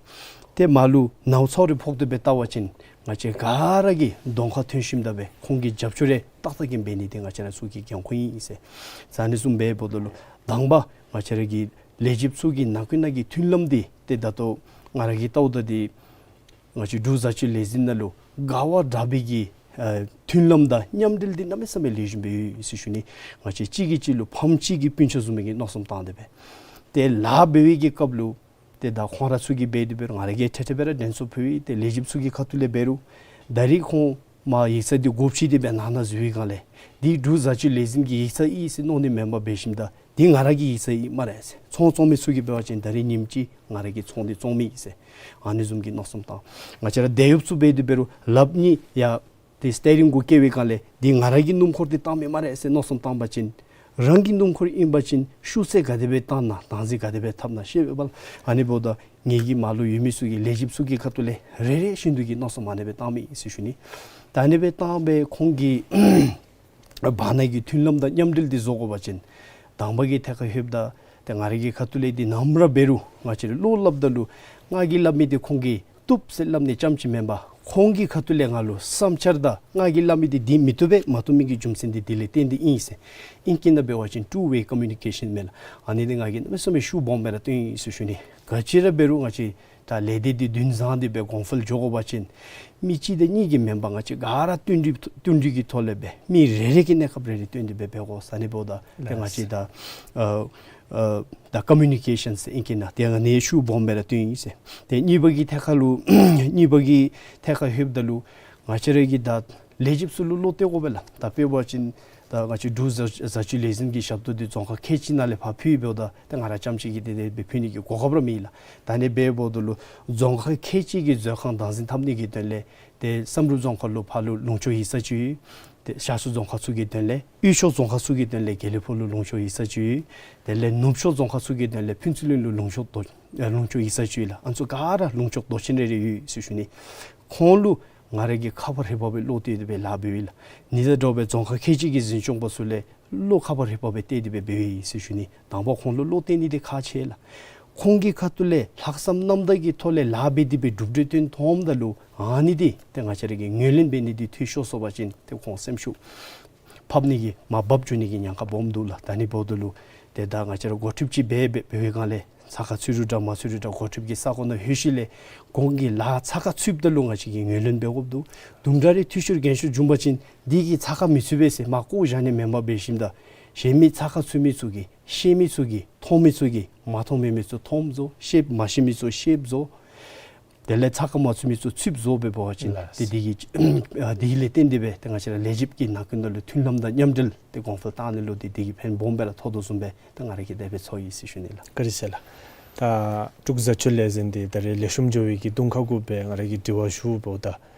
ཏེ་མར་ལུ་ནཝ་ཚཝ་རེ་ཕོག་སྟེ་སྦེ་བལྟ་བ་ཅིན་ང་བཅས་ག་ར་གིས་གདོང་ཁར་ཐོན་ཞིནམ་ད་སྦེ་ཁོང་གི་རྒྱབ་སྐྱོར་རེ་ཏག་ཏག་ཅིག་འབད་ནི་འདི་ང་བཅས་ར་ཚུ་གི་འགན་ཁུར་ཨིན་ཟེར། ཨ་ནི་བཟུམ་སྦེ་འབདཝ་ད་ལུ་དང་པ་ང་བཅས་ར་གི་ལས་བྱེདཔ་ཚུ་གི་ནང་ཁུལ་ནང་གི་མཐུན་ལམ་འདི་ཏེ་ད་ལྟོ་ང་ར་གིས་བལྟཝ་ད་འདི་ང་བཅས་འབྲུག་བཟའ་སྤྱོད་ལས་འཛིན་ནང་ལུ་དགའ་བ་དྲག་པའི་གི་ཨ་མཐུན་ལམ་དང་མཉམ་འབྲེལ་འདི་གནམ་མེད་ས་མེད་ལེགས་ཤོམ་སྦེ་ཡོད་ཟེར་ཞུ་ནི། ང་བཅས་གཅིག་གིས་གཅིག་ལུ་ཕམ་གཅིག་གི་སྤུན་ཆ་བཟུམ་མའི་གི་མནོ་བསམ་བཏང་སྟེ་སྦེ་ཏེ་ལཱ་འབད་བའི་གི་སྐབས་ལུ་ཏེ་ད་ཁོང་ར་ཚུ་གིས་འབད་དེ་འབད་རུང་ང་ར་གིས་ཐེ་ཐེ་སྦེ་ར་དྲན་གསོ་ཕུལ་ཡི། ཏེ་ལས་བྱེདཔ་ཚུ་གི་ཁ་ཐུག་ལས་འབད་རུང་ད་རིས་ཁོང་མར་ཡིག་ཚང་འདི་སྒོ་ཕྱེ་སྟེ་སྦེ་ནང་ན་འཛུལ་བའི་སྒང་ལས་འདི་འབྲུག་བཟའ་སྤྱོད་ལས་འཛིན་གྱི་ཡིག་ཚང་ཨིན་ཟེར་མནོ་ནི་མེན་པར་འབད་ཞིནམ་ད་འདི་ང་ར་གི་ཡིག་ཚང་ཨིན་སྨ་རེ་ཟེར། ཚོང་བཙོང་མི་ཚུ་གིས་འབད་བ་ཅིན་ད་རིས་ཉིནམ་གཅིག་ང་ར་གི་ཚོང་འདི་བཙོང་མི་ཨིན་ཟེར། ཨ་ནི་བཟུམ་གྱི་མནོ་བསམ་བཏང་། ང་བཅས་ར་དེད་གཡོགཔ་ཚུ་འབད་དེ་འབད་རུང་ལགཔ་གཉིས་ཡར་ཏེ་སི་ཊི་ཡ་རིང་གུ་བཀལ་བའི་སྒང་ལས་འདི་ང་ར་གི་སྣུམ་འཁོར་འདི་བཏངམ་ཨིན་སྨ་རེ་ཟེར་མནོ་བསམ་བཏང་པ་ཅིན་རང་གི་སྣུམ་འཁོར་ཨིན་པ་ཅིན་ཤུགས་ཚད་ག་དེ་སྦེ་བཏང་ན་བཏང་ཚད་ག་དེ་སྦེ་འཐབ་ན་ཤེས་པས་པ་ལགས། ཨ་ནི་འབདཝ་ད་ངེ་གི་མར་ལུ་ཡོད་མི་ཚུ་གི་ལས་བྱེདཔ་ཚུ་གི་ཁ་ཐུག་ལས་རེ་རེ་བཞིན་དུ་གི་མནོ་བསམ་ཨ་ནི་སྦེ་བཏངམ་ཨིན་ཟེར་ཞུ་ནི། ད་ཨ་ནི་སྦེ་བཏང་སྦེ་ཁོང་གི་བར་ན་གི་མཐུན་ལམ་དང་མཉམ་འབྲེལ་འདི་བཟོ་དགོ་པ་ཅིན་དང་པ་གི་ཐད་ཁར་ལྷོདཔ་ད་ ཏེ་ང་རའི་གི་ཁ་ཐུག་ལས་འདི་ནམ་ར་འབད་རུང་ང་བཅས་ར་བློ་སླབ་ད་ལུ་ང་གིས་སླབ་མི་འདི་ཁོང་གིས་བཏུབ་ཟེར་སླབ་ནི་ཙམ་ཅིག་མེན་པར་ཁོང་གི་ཁ་ཐུག་ལས་ང་ལུ་བསམ་འཆར་དང་ང་གིས་སླབ་མི་འདི་འདི་མི་བཏུབ་པས། མ་བཏུབ་མི་གི་རྒྱུ་མཚན་འདི་འདི་ལས་བརྟེན་ཏེ་ཨིན་ཟེར། ཨིང་སྐད་ནང་འབད་བ་ཅིན་two way communication མས་ལགས། ཨ་ནི་འདི་ང་གིས་གནམ་མེད་ས་མེད་ཤུགས་སྦོམ་སྦེ་ར་སྟོན་ཡི་ཟེར་ཞུ་ནི། ག་ཅི་ར་འབད་རུང་ང་བཅས་ད་ལས་སྡེ་འདི་འདུན་བཟང་སྟེ་སྦེ་གོང་འཕེལ་འགྱོ་དགོ་པ་ཅིན་མི་གཅིག་དང་གཉིས་ཀྱིས་མེན་པར་ང་བཅས་ག་ར་བསྟུན་གྲོས་བསྟུན་གྲོས་ཀྱི་ཐོག་ལས་སྦེ་མི་རེ་རེ་གིས་གནས་སྐབས་རེ་རེ་བསྟུན་ཏེ་སྦེ་འབད་དགོ་ཟེར། ཨ་ནི་འབདཝ་ད་ཏེ་ང་བཅས་ད་ཨ་ཨ་ད་ཀོ་མིའུ་ནི་ཀེ་ཤཱན་ཟེར་ཨིང་སྐད་ནང་ཏེ་ཨ་ནི་ཤུགས་སྦོམ་སྦེ་ར་སྟོན་ཡི་ཟེར། ཏེ་གཉིས་པ་གི་ཐད་ཁར་ལུ་གཉིས་པ་གི་ཐད་ཁར་ལྷོདཔ་ད་ལུ་ང་བཅས་ར་གིས་ད་ལས་བྱེདཔ་ཚུ་ལུ་བློ་གཏད་དགོ་པས་ལགས། ད་དཔེ་འབད་བ་ཅིན་ད་ང་བཅས་འབྲུག་བཟའ་བཟའ་བཅའི་ལས་འཛིན་གྱི་ཞབས་ཏོག་འདི་རྫོང་ཁག་ཁལ་གཅིག་ནང་ལས་ཕར་ཕུལ་འབདཝ་ད་ཏེ་ང་ར་རྐྱངམ་ཅིག་གིས་ཏེ་དེ་སྦེ་ཕུལ་ནི་གི་གོ་སྐབས་ར་མེད་ལགས། ད་ཨ་ནི་འབདཝ་ད་ལུ་རྫོང་ཁག་ཁལ་གཅིག་གི་མཛོད་ཁང་བདག་འཛིན་འཐབ་ནི་གི་དོན་ལས་ཏེ་བསམ་གྲུབ་རྫོང་ཁག་ལུ་ཕར་ལུ་ལུང་ཕྱོགས་ཡིག་ཚང་ཅིག་ཡོད། ཏེ་ཤར་ཕྱོགས་རྫོང་ཁག་ཚུ་གི་དོན་ལས་དབུས་ཕྱོགས་རྫོང་ཁག་ཚུ་གི་དོན་ལས་དགེ་ལེགས་ཕུག་ལུ་ལུང་ཕྱོགས་ཡིག་ཚང་ཅིག་ཡོད། དེ་ལས་ནུབ་ཕྱོགས་རྫོང་ཁག་ཚུ་གི་དོན་ལས་ཕུན་ཚོགས་གླིང་ལུ་ལུང་ཕྱོགས་རྡོ་ཨ་ལུང་ཕྱོགས་ཡིག་ཚང་ཅིག་ཡོད་ལགས། ཨ་ནི་ཚུ་ག་ར་ལུང་ཕྱོགས་རྡོ་ཆེན་རེ་རེ་ཡོད་ཟེར་ཞུ་ནི། ཁོང་ལུ་ང་ར་གིས་ཁ་ཕར་རི་ཕར་སྦེ་བློ་གཏད་དེ་སྦེ་ལཱ་འབདཝ་ཨིན་ལགས། ཨ་ནི་དང་འདྲཝ་སྦེ་རྫོང་ཁག་ཁལ་གཅིག་གི་འཛིན་སྐྱོང་པ་ཚུ་ལས་བློ་ཁ་ཕར་རི་ཕར་སྦེ་གཏད་དེ་སྦེ་འབདཝ་ཨིན་ཟེར་ཞུ་ནི། དང་པ་ཁོང་ལུ་བློ་གཏད་ནི་འདི་ཁག་ཆེ་ལགས། ཁོང་གི་ཁ་ཐུག་ལས་ལྷག་བསམ་རྣམ་དག་གི་ཐོག་ལས་ལཱ་འབད་དེ་སྦེ་གྲུབ་འབྲས་བཏོན་ཐོནམ་ད་ལུ་ཨ་ནི་འདི་ཏེ་ང་བཅས་ར་གིས་ངོས་ལེན་འབད་ནི་འདི་འཐུས་ཤོར་སོང་པ་ཅིན་ཏེ་ཁོང་སེམས་ཤུགས་ཕབ་ནི་གི་མར་བབས་འགྱོ་ནི་གི་ཉེན་ཁ་སྦོམ་འདུག་ལགས། ད་ཨ་ནི་འབདཝ་ད་ལུ་ཏེ་ད་ང་བཅས་ར་འགོ་ཁྲིདཔ་ཅིག་འབད་འབད་འབད་བའི་སྒང་ལས་ཚ་ཁ་ཚུད་རུང་འདྲ་མ་ཚུད་རུང་འདྲ་འགོ་ཁྲིདཔ་གི་ས་གོ་ནང་ལྷོད་ཞིནམ་ལས་ཁོང་གི་ལཱ་ཚ་ཁ་ཚུདཔ་ད་ལུ་ང་བཅས་ཀྱིས་ངོས་ལེན་འབད་དགོཔ་འདུག། དུམ་གྲ་རེ་འཐུས་ཤོར་འགན་ཤོར་བྱུང་པ་ཅིན་འདི་གིས་ཚ་ཁ་མི་ཚུད་པས་ཟེར་མར་བཀོ་བཞག་ནི་མེན་པར་འབད་ཞིནམ་ད་གཞན་མི་ཚ་ཁ་ཚུད་མི་ཚུ་གིས་ཤེས་མི་ཚུ་གིས་མཐོང་མི་ཚུ་གིས་མ་མཐོང་མི་མི་ཚུ་མཐོངམ་བཟོ། ཤེསཔ་མ་ཤེས་མི་ཚུ་ཤེསཔ་བཟོ། དེ་ལས་ཚ་ཁ་མ་ཚུད་མི་ཚུ་ཚུདཔ་བཟོ་སྦེ་འབད་བ་ཅིན་ལགས། ཏེ་འདི་གི་ཨ་འདི་ལས་བརྟེན་ཏེ་སྦེ་ཏེ་ང་བཅས་ར་ལས་བྱེདཔ་ཀྱི་ནང་འཁོད་ནང་ལུ་མཐུན་ལམ་དང་མཉམ་འབྲེལ་ཏེ་གོང་འཕེལ་བཏང་ནི་ལུ་ཏེ་འདི་གིས་ཕན་སྦོམ་སྦེ་ར་ཐོགས་དོ་བཟུམ་སྦེ་ཏེ་ང་ར་གིས་དེ་སྦེ་ཚོར་ཡི་ཟེར་ཞུ་ནི་ལགས། བཀའ་དྲིན་ཆེ་ལགས། ད་འབྲུག་བཟའ་བཅའི་ལས་འཛིན་འདི་ད་རེས་ལེགས་ཤོམ་འགྱོ་བའི་གི་གདོང་ཁ་གུ་སྦེ་ང་ར་གིས་དྲི་བ་ཞུཝ་ད་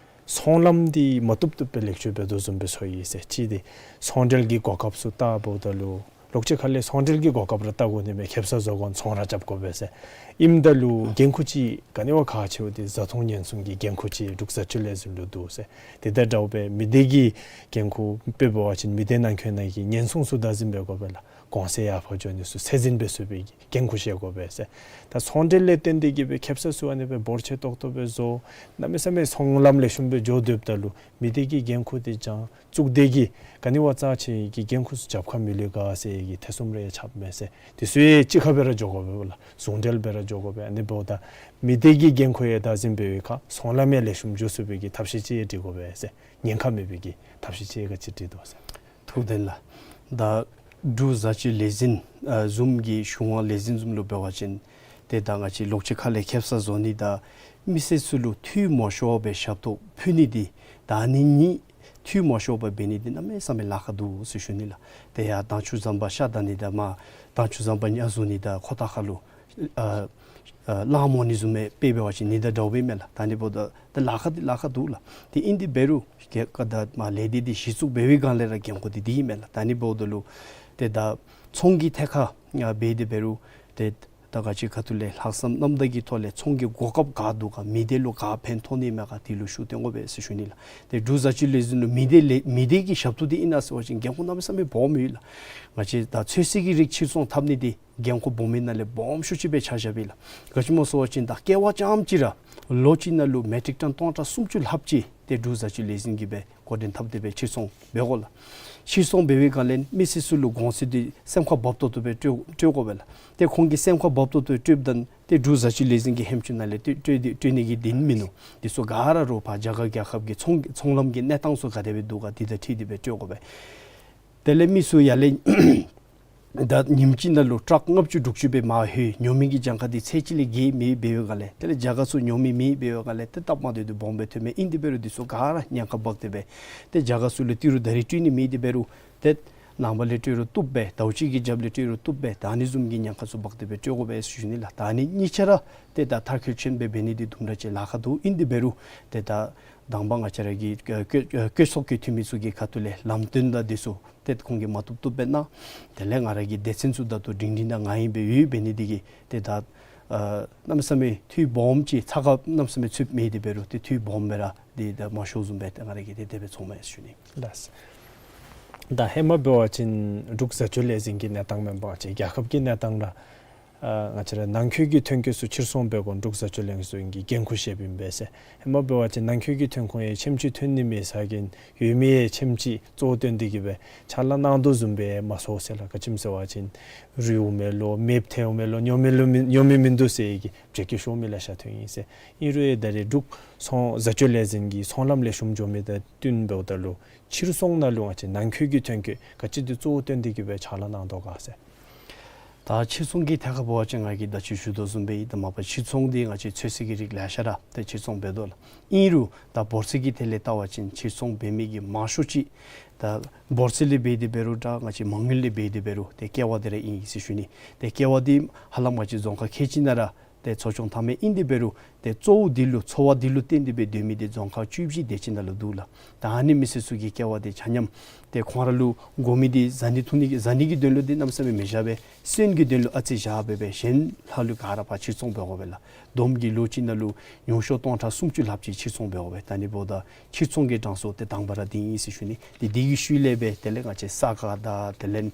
ཚོང་ལམ་འདི་མ་བཏུབ་བཏུབ་སྦེ་ལེགས་བཅོས་འབད་དོ་བཟུམ་སྦེ་ཚོར་ཡི་ཟེར། གཅིག་འདི་ཚོང་འབྲེལ་གྱི་གོ་སྐབས་ཚུ་བལྟཝ་ད་ལུ་ལོག་ཅི་ཁ་ལས་ཚོང་འབྲེལ་གྱི་གོ་སྐབས་ར་བལྟ་དགོ་ནི་མས། ཁེབ་ས་བཟོ་དགོ་ནི་ཚོང་ར་རྐྱབ་དགོ་པས་ཟེར། ཨིནམ་ད་ལུ་འགན་ཁུར་ཅིག་ག་ནི་བ་ཁག་ཆེཝ་འདི་བཟའ་འཐུང་ཉེན་སྲུང་གི་འགན་ཁུར་ཅིག་འབྲུག་བཟའ་བཅའི་ལས་འཛིན་ལུ་འདུག་ཟེར། དེ་དང་འདྲཝ་སྦེ་མི་སྡེ་གི་འགན་ཁུར་དཔེ་འབད་བ་ཅིན་མི་སྡེ་ནང་འཁོད་ནང་གི་ཉེན་སྲུང་ཚུ་བདག་འཛིན་འབད་དགོ་པས་ལགས། གོང་ཚད་ཡར་འཕར་འགྱོ་ནི་ཚུ་ཚད་འཛིན་འབད་ཚུགས་པའི་གི་འགན་ཁུར་བཞེས་དགོ་པས་ཟེར། ད་ཚོང་འབྲེལ་ལས་བརྟེན་ཏེ་གིས་སྦེ་ཁེབ་ས་ཚུ་ཨ་ནི་སྦེ་འབོར་ཆེ་ཏོག་ཏོ་སྦེ་བཟོ། གནམ་མེད་ས་མེད་ཚོང་ལམ་ལེགས་ཤོམ་སྦེ་འགྱོ་སྡོདཔ་ད་ལུ་མི་སྡེ་གི་འགན་ཁུར་འདི་བྱང་གཙུག་སྡེ་གིས་ག་ནི་བ་རྩ་ཆེ་གི་འགན་ཁུར་ཚུ་རྒྱབ་ཁར་མི་ལུས་ག་ཟེར་གྱི་ཐེ་ཚོམ་རེ་ཡང་རྐྱབ་མས་ཟེར། དེ་ཚུ་ཡང་གཅིག་ཁར་སྦེ་ར་འགྱོ་དགོ་པས་ལགས། ཟུང་འབྲེལ་སྦེ་ར་འགྱོ་དགོ་པས། ཨ་ནི་འབདཝ་ད་མི་སྡེ་གི་འགན་ཁུར་ཡང་བདག་འཛིན་འབད་བའི་ཁར་ཚོང་ལམ་ཡང་ལེགས་ཤོམ་འགྱོ་ཚུགས་པའི་གི་ཐབས་ཤེས་ཅིག་ཡང་སྒྲིག་དགོ་པས་ཟེར། ཉེན་ཁ་མེད་པའི་གི་ཐབས་ཤེས་ཅིག་ག་ཅི་སྒྲིག་དོ་ཟེར། ཐུགས་བདེན་ལགས། ད་འབྲུག་བཟའ་བཅའི་ལས་འཛིན་ཨ་བཟུམ་གྱི་གཞུང་དབང་ལས་འཛིན་བཟུམ་ལུ་འབད་བ་ཅིན་ཏེ་ད་ང་བཅས་ལོག་ཅི་ཁ་ལས་ཁེབ་ས་བཟོ་ནི་དང་མི་སེར་ཚུ་ལུ་འཐུས་མ་ཤོར་བར་ཞབས་ཏོག་ཕུལ་ནི་འདི་ད་ཨ་ནི་གཉིས་འཐུས་མ་ཤོར་བར་འབད་ནི་འདི་གནམ་མེད་ས་མེད་ལཱ་ཁག་འདུག་ཟེར་ཞུ་ནི་ལགས། ཏེ་ཡར་དྭངས་ཆུ་ཟམ་པ་ཤ་བདའ་ནི་དང་མར་དྭངས་ཆུ་ཟམ་པ་ཉ་བཟུང་ནི་དང་ཁོ་ཐག་ཁར་ལུ་ཨ་ཨ་གླང་རྨོ་ནི་བཟུམ་མའི་དཔེ་འབད་བ་ཅིན་ཨ་ནི་དང་འདྲཝ་སྦེ་མས་ལགས། ད་ཨ་ནི་འབདཝ་ད་ད་ལཱ་ཁག་འདི་ལཱ་ཁག་འདུག་ལགས། ཏེ་ཨིན་དེ་འབད་རུང་ག་ད་མར་ལས་སྡེ་འདི་གཞི་བཙུགས་འབད་བའི་སྒང་ལས་ར་འགན་ཁུར་འདི་འདི་ཨིན་མས་ལགས། ད་ཨ་ནི་འབདཝ་ད་ལུ་ཏེ་ད་ཚོང་གི་ཐད་ཁར་ཡང་འབད་དེ་འབད་རུང་ཏེ་ད་ག་ཅི་ཁ་ཐུག་ལས་ལྷག་བསམ་རྣམ་དག་གི་ཐོག་ལས་ཚོང་གི་གོ་སྐབས་ག་འདུག་ག་མི་སྡེ་ལུ་ག་ཕན་ཐོགས་ནི་མས་ག་འདི་ལུ་ཤུགས་བཏོན་དགོ་པས་ཟེར་ཞུ་ནི་ལགས། ཏེ་འབྲུག་བཟའ་བཅའི་ལས་འཛིན་ལུ་མི་སྡེ་ལས་མི་སྡེ་གི་ཞབས་ཏོག་འདི་ཨིན་ན་ཟེར་བ་ཅིན་འགན་ཁུར་གནམ་མེད་ས་མེད་སྦོམ་ཡོད་ལགས། ང་བཅས་ད་ཚོད་བསྲེ་གི་རིགས་ཕྱིར་ཚོང་འཐབ་ནི་འདི་འགན་ཁུར་སྦོམ་མི་ནང་ལས་སྦོམ་ཤོས་ཅིག་སྦེ་ཆ་བཞགཔ་ཨིན་ལགས། ག་ཅི་སྨོ་ཟེར་བ་ཅིན་ད་ཀེ་བ་རྐྱངམ་ཅིག་ར་ལོ་གཅིག་ནང་ལུ་མེ་ཊིག་ཊོན་སྟོང་ཕྲག་སུམ་ཅུ་ལྷགཔ་ཅིག་ཏེ་འབྲུག་བཟའ་བཅའི་ལས་འཛིན་གྱིས་སྦེ་འགོ་འདྲེན་འཐབ་སྟེ་སྦེ་ཕྱིར་ཚོང་འབད་དགོ་ལགས། ཕྱིར་ཚོང་འབད་བའི་སྒང་ལས་མི་སེར་ཚུ་ལུ་གོང་ཚད་འདི་སེམས་ཁར་འབབ་ཏོག་ཏོ་སྦེ་སྤྲོད་སྤྲོད་དགོ་པས་ལགས། ཏེ་ཁོང་གིས་སེམས་ཁར་འབབ་ཏོག་ཏོ་སྤྲོདཔ་ད་ཏེ་འབྲུག་བཟའ་བཅའི་ལས་འཛིན་གྱི་ཧེམ་ཅུང་ནང་ལས་སྤྲོད་སྤྲོད་དེ་སྤྲོད་ནི་གི་འདི་མིན་ནུག། འདི་ཚུ་ག་ར་རོགས་ཕར་རྒྱ་གར་རྒྱལ་ཁབ་ཀྱི་ཚོང་ཚོང་ལམ་གྱི་གནས་སྟངས་ཚུ་ག་དེ་སྦེ་འདུག་ག་འདི་དང་འཁྲིལ་ཏེ་སྦེ་སྤྲོད་དགོ་པས། དེ་ལས་མི་ཚུ་ཡར་ལས་ད་ཉིནམ་གཅིག་ནང་ལུ་ཊཱག་ལྔ་བཅུ་དྲུག་ཅུ་སྦེ་མར་ལྷོད། ཉོ་མི་གི་གྱངས་ཁ་འདི་ཚད་གཅིག་ལས་བརྒལ་མེད་འབད་བའི་སྒང་ལས་དེ་ལས་རྒྱ་གར་ཚུ་ཉོ་མི་མེད་འབད་བའི་སྒང་ལས་ཏེ་སྟབས་མ་བདེཝ་འདི་སྦོམ་སྦེ་ཐོནམ་མས། ཨིན་དེ་འབད་རུང་འདི་ཚུ་ག་ར་ཉེན་ཁ་འབག་སྟེ་སྦེ་ཏེ་རྒྱ་གར་ཚུ་ལུ་ཏི་རུ་ད་རིས་སྤྲོད་ནི་མེད་དེ་འབད་རུང་ཏེ་ནངས་པ་ལས་སྤྲོད་རུང་བཏུབ་པས། ཟླཝ་གཅིག་གི་རྒྱབ་ལས་སྤྲོད་རུང་བཏུབ་པས། ད་ཨ་ནི་བཟུམ་གྱི་ཉེན་ཁ་ཚུ་འབག་སྟེ་སྦེ་སྤྲོད་དགོ་པས་ཟེར་ཞུ་ནི་ལགས། ད་ཨ་ནི་གཉིས་ཆ་ར་ཏེ་ད་མཐར་འཁྱོལ་ཅན་སྦེ་འབད་ནི་འདི་དུམ་གྲ་ཅིག་ལཱ་ཁག་འདུག། ཨིན་དེ་འབད་རུང་ཏེ་ད་དང་པ་ང་བཅས་ར་གི་ཨ་བཀོད་ཨ་བཀོད་ཚོགས་ཀྱི་འཐུས་མི་ཚུ་གི་ཁ་ཐུག་ལས་ལམ་སྟོན་དང་འདི་ཚུ་ཏེ་ཁོང་གིས་མ་བཏུབ་བཏུབ་སྦེ་གནང་། དེ་ལས་ང་ར་གི་སྡེ་ཚན་ཚུ་ད་ལྟོ་སྒྲིང་སྒྲིང་དང་ང་ཨིན་སྦེ་ཡོད། འབད་ནི་འདི་གིས་ཏེ་ད་ཨ་གནམ་མེད་ས་མེད་འཐུས་སྦོམ་ཅིག་ཚ་ཁ་གནམ་མེད་ས་མེད་ཚུདཔ་མེད་དེ་འབད་རུང་ཏེ་འཐུས་སྦོམ་སྦེ་ར་འདི་ད་མ་ཤོར་བཟུམ་སྦེ་ཏེ་ང་ར་གིས་ཏེ་དེ་སྦེ་ཚོརཝ་མས་ཟེར་ཞུ་ནི། ལགས། ད་ཧེ་མ་འབད་བ་ཅིན་འབྲུག་བཟའ་སྤྱོད་ལས་འཛིན་གྱི་གནས་སྟངས་མེན་པར་ཅིག་རྒྱལ་ཁབ་ཀྱི་གནས་སྟངས་ར་ཨ་ང་བཅས་ར་ནང་འཁོད་ཀྱི་ཐོན་སྐྱེད་ཚུ་ཕྱིར་ཚོང་འབད་དགོ་འབྲུག་བཟའ་སྤྱོད་ལས་འཛིན་གྱི་འགན་ཁུར་བཞེསཔ་ཨིན་པས་ཟེར། ཧེ་མ་འབད་བ་ཅིན་ནང་འཁོད་ཀྱི་ཐོན་ཁུངས་ཡང་ཁྱིམ་ཅིག་ཐོན་ནི་མེད་ས་གི་ཡོད་མི་ཡང་ཁྱིམ་ཅིག་གཙོ་བོ་བཏོན་ཏེ་གི་སྦེ་ཕྱག་ལཱ་གནང་དོ་བཟུམ་སྦེ་མ་ཚོར་ཟེར་ལགས། ག་ཅི་སྨོ་ཟེར་བ་ཅིན་རུལ་འོང་མས་ལོ་མེདཔ་ཐལཝ་མས་ལོ་ཉོ་མི་ལོ་མི་ཉོ་མི་མིན་འདུག་ཟེར་གྱི་བརྗེད་སྐྱོ་ཤོར་མི་ལེ་ཤ་ཐོན་ཡི་ཟེར། ཨིན་རུང་ཡང་ད་རེས་འབྲུག་ཚོང་བཟའ་སྤྱོད་ལས་འཛིན་གྱི་ཚོང་ལམ་ལེགས་ཤོམ་འགྱོ་མི་དང་བསྟུན་འབདཝ་ད་ལུ་ཕྱིར་ཚོང་ནང་ལུ་ང་བཅས་ནང་འཁོད་ཀྱི་ཐོན་སྐྱེད་ག་ཅི་འདི་གཙོ་བོ་བཏོན་ཏེ་གི་སྦེ་ཕྱག་ལཱ་གནང་དོ་ག་ཟེར། ད་ཕྱིར་ཚོང་གི་ཐད་ཁར་འབད་བ་ཅིན་ང་གིས་ད་ཅི་ཞུ་དོ་བཟུམ་སྦེ་ད་མ་པ་ཕྱིར་ཚོང་འདི་ང་བཅས་ཚོད་བསྲེ་གི་རིགས་ལེ་ཤ་ར་ཏེ་ཕྱིར་ཚོང་འབད་དོ་ལགས། ཨིན་རུང་ད་འབོར་ཚད་ཀྱི་ཐད་ལས་བལྟ་བ་ཅིན་ཕྱིར་ཚོང་འབད་མི་གི་མང་ཤོས་ཅིག་ད་འབོར་ཚད་ལས་འབད་དེ་འབད་རུང་ད་ང་བཅས་མ་དངུལ་ལས་འབད་དེ་འབད་རུང་ཏེ་ཀེ་བ་འདི་ར་ཨིན་ཟེར་ཞུ་ནི། ཏེ་ཀེ་བ་འདི་ཧ་ལམ་ང་བཅས་རྫོང་ཁག་ཁལ་གཅིག་ནང་ར་ཏེ་ཚོ་ཆུང་མཐའ་མ་ཨིན་དེ་འབད་རུང་ཏེ་གཙོ་བོ་འདི་ལུ་འཚོ་བ་འདི་ལུ་བརྟེན་ཏེ་སྦེ་སྡོད་མི་འདི་རྫོང་ཁག་བཅུ་བཞི་དེ་ཅིག་ནང་ལུ་འདུག་ལགས། ད་ཨ་ནི་མི་སེར་ཚུ་གིས་ཀེ་བ་འདི་ཆ་མཉམ་ཏེ་ཁོང་ར་ལུ་དགོ་མི་འདི་བཟའ་ནི་འཐུང་ནི་གི་བཟའ་ནི་གི་དོན་ལུ་འདི་གནམ་མེད་ས་མེད་མི་བཞག་པས། སོན་གྱི་དོན་ལུ་ཨ་ཙི་བཞག་སྦེ་སྦེ་གཞན་ལྷག་ལུས་ག་ར་ཕར་ཕྱིར་ཚོང་འབད་དགོ་པས་ལགས། བསྡོམས་ཀྱིས་ལོ་གཅིག་ནང་ལུ་ཉུང་ཤོས་སྟོང་ཕྲག་སུམ་ཅུ་ལྷགཔ་ཅིག་ཕྱིར་ཚོང་འབད་དགོ་པས། ད་ཨ་ནི་འབདཝ་ད་ཕྱིར་ཚོང་གི་གྲངས་སུ་ཏེ་དང་པ་ར་འདི་ཨིན་ཟེར་ཞུ་ནི། ཏེ་འདི་གི་ཤུལ་ལས་སྦེ་དེ་ལས་ང་བཅས་ས་ག་དང་དེ་ལས་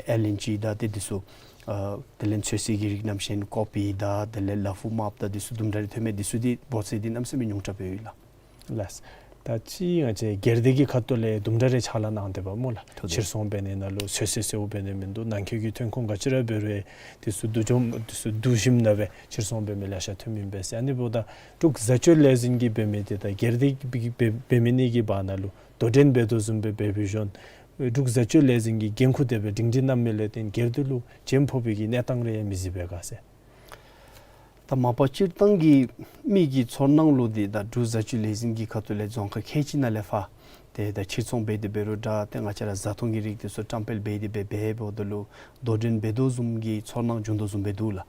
ཨེལ་ཨེན་ཇི་དང་ཏེ་འདི་ཚུ་ཨ་དེ་ལས་ཚོད་བསྲེ་གི་རིགས་རྣམ་ཤེས་ཀོ་པི་དང་དེ་ལས་ལ་ཕུག་མརཔ་དང་འདི་ཚུ་དུམ་གྲ་རེ་ཐོན་མས། འདི་ཚུ་འདི་འབོར་ཚད་འདི་གནམ་མེད་ས་མེད་ཉུང་དྲགས་སྦེ་ཡོད་ལགས། ལགས། ད་ཅི་ང་བཅས་སྒེར་སྡེ་གི་ཁ་ཐུག་ལས་དུམ་གྲ་རེ་ཕྱག་ལཱ་གནང་སྡོདཔ་སྨོ་ལགས། ཐུགས་རྗེ། ཕྱིར་ཚོང་འབད་ནི་ནང་ལུ་ཚོད་བསྲེ་ཟེརཝ་འབད་ནི་མིན་འདུག། ནང་འཁོད་ཀྱི་ཐོན་ཁུངས་ག་ཅི་ར་འབད་རུང་འདི་ཚུ་བསྡུ་འཇོམས་འདི་ཚུ་བསྡུ་ཞིནམ་ལས་སྦེ་ཕྱིར་ཚོང་འབད་མི་ལེ་ཤ་ཐོན་མི་ཨིན་པས་ཟེར། ཨ་ནི་འབདཝ་ད་འབྲུག་བཟའ་སྤྱོད་ལས་འཛིན་གྱིས་འབད་མི་འདི་དང་སྒེར་སྡེ་གིས་འབད་འབད་མི་གཉིས་ཀྱི་བར་ན་ལུ་དོ་འགྲན་འབད་དོ་བཟུམ་སྦེ་འབད་བའི་ཤུལ་འབྲུག་བཟའ་སྤྱོད་ལས་འཛིན་གྱི་འགན་ཁུར་དེ་སྦེ་སྒྲིང་སྒྲི་གནང་མི་ལས་བརྟེན་སྒེར་སྡེ་ལུ་བྱེམ་ཕོག་པའི་གི་གནས་སྟངས་རེ་ཡང་མི་གཟིགས་པས་ག་ཟེར། ད་མ་པ་སྤྱིར་བཏང་གི་མི་གི་ཚོར་སྣང་ལུ་འདི་ད་འབྲུག་བཟའ་སྤྱོད་ལས་འཛིན་གྱི་ཁ་ཐུག་ལས་རྫོང་ཁག་ཁལ་གཅིག་ནང་ལས་ཕར་ཏེ་ད་ཕྱིར་ཚོང་འབད་དེ་འབད་རུང་འདྲ་ཏེ་ང་བཅས་ར་བཟའ་འཐུང་གི་རིགས་འདི་ཚུ་བཀྲམ་སྤེལ་འབད་དེ་སྦེ་འབད་འབདཝ་ད་ལུ་དོ་འགྲན་འབད་དོ་བཟུམ་གྱི་ཚོར་སྣང་བྱུང་དོ་བཟུམ་སྦེ་འདུག་ལགས།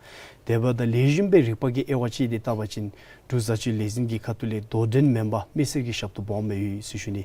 དེ་འབདཝ་ད་ལེགས་ཤོམ་སྦེ་རིག་པ་གི་དབྱེ་བ་ཕྱེ་སྟེ་བལྟ་བ་ཅིན་འབྲུག་བཟའ་སྤྱོད་ལས་འཛིན་གྱི་ཁ་ཐུག་ལས་དོ་འགྲན་མེན་པར་མི་སེར་གྱི་ཞབས་ཏོག་སྦོམ་སྦེ་ཡོད་ཟེར་ཞུ་ནི།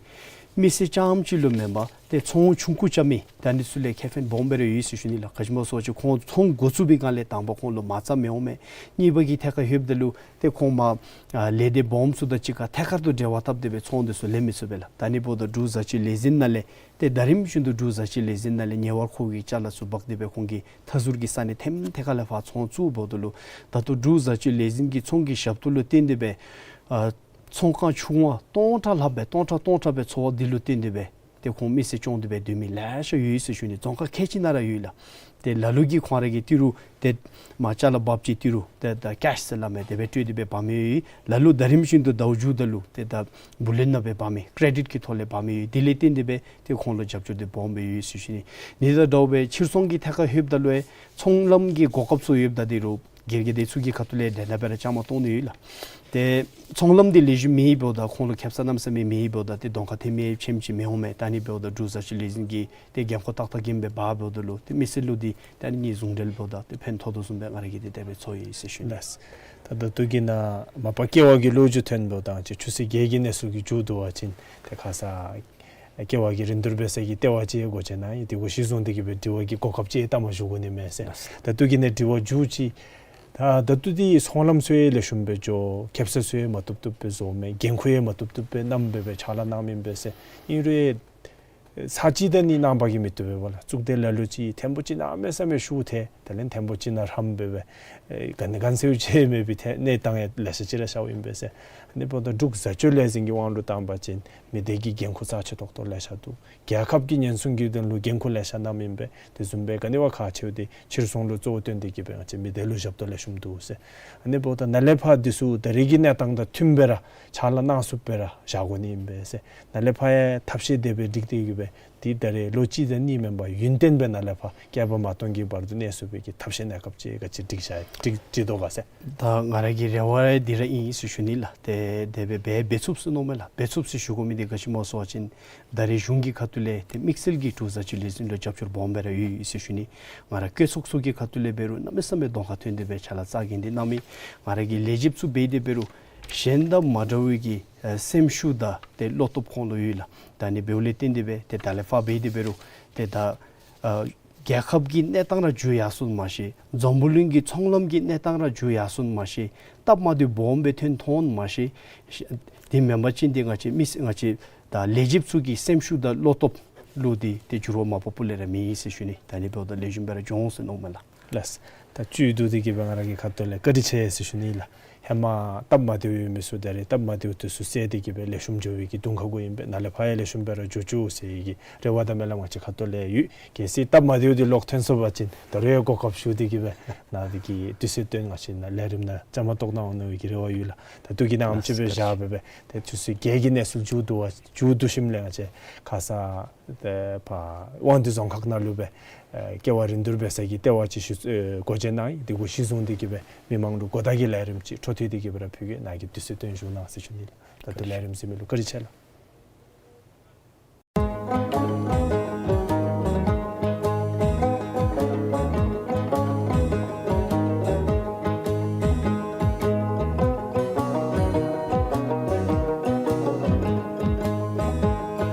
མི་སེར་རྐྱངམ་ཅིག་ལུ་མེན་པར་ཏེ་ཚོང་ཆུང་ཀུ་རྐྱབ་མི་ད་འདི་ཚུ་ལས་ཁེ་ཕན་སྦོམ་སྦེ་ར་ཡོད་ཟེར་ཞུ་ནི་ལགས། ག་ཅི་སྨོ་ཟེར་བ་ཅིན་ཁོང་ཚོང་འགོ་བཙུགས་པའི་སྒང་ལས་དང་པ་ཁོང་ལུ་མ་རྩ་མི་འོང་མས། གཉིས་པ་གི་ཐད་ཁར་ལྷོདཔ་ད་ལུ་ཏེ་ཁོང་མར་ཨ་ལས་སྡེ་སྦོམ་ཚུ་དང་གཅིག་ཁར་ཐད་ཀར་དུ་འབྲེལ་བ་འཐབ་སྟེ་སྦེ་ཚོང་འདི་ཚུ་ལེན་མི་ཚུགས་པས་ལགས། ད་ཨ་ནི་འབདཝ་ད་འབྲུག་བཟའ་སྤྱོད་ལས་འཛིན་ནང་ལས་ཏེ་ད་རིམ་བཞིན་དུ་འབྲུག་བཟའ་སྤྱོད་ལས་འཛིན་ནང་ལས་ཉེ་བར་མཁོ་བའི་ཅ་ལ་ཚུ་འབག་སྟེ་སྦེ་ཁོང་གིས་མཐའ་ཟུར་གྱི་ས་གནས་ཐེམ་ཐད་ཁ་ལས་ཕར་ཚོང་བཙུགས་འབདཝ་ད་ལུ་ད་ལྟོ་འབྲུག་བཟའ་སྤྱོད་ལས་འཛིན་གྱི་ཚོང་གི་ཞབས་ཏོག་ལུ་བརྟེན་ཏེ་སྦེ་ཨ་ཚོང་ཁང་ཆུང་བ་སྟོང་ཕྲག་ལྷགཔ་སྦེ་སྟོང་ཕྲག་སྟོང་ཕྲག་སྦེ་འཚོ་བ་འདི་ལུ་བརྟེན་ཏེ་སྦེ་ཏེ་ཁོང་མི་སེར་སྐྱོང་སྟེ་སྦེ་སྡོད་མི་ལེ་ཤ་ཡོད་ཟེར་ཞུ་ནི། རྫོང་ཁག་ཁལ་གཅིག་ནང་ར་ཡོད་ལགས། ཏེ་ལ་ལུ་གིས་ཁོང་ར་གིས་ཏི་རུ་ཏེ་མར་ཅ་ལ་འབགཔ་ཅིག་ཏི་རུ་ཏེ་ད་ཀེཤ་ཟེར་སླབ་མས། དེ་སྦེ་སྤྲོད་དེ་སྦེ་འབག་མི་ཡོད། ལ་ལུ་ད་རིམ་བཞིན་དུ་ཟླཝ་མཇུག་ད་ལུ་ཏེ་ད་བུ་ལོན་ནང་སྦེ་འབག་མི་ཀེ་རེ་ཌིཊ་གི་ཐོག་ལས་འབག་མི་ཡོད། དེ་ལས་བརྟེན་ཏེ་སྦེ་ཏེ་ཁོང་ལུ་རྒྱབ་སྐྱོར་འདི་སྦོམ་སྦེ་ཡོད་ཟེར་ཞུ་ནི། ཨ་ནི་དང་འདྲཝ་སྦེ་ཕྱིར་ཚོང་གི་ཐད་ཁར་ལྷོདཔ་ད་ལུ་ཡང་ཚོང་ལམ་གྱི་གོ་སྐབས་ཚུ་ཡོདཔ་ད་འདི་རུ་སྒེར་གྱི་སྡེ་ཚུ་གི་ཁ་ཐུག་ལས་ལས་སྣ་སྦེ་ར་བཅའ་མར་གཏོགས་ནི་ཡོད་ལགས། ཏེ་ཚོང་ལམ་འདི་ལེགས་ཤོམ་མེད་འབདཝ་ད་ཁོང་ལུ་ཁེ་སང་གནམ་མེད་ས་མེད་མེད་འབདཝ་ད་ཏེ་གདོང་ཁར་ཐོན་མི་ཁྱིམ་ཅིག་མི་འོང་མས། ད་ཨ་ནི་འབདཝ་ད་འབྲུག་བཟའ་སྤྱོད་ལས་འཛིན་གྱིས་ཏེ་འགན་ཁུར་ཏག་ཏག་འགེམས་སྦེ་འབག་འབདཝ་ད་ལུ་ཏེ་མི་སེར་ལུ་འདི་ད་ཨ་ནི་ཟུང་འབྲེལ་འབདཝ་ད་ཏེ་ཕན་ཐོགས་དོ་བཟུམ་སྦེ་ང་ར་གིས་ཏེ་དེ་སྦེ་ཚོར་ཡི་ཟེར་ཞུ་ནི། ལགས། ད་ད་ལྟོ་གི་ནང་མ་པ་ཀེ་བ་གི་ལོ་རྒྱུས་ཐོན་འབདཝ་ད་ཅིག་ཆུ་ཚོད་བརྒྱད་ཀྱི་གནས་ཚུལ་གྱི་མཇུག་བསྡུ་བ་ཅིན་ཏེ་ཁ་ཙ་ཀེ་བ་གི་རིན་བསྡུར་འབད་ས་གི་ལྟེ་བ་ཅིག་སྒོ་ཕྱེ་གནང་ཡི། དེ་གུ་གཞི་བཟུང་སྟེ་གི་སྦེ་དྲི་བ་གི་གོ་སྐབས་ཅིག་བཏངམ་ཞུ་དགོ་ནི་མས་ཟེར། ད་ལྟོ་གི་ནང་དྲི་བ་མཇུག་ཅིག། ད་ད་ལྟོ་འདི་ཚོང་ལམ་ཚུ་ཡང་ལེགས་ཤོམ་སྦེ་འགྱོ། ཁེབ་ས་ཚུ་ཡང་མ་བཏུབ་བཏུབ་སྦེ་བཟོཝ་མས། འགན་ཁུར་ཡང་མ་བཏུབ་བཏུབ་སྦེ་བསྣམས་སྦེ་སྦེ་ཕྱག་ལཱ་གནང་མི་ཨིན་པས་ཟེར། ཨིན་རུང་ཚར་གཅིག་དང་གཉིས་གནང་པ་གིས་མི་བཏུབ་པས་པ་ལགས། གཙུག་སྡེ་ལ་ལུ་ཅིག་ཐེངས་པོ་ཅིག་གནམ་མེད་ས་མེད་ཤུགས་ཐལ། དེ་ལས་ཐེངས་པོ་ཅིག་ནང་རམ་སྦེ་སྦེ་ཨེ་ག་ནི་ག་ཟེར་བ་ཅིན་མེད་པའི་ཐད་གནས་སྟངས་ཡང་ལེ་ཤ་ཅིག་ར་ཤརཝ་ཨིན་པས་ཟེར། ཨ་ནི་འབདཝ་ད་འབྲུག་བཟའ་སྤྱོད་ལས་འཛིན་གྱི་དབང་ལུ་བཏང་པ་ཅིན་མི་སྡེ་གི་འགན་ཁུར་རྩ་ཆེ་ཏོག་ཏོ་ལེ་ཤ་འདུག། རྒྱལ་ཁབ་ཀྱི་ཉེན་སྲུང་གི་དོན་ལུ་འགན་ཁུར་ལེ་ཤ་གནངམ་ཨིན་པས། དེ་བཟུམ་སྦེ་ག་ནི་བ་ཁག་ཆེཝ་འདི་ཕྱིར་ཚོང་ལུ་གཙོ་བོ་བཏོན་ཏེ་གི་སྦེ་ང་བཅས་མི་སྡེ་ལུ་ཞབས་ཏོག་ལེགས་ཤོམ་འདུག་ཟེར། ཨ་ནི་འབདཝ་ད་ནཱ་ལས་ཕར་འདི་ཚུ་ད་རེས་ཀྱི་གནས་སྟངས་དང་མཐུནམ་སྦེ་ར་ཕྱག་ལཱ་གནང་ཚུགསཔ་སྦེ་ར་བཞག་དགོ་ནི་ཨིན་པས་ཟེར། ནཱ་ལས་ཕར་ཡང་ཐབས་ཤེས་དེ་སྦེ་སྒྲིག་སྟེ་གི་སྦེ་འདི་ད་རེས་ལོ་གཅིག་དང་གཉིས་མེན་པར་ཡུན་བརྟན་སྦེ་ནཱ་ལས་ཕར་བསྐལ་པ་མ་སྟོང་གི་བར་དུ་གནས་ཚུགས་པའི་གི་ཐབས་ཤེས་གནས་སྐབས་ཅིག་ག་ཅི་སྒྲིག་བཞག་སྒྲིག་སྒྲིག་དོ་ག་ཟེར། ད་ང་ར་གི་རེ་བ་འདི་ར་ཨིན་ཟེར་ཞུ་ནི་ལགས། ཏེ་དེ་སྦེ་འབད་འབད་ཚུགས་ཟེར་མནོཝ་མས་ལགས། འབད་ཚུགས་ཟེར་ཞུ་དགོ་མི་འདི་ག་ཅི་སྨོ་ཟེར་བ་ཅིན་ད་རེས་གཞུང་གི་ཁ་ཐུག་ལས་ཏེ་དམིགས་བསལ་གྱིས་འབྲུག་བཟའ་སྤྱོད་ལས་འཛིན་ལུ་རྒྱབ་སྐྱོར་སྦོམ་སྦེ་ར་ཡོད་ཟེར་ཞུ་ནི། ང་ར་བཀོད་ཚོགས་ཚུ་གི་ཁ་ཐུག་ལས་འབད་རུང་གནམ་མེད་ས་མེད་གདོང་ཁར་ཐོན་ཏེ་སྦེ་ཕྱག་ལཱ་རྩ་འགེངས་ཏེ་གནང་མི། ང་ར་གི་ལས་བྱེདཔ་ཚུ་འབད་དེ་འབད་རུང་གཞན་དང་མ་འདྲ་བའི་གི་ཨ་སེམས་ཤུགས་དང་ཏེ་བློ་སྟོབས་ཁོང་ལུ་ཡོད་ལགས། ད་ཨ་ནི་འབདཝ་ལས་བརྟེན་ཏེ་སྦེ་ཏེ་ད་ལས་ཕར་འབད་དེ་འབད་རུང་ཏེ་ད་ཨ་རྒྱལ་ཁབ་ཀྱི་གནས་སྟངས་ར་འགྱུར་ཡར་སོང་མ་ཤེས། འཛམ་བུ་གླིང་གི་ཚོང་ལམ་གྱི་གནས་སྟངས་ར་འགྱུར་ཡར་སོང་མ་ཤེས། སྟབས་མ་བདེཝ་སྦོམ་སྦེ་ཐོན་ཐོན་མ་ཤེས། དེ་མེན་པ་ཅིན་ཏེ་ང་བཅས་མི་ང་བཅས་ད་ལས་བྱེདཔ་ཚུ་གི་སེམས་ཤུགས་དང་བློ་སྟོབས་ གླུ་འདི་ཏེ་འགྱུར་བ་མ་ཕོགཔ་ལས་ར་མེད་ཟེར་ཞུ་ནི། ད་ནི་འབདཝ་ད་ལེགས་ཤོམ་སྦེ་ར་འགྱོ་འོང་ཟེར་མནོཝ་མས་ལགས། ལགས། ད་བཅུད་བསྡུ་སྟེ་གི་སྦེ་ང་ར་གི་ཁ་ཐུག་ལས་བཀའ་དྲིན་ཆེ་ཟེར་ཞུ་ནི་ལགས། ཧེ་མ་སྟབས་མ་བདེཝ་ཡོད་མི་ཚུ་ད་རེས་སྟབས་མ་བདེཝ་དེ་ཚུ་བསལ་ཏེ་གི་སྦེ་ལེགས་ཤོམ་འགྱོ་བའི་གི་གདོང་ཁ་གུ་ཨིན་པས། ནཱ་ལས་ཕར་ཡང་ལེགས་ཤོམ་སྦེ་ར་འགྱོ་བཅུག་ཟེར་བའི་གི་རེ་བ་དང་སྨོན་ལམ་ང་བཅས་ཁ་ཐུག་ལས་ཡོད། གལ་སྲིད་སྟབས་མ་བདེཝ་འདི་ལོག་ཐོན་སོང་པ་ཅིན་ད་རུང་ཡང་གོ་སྐབས་ཞུ་སྟེ་གི་སྦེ་ནཱ་འདི་གི་དུས་ཚོད་བཏོན་ང་བཅས་ནཱ་ལས་རིམ་ནང་བཅའ་མར་གཏོགས་གནང་འོང་མནོ་བའི་གི་རེ་བ་ཡོད་ལགས། ད་ལྟོ་གི་ནང་ཨ་ནེམ་ཅིག་སྦེ་བཞག་སྦེ་སྦེ་ཏེ་དུས་ཚོད་བརྒྱད་ཀྱི་གནས་ཚུལ་མཇུག་བསྡུ་བ་མཇུག་བསྡུ་ཞིནམ་ལས་ང་བཅས་ཁ་ཙ་ཏེ་ཕར་དབང་འདུས་རྫོང་ཁག་ནང་ལུ་སྦེ་ཨེ་ཀེ་བ་རིན་བསྡུར་འབད་ས་གི་ལྟེ་བ་ཅིག་ཞུ་ཨེ་སྒོ་འབྱེད་གནང་ཡི། དེ་གུ་གཞི་བཟུང་སྟེ་གི་སྦེ་མི་མང་ལུ་གོ་བརྡ་གི་ལས་རིམ་ཅིག་འཕྲོ་མཐུད་དེ་གི་སྦེ་ར་ཕུལ་གེ། ནཱ་གི་དུས་ཚོད་བཏོན་བཞུགས་གནང་ཟེར་ཞུ་ནི་ལགས། ད་ལྟོ་ལས་རིམ་གཟིགས་མི་ལུ་བཀའ་དྲིན་ཆེ་ལགས།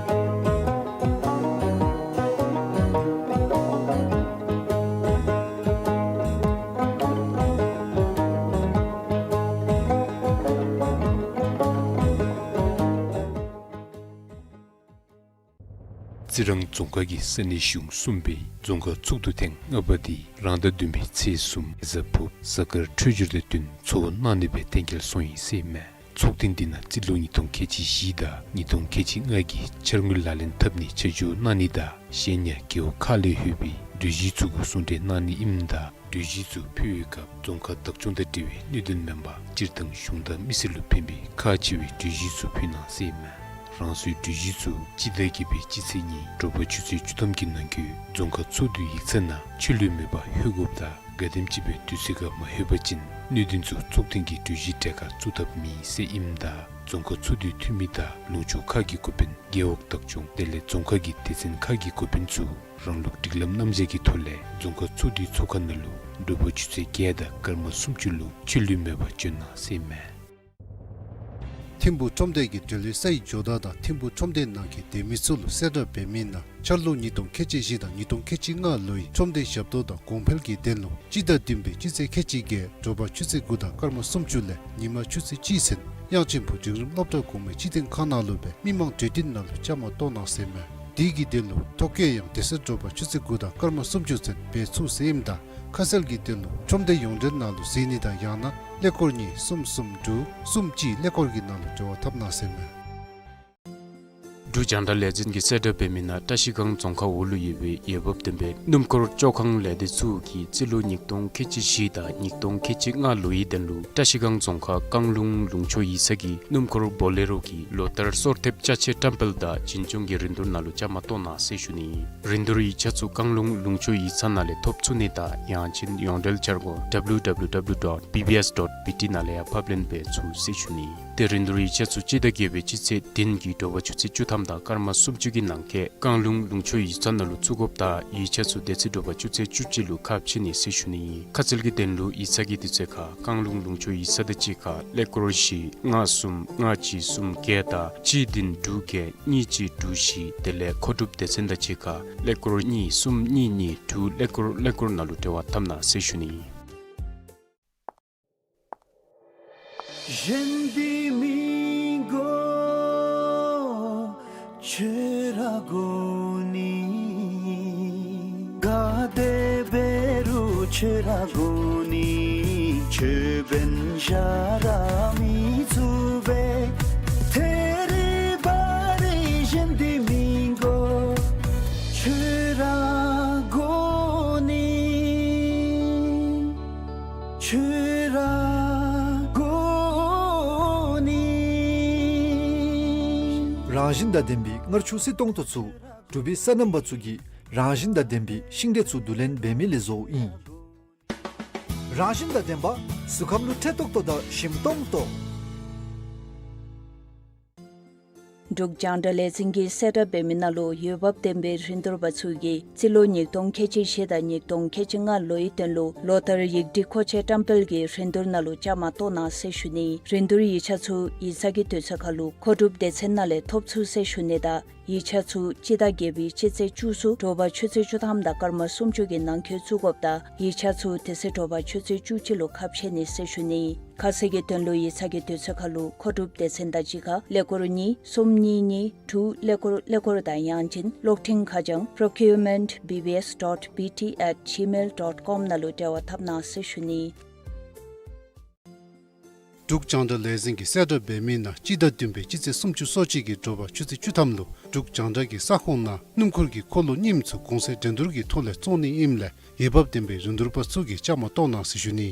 རྩི་རང་རྫོང་ཁག་གི་ས་གནས་གཞུང་གསུམ་པའི་རྫོང་ཁག་ཚོགས་འདུ་ཐེངས་ལྔ་པ་འདི་རང་ཟླ་བདུན་པའི་ཚེས་གསུམ་གཟའ་ཕུརཔ་གཟའ་སྐར་འཕྲོད་སྦྱོར་དང་བསྟུན་ཚོགས་གནང་ནི་སྦེ་གཏན་འཁེལ་སོང་ཡི་ཟེར་མས། ཚོགས་ཐེངས་འདི་ནང་རྩིས་ལོ་ཉིས་སྟོང་ཁལ་གཅིག་བཞི་དང་ཉིས་སྟོང་ཁལ་གཅིག་ལྔ་གི་འཆར་དངུལ་ལག་ལེན་འཐབ་ནི་ཆ་འཇོག་གནང་ནི་དང་གཞན་ཡང་རྒེད་འོག་ཁག་ལས་ལྷོད་པའི་གྲོས་གཞི་ཚུ་གུ་གསུང་གྲོས་གནང་ནི་ཨིནམ་ད་གྲོས་གཞི་ཚུ་ཕུལ་བའི་སྐབས་རྫོང་ཁག་བདག་སྐྱོང་དང་འབྲེལ་བའི་གནད་དོན་མེན་པར་སྤྱིར་བཏང་གཞུང་དང་མི་སེར་ལུ་ཕན་པའི་ཁག་ཆེ་བའི་གྲོས་གཞི་ཚུ་ཕུལ་གནང་ཟེར་མས། རང་སོའི་གྲོས་གཞི་ཚུ་སྤྱི་ཟླ་བརྒྱད་པའི་སྤྱི་ཚེས་གཉིས་དྲོ་པ་ཆུ་ཚོད་བཅུ་ཐམ་གྱི་ནང་འཁོད་རྫོང་ཁག་ཚོགས་འདུའི་ཡིག་ཚང་ནང་ཆད་ལུས་མེད་པར་ལྷོད་དགོཔ་དང་ག་དེམ་ཅིག་སྦེ་དུས་ཚོད་ཁར་མ་ལྷོད་པ་ཅིན་གནད་དོན་ཚུ་ཚོགས་ཐེངས་ཀྱི་གྲོས་གཞི་གྲས་ཁར་བཙུགས་ཐབས་མེད་ཟེར་ཨིནམ་ད་རྫོང་ཁག་ཚོགས་འདུའི་འཐུས་མི་དང་ལུང་ཕྱོགས་ཁག་གི་འགོ་དཔོན་རྒེད་འོག་བདག་སྐྱོང་དེ་ལས་རྫོང་ཁག་གི་སྡེ་ཚན་ཁག་གི་འགོ་དཔོན་ཚུ་རང་ལུགས་སྒྲིག་ལམ་རྣམ་གཞག་གི་ཐོག་ལས་རྫོང་ཁག་ཚོགས་འདུའི་ཚོགས་ཁང་ནང་ལུ་དྲོ་པ་ཆུ་ཚོད་བརྒྱད་དང་སྐར་མ་སུམ་ཅུ་ལུ་ཆད་ལུས་མེད་པར་བྱོན་གནང་ཟེར་མས། ཐིམ་ཕུག་ཁྲོམ་སྡེ་གི་འབྲེལ་ཡོད་སའི་ཇོ་བདག་དང་ཐིམ་ཕུག་ཁྲོམ་སྡེ་ནང་གི་སྡོད་མི་ཚུ་ལུ་གསལ་བསྒྲགས་འབད་མི་ནང་འཆར་ལོ་ཉིས་སྟོང་ཁལ་གཅིག་བཞི་དང་ཉིས་སྟོང་ཁལ་གཅིག་ལྔ་ལོའི་ཁྲོམ་སྡེ་ཞབས་ཏོག་དང་གོང་འཕེལ་གྱི་དོན་ལུ་སྤྱི་ཟླ་བདུན་པའི་སྤྱི་ཚེས་ཁལ་གཅིག་བརྒྱད་དྲོ་པ་ཆུ་ཚོད་དགུ་དང་སྐར་མ་སུམ་ཅུ་ལས་ཉིན་མ་ཆུ་ཚོད་གཅིག་ཚུན་དབྱངས་ཅན་ཕུག་འབྲིང་རིམ་སློབ་གྲྭ་གོང་མའི་སྤྱི་དོན་ཁང་ནང་ལུ་སྦེ་མི་མང་གྲོས་བསྟུན་ནང་ལུ་བཅའ་མར་གཏོགས་གནང་ཟེར་མས། དེ་གི་དོན་ལུ་ཐོ་བཀོད་ཡང་དེ་ཚེ་དྲོ་པ་ཆུ་ཚོད་དགུ་དང་སྐར་མ་སུམ་ཅུ་ཚུན་འབད་ཚུགས་ཟེར་ཨིནམ་ད་ཁ་གསལ་གྱི་དོན་ལུ་ཁྲོམ་སྡེ་ཡོངས་འབྲེལ་ནང་ལུ་གཟིགས་ནི་དང་ཡང་ན་ཀླད་ཀོར་གཉིས་གསུམ་གསུམ་དྲུག་གསུམ་གཅིག་ཀླད་ཀོར་གྱི་ནང་ལུ་འབྲེལ་བ་འཐབ་གནང་ཟེར་མས། འབྲུག་རྒྱང་བསྒྲགས་ལས་འཛིན་གྱིས་གསལ་བསྒྲགས་འབད་མི་ནང་བཀྲིས་སྒང་རྫོང་ཁག་འོག་ལུ་ཡོད་པའི་འོས་འབབ་ལྡན་པའི་སྣུམ་འཁོར་བཅོ་ཁང་ལས་སྡེ་ཚུ་གིས་རྩིས་ལོ་ཉིས་སྟོང་ཁལ་གཅིག་བཞི་དང་ཉིས་སྟོང་ཁལ་གཅིག་ལྔ་ལོའི་དོན་ལུ་བཀྲིས་སྒང་རྫོང་ཁག་བཀང་ལུང་ལུང་ཕྱོགས་ཡིག་ཚང་གི་སྣུམ་འཁོར་བོ་ལེ་རོ་གི་ལོ་ལྟར་སོར་ཐེབས་ཅ་ཆས་བཀྲམ་སྤེལ་དང་བྱིན་སྐྱོང་གི་རིན་བསྡུར་ནང་ལུ་བཅའ་མར་གཏོགས་གནང་ཟེར་ཞུ་ནི། རིན་བསྡུར་ཡིག་ཆ་ཚུ་བཀང་ལུང་ལུང་ཕྱོགས་ཡིག་ཚང་ནང་ལས་ཐོབ་ཚུགས་ནི་དང་ཡང་ཅིན་ཡོངས་འབྲེལ་འཆར་སྒོ་W W W dot B B S dot B T ནང་ལས་ཡང་ཕབ་ལེན་འབད་ཚུགས་ཟེར་ཞུ་ནི། ཏེ་རིན་བསྡུར་ཡིག་ཆ་ཚུ་སྤྱི་ཟླ་བརྒྱད་པའི་སྤྱི་ཚེས་བདུན་གྱི་དྲོ་པ་ཆུ་ཚོད་བཅུ་ཐམ་དང་སྐར་མ་སུམ་ཅུ་གི་ནང་འཁོད་བཀང་ལུང་ལུང་ཕྱོགས་ཡིག་ཚང་ནང་ལུ་བཙུགས་དགོཔ་དང་ཡིག་ཆ་ཚུ་དེ་ཚེ་དྲོ་པ་ཆུ་ཚོད་བཅུ་གཅིག་ལུ་ཁ་ཕྱེ་ནི་ཟེར་ཞུ་ནི་ཨིན། ཁ་གསལ་གྱི་དོན་ལུ་ཡིག་ཚང་གི་དུས་ཚོད་ཁར་བཀང་ལུང་ལུང་ཕྱོགས་ཡིག་ཚང་དང་གཅིག་ཁར་ཀླད་ཀོར་བཞི་ལྔ་གསུམ་ལྔ་གཅིག་གསུམ་བརྒྱད་དང་གཅིག་བདུན་དྲུག་བརྒྱད་གཉིས་གཅིག་དྲུག་བཞི་དེ་ལས་མཁོ་སྒྲུབ་སྡེ་ཚན་དང་གཅིག་ཁར་ཀླད་ཀོར་གཉིས་གསུམ་གཉིས་གཉིས་དྲུག་ཀླད་ཀོར་ཀླད་ཀོར་ནང་ལུ་འབྲེལ་བ་འཐབ་གནང་ཟེར་ཞུ་ནི་ཨིན། རང་བཞིན་དང་ལྡན་པའི་མངར་ཆུ་བསིལ་ཏོང་ཏོ་ཚུ་འབྲུག་པའི་སོ་ནམ་པ་ཚུ་གིས་རང་བཞིན་དང་ལྡན་པའི་ཤིང་འབྲས་ཚུ་བསྡུ་ལེན་འབད་མི་ལས་བཟོཝ་ཨིན། རང་བཞིན་དང་ལྡན་པ་གཟུགས་ཁམས་ལུ་འཕྲོད་ཏོག་ཏོ་དང་ཞིམ་ཏོང་ཏོ། འབྲུག་རྒྱང་བསྒྲགས་ལས་འཛིན་གྱིས་གསལ་བསྒྲགས་འབད་མི་ནང་ལུ་འོས་འབབ་ལྡན་པའི་རིན་བསྡུར་པ་ཚུ་གིས་རྩིས་ལོ་ཉིས་སྟོང་ཁལ་གཅིག་བཞི་དང་ཉིས་སྟོང་ཁལ་གཅིག་ལྔ་ལོའི་དོན་ལུ་ལོ་ལྟར་ཡིག་སྒྲིག་མཁོ་ཆས་བཀྲམ་སྤེལ་གྱི་རིན་བསྡུར་ནང་ལུ་བཅའ་མར་གཏོགས་གནང་ཟེར་ཞུ་ནི། རིན་བསྡུར་ཡིག་ཆ་ཚུ་ཡིག་ཚང་གི་དུས་ཚོད་ཁར་ལུ་མཁོ་སྒྲུབ་སྡེ་ཚན་ནང་ལས་ཐོབ་ཚུགས་ཟེར་ཞུ་ནི་དང་ ཡིག་ཆ་ཚུ་སྤྱི་ཟླ་བརྒྱད་པའི་སྤྱི་ཚེས་བཅུ་གསུམ་དྲོ་པ་ཆུ་ཚོད་བཅུ་ཐམ་དང་སྐར་མ་སུམ་ཅུ་གི་ནང་འཁོད་བཙུགས་དགོཔ་དང་ཡིག་ཆ་ཚུ་དེ་ཚེ་དྲོ་པ་ཆུ་ཚོད་བཅུ་གཅིག་ལུ་ཁ་ཕྱེ་ནི་ཟེར་ཞུ་ནི། ཁ་གསལ་གྱི་དོན་ལུ་ཡིག་ཚང་གི་དུས་ཚོད་ཁར་ལུ་མཁོ་སྒྲུབ་སྡེ་ཚན་དང་གཅིག་ཁར་ཀླད་ཀོར་གཉིས་གསུམ་གཉིས་གཉིས་དྲུག་ཀླད་ཀོར་ཀླད་ཀོར་དང་ཡང་ཅིན་གློག་འཕྲིན་ཁ་བྱང་procurement B B S dot B T at gmail dot com ནང་ལུ་འབྲེལ་བ་འཐབ་གནང་ཟེར་ཞུ་ནི། འབྲུག་རྒྱང་བསྒྲགས་ལས་འཛིན་གྱིས་གསལ་བསྒྲགས་འབད་མི་ནང་སྤྱི་ཟླ་བདུན་པའི་སྤྱི་ཚེས་སུམ་ཅུ་སོ་གཅིག་གི་དྲོ་པ་ཆུ་ཚོད་བཅུ་ཐམ་ལུ་འབྲུག་རྒྱང་བསྒྲགས་ཀྱི་ས་ཁོངས་ནང་སྣུམ་འཁོར་གྱི་འཁོར་ལོ་རྙིངམ་ཚུ་གོང་ཚད་འགྲན་བསྡུར་གྱི་ཐོག་ལས་བཙོང་ནི་ཨིནམ་ལས་འོས་འབབ་ལྡན་པའི་རིན་བསྡུར་པ་ཚུ་གིས་བཅའ་མར་གཏོགས་གནང་ཟེར་ཞུ་ནི།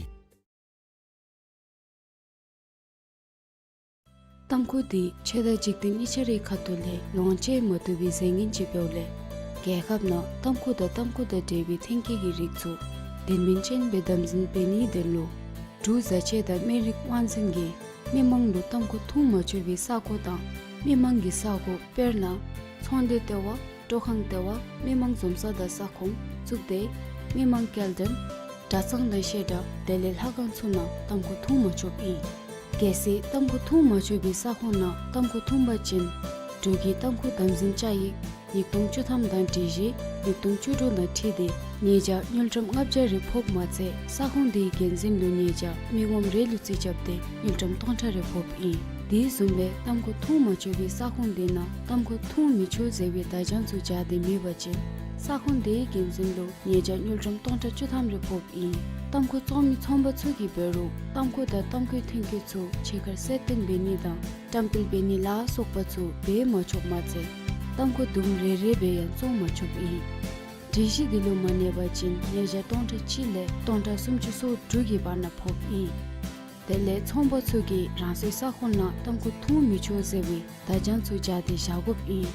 ཏམ་ཁུ་འདི་ཆོས་དང་འཇིག་རྟེན་གཉིས་ཆ་རའི་ཁ་ཐུག་ལས་ལོངས་སྤྱོད་མ་བཏུབ་པའི་རྫས་ངན་ཅིག་འབདཝ་ལས་རྒྱལ་ཁབ་ནང་ཏམ་ཁུ་དང་ཏམ་ཁུ་དང་འབྲེལ་བའི་ཐོན་སྐྱེད་ཀྱི་རིགས་ཚུ་དོན་སྨིན་ཅན་སྦེ་དམ་འཛིན་འབད་ནིའི་དོན་ལུ་འབྲུག་བཟའ་ཆས་དང་སྨན་རིགས་དབང་འཛིན་གྱིས་མི་མང་ལུ་ཏམ་ཁུ་འཐུང་མ་ཆོག་པའི་ས་གོ་དང་མི་མང་གི་ས་གོ་དཔེར་ན་ཚོང་སྡེ་ལྟེ་བ་སྤྲོ་ཁང་ལྟེ་བ་མི་མང་འཛོམས་ས་དང་ས་ཁོངས་གཙུག་སྡེ་མི་མང་སྐྱེལ་འདྲེན་གྲྭ་ཚང་དང་བཤད་གྲྭ་དེ་ལས་ལྷ་ཁང་ཚུ་ནང་ཏམ་ཁུ་འཐུང་མ་ཆོགཔ་ཨིན། གལ་སྲིད་ཏམ་ཁུ་འཐུང་མ་ཆོག་པའི་ས་ཁོངས་ནང་ཏམ་ཁུ་འཐུང་པ་ཅིན་འབྲུག་གི་ཏམ་ཁུ་དམ་འཛིན་བཅའ་ཡིག་ཉིས་སྟོང་བཅུ་ཐམ་དང་སྒྲིག་གཞི་ཉིས་སྟོང་བཅུ་དྲུག་དང་འཁྲིལ་ཏེ་ཉེས་བྱ་དངུལ་ཀྲམ་ལྔ་བརྒྱ་རེ་ཕོགཔ་མ་ཚད་ས་ཁོངས་དེའི་འགན་འཛིན་ལུ་ཉེས་བྱ་མི་ངོམ་རེ་ལུ་རྩིས་རྐྱབ་སྟེ་དངུལ་ཀྲམ་སྟོང་ཕྲག་རེ་ཕོགཔ་ཨིན། དེ་བཟུམ་སྦེ་ཏམ་ཁུ་འཐུང་མ་ཆོག་པའི་ས་ཁོངས་དེ་ནང་ཏམ་ཁུ་འཐུང་མི་ཆོག་ཟེར་བའི་བརྡ་བྱང་ཚུ་སྦྱར་ཏེ་མེད་པ་ཅིན་ས་ཁོངས་དེའི་འགན་འཛིན་ལུ་ཉེས་བྱ་དངུལ་ཀྲམ་སྟོང་ཕྲག་བཅུ་ཐམ་རེ་ཕོགཔ་ཨིན། ཏམ་ཁུ་བཙོང་མི་ཚོང་པ་ཚུ་གིས་འབད་རུང་ཏམ་ཁུ་དང་ཏམ་ཁུའི་ཐོན་སྐྱེད་ཚུ་ཕྱི་ཁར་གསལ་སྟོན་འབད་ནི་དང་བཀྲམ་སྤེལ་འབད་ནི་ལ་སོགས་པ་ཚུ་འབད་མ་ཆོགཔ་མ་ཚད་ཏམ་ཁུ་དུམ་རེ་རེ་སྦེ་ཡང་བཙོང་མ་ཆོགཔ་ཨིན། སྒྲིག་གཞི་འདི་ལུ་མ་གནས་པ་ཅིན་ཉེས་བྱ་སྟོང་ཕྲག་གཅིག་ལས་སྟོང་ཕྲག་སུམ་ཅུ་སོ་དྲུག་གི་བར་ན་ཕོགཔ་ཨིན། དེ་ལས་ཚོང་པ་ཚུ་གིས་རང་སོའི་ས་ཁོངས་ནང་ཏམ་ཁུ་འཐུང་མི་ཆོག་ཟེར་བའི་བརྡ་བྱང་ཚུ་སྦྱར་ཏེ་བཞག་དགོཔ་ཨིན།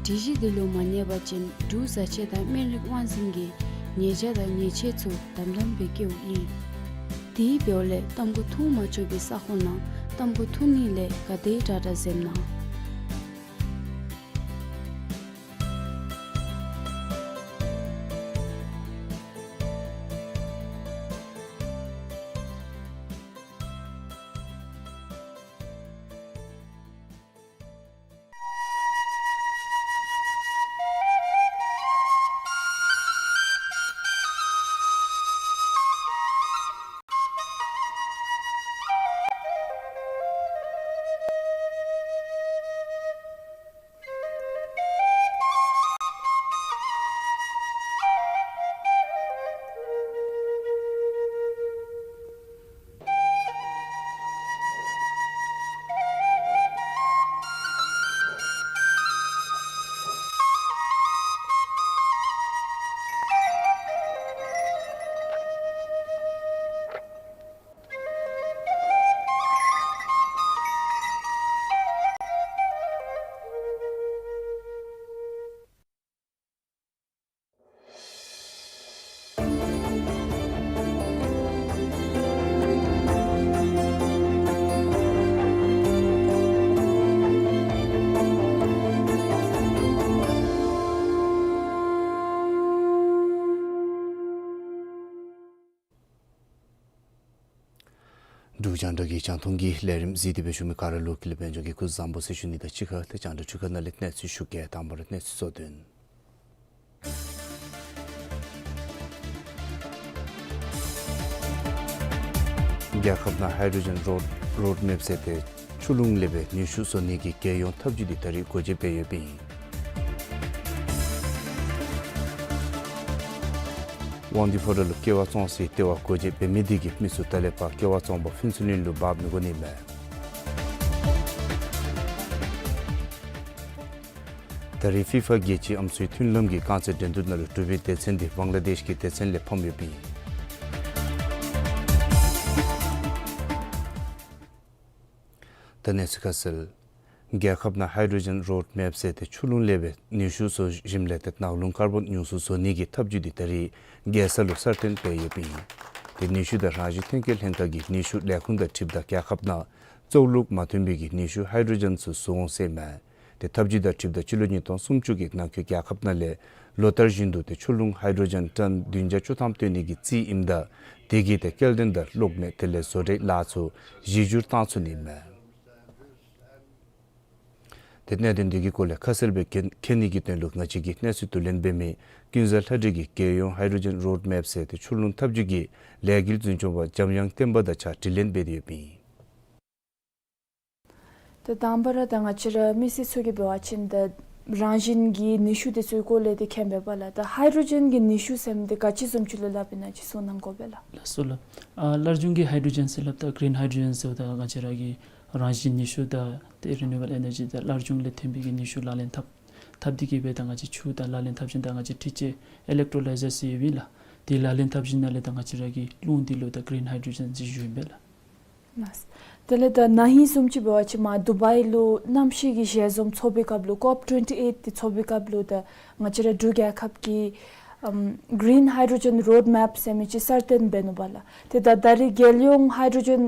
སྒྲིག་གཞི་འདི་ལུ་མ་གནས་པ་ཅིན་འབྲུག་བཟའ་ཆས་དང་སྨན་རིགས་དབང་འཛིན་གྱིས་ཉེས་བྱ་དང་ཉེས་ཆད་ཚུ་དམ་དམ་སྦེ་བཀལཝ་ཨིན། དེ་འབདཝ་ལས་ཏམ་ཁུ་འཐུང་མ་ཆོག་པའི་ས་ཁོངས་ནང་ཏམ་ཁུ་འཐུང་ནི་ལས་ག་དེ་དྲག་དྲག་འཛེམ་གནང་། འབྲུག་རྒྱང་བསྒྲགས་ཀྱི་རྒྱང་མཐོང་གི་ལས་རིམ་གཟིགས་ཏེ་སྦེ་བཞུགས་མི་ག་ར་ལུ་ཀུན་ལེགས་དཔལ་འབྱོར་གྱིས་སྐུ་གཟུགས་བཟང་པོ་ཟེར་ཞུ་ནི་དང་གཅིག་ཁར་ཏེ་རྒྱང་བསྒྲགས་འཕྲུལ་ཁང་ནང་ལས་གནས་ཚུལ་ཞུ་གེ། དང་པ་ར་གནས་ཚུལ་གཙོ་དོན། རྒྱལ་ཁབ་ནང་ཧའི་ཌྲོ་ཇེན་རོཌ་རོཌ་མེབ་ཟེར་ཏེ་ཆུ་ཀླུང་ལས་སྦེ་ནུས་ཤུགས་བཟོ་ནི་གི་རྒྱལ་ཡོངས་འཐབ་ཇུས་འདི་ད་རིས་སྒོ་འབྱེད་འབད་ཡོདཔ་ཨིན། དབང་འདུས་ཕོ་བྲང་ལུ་ཀེ་བ་བཙོང་སའི་ལྟེ་བ་སྒོ་འབྱེད་འབད་མི་འདི་གིས་མི་ཚུ་ད་ལས་ཕར་ཀེ་བ་བཙོང་པར་ཕུན་ཚོགས་གླིང་ལུ་འབག་མི་དགོ་ནི་མས། ད་རིས་ཕི་ཕ་རྒྱལ་སྤྱིའི་ཨམ་སྲུའི་མཐུན་ལམ་གྱི་རྐང་རྩེད་འགྲན་བསྡུར་ནང་ལུ་གྲུབ་པའི་སྡེ་ཚན་འདི་བང་ལ་དེཤ་གི་སྡེ་ཚན་ལས་ཕམ་ཡོདཔ་ཨིན། ད་གནས་ཚུལ་ཁ་གསལ། རྒྱལ་ཁབ་ནང་ཧའི་ཌྲོ་ཇེན་རོཌ་མེབ་ཟེར་ཏེ་ཆུ་ཀླུང་ལས་སྦེ་ནུས་ཤུགས་བཟོ་ཞིནམ་ལས་ཏེ་ནགས་ཀླུང་ཀར་བོན་ཉུང་སུ་བཟོ་ནི་གི་འཐབ་ཇུས་འདི་ད་རིས་རྒྱལ་ས་ལུ་གསར་བཏོན་འབད་ཡོདཔ་ཨིན། ཏེ་ནུས་ཤུགས་དང་རང་བཞིན་ཐོན་སྐྱེད་ལྷན་ཁག་གིས་ནུས་ཤུགས་ལས་ཁུངས་དང་འཁྲིལཝ་ད་རྒྱལ་ཁབ་ནང་བཙོག་ལུག་མ་ཐོན་པའི་གི་ནུས་ཤུགས་ཧའི་ཌྲོ་ཇེན་ཚུ་བཟོ་འོང་ཟེར་མས། ཏེ་འཐབ་ཇུས་དང་འཁྲིལཝ་ད་སྤྱི་ལོ་ཉིས་སྟོང་སུམ་ཅུ་གི་ནང་འཁོད་རྒྱལ་ཁབ་ནང་ལས་ལོ་ལྟར་བཞིན་དུ་ཏེ་ཆུ་ཀླུང་ཧའི་ཌྲོ་ཇེན་ཊཱན་བདུན་བརྒྱ་བཅུ་ཐམ་བཏོན་ནི་གི་རྩིས་ཨིནམ་ད་དེ་གིས་ཏེ་སྐྱེལ་འདྲེན་དང་གློག་མེ་དེ་ལས་བཟོ་གྲྭའི་ལཱ་ཚུ་གཞི་བསྒྱུར་བཏང་ཚུགས་ནི་མས། ཏེ་གནད་དོན་འདི་གི་སྐོར་ལས་ཁ་གསལ་སྦེ་མཁྱེན་མཁྱེན་ནི་གི་དོན་ལུ་ང་བཅས་ཀྱིས་གནས་ཚུལ་བསྡུ་ལེན་འབད་མི་ཀུན་བཟང་ལྷ་སྒྲོན་གྱིས་རྒྱལ་ཡོངས་ཧའི་ཌྲོ་ཇེན་རོཌ་མེཔ་ཟེར་ཏེ་ཆུ་ཀླུང་འཐབ་ཇུས་ཀྱི་ལས་འགུལ་འཛིན་སྐྱོང་པ་འཇམ་དབྱངས་བསྟན་པ་དང་གཅིག་ཁར་དྲི་ལན་འབད་དེ་ཡོདཔ་ཨིན། ད་དང་པ་ར་ད་ང་བཅས་ར་མི་སེར་ཚུ་གིས་འབད་བ་ཅིན་ད་རང་བཞིན་གྱི་ནུས་ཤུགས་དེ་ཚུའི་སྐོར་ལས་ཏེ་མཁྱེན་པས་པ་ལགས། ད་ཧའི་ཌྲོ་ཇེན་གྱི་ནུས་ཤུགས་ཟེར་མི་འདི་ག་ཅི་བཟུམ་ཅིག་ལུ་སླབ་ཨིན་ན་ཅིག་གསུང་གནང་དགོ་པས་ལགས། ལགས་སོ་ལགས། ཨ་སླར་འབྱུང་གི་ཧའི་ཌྲོ་ཇེན་ཟེར་སླབ་ད་གིརིན་ཧའི་ཌྲོ་ཇེན་ཟེརཝ་ད་ང་བཅས་ར་གི་རང་བཞིན་ནུས་ཤུགས་དང་ཏེ་རི་ནིའུ་བཱལ་ཨེ་ནར་ཇི་དང་སླར་འབྱུང་ལས་ཐོན་པའི་གི་ནུས་ཤུགས་ལག་ལེན་འཐབ་འཐབ་སྟེ་གིས་སྦེ་ད་ང་བཅས་ཆུ་དང་ལག་ལེན་འཐབ་ཞིནམ་ད་ང་བཅས་འཕྲུལ་ཆས་ཨི་ལེག་ཊོ་ལའི་ཛར་ཟེར་ཡོདཔ་ཨིན་ལགས། དེ་ལག་ལེན་འཐབ་ཞིནམ་ལས་ད་ང་བཅས་ར་གི་རླུང་འདི་ལུ་ད་གིརིན་ཧའི་ཌྲོ་ཇེན་ཟེར་ཞུཝ་ཨིན་པས་ལགས། ལགས། དེ་ལས་ད་ན་ཧིང་བཟུམ་ཅིག་འབད་བ་ཅིན་མར་དུ་བཱའི་ལུ་གནམ་གཤིས་ཀྱི་ཞལ་འཛོམས་ཚོགས་པའི་སྐབས་ལུ་ཀོབ་ཊུ་ཝེན་ཊི་ཨེཊ་འདི་ཚོགས་པའི་སྐབས་ལུ་ད་ང་བཅས་ར་འབྲུག་རྒྱལ་ཁབ་ཀྱིས་ཨམ་གིརིན་ཧའི་ཌྲོ་ཇེན་རོཌ་མེཔ་ཟེར་མི་ཅིག་གསར་བཏོན་འབད་ནུག་པ་ལགས། ཏེ་ད་ད་རེས་རྒྱལ་ཡོངས་ཧའི་ཌྲོ་ཇེན་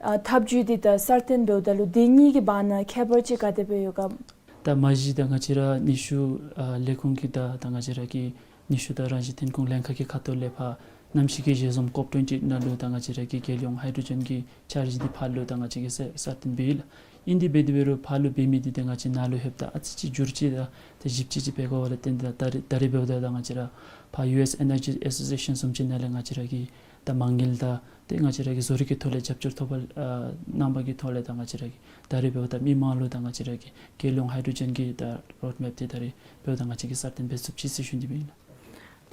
ཨ་འཐབ་ཇུས་འདི་ད་གསར་བཏོན་འབདཝ་ད་ལུ་དེ་གཉིས་ཀྱི་བར་ན་ཁྱད་པར་ཅིག་ག་དེ་སྦེ་ཡོད་ག། ད་མ་གཞི་ད་ང་བཅས་ར་ནུས་ཤུགས་ཨ་ལས་ཁུངས་ཀྱི་ད་ད་ང་བཅས་ར་གི་ནུས་ཤུགས་དང་རང་བཞིན་ཐོན་ཁུངས་ལྷན་ཁག་གི་ཁ་ཐུག་ལས་ཕར་གནམ་གཤིས་ཀྱི་ཞལ་འཛོམས་ཀོབ་ཊུ་ཝེན་ཊི་ནང་ལུ་ད་ང་བཅས་ར་གི་རྒྱལ་ཡོངས་ཧའི་ཌྲོ་ཇེན་གྱི་འཆར་གཞི་འདི་ཕར་ལུ་ད་ང་བཅས་ཀྱིས་གསར་གསར་བཏོན་འབད་ཡི་ལགས། ཨིན་དེ་འབད་དེ་འབད་རུང་ཕར་ལུ་འབད་མི་འདི་ད་ང་བཅས་ནཱ་ལུ་ལྷོདཔ་ད་ཨ་ཙི་ཅིག་འགྱུར་བཅོས་དང་ཏེ་ཞིབ་དཔྱད་ཅིག་འབད་དགོ་པ་ལས་བརྟེན་ཏེ་ད་ད་རེས་ད་རེས་འབདཝ་ད་ད་ང་བཅས་ར་ཕར་ཡུ་ཨེསི་ཨེ་ནར་ཇི་ཨེ་སོ་སི་ཨེ་ཤཱན་བཟུམ་ཅིག་ནང་ལས་ང་བཅས་ར་གི་ད་མ་དངུལ་དང་ཏེ་ང་བཅས་ར་གི་བཟོ་རིག་གི་ཐོག་ལས་རྒྱབ་སྐྱོར་ཐོབ་པ་ཨ་གནང་བ་གི་ཐོག་ལས་ད་ང་བཅས་ར་གི་ད་རེས་འབདཝ་ད་མི་མང་ལུ་ད་ང་བཅས་ར་གི་རྒྱལ་ཡོངས་ཧའི་ཌྲོ་ཇེན་གྱི་ད་རོཌ་མེཔ་འདི་ད་རེས་འབདཝ་ད་ང་བཅས་ཀྱིས་གསར་བཏོན་འབད་ཚུགསཔ་ཅིག་ཟེར་ཞུ་ནི་ཨིན་ལགས།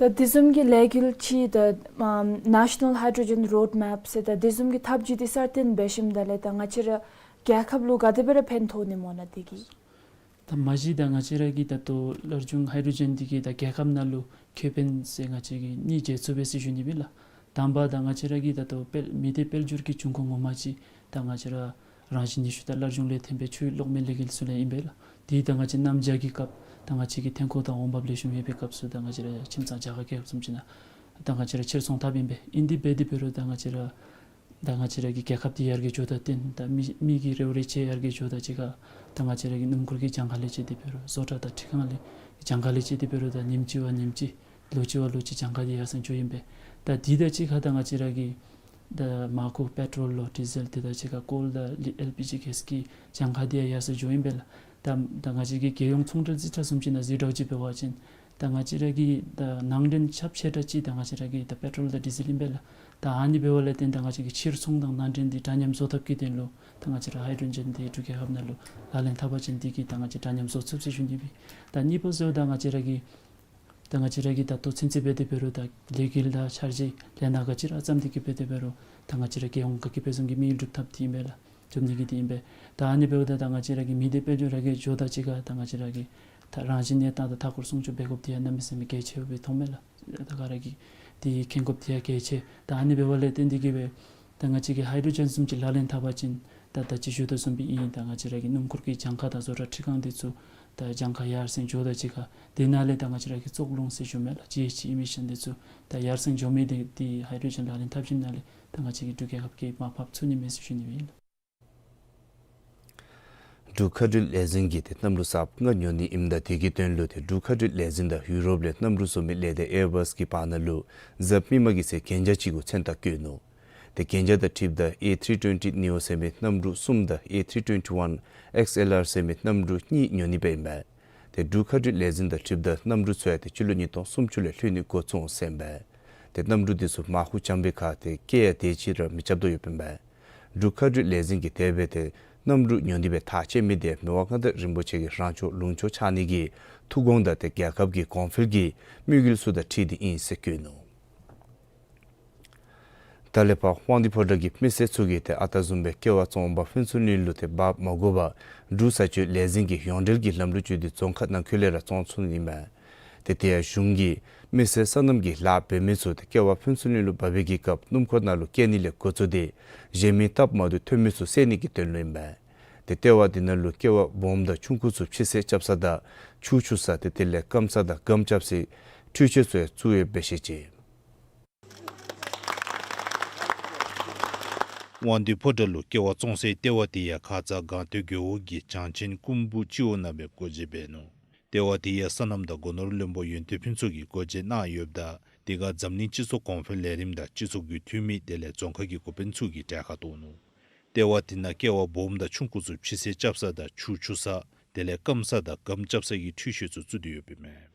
ད་དེ་བཟུམ་གྱི་ལས་འགུལ་ཅིག་ད་ཨམ་ནེ་ཤ་ནཱལ་ཧའི་ཌྲོ་ཇེན་རོཌ་མེཔ་ཟེར་ད་དེ་བཟུམ་གྱི་འཐབ་ཇུས་འདི་གསར་བཏོན་འབད་ཞིནམ་ད་ལས་ད་ང་བཅས་ར་རྒྱལ་ཁབ་ལུ་ག་དེ་སྦེ་ར་ཕན་ཐོགས་ནི་སྨོ་ན་དེ་གིས། ད་མ་གཞི་ད་ང་བཅས་ར་གི་ད་ལྟོ་སླར་འབྱུང་ཧའི་ཌྲོ་ཇེན་འདི་གིས་ད་རྒྱལ་ཁབ་ནང་ལུ་ཁེ་ཕན་ཟེར་ང་བཅས་ཀྱིས་གཉིས་འབྱེད་ཚུགས་པས་ཟེར་ཞུ་ནི་ཨིན་ལགས། དང་པ་ད་ང་བཅས་ར་གི་ད་ལྟོ་དཔལ་མི་སྡེ་དཔལ་འབྱོར་གྱི་འབྱུང་ཁུངས་ངོ་མ་ཅིག་ད་ང་བཅས་ར་རང་བཞིན་ནུས་ཤུགས་དང་སླར་འབྱུང་ལས་ཐོན་པའི་ཆུའི་གློག་མེ་ལས་འགུལ་ཚུ་ལས་ཨིན་པས་ལགས། དེ་ད་ང་བཅས་གནམ་བྱཱར་གྱི་སྐབས་ད་ང་བཅས་ཀྱི་ཐོན་ཁུངས་དང་འོང་འབབ་ལེགས་ཤོམ་ཡོད་པའི་སྐབས་སུ་ད་ང་བཅས་ར་ཁྱིམ་ཚང་རྒྱ་གར་རྒྱལ་ཁབ་བཟུམ་ཅིག་ནང་ད་ང་བཅས་ར་ཕྱིར་ཚོང་འཐབ་ཨིན་པས། ཨིན་དེ་འབད་དེ་འབད་རུང་ད་ང་བཅས་ར་ད་ང་བཅས་ར་གི་རྒྱལ་ཁབ་འདི་ཡར་རྒྱས་འགྱོཝ་དང་བསྟུན་ད་མི་མི་གི་རེ་བ་རེ་ཆེ་ཡར་རྒྱས་འགྱོཝ་དང་གཅིག་ཁར་ད་ང་བཅས་ར་གི་སྣུམ་འཁོར་གྱི་གྱངས་ཁ་ལས་བཅད་དེ་འབད་རུང་བཟོ་གྲྭ་དང་འཕྲུལ་ཁང་ལས་གྱངས་ཁ་ལས་བཅད་དེ་འབད་རུང་ད་ཉིནམ་གཅིག་བ་ཉིནམ་གཅིག་ལོ་གཅིག་བ་ལོ་གཅིག་གྱངས་ཁ་འདི་ཡར་སེང་འགྱོཝ་ཨིན་པས། ད་འདི་དང་གཅིག་ཁར་ད་ང་བཅས་ར་གི་ད་མར་ཁུ་པེ་ཊོལ་ལོ་ཌི་ཟེལ་དེ་དང་གཅིག་ཁར་ཀོལ་དང་ཨེལ་པི་ཇི་གེསི་གི་གྱངས་ཁ་འདི་ཡང་ཡར་སེང་འགྱོཝ་ཨིན་པས་ལགས། ད་ད་ང་བཅས་ཀྱི་རྒྱལ་ཡོངས་ཚོང་འབྲེལ་རྩིས་ཁྲ་བཟུམ་ཅིག་ནང་གཟིགས་དྲགས་ཅིག་འབད་བ་ཅིན་ད་ང་བཅས་ར་གི་ད་ནང་འདྲེན་ཁྱབ་ཆེ་དྲགས་ཅིག་ད་ང་བཅས་ར་གི་ད་པེ་ཊོལ་དང་ཌི་ཟེལ་ཨིན་པས་ལགས། ད་ཨ་ནི་འབདཝ་ལས་བརྟེན་ད་ང་བཅས་ཀྱི་ཕྱིར་ཚོང་དང་ནང་འདྲེན་འདི་འདྲ་མཉམ་བཟོ་ཐབས་ཀྱི་དོན་ལུ་ད་ང་བཅས་ར་ཧའི་ཌྲོ་ཇེན་འདི་འབྲུག་རྒྱལ་ཁབ་ནང་ལུ་ལག་ལེན་འཐབ་པ་ཅིན་འདི་གིས་ད་ང་བཅས་འདྲ་མཉམ་བཟོ་ཚུགས་ཟེར་ཞུ་ནི་ཨིན་པས། ད་གཉིས་པ་ཟེརཝ་ད་ང་བཅས་ར་གི་ད་ང་བཅས་ར་གི་ད་ལྟོ་ཚུན་ཚོད་འབད་དེ་འབད་རུང་ད་ལས་འགུལ་དང་འཆར་གཞི་ལས་སྣ་ག་ཅི་ར་བརྩམས་ཏེ་གིས་འབད་དེ་འབད་རུང་ད་ང་བཅས་ར་རྒྱལ་ཡོངས་ག་གིས་འབད་བཟུམ་གྱི་དམིགས་ཡུལ་སྒྲུབ་ཐབས་འདི་ཨིན་པས་ལགས། སྒྲུབ་ནི་གི་འདི་ཨིན་པས། ད་ཨ་ནི་འབདཝ་ད་ད་ང་བཅས་ར་གི་མི་སྡེ་དཔལ་འབྱོར་ར་གི་འགྱོཝ་དང་གཅིག་ཁར་ད་ང་བཅས་ར་གི་ད་རང་བཞིན་གནས་སྟངས་དང་མཐའ་འཁོར་སྲུང་སྐྱོབ་འབད་དགོཔ་འདི་ཡང་གནམ་མེད་ས་མེད་གལ་ཆེཝ་སྦེ་མཐོངམ་མས་ལགས། ད་ག་ར་གིས་འདི་མཁྱེན་དགོཔ་འདི་ཡང་གལ་ཆེ། ད་ཨ་ནི་འབདཝ་ལས་བརྟེན་ཏེ་གིས་སྦེ་ད་ང་བཅས་ཀྱིས་ཧའི་ཌྲོ་ཇེན་བཟུམ་ཅིག་ལག་ལེན་འཐབ་པ་ཅིན་ད་ད་ཅི་ཞུ་དོ་བཟུམ་སྦེ་ཨིན། ད་ང་བཅས་ར་གི་སྣུམ་འཁོར་གྱི་གྱངས་ཁ་དང་བཟོ་གྲྭ་འཕྲུལ་ཁང་འདི་ཚུ་ད་གྱངས་ཁ་ཡར་སེང་འགྱོཝ་དང་གཅིག་ཁར་དེ་ནང་ལས་ད་ང་བཅས་ར་གི་བཙོག་རླུང་ཟེར་ཞུཝ་མས་ལགས། ཇི་ཨེཆ་ཇི་ཨི་མི་ཤཱན་འདི་ཚུ་ད་ཡར་སེང་འགྱོ་མི་འདི་འདི་ཧའི་ཌྲོ་ཇེན་ལག་ལེན་འཐབ་ཞིནམ་ལས་ད་ང་བཅས་ཀྱི་འབྲུག་རྒྱལ་ཁབ་ཀྱིས་མར་ཕབ་ཚུགས་ནི་མས་ཟེར་ཞུ་ནི་ཨིན་ལགས། འབྲུག་མཁའ་འགྲུལ་ལས་འཛིན་གྱིས་ཏེ་གནམ་གྲུ་གསརཔ་ལྔ་ཉོ་ནི་ཨིནམ་ད་དེ་གི་དོན་ལུ་ཏེ་འབྲུག་མཁའ་འགྲུལ་ལས་འཛིན་དང་ཡུ་རོབ་ལས་གནམ་གྲུ་བཟོ་མི་ལས་སྡེ་ཨེར་བཱས་ཀྱི་བར་ན་ལུ་གཟའ་མིག་དམར་གྱི་ཚེ་གན་རྒྱ་ཅིག་གུ་མཚན་རྟགས་བཀོད་ནུག། ཏེ་གན་རྒྱ་དང་འཁྲིལཝ་ད་ཨེ་ཐྲི་ཊྭེན་ཊི་ནིའོ་ཟེར་མི་གནམ་གྲུ་གསུམ་དང་ཨེ་ཐྲི་ཊྭེན་ཊི་ཝན་ཨེགསི་ཨེལ་ཨར་ཟེར་མི་གནམ་གྲུ་གཉིས་ཉོ་ནི་སྦེ་ཨིན་མས། ཏེ་འབྲུག་མཁའ་འགྲུལ་ལས་འཛིན་དང་འཁྲིལཝ་ད་གནམ་གྲུ་ཚུ་ཡང་ཏེ་སྤྱི་ལོ་ཉིས་སྟོང་སུམ་ཅུ་ལས་ལྷོད་ནི་འགོ་བཙུགས་ཟེར་ཨིན་པས། ཏེ་གནམ་གྲུ་འདི་ཚུ་མར་ཁུ་རྐྱབ་པའི་ཁར་ཏེ་སྐྱེལ་ཡང་དེ་ཅིག་ར་མི་རྐྱབ་དོ་ཡོདཔ་ཨིན་པས། འབྲུག་མཁའ་འགྲུལ་ལས་འཛིན་གྱིས་དེ་སྦེ་ཏེ་གནམ་གྲུ་ཉོ་ནི་སྦེ་ཐག་བཅད་མི་འདི་མི་དབང་མངའ་བདག་རིན་པོ་ཆེ་གི་རང་ཕྱོགས་ལུང་ཕྱོགས་ཆགས་ནི་གི་ཐུགས་དགོངས་དང་ཏེ་རྒྱལ་ཁབ་ཀྱི་གོང་འཕེལ་གྱི་དམིགས་ཡུལ་ཚུ་དང་འཁྲིལ་ཏེ་ཨིན་ཟེར་བཀོད་ནུག། ད་ལས་ཕར་དབང་འདུས་ཕོ་བྲང་གི་མི་སེར་ཚུ་གིས་ཏེ་ཨ་རྟག་བཟུམ་སྦེ་ཀེ་བ་བཙོང་པ་ཕུན་ཚོགས་གླིང་ལུ་ཏེ་འབག་མ་དགོ་པར་འབྲུག་བཟའ་སྤྱོད་ལས་འཛིན་གྱི་ཡོངས་འབྲེལ་གྱི་ལམ་ལུགས་སྤྱོད་དེ་རྫོང་ཁག་ནང་འཁོད་ལས་ར་བཙོང་ཚུགས་ནི་ཨིན་མས། ཏེ་དེ་ཡང་གཞུང་གིས་མི་སེར་སོ་ནམ་གྱི་ལཱ་འབད་མི་ཚུ་ཏེ་ཀེ་བ་ཕུན་ཚོགས་གླིང་ལུ་འབག་པའི་གི་སྐབས་སྣུམ་འཁོར་ནང་ལུ་བསྐྱལ་ནི་ལས་འགོ་བཙུགས་ཏེ་གཞན་མི་སྟབས་མ་བདེཝ་ཐོན་མི་ཚུ་བསལ་ནི་གི་དོན་ལུ་ཨིན་མས། ཏེ་ལྟེ་བ་འདི་ནང་ལུ་ཀེ་བ་སྦོམ་དང་ཆུང་ཀུ་ཚུ་ཕྱི་བསལ་རྐྱབ་ས་དང་ཆུ་འཁྱུ་ས་ཏེ་དེ་ལས་སྐམ་ས་དང་སྒམ་རྐྱབ་སའི་འཕྲུལ་ཆས་ཚུ་ཡང་བཙུགས་ཡོདཔ་སྦེ་བཤད་ཅི། དབང་འདུས་ཕོ་བྲང་ལུ་ཀེ་བ་བཙོང་སའི་ལྟེ་བ་དེ་ཡང་ཁ་ཙ་སྒང་སྟེང་རྒེད་འོག་གི་བྱང་ཆེན་ཀུམ་བུ་སྤྱི་འོག་ནང་སྦེ་སྒོ་འབྱེད་འབད་ནུག། ལྟེ་བ་དེ་ཡང་སོ་ནམ་དང་སྒོ་ནོར་བློན་པོ་ཡོན་ཏན་ཕུན་ཚོགས་ཀྱིས་སྒོ་འབྱེད་གནང་ཡོདཔ་ད་དེ་ཁར་འཛམ་གླིང་སྤྱི་ཚོགས་གོང་འཕེལ་ལས་རིམ་དང་སྤྱི་ཚོགས་ཀྱི་འཐུས་མི་དེ་ལས་རྫོང་ཁག་གི་འགོ་དཔོན་ཚུ་གིས་གྲལ་ཁར་གཏོགས་ནུག། ལྟེ་བ་དེ་ནང་ཀེ་བ་སྦོམ་དང་ཆུང་ཀུ་ཚུ་ཕྱི་བསལ་རྐྱབ་ས་དང་ཆུ་འཁྱུ་ས་ དེ་ལས་སྐམ་ས་དང་སྒམ་རྐྱབ་ས་གི་འཕྲུལ་ཆས་ཚུ་བཙུགས་ཏེ་ཡོདཔ་ཨིན་མས།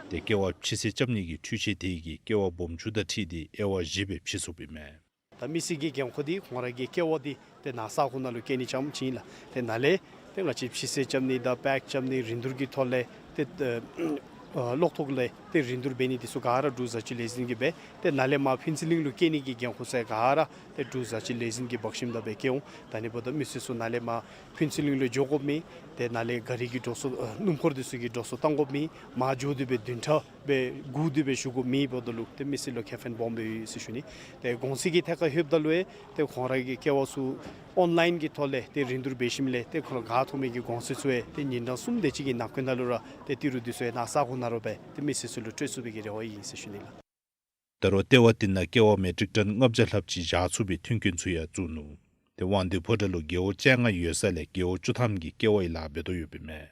ཏེ་ཀེ་བ་ཕྱི་སེལ་རྐྱབ་ནི་གི་འཕྲུལ་ཆས་དེ་གིས་ཀེ་བ་སྦོམ་ཆུང་དང་འཁྲིལ་ཏེ་དབྱེ་བ་བཞི་སྦེ་ཕྱེ་ཚུགསཔ་ཨིན་མས། ད་མི་སེར་གྱི་འགན་ཁུར་འདི་ཁོང་ར་གི་ཀེ་བ་འདི་ཏེ་ནཱ་ས་ཁོངས་ནང་ལུ་སྐྱེལ་ནི་རྐྱངམ་ཅིག་ཨིན་ལགས། ཏེ་ནཱ་ལས་ཏེ་ང་བཅས་ཕྱི་སེལ་རྐྱབ་ནི་དང་པེཀ་རྐྱབ་ནི་རིན་བསྡུར་གྱི་ཐོག་ལས་ཏེ་ཨ་གློག་ཐོག་ལས་ཏེ་རིན་བསྡུར་འབད་ནི་འདི་ཚུ་ག་ར་འབྲུག་བཟའ་སྤྱོད་ལས་འཛིན་གྱིས་འབད། ཏེ་ནཱ་ལས་མར་ཕུན་ཚོགས་གླིང་ལུ་སྐྱེལ་ནི་གི་འགན་ཁུར་ཚུ་ག་ར་ཏེ་འབྲུག་བཟའ་སྤྱོད་ལས་འཛིན་གྱིས་འབག་ཞིནམ་ད་སྦེ་སྐྱེལ་འོང་། ད་ཨ་ནི་འབདཝ་ད་མི་སེར་ཚུ་ནཱ་ལས་མར་ཕུན་ཚོགས་གླིང་ལུ་འགྱོ་དགོཔ་མེད། ཏེ་ནཱ་ལས་ག་རི་གི་འགྲོ་སོང་ཨ་སྣུམ་འཁོར་འདི་ཚུ་གི་འགྲོ་སོང་བཏང་དགོཔ་མེད། མར་འགྱོ་སྟེ་སྦེ་བདུན་ཕྲག་སྦེ་སྒུག་སྟེ་སྦེ་བཞུགས་དགོཔ་མེདཔ་འབདཝ་ད་ལུ་ཏེ་མི་སེར་ལུ་ཁེ་ཕན་སྦོམ་སྦེ་ཡོད་ཟེར་ཞུ་ནི། ཏེ་གོང་ཚད་ཀྱི་ཐད་ཁར་ལྷོདཔ་ད་ལུ་ཡང་ཏེ་ཁོང་ར་གི་ཀེ་བ་ཚུ་ཨོན་ལཱའིན་གྱི་ཐོག་ལས་ཏེ་རིན་བསྡུར་འབད་ཞིནམ་ལས་ཏེ་ཁོང་ར་ག་ཐོབ་མི་གི་གོང་ཚད་ཚུ་ཡང་ཏེ་ཉིན་གྲངས་གསུམ་དེ་ཅིག་གི་ནང་འཁོད་ནང་ལུ་ར་ཏེ་ཏི་རུ་འདི་ཚུ་ཡང་ནཱ་ས་ཁོངས་ནང་ར་སྦེ་ཏེ་མི་སེར་ཚུ་ལུ་སྤྲོད་ཚུགས་པའི་གི་རེ་བ་ཨིན་ཟེར་ཞུ་ནི་ལགས། ད་རུང་ལྟེ་བ་འདི་ནང་ཀེ་བ་མེ་ཊིག་ཊོན་ལྔ་བརྒྱ་ལྷགཔ་ཅིག་བཞག་ཚུགས་པའི་མཐུན་རྐྱེན་ཚུ་ཡང་བཙུགས་ནུག། ཏེ་དབང་འདུས་ཕོ་བྲང་ལུ་རྒེད་འོག་བཅོ་ལྔ་ཡོད་ས་ལས་རྒེད་འོག་བཅུ་ཐམ་གྱིས་ཀེ་བ་གི་ལཱ་འབད་དོ་ཡོདཔ་ཨིན་མས།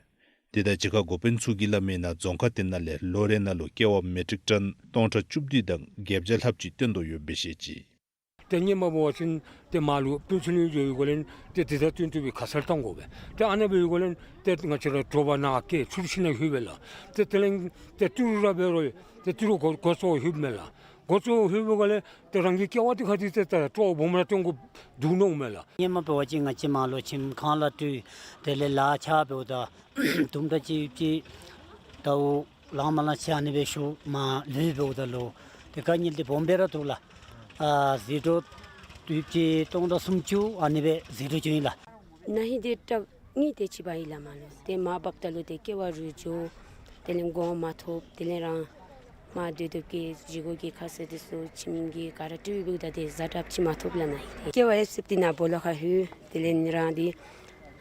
དེ་དང་གཅིག་ཁར་འགོ་དཔོན་ཚུ་གིས་སླབ་མིའི་ནང་རྫོང་ཁག་དེ་ནང་ལས་ལོ་རེ་ནང་ལུ་ཀེ་བ་མེ་ཊིག་ཊོན་སྟོང་ཕྲག་བཅུ་བདུན་དང་བརྒྱད་བརྒྱ་ལྷགཔ་ཅིག་བཏོན་དོ་ཡོདཔ་སྦེ་བཤད་ཅི། ཏེ་སྔོན་མ་འབད་བ་ཅིན་ཏེ་མར་ལུ་ཕུན་ཚོགས་གླིང་འགྱོ་བའི་སྒང་ལས་ཏེ་དེ་དང་བསྟུན་ཏེ་སྦེ་ཁ་གསལ་བཏང་དགོ་པས། ཏེ་ཨ་ནི་འབད་བའི་སྒང་ལས་ཏེ་ང་བཅས་ར་དྲོ་པ་ནཱ་སྐྱེལ་ཚུར་ཤུལ་ནང་ལྷོད་པས་ལགས། ཏེ་དེ་ལས་ཏེ་ཏི་རུ་ར་འབད་རུང་ཏེ་ཏི་རུ་འགོ་འགོ་བཙུགས་ལྷོདཔ་མས་ལགས། འགོ་བཙུགས་ལྷོད་པའི་སྒང་ལས་ཏེ་རང་གི་ཀེ་བ་འདི་ཁར་ཏེ་ཏེ་ཏེ་སྤྲོ་སྦོམ་ར་སྟོན་དགོཔ་འདུག་མནོཝ་མས་ལགས། སྔོན་མ་འབད་བ་ཅིན་ང་བཅས་མར་ལུ་ཁྱིམ་ཁང་ལཱ་སྒྲུབ། དེ་ལས་ལཱ་ཆ་འབདཝ་ད་དུམ་གྲ་ཅིག་ཅིག་ཟླཝ་ལང་མ་ལང་ཅིག་ཨ་ནི་སྦེ་ཞུ་མར་ལུས་འབདཝ་ད་ལུ་ཏེ་དཀའ་ངལ་འདི་སྦོམ་སྦེ་ར་འདུག་ལགས། ཨ་ཟད་འགྲོ་དུས་ཅི་སྟོང་ཕྲག་སུམ་ཅུ་ཨ་ནི་སྦེ་ཟད་འགྲོ་བྱུང་ཡི་ལགས། ན་ཧིང་འདི་ཏྲག་གཉིས་དེ་ཅིག་འབད་ཡི་ལགས་མར་ལུ། ཏེ་མར་འབགཔ་ད་ལུ་ཏེ་ཀེ་བ་རུལ་འགྱོ། དེ་ལས་གོང་མ་ཐོབ། དེ་ལས་རང་མར་སྡོད་སྡོདཔ་གི་བཞེས་སྒོ་གི་ཁ་གསལ་འདི་ཚུ་ཁྱིམ་གྱི་ག་ར་སྤྲོད་འབདཝ་ད་ཏེ་ཟ་དྲགཔ་ཅིག་མ་ཐོབ་ལགས་ན། ཏེ་ཀེ་བ་ཨེཕ་སི་འདི་ནཱ་སྦོ་ལོགས་ཁར་ལྷོད། དེ་ལས་རང་འདི་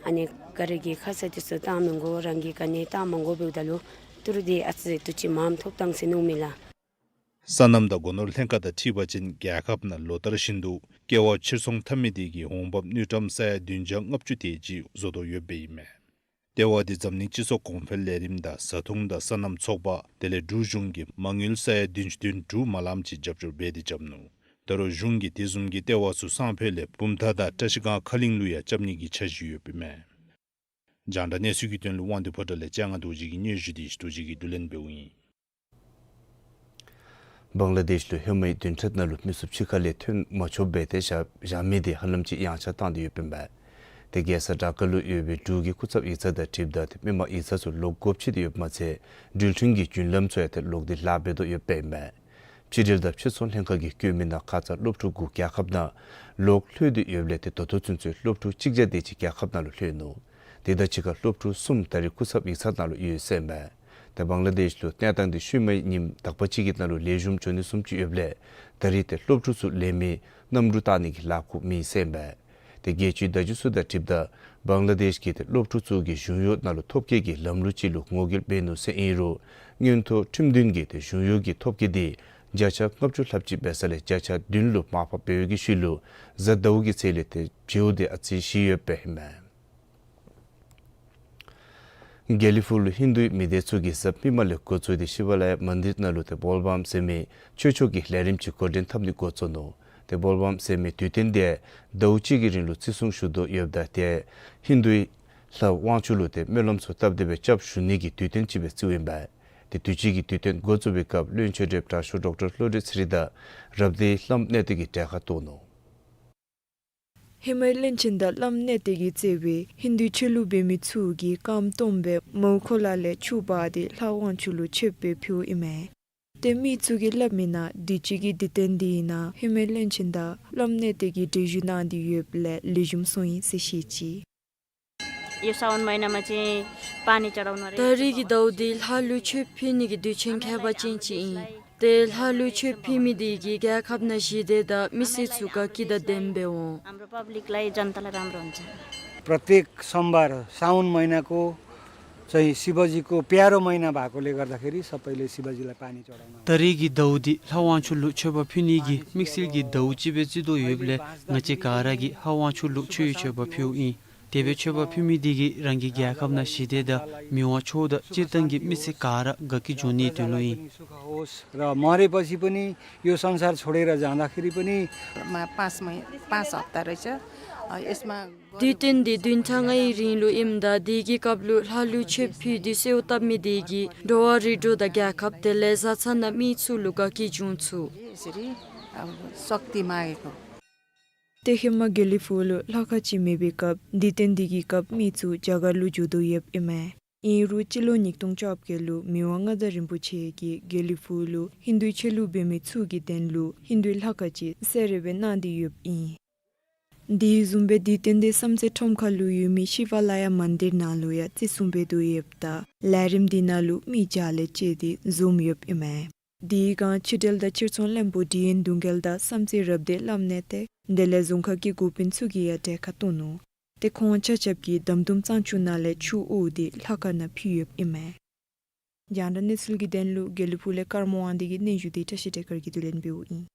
ཨ་ནི་ག་རི་གི་ཁ་གསལ་འདི་ཚུ་བཏང་མི་དགོ། རང་གི་ག་ནི་བཏང་མ་དགོ་འབདཝ་ད་ལུ་ཏི་རུ་འདི་ཨ་ཙི་ཏོག་ཅིག་མངམ་ཐོབ་ཐངས་ཟེར་མནོཝ་མས་ལགས། སོ་ནམ་དང་སྒོ་ནོར་ལྷན་ཁག་དང་འཁྲིལ་བ་ཅིན་རྒྱལ་ཁབ་ནང་ལོ་ལྟར་བཞིན་དུ་ཀེ་བ་ཕྱིར་ཚོང་འཐབ་མི་དེ་གིས་འོང་འབབ་དངུལ་ཀྲམ་ས་ཡ་བདུན་བརྒྱ་ལྔ་བཅུ་དེ་ཅིག་བཟོ་དོ་ཡོདཔ་ཨིན་མས། ལྟེ་བ་འདི་འཛམ་གླིང་སྤྱི་ཚོགས་གོང་འཕེལ་ལས་རིམ་དང་བཟའ་འཐུང་དང་སོ་ནམ་ཚོགས་པ་དེ་ལས་འབྲུག་གཞུང་གིས་མ་དངུལ་ས་ཡ་བདུན་ཅུ་དོན་དྲུག་མ་ལངམ་ཅིག་རྒྱབ་སྐྱོར་འབད་དེ་རྐྱབ་ནུག། ད་རུང་གཞུང་གིས་དེ་བཟུམ་གྱི་ལྟེ་བ་ཚུ་སང་ཕོད་ལས་བུམ་ཐང་དང་བཀྲ་ཤིས་སྒང་ཁ་གླིང་ལུ་ཡང་རྐྱབ་ནི་གི་འཆར་གཞི་ཡོདཔ་ཨིན་མས། རྒྱང་བསྒྲགས་གནས་ཚུལ་གྱི་དོན་ལུ་དབང་འདུས་ཕོ་བྲང་ལས་ལྕང་ང་རྡོ་རྗེ་གིས་སྙན་ཞུ་དེ་རྡོ་རྗེ་གིས་བསྡུ་ལེན་འབདཝ་ཨིན། བང་ལ་དེཤ་ལུ་ཧེ་མའི་བདུན་ཕྲག་ནང་ལུ་མི་སེར་ཕྱི་ཁ་ལས་ཐོན་མ་ཆོགཔ་སྦེ་ཏེ་བཞག་བཞག་མི་དེ་ཧ་ལམ་ཅིག་ཡངས་ཆག་བཏང་སྟེ་ཡོདཔ་ཨིན་པས། ཏེ་རྒྱལ་ས་ཌ་ཀ་ལུ་ཡོད་པའི་འབྲུག་གི་སྐུ་ཚབ་ཡིག་ཚང་དང་འཁྲིལཝ་ད་ཏེ་མི་མང་ཡིག་ཚང་ཚུ་ལོག་དགོཔ་ཅིག་ཏེ་ཡོདཔ་མ་ཚད་འགྲུལ་འཕྲིན་གྱི་བརྒྱུད་ལམ་ཚུ་ཡང་ཏེ་ལོག་སྟེ་ལཱ་འབད་དོ་ཡོདཔ་ཨིན་པས། ཕྱི་འབྲེལ་དང་ཕྱིར་ཚོང་ལྷན་ཁག་གིས་བཀོད་མི་ནང་ཁ་ཙ་སློབ་ཕྲུག་དགུ་རྒྱལ་ཁབ་ནང་ལོག་ལྷོད་དེ་ཡོདཔ་ལས་ཏེ་ད་ལྟོ་ཚུན་ཚོད་སློབ་ཕྲུག་གཅིག་བརྒྱ་དེ་ཅིག་རྒྱལ་ཁབ་ནང་ལུ་ལྷོད་ནུག། དེ་དང་གཅིག་ཁར་སློབ་ཕྲུག་གསུམ་ད་རེས་སྐུ་ཚབ་ཡིག་ཚང་ནང་ལུ་ཡོད་ཟེར་ཨིན་པས། ཏེ་བང་ལ་དེཤ་ལུ་གནས་སྟངས་འདི་ཤུལ་མའི་ཉིནམ་དག་པ་ཅིག་གི་ནང་ལུ་ལེགས་ཤོམ་འགྱོ་ནི་བཟུམ་ཅིག་ཡོདཔ་ལས་ད་རེས་ཏེ་སློབ་ཕྲུག་ཚུ་ལེན་མི་གནམ་གྲུ་བཏང་ནི་གི་ལཱ་ཁུངས་མེད་ཟེར་ཨིན་པས། ཏེ་རྒྱལ་སྤྱིའི་བརྡ་བརྒྱུད་ཚུ་དང་འཁྲིལཝ་ད་བང་ལ་དེཤ་གིས་ཏེ་སློབ་ཕྲུག་ཚུ་གིས་གཞུང་གཡོག་ནང་ལུ་ཐོབ་སྐལ་གྱི་ལམ་ལུགས་ཅིག་ལུ་ངོ་རྒོལ་འབད་ནུག་ཟེར་ཨིན་རུང་མངོན་མཐོ་ཁྲིམས་འདུན་གྱིས་ཏེ་གཞུང་གཡོག་གི་ཐོབ་སྐལ་འདི་བརྒྱ་ཆ་ལྔ་བཅུ་ལྷགཔ་ཅིག་འབད་ས་ལས་བརྒྱ་ཆ་བདུན་ལུ་མར་ཕབ་འབད་བའི་གི་ཤུལ་ལུ་གཟའ་ཟླཝ་གི་ཚེས་ལས་ཏེ་བྱིའུ་འདི་ཨ་ཙི་ཞི་ཡོདཔ་ཨིན་མས། དགེ་ལེགས་ཕུག་ལུ་ཧིན་དུའི་མི་སྡེ་ཚུ་གིས་གཟའ་མིག་དམར་ལས་འགོ་བཙུགས་ཏེ་ཤི་བ་ལ་ཡ་མན་དིར་ནང་ལུ་ཏེ་བོལ་བམ་ཟེར་མི་ཆོས་ཕྱོགས་ཀྱི་ལས་རིམ་ཅིག་འགོ་འདྲེན་འཐབ་ནི་འགོ་བཙུགས་ནུག། ཏེ་བོལ་བམ་ཟེར་མི་དུས་སྟོན་དེ་ཟླཝ་གཅིག་གི་རིང་ལུ་བརྩི་སྲུང་ཞུ་དོ་ཡོདཔ་ད་ཏེ་ཧིན་དུའི་ལྷ་དབང་ཕྱུག་ལུ་ཏེ་སྨོན་ལམ་ཚུ་བཏབ་སྟེ་སྦེ་སྐྱབས་ཞུ་ནི་གི་དུས་སྟོན་ཅིག་སྦེ་བརྩིཝ་ཨིན་པས། ཏེ་དུས་ཅི་གི་དུས་སྟོན་འགོ་བཙུགས་པའི་སྐབས་བློན་ཆེན་གྲུབ་དྲག་ཤོས་ཌོག་ཊར་བློ་གྲོས་ཚེ་རིང་དང་རབ་སྡེའི་བླམ་གནས་བརྟན་གྱིས་གྲལ་ཁར་གཏོགས་ནུག། ཧེ་མའི་བློན་ཆེན་དང་བླམ་གནས་བརྟན་གྱིས་གཙོས་པའི་ཧིན་དུའི་ཆོས་ལུགས་འབད་མི་ཚུ་གིས་རྐངམ་སྟོངམ་སྦེ་མོའུ་འཁོར་ལ་ལས་ཆུ་འབག་སྟེ་ལྷ་དབང་ཕྱུག་ལུ་མཆོདཔ་སྦེ་ཕུལཝ་ཨིན་མས། ཏེ་མི་ཚུ་གིས་སླབ་མིའི་ནང་དུས་ཅི་གི་དུས་སྟོན་འདི་ནང་ཧེ་མའི་བློན་ཆེན་དང་བླམ་གནས་བརྟན་གྱིས་གྲལ་བཞུགས་གནང་སྟེ་ཡོདཔ་ལས་ལེགས་ཤོམ་སོང་ཡི་ཟེར་བཤད་ཅི། यो साउन महिनामा चाहिँ पानी चढाउन रे। ད་རེས་ཀྱི་ཟླཝ་འདི་ལྷ་ལུ་མཆོད་ཕུལ་ནི་གི་དུས་ཆེན་ཁྱད་པར་ཅན་ཅིག་ཨིན། ཏེ་ལྷ་ལུ་མཆོད་ཕུལ་མི་འདི་གིས་རྒྱལ་ཁབ་ནང་ཞི་བདེ་དང་མི་སེར་ཚུ་དགའ་སྐྱིད་དང་ལྡནམ་སྦེ་འོང་། हाम्रो पब्लिकलाई, जनतालाई राम्रो हुन्छ। प्रत्येक सोमबार साउन महिनाको चाहिँ शिवजीको प्यारो महिना भएकोले गर्दाखेरि सबैले शिवजीलाई पानी चढाउन ད་རེས་ཀྱི་ཟླཝ་འདི་ལྷ་དབང་ཕྱུག་ལུ་མཆོདཔ་ཕུལ་ནི་གི་དམིགས་བསལ་གྱི་ཟླཝ་ཅིག་སྦེ་བརྩི་དོ་ཡོདཔ་ལས་ང་བཅས་ག་ར་གིས་ལྷ་དབང་ཕྱུག་ལུ་ཆུའི་མཆོདཔ་ཕུལཝ་ཨིན། དེ་སྦེ་མཆོད་པ་ཕུལ་མི་དེ་གིས་རང་གི་རྒྱལ་ཁབ་ནང་ཞི་བདེ་དང་མི་དབང་མཆོག་དང་སྤྱིར་བཏང་གི་མི་སེར་ག་ར་དགའ་སྐྱིད་འབྱུང་ནིའི་དོན་ལུ་ཨིན། र मरेपछि पनि यो संसार छोडेर जाँदाखेरि पनि मा-, पाँच महि-, पाँच हप्ता रहेछ। अ, यसमा དུས་སྟོན་འདི་བདུན་ཕྲག་ལྔའི་རིང་ལུ་ཨིནམ་ད་དེ་གི་སྐབས་ལུ་ལྷ་ཀླུ་མཆོད་ཕུལ་ཏེ་གསོལཝ་བཏབ་མི་དེ་གིས་འགྲོ་བ་རིགས་དྲུག་དང་རྒྱལ་ཁབ་དེ་ལས་བཟའ་ཚང་ནང་མི་ཚུ་ལུ་དགའ་སྐྱིད་འབྱུང་ཚུགས། यसरी अब शक्ति मागेको। ཏེ་ཧེ་མ་དགེ་ལེགས་ཕུག་ལུ་ལྷ་ཁང་ཅིག་མེད་པའི་སྐབས་དུས་སྟོན་འདི་གི་སྐབས་མི་ཚུ་རྒྱ་གར་ལུ་འགྱོ་དོ་ཡོདཔ་ཨིན་མས། ཨིན་རུང་སྤྱི་ལོ་ཉིས་སྟོང་བཅོ་བརྒྱད་ལུ་མི་དབང་མངའ་བདག་རིན་པོ་ཆེ་གིས་དགེ་ལེགས་ཕུག་ལུ་ཧིན་དུའི་ཆོས་ལུགས་འབད་མི་ཚུ་གི་དོན་ལུ་ཧིན་དུའི་ལྷ་ཁང་ཅིག་གསར་རུབ་སྦེ་གནང་སྟེ་ཡོདཔ་ཨིན། དེ་བཟུམ་སྦེ་དུས་སྟོན་འདི་བསམ་རྩེ་ཁྲོམ་ཁ་ལུ་ཡོད་མི་ཤི་ཝ་ལ་ཡ་མན་དིར་ནང་ལུ་ཡང་བརྩི་སྲུང་འབད་དོ་ཡོདཔ་ད་ལས་རིམ་འདི་ནང་ལུ་མི་བརྒྱ་ལས་བཅད་དེ་འཛོམས་ཡོདཔ་ཨིན་མས། དེ་སྒང་ཕྱི་འབྲེལ་དང་ཕྱིར་ཚོང་བློན་པོ་ཌི་ཨེན་དུང་རྒྱལ་དང་བསམ་རྩེ་རབ་སྡེ་བླམ་གནས་བརྟན་དེ་ལས་རྫོང་ཁག་གི་འགོ་དཔོན་ཚུ་གིས་ཡང་གྲལ་ཁར་གཏོགས་ནུག། ཏེ་ཁོང་ཆ་ཁྱབ་ཀྱིས་དམ་དུམ་གཙང་ཆུ་ནང་ལས་ཆུ་དབོར་ཏེ་ལྷ་ཁང་ནང་ཕུལ་ཡོདཔ་ཨིན་མས། རྒྱང་བསྒྲགས་གནས་ཚུལ་གྱི་དོན་ལུ་དགེ་ལེགས་ཕུག་ལས་ཀརྨ་དབང་འདུས་ཀྱི་སྙན་ཞུ་དེ་བཀྲ་ཤིས་བདེ་སྐར་གྱིས་བསྡུ་ལེན་འབདཝ་ཨིན།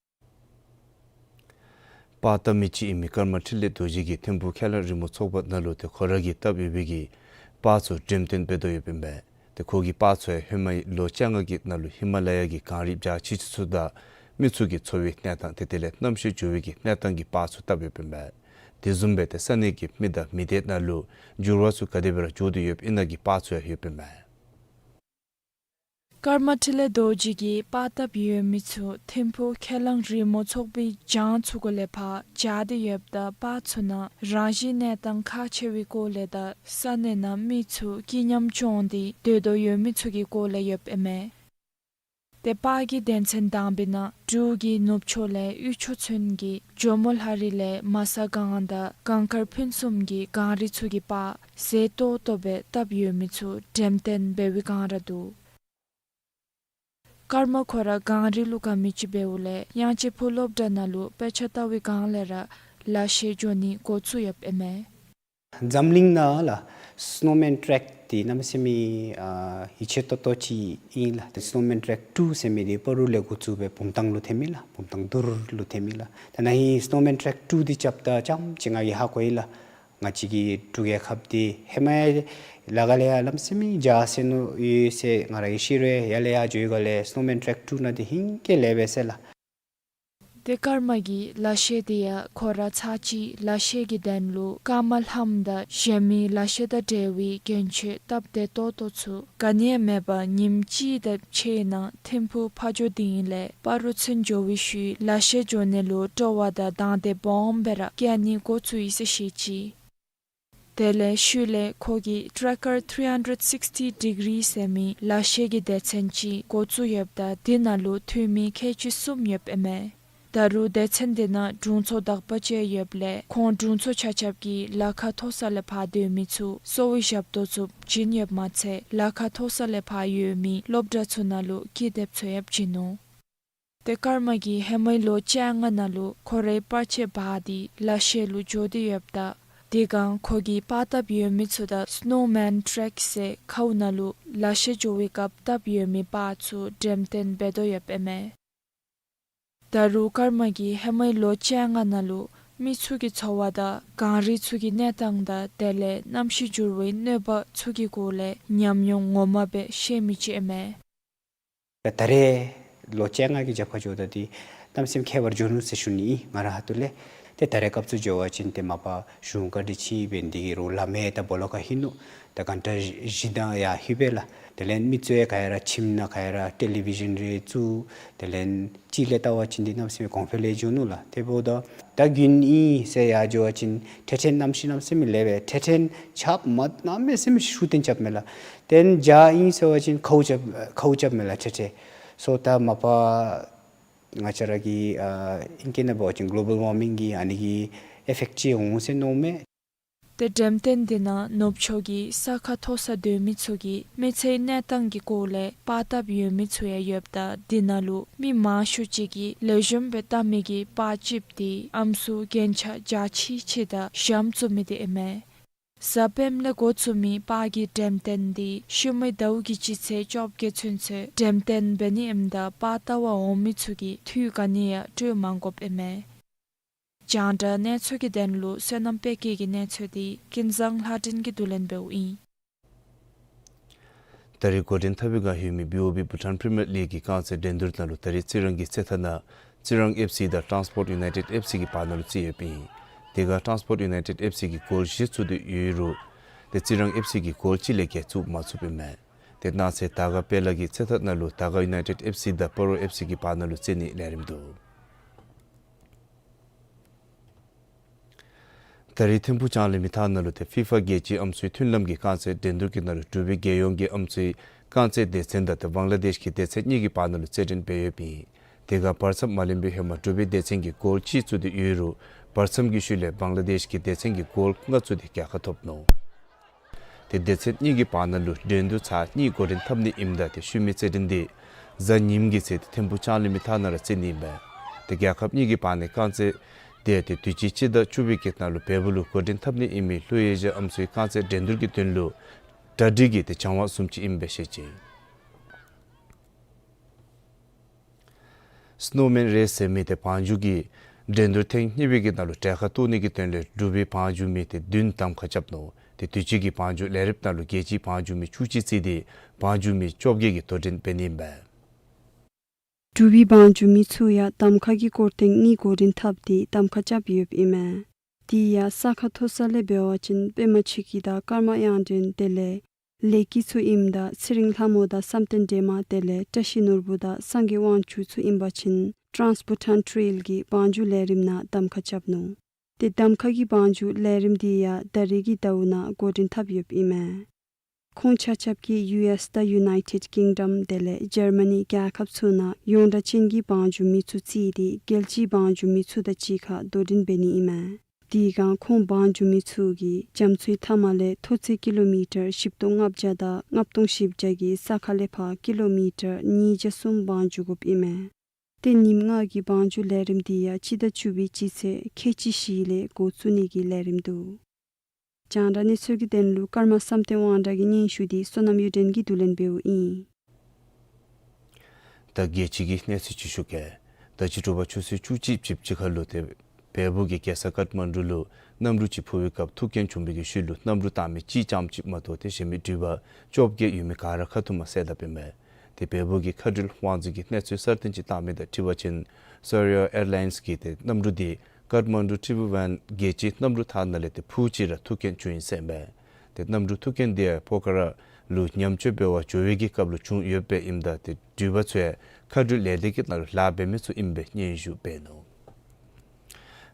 པར་བཏབ་མི་ཅིག་ཨིན་མི་ཀརྨ་འཕྲིན་ལས་རྡོ་རྗེ་གིས་ཐིམ་ཕུག་ཁས་བླངས་རི་མོ་ཚོགས་པ་ནང་ལུ་ཏེ་ཁོ་ར་གིས་བཏབ་ཡོད་པའི་གི་པར་ཚུ་འགྲེམས་སྟོན་འབད་དོ་ཡོདཔ་ཨིན་པས། ཏེ་ཁོ་གི་པར་ཚུ་ཡང་ཧེ་མའི་ལོ་བཅོ་ལྔ་གི་ནང་ལུ་ཧི་མ་ལ་ཡ་གི་གངས་རི་འཇའ་ཆི་ཆི་ཚུ་དང་མི་ཚུ་གི་འཚོ་བའི་གནས་སྟངས་ཏེ་དེ་ལས་གནམ་གཤིས་འགྱུར་བའི་གི་གནས་སྟངས་ཀྱི་པར་ཚུ་བཏབ་ཡོདཔ་ཨིན་པས། དེ་བཟུམ་སྦེ་ཏེ་ས་གནས་ཀྱི་མི་དང་མི་སྡེ་ནང་ལུ་འགྱུར་བ་ཚུ་ག་དེ་སྦེ་ར་འགྱོ་སྟེ་ཡོདཔ་ཨིན་ན་གི་པར་ཚུ་ཡང་ཡོདཔ་ཨིན་པས། ཀརྨ་འཕྲིན་ལས་རྡོ་རྗེ་གིས་པར་བཏབ་ཡོད་མི་ཚུ་ཐིམ་ཕུག་ཁས་བླངས་རི་མོ་ཚོགས་པའི་གྱང་ཚུ་གུ་ལས་ཕར་འཇའ་སྟེ་ཡོདཔ་ད་པར་ཚུ་ནང་རང་བཞིན་གནས་སྟངས་ཁག་ཆེ་བའི་སྐོར་ལས་དང་ས་གནས་ནང་མི་ཚུ་སྐྱིད་ཉམས་སྐྱོང་སྟེ་སྡོད་དོ་ཡོད་མི་ཚུ་གི་སྐོར་ལས་ཡོདཔ་ཨིན་མས། ཏེ་པར་གྱི་དོན་ཚན་དང་པའི་ནང་འབྲུག་གི་ནུབ་ཕྱོགས་ལས་དབུས་ཕྱོགས་ཚུན་གྱི་ཇོ་མོ་ལྷ་རི་ལས་མ་ས་སྒང་དང་གངས་དཀར་ཕུན་སུམ་གྱི་གངས་རི་ཚུ་གི་པར་མཛེས་ཏོག་ཏོ་སྦེ་བཏབ་ཡོད་མི་ཚུ་འགྲེམས་སྟོན་འབད་བའི་སྒང་ར་འདུག། ཀརྨ་ཁོ་ར་གངས་རི་ལུ་དགའ་མི་ཅིག་འབདཝ་ལས་དབྱངས་ཅན་ཕུག་སློབ་གྲྭ་ནང་ལུ་དཔེ་ཆ་ལྟ་བའི་སྒང་ལས་ར་ལག་ཤེས་འགྱོ་ནི་འགོ་བཙུགས་ཡོདཔ་ཨིན་མས། འཛམ་གླིང་ནང་ལུ་སི་ནོ་མེན་ཊེ་རེཀ་འདི་གནམ་མེད་ས་མེད་ཨ་ཡིད་ཆེས་ཏོག་ཏོ་ཅིག་ཨིན་ལགས། ཏེ་སི་ནོ་མེན་ཊེ་རེཀ་ཊུ་ཟེར་མི་འདི་སྤ་རོ་ལས་འགོ་བཙུགས་སྦེ་བུམ་ཐང་ལུ་ཐོན་མི་ལགས། བུམ་ཐང་རྡོར་ལུ་ཐོན་མི་ལགས། ད་ནཱ་ཧིང་སི་ནོ་མེན་ཊེ་རེཀ་ཊུ་འདི་རྐྱབ་ད་རྐྱངམ་ཅིག་ང་གིས་ཧ་གོ་ཡི་ལགས། ང་བཅས་ཀྱི་འབྲུག་རྒྱལ་ཁབ་འདི་ཧེ་མ་ལས་ག་ལས་ཡང་གནམ་མེད་ས་མེད་རྒྱ་ཆེ་ནུག་ཡོད་ཟེར་ང་ར་གིས་ཤེས་རུང་ཡར་ལས་ཡར་འགྱོ་བའི་སྒང་ལས་སི་ནོ་མེན་ཊེ་རེཀ་ཊུ་ནང་འདི་ཧིང་སྐལ་ལེགས་པས་ཟེར་ལགས། ཏེ་ཀརྨ་གི་ལག་ཤེས་འདི་ཡང་ཁོ་ར་ཚར་གཅིག་ལག་ཤེས་ཀྱི་དོན་ལུ་སྐར་མ་ལྷམ་དང་གཞན་མི་ལག་ཤེས་དང་འབྲེལ་བའི་གྱོན་ཆས་སྟབས་བདེ་ཏོག་ཏོ་ཚུ་ག་ནི་ཡང་མེད་པར་ཉིནམ་གཅིག་དང་ཕྱེད་ནང་ཐིམ་ཕུག་ཕར་འགྱོ་སྟེ་ཨིན་ལས་སྤ་རོ་ཚུན་འགྱོ་བའི་ཤུལ་ལག་ཤེས་འགྱོ་ནི་ལུ་སྤྲོ་བ་དང་དང་འདོད་སྦོམ་སྦེ་ར་བསྐྱེད་ནི་འགོ་བཙུགས་ཡི་ཟེར་བཤད་ཅི། དེ་ལས་ཤུལ་ལས་ཁོ་གིས་ཊེ་རེཀ་ཀར་ཐི་རི་ཧན་ཌེཌ་སིགསི་ཊི་ཌི་གི་རི་ཟེར་མི་ལག་ཤེས་ཀྱི་སྡེ་ཚན་ཅིག་འགོ་བཙུགས་ཡོདཔ་ད་དེ་ནང་ལུ་འཐུས་མི་ཁལ་གཅིག་གསུམ་ཡོདཔ་ཨིན་མས། ད་རུང་སྡེ་ཚན་དེ་ནང་དྲུང་འཚོ་དག་པ་ཅིག་ཡོདཔ་ལས་ཁོང་དྲུང་འཚོ་ཆ་ཁྱབ་ཀྱིས་ལ་ཁ་མཐོ་ས་ལས་ཕར་སྡོད་མི་ཚུ་གསོ་བའི་ཞབས་ཏོག་ཚུ་བྱིན་ཡོདཔ་མ་ཚད་ལ་ཁ་མཐོ་ས་ལས་ཕར་ཡོད་མི་སློབ་གྲྭ་ཚུ་ནང་ལུ་ཀི་དེབ་ཚུ་ཡང་བྱིན་ནུག། ཏེ་ཀརྨ་གིས་ཧེ་མའི་ལོ་བཅོ་ལྔ་ནང་ལུ་ཁོ་རའི་པར་ཆས་འབག་སྟེ་ལག་ཤེས་ལུ་འགྱོ་སྟེ་ཡོདཔ་ད་དེ་སྒང་ཁོ་གིས་པར་བཏབ་ཡོད་མི་ཚུ་དང་སི་ནོ་མེན་ཊེ་རེཀ་ཟེར་ཁཝ་ནང་ལུ་ལག་ཤེས་འགྱོ་བའི་སྐབས་བཏབ་ཡོད་མི་པར་ཚུ་འགྲེམས་སྟོན་འབད་དོ་ཡོདཔ་ཨིན་མས། ད་རུང་ཀརྨ་གིས་ཧེ་མའི་ལོ་བཅོ་ལྔ་ནང་ལུ་མི་ཚུ་གི་འཚོ་བ་དང་གངས་རི་ཚུ་གི་གནས་སྟངས་དང་དེ་ལས་གནམ་གཤིས་འགྱུར་བའི་གནོད་པ་ཚུ་གི་སྐོར་ལས་ཉམས་མྱོང་ངོ་མ་སྦེ་ཤེས་མི་ཅིག་ཨིན་མས། ད་རེས་ལོ་བཅོ་ལྔ་གི་རྒྱབ་ཁར་འགྱོཝ་ད་འདི་གནམ་མེད་ས་མེད་ཁྱད་པར་འགྱོ་ནུག་ཟེར་ཞུ་ནི་ཨིན་ང་རའི་ཁ་ཐུག་ལས། ཏེ་ད་རེས་སྐབས་སུ་འགྱོ་བ་ཅིན་ཏེ་མ་པ་གཞུང་བཀའ་དྲིན་ཆེ་སྦེ་འདི་གི་རོགས་ལམ་ཡང་ད་སྦོ་ལོགས་ཁར་ལྷོད་ནུག། ད་གྷན་ཊ་བཞི་དང་ཡར་ལྷོད་པས་ལགས། དེ་ལས་མི་ཚུ་ཡང་ག་ར་ཁྱིམ་ནང་ག་ར་ཊེ་ལི་བི་ཤཱན་རེ་བཙུགས། དེ་ལས་ཅིག་ལས་བལྟ་བ་ཅིན་འདི་གནམ་མེད་ས་མེད་གོང་འཕེལ་ལས་འགྱོ་ནུག་ལགས། དེ་འབདཝ་ད་ད་དགུན་ཨིན་ཟེར་ཡར་འགྱོ་བ་ཅིན་འཕྲལ་འཕྲལ་གནམ་གཤིས་གནམ་མེད་ས་མེད་ལེགས་པས། འཕྲལ་འཕྲལ་ཆརཔ་མ་གནམ་མེད་ས་མེད་ཤུགས་ལྡན་རྐྱབ་མས་ལགས། དེ་ལས་བྱཱར་ཨིན་ཟེར་བ་ཅིན་ཁཝ་རྐྱབ་ཁཝ་རྐྱབ་མས་ལགས་འཕྲལ་འཕྲལ། སོ་ད་མ་པ་ང་བཅས་ར་གི་ཨ་ཨིང་སྐད་ནང་འབད་བ་ཅིན་གོ་ལོ་བཱལ་ཝར་མིང་གི་ཨ་ནི་གི་ཨི་ཕེཀཊ་ཅིག་འོང་ཟེར་མནོཝ་མས། ཏེ་འགྲེམས་སྟོན་འདི་ནང་ནུབ་ཕྱོགས་ཀྱི་ས་ཁ་མཐོ་སར་སྡོད་མི་ཚུ་གི་མི་ཚེའི་གནས་སྟངས་ཀྱི་སྐོར་ལས་པར་བཏབ་ཡོད་མི་ཚུ་ཡང་ཡོདཔ་ད་འདི་ནང་ལུ་མི་མང་ཤོས་ཅིག་གིས་ལེགས་ཤོམ་སྦེ་བལྟ་མི་གི་པར་ཅིག་འདི་ཨམ་སྲུ་རྒྱན་ཆ་འཇའ་ཆི་ཆི་དང་ཞྭམོ་བཙུགས་མི་འདི་ཨིན་མས། གཟའ་སྤེནམ་ལས་འགོ་བཙུགས་མི་པར་གྱི་འགྲེམས་སྟོན་འདི་ཤུལ་མའི་ཟླཝ་གི་སྤྱི་ཚེས་བཅོ་བརྒྱད་ཚུན་ཚོད་འགྲེམས་སྟོན་འབད་ནི་ཨིནམ་ད་པར་བལྟ་བར་འོང་མི་ཚུ་གིས་དུས་ག་ནི་ཡང་སྤྲོ་མ་དགོཔ་ཨིན་མས། རྒྱང་བསྒྲགས་གནས་ཚུལ་གྱི་དོན་ལུ་བསོད་ནམས་དཔལ་སྐྱེད་ཀྱི་གནས་ཚུལ་འདི་ཀུན་བཟང་ལྷ་སྒྲོན་གྱིས་བསྡུ་ལེན་འབདཝ་ཨིན། ད་རེས་འགོ་འདྲེན་འཐབ་པའི་བསྒང་ཡོད་མི་བི་ཨོ་བི་བྷུ་ཊཱན་པི་རི་མི་ཡར་ལིག་གི་རྐང་རྩེད་འགྲན་བསྡུར་ནང་ལུ་ད་རེས་རྩི་རང་གི་རྩེད་ཐང་ནང་རྩི་རང་ཨེཕ་སི་དང་ཊཱན་སི་པོརཊ་ཡུ་ནའི་ཊེཌ་ཨེཕ་སི་གི་བར་ན་ལུ་རྩེད་ཡོདཔ་ཨིན། དེ་སྒང་ཊཱན་སི་པོརཊ་ཡུ་ནའི་ཊེཌ་ཨེཕ་སི་གིས་གོལ་བཞི་ཚུད་དེ་ཡོད་རུང་ཏེ་རྩི་རང་ཨེཕ་སི་གིས་གོལ་གཅིག་ལས་བརྒལ་བཙུགས་མ་ཚུགསཔ་ཨིན་མས། དེ་གནངས་ཚེ་དར་དཀར་དཔལ་ལ་གི་རྩེད་ཐང་ནང་ལུ་དར་དཀར་ཡུ་ནའི་ཊེཌ་ཨེཕ་སི་དང་སྤ་རོ་ཨེཕ་སི་གི་བར་ན་ལུ་རྩེད་ནིའི་ལས་རིམ་འདུག། ད་རེས་ཐིམ་ཕུག་ལྕང་གླིང་མི་ཐང་ནང་ལུ་ཏེ་ཕི་ཕ་རྒྱལ་སྤྱིའི་ཨམ་སྲུའི་མཐུན་ལམ་གྱི་རྐང་རྩེད་འགྲན་བསྡུར་གྱི་ནང་ལུ་འབྲུག་པའི་རྒྱལ་ཡོངས་ཀྱི་ཨམ་སྲུའི་རྐང་རྩེད་སྡེ་ཚན་དང་ཏེ་བང་ལ་དེཤ་གི་སྡེ་ཚན་གཉིས་ཀྱི་བར་ན་ལུ་རྩེད་འགྲན་འབད་ཡོདཔ་ཨིན། དེ་སྒང་བར་མཚམས་མ་ལེན་པའི་ཧེ་མ་འབྲུག་པའི་སྡེ་ཚན་གྱིས་གོལ་གཅིག་བཙུགས་ཏེ་ཡོད་རུང་བར་མཚམས་ཀྱི་ཤུལ་ལས་བང་ལ་དེཤ་གི་སྡེ་ཚན་གྱིས་གོལ་ལྔ་བཙུགས་ཏེ་རྒྱལ་ཁ་ཐོབ་ནུག། ཏེ་སྡེ་ཚན་གཉིས་ཀྱི་བར་ན་ལུ་འགྲན་བསྡུར་ཚར་གཉིས་འགོ་འདྲེན་འཐབ་ནི་ཨིནམ་ད་ཏེ་ཤུལ་མའི་རྩེད་འགྲན་འདི་གཟའ་ཉིམ་གི་ཚེ་ཏེ་ཐིམ་ཕུག་ལྕང་གླིང་མི་ཐང་ནང་ར་རྩེ་ནི་ཨིན་པས། ཏེ་རྒྱལ་ཁབ་གཉིས་ཀྱི་བར་ནས་རྐང་རྩེད་འདི་ཏེ་དུས་ཅི་སྤྱི་ཟླ་བཅུ་པའི་གི་ནང་ལུ་བལ་པོ་ལུ་འགོ་འདྲེན་འཐབ་ནི་ཨིན་མི་ལྷོ་ཨེ་ཤི་ཡ་ཨམ་སྲུའི་རྐང་རྩེད་འགྲན་བསྡུར་གྱི་དོན་ལུ་གྲ་སྒྲིག་གི་ཏེ་བྱང་བ་བཟུམ་ཅིག་ཨིན་པས་ཟེར་བཤད་ཅི། སི་ནོ་མེན་རེས་ཟེར་མི་ཏེ་བང་རྒྱུག་གི་འགྲན་བསྡུར་ཐེངས་གཉིས་པའི་གི་ནང་ལུ་གྲལ་ཁར་གཏོགས་ནི་གི་དོན་ལས་འབྲུག་པའི་བང་རྒྱུག་མི་ཏེ་བདུན་གདམ་ཁ་རྐྱབ་ནུག། ཏེ་དུས་ཅི་གི་བང་རྒྱུག་ལས་རིམ་ནང་ལུ་རྒྱལ་སྤྱིའི་བང་རྒྱུག་མི་བཅུ་གཅིག་རྩིས་ཏེ་བང་རྒྱུག་མི་བཅོ་བརྒྱད་ཀྱིས་དོ་འགྲན་འབད་ནི་ཨིན་པས། འབྲུག་པའི་བང་རྒྱུག་མི་ཚུ་ཡང་གདམ་ཁ་གི་སྐོར་ཐེངས་གཉིས་འགོ་འདྲེན་འཐབ་སྟེ་གདམ་ཁ་རྐྱབ་ཡོདཔ་ཨིན་མས། དེ་ཡང་ས་ཁ་མཐོ་ས་ལས་འབད་བ་ཅིན་པདྨ་ཆོས་སྐྱིད་དང་ཀརྨ་དབྱངས་སྒྲོན་དེ་ལས་ལེགས་སྐྱིད་ཚུ་ཨིནམ་ད་ཚེ་རིང་ལྷ་མོ་དང་བསམ་གཏན་སྒྲོལ་མ་དེ་ལས་བཀྲ་ཤིས་ནོར་བུ་དང་སངས་རྒྱས་དབང་ཕྱུག་ཚུ་ཨིན་པ་ཅིན་ཊཱནསི་བྷུ་ཊཱན་ཊེལ་གྱི་བང་རྒྱུག་ལས་རིམ་ནང་གདམ་ཁ་རྐྱབ་ནུག། ཏེ་གདམ་ཁ་གི་བང་རྒྱུག་ལས་རིམ་འདི་ཡང་ད་རེས་ཀྱི་ཟླཝ་ནང་འགོ་འདྲེན་འཐབ་ཡོདཔ་ཨིན་མས། ཁོང་ཆ་ཁྱབ་ཀྱིས་ཡུ་ཨེསི་དང་ཡུ་ནའི་ཊེཌ་ཀིང་ཌམ་དེ་ལས་འཇར་མ་ནི་རྒྱལ་ཁབ་ཚུ་ནང་ཡོངས་གྲགས་ཅན་གྱི་བང་རྒྱུག་མི་ཚུ་རྩིས་ཏེ་རྒྱལ་སྤྱིའི་བང་རྒྱུག་མི་ཚུ་དང་གཅིག་ཁར་དོ་འགྲན་འབད་ནི་ཨིན་མས། དེ་སྒང་ཁོང་བང་རྒྱུག་མི་ཚུ་གིས་རྒྱ་མཚོའི་མཐའ་མ་ལས་མཐོ་ཚད་ཀི་ལོ་མི་ཊར་བཞི་སྟོང་ལྔ་བརྒྱ་དང་ལྔ་སྟོང་བཞི་བརྒྱ་གི་ས་ཁ་ལས་ཕར་ཀི་ལོ་མི་ཊར་ཉིས་བརྒྱ་གསུམ་བང་རྒྱུག་དགོཔ་ཨིན་མས། ཏེ་ཉིནམ་ལྔ་གི་བང་རྒྱུག་ལས་རིམ་འདི་ཡང་སྤྱི་ཟླ་བཅུ་པའི་སྤྱི་ཚེས་ཁལ་གཅིག་བཞི་ལས་འགོ་བཙུགས་ནི་གི་ལས་རིམ་འདུག། རྒྱང་བསྒྲགས་གནས་ཚུལ་གྱི་དོན་ལུ་ཀརྨ་བསམ་གཏན་དབང་གྲགས་ཀྱི་སྙན་ཞུ་འདི་བསོད་ནམས་གཡུ་སྒྲོན་གྱིས་བསྡུ་ལེན་འབདཝ་ཨིན། ད་རྒྱལ་སྤྱི་གི་གནས་ཚུལ་ཅིག་ཞུ་གེ། ད་སྤྱི་ཟླ་དྲུག་པ་ཆུ་ཚོད་བཅུ་གཅིག་བཅུ་གཅིག་ཁར་ལུ་ཏེ་བལ་པོ་གི་རྒྱལ་ས་ཀཏ་མན་ཌུ་ལུ་གནམ་གྲུ་ཅིག་འཕུར་བའི་སྐབས་ཐུག་རྐྱེན་བྱུང་བའི་གི་ཤུལ་ལུ་གནམ་གྲུ་བཏང་མི་གཅིག་རྐྱངམ་ཅིག་མ་གཏོགས་ཏེ་གཞན་མི་འགྲུལ་པ་བཅོ་བརྒྱད་ཡོད་མི་ག་ར་ཁ་ཐུག་མ་བསད་དཔ་ཨིན་མས། ཏེ་བལ་པོ་གི་མཁའ་འགྲུལ་དབང་འཛིན་གྱིས་གནས་ཚུལ་གསར་བཏོན་ཅིག་བཏང་མི་དང་འཁྲིལ་བ་ཅིན་Saurya Airlines གི་ཏེ་གནམ་གྲུ་འདི་ཀཏ་མན་ཌུ་ཊི་རི་བུ་ཝན་རྒྱལ་སྤྱིའི་གནམ་གྲུ་ཐང་ནང་ལས་ཏེ་འཕུར་ཅི་ར་ཐུག་རྐྱེན་བྱུང་ཡི་ཟེར་ཨིན་མས། ཏེ་གནམ་གྲུ་ཐུག་རྐྱེན་འདི་ཡང་པོ་ཁ་ར་ལུ་ཉམས་བཅོས་འབད་བར་འགྱོ་བའི་གི་སྐབས་ལུ་བྱུང་ཡོདཔ་ཨིནམ་ད་ཏེ་འགྲུལ་པ་ཚུ་ཡང་མཁའ་འགྲུལ་ལས་སྡེ་གི་ནང་ལུ་ལཱ་འབད་མི་ཚུ་ཨིན་པའི་སྙན་ཞུ་འབད་ནུག།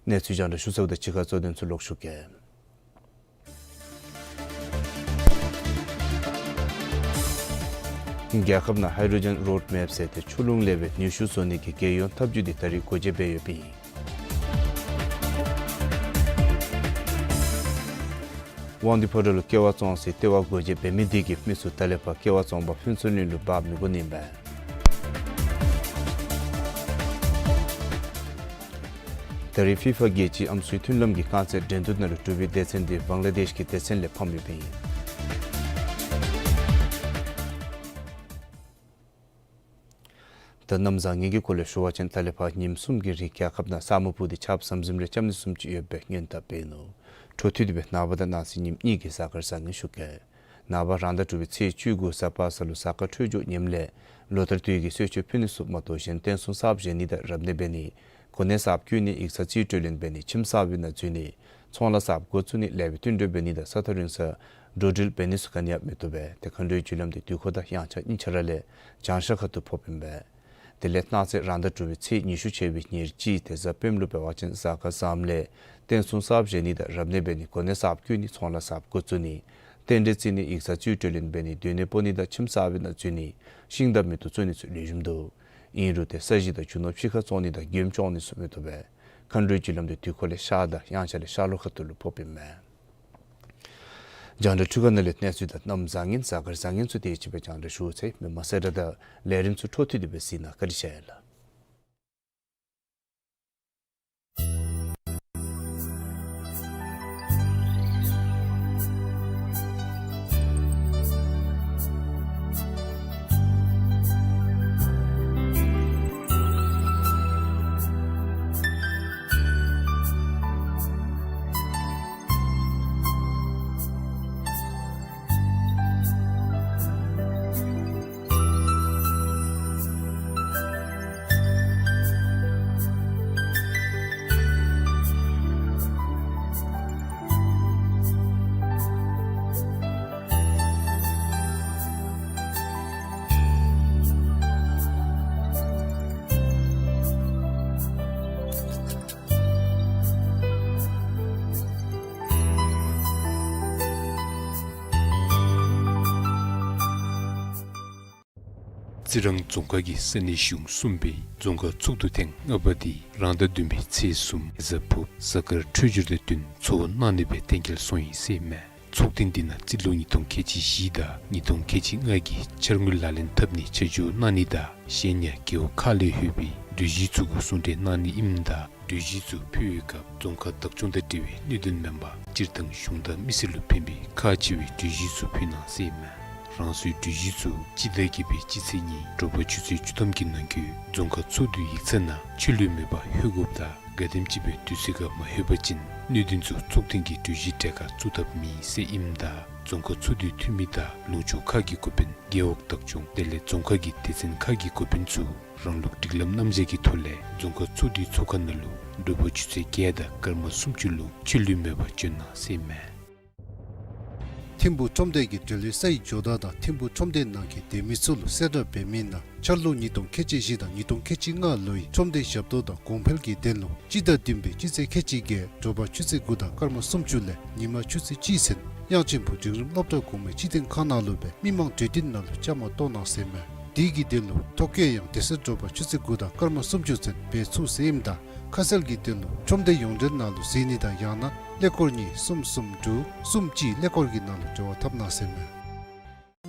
གནས་ཚུལ་རྒྱང་བསྒྲགས་ཞུ་ཚརཝ་དང་གཅིག་ཁར་གཙོ་དོན་ཚུ་ལོག་ཞུ་གེ། རྒྱལ་ཁབ་ནང་ཧའི་ཌྲོ་ཇེན་རོཌ་མེཔ་ཟེར་ཏེ་ཆུ་ཀླུང་ལས་སྦེ་ནུས་ཤུགས་བཟོ་ནི་གི་རྒྱལ་ཡོངས་འཐབ་ཇུས་འདི་ད་རིས་འགོ་འབྱེད་འབད་ཡོདཔ་ཨིན། དབང་འདུས་ཕོ་བྲང་ལུ་ཀེ་བ་བཙོང་སའི་ལྟེ་བ་སྒོ་འབྱེད་འབད་མི་འདི་གིས་མི་ཚུ་ད་ལས་ཕར་ཀེ་བ་བཙོང་པར་ཕུན་ཚོགས་གླིང་ལུ་འབག་མི་དགོ་ནི་ཨིན་པས། ད་རེས་ཕི་ཕ་རྒྱལ་སྤྱིའི་ཨམ་སྲུའི་མཐུན་ལམ་གྱི་རྐང་རྩེད་འགྲན་བསྡུར་ནང་ལུ་འབྲུག་པའི་སྡེ་ཚན་འདི་བང་ལ་དེཤ་གི་སྡེ་ཚན་ལས་ཕམ་ཡོདཔ་ཨིན། ད་གནམ་བཟང་ངན་གྱི་སྐོར་ལས་ཞུ་བ་ཅིན་ད་ལས་ཕར་ཉིནམ་གསུམ་གྱི་རིང་རྒྱལ་ཁབ་ནང་ས་སྨུག་སྤུབས་ཏེ་ཆརཔ་ཟམ་ཟིམ་རེ་རྐྱབ་ནི་བཟུམ་ཅིག་ཡོད་པའི་སྔོན་བརྡ་འབད་ནུག། འཕྲོ་མཐུད་དེ་སྦེ་ནངས་པ་དང་གནངས་ཚེ་ཉིནམ་གཉིས་ཀྱི་གཟའ་སྐར་བཟང་ངན་ཞུ་གེ། ནངས་པ་རང་ཟླ་དྲུག་པའི་ཚེས་བཅུ་དགུ་གཟའ་པ་སངས་ལུ་གཟའ་སྐར་འཕྲོད་སྦྱོར་ངནམ་ལས་ལོ་ལྟར་དུས་ཀྱི་གསོལ་མཆོད་ཕུལ་ནི་ཚུ་མ་གཏོགས་གཞན་རྟེན་གསུམ་གསརཔ་བཞེངས་ནི་དང་རབ་གནས་འབད་ནི་གོ་གནས་གསརཔ་བསྐོ་ནི་ཡིག་ཚང་རྩིས་སྤྲོད་ལེན་འབད་ནི་ཁྱིམ་གསར་པའི་ནང་འཛུལ་ནི་ཚོང་ལཱ་གསརཔ་འགོ་བཙུགས་ནི་ལས་པའི་བསྟུན་གྲོས་འབད་ནི་དང་ས་ཐག་རིང་སར་འགྲོ་འགྲུལ་འབད་ནི་ཚུ་ག་ནི་ཡང་མི་བཏུབ་པས། ཏེ་མཁའ་འགྲོའི་རྒྱུ་ལམ་འདི་དུས་འཁོར་དང་དབྱངས་འཆར་གཉིས་ཆ་ར་ལས་བྱང་ཤར་ཁ་ཐུག་ཕོགཔ་ཨིན་པས། དེ་ལས་གནངས་ཚེ་རང་ཟླ་དྲུག་པའི་ཚེས་ཉི་ཤུ་ཆེ་བའི་ཉེར་གཅིག་ཏེ་གཟའ་སྤེནམ་ལུ་འབད་བ་ཅིན་གཟའ་སྐར་བཟངམ་ལས་རྟེན་གསུམ་གསརཔ་བཞེངས་ནི་དང་རབ་གནས་འབད་ནི་གོ་གནས་གསརཔ་བསྐོ་ནི་ཚོང་ལཱ་གསརཔ་འགོ་བཙུགས་ནི་རྟེན་འབྲེལ་བརྩི་ནི་ཡིག་ཚང་རྩིས་སྤྲོད་ལེན་འབད་ནི་སྡོད་གནས་སྤོ་ནི་དང་ཁྱིམ་གསར་པའི་ནང་འཛུལ་ནི་ཤིང་དང་མེ་ཏོག་བཙུགས་ནི་ཚུ་ལེགས་ཤོམ་འདུག། ཨིན་རུང་ཏེ་ས་གཞི་དང་རྒྱུ་ནོར་ཕྱི་ཁར་བཙོང་ནི་དང་མགྱོནམ་བཙོང་ནི་ཚུ་མི་བཏུབ་པས། མཁའ་འགྲོའི་རྒྱུ་ལམ་འདི་དུས་འཁོར་ལས་ཤར་དང་དབྱངས་འཆར་ལས་ཤར་ལྷོ་ཁ་ཐུག་ལུ་ཕོགཔ་ཨིན་མས། རྒྱང་བསྒྲགས་འཕྲུལ་ཁང་ནང་ལས་གནས་ཚུལ་དང་གནམ་བཟང་ངན་གཟའ་སྐར་བཟང་ངན་ཚུ་དེ་ཅིག་སྦེ་རྒྱང་བསྒྲགས་ཞུ་ཚར་ཡི། མི་མང་གསལ་བསྒྲགས་དང་ལས་རིམ་ཚུ་འཕྲོ་མཐུད་དེ་སྦེ་གཟིགས་གནང། བཀའ་དྲིན་ཆེ་ལགས། རྩི་རང་རྫོང་ཁག་གི་ས་གནས་གཞུང་གསུམ་པའི་རྫོང་ཁག་ཚོགས་འདུ་ཐེངས་ལྔ་པ་དེ་རང་ཟླ་བདུན་པའི་ཚེས་གསུམ་གཟའ་ཕུརཔ་གཟའ་སྐར་འཕྲོད་སྦྱོར་དང་བསྟུན་ཚོགས་གནང་ནི་སྦེ་གཏན་འཁེལ་སོང་ཡི་ཟེར་མས། ཚོགས་ཐེངས་འདི་ནང་རྩིས་ལོ་ཉིས་སྟོང་ཁལ་གཅིག་བཞི་དང་ཉིས་སྟོང་ཁལ་གཅིག་ལྔ་གི་འཆར་དངུལ་ལག་ལེན་འཐབ་ནི་ཆ་འཇོག་གནང་ནི་དང་གཞན་ཡང་རྒེད་འོག་ཁག་ལས་ལྷོད་པའི་གྲོས་གཞི་ཚུ་གུ་གསུང་གྲོས་གནང་ནི་ཨིནམ་ད་གྲོས་གཞི་ཚུ་ཕུལ་བའི་སྐབས་རྫོང་ཁག་བདག་སྐྱོང་དང་འབྲེལ་བའི་གནད་དོན་མེན་པར་སྤྱིར་བཏང་གཞུང་དང་མི་སེར་ལུ་ཕན་པའི་ཁག་ཆེ་བའི་གྲོས་གཞི་ཚུ་ཕུལ་གནང་ཟེར་མས། རང་སོའི་གྲོས་གཞི་ཚུ་སྤྱི་ཟླ་བརྒྱད་པའི་སྤྱི་ཚེས་གཉིས་དྲོ་པ་ཆུ་ཚོད་བཅུ་ཐམ་གྱི་ནང་འཁོད་རྫོང་ཁག་ཚོགས་འདུའི་ཡིག་ཚང་ནང་ཆད་ལུས་མེད་པར་ལྷོད་དགོཔ་དང་ག་དེམ་ཅིག་སྦེ་དུས་ཚོད་ཁར་མ་ལྷོད་པ་ཅིན་གནད་དོན་ཚུ་ཚོགས་ཐེངས་ཀྱི་གྲོས་གཞི་གྲལ་ཁར་བཙུགས་ཐབས་མེད་ཟེར་ཨིནམ་ད་རྫོང་ཁག་ཚོགས་འདུའི་འཐུས་མི་དང་ལུང་ཕྱོགས་ཁག་གི་འགོ་དཔོན་རྒེད་འོག་བདག་སྐྱོང་དེ་ལས་རྫོང་ཁག་གི་སྡེ་ཚན་ཁག་གི་འགོ་དཔོན་ཚུ་རང་ལུགས་སྒྲིག་ལམ་རྣམ་གཞག་གི་ཐོག་ལས་རྫོང་ཁག་ཚོགས་འདུའི་ཚོགས་ཁང་ནང་ལུ་དྲོ་པ་ཆུ་ཚོད་བརྒྱད་དང་སྐར་མ་སུམ་ཅུ་ལུ་ཆད་ལུས་མེད་པར་བྱོན་གནང་ཟེར་མས། ཐིམ་ཕུག་ཁྲོམ་སྡེ་གི་འབྲེལ་ཡོད་སའི་ཇོ་བདག་དང་ཐིམ་ཕུག་ཁྲོམ་སྡེ་ནང་གི་སྡོད་མི་ཚུ་ལུ་གསལ་བསྒྲགས་འབད་མི་ནང་འཆར་ལོ་ཉིས་སྟོང་ཁལ་གཅིག་བཞི་དང་ཉིས་སྟོང་ཁལ་གཅིག་ལྔ་ལོའི་ཁྲོམ་སྡེ་ཞབས་ཏོག་དང་གོང་འཕེལ་གྱི་དོན་ལུ་སྤྱི་ཟླ་བདུན་པའི་སྤྱི་ཚེས་ཁལ་གཅིག་བརྒྱད་དྲོ་པ་ཆུ་ཚོད་དགུ་དང་སྐར་མ་སུམ་ཅུ་ལས་ཉི་མ་ཆུ་ཚོད་གཅིག་ཚུན་དབྱངས་ཅན་ཕུག་འབྲིང་རིམ་སློབ་གྲྭ་གོང་མའི་སྤྱི་བསྟན་ཁང་ནང་ལུ་སྦེ་མི་མང་གྲོས་བསྟུན་ནང་ལུ་བཅའ་མར་གཏོགས་གནང་ཟེར་མས། དེ་གི་དོན་ལུ་ཐོ་བཀོད་ཡང་དེ་ཚེ་དྲོ་པ་ཆུ་ཚོད་དགུ་དང་སྐར་མ་སུམ་ཅུ་ཚུན་འབད་ཚུགས་ཟེར་ཨིནམ་ད་ཁ་གསལ་གྱི་དོན་ལུ་ཁྲོམ་སྡེ་ཡོངས་འབྲེལ་ནང་ལུ་གཟིགས་ནི་དང་ཡང་ན་ཀླད་ཀོར་གཉིས་གསུམ་གསུམ་དྲུག་གསུམ་གཅིག་ཀླད་ཀོར་གྱི་ནང་ལུ་འབྲེལ་བ་འཐབ་གནང་ཟེར་མས།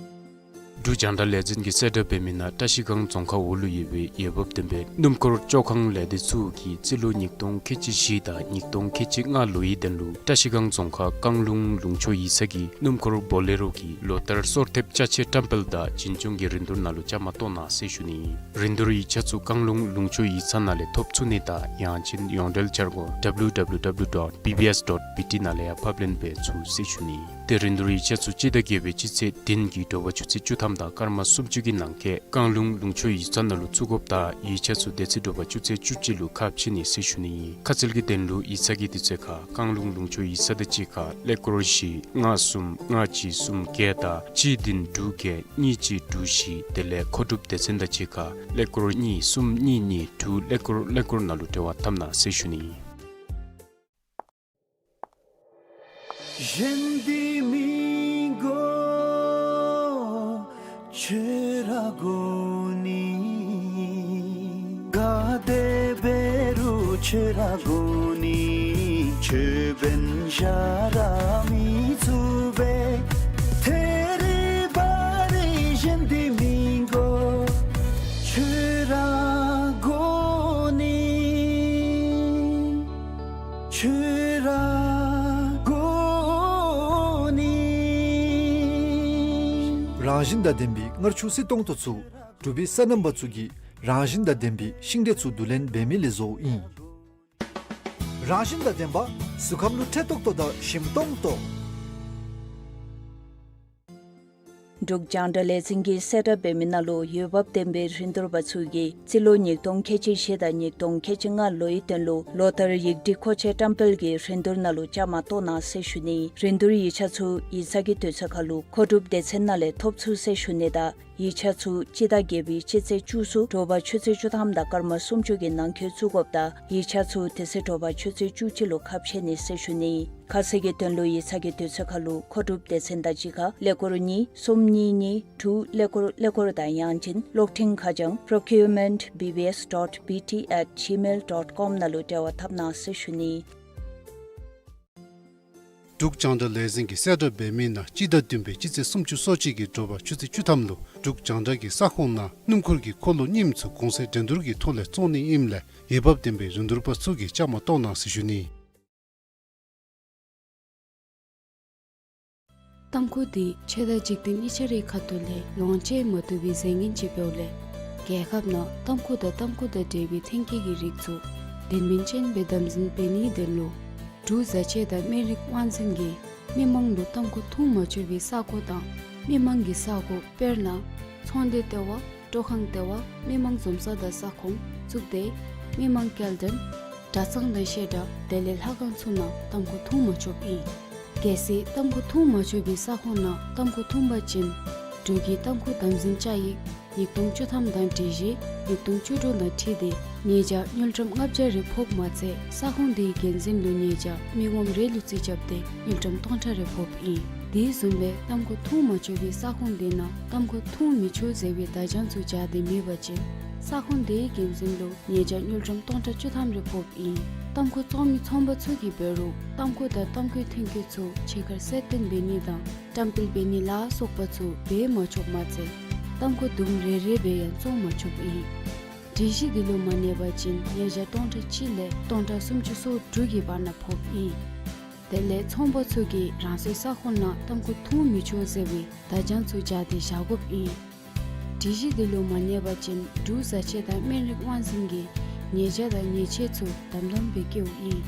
འབྲུག་རྒྱང་བསྒྲགས་ལས་འཛིན་གྱིས་གསལ་བསྒྲགས་འབད་མི་ནང་བཀྲ་ཤིས་སྒང་རྫོང་ཁག་འོག་ལུ་ཡོད་པའི་འོས་འབབ་ལྡན་པའི་སྣུམ་འཁོར་བཅོ་ཁང་ལས་སྡེ་ཚུ་གིས་རྩིས་ལོ་ཉིས་སྟོང་ཁལ་གཅིག་བཞི་དང་ཉིས་སྟོང་ཁལ་གཅིག་ལྔ་ལོའི་དོན་ལུ་བཀྲ་ཤིས་སྒང་རྫོང་ཁག་རྐང་ལུང་ལུང་ཕྱོགས་ཡིག་ཚང་གི་སྣུམ་འཁོར་བོ་ལེ་རོ་གི་ལོ་ལྟར་སོར་ཐེབས་ཅ་ཆས་བཀྲམ་སྤེལ་དང་བྱིན་སྐྱོང་གི་རིན་བསྡུར་ནང་ལུ་བཅའ་མར་གཏོགས་གནང་ཟེར་ཞུ་ནི། རིན་བསྡུར་ཡིག་ཆ་ཚུ་རྐང་ལུང་ལུང་ཕྱོགས་ཡིག་ཚང་ནང་ལས་ཐོབ་ཚུགས་ནི་དང་ཡང་ཅིན་ཡོངས་འབྲེལ་འཆར་སྒོ་W W W dot B B S dot B T ནང་ལས་ཡང་ཕབ་ལེན་འབད་ཚུགས་ཟེར་ཞུ་ནི། ཏེ་རིན་བསྡུར་ཡིག་ཆ་ཚུ་སྤྱི་ཟླ་བརྒྱད་པའི་སྤྱི་ཚེས་བདུན་གྱི་དྲོ་པ་ཆུ་ཚོད་བཅུ་ཐམ་དང་སྐར་མ་སུམ་ཅུ་གི་ནང་འཁོད་རྐང་ལུང་ལུང་ཕྱོགས་ཡིག་ཚང་ནང་ལུ་བཙུགས་དགོཔ་དང་ཡིག་ཆ་ཚུ་དེ་ཚེ་དྲོ་པ་ཆུ་ཚོད་བཅུ་གཅིག་ལུ་ཁ་ཕྱེ་ནི་ཟེར་ཞུ་ནི་ཨིན། ཁ་གསལ་གྱི་དོན་ལུ་ཡིག་ཚང་གི་དུས་ཚོད་ཁར་རྐང་ལུང་ལུང་ཕྱོགས་ཡིག་ཚང་དང་གཅིག་ཁར་ཀླད་ཀོར་བཞི་ལྔ་གསུམ་ལྔ་གཅིག་གསུམ་བརྒྱད་དང་གཅིག་བདུན་དྲུག་བརྒྱད་གཉིས་གཅིག་དྲུག་བཞི་དེ་ལས་མཁོ་སྒྲུབ་སྡེ་ཚན་དང་གཅིག་ཁར་ཀླད་ཀོར་གཉིས་གསུམ་གཉིས་གཉིས་དྲུག་ཀླད་ཀོར་ཀླད་ཀོར་ནང་ལུ་འབྲེལ་བ་འཐབ་གནང་ཟེར་ཞུ་ནི་ཨིན། གཞན་འདི་མི་དགོ། ཁྱོད་ར་དགོ་ནི། ག་དེ་འབད་རུང་ཁྱོད་ར་དགོ་ནི། ཁྱོད་འབདན་གཞན་ར་མི་ཚུགས་པས། ཐད་རི་བ་རི་གཞན་འདི་མི་དགོ། ཁྱོད་ར་དགོ་ནི། ཁྱོད་ར་དགོ་ནི། རང་བཞིན་དང་ལྡན་པའི་མངར་ཆུ་བསིལ་ཏོང་ཏོ་ཚུ་འབྲུག་པའི་སོ་ནམ་པ་ཚུ་གིས་རང་བཞིན་དང་ལྡན་པའི་ཤིང་འབྲས་ཚུ་བསྡུ་ལེན་འབད་མི་ལས་བཟོཝ་ཨིན། རང་བཞིན་དང་ལྡན་པ་གཟུགས་ཁམས་ལུ་ཁྲེལ་ཏོག་ཏོ་དང་ཞིམ་ཏོང་ཏོ། འབྲུག་རྒྱང་བསྒྲགས་ལས་འཛིན་གྱིས་གསལ་བསྒྲགས་འབད་མི་ནང་ལུ་འོས་འབབ་ལྡན་པའི་རིན་བསྡུར་པ་ཚུ་གིས་རྩིས་ལོ་ཉིས་སྟོང་ཁལ་གཅིག་བཞི་དང་ཉིས་སྟོང་ཁལ་གཅིག་ལྔ་ལོའི་དོན་ལུ་ལོ་ལྟར་ཡིག་སྒྲིག་མཁོ་ཆས་བཀྲམ་སྤེལ་གྱི་རིན་བསྡུར་ནང་ལུ་བཅའ་མར་གཏོགས་གནང་ཟེར་ཞུ་ནི། རིན་བསྡུར་ཡིག་ཆ་ཚུ་ཡིག་ཚང་གི་དུས་ཚོད་ཁར་ལུ་མཁོ་སྒྲུབ་སྡེ་ཚན་ནང་ལས་ཐོབ་ཚུགས་ཟེར་ཞུ་ནི་དང་ཡིག་ཆ་ཚུ་སྤྱི་ཟླ་བརྒྱད་པའི་སྤྱི་ཚེས་བཅུ་གསུམ་དྲོ་པ་ཆུ་ཚོད་བཅུ་ཐམ་དང་སྐར་མ་སུམ་ཅུ་གི་ནང་འཁོད་བཙུགས་དགོཔ་དང་ཡིག་ཆ་ཚུ་དེ་ཚེ་དྲོ་པ་ཆུ་ཚོད་བཅུ་གཅིག་ལུ་ཁ་ཕྱེ་ནི་ཟེར་ཞུ་ནི། ཁ་གསལ་གྱི་དོན་ལུ་ཡིག་ཚང་གི་དུས་ཚོད་ཁར་ལུ་མཁོ་སྒྲུབ་སྡེ་ཚན་དང་གཅིག་ཁར་ཀླད་ཀོར་གཉིས་གསུམ་གཉིས་གཉིས་དྲུག་ཀླད་ཀོར་ཀླད་ཀོར་དང་ཡང་ཅིན་གློག་འཕྲིན་ཁ་བྱང་procurement B B S dot B T at gmail dot com ནང་ལུ་འབྲེལ་བ་འཐབ་གནང་ཟེར་ཞུ་ནི། འབྲུག་རྒྱང་བསྒྲགས་ལས་འཛིན་གྱིས་གསལ་བསྒྲགས་འབད་མི་ནང་སྤྱི་ཟླ་བདུན་པའི་སྤྱི་ཚེས་སུམ་ཅུ་སོ་གཅིག་གི་དྲོ་པ་ཆུ་ཚོད་བཅུ་ཐམ་ལུ་འབྲུག་རྒྱང་བསྒྲགས་ཀྱི་ས་ཁོངས་ནང་སྣུམ་འཁོར་གྱི་འཁོར་ལོ་རྙིངམ་ཚུ་གོང་ཚད་འགྲན་བསྡུར་གྱི་ཐོག་ལས་བཙོང་ནི་ཨིནམ་ལས་འོས་འབབ་ལྡན་པའི་རིན་བསྡུར་པ་ཚུ་གིས་བཅའ་མར་གཏོགས་གནང་ཟེར་ཞུ་ནི། ཏམ་ཁུ་འདི་ཆོས་དང་འཇིག་རྟེན་གཉིས་ཆ་རའི་ཁ་ཐུག་ལས་ལོངས་སྤྱོད་མ་བཏུབ་པའི་རྫས་ངན་ཅིག་འབདཝ་ལས་རྒྱལ་ཁབ་ནང་ཏམ་ཁུ་དང་ཏམ་ཁུ་དང་འབྲེལ་བའི་ཐོན་སྐྱེད་ཀྱི་རིགས་ཚུ་ལྡན་མིན་ཅན་སྦེ་དམ་འཛིན་འབད་ནིའི་དོན་ལུ་འབྲུག་བཟའ་ཆས་དང་སྨན་རིགས་དབང་འཛིན་གྱིས་མི་མང་ལུ་ཏམ་ཁུ་འཐུང་མ་ཆོག་པའི་ས་གོ་དང་མི་མང་གི་ས་གོ་དཔེར་ན་ཚོང་སྡེ་ལྟེ་བ་སྤྲོ་ཁང་ལྟེ་བ་མི་མང་འཛོམས་ས་དང་ས་ཁོངས་གཙུག་སྡེ་མི་མང་སྐྱེལ་འདྲེན་གྲྭ་ཚང་དང་བཤད་གྲྭ་དེ་ལས་ལྷ་ཁང་ཚུ་ནང་ཏམ་ཁུ་འཐུང་མ་ཆོགཔ་ཨིན། གལ་སྲིད་ཏམ་ཁུ་འཐུང་མ་ཆོག་པའི་ས་ཁོངས་ནང་ཏམ་ཁུ་འཐུང་པ་ཅིན་འབྲུག་གི་ཏམ་ཁུ་དམ་འཛིན་བཅའ་ཡིག་ཉིས་སྟོང་བཅུ་ཐམ་དང་སྒྲིག་གཞི་ཉིས་སྟོང་བཅུ་དྲུག་དང་འཁྲིལ་ཏེ་ཉེས་བྱ་དངུལ་ཀྲམ་ལྔ་བརྒྱ་རེ་ཕོགཔ་མ་ཚད་ས་ཁོངས་དེའི་འགན་འཛིན་ལུ་ཉེས་བྱ་མི་ངོམ་རེ་ལུ་རྩིས་རྐྱབ་སྟེ་དངུལ་ཀྲམ་སྟོང་ཕྲག་རེ་ཕོགཔ་ཨིན། དེ་བཟུམ་སྦེ་ཏམ་ཁུ་འཐུང་མ་ཆོག་པའི་ས་ཁོངས་དེ་ནང་ཏམ་ཁུ་འཐུང་མི་ཆོག་ཟེར་བའི་བརྡ་བྱང་ཚུ་སྦྱར་ཏེ་མེད་པ་ཅིན་ས་ཁོངས་དེའི་འགན་འཛིན་ལུ་ཉེས་བྱ་དངུལ་ཀྲམ་སྟོང་ཕྲག་བཅུ་ཐམ་རེ་ཕོགཔ་ཨིན། ཏམ་ཁུ་བཙོང་མི་ཚོང་པ་ཚུ་གིས་འབད་རུང་ཏམ་ཁུ་དང་ཏམ་ཁུའི་ཐོན་སྐྱེད་ཚུ་ཕྱི་ཁར་གསལ་སྟོན་འབད་ནི་དང་བཀྲམ་སྤེལ་འབད་ནི་ལ་སོགས་པ་ཚུ་འབད་མ་ཆོགཔ་མ་ཚད་ཏམ་ཁུ་དུམ་རེ་རེ་སྦེ་ཡང་བཙོང་མ་ཆོགཔ་ཨིན། སྒྲིག་གཞི་འདི་ལུ་མ་གནས་པ་ཅིན་ཉེས་བྱ་སྟོང་ཕྲག་གཅིག་ལས་སྟོང་ཕྲག་སུམ་ཅུ་སོ་དྲུག་གི་བར་ན་ཕོགཔ་ཨིན། དེ་ལས་ཚོང་པ་ཚུ་གིས་རང་སོའི་ས་ཁོངས་ནང་ཏམ་ཁུ་འཐུང་མི་ཆོག་ཟེར་བའི་བརྡ་བྱང་ཚུ་སྦྱར་ཏེ་བཞག་དགོཔ་ཨིན། སྒྲིག་གཞི་འདི་ལུ་མ་གནས་པ་ཅིན་འབྲུག་བཟའ་ཆས་དང་སྨན་རིགས་དབང་འཛིན་གྱིས་ཉེས་བྱ་དང་ཉེས་ཆད་ཚུ་དམ་དམ་སྦེ་བཀལཝ་ཨིན།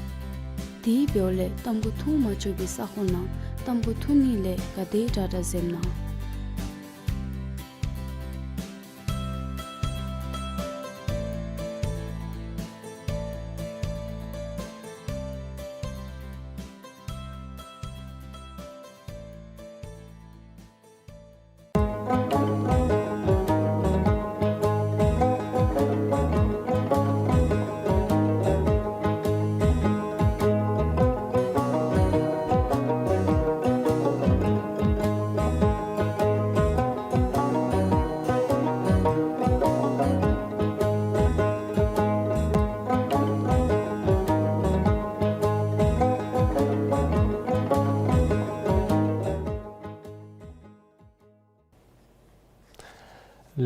དེ་འབདཝ་ལས་ཏམ་ཁུ་འཐུང་མ་ཆོག་པའི་ས་ཁོངས་ནང་ཏམ་ཁུ་འཐུང་ནི་ལས་ག་དེ་དྲག་དྲག་འཛེམ་གནང་།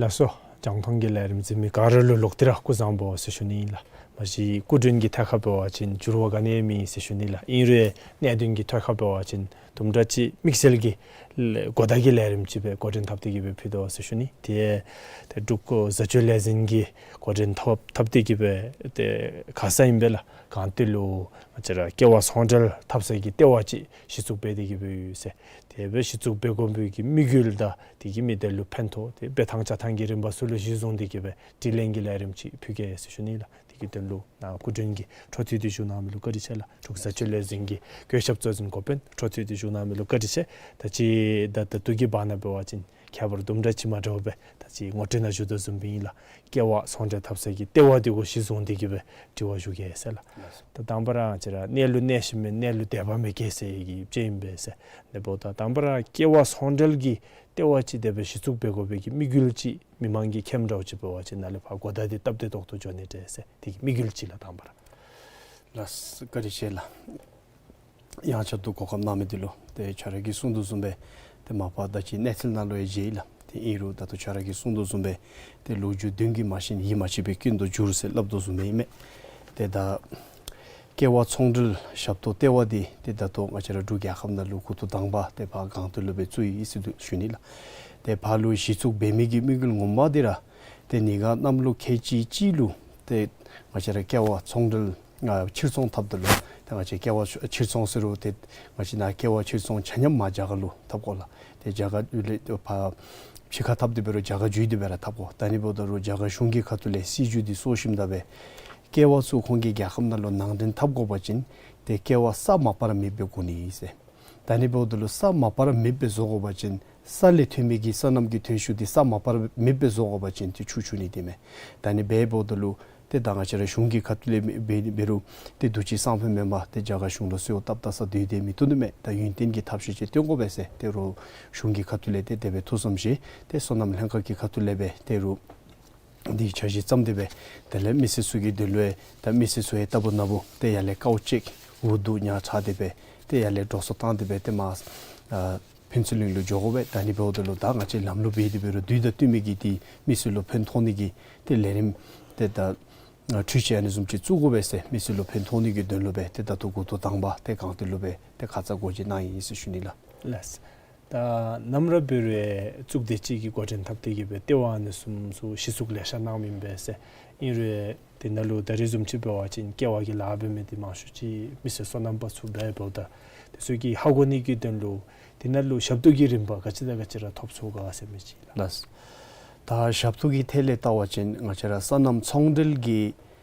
ལགས་སོ། རྒྱང་མཐོང་གི་ལས་རིམ་གཟིགས་མི་ག་ར་ལུ་ལོག་སྟེ་ར་སྐུ་གཟུགས་བཟང་པོ་ཟེར་ཞུ་ནི་ཨིན་ལགས། མ་གཞི་སྐུ་མགྲོན་གྱི་ཐད་ཁར་འབད་བ་ཅིན་འགྱུར་བ་ག་ནི་ཡང་མེད་ཟེར་ཞུ་ནི་ལགས། ཨིན་རུང་གནད་དོན་གྱི་ཐད་ཁར་འབད་བ་ཅིན་དུམ་གྲ་ཅིག་དམིགས་བསལ་གྱི་ལས་གོ་བརྡ་གི་ལས་རིམ་ཅིག་སྦེ་འགོ་འདྲེན་འཐབ་སྟེ་གི་སྦེ་ཕུལ་དོ་ཟེར་ཞུ་ནི། དེ་ཏེ་འབྲུག་བཟའ་སྤྱོད་ལས་འཛིན་གྱིས་འགོ་འདྲེན་འཐབ་འཐབ་སྟེ་གི་སྦེ་ཏེ་ཁ་ཙ་ཨིན་པས་ལགས། གངས་སྟོད་ལུ་ང་བཅས་ར་ཀེ་བ་ཚོང་འབྲེལ་འཐབ་སའི་གི་ལྟེ་བ་ཅིག་གཞི་བཙུགས་འབད་དེ་གི་སྦེ་ཡོད་ཟེར། དེ་སྦེ་གཞི་བཙུགས་འབད་དགོ་པའི་གི་དམིགས་ཡུལ་དང་དེ་གིས་མི་སྡེ་ལུ་ཕན་ཐོགས་དེ་འབད་ཐངས་བྱ་ཐངས་ཀྱི་རིམ་པ་ཚུ་ལུ་གཞི་བཟུང་སྟེ་གི་སྦེ་དྲི་ལན་གྱི་ལས་རིམ་ཅིག་ཕུལ་གེ་ཟེར་ཞུ་ནི་ལགས། དེ་གི་དོན་ལུ་ནཱ་སྐུ་མགྲོན་གྱིས་འཕྲོ་མཐུད་དེ་བཞུགས་གནང་མི་ལུ་བཀའ་དྲིན་ཆེ་ལགས། འབྲུག་བཟའ་སྤྱོད་ལས་འཛིན་གྱི་བཀོད་ཁྱབ་གཙོ་འཛིན་འགོ་དཔོན་འཕྲོ་མཐུད་དེ་བཞུགས་གནང་མི་ལུ་བཀའ་དྲིན་ཆེ། ད་ཅི་ད་ད་ལྟོ་གི་བར་ན་འབད་བ་ཅིན་ཁྱད་པར་དུམ་གྲ་ཅིག་མ་འདྲཝ་སྦེ་ད་ཅི་ངོ་སྤྲོད་ནང་ཞུ་དོ་བཟུམ་སྦེ་ཨིན་ལགས། ཀེ་བ་ཚོང་འབྲེལ་འཐབ་སའི་གི་ལྟེ་བ་འདི་གུ་གཞི་བཟུང་སྟེ་གི་སྦེ་དྲི་བ་ཞུ་གེ་ཟེར་ལགས། ད་དང་པ་ར་ང་བཅས་ར་གནས་ལུགས་གནས་ཤིང་མེད་གནས་ལུགས་དད་པ་མེད་མཁན་ཟེར་གྱི་ཅིག་ཨིན་པས་ཟེར། དེ་འབདཝ་ད་དང་པ་ར་ཀེ་བ་ཚོང་འབྲེལ་གྱི་ལྟེ་བ་ཅིག་དེ་སྦེ་གཞི་བཙུགས་འབད་དགོ་པའི་གི་དམིགས་ཡུལ་ཅིག་མི་མང་གིས་མཁྱེནམ་འདྲཝ་ཅིག་འབད་བ་ཅིན་ནཱ་ལས་ཕར་གོ་བརྡ་འདི་སྟབས་བདེ་ཏོག་ཏོ་འགྱོ་ནི་འདྲས་ཟེར། དེ་གི་དམིགས་ཡུལ་ཅིག་ལགས་དང་པ་ར། ལགས་བཀའ་དྲིན་ཆེ་ལགས། ཡང་བསྐྱར་དུ་གོ་སྐབས་གནང་མི་འདི་ལུ་ཏེ་ཁྱོད་ར་གིས་གསུང་དོ་བཟུམ་སྦེ་ཏེ་མ་པ་ད་ཅི་གནས་ཚུལ་ནང་ལུ་ཡང་མཇལ་ཡི་ལགས། ཏེ་ཨིན་རུང་ད་ལྟོ་ཁྱོད་ར་གིས་གསུང་དོ་བཟུམ་སྦེ་ཏེ་ལོ་རྒྱུས་དོན་གྱིས་མ་ཤེས་ཡིད་མ་ཆེས་པའི་སྐྱོན་དུ་འགྱུར་ཟེར་སླབ་དོ་བཟུམ་སྦེ་ཨིན་མས། ཏེ་ད་ཀེ་བ་ཚོང་འབྲེལ་ཞབས་ཏོག་ལྟེ་བ་འདི་ཏེ་ད་ལྟོ་ང་བཅས་ར་འབྲུག་རྒྱལ་ཁབ་ནང་ལུ་འགོ་ཐོག་དང་པ་ཏེ་ཕར་གངས་སྟོད་ལུ་སྦེ་བཙུགས་ཡི་ཟེར་ཞུ་ནི་ལགས། ཏེ་ཕར་ལུ་གཞི་བཙུགས་འབད་མི་གི་དམིགས་ཡུལ་ངོ་མ་འདི་ར་ཏེ་ཉིན་གུང་གནམ་ལོ་ཁལ་གཅིག་གཅིག་ལུ་ཏེ་ང་བཅས་ར་ཀེ་བ་ཚོང་འབྲེལ་ཨ་ཕྱིར་ཚོང་འཐབ་ད་ལུ་ཏེ་ང་བཅས་ཀེ་བ་ཕྱིར་ཚོང་ཟེར་རུང་ཏེ་ང་བཅས་ནཱ་ཀེ་བ་ཕྱིར་ཚོང་ཆ་མཉམ་མར་རྒྱ་གར་ལུ་འཐབ་དགོ་ལགས། ཏེ་རྒྱ་གར་ལས་ཕར་ཕྱི་ཁར་འཐབ་སྟེ་འབད་རུང་རྒྱ་གར་བརྒྱུད་དེ་སྦེ་ར་འཐབ་དགོ། ད་ནི་འབདཝ་ད་ལུ་རྒྱ་གར་གཞུང་གི་ཁ་ཐུག་ལས་སྲིད་བྱུས་འདི་སོར་ཞིནམ་ད་སྦེ་ཀེ་བ་ཚུ་ཁོང་གི་རྒྱལ་ཁབ་ནང་ལུ་ནང་འདྲེན་འཐབ་དགོ་པ་ཅིན་ཏེ་ཀེ་བ་ས་མ་པ་ར་མེདཔ་སྦེ་དགོ་ནི་ཟེར། ད་ནི་འབདཝ་ད་ལུ་ས་མ་པ་ར་མེདཔ་སྦེ་བཟོ་དགོ་པ་ཅིན་ས་ལས་ཐོན་མི་གི་སོ་ནམ་གྱི་ཐོན་ཤུགས་འདི་ས་མ་པ་ར་མེདཔ་སྦེ་བཟོ་དགོ་པ་ཅིན་ཏེ་ཆུ་ཆུ་ནི་འདི་མས། ད་ནི་འབདཝ་ད་ལུ་ཏེ་ད་ང་བཅས་ར་གཞུང་གི་ཁ་ཐུག་ལས་འབད་འབད་རུང་ཏེ་དུས་ཅི་སང་ཕོད་མེན་པར་ཏེ་རྒྱ་གར་གཞུང་ལུ་གསོལཝ་བཏབ་བཏབ་ས་སྡོད་སྡོད་མི་བཏུབ་ནི་མས། ད་ཡུན་བརྟན་གྱི་ཐབས་ཤེས་ཅིག་སྟོན་དགོ་པས་ཟེར། ཏེ་རུང་གཞུང་གི་ཁ་ཐུག་ལས་ཏེ་དེ་སྦེ་ཐུགས་བསམ་བཞེས། ཏེ་སོ་ནམ་ལྷན་ཁག་གི་ཁ་ཐུག་ལས་སྦེ་ཏེ་རུང་འདི་འཆར་གཞི་བརྩམས་ཏེ་སྦེ་དེ་ལས་མི་སེར་ཚུ་གི་དོན་ལུ་ཡང་ད་མི་སེར་ཚུ་ཡང་རྟག་བུ་ན་བུ་ཏེ་ཡར་ལས་དཀའཝ་སྤྱད་འུ་སྡུག་ཉག་ཕྲ་སྟེ་སྦེ་ཏེ་ཡར་ལས་འགྲོ་སོང་བཏང་སྟེ་སྦེ་ཏེ་མར་ཨ་ཕུན་ཚོགས་གླིང་ལུ་འགྱོ་དགོ་པས། ད་ནི་འབདཝ་ད་ལུ་ད་ང་བཅས་ལམ་ལུགས་འབད་དེ་འབད་རུང་དུས་དང་བསྟུན་མི་གི་ཏེ་མི་སེར་ལུ་ཕན་ཐོགས་ནི་གི་ཏེ་ལས་རིམ་ཏེ་ད་ཨ་འཕྲུལ་ཆས་ཨ་ནི་བཟུམ་ཅིག་བཙུགས་དགོ་པས་ཟེར། མི་སེར་ལུ་ཕན་ཐོགས་ནི་གི་དོན་ལུ་སྦེ་ཏེ་ད་ལྟོ་འགོ་ཐོག་དང་པ་ཏེ་གངས་སྟོད་ལུ་སྦེ་ཏེ་ཁ་ཙ་སྒོ་འབྱེད་གནང་ཡི་ཟེར་ཞུ་ནི་ལགས། ལགས། ད་ནམ་ར་འབད་རུང་གཙུག་སྡེ་གཅིག་གི་འགོ་འདྲེན་འཐབ་སྟེ་གི་སྦེ་ལྟེ་བ་ཨ་ནི་བཟུམ་ཚུ་གཞི་བཙུགས་ལེ་ཤ་གནངམ་ཨིན་པས་ཟེར། ཨིན་རུང་དེ་ནང་ལུ་ད་རེས་བཟུམ་ཅིག་འབད་བ་ཅིན་ཀེ་བ་གི་ལཱ་འབད་མི་འདི་མང་ཤོས་ཅིག་མི་སེར་སོ་ནམ་པ་ཚུ་འབདཝ་ད་དེ་ཚུ་གིས་ཧ་གོ་ནི་གི་དོན་ལུ་དེ་ནང་ལུ་ཞབས་ཏོག་གི་རིམ་པ་ག་ཅི་དང་ག་ཅི་ར་ཐོབ་ཚུགས་ག་ཟེར་མི་ཅིག་ལགས། ལགས། ད་ཞབས་ཏོག་གི་ཐད་ལས་བལྟ་བ་ཅིན་ང་བཅས་ར་སོ་ནམ་ཚོང་འབྲེལ་གྱི་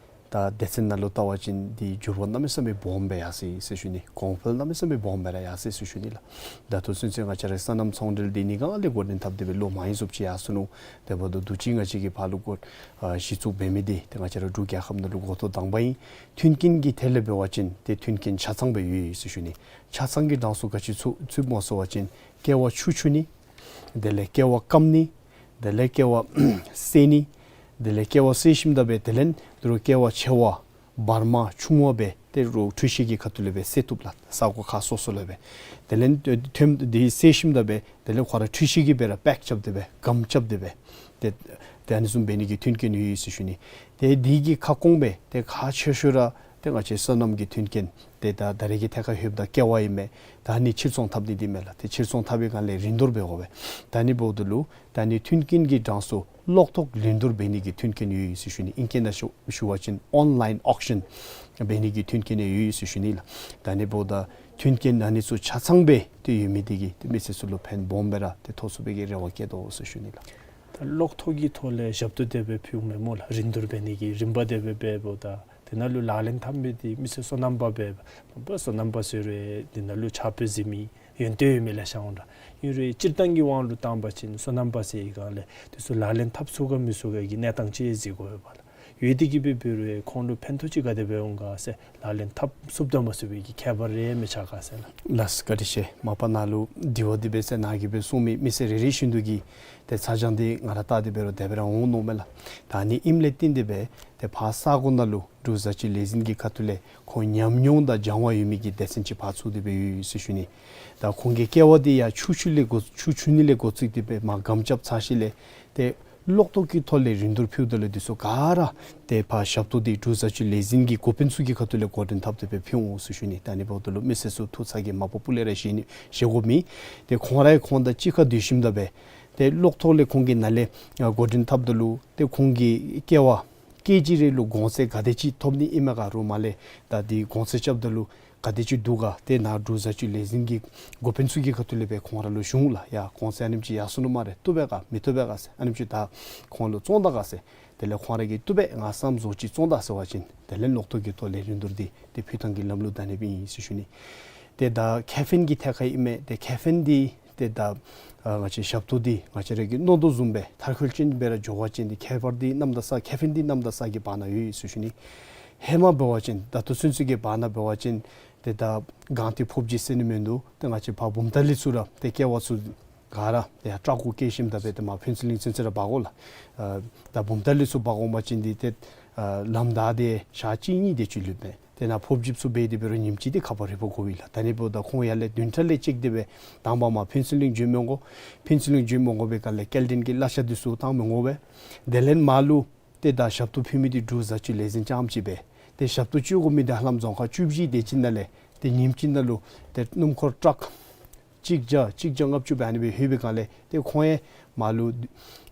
ད་སྡེ་ཚན་ནང་ལུ་བལྟ་བ་ཅིན་འདི་འགྱུར་བ་གནམ་མེད་ས་མེད་སྦོམ་སྦེ་ཡར་སོ་ཡི་ཟེར་ཞུ་ནི། གོང་འཕེལ་གནམ་མེད་ས་མེད་སྦོམ་སྦེ་ར་ཡར་སོ་ཡི་ཟེར་ཞུ་ནི་ལགས། ད་ལྟོ་ཚུན་ཚོད་ང་བཅས་ར་སོ་ནམ་ཚོང་འབྲེལ་འདི་ཉིས་སྒང་ལས་འགོ་འདྲེན་འཐབ་སྟེ་སྦེ་ལོ་མ་ཡུན་ཙམ་ཅིག་ཡར་སོ་ནུག། དེ་འབདཝ་ད་དུས་ཅི་ང་བཅས་ཀྱིས་ཕར་ལུ་འགོ་ཨ་གཞི་བཙུགས་འབད་མི་འདི་ཏེ་ང་བཅས་ར་འབྲུག་རྒྱལ་ཁབ་ནང་ལུ་འགོ་ཐོག་དང་པ་ཨིན། མཐུན་རྐྱེན་གྱི་ཐད་ལས་འབད་བ་ཅིན་ཏེ་མཐུན་རྐྱེན་ཆ་ཚང་སྦེ་ཡོད་ཡི་ཟེར་ཞུ་ནི། ཆ་ཚང་གི་གྲངས་སུ་ག་ཅི་ཚུད་ཚུདཔ་སྨོ་ཟེར་བ་ཅིན་ཀེ་བ་ཆུ་འཁྱུ་ནི། དེ་ལས་ཀེ་བ་སྐམ་ནི། དེ་ལས་ཀེ་བ་བསྲེ་ནི། དེ་ལས་ཀེ་བ་བསྲེ་ཞིནམ་ད་སྦེ་དེ་ལས་དོ་རུང་ཀེ་བ་ཆེ་བ་བར་མ་ཆུང་བ་སྦེ་དོ་རུང་འཕྲུལ་ཆས་ཀྱི་ཁ་ཐུག་ལས་སྦེ་བསྲེ་བཏུབ་ལགས། ས་གོ་ཁག་སོ་སོ་ལས་སྦེ། དེ་ལས་ཐོནམ་འདི་བསྲེ་ཞིནམ་ད་སྦེ་དེ་ལས་ཁོ་ར་འཕྲུལ་ཆས་ཀྱིས་སྦེ་ར་པེཀ་རྐྱབ་སྟེ་སྦེ་སྒམ་རྐྱབ་སྟེ་སྦེ་ཏེ་ཏེ་ཨ་ནི་བཟུམ་འབད་ནི་གི་མཐུན་རྐྱེན་ཡོད་ཡི་ཟེར་ཞུ་ནི། ཏེ་འདི་གི་ཁ་སྐོང་སྦེ་ཏེ་ཁག་ཆེ་ཤོས་ར་ཏེ་ང་བཅས་སོ་ནམ་གྱི་མཐུན་རྐྱེན་ཏེ་ད་ད་རེས་ཀྱི་ཐད་ཁར་ལྷོདཔ་ད་ཀེ་བ་ཨིན་མས། ད་ཨ་ནི་ཕྱིར་ཚོང་འཐབ་ནི་འདི་མས་ལགས། ཏེ་ཕྱིར་ཚོང་འཐབ་པའི་སྒང་ལས་རིན་བསྡུར་འབད་དགོ་པས། ད་ཨ་ནི་འབདཝ་ད་ལུ་ད་ཨ་ནི་མཐུན་རྐྱེན་གྱི་གྲངས་སུ་གློག་ཐོག་རིན་བསྡུར་འབད་ནི་གི་མཐུན་རྐྱེན་ཡོད་ཡི་ཟེར་ཞུ་ནི། ཨིང་སྐད་ནང་ཞུ་ཞུ་བ་ཅིན་ཨོན་ལཱའིན་ཨོག་ཤཱན་འབད་ནི་གི་མཐུན་རྐྱེན་ཡོད་ཡི་ཟེར་ཞུ་ནི་ལགས། ད་ཨ་ནི་འབདཝ་ད་མཐུན་རྐྱེན་ཨ་ནི་ཚུ་ཆ་ཚང་སྦེ་ཏེ་ཡོད་མི་འདི་གིས་ཏེ་མི་སེར་ཚུ་ལུ་ཕན་སྦོམ་སྦེ་ར་ཏེ་ཐོགས་ཚུགས་པའི་གི་རེ་བ་བསྐྱེད་དོ་ཟེར་ཞུ་ནི་ལགས། ད་གློག་ཐོག་གི་ཐོག་ལས་ཞབས་ཏོག་དེ་སྦེ་ཕུལཝ་མས་སྨོ་ལགས། རིན་བསྡུར་འབད་ནི་གི་རིམ་པ་དེ་སྦེ་འབདཝ་ད་དེ་ནང་ལུ་ལག་ལེན་འཐབ་མི་འདི་མི་སེར་སོ་ནམ་པ་སྦེ་མ་པ་སོ་ནམ་པ་ཟེར་རུང་དེ་ནང་ལུ་ཕྱག་དཔེ་གཟིགས་མི་ཡོན་ཏན་ཡོད་མི་ལེ་ཤ་འོང་ད། ཨིན་རུང་སྤྱིར་བཏང་གི་དབང་ལུ་བཏང་པ་ཅིན་སོ་ནམ་པ་ཟེར་བའི་སྒང་ལས་དེ་ཚུ་ལག་ལེན་འཐབ་ཚུགས་ག་མི་ཚུགས་ག་གི་གནས་སྟངས་ཅིག་གཟིགས་དགོ་པས་ལགས། ཡོད་དེ་གིས་སྦེ་འབད་རུང་ཁོང་ལུ་ཕན་ཐོགས་ཅིག་ག་དེ་སྦེ་འོང་ག་ཟེར་ལག་ལེན་འཐབ་ཚུགསཔ་དང་མ་ཚུགས་པའི་གི་ཁྱད་པར་རེ་མི་ཆགས་ག་ཟེར་ལགས། ལགས་བཀའ་དྲིན་ཆེ། མ་པ་ནཱ་ལུ་དྲི་བ་འདི་འབད་ཟེར་ནཱ་གིས་སྦེ་གསུངས་མི་མི་སེར་རེ་རེ་བཞིན་དུ་གིས་ཏེ་ཚ་གྱང་འདི་ང་ར་བལྟ་སྟེ་འབད་རུང་དེ་སྦེ་ར་འོང་མནོཝ་མས་ལགས། ད་ཨ་ནི་ཨིནམ་ལས་བརྟེན་ཏེ་སྦེ་ཏེ་ཕར་ས་གོ་ནང་ལུ་འབྲུག་བཟའ་སྤྱོད་ལས་འཛིན་གྱི་ཁ་ཐུག་ལས་ཁོང་ཉམས་མྱོང་དང་སྦྱང་བ་ཡོད་མི་གི་སྡེ་ཚན་ཅིག་ཕར་ཚུད་དེ་སྦེ་ཡོད་ཡོད་ཟེར་ཞུ་ནི། ད་ཁོང་གི་ཀེ་བ་འདི་ཡང་ཆུ་འཁྱུ་ལས་འགོ་ཆུ་འཁྱུ་ནི་ལས་འགོ་བཙུགས་ཏེ་སྦེ་མར་སྒམ་རྐྱབ་ཚར་ཞིནམ་ལས་ཏེ་གློག་ཐོག་གི་ཐོག་ལས་རིན་བསྡུར་ཕུལཝ་ད་ལུ་འདི་ཚུ་ག་ར་ཏེ་ཕར་ཞབས་ཏོག་འདི་འབྲུག་བཟའ་སྤྱོད་ལས་འཛིན་གྱི་འགོ་དཔོན་ཚུ་གི་ཁ་ཐུག་ལས་འགོ་འདྲེན་འཐབ་སྟེ་སྦེ་ཕུལ་འོང་ཟེར་ཞུ་ནི། ད་ཨ་ནི་འབདཝ་ད་ལུ་མི་སེར་ཚུ་ཐུགས་ཚ་གྱང་མ་པ་སྤུ་ལས་ར་བཞེས་ནི་བཞེས་དགོཔ་མེད། ཏེ་ཁོང་ར་ཁོང་དང་གཅིག་ཁར་སྡོད་ཞིནམ་ད་སྦེ་ཏེ་གློག་ཐོག་ལས་ཁོང་གི་ནང་ལས་ཨ་འགོ་འདྲེན་འཐབ་ད་ལུ་ཏེ་ཁོང་གི་ཀེ་བ་ཀེ་ཇི་རེ་ལུ་གོང་ཚད་ག་དེ་ཅིག་ཐོབ་ནི་ཨིན་མས་ག་རུང་མ་ལས་ད་འདི་གོང་ཚད་རྐྱབ་ད་ལུ་ག་དེ་ཅིག་འདུག་ག། ཏེ་ནཱ་འབྲུག་བཟའ་སྤྱོད་ལས་འཛིན་གྱི་འགོ་དཔོན་ཚུ་གི་ཁ་ཐུག་ལས་སྦེ་ཁོང་ར་ལུ་ཞུ་འོང་ལགས། ཡ་གོང་ཚད་ཨ་ནེམ་ཅིག་ཡར་སོ་ནུག་སྨ་རེ། བཏུབ་པས་ག་མི་བཏུབ་པས་ག་ཟེར། ཨ་ནེམ་ཅིག་ད་ཁོང་ལུ་བཙོང་ད་ག་ཟེར། དེ་ལས་ཁོང་ར་གིས་བཏུབ་པས་ང་བསམ་བཟོ་ཅིག་བཙོང་ད་ཟེར་བ་ཅིན་དེ་ལས་གློག་ཐོག་གི་ཐོག་ལས་རིན་བསྡུར་འདི་ཏེ་ཕུལ་ཐངས་ཀྱི་ལམ་ལུགས་ད་ཨ་ནི་སྦེ་ཨིན་ཟེར་ཞུ་ནི། ཏེ་ད་ཁེ་ཕན་གྱི་ཐད་ཁར་ཨིན་མས། ཏེ་ཁེ་ཕན་འདི་ཏེ་ད་ཨ་ང་བཅས་ཞབས་ཏོག་འདི་ང་བཅས་ར་གིས་མནོ་དོ་བཟུམ་སྦེ་མཐར་འཁྱོལ་ཅན་སྦེ་ར་འགྱོ་བ་ཅིན་འདི་ཁྱད་པར་འདི་གནམ་དང་ས་ཁེ་ཕན་འདི་གནམ་དང་ས་གི་བར་ན་ཡོད་ཡོད་ཟེར་ཞུ་ནི། ཧེ་མ་འབད་བ་ཅིན་ད་ལྟོ་ཚུན་ཚོད་ཀྱི་བར་ན་འབད་བ་ཅིན་ཏེ་ད་སྒང་སྟེང་ཕོརཔ་སྦྱིས་ཟེར་ནི་མིན་འདུག། ཏེ་ང་བཅས་ཕར་བུམ་ཐང་ལས་ཚུར་ར་ཏེ་ཀེ་བ་ཚུ་ག་ར་ཏེ་ཡར་ཊཱཀ་གུ་བཀལ་ཞིནམ་ད་སྦེ་ཏེ་མར་ཕུན་ཚོགས་གླིང་ཚུན་ཚོད་ར་འབག་དགོ་ལགས། ཨ་ད་བུམ་ཐང་ལས་ཚུར་འབག་འོང་པ་ཅིན་འདི་ཏེ་ཨ་ལམ་བདའ་སྟེ་ཞག་གཅིག་གཉིས་དེ་ཅིག་ལུས་མས། ཏེ་ནཱ་ཕོརཔ་སྦྱིས་ཚུ་འབད་དེ་འབད་རུང་ཉིནམ་གཅིག་འདི་ཁ་པར་རིལ་པོ་འགོར་བས་ལགས། ད་ཨ་ནི་འབདཝ་ད་ཁོང་ཡར་ལས་བདུན་ཕྲག་ལས་བཅད་དེ་སྦེ་དང་པ་མར་ཕུན་ཚོགས་གླིང་འགྱོ་མི་དགོ། ཕུན་ཚོགས་གླིང་འགྱོ་མི་དགོ་པའི་སྒང་ལས་སྐྱེལ་འདྲེན་གྱི་གླ་ཆ་འདི་ཚུ་བཏང་མི་དགོ་པས། དེ་ལས་མར་ལུ་ཏེ་ད་ཞབས་ཏོག་ཕུལ་མི་འདི་འབྲུག་བཟའ་སྤྱོད་ལས་འཛིན་རྐྱངམ་ཅིག་སྦེ། ཏེ་ཞབས་ཏོག་སྤྱོད་དགོ་མི་འདི་ཧ་ལམ་རྫོང་ཁག་བཅུ་བཞི་དེ་ཅིག་ནང་ལས་ཏེ་ཉིནམ་གཅིག་ནང་ལུ་ཏེ་སྣུམ་འཁོར་ཊཱཀ་གཅིག་བརྒྱ་གཅིག་བརྒྱ་ལྔ་བཅུ་སྦེ་ཨ་ནི་སྦེ་ལྷོད་པའི་སྒང་ལས་ཏེ་ཁོང་ཡང་མར་ལུ་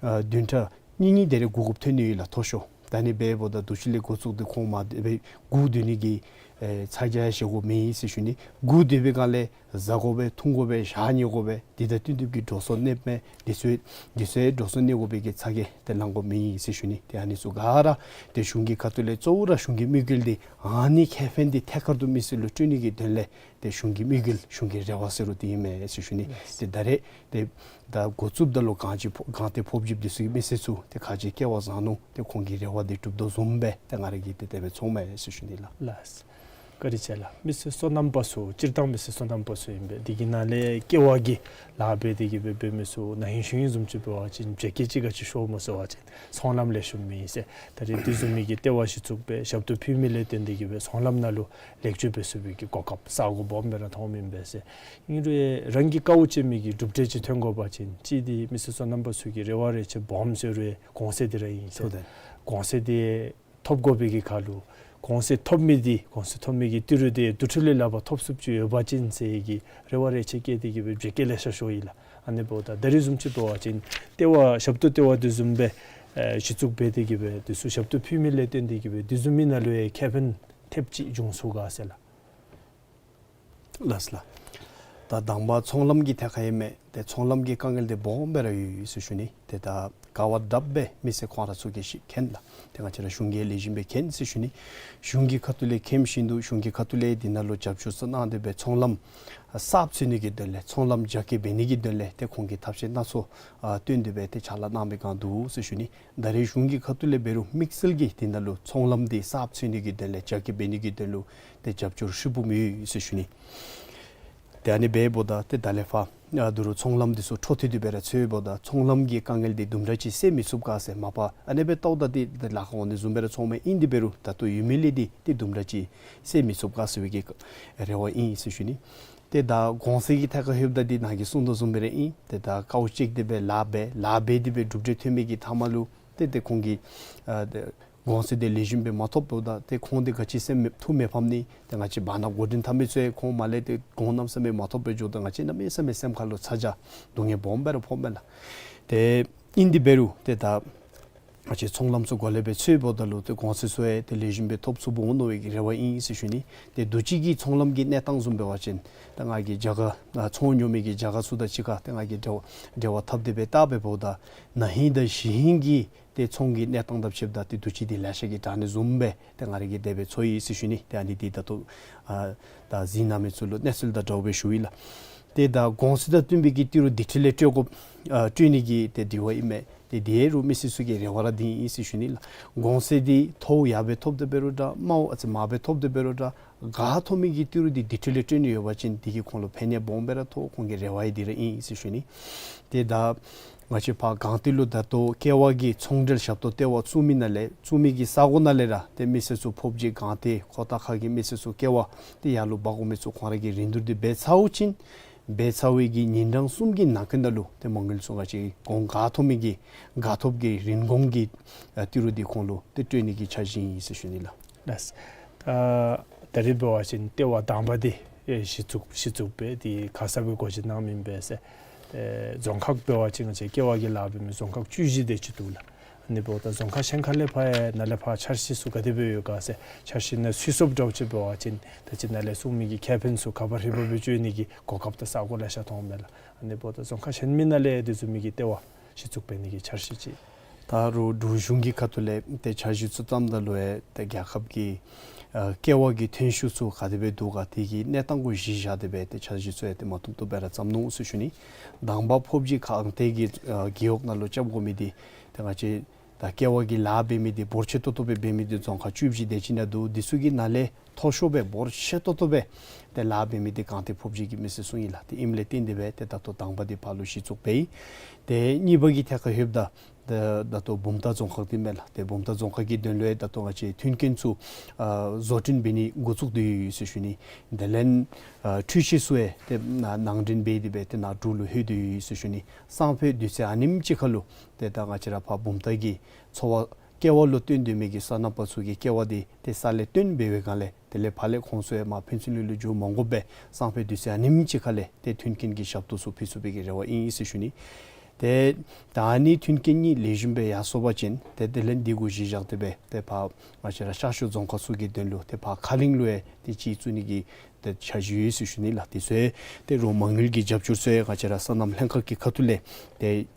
ཨ་བདུན་ཕྲག་གཉིས་གཉིས་དེ་རེ་སྒུག་དགོཔ་ཐོན་ནི་ཡོད་ལགས། མཐོ་ཤོས། ད་ཨ་ནི་འབདཝ་ད་དུས་ཅི་ལས་འགོ་བཙུགས་ཏེ་ཁོང་མར་དེ་སྦེ་སྒུག་སྡོད་ནི་གི་ཨེ་ཚ་གྱང་བཞེས་དགོཔ་མེད་ཟེར་ཞུ་ནི། སྒུག་སྡོད་པའི་སྒང་ལས་བཟའ་དགོ་པས་འཐུང་དགོ་པས་ཞག་ཉལ་དགོ་པས་འདི་དང་བསྟུན་ཏེ་གི་འགྲོ་སོང་གནསཔ་མས། འདི་ཚུ་འདི་ཚུ་འགྲོ་སོང་གནས་དགོ་པའི་གི་ཚ་གྱང་ཏེ་ལང་དགོཔ་མེད་ཟེར་ཞུ་ནི། ཏེ་ཨ་ནི་ཚུ་ག་ར་ཏེ་གཞུང་གི་ཁ་ཐུག་ལས་གཙོ་བོ་ར་གཞུང་གི་དམིགས་ཡུལ་འདི་ཨ་ནི་ཁེ་ཕན་འདི་ཐད་ཀར་དུ་མི་སེར་ལུ་སྤྲོད་ནི་གི་དོན་ལས་ཏེ་གཞུང་གི་དམིགས་ཡུལ་གཞུང་གི་རེ་བ་ཟེར་རུང་འདི་ཨིན་མས་ཟེར་ཞུ་ནི། ཏེ་ད་རེས་ཏེ་ད་འགོ་བཙུགསཔ་ད་ལུ་སྒང་སྟེང་ཕོ་སྒང་སྟེང་ཕོརཔ་སྦྱིས་འདི་ཚུ་གི་མི་སེར་ཚུ་ཏེ་ཁ་རྗེ་སྐལ་བ་བཟང་ནུག། ཏེ་ཁོང་གི་རེ་བ་འདི་གྲུབ་དོ་བཟུམ་སྦེ་ཏེ་ང་ར་གིས་ཏེ་དེ་སྦེ་མཐོང་མས་ཟེར་ཞུ་ནི་ལགས། ལགས། བཀའ་དྲིན་ཆེ་ལགས། མི་སེར་སོ་ནམ་པ་ཚུ་སྤྱིར་བཏང་མི་སེར་སོ་ནམ་པ་ཚུ་ཨིན་པས། འདི་གི་ནང་ལས་ཀེ་བ་གི་ལཱ་འབད་དེ་གི་སྦེ་འབད་མི་ཚུ་ན་ཧིང་གཞེས་ཧིང་བཟུམ་ཅིག་འབད་བ་ཅིན་བྱེད་སྐལ་ཅིག་ག་ཅི་ཤོར་སྨོ་ཟེར་བ་ཅིན་ཚོང་ལམ་ལེགས་ཤོམ་མེད་ཟེར། ད་རེས་དེ་བཟུམ་མའི་གི་ལྟེ་བ་གཞི་བཙུགས་སྦེ་ཞབས་ཏོག་ཕུལ་མི་ལས་བརྟེན་ཏེ་གི་སྦེ་ཚོང་ལམ་ནང་ལུ་ལེགས་བཅོས་འབད་ཚུགས་པའི་གི་གོ་སྐབས་ས་གོ་སྦོམ་སྦེ་ར་མཐོངམ་ཨིན་པས་ཟེར། ཨིན་རུང་རང་གིས་དཀའཝ་སྤྱད་མི་གི་གྲུབ་འབྲས་ཅིག་ཐོན་དགོ་པ་ཅིན་གཅིག་འདི་མི་སེར་སོ་ནམ་པ་ཚུ་གི་རེ་བ་རེ་ཆེ་སྦོམ་ཟེར་རུང་གོང་ཚད་འདི་ར་ཨིན་ཟེར། ཐུགས་རྗེ་ཆེ། གོང་ཚད་འདི་ཐོབ་དགོ་པའི་གི་ཁར་ལུ་གོང་ཚད་ཐོབ་མི་འདི་གོང་ཚད་ཐོབ་མི་གི་ཏི་རུ་འདི་དུས་ཚོད་ལས་སླ་པར་ཐོབ་ཚུགསཔ་ཅིག་ཡོད་པ་ཅིན་ཟེར་གྱི་རེ་བ་རེ་ཆེ་བསྐྱེད་དེ་གི་སྦེ་བྱེད་སྐལ་ལེ་ཤ་ཤོར་ཡི་ལགས། ཨ་ནི་འབདཝ་ད་ད་རེས་བཟུམ་ཅིག་འབད་བ་ཅིན་ལྟེ་བ་ཞབས་ཏོག་ལྟེ་བ་དེ་བཟུམ་སྦེ་ཨེ་གཞི་བཙུགས་འབད་དེ་གི་སྦེ་དེ་ཚུ་ཞབས་ཏོག་ཕུལ་མི་ལས་བརྟེན་ཏེ་གི་སྦེ་དེ་བཟུམ་མའི་ནང་ལུ་ཡང་ཁེ་ཕན་ཐེབས་ཅིག་འབྱུང་ཚུགས་ག་ཟེར་ལགས། ལགས་སོ་ལགས། ད་དང་པ་ཚོང་ལམ་གྱི་ཐད་ཁར་ཨིན་མས། ཏེ་ཚོང་ལམ་གྱི་དཀའ་ངལ་འདི་སྦོམ་སྦེ་ར་ཡོད་ཡོད་ཟེར་ཞུ་ནི། ཏེ་ད་ ག་བ་བརྡབ་སྦེ་མི་སེར་ཁོང་ར་ཚུ་གིས་ཤིག་མཁྱེན་ལགས། ཏེ་ང་བཅས་ར་གཞུང་གིས་ལེགས་ཤོམ་སྦེ་མཁྱེན་ཟེར་ཞུ་ནི། གཞུང་གི་ཁ་ཐུག་ལས་མཁྱེན་བཞིན་དུ་གཞུང་གི་ཁ་ཐུག་ལས་འདི་ནང་ལུ་རྒྱབ་སྐྱོར་ཚུ་གནང་སྟེ་སྦེ་ཚོང་ལམ་གསརཔ་འཚོལ་ནི་གི་དོན་ལས་ཚོང་ལམ་རྒྱ་སྐྱེད་འབད་ནི་གི་དོན་ལས་ཏེ་ཁོང་གིས་ཐབས་ཤེས་སྣ་ཚོགས་ཨ་བཏོན་ཏེ་སྦེ་ཏེ་ཕྱག་ལཱ་གནང་སྦེ་གང་འདུག་ཟེར་ཞུ་ནི། ད་རེས་གཞུང་གི་ཁ་ཐུག་ལས་འབད་རུང་དམིགས་བསལ་གྱིས་འདི་ནང་ལུ་ཚོང་ལམ་འདི་གསརཔ་འཚོལ་ནི་གི་དོན་ལས་རྒྱ་སྐྱེད་འབད་ནི་གི་དོན་ལུ་ཏེ་རྒྱབ་སྐྱོར་ཧྲིལ་བུམ་ཡོད་ཟེར་ཞུ་ནི། ཏེ་ཨ་ནི་འབདཝ་ད་ཏེ་ད་ལས་ཕར་ཨ་ད་རུང་ཚོང་ལམ་འདི་ཚུ་འཕྲོ་མཐུད་དེ་སྦེ་ར་འཚོལཝ་ད་ཚོང་ལམ་གྱི་དཀའ་ངལ་འདི་དུམ་གྲ་ཅིག་སེལ་མི་ཚུགས་ག་ཟེར་མ་པ་ཨ་ནི་སྦེ་ལྟཝ་ད་འདི་ལཱ་ཁག་འོང་ནི་བཟུམ་སྦེ་ར་མཐོངམ་ཨིན། དེ་འབད་རུང་ད་ལྟོ་ཡོད་མི་ལས་འདི་ཏེ་དུམ་གྲ་ཅིག་སེལ་མི་ཚུགས་ག་ཟེར་བའི་གི་རེ་བ་ཨིན་ཟེར་ཞུ་ནི། ཏེ་ད་གོང་ས་གི་ཐད་ཁར་ལྷོདཔ་ད་འདི་ནཱ་གིས་གསུངས་དོ་བཟུམ་སྦེ་ར་ཨིན། ཏེ་ད་དཀའཝ་སྤྱད་དེ་སྦེ་ལཱ་འབད་ལཱ་འབད་དེ་སྦེ་གྲུབ་འབྲས་ཐོན་མི་གི་མཐའ་མ་ལུ་ཏེ་ཏེ་ཁོང་གིས་ཨ་ཏེ་གོང་ཚད་འདི་ལེགས་ཤོམ་སྦེ་མ་ཐོབ་པ་ད་ཏེ་ཁོང་འདི་ག་ཅི་སེམས་མེད་ཐུགས་མེད་ཕམ་ནི། ཏེ་ང་བཅས་བར་ན་འགོ་འདྲེན་འཐབ་མི་ཚུ་ཡང་ཁོང་མར་ལས་ཏེ་གོང་གནམ་མེད་ས་མེད་མ་ཐོབ་པར་འགྱོཝ་ད་ང་བཅས་གནམ་མེད་ས་མེད་སེམས་ཁ་ལུ་ཚ་གྱང་སྡུག་བསྔལ་སྦོམ་སྦེ་ར་ཕོགཔ་མས་ལགས། ཏེ་ཨིན་དེ་འབད་རུང་ཏེ་ད་ང་བཅས་ཚོང་ལམ་ཚུ་གོ་ལེ་སྦེ་འཚོལཝ་ད་ལུ་ཏེ་གོང་ཚད་ཚུ་ཡང་ཏེ་ལེགས་ཤོམ་སྦེ་ཐོབ་ཚུགསཔ་འོང་མནོ་བའི་རེ་བ་ཨིན་ཟེར་ཞུ་ནི། ཏེ་དུས་ཅི་གི་ཚོང་ལམ་གྱི་གནས་སྟངས་བཟུམ་འབད་བ་ཅིན་ད་ང་གིས་རྒྱ་གར་ཨ་ཚོང་ཉོ་མི་གི་རྒྱ་གར་ཚུ་དང་གཅིག་ཁར་ཏེ་ང་གིས་འབྲེལ་བ་འབྲེལ་བ་འཐབ་སྟེ་སྦེ་བལྟ་བའི་འབདཝ་ད་ན་ཧིང་དང་གཞེས་ཧིང་གི་ཏེ་ཚོང་གི་གནས་སྟངས་དང་ཕྱདཔ་ད་ཏེ་དུས་ཅི་འདི་ལེ་ཤ་གིས་དྲག་ནི་བཟུམ་སྦེ་ཏེ་ང་ར་གིས་དེ་སྦེ་ཚོར་ཡི་ཟེར་ཞུ་ནི། ཏེ་ཨ་ནི་འདི་ད་ལྟོ་ཨ་ད་གཟིགས་གནང་མི་ཚུ་ལུ་གནས་ཚུལ་དང་འདྲཝ་སྦེ་ཞུ་ཡི་ལགས། ཏེ་ད་གོང་ཚད་དང་བསྟུན་པའི་གི་ཏི་རུ་དེ་འཕྲོ་ལས་སྤྲོད་དགོཔ་ཨ་སྤྲོད་ནི་གི་ཏེ་དྲི་བ་ཨིན་མས། ཏེ་དེ་རུང་མི་སེར་ཚུ་གི་རེ་བ་ར་འདི་ཨིན་ཟེར་ཞུ་ནི་ལགས། གོང་ཚད་འདི་མཐོ་ཡར་སྦེ་ཐོབ་སྟེ་འབད་རུང་འདྲ་དམའཝ་ཨ་ཙི་མར་སྦེ་ཐོབ་སྟེ་འབད་རུང་འདྲ་ག་ཐོབ་མི་གི་ཏི་རུ་འདི་དེ་འཕྲོ་ལས་སྤྲོད་ནི་ཡོད་པ་ཅིན་དེ་གིས་ཁོང་ལུ་ཕན་ནུས་སྦོམ་སྦེ་ར་ཐོགས། ཁོང་གི་རེ་བ་ཡང་འདི་ར་ཨིན་ཟེར་ཞུ་ནི། ཏེ་ད་ང་བཅས་ཕར་སྒང་སྟེང་ལུ་ད་ལྟོ་ཀེ་བ་གི་ཚོང་འབྲེལ་ཞབས་ཏོག་ལྟེ་བ་བཙུགས་མི་ནང་ལས་བཙུགས་མི་གི་ས་གོ་ནང་ལས་ར་ཏེ་མི་སེར་ཚུ་ཕོབ་སྦྱིས་སྒང་སྟེང་ཁོ་ཐང་ཁ་གི་མི་སེར་ཚུ་ཀེ་བ་ཏེ་ཡར་ལུ་འབག་དགོ་མི་ཚུ་ཁོང་ར་གིས་རིན་བསྡུར་འདི་འབད་ཚརཝ་ཅིག་འབད་ཚར་བའི་གི་ཉིན་གྲངས་གསུམ་གྱི་ནང་འཁོད་ནང་ལུ་ཏེ་མ་དངུལ་ཚུ་ང་བཅས་གོང་ག་ཐོབ་མི་གི་ག་ཐོབ་ཀྱི་རིན་གོང་གི་ཨ་ཏི་རུ་འདི་ཁོང་ལུ་ཏེ་སྤྲོད་ནི་གི་འཆར་གཞི་ཨིན་ཟེར་ཞུ་ནི་ལགས། ལགས། ད་ད་རེས་འབད་བ་ཅིན་ལྟེ་བ་དང་པ་འདི་ཨེ་གཞི་བཙུགས་གཞི་བཙུགས་འབད་དེ་ག་ས་སྦེ་སྒོ་འབྱེད་གནངམ་ཨིན་པས་ཟེར། ཨེ་རྫོང་ཁག་འབད་བ་ཅིན་ང་བཅས་ཀེ་བ་གི་ལཱ་འབད་མི་རྫོང་ཁག་བཅུ་བཞི་དེ་ཅིག་འདུག་ལགས། ཨ་ནི་འབདཝ་ད་རྫོང་ཁག་གཞན་ཁ་ལས་ཕར་ཡང་ནཱ་ལས་ཕར་འཆར་གཞི་ཚུ་ག་དེ་སྦེ་ཡོད་ག་ཟེར། འཆར་གཞི་ནང་ཚུད་སོངམ་འདྲཝ་ཅིག་འབད་བ་ཅིན་ད་ཅི་ནཱ་ལས་གསུངས་མི་གི་ཁེ་ཕན་ཚུ་ག་པ་རི་པ་སྦེ་སྤྱོད་ནི་གི་གོ་སྐབས་དང་ས་གོ་ལེ་ཤ་མཐོངམ་མས་ལགས། ཨ་ནི་འབདཝ་ད་རྫོང་ཁག་གཞན་མི་ནང་ལས་དེ་བཟུམ་མའི་གི་ལྟེ་བ་གཞི་བཙུགས་འབད་ནི་གི་འཆར་གཞི་ཅིག། ད་རུང་འབྲུག་གཞུང་གི་ཁ་ཐུག་ལས་ཏེ་འཆར་གཞི་ཚུ་བརྩམ་ད་ལུ་ཡང་ཏེ་རྒྱལ་ཁབ་ཀྱི་ཨ་ཀེ་བ་གི་ཐོན་ཤུགས་ཚུ་ག་དེ་སྦེ་འདུག་ག་དེ་གི་གནས་སྟངས་གུ་གཞི་བཞག་སྟེ་སྦེ་ཏེ་འཆར་གཞི་ཚུ་ཡང་ཏེ་མ་ཐུབ་ཐུབ་སྦེ་ར་བརྩམས་ནུག་ཟེར་ཞུ་ནི། དང་པ་ཕོབ་སྦྱིས་སྒང་སྟེང་གི་ཨ་རྒེད་འོག་ནང་ལུ་རྐྱབ་དགོ་མི་འདི་ཏེ་ང་བཅས་ད་ཀེ་བ་གི་ལཱ་འབད་མི་འདི་འབོར་ཆེ་ཏོག་ཏོ་སྦེ་འབད་མི་འདི་རྫོང་ཁག་བཅུ་བཞི་དེ་ཅིག་ནང་འདུག། འདི་ཚུ་གི་ནང་ལས་མཐོ་ཤོས་སྦེ་འབོར་ཆེ་ཏོག་ཏོ་སྦེ་ཏེ་ལཱ་འབད་མི་འདི་སྒང་སྟེང་ཕོབ་སྦྱིས་ཀྱི་མི་སེར་ཚུ་ཨིན་ལགས། ཏེ་ཨིནམ་ལས་བརྟེན་ཏེ་སྦེ་ཏེ་ད་ལྟོ་དང་པ་འདི་ཕར་ལུ་གཞི་བཙུགས་འབད་ཡི། ཏེ་གཉིས་པ་གི་ཐད་ཁར་ལྷོདཔ་ད་ཏེ་ད་ལྟོ་བུམ་ཐང་རྫོང་ཁག་འདི་མས་ལགས། ཏེ་བུམ་ཐང་རྫོང་ཁག་གི་དོན་ལུ་ཡང་ད་ལྟོ་ང་བཅས་མཐུན་རྐྱེན་ཚུ་ཨ་བཟོ་སྐྲུན་འབད་ནི་འགོ་བཙུགས་ཏེ་ཡོད་ཟེར་ཞུ་ནི། དེ་ལས་ཨ་འཕྲུལ་ཆས་ཚུ་ཡང་ཏེ་ནཱ་ནང་འདྲེན་འབད་དེ་སྦེ་ཏེ་ནཱ་འབྲུག་ལུ་ལྷོད་དེ་ཡོད་ཟེར་ཞུ་ནི། སང་ཕོད་དུས་ཚོད་ཨ་ནེམ་ཅིག་ཁར་ལུ་ཏེ་ད་ང་བཅས་ར་ཕར་བུམ་ཐང་གི་ཚོ་བ་ཀེ་བ་ལུ་བཏོན་སྡོད་མི་གི་སོ་ནམ་པ་ཚུ་གི་ཀེ་བ་འདི་ཏེ་ས་ལས་བཏོན་འབད་བའི་སྒང་ལས་དེ་ལས་ཕར་ལས་ཁོང་ཚུ་ཡང་མར་ཕུན་ཚོགས་གླིང་ལུ་འགྱོ་མ་དགོ་པར་སང་ཕོད་དུས་ཚོད་ཨ་ནེམ་ཅིག་ཁར་ལས་ཏེ་མཐུན་རྐྱེན་གྱི་ཞབས་ཏོག་ཚུ་ཕུལ་ཚུགས་པའི་གི་རེ་བ་ཨིན་ཟེར་ཞུ་ནི། ཏེ་ད་ཨ་ནི་མཐུན་རྐྱེན་གཉིས་ལེགས་ཤོམ་སྦེ་ཡར་སོང་པ་ཅིན་ཏེ་དེ་ལས་འདི་གུ་གཞི་བཞག་སྟེ་སྦེ་ཏེ་ཕར་ང་བཅས་ར་ཤར་ཕྱོགས་རྫོང་ཁག་ཚུ་གི་དོན་ལུ་ཏེ་ཕར་ཁ་གླིང་ལུ་ཡང་ཏེ་ཅིག་བཙུགས་ནི་གི་ཏེ་འཆར་གཞི་ཡོད་ཟེར་ཞུ་ནི་ལགས། དེ་ཚུ་ཡང་ཏེ་རོགས་མ་དངུལ་གྱི་རྒྱབ་སྐྱོར་ཚུ་ཡང་ང་བཅས་ར་སོ་ནམ་ལྷན་ཁག་གི་ཁ་ཐུག་ལས་ཏེ་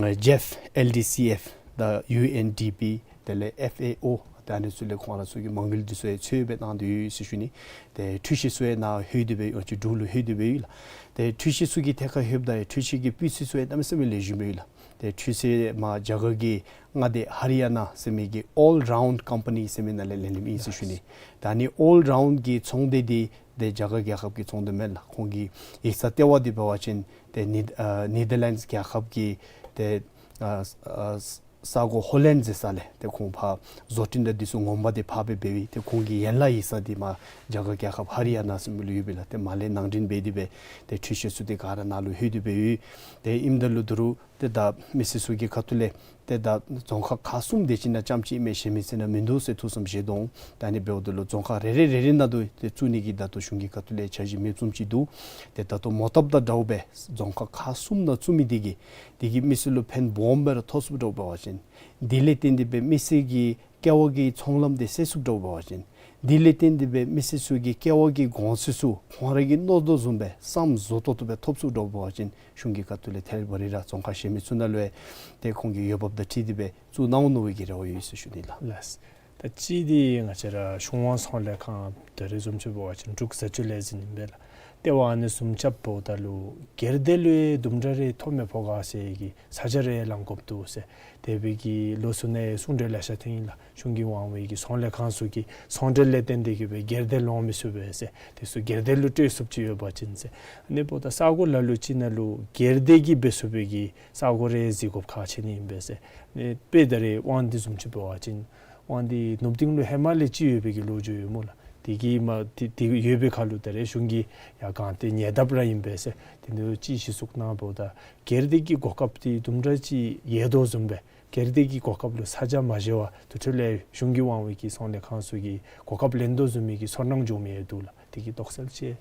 ཨ་ཇེཕ་ཨེལ་ཌི་སི་ཨེཕ་དང་ཡུ་ཨེན་ཌི་པི་དེ་ལས་ཨེཕ་ཨེ་ཨོ་ད་ཨ་ནི་ཚུ་ལས་ཁོང་ར་ཚུ་གི་མ་དངུལ་འདི་ཚུ་ཡང་ཚུད་སྦེ་གནང་སྟེ་ཡོད་ཟེར་ཞུ་ནི། ཏེ་འཕྲུལ་ཆས་ཚུ་ཡང་ནཱ་ལྷོད་དེ་སྦེ་ཡོད་ཅི་འབྲུག་ལུ་ལྷོད་དེ་སྦེ་ཡོད་ལགས། ཏེ་འཕྲུལ་ཆས་ཚུ་གི་ཐད་ཁར་ལྷོདཔ་ད་ཡང་འཕྲུལ་ཆས་ཀྱི་སྤུས་ཚད་ཚུ་ཡང་གནམ་མེད་ས་མེད་ལེགས་ཤོམ་སྦེ་ཡོད་ལགས། ཏེ་འཕྲུལ་ཆས་མར་རྒྱ་གར་གྱི་མངའ་སྡེ་ཧ་རི་ཡ་ན་ཟེར་མི་གི་ཨོལ་རའུནཌ་ཀམ་པ་ནི་ཟེར་མི་ནང་ལས་ལེན་ལེནམ་ཨིན་ཟེར་ཞུ་ནི། ད་ཨ་ནི་ཨོལ་རའུནཌ་གི་ཚོང་སྡེ་འདི་ཏེ་རྒྱ་གར་རྒྱལ་ཁབ་ཀྱི་ཚོང་སྡེ་མེན་ལགས། ཁོང་གི་ཡིག་ཚང་ལྟེ་བ་འདི་འབད་བ་ཅིན་ཏེ་ནི་ཨ་ནེ་དར་ལེནཌསི་རྒྱལ་ཁབ་ཀྱི་ཏེ་ཨ་ཨ་ས་གོ་ཧོ་ལེནཌ་ཟེར་ས་ལས་ཏེ་ཁོང་ཕར་བཟོ་སྐྲུན་དང་འདི་ཚུ་ངོ་མ་འདི་ཕར་སྦེ་འབད་བའི་ཏེ་ཁོང་གི་ཡན་ལག་ཡིག་ཚང་འདི་མར་རྒྱ་གར་རྒྱལ་ཁབ་ཧ་རི་ཡ་ན་ཟེར་མི་ལུ་ཡོད་པས་ལགས། ཏེ་མར་ལས་ནང་འདྲེན་འབད་དེ་སྦེ་ཏེ་འཕྲུལ་ཆས་ཚུ་འདི་ག་ར་ནཱ་ལུ་ལྷོད་དེ་སྦེ་ཡོད། ཏེ་ཨིནམ་ད་ལུ་ད་རུང་ཏེ་ད་མི་སེར་ཚུ་གི་ཁ་ཐུག་ལས་ཏེ་ད་རྫོང་ཁག་ཁག་གསུམ་དེ་ཅིག་ནང་རྐྱངམ་ཅིག་མེན་གཞན་མི་ཚུ་ནང་མིན་འདུག་ཟེར་ཐུགས་བསམ་བཞེས་དོ། ད་ཨ་ནི་འབདཝ་ད་ལུ་རྫོང་ཁག་རེ་རེ་རེ་རེ་ནང་ལུ་ཏེ་བཙུགས་ནི་གི་ད་ལྟོ་གཞུང་གི་ཁ་ཐུག་ལས་འཆར་གཞི་མེདཔ་བཟུམ་ཅིག་འདུག། ཏེ་ད་ལྟོ་མོ་བཏབ་དང་འདྲཝ་སྦེ་རྫོང་ཁག་ཁག་གསུམ་ནང་བཙུགས་མི་འདི་གིས་འདི་གིས་མི་སེར་ལུ་ཕན་སྦོམ་སྦེ་ར་ཐོགས་ཚུགསཔ་འདྲཝ་འབད་བ་ཅིན་འདི་ལས་བརྟེན་ཏེ་སྦེ་མི་སེར་གྱི་ཀེ་བ་གི་ཚོང་ལམ་འདི་སེལ་ཚུགསཔ་འདྲཝ་འབད་བ་ཅིན་ དེ་ལས་བརྟེན་ཏེ་སྦེ་མི་སེར་ཚུ་གི་སྐྱེ་བ་གི་གོང་ཚད་ཚུ་ཁོང་ར་གིས་མནོ་དོ་བཟུམ་སྦེ་བསམ་བཟོ་ཏོག་ཏོ་སྦེ་ཐོབ་ཚུགསཔ་འདྲཝ་འབད་བ་ཅིན་གཞུང་གི་ཁ་ཐུག་ལས་ཐད་རི་བ་རི་ར་རྫོང་ཁག་གཞན་མི་ཚུ་ནང་ལུ་ཡང་ཏེ་ཁོང་གི་འོས་འབབ་དང་འཁྲིལ་ཏེ་སྦེ་བཙུགས་གནང་འོང་མནོ་བའི་གི་རེ་བ་ཡོད་ཟེར་ཞུ་ནི་ལགས། ལགས། ད་གཅིག་འདི་ང་བཅས་ར་གཞུང་དབང་ཚོང་ལས་ཁང་ད་རེས་བཟུམ་ཅིག་འབད་བ་ཅིན་འབྲུག་བཟའ་སྤྱོད་ལས་འཛིན་ཨིན་པས་ལགས། ལྟེ་བ་ཨ་ནི་བཟུམ་རྐྱབ་འབདཝ་ད་ལུ་སྒེར་སྡེ་ལུ་ཡང་དུམ་གྲ་རེ་ཐོབ་མི་ཕོག་ག་ཟེར་གྱི་ས་ཆ་རེ་ལེན་དགོཔ་འདུག་ཟེར། དེ་སྦེ་གི་ལོགས་སུ་ནི་གསུང་གྲོས་ལེ་ཤ་ཐོན་ཡི་ལགས། གཞུང་གི་དབང་འོག་གི་ཚོང་ལས་ཁང་ཚུ་གིས་ཚོང་འབྲེལ་ལས་བརྟེན་ཏེ་གི་སྦེ་སྒེར་སྡེ་ལོང་མི་ཚུགས་པས་ཟེར། དེ་ཚུ་སྒེར་སྡེ་ལུ་སྤྲོད་ཚུགསཔ་ཅིག་ཡོད་པ་ཅིན་ཟེར། ཨ་ནི་འབདཝ་ད་ས་གོ་ལ་ལུ་ཅིག་ནང་ལུ་སྒེར་སྡེ་གིས་འབད་ཚུགས་པའི་གི་ས་གོ་རེ་གཟིགས་དགོཔ་ཁག་ཆེ་ནི་ཨིན་པས་ཟེར། ཨ་ནི་དཔེ་ད་རེས་དབང་འདུས་བཟུམ་ཅིག་འབད་བ་ཅིན་དབང་འདུས་ནུབ་གདིང་ལུ་ཧེ་མ་ལས་ཅིག་ཡོད་པའི་གི་ལོ་རྒྱུས་ཡོད་སྨོ་ལགས། དེ་གིས་མ་དེ་དེ་ཡོད་པའི་ཁར་ལུ་ད་རེས་གཞུང་གིས་ཡར་གང་ཏེ་ཉེ་འདབས་ར་ཨིན་པས་ཟེར། དེ་ནང་ལུ་ཅིག་གཞི་བཙུགས་གནང་འབདཝ་ད་སྒེར་སྡེ་གི་གོ་སྐབས་འདི་དུམ་གྲ་ཅིག་ཡལ་དོ་བཟུམ་སྦེ་སྒེར་སྡེ་གི་གོ་སྐབས་ལུ་ས་ཆ་མ་བཞེས་པར་དེ་འཕྲོ་ལས་གཞུང་གི་དབང་འོག་གི་ཚོང་ལས་ཁང་ཚུ་གིས་གོ་སྐབས་ལེན་དོ་བཟུམ་མའི་གི་ཚོར་སྣང་འབྱུངམ་ཡང་འདུག་ལགས། དེ་གི་དོགས་སེལ་ཅིག།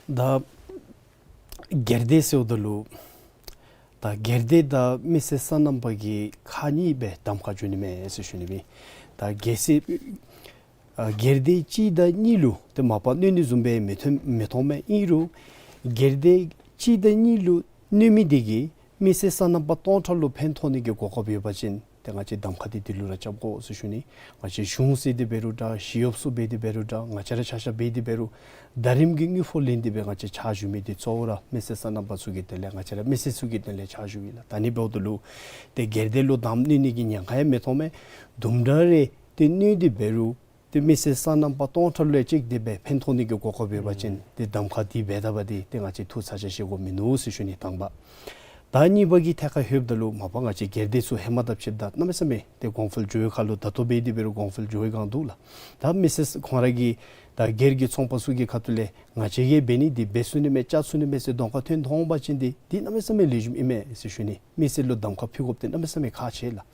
ད་སྒེར་སྡེ་ཟེརཝ་ད་ལུ་ད་སྒེར་སྡེ་དང་མི་སེར་སོ་ནམ་པ་གི་ཁག་གཉིས་སྦེ་གདམ་ཁ་འགྱོ་ནི་མས་ཟེར་ཞུ་ནི་མས། ད་གལ་སྲིད་ཨ་སྒེར་སྡེ་གཅིག་དང་གཉིས་ལུ་ཏེ་མ་པ་གནོད་ནི་བཟུམ་སྦེ་མི་མཐོང་མི་མཐོང་མས། ཨིན་རུང་སྒེར་སྡེ་གཅིག་དང་གཉིས་ལུ་གནོད་མི་དེ་གིས་མི་སེར་སོ་ནམ་པ་སྟོང་ཕྲག་ལུ་ཕན་ཐོགས་ནི་གི་གོ་སྐབས་ཡོད་པ་ཅིན་ཏེ་ང་བཅས་གདམ་ཁ་འདི་འདི་ལུ་ར་རྐྱབ་དགོ་ཟེར་ཞུ་ནི། ང་བཅས་གཞུང་ཟེར་དེ་འབད་རུང་འདྲ་ཞི་གཡོགཔ་ཚུ་འབད་དེ་འབད་རུང་འདྲ་ང་བཅས་ར་ཆ་ཁྱབ་འབད་དེ་འབད་རུང་ཟླ་རིམ་གྱི་དངུལ་ཕོགས་ལེན་ཏེ་སྦེ་ང་བཅས་ཕྱག་ཞུ་མི་འདི་གཙོ་བོ་ར་མི་སེར་སོ་ནམ་པ་ཚུ་གི་དོན་ལས་ང་བཅས་ར་མི་སེར་ཚུ་གི་དོན་ལས་ཕྱག་ཞུ་ཡི་ལགས། ད་ཨ་ནི་འབདཝ་ད་ལུ་ཏེ་སྒེར་སྡེ་ལུ་དམ་གནོད་ནི་གི་ཉེན་ཁ་ཡང་མི་མཐོང་མས། དུམ་གྲ་རེ་ཏེ་གནོད་དེ་འབད་རུང་ཏེ་མི་སེར་སོ་ནམ་པ་སྟོང་ཕྲག་ལུ་ཡང་གཅིག་དེ་སྦེ་ཕན་ཐོགས་ནི་གི་གོ་སྐབས་ཡོད་པ་ཅིན་ཨུམ་ཏེ་གདམ་ཁ་འདི་འབད་ད་པ་འདི་ཏེ་ང་བཅས་ཐུགས་ཚ་གྱང་བཞེས་དགོཔ་མིན་འདུག་ཟེར་ཞུ་ནི་དང་པ། ད་གཉིས་པ་གི་ཐད་ཁར་ལྷོདཔ་ད་ལུ་མ་པ་ང་བཅས་སྒེར་སྡེ་ཚུ་ཧེ་མ་དང་ཕྱདཔ་ད་གནམ་མེད་ས་མེད་ཏེ་གོང་འཕེལ་འགྱོ་བའི་ཁར་ལུ་ད་ལྟོ་འབད་དེ་འབད་རུང་གོང་འཕེལ་འགྱོ་བའི་སྒང་འདུག་ལགས། ད་མི་སེར་ཁོང་ར་གི་ད་སྒེར་གྱི་ཚོང་པ་ཚུ་གི་ཁ་ཐུག་ལས་ང་བཅས་ཀྱིས་འབད་ནི་འདི་འབད་ཚུགས་ནི་མས་བཅག་ཚུགས་ནི་མས་ཟེར་གདོང་ཁར་ཐོན་འོང་པ་ཅིན་འདི་འདི་གནམ་མེད་ས་མེད་ལེགས་ཤོམ་ཨིན་མས་ཟེར་ཞུ་ནི། མི་སེར་ལུ་གདམ་ཁ་ཕུལ་དགོཔ་འདི་གནམ་མེད་ས་མེད་ཁག་ཆེ་ལགས།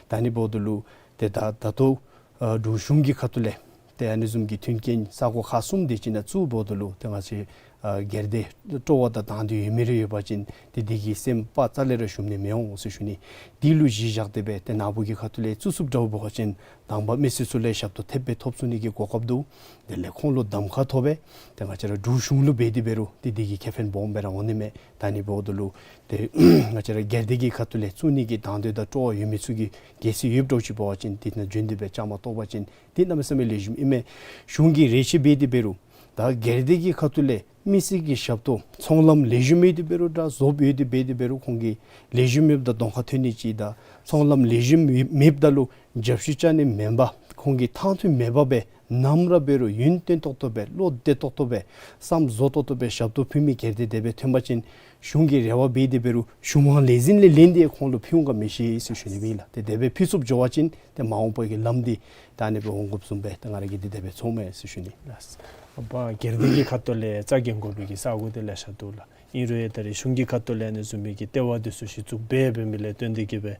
ད་ཨ་ནི་འབདཝ་ད་ལུ་ཏེ་ད་ད་ལྟོ་ཨ་འབྲུག་གཞུང་གི་ཁ་ཐུག་ལས་ཏེ་ཨ་ནི་བཟུམ་གྱི་མཐུན་རྐྱེན་ས་གོ་ཁག་གསུམ་དེ་ཅིག་ནང་བཙུགས་འབདཝ་ད་ལུ་ཏེ་ང་བཅས་ཨ་སྒེར་སྡེ་སྤྲོ་བ་དང་དང་འདོད་ཡོད་མི་རེ་ཡོད་པ་ཅིན་ཏེ་འདི་གི་སེམས་དཔའ་རྩ་ལས་ར་ཞུམ་ནི་མི་འོང་ཟེར་ཞུ་ནི། འདི་ལུ་གཞི་བཞག་སྟེ་སྦེ་ཏེ་ནཱ་བུ་གི་ཁ་ཐུག་ལས་བཙུགས་ཚུགསཔ་འདྲཝ་འབད་བ་ཅིན་དང་པ་མི་སེར་ཚུ་ལས་ཞབས་ཏོག་ཐེབས་སྦེ་ཐོབ་ཚུགས་ནི་གི་གོ་སྐབས་འདུག། དེ་ལས་ཁོང་ལུ་གདམ་ཁ་ཐོབ་སྦེ་ཏེ་ང་བཅས་ར་འབྲུག་གཞུང་ལུ་འབད་དེ་འབད་རུང་ཏེ་འདི་གི་ཁེ་ཕན་སྦོམ་སྦེ་ར་འོང་ནི་མས། ད་ཨ་ནི་འབདཝ་ད་ལུ་ཏེ་ང་བཅས་ར་སྒེར་སྡེ་གི་ཁ་ཐུག་ལས་བཙུགས་ནི་གི་དང་འདོད་དང་སྤྲོ་བ་ཡོད་མི་ཚུ་གིས་གལ་སྲིད་ཡོདཔ་འདྲཝ་ཅིག་འབད་བ་ཅིན་འདི་ནང་འབྱོན་ཏེ་སྦེ་བཅའ་མར་གཏོགས་པ་ཅིན་འདི་གནམ་མེད་ས་མེད་ལེགས་ཤོམ་ཨིན་མས། གཞུང་གིས་རེ་ཆེ་འབད་དེ་འབད་རུང་ད་སྒེར་སྡེ་གི་ཁ་ཐུག་ལས་མི་སེར་གྱི་ཞབས་ཏོག་ཚོང་ལམ་ལེགས་ཤོམ་ཡོད་དེ་འབད་རུང་འདྲ་བཟོཝ་ཡོད་དེ་འབད་དེ་འབད་རུང་ཁོང་གིས་ལེགས་ཤོམ་མེདཔ་ད་གདོང་ཁར་ཐོན་ནི་ཅིག་དང་ཚོང་ལམ་ལེགས་ཤོམ་མེདཔ་ད་ལུ་རྒྱབ་བཤུད་རྐྱབ་ནི་མེན་པར་ཁོང་གིས་ཐང་ཐུན་མེད་པར་སྦེ་ནམ་ར་འབད་རུང་ཡུན་བརྟན་ཏོག་ཏོ་སྦེ་བློ་བདེ་ཏོག་ཏོ་སྦེ་བསམ་བཟོ་ཏོག་ཏོ་སྦེ་ཞབས་ཏོག་ཕུལ་མི་སྒེར་སྡེ་དེ་སྦེ་ཐོན་པ་ཅིན་གཞུང་གིས་རེ་བ་འབད་དེ་འབད་རུང་གཞུང་དབང་ལས་འཛིན་ལས་ལེན་ཏེ་ཁོང་ལུ་ཕུལ་འོང་ག་མི་ཤེས་ཟེར་ཞུ་ནི་སྦེ་ལགས། ཏེ་དེ་སྦེ་ཕུལ་ཚུགསཔ་འགྱོ་བ་ཅིན་ཏེ་མ་འོངས་པ་གི་ལམ་འདི་ད་ཨ་ནི་སྦེ་འོང་དགོཔ་བཟུམ་སྦེ་ཏེ་ང་ར་གིས་འདི་དེ་སྦེ་ཚོརཝ་མས་ཟེར་ཞུ་ནི། ལགས། ཨ་པ་སྒེར་སྡེ་གི་ཁ་ཐུག་ལས་རྩ་འགེངས་དགོ་པའི་གི་ས་གོ་འདི་ལེ་ཤ་འདུག་ལགས། ཨིན་རུང་ཡང་ད་རེས་གཞུང་གི་ཁ་ཐུག་ལས་ཨ་ནི་བཟུམ་མའི་གི་ལྟེ་བ་འདི་ཚུ་གཞི་བཙུགས་འབད་འབད་མི་ལས་བརྟེན་ཏེ་གི་སྦེ་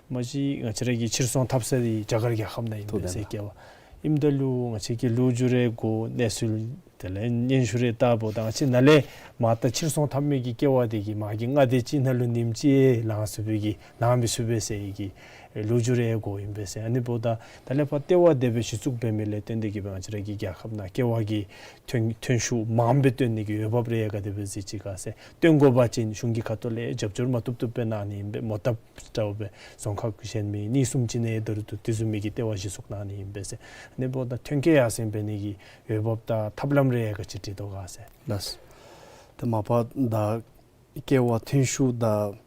མ་གཞི་ང་བཅས་ར་གི་ཕྱིར་ཚོང་འཐབ་ས་འདི་རྒྱ་གར་རྒྱལ་ཁབ་ནང་ཨིན་པས་ཟེར་སྐལ་བ་ཨིནམ་ད་ལུ་ང་བཅས་ཀྱིས་ལོ་རྒྱུས་རེ་གོ་གནས་ཚུལ་དེ་ལས་སྙན་ཞུ་རེ་བལྟཝ་ད་ང་བཅས་ནཱ་ལས་མར་ད་ཕྱིར་ཚོང་འཐབ་མི་གི་ལྟེ་བ་འདི་གིས་མ་གི་མངའ་སྡེ་ཅིག་ནང་ལུ་ཉིནམ་གཅིག་ལང་ཚུགས་པའི་གི་ལང་མི་ཚུགས་པས་ཟེར་གྱི་ལོ་རྒྱུས་རེ་གོཝ་ཨིན་པས་ཟེར། ཨ་ནི་འབདཝ་ད་ད་ལས་ཕར་ལྟེ་བ་དེ་སྦེ་གཞི་བཙུགས་འབད་མི་ལས་བརྟེན་ཏེ་གི་སྦེ་ང་བཅས་ར་གི་རྒྱལ་ཁབ་ནང་ལྟེ་བ་གི་ཐོན་ཐོན་ཤུགས་མངམ་སྦེ་བཏོན་ནི་གི་འོས་འབབ་རེ་ག་དེ་སྦེ་གཟིགས་ཅི་ག་ཟེར། བཏོན་དགོ་པ་ཅིན་གཞུང་གི་ཁ་ཐུག་ལས་རྒྱབ་སྐྱོར་མ་བཏུབ་བཏུབ་སྦེ་གནང་ནི་ཨིན་པས། མོ་བཏབ་འདྲཝ་སྦེ་རྫོང་ཁག་གཞན་མི་གཉིས་གསུམ་ཅིག་ནང་ད་རུང་ཏེ་དེ་བཟུམ་མའི་གི་ལྟེ་བ་གཞི་བཙུགས་གནང་ནི་ཨིན་པས་ཟེར། ཨ་ནི་འབདཝ་ད་ཐོན་སྐྱེད་ཡར་སེང་འབད་ནི་གི་འོས་འབབ་དང་ཐབས་ལམ་རེ་ག་ཅི་སྒྲིག་དོ་ག་ཟེར། ལགས། ཏེ་མ་པ་ད་ལྟེ་བ་ཐོན་ཤུགས་དང་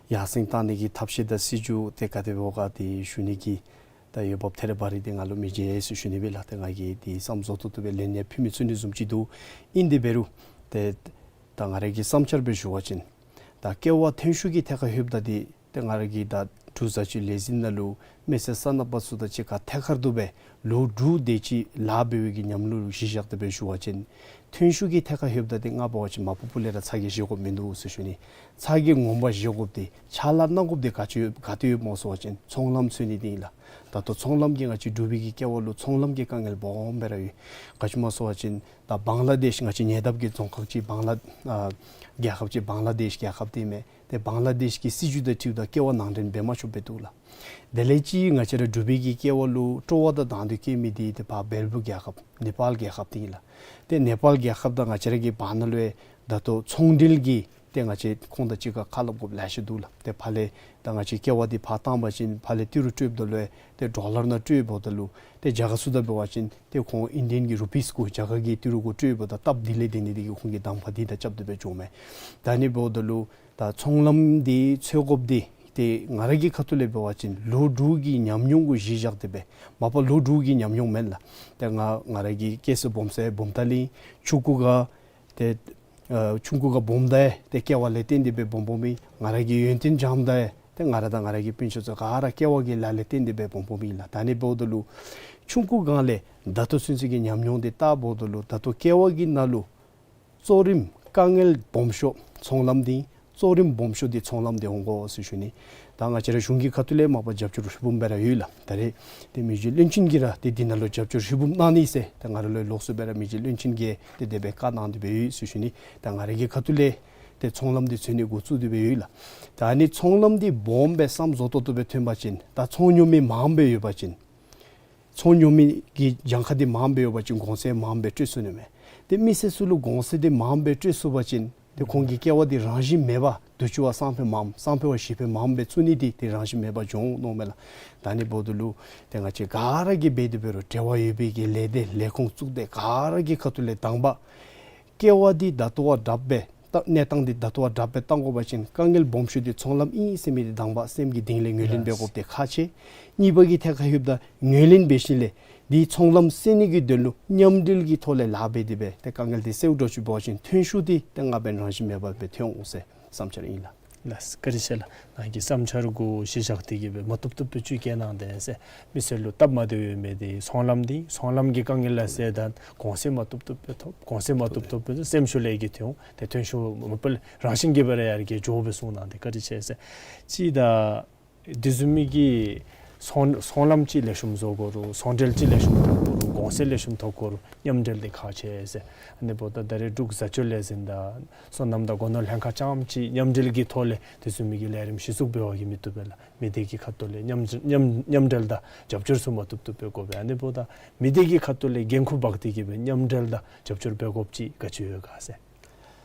ཡར་སེང་བཏང་ནི་གི་ཐབས་ཤེས་དང་སྲིད་བྱུས་ཏེ་ག་དེ་འབདཝ་ག་དེ་ཞུ་ནི་གི་ད་འོས་འབབ་ཐད་རི་བ་རི་འདི་ང་ལུ་མི་མཇལ་ཟེར་ཞུ་ནི་སྦེ་ལགས། ཏེ་ང་གིས་འདི་བསམ་བཟོ་ཏོག་ཏོ་སྦེ་ལན་ཡང་ཕུལ་མི་ཚུགས་ནི་བཟུམ་ཅིག་འདུག། ཨིན་དེ་འབད་རུང་ཏེ་ད་ང་ར་གི་བསམ་འཆར་སྦེ་ཞུ་བ་ཅིན་ད་ལྟེ་བ་ཐོན་ཤུགས་ཀྱི་ཐད་ཁར་ལྷོདཔ་ད་འདི་ཏེ་ང་ར་གིས་ད་འབྲུག་བཟའ་སྤྱོད་ལས་འཛིན་ནང་ལུ་མི་སེར་སོ་ནམ་པ་ཚུ་དང་གཅིག་ཁར་ཐད་ཀར་དུ་སྦེ་ལོ་དྲུག་དེ་ཅིག་ལཱ་འབད་བའི་གི་ཉམས་མྱོང་ལུ་གཞི་བཞག་སྟེ་སྦེ་ཞུ་བ་ཅིན་ཐོན་ཤུགས་ཀྱི་ཐད་ཁར་ལྷོདཔ་ད་འདི་ང་འབད་བ་ཅིན་མ་པ་སྤུ་ལས་ར་ཚ་གྱང་བཞེས་དགོཔ་མིན་འདུག་ཟེར་ཞུ་ནི། ཚ་གྱང་ངོ་མ་བཞེས་དགོཔ་འདི་ཕྱག་ལཱ་གནང་དགོཔ་འདི་ག་ཅི་ཡོད་ག་ཏེ་ཡོདཔ་སྨོ་ཟེར་བ་ཅིན་ཚོང་ལམ་འཚོལ་ནི་འདི་ཨིན་ལགས། ད་ལྟོ་ཚོང་ལམ་གྱི་ང་བཅས་འབྲུག་པའི་གི་ལྟེ་བ་ལུ་ཚོང་ལམ་གྱི་དཀའ་ངལ་སྦོམ་སྦེ་ར་ཡོད། ག་ཅི་སྨོ་ཟེར་བ་ཅིན་ད་བང་ལ་དེཤ་ང་བཅས་ཉེ་འདབས་ཀྱི་རྫོང་ཁག་ཅིག་བང་ལ་ཨ་རྒྱལ་ཁབ་ཅིག་བང་ལ་དེཤ་རྒྱལ་ཁབ་འདི་མས། ཏེ་བང་ལ་དེཤ་གི་སྲིད་བྱུས་དང་འཁྲིལཝ་ད་ལྟེ་བ་ནང་འདྲེན་འབད་མ་ཆོགཔ་སྦེ་འདུག་ལགས། དེ་ལས་ཅིག་ང་བཅས་ར་འབྲུག་པའི་གི་ཀེ་བ་ལུ་སྤྲོ་བ་དང་དང་དུ་སྐྱེ་མི་འདི་ཏེ་ཕར་བལ་པོ་རྒྱལ་ཁབ་ནེ་པཱལ་རྒྱལ་ཁབ་འདི་ཨིན་ལགས། ཏེ་ནེ་པཱལ་རྒྱལ་ཁབ་དང་ང་བཅས་ར་གི་བར་ན་ལུ་ཡང་ད་ལྟོ་ཚོང་འབྲེལ་གྱི་ཏེ་ང་བཅས་ཁོང་དང་གཅིག་ཁར་ཁ་སླབ་དགོཔ་ལེ་ཤ་འདུག་ལགས། ཏེ་ཕར་ལས་ད་ང་བཅས་ཀེ་བ་འདི་ཕར་བཏང་པ་ཅིན་ཕར་ལས་ཏི་རུ་སྤྲོདཔ་ད་ལུ་ཡང་ཏེ་ཌོ་ལར་ནང་སྤྲོད་འབདཝ་ད་ལུ་ཏེ་རྒྱ་གར་ཚུ་དང་འབད་བ་ཅིན་ཏེ་ཁོང་ཨིན་ཌི་ཡཱན་གྱི་རུ་པིསི་གུ་རྒྱ་གར་གྱི་ཏི་རུ་གུ་སྤྲོད་འབདཝ་ད་སྟབས་བདེ་ལས་དེ་ནི་དེ་གིས་ཁོང་གིས་གདམ་ཁ་འདི་དང་རྐྱབ་སྟེ་སྦེ་འགྱོཝ་མས། ད་ཨ་ནི་འབདཝ་ད་ལུ་ད་ཚོང་ལམ་འདི་འཚོལ་དགོཔ་འདི་ཏེ་ང་ར་གི་ཁ་ཐུག་ལས་འབད་བ་ཅིན་ལོ་དྲུག་གི་ཉམས་མྱོང་གུ་གཞི་བཞག་སྟེ་སྦེ་མ་པ་ལོ་དྲུག་གི་ཉམས་མྱོང་མེན་ལགས། ཏེ་ང་ང་ར་གི་སྐྱེས་ས་སྦོམ་ས་ཡང་བུམ་ཐང་ལས་ཆུང་ཀུ་ག་ཏེ་ཨ་ཆུང་ཀུ་ག་སྦོམ་ད་ཡང་ཏེ་ཀེ་བ་ལས་བརྟེན་ཏེ་སྦེ་སྦོམ་སྦོམ་ཨིན། ང་ར་གི་ཡོན་ཏན་སྦྱངམ་ད་ཡང་ཏེ་ང་ར་དང་ང་ར་གི་སྤུན་ཆ་ཚུ་ག་ར་ཀེ་བ་གི་ལཱ་ལས་བརྟེན་ཏེ་སྦེ་སྦོམ་སྦོམ་ཨིན་ལགས། ད་ཨ་ནི་འབདཝ་ད་ལུ་ཆུང་ཀུ་སྒང་ལས་ད་ལྟོ་ཚུན་ཚོད་ཀྱི་ཉམས་མྱོང་འདི་བལྟཝ་ད་ལུ་ད་ལྟོ་ཀེ་བ་གི་ནང་ལུ་གཙོ་རིམ་དཀའ་ངལ་སྦོམ་ཤོས་ཚོང་ལམ་འདི་གཙོ་རིམ་སྦོམ་ཤོས་འདི་ཚོང་ལམ་འདི་འོང་དགོ་ཟེར་ཞུ་ནི། ད་ང་བཅས་ར་གཞུང་གི་ཁ་ཐུག་ལས་མ་པ་རྒྱབ་སྐྱོར་ཧྲིལ་བུམ་སྦེ་ར་ཡོད་ལགས། ད་རེས་ཏེ་མི་རྗེ་བློན་ཆེན་གྱིས་ར་ཏེ་འདི་ནང་ལུ་རྒྱབ་སྐྱོར་ཧྲིལ་བུམ་གནང་ནི་ཟེར་ཏེ་ང་ར་ལུ་ལོགས་སུ་སྦེ་ར་མི་རྗེ་བློན་ཆེན་གྱིས་ཏེ་དེ་སྦེ་བཀའ་གནང་སྟེ་སྦེ་ཡོད་ཟེར་ཞུ་ནི། ད་ང་ར་གི་ཁ་ཐུག་ལས་ཏེ་ཚོང་ལམ་འདི་འཚོལ་ནི་འགོ་བཙུགས་ཏེ་སྦེ་ཡོད་ལགས། ད་ཨ་ནི་ཚོང་ལམ་འདི་སྦོམ་སྦེ་བསམ་བཟོ་ཏོག་ཏོ་སྦེ་ཐོན་པ་ཅིན་ད་ཚོང་ཉོ་མི་མངམ་སྦེ་ཡོད་པ་ཅིན་ཚོང་ཉོ་མི་གི་གྱངས་ཁ་འདི་མངམ་སྦེ་ཡོད་པ་ཅིན་གོང་ཚད་མངམ་སྦེ་སྤྲོད་ཚུགས་ནི་མས། ཏེ་མི་སེར་ཚུ་ལུ་གོང་ཚད་འདི་མངམ་སྦེ་སྤྲོད་ཚུགས་པ་ཅིན་ཏེ་ཁོང་གི་ཀེ་བ་འདི་རང་བཞིན་མེད་པ་དུས་ཅི་བ་སང་ཕོད་མངམ་སང་ཕོད་བ་བཞི་ཕོད་མངམ་སྦེ་བཙུགས་ནི་འདི་ཏེ་རང་བཞིན་མེད་པ་འགྱོ་འོང་མནོཝ་མས་ལགས། ད་ཨ་ནི་འབདཝ་ད་ལུ་ཏེ་ང་བཅས་ག་ར་གིས་འབད་དེ་འབད་རུང་འབྲེལ་བ་ཡོད་པའི་གི་ལས་སྡེ་ལས་ཁུངས་བཙུགས་ཏེ་ག་ར་གི་ཁ་ཐུག་ལས་དང་པ་ཀེ་བ་འདི་ད་ལྟོ་བ་དྲགཔ་སྦེ་ད་གནས་སྟངས་འདི་ད་ལྟོ་བ་དྲགཔ་སྦེ་བཏང་དགོ་པ་ཅིན་དཀའ་ངལ་སྦོམ་ཤོས་འདི་ཚོང་ལམ་ཨིན་ཟེར་མི་འདི་དང་པ་སེམས་ཀྱི་གཏིང་ལས་ངོས་ལེན་འབད་དགོཔ་འདི་ཁག་ཆེ། གཉིས་པ་གི་ཐད་ཁར་ལྷོདཔ་ད་ངོས་ལེན་འབད་ཞིནམ་ལས་འདི་ཚོང་ལམ་བསལ་ནི་གི་དོན་ལུ་མཉམ་འབྲེལ་གྱི་ཐོག་ལས་ལཱ་འབད་དེ་སྦེ་ཏེ་དཀའ་ངལ་འདི་སེལ་དགོཔ་ཅིག་འབད་བ་ཅིན་ཐོན་ཤུགས་འདི་ཏེ་སྔར་བས་རང་བཞིན་མེད་པ་སྦེ་ཐོན་འོང་ཟེར་བསམ་འཆར་ཨིན་ལགས། ལགས་སོ། བཀའ་དྲིན་ཆེ་ལགས། ནཱ་གི་བསམ་འཆར་གུ་གཞི་བཞག་སྟེ་གིས་སྦེ་མ་བཏུབ་བཏུབ་སྦེ་ཅིག་བཀོད་གནང་སྟེ་ཟེར་མི་སེར་ལུ་སྟབས་མ་བདེཝ་ཡོད་མི་འདི་ཚོང་ལམ་འདི་ཚོང་ལམ་གྱི་དཀའ་ངལ་ལ་སེལ་ད་གོང་ཚད་མ་བཏུབ་བཏུབ་སྦེ་ཐོབ། གོང་ཚད་མ་བཏུབ་བཏུབ་སྦེ་སེམས་ཤུགས་ལས་ཀྱི་ཐོན་འོང་། ཏེ་ཐོན་ཤུགས་མ་པ་རང་བཞིན་གྱིས་སྦེ་ར་ཡར་གྱི་འགྱོ་སྦེ་གསུངས་གནང་སྟེ་བཀའ་དྲིན་ཆེ་ཟེར། ཅིག་ད་དེ་བཟུམ་མའི་གི་ཚོང་ཚོང་ལམ་ཅིག་ལེགས་ཤོམ་བཟོ་དགོ་རུང་ཚོང་འབྲེལ་ཅིག་ལེགས་ཤོམ་ཐོབ་དགོ་རུང་གོང་ཚད་ལེགས་ཤོམ་ཐོབ་དགོ་རུང་མཉམ་འབྲེལ་འདི་ཁག་ཆེ་ཟེར། ཨ་ནི་འབདཝ་ད་ད་རེས་འབྲུག་བཟའ་སྤྱོད་ལས་འཛིན་དང་སོ་ནམ་དང་སྒོ་ནོར་ལྷན་ཁག་རྐྱངམ་ཅིག་མཉམ་འབྲེལ་གྱི་ཐོག་ལས་དེ་བཟུམ་མའི་གི་ལས་རིམ་གཞི་བཙུགས་འབད་བ་གིས་མི་བཏུབ་པས་ལགས། མི་སྡེ་གི་ཁ་ཐུག་ལས་མཉམ་མཉམ་མཉམ་འབྲེལ་དང་རྒྱབ་སྐྱོར་ཚུ་མ་བཏུབ་བཏུབ་སྦེ་དགོ་པས། ཨ་ནི་འབདཝ་ད་མི་སྡེ་གི་ཁ་ཐུག་ལས་འགན་ཁུར་འབག་སྟེ་གིས་སྦེ་མཉམ་འབྲེལ་དང་རྒྱབ་སྐྱོར་འབད་དགོཔ་ཅིག་ག་ཅི་ཡོད་ག་ཟེར།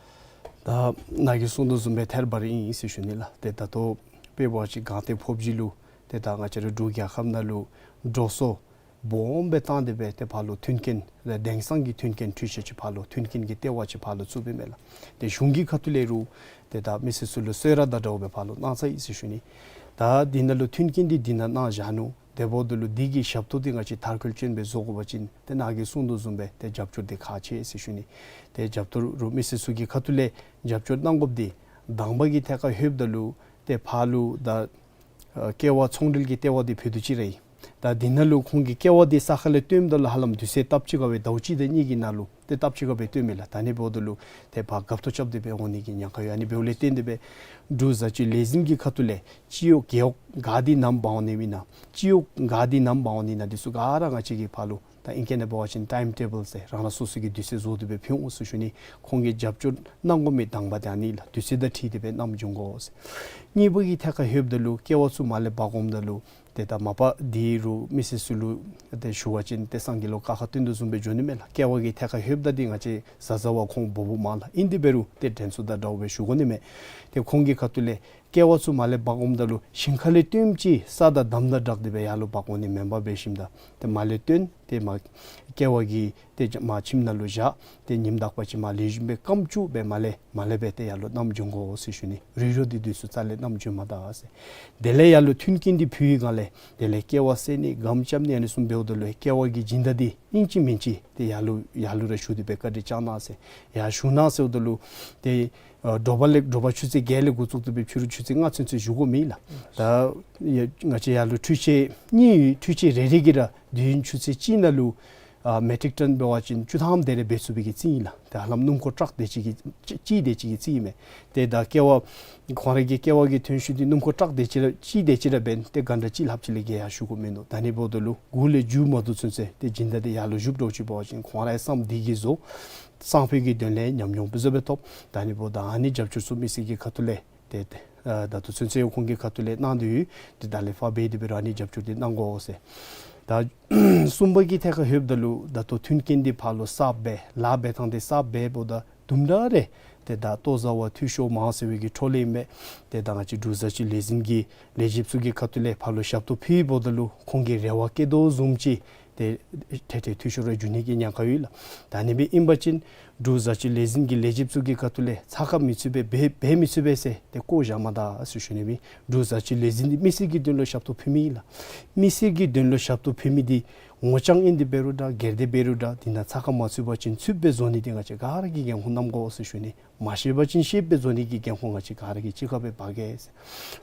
ད་ནཱ་གིས་གསུངས་དོ་བཟུམ་སྦེ་ཐད་རི་བ་རི་ཨིན་ཟེར་ཞུ་ནི་ལགས། ཏེ་ད་ལྟོ་དཔེ་འབད་བ་ཅིན་སྒང་སྟེང་ཕོབ་སྦྱིས་ལུ་ཏེ་ད་ང་བཅས་རའི་འབྲུག་རྒྱལ་ཁབ་ནང་ལུ་འགྲོ་སོང་སྦོམ་སྦེ་བཏང་སྟེ་སྦེ་ཏེ་ཕར་ལུ་མཐུན་རྐྱེན་ལས་དེང་སང་གི་མཐུན་རྐྱེན་འཕྲུལ་ཆས་ཅིག་ཕར་ལུ་མཐུན་རྐྱེན་གྱི་ལྟེ་བ་ཅིག་ཕར་ལུ་བཙུགས་པས་མས་ལགས། ཏེ་གཞུང་གི་ཁ་ཐུག་ལས་རུང་ཏེ་ད་མི་སེར་ཚུ་ལུ་གསོལ་རས་དང་འདྲཝ་སྦེ་ཕར་ལུ་གནང་ཚར་ཡི་ཟེར་ཞུ་ནི། ད་འདི་ནང་ལུ་མཐུན་རྐྱེན་འདི་འདི་ནང་གནང་བཞག་ནུག། དེ་འབདཝ་ད་ལུ་འདི་གི་ཞབས་ཏོག་འདི་ང་བཅས་མཐར་འཁྱོལ་ཅན་སྦེ་བཟོ་དགོ་པ་ཅིན་ཏེ་ནཱ་གིས་གསུངས་དོ་བཟུམ་སྦེ་ཏེ་རྒྱབ་སྐྱོར་འདི་ཁག་ཆེ་ཟེར་ཞུ་ནི། ཏེ་རྒྱབ་སྐྱོར་རུང་མི་སེར་ཚུ་གི་ཁ་ཐུག་ལས་རྒྱབ་སྐྱོར་གནང་དགོཔ་འདི་དང་པ་གི་ཐད་ཁར་ལྷོདཔ་ད་ལུ་ཏེ་ཕར་ལུ་ད་ཨ་ཀེ་བ་ཚོང་འབྲེལ་གྱི་ལྟེ་བ་འདི་ཕུལ་དོ་ཅིག་ར་ཨིན། ད་འདི་ནང་ལུ་ཁོང་གིས་ཀེ་བ་འདི་ས་ཁ་ལས་བཏོནམ་ད་ལུ་ཧ་ལམ་དུས་ཚོད་ལྟབ་ཅིག་ཁར་སྦེ་ཟླཝ་གཅིག་དང་གཉིས་ཀྱི་ནང་ལུ་ཏེ་ལྟབ་ཅིག་ཁར་སྦེ་བཏོན་མས་ལགས། ད་ཨ་ནི་འབདཝ་ད་ལུ་ཏེ་ཕར་རྒཔོ་ཐོབ་རྐྱབ་སྟེ་སྦེ་འོང་ནི་གི་ཉེན་ཁ་ཡོད། ཨ་ནི་འབདཝ་ལས་བརྟེན་ཏེ་སྦེ་འབྲུག་བཟའ་སྤྱོད་ལས་འཛིན་གྱི་ཁ་ཐུག་ལས་སྤྱི་གཡོག་རྒེད་འོག་ག་འདི་ནམ་འབག་འོང་ནི་ཨིན་ན་སྤྱི་གཡོག་ག་འདི་ནམ་འབག་འོང་ནི་ཨིན་ན་འདི་ཚུ་ག་ར་ང་བཅས་ཀྱིས་ཕར་ལུ་ད་ཨིང་སྐད་ནང་འབད་བ་ཅིན་ཊའིམ་ཊེ་བཱལ་ཟེར་རང་རང་སོ་སོ་གི་དུས་ཚོད་བཟོ་སྟེ་སྦེ་ཕུལ་འོང་ཟེར་ཞུ་ནི། ཁོང་གིས་རྒྱབ་སྐྱོར་གནང་དགོ་མི་དང་པ་འདི་ཨ་ནི་ལགས། དུས་ཚོད་དང་འཁྲིལ་ཏེ་སྦེ་བསྣམས་འབྱོན་དགོ་ཟེར། གཉིས་པ་གི་ཐད་ཁར་ལྷོདཔ་ད་ལུ་ཀེ་བ་ཚུ་མར་ལས་འབག་འོངམ་ད་ལུ་ཏེ་ད་མ་པ་འདི་རུང་མི་སེར་ཚུ་ལུ་ཏེ་ཞུ་བ་ཅིན་ཏེ་སང་གི་ལོ་ཀ་ཁ་བཏོན་དོ་བཟུམ་སྦེ་འགྱོ་ནི་མས་ལགས། ཀེ་བ་གི་ཐད་ཁར་ལྷོདཔ་ད་འདི་ང་བཅས་བཟའ་བཟའ་བ་ཁོང་འབོ་འབོཝ་མས་ལགས། ཨིན་དེ་འབད་རུང་ཏེ་དྲན་གསོ་དང་འདྲཝ་སྦེ་ཞུ་དགོ་ནི་མས། ཏེ་ཁོང་གི་ཁ་ཐུག་ལས་ཀེ་བ་ཚུ་མར་ལས་འབག་འོངམ་ད་ལུ་ཞིང་ཁ་ལས་བཏོནམ་ཅིག་ས་དང་འདམ་དང་སྦྲགས་ཏེ་སྦེ་ཡར་ལུ་འབག་འོང་ནི་མེན་པར་འབད་ཞིནམ་ད་ཏེ་མར་ལས་བཏོན་ཏེ་མར་ཀེ་བ་གི་ཏེ་མར་ཁྱིམ་ནང་ལུ་བཞག་ཏེ་ཉིནམ་དག་པ་ཅིག་མར་ལེགས་ཤོམ་སྦེ་སྐམ་བཅུག་སྦེ་མར་ལས་མར་ལས་སྦེ་ཏེ་ཡར་ལུ་བསྣམས་འབྱོན་དགོ་ཟེར་ཞུ་ནི། རུལ་རོ་འདི་དུས་སུ་རྩ་ལས་བསྣམས་འབྱོན་མ་ད་ཟེར། དེ་ལས་ཡར་ལུ་མཐུན་རྐྱེན་འདི་ཕུལ་བའི་སྒང་ལས་དེ་ལས་ཀེ་བ་བསལ་ནི་སྒམ་རྐྱབ་ནི་ཨ་ནི་བཟུམ་འབདཝ་ད་ལུ་ཀེ་བ་གི་སྦྱིན་བདག་འདི་ཨིན་ཅི་མིན་ཅི་ཏེ་ཡར་ལུ་ཡར་ལུ་ར་ཞུ་སྟེ་སྦེ་བཀའ་དྲིན་བསྐྱང་གནང་ཟེར། ཡར་ཞུ་གནང་ཟེརཝ་ད་ལུ་ཏེ་ཨ་དྲོ་པ་ལས་དྲོ་པ་ཆུ་ཚོད་བརྒྱད་ལས་འགོ་བཙུགས་ཏེ་སྦེ་ཕྱི་རུ་ཆུ་ཚོད་ལྔ་ཚུན་ཚོད་བཞུགས་དགོ་མི་ལགས། ད་ཡ་ང་བཅས་ཡར་ལུ་འཕྲུལ་ཆས་གཉིས་ཡོད། འཕྲུལ་ཆས་རེ་རེ་གིས་ར་དུས་ཡུན་ཆུ་ཚོད་གཅིག་ནང་ལུ་ཨ་མེ་ཊིག་ཊོན་འབད་བ་ཅིན་བཅུ་ཐམ་དེ་རེ་འབད་ཚུགས་པའི་གི་རྩིས་ཨིན་ལགས། ཏེ་ཧ་ལམ་སྣུམ་འཁོར་ཊཱག་དེ་ཅིག་གི་གཅིག་དེ་ཅིག་གི་རྩིས་ཨིན་མས། ཏེ་ད་ཀེ་བ་ཁོང་ར་གི་ཀེ་བ་གི་ཐོན་ཤུགས་འདི་སྣུམ་འཁོར་ཊཱག་དེ་ཅིག་ར་གཅིག་དེ་ཅིག་ར་འབདན་ཏེ་གྷན་ཊ་གཅིག་ལྷགཔ་ཅིག་ལས་བརྒལ་ཡར་ཞུ་དགོཔ་མིན་འདུག། ད་ཨ་ནི་འབདཝ་ད་ལུ་དགུ་ལས་མཇུག་མ་བསྡུ་ཚུན་ཚོད་ཏེ་སྦྱིན་བདག་འདི་ཡར་ལུ་བཞུགས་འགྱོ་ཅི་འབད་བ་ཅིན་ཁོང་ར་ཡང་བསམ་འདི་གིས་བཟོ་སང་ཕོད་ཀྱི་དོན་ལས་ཉམས་མྱོང་སྦོམ་སྦེ་ཐོབ། ད་ཨ་ནི་འབདཝ་ད་ཨ་ནི་རྒྱབ་སྐྱོར་ཚུ་མི་སེར་གྱི་ཁ་ཐུག་ལས་ཏེ་ ཨ་ད་ལྟོ་ཚུན་ཚོད་ཁོང་གི་ཁ་ཐུག་ལས་གནང་དོ་ཡོད། ཏེ་ད་ལས་ཕར་འབད་དེ་སྦེ་ར་ཨ་ནི་རྒྱབ་སྐྱོར་འདི་གནང་དགོ་ཟེར། ད་གསུམ་པ་གི་ཐད་ཁར་ལྷོདཔ་ད་ལུ་ད་ལྟོ་མཐུན་རྐྱེན་འདི་ཕར་ལུ་གསརཔ་སྦེ་ལཱ་འབད་ཐངས་འདི་གསརཔ་འབདཝ་ད་དུམ་གྲ་རེ་ཏེ་ད་ལྟོ་བཟའ་བ་འཐུས་ཤོར་མང་སུ་བའི་གི་འཕྲོ་ལས་ཨིན་པས། ཏེ་ད་ང་བཅས་འབྲུག་བཟའ་སྤྱོད་ལས་འཛིན་གྱི་ལས་བྱེདཔ་ཚུ་གི་ཁ་ཐུག་ལས་ཕར་ལུ་ཞབས་ཏོག་ཕུལཝ་ད་ལུ་ཁོང་གིས་རེ་བ་བསྐྱེད་དོ་བཟུམ་ཅིག་ཏེ་ཏེ་ཏེ་འཐུས་ཤོར་ར་འགྱོ་ནི་གི་ཉེན་ཁ་ཡོད་ལགས། ད་ཨ་ནི་སྦེ་ཨིན་པ་ཅིན་འབྲུག་བཟའ་སྤྱོད་ལས་འཛིན་གྱི་ལས་བྱེདཔ་ཚུ་གི་ཁ་ཐུག་ལས་ཚ་ཁ་མི་ཚུད་པས་འབད་འབད་མི་ཚུགས་པས་ཟེར་ཏེ་བཀོ་བཞག་མ་ད་ཟེར་ཞུ་ནི་ཨིན། འབྲུག་བཟའ་སྤྱོད་ལས་འཛིན་འདི་མི་སེར་གྱི་དོན་ལུ་ཞབས་ཏོག་ཕུལ་མི་ཨིན་ལགས། མི་སེར་གྱི་དོན་ལུ་ཞབས་ཏོག་ཕུལ་མི་འདི་ངོ་རྐྱང་ཨིན་ཏེ་འབད་རུང་འདྲ་སྒེར་སྡེ་འབད་རུང་འདྲ་འདི་ནང་ཚ་ཁ་མ་ཚུད་པ་ཅིན་ཚུདཔ་སྦེ་བཟོ་ནི་འདི་ང་བཅས་ག་ར་གིས་འགན་ཁུར་བསྣམ་དགོ་ཟེར་ཞུ་ནི། མ་ཤེས་པ་ཅིན་ཤེསཔ་སྦེ་བཟོ་ནི་གི་འགན་ཁུར་ང་བཅས་ག་ར་གིས་གཅིག་ཁར་སྦེ་འབག་གེ་ཟེར།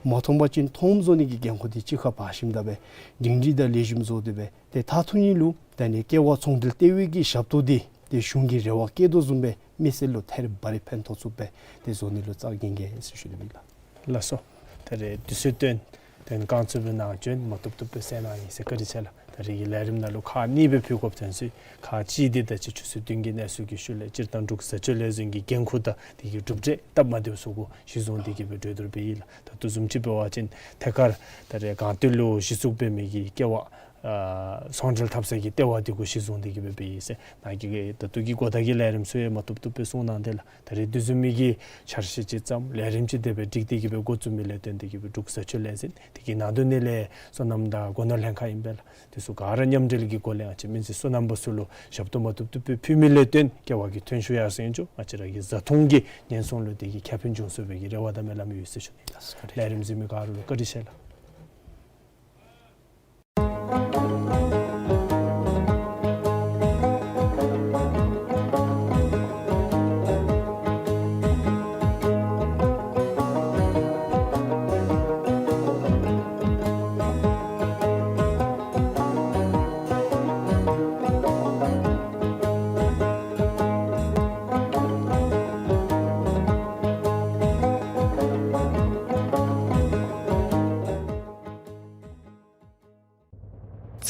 མ་མཐོང་པ་ཅིན་མཐོངམ་བཟོ་ནི་གི་འགན་ཁུར་འདི་གཅིག་ཁར་འབག་ཞིནམ་ད་སྦེ་སྒྲིང་སྒྲི་དང་ལེགས་ཤོམ་བཟོ་སྟེ་སྦེ་ཏེ་མཐའ་ཐུག་ནི་ལུ་ད་ཨ་ནི་ཀེ་བ་ཚོང་འབྲེལ་ལྟེ་བའི་གི་ཞབས་ཏོག་འདི་ཏེ་གཞུང་གིས་རེ་བ་བསྐྱེད་དོ་བཟུམ་སྦེ་མི་སེར་ལུ་ཐད་རི་བ་རི་ཕན་ཐོགས་ཚུགསཔ་སྦེ་ཏེ་བཟོ་ནི་ལུ་རྩ་འགེངས་གེ་ཟེར་ཞུ་ནི་ཨིན་ལགས། ལགས་སོ། ད་རེས་དུས་ཚོད་བཏོན་དོན་ཁག་ཚུ་སྦེ་ནང་བྱོན་མ་བཏུབ་བཏུབ་སྦེ་གསན་གནང་ཡི་ཟེར་བཀའ་དྲིན་ཆེ་ལགས། ད་རེས་ཀྱི་ལས་རིམ་ནང་ལུ་ཁག་གཉིས་སྦེ་ཕུལ་དགོཔ་ཐོན་ཅི། ཁག་གཅིག་འདི་ད་ཅི་ཆུ་ཚོད་བདུན་གྱི་གནས་ཚུལ་གྱི་ཤུལ་ལས་སྤྱིར་བཏང་འབྲུག་བཟའ་སྤྱོད་ལས་འཛིན་གྱི་འགན་ཁུར་དང་དེ་གི་གྲུབ་འབྲས་སྟབས་མ་བདེཝ་ཚུ་གུ་གཞི་བཟུང་སྟེ་གི་སྦེ་གྲོས་བསྡུར་འབད་ཡི་ལགས། ད་ལྟོ་བཟུམ་ཅིག་འབད་བ་ཅིན་ཐད་ཀར་ད་རེས་སྒང་སྟེང་ལུ་གཞི་བཙུགས་འབད་མི་གི་ཀེ་བ་ཨ་ཚོང་འབྲེལ་འཐབ་ས་གི་ལྟེ་བ་འདི་གུ་གཞི་བཟུང་སྟེ་གི་སྦེ་འབད་ཡི་ཟེར་ནཱ་གི་ད་ལྟོ་གི་གོ་བརྡ་གི་ལས་རིམ་ཚུ་ཡང་མ་བཏུབ་བཏུབ་སྦེ་གསུངས་གནང་དེས་ལགས། ད་རེས་དེ་བཟུམ་མའི་གི་འཆར་གཞི་ཅིག་བརྩམས་ལས་རིམ་ཅིག་དེ་སྦེ་སྒྲིག་སྟེ་གི་སྦེ་འགོ་བཙུགས་མི་ལས་བརྟེན་ཏེ་གི་སྦེ་འབྲུག་བཟའ་སྤྱོད་ལས་འཛིན་དེ་གི་ནང་དོན་ནི་ལས་སོ་ནམ་དང་སྒོ་ནོར་ལྷན་ཁག་ཨིན་པས་ལགས། དེ་ཚུ་ག་ར་མཉམ་འབྲེལ་གྱི་སྒོ་ལས་ང་བཅས་མི་སེར་སོ་ནམ་པ་ཚུ་ལུ་ཞབས་ཏོག་མ་བཏུབ་བཏུབ་སྦེ་ཕུལ་མི་ལས་བརྟེན་ཀེ་བ་གི་ཐོན་ཤུགས་ཡར་སེང་འགྱོ་ང་བཅས་ར་གི་བཟའ་འཐུང་གི་ཉེན་སྲུང་ལུ་དེ་གི་ཁེ་ཕན་འབྱུང་ཚུགས་པའི་གི་རེ་བ་དང་སྨོན་ལམ་ཡོད་ཟེར་ཞུ་ནི་ལགས། ལས་རིམ་གཟིགས་མི་ག་ར་ལུ་བཀའ་དྲིན་ཆེ་ལགས།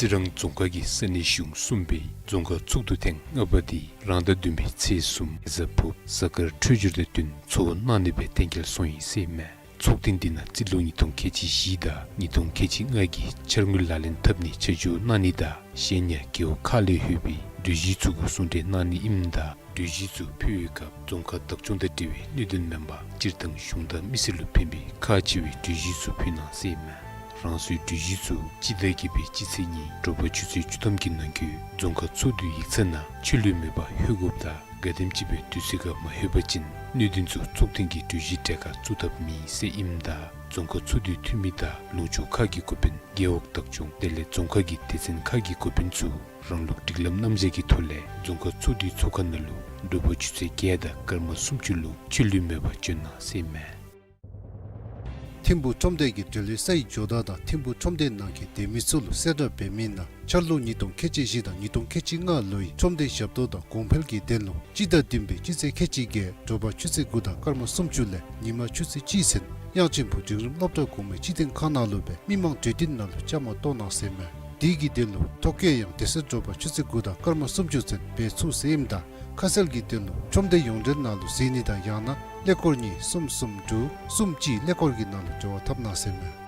རྩི་རང་རྫོང་ཁག་གི་ས་གནས་གཞུང་གསུམ་པའི་རྫོང་ཁག་ཚོགས་འདུ་ཐེངས་ལྔ་པ་འདི་རང་ཟླ་བདུན་པའི་ཚེས་གསུམ་གཟའ་ཕུརཔ་གཟའ་སྐར་འཕྲོད་སྦྱོར་དང་བསྟུན་ཚོགས་གནང་ནི་སྦེ་གཏན་འཁེལ་སོང་ཡི་ཟེར་ཨིན་མས། ཚོགས་ཐེངས་འདི་ནང་རྩིས་ལོ་ཉིས་སྟོང་ཁལ་གཅིག་བཞི་དང་ཉིས་སྟོང་ཁལ་གཅིག་ལྔ་གི་འཆར་དངུལ་ལག་ལེན་འཐབ་ནི་ཆ་འཇོག་གནང་ནི་དང་གཞན་ཡང་རྒེད་འོག་ཁག་ལས་ལྷོད་པའི་གྲོས་གཞི་ཚུ་གུ་གསུང་གྲོས་གནང་ནི་ཨིནམ་ད་གྲོས་གཞི་ཚུ་ཕུལ་བའི་སྐབས་རྫོང་ཁག་བདག་སྐྱོང་དང་འབྲེལ་བའི་གནད་དོན་མེན་པར་སྤྱིར་བཏང་གཞུང་དང་མི་སེར་ལུ་ཕན་པའི་ཁག་ཆེ་བའི་གྲོས་གཞི་ཚུ་ཕུལ་གནང་ཟེར་ཨིན་མས། རང་སོའི་གྲོས་གཞི་ཚུ་སྤྱི་ཟླ་བརྒྱད་པའི་སྤྱི་ཚེས་གཉིས་དྲོ་པ་ཆུ་ཚོད་བཅུ་ཐམ་གྱི་ནང་འཁོད་རྫོང་ཁག་ཚོགས་འདུའི་ཡིག་ཚང་ནང་ཆད་ལུས་མེད་པར་ལྷོད་དགོཔ་དང་ག་དེམ་ཅིག་སྦེ་དུས་ཚོད་ཁར་མ་ལྷོད་པ་ཅིན་གནད་དོན་ཚུ་ཚོགས་ཐེངས་ཀྱི་གྲོས་གཞིའི་གྲལ་ཁར་བཙུགས་ཐབས་མེད་ཟེར་ཨིནམ་ད་རྫོང་ཁག་ཚོགས་འདུའི་འཐུས་མི་དང་ལུང་ཕྱོགས་ཁག་གི་འགོ་དཔོན་རྒེད་འོག་བདག་སྐྱོང་དེ་ལས་རྫོང་ཁག་གི་སྡེ་ཚན་ཁག་གི་འགོ་དཔོན་ཚུ་རང་ལུགས་སྒྲིག་ལམ་རྣམ་གཞག་གི་ཐོག་ལས་རྫོང་ཁག་ཚོགས་འདུའི་ཚོགས་ཁང་ནང་ལུ་དྲོ་པ་ཆུ་ཚོད་བརྒྱད་དང་སྐར་མ་སུམ་ཅུ་ལུ་ཆད་ལུས་མེད་པར་བྱོན་གནང་ཟེར་ཨིན་མས། ཐིམ་ཕུག་ཁྲོམ་སྡེ་གི་འབྲེལ་ཡོད་སའི་ཇོ་བདག་དང་ཐིམ་ཕུག་ཁྲོམ་སྡེ་ནང་གི་སྡོད་མི་ཚུ་ལུ་གསལ་བསྒྲགས་འབད་མི་ནང་འཆར་ལོ་ཉིས་སྟོང་ཁལ་གཅིག་བཞི་དང་ཉིས་སྟོང་ཁལ་གཅིག་ལྔ་ལོའི་ཁྲོམ་སྡེ་ཞབས་ཏོག་དང་གོང་འཕེལ་གྱི་དོན་ལུ་སྤྱི་ཟླ་བདུན་པའི་སྤྱི་ཚེས་ཁལ་གཅིག་བརྒྱད་དྲོ་པ་ཆུ་ཚོད་དགུ་དང་སྐར་མ་སུམ་ཅུ་ལས་ཉི་མ་ཆུ་ཚོད་གཅིག་ཚུན་དབྱངས་ཅན་ཕུག་འབྲིང་རིམ་སློབ་གྲྭ་གོང་མའི་སྤྱི་དོན་ཁང་ནང་ལུ་སྦེ་མི་མང་གྲོས་བསྟུན་ནང་ལུ་བཅའ་མར་གཏོགས་གནང་ཟེར་ཨིན་མས། དེ་གི་དོན་ལུ་ཐོ་བཀོད་ཡང་དེ་ཚེ་དྲོ་པ་ཆུ་ཚོད་དགུ་དང་སྐར་མ་སུམ་ཅུ་ཚུན་འབད་ཚུགས་ཟེར་ཨིནམ་ད་ཁ་གསལ་གྱི་དོན་ལུ་ཁྲོམ་སྡེ་ཡོངས་འབྲེལ་ནང་ལུ་གཟིགས་ནི་དང་ཡང་ན་ཀླད་ཀོར་གཉིས་གསུམ་གསུམ་དྲུག་གསུམ་གཅིག་ཀླད་ཀོར་གྱི་ནང་ལུ་འབྲེལ་བ་འཐབ་གནང་ཟེར་ཨིན་མས།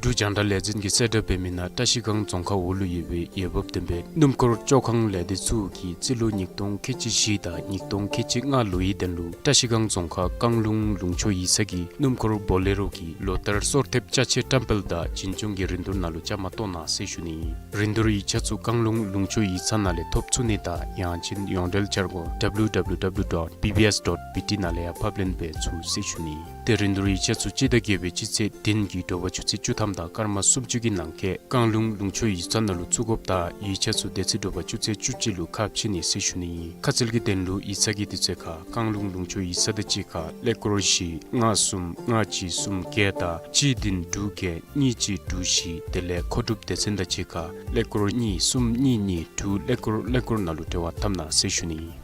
འབྲུག་རྒྱང་བསྒྲགས་ལས་འཛིན་གྱིས་གསལ་བསྒྲགས་འབད་མི་ནང་བཀྲ་ཤིས་སྒང་རྫོང་ཁག་འོག་ལུ་ཡོད་པའི་འོས་འབབ་ལྡན་པའི་སྣུམ་འཁོར་བཅོ་ཁང་ལས་སྡེ་ཚུ་གིས་རྩིས་ལོ་ཉིས་སྟོང་ཁལ་གཅིག་བཞི་དང་ཉིས་སྟོང་ཁལ་གཅིག་ལྔ་ལོའི་དོན་ལུ་བཀྲ་ཤིས་སྒང་རྫོང་ཁག་རྐང་ལུང་ལུང་ཕྱོགས་ཡིག་ཚང་གི་སྣུམ་འཁོར་བོ་ལེ་རོ་གི་ལོ་ལྟར་སོར་ཐེབས་ཅ་ཆས་བཀྲམ་སྤེལ་དང་བྱིན་སྐྱོང་གི་རིན་བསྡུར་ནང་ལུ་བཅའ་མར་གཏོགས་གནང་ཟེར་ཞུ་ནི། རིན་བསྡུར་ཡིག་ཆ་ཚུ་རྐང་ལུང་ལུང་ཕྱོགས་ཡིག་ཚང་ནང་ལས་ཐོབ་ཚུགས་ནི་དང་ཡང་ཅིན་ཡོངས་འབྲེལ་འཆར་སྒོ་W W W dot B B S dot B T ནང་ལས་ཡང་ཕབ་ལེན་འབད་ཚུགས་ཟེར་ཞུ་ནི། ཏེ་རིན་བསྡུར་ཡིག་ཆ་ཚུ་སྤྱི་ཟླ་བརྒྱད་པའི་སྤྱི་ཚེས་བདུན་གྱི་དྲོ་པ་ཆུ་ཚོད་བཅུ་ཐམ་དང་སྐར་མ་སུམ་ཅུ་གི་ནང་འཁོད་རྐང་ལུང་ལུང་ཕྱོགས་ཡིག་ཚང་ནང་ལུ་བཙུགས་དགོཔ་དང་ཡིག་ཆ་ཚུ་དེ་ཚེ་དྲོ་པ་ཆུ་ཚོད་བཅུ་གཅིག་ལུ་ཁ་ཕྱེ་ནི་ཟེར་ཞུ་ནི་ཨིན། ཁ་གསལ་གྱི་དོན་ལུ་ཡིག་ཚང་གི་དུས་ཚོད་ཁར་རྐང་ལུང་ལུང་ཕྱོགས་ཡིག་ཚང་དང་གཅིག་ཁར་ཀླད་ཀོར་བཞི་ལྔ་གསུམ་ལྔ་གཅིག་གསུམ་བརྒྱད་དང་གཅིག་བདུན་དྲུག་བརྒྱད་གཉིས་གཅིག་དྲུག་བཞི་དེ་ལས་མཁོ་སྒྲུབ་སྡེ་ཚན་དང་གཅིག་ཁར་ཀླད་ཀོར་གཉིས་གསུམ་གཉིས་གཉིས་དྲུག་ཀླད་ཀོར་ཀླད་ཀོར་ནང་ལུ་འབྲེལ་བ་འཐབ་གནང་ཟེར་ཞུ་ནི་ཨིན།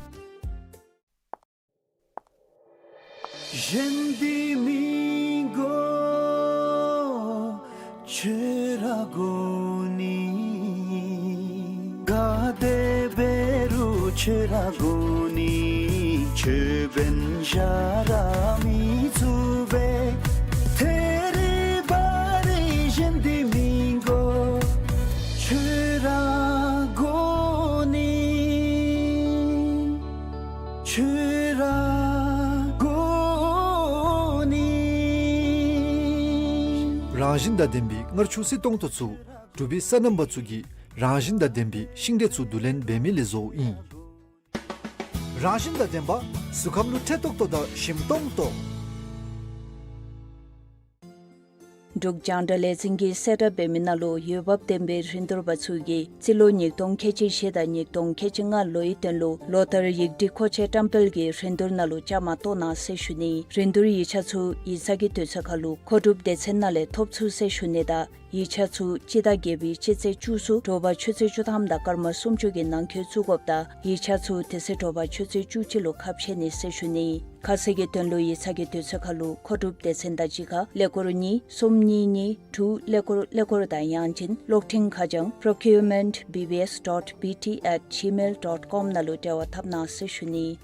གཞན་འདི་མི་དགོ་ཁྱོད་ར་དགོ་ནི། ག་དེ་འབད་རུང་ཁྱོད་ར་དགོ་ནི། ཁྱོད་འབདན་གཞན་ར་མི་ཚུགས་པས། རང་བཞིན་དང་ལྡན་པའི་མངར་ཆུ་བསིལ་ཏོང་ཏོ་ཚུ་འབྲུག་པའི་སོ་ནམ་པ་ཚུ་གིས་རང་བཞིན་དང་ལྡན་པའི་ཤིང་འབྲས་ཚུ་བསྡུ་ལེན་འབད་མི་ལས་བཟོཝ་ཨིན། རང་བཞིན་དང་ལྡན་པ་གཟུགས་ཁམས་ལུ་ཁྲེལ་ཏོག་ཏོ་དང་ཞིམ་ཏོང་ཏོ། འབྲུག་རྒྱང་བསྒྲགས་ལས་འཛིན་གྱིས་གསལ་བསྒྲགས་འབད་མི་ནང་ལུ་འོས་འབབ་ལྡན་པའི་རིན་བསྡུར་པ་ཚུ་གིས་རྩིས་ལོ་ཉིས་སྟོང་ཁལ་གཅིག་བཞི་དང་ཉིས་སྟོང་ཁལ་གཅིག་ལྔ་ལོའི་དོན་ལུ་ལོ་ལྟར་ཡིག་བྲིས་མཁོ་ཆས་བཀྲམ་སྤེལ་གྱི་རིན་བསྡུར་ནང་ལུ་བཅའ་མར་གཏོགས་གནང་ཟེར་ཞུ་ནི། རིན་བསྡུར་ཡིག་ཆ་ཚུ་ཡིག་ཚང་གི་དུས་ཚོད་ཁར་ལུ་མཁོ་སྒྲུབ་སྡེ་ཚན་ནང་ལས་ཐོབ་ཚུགས་ཟེར་ཞུ་ནི་དང་ཡིག་ཆ་ཚུ་སྤྱི་ཟླ་བརྒྱད་པའི་སྤྱི་ཚེས་བཅུ་ཚུ་དྲོ་པ་ཆུ་ཚོད་བཅུ་ཐམ་དང་སྐར་མ་སུམ་ཅུ་གི་ནང་འཁོད་བཙུགས་དགོཔ་དང་ཡིག་ཆ་ཚུ་དེ་ཚེ་དྲོ་པ་ཆུ་ཚོད་བཅུ་གཅིག་ལུ་ཁ་ཕྱེ་ནི་ཟེར་ཞུ་ནི། ཁ་གསལ་གྱི་དོན་ལུ་ཡིག་ཚང་གི་དུས་ཚོད་ཁར་ལུ་མཁོ་སྒྲུབ་སྡེ་ཚན་དང་གཅིག་ཁར་ཀླད་ཀོར་གཉིས་གསུམ་གཉིས་གཉིས་དྲུག་ཀླད་ཀོར་ཀླད་ཀོར་དང་ཡང་ཅིན་གློག་འཕྲིན་ཁ་བྱང་procurement B B S dot B T at gmail dot com ནང་ལུ་འབྲེལ་བ་འཐབ་གནང་ཟེར་ཞུ་ནི།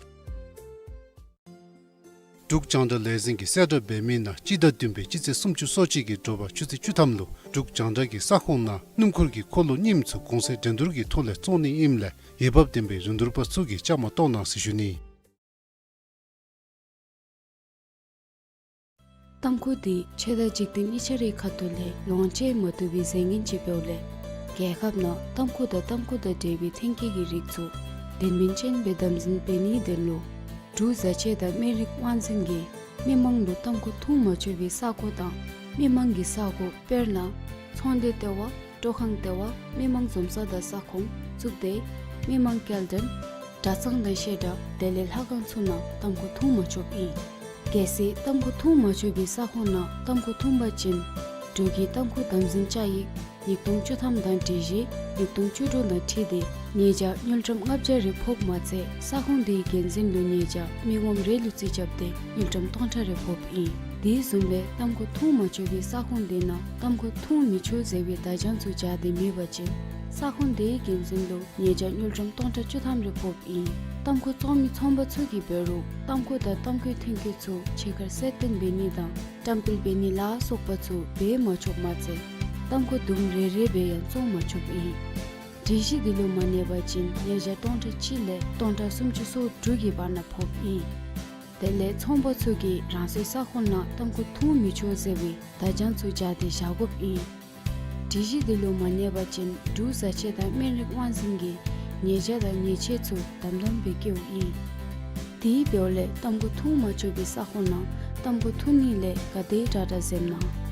འབྲུག་རྒྱང་བསྒྲགས་ལས་འཛིན་གྱིས་གསལ་བསྒྲགས་འབད་མི་ནང་སྤྱི་ཟླ་བདུན་པའི་སྤྱི་ཚེས་སུམ་ཅུ་སོ་གཅིག་གི་དྲོ་པ་ཆུ་ཚོད་བཅུ་ཐམ་ལུ་འབྲུག་རྒྱང་བསྒྲགས་ཀྱི་ས་ཁོངས་ནང་སྣུམ་འཁོར་གྱི་འཁོར་ལོ་རྙིངམ་ཚུ་གོང་ཚད་འགྲན་བསྡུར་གྱི་ཐོག་ལས་བཙོང་ནི་ཨིནམ་ལས་འོས་འབབ་ལྡན་པའི་རིན་བསྡུར་པ་ཚུ་གིས་བཅའ་མར་གཏོགས་གནང་ཟེར་ཞུ་ནི། ཏམ་ཁུ་འདི་ཆོས་དང་འཇིག་རྟེན་གཉིས་ཆ་རའི་ཁ་ཐུག་ལས་ལོངས་སྤྱོད་མ་བཏུབ་པའི་རྫས་ངན་ཅིག་འབདཝ་ལས་རྒྱལ་ཁབ་ནང་ཏམ་ཁུ་དང་ཏམ་ཁུ་དང་འབྲེལ་བའི་ཐོན་སྐྱེད་ཀྱི་རིགས་ཚུ་དོན་སྨིན་ཅན་སྦེ་དམ་འཛིན་འབད་ནིའི་དོན་ལུ་འབྲུག་བཟའ་ཆས་དང་སྨན་རིགས་དབང་འཛིན་གྱིས་མི་མང་ལུ་ཏམ་ཁུ་འཐུང་མ་ཆོག་པའི་ས་གོ་དང་མི་མང་གི་ས་གོ་དཔེར་ན་ཚོང་སྡེ་ལྟེ་བ། སྤྲོ་ཁང་ལྟེ་བ། མི་མང་འཛོམས་ས་དང་ས་ཁོངས་བཙུགས་ཏེ་མི་མང་སྐྱེལ་འདྲེན་གྲྭ་ཚང་དང་བཤད་གྲྭ་དེ་ལས་ལྷ་ཁང་ཚུ་ནང་ཏམ་ཁུ་འཐུང་མ་ཆོགཔ་ཨིན། གལ་སྲིད་ཏམ་ཁུ་འཐུང་མ་ཆོག་པའི་ས་ཁོངས་ནང་ཏམ་ཁུ་འཐུང་པ་ཅིན་འབྲུག་གི་ཏམ་ཁུ་དམ་འཛིན་བཅའ་ཡིག་ཉིས་སྟོང་བཅུ་ཐམ་དང་སྒྲིག་གཞི་ཉིས་སྟོང་བཅུ་དྲུག་དང་འཁྲིལ་ཏེ་ཉེས་བྱ་དངུལ་ཀྲམ་ལྔ་བརྒྱ་རེ་ཕོགཔ་མ་ཚད་ས་ཁོངས་དེའི་འགན་འཛིན་ལུ་ཉེས་བྱ་མི་ངོམ་རེ་ལུ་རྩིས་རྐྱབ་སྟེ་དངུལ་ཀྲམ་སྟོང་ཕྲག་རེ་ཕོགཔ་ཨིན། དེ་བཟུམ་སྦེ་ཏམ་ཁུ་འཐུང་མ་ཆོག་པའི་ས་ཁོངས་དེ་ནང་ཏམ་ཁུ་འཐུང་མི་ཆོག་ཟེར་བའི་བརྡ་བྱང་ཚུ་སྦྱར་ཏེ་མེད་པ་ཅིན་ས་ཁོངས་དེའི་འགན་འཛིན་ལུ་ཉེས་བྱ་དངུལ་ཀྲམ་སྟོང་ཕྲག་བཅུ་ཐམ་རེ་ཕོགཔ་ཨིན། ཏམ་ཁུ་བཙོང་མི་ཚོང་པ་ཚུ་གིས་འབད་རུང་ཏམ་ཁུ་དང་ཏམ་ཁུའི་ཐོན་སྐྱེད་ཚུ་ཕྱི་ཁར་གསལ་སྟོན་འབད་ནི་དང་བཀྲམ་སྤེལ་འབད་ནི་ལ་སོགས་པ་ཚུ་འབད་མ་ཆོགཔ་མ་ཚད་ཏམ་ཁུ་དུམ་རེ་རེ་སྦེ་ཡང་བཙོང་མ་ཆོགཔ་ཨིན། སྒྲིག་གཞི་འདི་ལུ་མ་གནས་པ་ཅིན་ཉེས་བྱ་སྟོང་ཕྲག་གཅིག་ལས་སྟོང་ཕྲག་སུམ་ཅུ་སོ་དྲུག་གི་བར་ན་ཕོགཔ་ཨིན། དེ་ལས་ཚོང་པ་ཚུ་གིས་རང་སོའི་ས་ཁོངས་ནང་ཏམ་ཁུ་འཐུང་མི་ཆོག་ཟེར་བའི་བརྡ་བྱང་ཚུ་སྦྱར་ཏེ་བཞག་དགོཔ་ཨིན། སྒྲིག་གཞི་འདི་ལུ་མ་གནས་པ་ཅིན་འབྲུག་བཟའ་ཆས་དང་སྨན་རིགས་དབང་འཛིན་གྱིས་ཉེས་བྱ་དང་ཉེས་ཆད་ཚུ་དམ་དམ་སྦེ་བཀལཝ་ཨིན། དེ་འབདཝ་ལས་ཏམ་ཁུ་འཐུང་མ་ཆོག་པའི་ས་ཁོངས་ནང་ཏམ་ཁུ་འཐུང་ནི་ལས་ག་དེ་དྲག་དྲག་འཛེམ་གནང་།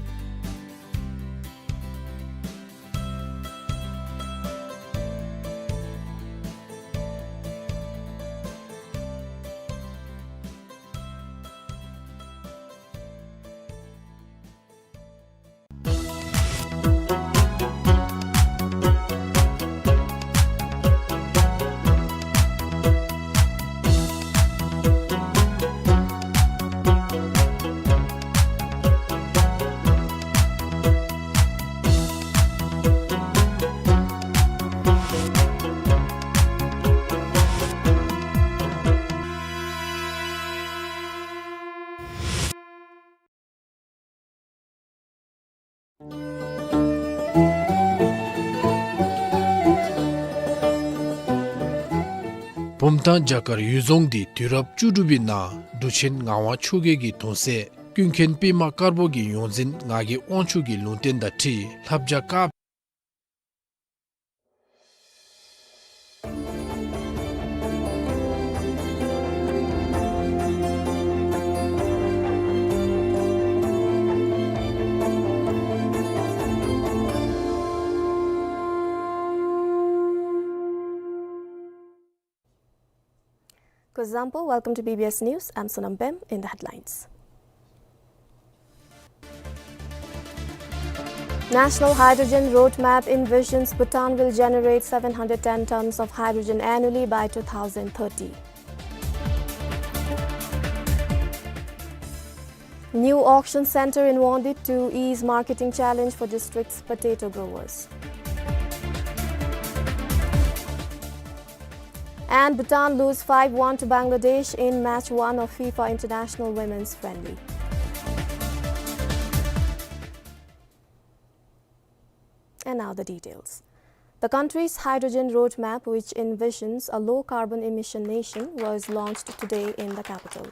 བུམ་ཐང་བྱ་དཀར་ཡུལ་རྫོང་འདི་དུས་རབས་བཅུ་དྲུག་པའི་ནང་འབྲུག་ཆེན་ངག་དབང་ཆོས་རྒྱལ་གྱི་གདུང་སྲས་ཀུན་མཁྱེན་པདྨ་དཀར་པོ་གི་ཡོངས་འཛིན་ངག་གི་དབང་ཕྱུག་གི་ལུང་བསྟན་དང་འཁྲིལ་ལྷ་བྱ་དཀར། Kuzuzangpo, welcome to B B S News. I'm Sonam Pem. In the headlines. National Hydrogen Roadmap envisions Bhutan will generate seven hundred ten tons of hydrogen annually by two thousand thirty. New auction center in Wangdue to ease marketing challenge for district's potato growers. And Bhutan lose five one to Bangladesh in match one of FIFA International Women's Friendly. And now the details. The country's hydrogen roadmap, which envisions a low-carbon emission nation, was launched today in the capital.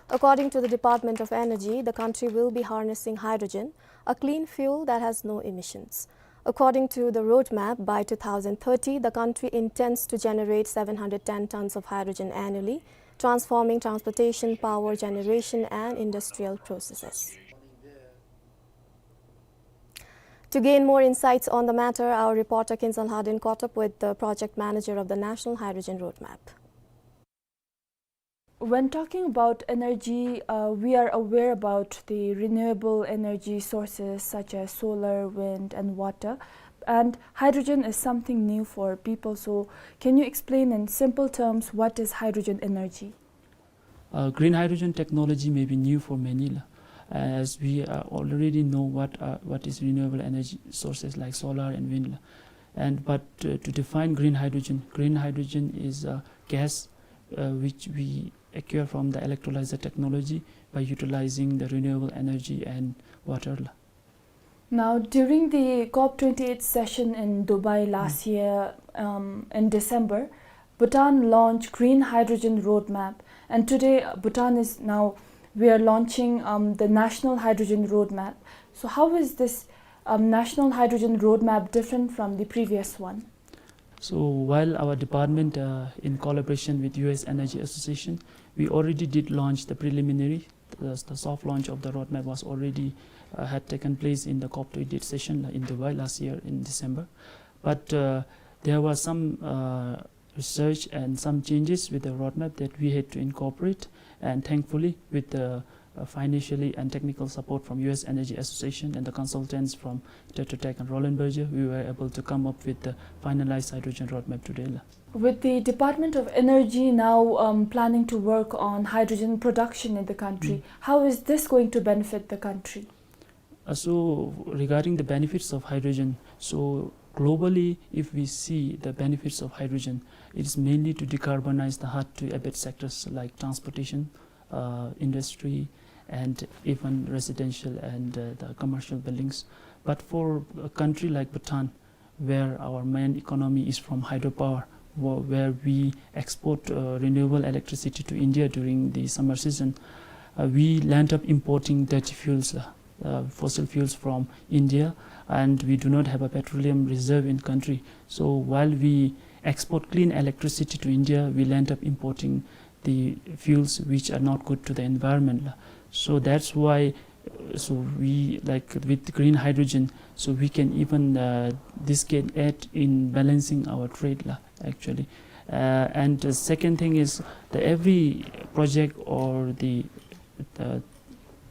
According to the Department of Energy, the country will be harnessing hydrogen, a clean fuel that has no emissions. According to the roadmap, by two thousand thirty, the country intends to generate seven hundred ten tons of hydrogen annually, transforming transportation, power generation, and industrial processes. To gain more insights on the matter, our reporter Kinzon Lhadon caught up with the project manager of the National Hydrogen Roadmap. When talking about energy, uh, we are aware about the renewable energy sources such as solar, wind, and water. And hydrogen is something new for people. So, can you explain in simple terms what is hydrogen energy? Uh, green hydrogen technology may be new for many, la. As we, uh, already know what, uh, what is renewable energy sources like solar and wind, la. And but, uh, to define green hydrogen, green hydrogen is a gas, uh, which we acquire from the electrolyzer technology by utilizing the renewable energy and water, la. Now, during the COP twenty-eight session in Dubai last year, um, in December, Bhutan launched Green Hydrogen Roadmap, and today, uh, Bhutan is now, we are launching, um, the National Hydrogen Roadmap. So, how is this, um, National Hydrogen Roadmap different from the previous one? So while our department, uh, in collaboration with U S Energy Association, we already did launch the preliminary, the, the soft launch of the roadmap was already, uh, had taken place in the COP twenty-eight session in Dubai last year in December. But, uh, there were some, uh, research and some changes with the roadmap that we had to incorporate. And thankfully, with the, uh, financially and technical support from U S Energy Association and the consultants from Tetra Tech and Roland Berger, we were able to come up with the finalized hydrogen roadmap today, la. With the Department of Energy now, um, planning to work on hydrogen production in the country, how is this going to benefit the country? Uh, so regarding the benefits of hydrogen, so globally, if we see the benefits of hydrogen, it is mainly to decarbonize the hard to abate sectors like transportation, uh, industry, and even residential and, uh, the commercial buildings. But for a country like Bhutan, where our main economy is from hydropower, wh-, where we export, uh, renewable electricity to India during the summer season, uh, we land up importing dirty fuels, uh, uh, fossil fuels from India, and we do not have a petroleum reserve in country. So while we export clean electricity to India, we land up importing the fuels which are not good to the environment, la. So that's why, uh, so we, like, with green hydrogen, so we can even, uh, this can aid in balancing our trade, la, actually. Uh, and the second thing is that every project or the, the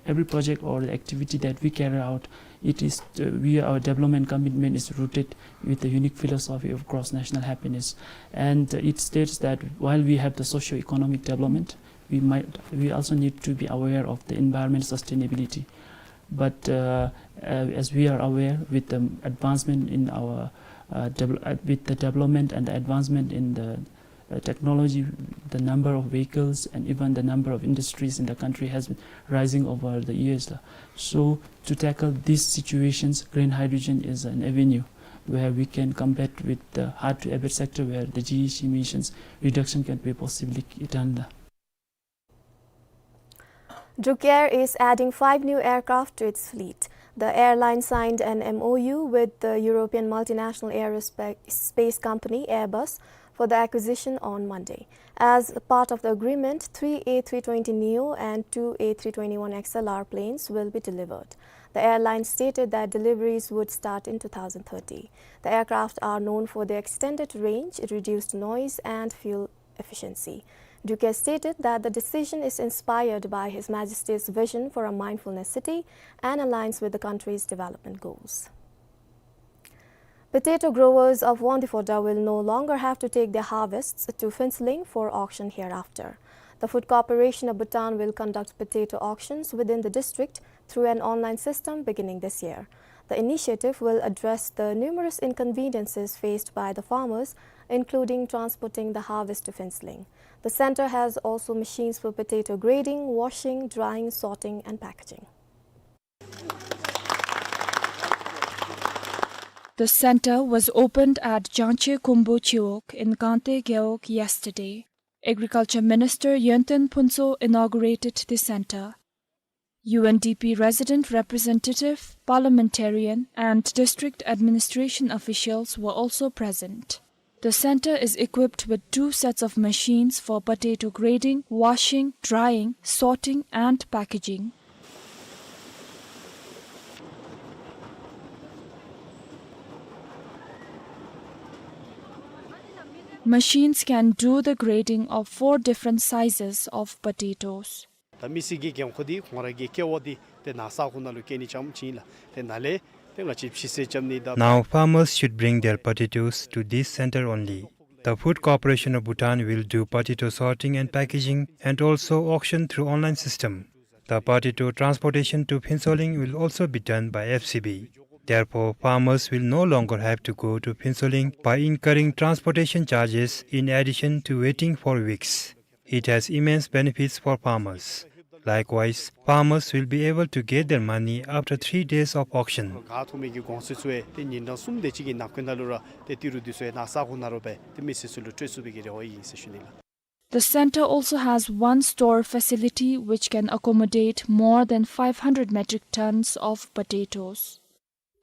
every project or the activity that we carry out, it is, uh, we, our development commitment is rooted with the unique philosophy of gross national happiness. And, uh, it states that while we have the socio-economic development, we might, we also need to be aware of the environment sustainability. But, uh, uh, as we are aware, with the advancement in our, uh, devel-, uh, with the development and the advancement in the uh, technology, the number of vehicles, and even the number of industries in the country has been rising over the years. So, to tackle these situations, green hydrogen is an avenue where we can compete with the hard-to-abate sector where the G H G emissions reduction can be possibly done. Druk Air is adding five new aircraft to its fleet. The airline signed an M O U with the European multinational aerospace company Airbus for the acquisition on Monday. As part of the agreement, three A three twenty neo and two A three twenty-one X L R planes will be delivered. The airline stated that deliveries would start in two thousand thirty. The aircraft are known for their extended range, reduced noise, and fuel efficiency. Druk Air stated that the decision is inspired by His Majesty's vision for a mindfulness city and aligns with the country's development goals. Potato growers of Wangdue Phodrang will no longer have to take their harvests to Phuentsholing for auction hereafter. The Food Corporation of Bhutan will conduct potato auctions within the district through an online system beginning this year. The initiative will address the numerous inconveniences faced by the farmers, including transporting the harvest to Phuentsholing. The center has also machines for potato grading, washing, drying, sorting, and packaging. The center was opened at Jangche Khumbu Chiwog in Gangte Gewog yesterday. Agriculture Minister Yonten Phuntsho inaugurated the center. U N D P resident representative, parliamentarian, and district administration officials were also present. The center is equipped with two sets of machines for potato grading, washing, drying, sorting, and packaging. Machines can do the grading of four different sizes of potatoes. ད་མི་སེར་གྱི་འགན་ཁུར་འདི་ཁོང་ར་གི་སྐལ་བ་འདི་ཏེ་ནཱ་ས་ཁོངས་ནང་ལུ་བཀལ་ནི་ཙམ་ཅིག་ཨིན་ལགས། ཏེ་ནཱ་ལས་ཏེ་ང་བཅས་ཕྱི་སེལ་རྐྱབ་ནི་དང་། Now farmers should bring their potatoes to this center only. The Food Corporation of Bhutan will do potato sorting and packaging and also auction through online system. The potato transportation to Phuentsholing will also be done by F C B. Therefore, farmers will no longer have to go to Phuentsholing by incurring transportation charges in addition to waiting for weeks. It has immense benefits for farmers. Likewise, farmers will be able to get their money after three days of auction. ག་ཐོབ་མི་གི་གོང་ཚད་ཚུ་ཡང་ཏེ་ཉིན་གྲངས་གསུམ་དེ་ཅིག་གི་ནང་འཁོད་ནང་ལུ་ར་ཏེ་ཏི་རུ་འདི་ཚུ་ཡང་ནཱ་ས་ཁོངས་ནང་ར་སྦེ་ཏེ་མི་སེར་ཚུ་ལུ་སྤྲོད་ཚུགས་པའི་གི་རེ་བ་ཨིན་ཟེར་ཞུ་ནི་ལགས། The center also has one store facility which can accommodate more than five hundred metric tons of potatoes.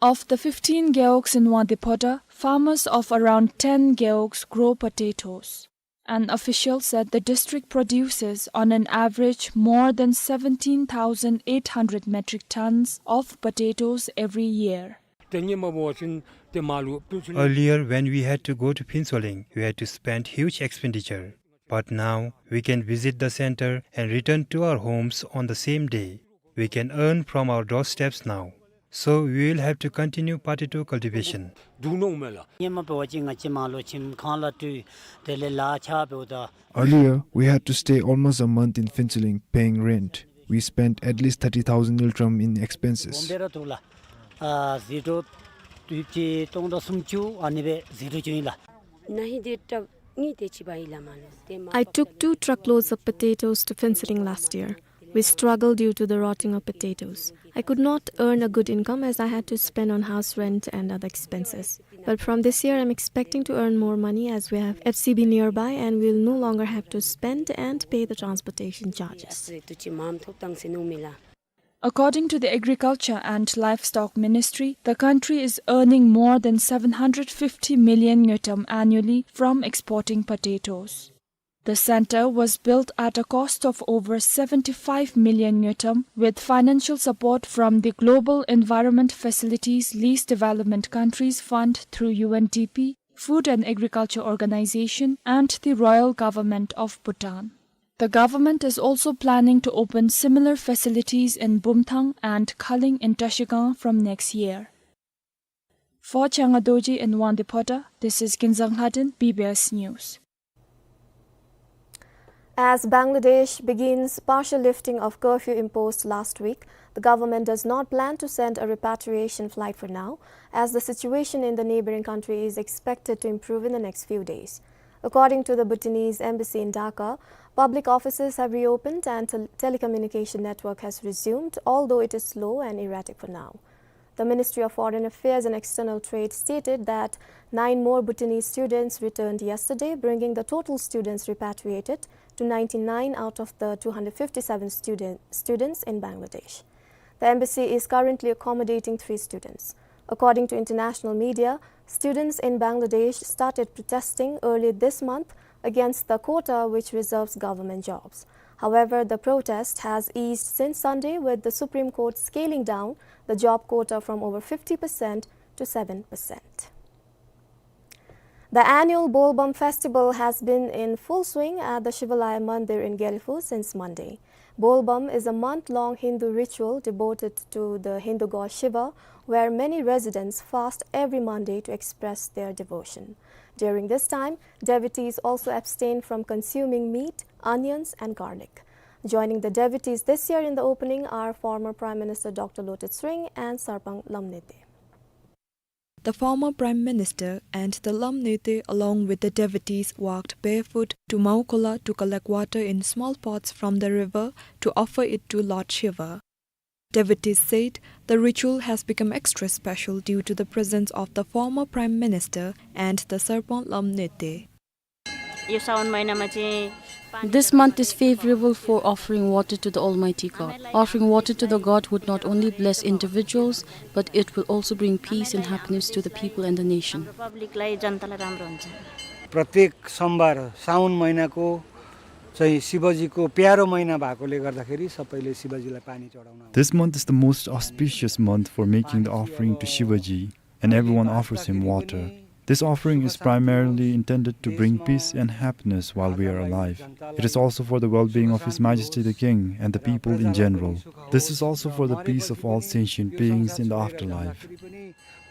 Of the fifteen gewogs in Wangdue Phodrang, farmers of around ten gewogs grow potatoes. An official said the district produces, on an average, more than seventeen thousand eight hundred metric tons of potatoes every year. Earlier, when we had to go to Phuentsholing, we had to spend huge expenditure. But now, we can visit the center and return to our homes on the same day. We can earn from our doorsteps now. So, we will have to continue potato cultivation. Earlier, we had to stay almost a month in Phuentsholing paying rent. We spent at least thirty thousand ngultrum in expenses. I took two truckloads of potatoes to Phuentsholing last year. We struggled due to the rotting of potatoes. I could not earn a good income as I had to spend on house rent and other expenses. But from this year, I'm expecting to earn more money as we have F C B nearby and we'll no longer have to spend and pay the transportation charges. According to the Agriculture and Livestock Ministry, the country is earning more than seven hundred fifty million ngultrum annually from exporting potatoes. The center was built at a cost of over seventy-five million ngultrum with financial support from the Global Environment Facilities Least Developed Countries Fund through U N D P, Food and Agriculture Organization, and the Royal Government of Bhutan. The government is also planning to open similar facilities in Bumthang and Khaling in Trashigang from next year. For Changa Dorji in Wangdue Phodrang, this is Kinzang Lhaden, B B S News. As Bangladesh begins partial lifting of curfew imposed last week, the government does not plan to send a repatriation flight for now, as the situation in the neighboring country is expected to improve in the next few days. According to the Bhutanese embassy in Dhaka, public offices have reopened and tel-, telecommunication network has resumed, although it is slow and erratic for now. The Ministry of Foreign Affairs and External Trade stated that nine more Bhutanese students returned yesterday, bringing the total students repatriated to ninety-nine out of the two hundred fifty-seven student, students in Bangladesh. The embassy is currently accommodating three students. According to international media, students in Bangladesh started protesting early this month against the quota which reserves government jobs. However, the protest has eased since Sunday, with the Supreme Court scaling down the job quota from over fifty percent to seven percent. The annual Bolbam festival has been in full swing at the Shivalaya Mandir in Gelephu since Monday. Bolbam is a month-long Hindu ritual devoted to the Hindu god Shiva, where many residents fast every Monday to express their devotion. During this time, devotees also abstain from consuming meat, onions, and garlic. Joining the devotees this year in the opening are former Prime Minister Doctor Lotay Tshering and Sarpang Lamnete. The former Prime Minister and the Lamnete, along with the devotees, walked barefoot to Maokhola to collect water in small pots from the river to offer it to Lord Shiva. Devotees said the ritual has become extra special due to the presence of the former Prime Minister and the Sarpang Lamnete. यो साउन महिनामा चाहिँ This month is favorable for offering water to the Almighty God. Offering water to the God would not only bless individuals, but it will also bring peace and happiness to the people and the nation. प्रत्येक सोमबार साउन महिनाको चाहिँ शिवजीको प्यारो महिना भएकोले गर्दाखेरि सबैले शिवजीलाई पानी चढाउन आउँछ। This month is the most auspicious month for making the offering to Shivaji, and everyone offers him water. This offering is primarily intended to bring peace and happiness while we are alive. It is also for the well-being of His Majesty the King and the people in general. This is also for the peace of all sentient beings in the afterlife.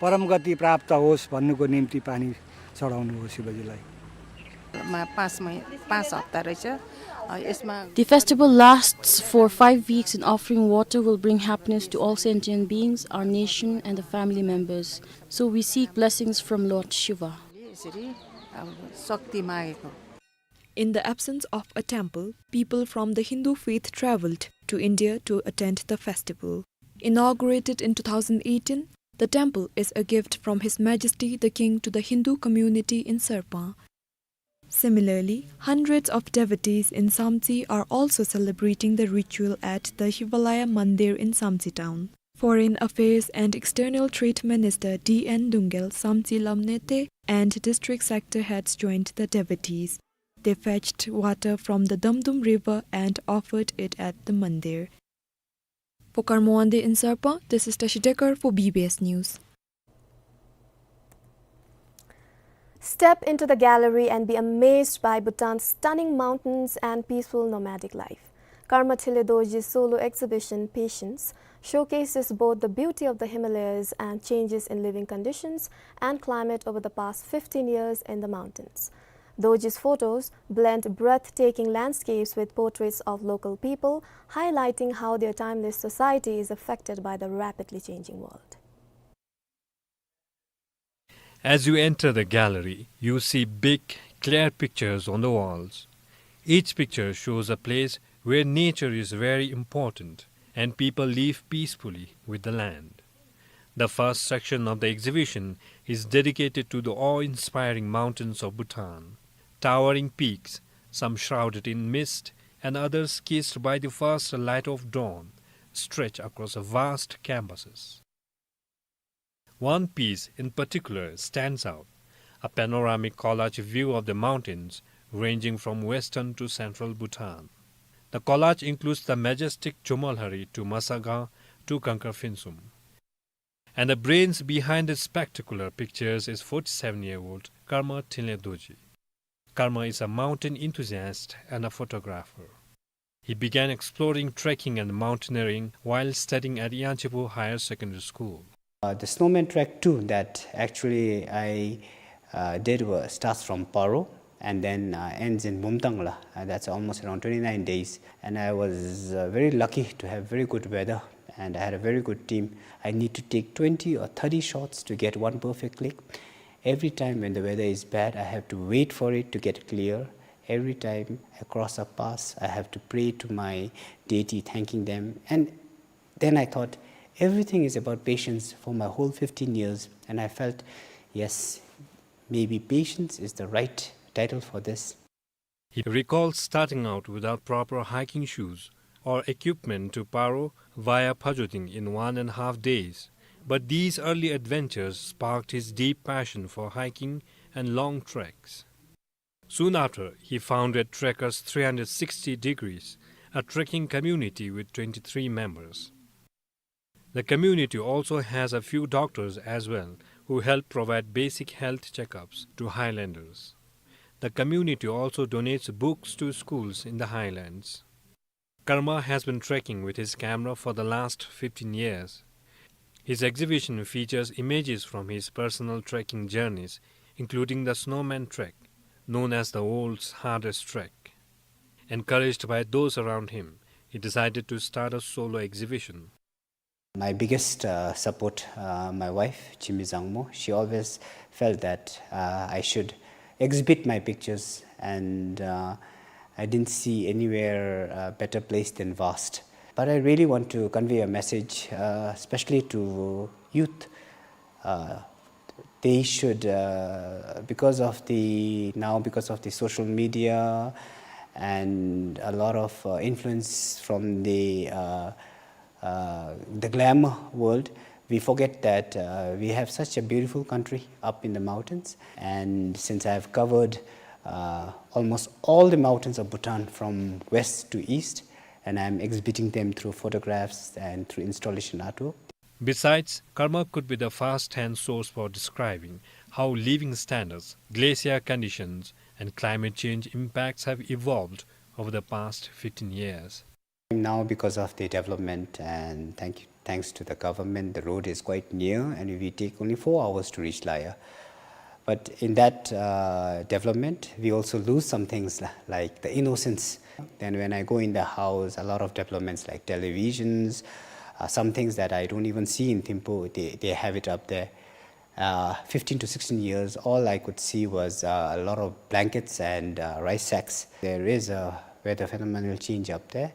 परम गति प्राप्त होस् भन्नुको निम्ति पानी चढाउनु हो शिवजीलाई। मा पाँच महि पाँच हप्ता रहेछ। अ, यसमा The festival lasts for five weeks, and offering water will bring happiness to all sentient beings, our nation, and the family members. So we seek blessings from Lord Shiva. यसरी अब शक्ति मागेको। In the absence of a temple, people from the Hindu faith travelled to India to attend the festival. Inaugurated in two thousand eighteen, the temple is a gift from His Majesty the King to the Hindu community in Sarpan. Similarly, hundreds of devotees in Samtse are also celebrating the ritual at the Shivalaya Mandir in Samtse town. Foreign Affairs and External Trade Minister D N Dungel, Samtse Lamnete, and district sector heads joined the devotees. They fetched water from the Damdum River and offered it at the mandir. For Karma Wangdi in Sarpan, this is Tashi Dekar for B B S News. Step into the gallery and be amazed by Bhutan's stunning mountains and peaceful nomadic life. Karma Thinley Dorjie's solo exhibition, Patience, showcases both the beauty of the Himalayas and changes in living conditions and climate over the past fifteen years in the mountains. Dorjie's photos blend breathtaking landscapes with portraits of local people, highlighting how their timeless society is affected by the rapidly changing world. As you enter the gallery, you see big, clear pictures on the walls. Each picture shows a place where nature is very important and people live peacefully with the land. The first section of the exhibition is dedicated to the awe-inspiring mountains of Bhutan. Towering peaks, some shrouded in mist and others kissed by the first light of dawn, stretch across vast canvases. One piece in particular stands out, a panoramic collage view of the mountains ranging from western to central Bhutan. The collage includes the majestic Chomolhari to Masakgah to Kangkar Phensum. And the brains behind the spectacular pictures is forty-seven-year-old Karma Thinley Dorjie. Karma is a mountain enthusiast and a photographer. He began exploring trekking and mountaineering while studying at Yangtsepo Higher Secondary School. Uh, the snowman trek too, that actually I uh, did was, starts from Paro and then uh, ends in Bumtangla. Uh, that's almost around twenty-nine days. And I was uh, very lucky to have very good weather. And I had a very good team. I need to take twenty or thirty shots to get one perfect click. Every time when the weather is bad, I have to wait for it to get clear. Every time I cross a pass, I have to pray to my deity, thanking them. And then I thought, everything is about patience for my whole fifteen years. And I felt, yes, maybe patience is the right title for this. He recalls starting out without proper hiking shoes or equipment to Paro via Phajoding in one and a half days. But these early adventures sparked his deep passion for hiking and long treks. Soon after, he founded Trekkers three hundred sixty Degrees, a trekking community with twenty-three members. The community also has a few doctors as well, who help provide basic health checkups to highlanders. The community also donates books to schools in the highlands. Karma has been trekking with his camera for the last fifteen years. His exhibition features images from his personal trekking journeys, including the Snowman Trek, known as the world's hardest trek. Encouraged by those around him, he decided to start a solo exhibition. My biggest uh, support, uh, my wife, Chimi Zangmo. She always felt that uh, I should exhibit my pictures, and uh, I didn't see anywhere uh, better place than vast. But I really want to convey a message, uh, especially to youth. Uh, they should, uh, because of the, now because of the social media And a lot of, uh, influence from the, uh, uh, the glamour world. We forget that, uh, we have such a beautiful country up in the mountains. And since I've covered, uh, almost all the mountains of Bhutan from west to east, and I'm exhibiting them through photographs and through installation artwork. Besides, Karma could be the first-hand source for describing how living standards, glacial conditions, and climate change impacts have evolved over the past fifteen years. Now, because of the development and thank you, thanks to the government, the road is quite near and we take only four hours to reach Laya. But in that, uh, development, we also lose some things li-, like the innocence. Then when I go in the house, a lot of developments like televisions, uh, some things that I don't even see in Thimphu, they, they have it up there. Uh, fifteen to sixteen years, all I could see was, uh, a lot of blankets and, uh, rice sacks. There is a weather phenomenal change up there.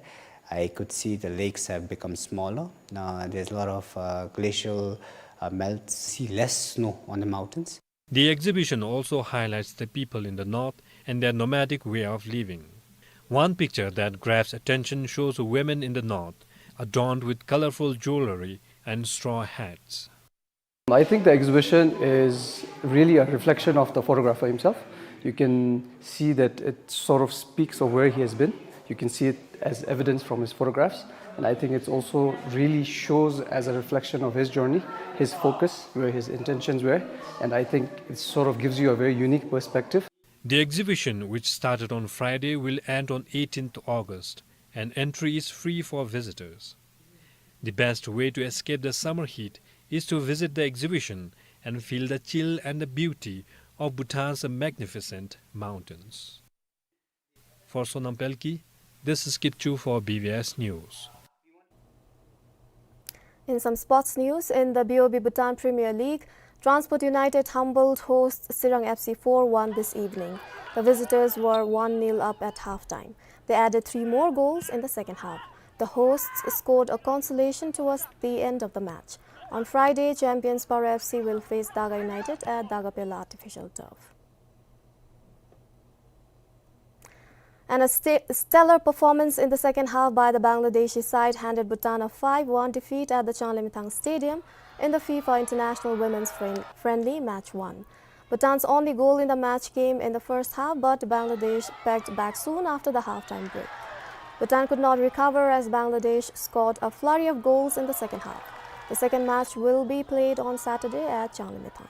I could see the lakes have become smaller. Uh, there's a lot of, uh, glacial, uh, melt, see less snow on the mountains. The exhibition also highlights the people in the north and their nomadic way of living. One picture that grabs attention shows women in the north, adorned with colorful jewelry and straw hats. I think the exhibition is really a reflection of the photographer himself. You can see that it sort of speaks of where he has been. You can see it as evidence from his photographs. And I think it also really shows as a reflection of his journey, his focus, where his intentions were. And I think it sort of gives you a very unique perspective. The exhibition, which started on Friday, will end on eighteenth August, and entry is free for visitors. The best way to escape the summer heat is to visit the exhibition and feel the chill and the beauty of Bhutan's magnificent mountains. For Sonam Pelkey, this is Kipchu for B B S News. In some sports news, in the B O B Bhutan Premier League, Transport United humbled hosts Tsirang F C four one this evening. The visitors were one nil up at halftime. They added three more goals in the second half. The hosts scored a consolation towards the end of the match. On Friday, champions Paro F C will face Daga United at Dagapela Artificial Turf. And a sta-, stellar performance in the second half by the Bangladeshi side handed Bhutan a five one defeat at the Changlimithang Stadium in the FIFA International Women's Fri-, Friendly Match one. Bhutan's only goal in the match came in the first half, but Bangladesh pegged back soon after the halftime break. Bhutan could not recover as Bangladesh scored a flurry of goals in the second half. The second match will be played on Saturday at Changlimithang.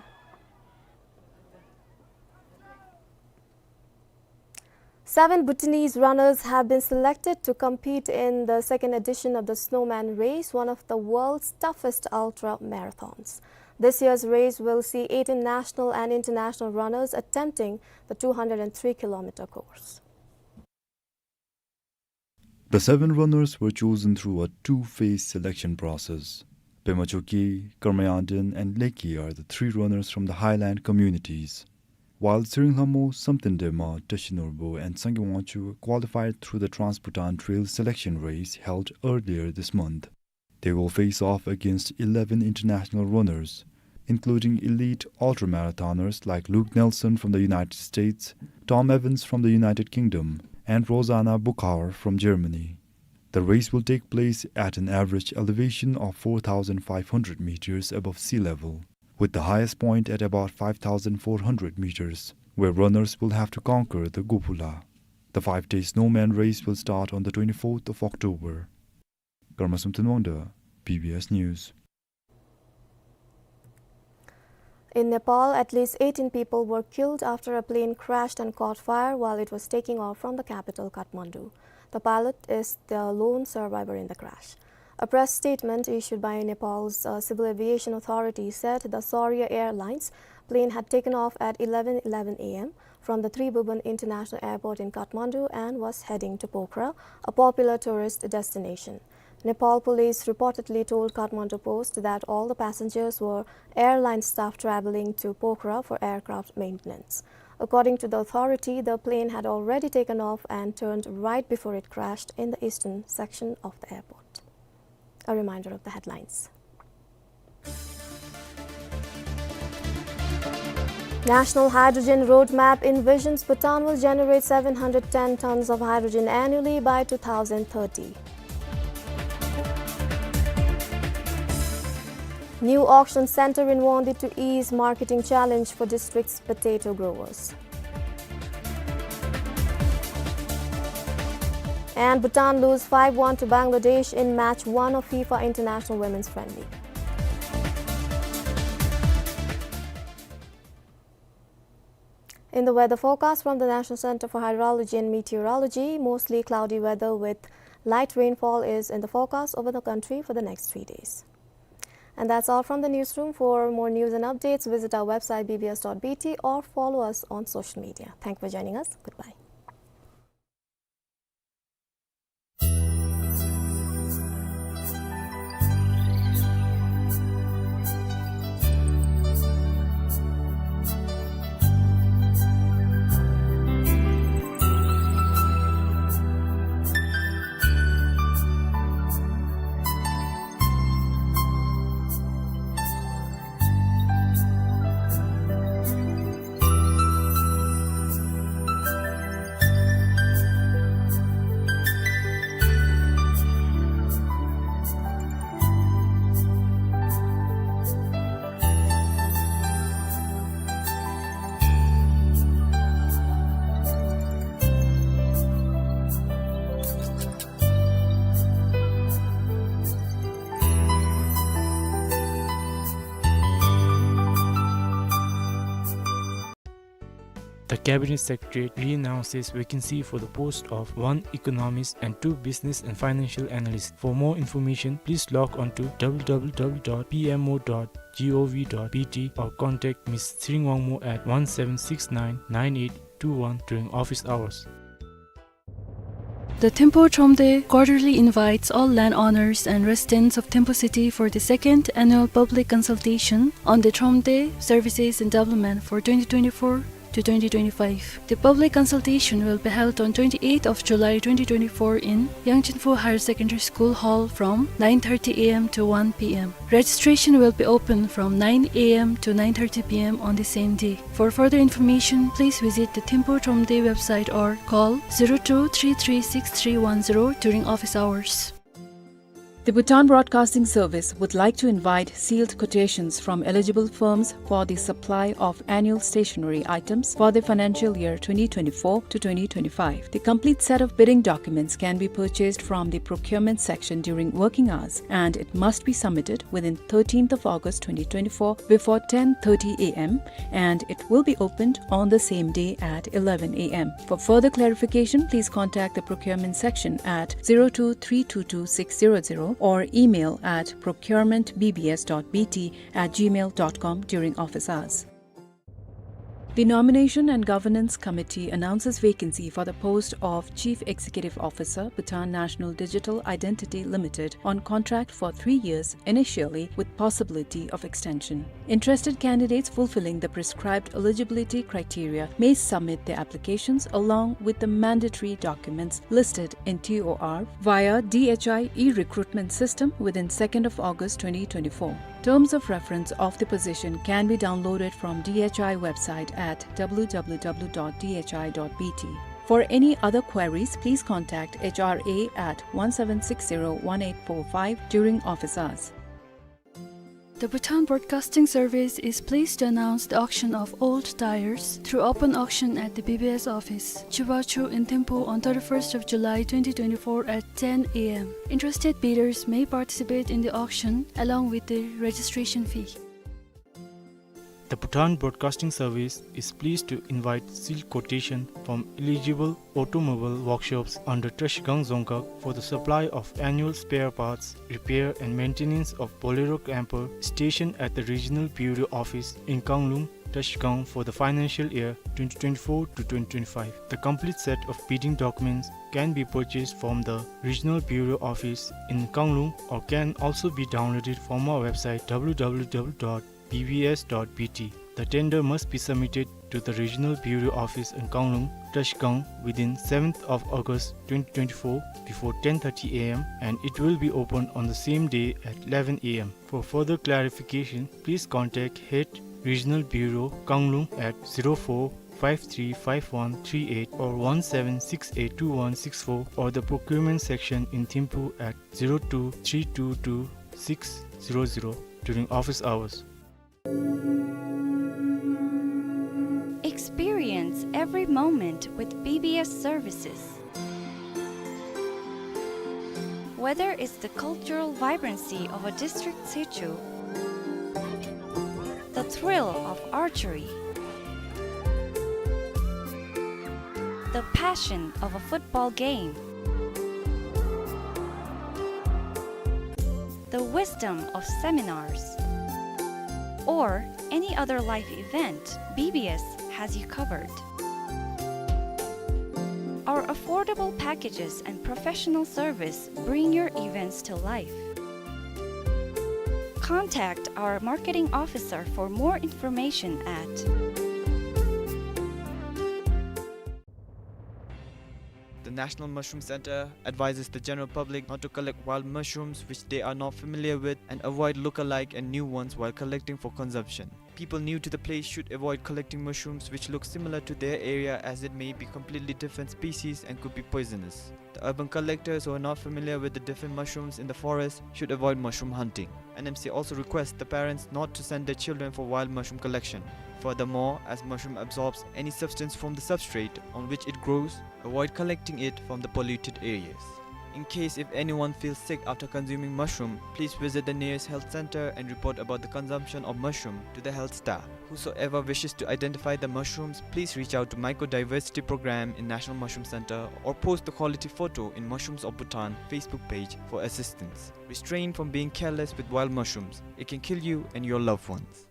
Seven Bhutanese runners have been selected to compete in the second edition of the Snowman Race, one of the world's toughest ultra marathons. This year's race will see eighteen national and international runners attempting the two hundred three kilometer course. The seven runners were chosen through a two-phase selection process. Pema Chokyi, Karma Yangden, and Leki are the three runners from the highland communities, while Tsering Lhamo, Samten Dema, Tashi Norbu, and Sangay Wangchuk qualified through the Trans-Bhutan Trail selection race held earlier this month. They will face off against eleven international runners, including elite ultramarathoners like Luke Nelson from the United States, Tom Evans from the United Kingdom, and Rosanna Buchauer from Germany. The race will take place at an average elevation of four thousand five hundred meters above sea level, with the highest point at about five thousand four hundred meters, where runners will have to conquer the Gopula. The five-day Snowman Race will start on the twenty-fourth of October. Karma Samten Wangda, B B S News. In Nepal, at least eighteen people were killed after a plane crashed and caught fire while it was taking off from the capital, Kathmandu. The pilot is the lone survivor in the crash. A press statement issued by Nepal's, uh, Civil Aviation Authority said the Saurya Airlines plane had taken off at eleven eleven A M from the Tribhuvan International Airport in Kathmandu and was heading to Pokhara, a popular tourist destination. Nepal police reportedly told Kathmandu Post that all the passengers were airline staff traveling to Pokhara for aircraft maintenance. According to the authority, the plane had already taken off and turned right before it crashed in the eastern section of the airport. A reminder of the headlines. National Hydrogen Roadmap envisions Bhutan will generate seven hundred ten tons of hydrogen annually by two thousand thirty. New auction center in Wangdue to ease marketing challenge for district's potato growers. And Bhutan lose five one to Bangladesh in match one of FIFA International Women's Friendly. In the weather forecast from the National Center for Hydrology and Meteorology, mostly cloudy weather with light rainfall is in the forecast over the country for the next three days. And that's all from the newsroom. For more news and updates, visit our website B B S dot B T or follow us on social media. Thank you for joining us. Goodbye. The Cabinet Secretariat re-announces vacancy for the post of one economist and two business and financial analysts. For more information, please log on to W W W dot P M O dot G O V dot B T or contact Miss Tshering Wangmo at one seven six nine nine eight two one during office hours. The Thimphu Thromde quarterly invites all landowners and residents of Thimphu city for the second annual public consultation on the Thromde services and development for twenty twenty-four to twenty twenty-five. The public consultation will be held on twenty-eighth of July twenty twenty-four in Yangchenphu Higher Secondary School Hall from nine thirty A M to one P M. Registration will be open from nine A M to nine thirty P M on the same day. For further information, please visit the Thimphu Thromde website or call zero two three three six three one zero during office hours. The Bhutan Broadcasting Service would like to invite sealed quotations from eligible firms for the supply of annual stationery items for the financial year twenty twenty-four to twenty twenty-five. The complete set of bidding documents can be purchased from the procurement section during working hours, and it must be submitted within thirteenth of August twenty twenty-four before ten thirty A M, and it will be opened on the same day at eleven A M. For further clarification, please contact the procurement section at zero two three two two six zero zero or email at procurement B B S dot B T at gmail dot com during office hours. The Nomination and Governance Committee announces vacancy for the post of Chief Executive Officer, Bhutan National Digital Identity Limited, on contract for three years initially with possibility of extension. Interested candidates fulfilling the prescribed eligibility criteria may submit their applications along with the mandatory documents listed in T O R via D H I e-recruitment system within second of August twenty twenty-four. Terms of reference of the position can be downloaded from D H I website at W W W dot D H I dot B T. For any other queries, please contact H R A at one seven six zero one eight four five during office hours. The Bhutan Broadcasting Service is pleased to announce the auction of old tires through open auction at the B B S office, Chibachu in Thimphu on thirty-first of July twenty twenty-four at ten A M. Interested bidders may participate in the auction along with the registration fee. The Bhutan Broadcasting Service is pleased to invite sealed quotation from eligible automobile workshops under Trashigang Dzongkhag for the supply of annual spare parts, repair and maintenance of Bolero camper stationed at the Regional Bureau Office in Kanglung, Trashigang for the financial year twenty twenty-four to twenty twenty-five. The complete set of bidding documents can be purchased from the Regional Bureau Office in Kanglung or can also be downloaded from our website W W W dot B B S dot B T. The tender must be submitted to the Regional Bureau Office in Kanglung, Trashigang within seventh of August twenty twenty-four before ten thirty A M, and it will be opened on the same day at eleven A M. For further clarification, please contact Head Regional Bureau, Kanglung at zero four five three five one three eight or one seven six eight two one six four, or the Procurement Section in Thimphu at zero two three two two six zero zero during office hours. Experience every moment with B B S services. Whether it's the cultural vibrancy of a district situ, the thrill of archery, the passion of a football game, the wisdom of seminars, or any other life event, B B S has you covered. Our affordable packages and professional service bring your events to life. Contact our marketing officer for more information at The National Mushroom Center advises the general public not to collect wild mushrooms which they are not familiar with and avoid look-alike and new ones while collecting for consumption. People new to the place should avoid collecting mushrooms which look similar to their area, as it may be completely different species and could be poisonous. The urban collectors who are not familiar with the different mushrooms in the forest should avoid mushroom hunting. N M C also requests the parents not to send their children for wild mushroom collection. Furthermore, as mushroom absorbs any substance from the substrate on which it grows, avoid collecting it from the polluted areas. In case if anyone feels sick after consuming mushroom, please visit the nearest health center and report about the consumption of mushroom to the health staff. Whosoever wishes to identify the mushrooms, please reach out to Mycodiversity Program in National Mushroom Center or post the quality photo in Mushrooms of Bhutan Facebook page for assistance. Restrain from being careless with wild mushrooms. It can kill you and your loved ones.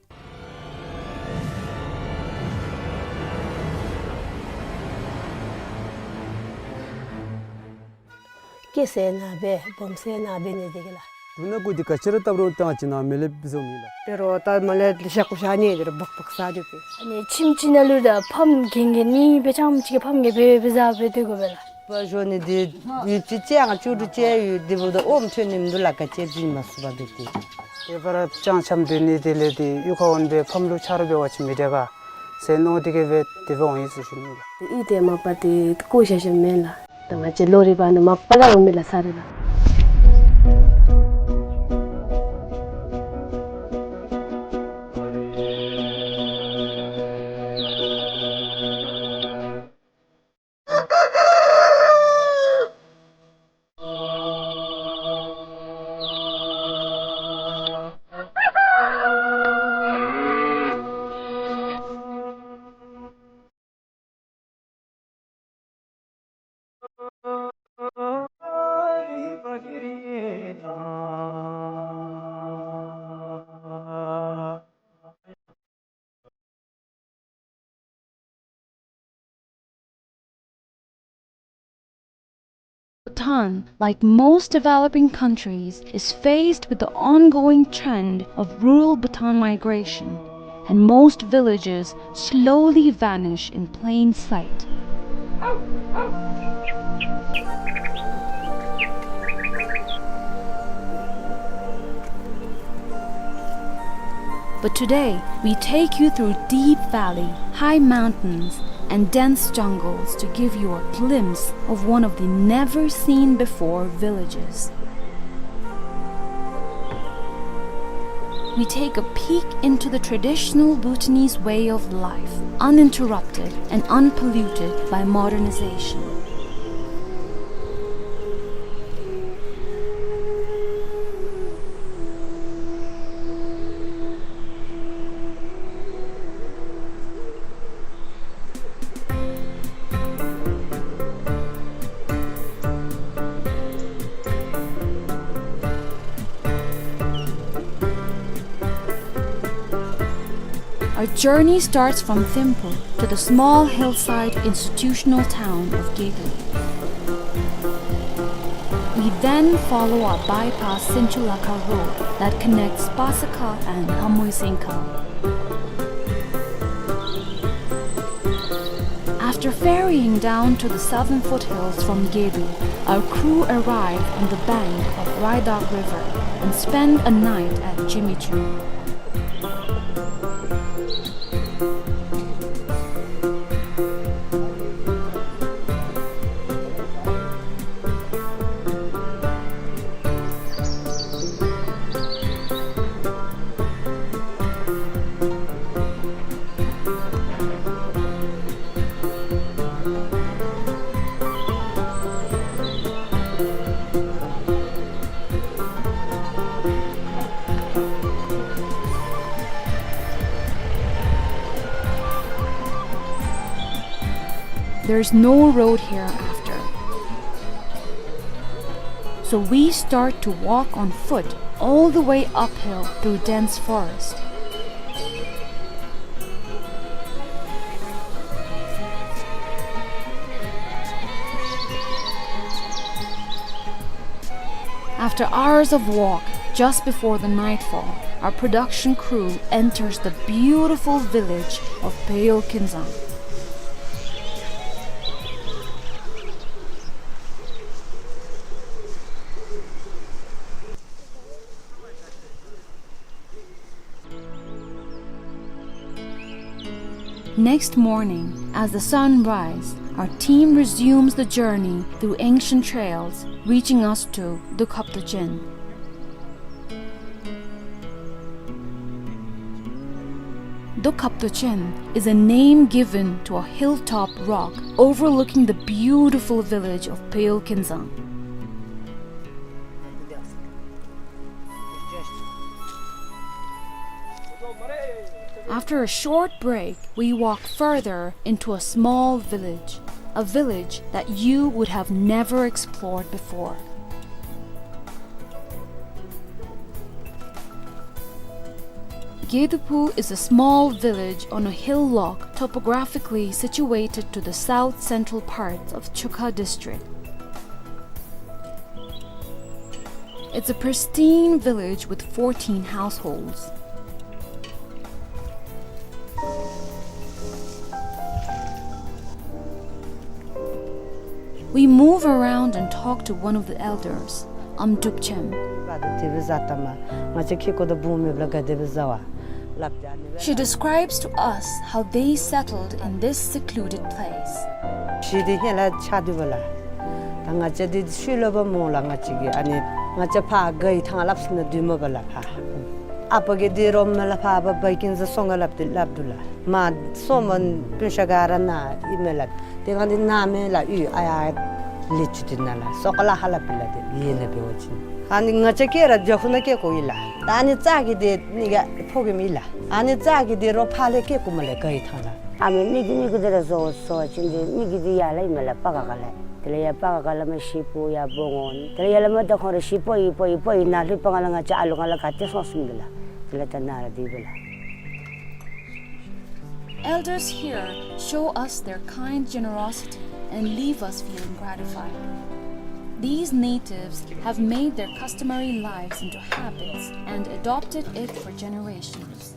སྐྱེ་ས་ནཱ་སྦེ་སྦོམ་ས་ནཱ་སྦེ་ནི་འདི་གི་ལགས། དུག་སྣ་གུ་འདི་ག་ཅི་ར་བཏབ་རུང་བཏང་ཅི་ན་མེ་ལེབ་བཟོ་མི་ལགས། དེ་རུང་ད་མེ་ལེབ་ལེ་ཤ་ཀུ་ཤ་ནི་དེ་རུང་སྦག་སྦག་ཟ་རུང་པས། ཨ་ནི་ཁྱིམ་ཅིག་ནང་ལུ་ད་ཕམ་གན་གན་ནི་སྦེ་ཅང་ཅིག་གི་ཕམ་གན་སྦེ་སྦེ་ཟ་སྦེ་སྡོད་དགོ་པས་ལགས། པ་ཞོ་ནི་འདི་ཡུད་ཅིག་ཅང་ཅུ་རུ་ཅེ་ཡུད་འདི་བུ་ད་ཨོམ་ཐོན་ནི་མི་འདུག་ལགས། ག་ཅི་བྱིན་མ་སུ་བ་འདུག་སྟེ། དེ་བར་ཅང་ཆམ་སྡོད་ནི་དེ་ལས་དེ་གཡུས་ཁར་འོང་སྦེ་ཕམ་ལུ་ཆ་རོགས་འབད་བ་ཅིན་མི་དྲག་ག་ཟེར་མནོ་སྟེ་གི་སྦེ་དེ་སྦེ་འོང་ཡི་ཟེར་ཞུ་ནི་ལགས། དེ་ཡུལ་དེ་མ་པ་དེ་བཀོ་བཞག་བཞགཔ་མེན་ལགས། ད་ང་བཅས་ལོ་རེ་བ་ནི་མ་པ་ལ་འོང་མི་ལགས་ས་རེ་ལགས། Bhutan, like most developing countries, is faced with the ongoing trend of rural Bhutan migration, and most villages slowly vanish in plain sight. But today, we take you through deep valley, high mountains, and dense jungles to give you a glimpse of one of the never-seen-before villages. We take a peek into the traditional Bhutanese way of life, uninterrupted and unpolluted by modernization. Our journey starts from Thimphu to the small hillside institutional town of Gebel. We then follow a bypass Senchulakha road that connects Pasakha and Hamoisenkha. After ferrying down to the southern foothills from Gebel, our crew arrive on the bank of Raidak River and spend a night at Jimichung. There's no road here after. So we start to walk on foot all the way uphill through dense forest. After hours of walk, just before the nightfall, our production crew enters the beautiful village of Peyo Kinzang. Next morning, as the sun rises, our team resumes the journey through ancient trails, reaching us to Dokhaptochen. Dokhaptochen is a name given to a hilltop rock overlooking the beautiful village of Peyo Kinzang. After a short break, we walk further into a small village, a village that you would have never explored before. Gedaphu is a small village on a hillock topographically situated to the south-central parts of Chukha district. It's a pristine village with fourteen households. We move around and talk to one of the elders, Amdrupchem. She describes to us how they settled in this secluded place. ཤུལ་འདི་ཧེ་ལས་ཆགས་སྡོད་པ་ལགས། ད་ང་བཅས་འདི་ཤུལ་ལུ་འབད་མོ་ལགས། ང་བཅས་ཀྱི་ཨ་ནི་ང་བཅས་ཕར་ག་ཡི་ཐང་ལྷབ་ས་ནང་སྡོད་མི་པ་ལགས་ཕར། ཨ་པ་གི་འདི་རོ་མེ་ལགས་ཕར་བ་བ་ཀིན་ཟ་སོང་ག་ལྷབ་སྟེ་ལྷབ་འདུག་ལགས། མ་སོང་མ་སྤུན་ཆ་ག་ར་ན་ཨིན་མས་ལགས། དེ་སྒང་འདི་ན་མེ་ལགས། ཡུལ་ཨ་ཡར་ལས་ཚུ་འདི་ན་ལགས་སོ་ག་ལགས་ཧ་ལས་པའི་ལགས། དེ་ཡེ་ནེ་འབད་བ་ཅིན་ཨ་ནི་ང་བཅས་སྐྱེ་ར་རྒྱ་ཁུ་ནང་སྐྱེ་དགོ་ཡི་ལགས། ད་ཨ་ནི་རྩ་གི་འདི་ནི་ག་ཕོ་རྒནམ་ཨིན་ལགས། ཨ་ནི་རྩ་གི་འདི་རོ་ཕར་ལས་སྐྱེ་དགོ་མས་ལགས། ག་ཡི་ཐང་ལགས། ཨ་མི་མི་གི་མི་གི་འདི་ར་བཟོ་བཟོ་བ་ཅིན་འདི་མི་གི་འདི་ཡར་ལས་ཨིན་མས་ལགས། པ་ག་ག་ལས། དེ་ལས་ཡར་པ་ག་ག་ལས་མར་ཤི་པོ་ཡར་བོ་ངོ་ནི། དེ་ལས་ཡར་ལས་མར་ད་ཁོང་ར་ཤི་པོ་ཡི་པོ་ཡི་པོ་ཡི་ནཱ་ལྷོད་པ་ག་ལས་ང་བཅས་ཨ་ལུ་ག་ལས་ག་ཏེ་སོང་སོངམ་འདི་ལགས། དེ་ལས་ད་ན་ར་འདི་སྦེ་ལགས། Elders here show us their kind generosity and leave us feeling gratified. These natives have made their customary lives into habits and adopted it for generations.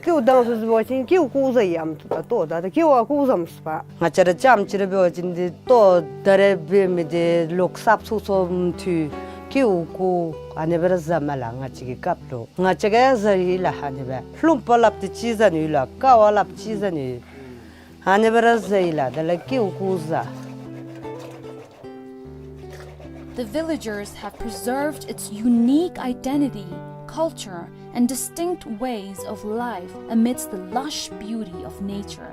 ཀེའུ་དང་སུ་ཟེར་བ་ཅིན་ཀེའུ་ཀུ་ཟ་ཡམ་ཏུ་ད་ཏོ་ད་ད་ཀེའུ་ཨ་ཀུ་ཟམ་སུ་པ། ང་བཅས་ར་རྐྱངམ་ཅིག་ར་འབད་བ་ཅིན་འདི་ཏོ་ད་རེས་འབད་མི་འདི་ལོག་སྲབ་ཚུགས་ཚུགས་མཐུད་ཀེའུ་ཀུ་ཨ་ནི་སྦེ་ར་ཟ་མས་ལགས། ང་བཅས་ཀྱི་སྐབས་ལུ་ང་བཅས་ཀྱིས་ཟ་ཡི་ལགས། ཨ་ནི་སྦེ་ལྷུམ་པ་ལྷབ་སྟེ་ཅིག་ཟ་ནི་ཡོད་ལགས། ཀ་བ་ལྷབ་ཅིག་ཟ་ནི་ཡོད། ཨ་ནི་སྦེ་ར་ཟ་ཡི་ལགས། དེ་ལས་ཀེའུ་ཀུ་ཟ། The villagers have preserved its unique identity, culture, and distinct ways of life amidst the lush beauty of nature.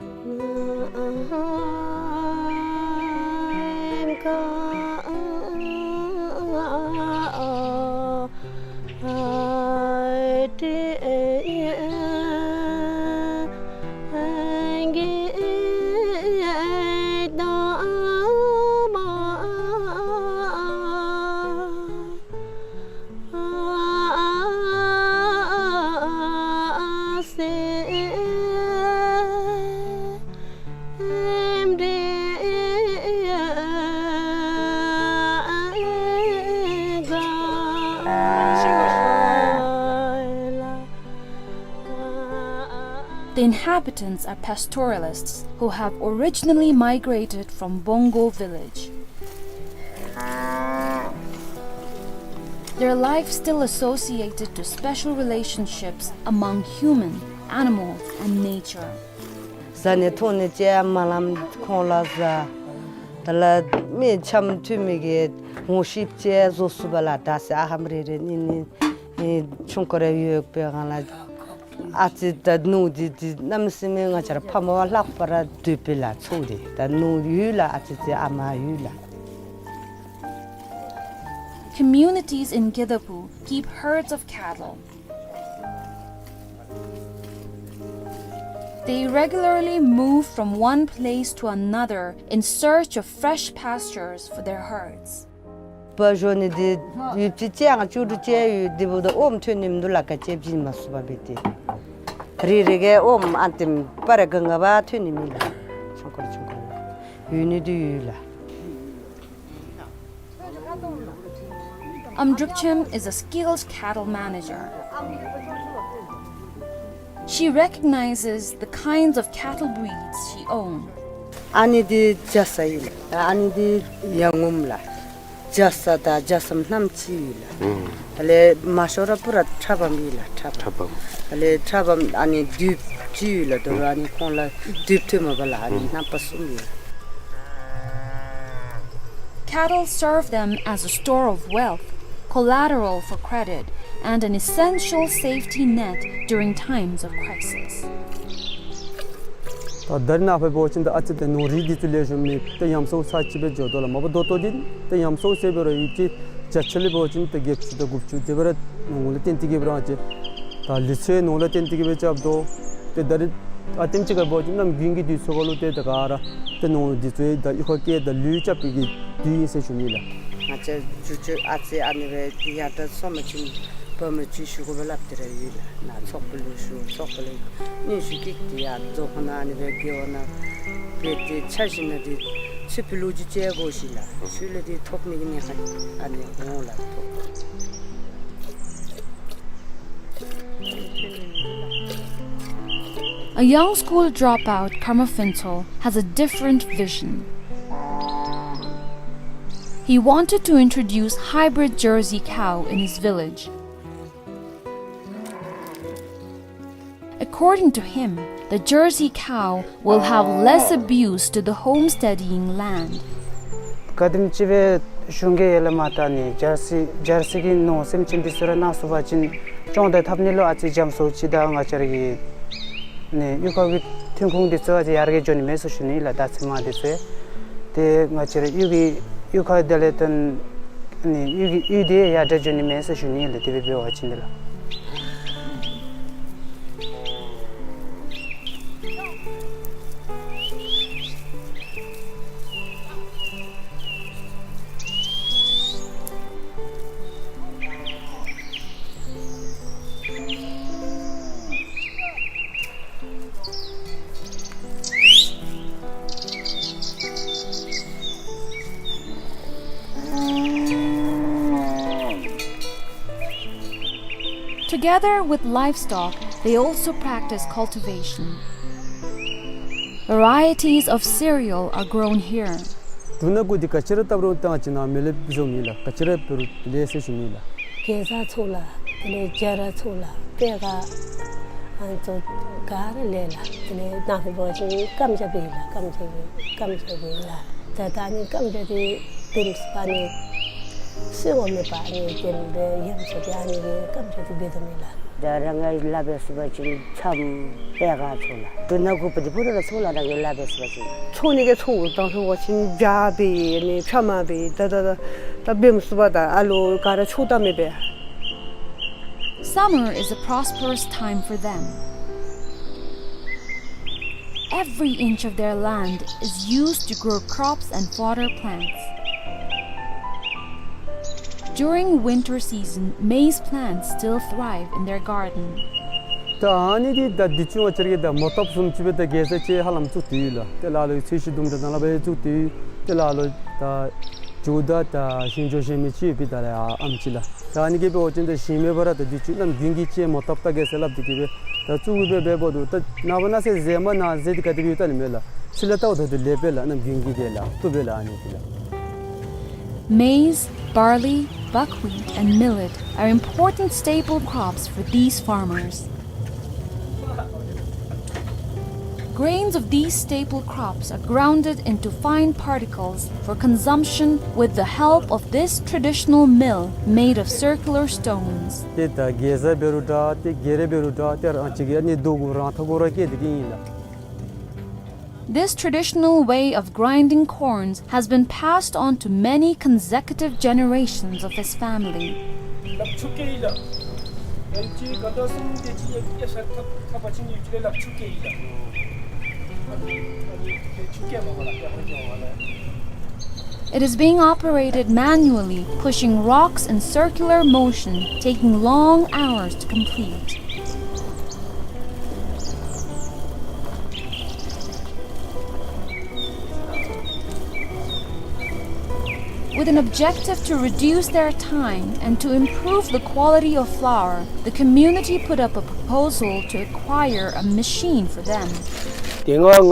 The inhabitants are pastoralists who have originally migrated from Bongo village. Their life still associated to special relationships among human, animals, and nature. བཟའ་ནི་འཐུང་ནི་ཅིག་མ་ལངམ་ཁོང་ལུ་བཟའ། དེ་ལས་མི་འཆམ་མཐུན་མི་གི་ངོ་ཤེསཔ་ཅིག་བཟོ་ཚུགས་པས་ལགས། ད་ཟེར་ཨ་ཧམ་རེ་རེ་གཉིས་གཉིས་ཨེ་ཆུང་ཀུ་རེ་ཡོད་པའི་སྒང་ལས་ཨ་ཙི་ད་ནུ་འདི་འདི་གནམ་མེད་ས་མེད་ང་བཅས་ར་ཕ་མ་བ་ལྷག་པར་སྡོད་པས་ལགས། ཚུ་འདི་ད་ནུ་ཡོད་ལགས། ཨ་ཙི་ཙི་ཨ་མ་ཡོད་ལགས། Communities in Gedaphu keep herds of cattle. They regularly move from one place to another in search of fresh pastures for their herds. བ་བཞོ་ནི་འདི་ཡུདཔ་ཅིག་བཅད་ང་བཅུ་དྲུག་བཅད་ཡོད། འདི་བུ་ད་ཨོམ་ཐོན་ནི་མིན་འདུག་ལགས། ག་ཅི་བྱིན་མ་སུ་བ་བེ་ཏེ། རེ་རེ་གི་ཨོམ་ཨ་ཏིམ་པར་ག་ང་བ་ཐོན་ནི་མིན་ལགས། ཆུང་ཀུ་ཆུང་ཀུ་ཡོད་ནི་འདི་ཡོད་ལགས། Amdrupchem is a skilled cattle manager. She recognizes the kinds of cattle breeds she owns. ཨ་ནི་འདི་རྒྱ་ཚ་ཡིན་ལགས། ཨ་ནི་འདི་ཡ་ངོམ་ལགས། རྒྱ་ཚ་དང་རྒྱ་ཚ་མ་རྣམ་གཅིག་ཡོད་ལགས། ཨུམ། དེ་ལས་མ་ཤོར་ར་པུ་ར་ཁྲ་བམ་ཡོད་ལགས། ཁྲ་བམ། ཁྲ་བམ། དེ་ལས་ཁྲ་བམ་ཨ་ནི་དུཔ་གཅིག་ཡོད་ལགས། དོ་རུང་ཨ་ནི་ཁོང་ལ་དུཔ་ཐོན་མ་པ་ལགས། ཨ་ནི་ཨུམ། རྣམ་པ་གསུམ་ཡོད། Cattle serve them as a store of wealth, collateral for credit, and an essential safety net during times of crisis. ད་ད་རེས་ནངས་པ་འབད་བ་ཅིན་ད་ཨ་ཙི་ཏེ་ནོར་རིགས་འདི་ཚུ་ལེགས་ཤོམ་མེད། ཏེ་ཉམས་གསོ་ཚར་གཅིག་སྦེ་འགྱོ་དོ་ལགས། མ་པ་ད་ལྟོ་འདི་ཏེ་ཉམས་གསོ་ཟེར་འབད་རུང་ཡུདཔ་ཅིག་བརྒྱ་ཆ་ལས་འབད་བ་ཅིན་ཏེ་བརྒྱད་ཅུ་དང་དགུ་བཅུ་དེ་སྦེ་ར་ནོར་ལུ་བརྟེན་ཏེ་གི་སྦེ་ར་ཅིག་ད་ལུས་ཚེ་ནོར་ལུ་བརྟེན་ཏེ་གི་སྦེ་རྐྱབ་དོ། ཏེ་ད་རེས་ཨ་ཏེམ་ཅིག་ཁར་འབད་བ་ཅིན་གནམ་དགུན་གྱི་དུས་ཚོད་ཁར་ལུ་ཏེ་ད་ག་ར་ཏེ་ནོར་འདི་ཚུ་ད་གཡུས་ཁར་སྐྱེལ་ད་ལུད་རྐྱབ་པའི་གི་དུས་ཨིན་ཟེར་ཞུ་ནི་ལགས། ང་བཅས་ཇོ་ཇོ་ཨ་ཙི་ཨ་ནི་སྦེ་ཡར་ད་སོང་པ་ཅིན་བུམོ་ཅིག་ཞུ་དགོ་པས་སླབ་སྟེ་ར་ཡོད་ལགས། ནཱ་ཚོགས་པ་ལུ་ཞུ། ཚོགས་པ་ལས་སྙན་ཞུ་བཀོད་དེ་ཡར་རྫོང་ཁོངས་ནང་ཨ་ནི་སྦེ་རྒེད་འོག་ནང་སྦེ་ཏེ་འཆར་གཞི་ནང་འདི་ཚུད་པའི་ལོ་རྒྱུས་ཅིག་དགོ་ཞིན་ལགས། ཚུད་ལས་འདི་ཐོབ་ནི་གི་ནི་ཧ་ཨ་ནི་འོང་ལགས་ཐོབ། A young school dropout, Karma Phuntsho, has a different vision. He wanted to introduce hybrid Jersey cow in his village. According to him, the Jersey cow will have less abuse to the homesteading land. ག་དེམ་ཅིག་སྦེ་གཞུང་གིས་ཡར་ལས་མར་ད་ནི་ཇར་སི་ཇར་སི་གི་ནོར་སེམས་ཅན་འདི་ཚུ་ར་གནང་ཚུགས་པ་ཅིན་སྐྱོང་དང་འཐབ་ནི་ལུ་ཨ་ཙི་འཇམ་སོ་ཅིག་དང་ང་བཅས་ར་གི་ནི་གཡུས་ཁ་གི་ཐོན་ཁུངས་འདི་ཚུ་ཨ་ཙི་ཡར་རྒྱས་འགྱོ་ནི་མས་ཟེར་ཞུ་ནི་ལགས། ད་ཚེར་མ་འདི་ཚུ་ཏེ་ང་བཅས་ར་གཡུས་ཀྱི་གཡུས་ཁ་དེ་ལས་ཏེ་ནི་གཡུས་ཀྱི་གཡུས་འདི་ཡར་དྲག་འགྱོ་ནི་མས་ཟེར་ཞུ་ནི་ལགས། དེ་སྦེ་འབད་བ་ཅིན་འདི་ལགས། Together with livestock, they also practice cultivation. Varieties of cereal are grown here. འབྲུ་སྣ་དགུ་འདི་ག་ཅི་ར་བཏབ་རུང་ད་ཅི་ནཱ་མེ་ལེབ་བཟོ་མི་ལགས། ག་ཅི་ར་འབད་རུང་ལེགས་ཟེར་ཞུ་ནི་ལགས། གེ་ཛ་ཚུ་ལགས། དེ་ལས་སྦྱར་ཚུ་ལགས། པད་དཀར་ཨ་ནི་ཚུ་ག་ར་ལེགས་ལགས། དེ་ལས་ནཱ་ཧེ་འབད་བ་ཅིན་སྐམ་ཇ་འབད་ལགས། སྐམ་ཇ་འབད་སྐམ་ཇ་འབད་ལགས། ད་ད་ནི་སྐམ་ཇ་འདི་དེམ་ཅིག་ཨ་ནི་སོ་ངོ་མེད་པ་ཨ་ནི་དེམ་སྦེ་ཡང་ཅིག་ཨ་ནི་གི་སྐམ་ཇ་འདི་འབད་དོ་མེན་ལགས། ད་རང་གིས་སླབ་སྦེ་ཞུ་བ་ཅིན་ཆམ་པད་དཀར་ཚུ་ལགས། འབྲུ་སྣ་དགུ་པོ་འདི་ཕུ་ར་ཚུ་ལགས། རང་གིས་སླབ་སྦེ་ཞུ་བ་ཅིན། འཚོ་ནི་གི་འཚོ་དང་ལྷོ་བ་ཅིན་སྦྱར་འབད་ནི་ཕྱེ་མར་འབད་ད་ད་ད་ད་འབད་མི་ཚུགས་པས། ད་ཨ་ལོ་ག་ར་འཚོ་ད་མེད་པས། Summer is a prosperous time for them. Every inch of their land is used to grow crops and fodder plants. During winter season, maize plants still thrive in their garden. ད་ཨ་ནི་འདི་ད་འདི་ཚུ་ང་བཅས་ར་གི་ད་མོ་ཐོབ་བཟུམ་ཅིག་སྦེ་ད་གེ་ཛ་ཅིག་ཧ་ལམ་བཙུགས་ཏེ་ཡོད་ལགས། ཏེ་ལ་ལུ་ཚོས་གཞི་དུམ་གྲ་ནང་ལུ་སྦེ་བཙུགས་ཏེ་ཡོད། ཏེ་ལ་ལུ་ད་ཇོ་བདག་ད་ཞིང་ཇོ་ཞིང་མི་ཅིག་ཡོད་པས། ད་ལས་ཨ་ཨམ་ཅིག་ལགས། ད་ཨ་ནི་གིས་འབད་བ་ཅིན་ད་ཞིང་མེད་པར་ད་འདི་ཚུ་གནམ་དགུན་གྱི་ཅིག་མོ་ཐོབ་ད་གེ་ཟེར་སླབ་སྟེ་གི་སྦེ་ད་བཙུགས་སྦེ་འབདཝ་ད་ད་ནངས་པ་གནངས་ཚེ་ཟེ་མ་ནཱ་ཟེ་འདི་ག་དེ་སྦེ་ཡོད་ད་ནི་མེད་ལགས། ཕྱི་ལས་ལྟཝ་ད་ལེགས་པས་ལགས། གནམ་དགུན་གྱི་དེ་ལགས། བཏུབ་པས་ལགས་ཨ་ནི་འདི་ལགས། Maize, barley, buckwheat, and millet are important staple crops for these farmers. Grains of these staple crops are grounded into fine particles for consumption with the help of this traditional mill made of circular stones. ཏེ་ད་གེ་ཛ་འབད་རུང་འདྲ་ཏེ་གེ་རེ་འབད་རུང་འདྲ་ཏེ་རང་ཅིག་གི་ཨ་ནི་རྡོ་གུ་རང་ཐག་གུ་ར་བཀལ་ཏེ་གི་ཨིན་ལགས། This traditional way of grinding corns has been passed on to many consecutive generations of his family. ཨེ་ཅིག་ག་ད་སུམ་དེ་ཅིག་ཡ་ཡ་ཤ་ཐབ་ཐབ་པ་ཅིན་ཡུ་ཅི་ལེ་ལག་ཆུ་སྐྱེལ་ཡི་ལགས། ཨ་ནི་ཨ་ནི་དེ་ཆུ་སྐྱེལ་མ་པ་ལགས་ཡ་ཧ་ཅང་བ་ལགས། It is being operated manually, pushing rocks in circular motion, taking long hours to complete. With an objective to reduce their time and to improve the quality of flour, the community put up a proposal to acquire a machine for them. དེ་སྔ་ང་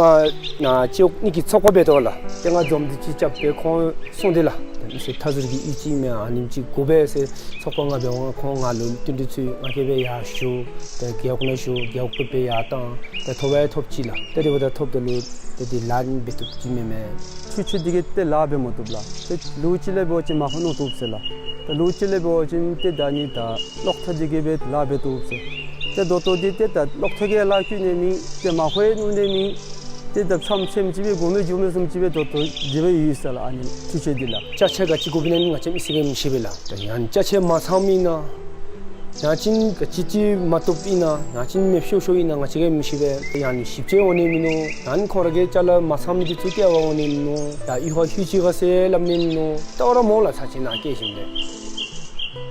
ནཱ་ཅོག་ནི་གི་ཚོགས་པ་འབད་དོ་ལགས། དེ་སྔ་འཛོམས་འདུ་ཅིག་རྐྱབ་སྦེ་ཁོང་གསུངས་ཏེ་ལགས། མི་སེར་མཐའ་ཟུར་གྱི་ཡུལ་ཅིག་མེན་ཨ་ནེམ་ཅིག་དགོ་པས་ཟེར་ཚོགས་པ་ང་འབད་འོང་ཁོང་ང་ལུ་བསྟུན་གྲོས་ཚུ་ང་གིས་སྦེ་ཡར་ཞུ། ཏེ་རྒེད་འོག་ནང་ཞུ་རྒེད་འོག་སྦེ་ཡར་བཏང་། ཏེ་ཐོབ་ཡང་ཐོབ་ཅི་ལགས། ཏེ་དེ་འབདཝ་ད་ཐོབ་ད་ལུ་ཏེ་དེ་ལཱ་ནི་འབད་བཏུབ་ཅི་མེན་མས། འཕྲུལ་ཆས་འདི་གིས་ཏེ་ལཱ་འབད་མ་བཏུབ་ལགས། ཏེ་ལུགས་ཅིག་ལས་འབད་བ་ཅིན་མར་ཕབ་ནུག་བཏུབ་ཟེར་ལགས། ཏེ་ལུགས་ཅིག་ལས་འབད་བ་ཅིན་ཏེ་ད་ནི་ད་གློག་ཐག་འདི་གིས་སྦེ་ལཱ་འབད་བཏུབ་ཟེར། ཏེ་ད་ལྟོ་འདི་ཏེ་ད་གློག་ཐག་གིས་ལཱ་བཀོལ་ནི་མེད། ཏེ་མར་ཕབ་ནུག་ནི་མེད། ཏེ་ད་ཆམ་ཆེམ་ཅིག་སྦེ་དགོ་མི་འགྱོ་མི་བཟུམ་ཅིག་སྦེ་ད་ལྟོ་འདི་སྦེ་ཡོད་ཟེར་ལགས། ཨ་ནི་འཕྲུལ་ཆས་འདི་ལགས། ཅ་ཆས་ག་ཅི་དགོཔ་ཨིན་ན་ནི་ང་བཅས་མི་སེར་གྱིས་མི་ཤེས་པས་ལགས། ད་ཡང་ཅ་ཆས་མ་ཚངམ་ཨིན་ན་ཡང་ཅིན་ག་ཅི་ཅིག་མ་བཏུབ་ཨིན་ན་ཡང་ཅིན་མེདཔ་ཤོར་ཤོརཝ་ཨིན་ན་ང་བཅས་ཀྱིས་མི་ཤེས་པས། ཡང་ནི་ཞིབ་དཔྱད་འོང་ནི་མིན་ནུག། ཡང་ནི་ཁོང་ར་གི་ཅ་ལ་མ་ཚངམ་འདི་ཚུ་སྐྱེལ་བར་འོང་ནི་མིན་ནུག། ཡ་གཡུས་ཁར་ལྷོད་ཅི་ག་ཟེར་སླབ་ནི་མིན་ནུག། ལྟ་བར་མ་འོང་ལགས། ཚར་ཅིག་ནཱ་སྐྱེལ་ཞིནམ་ལས།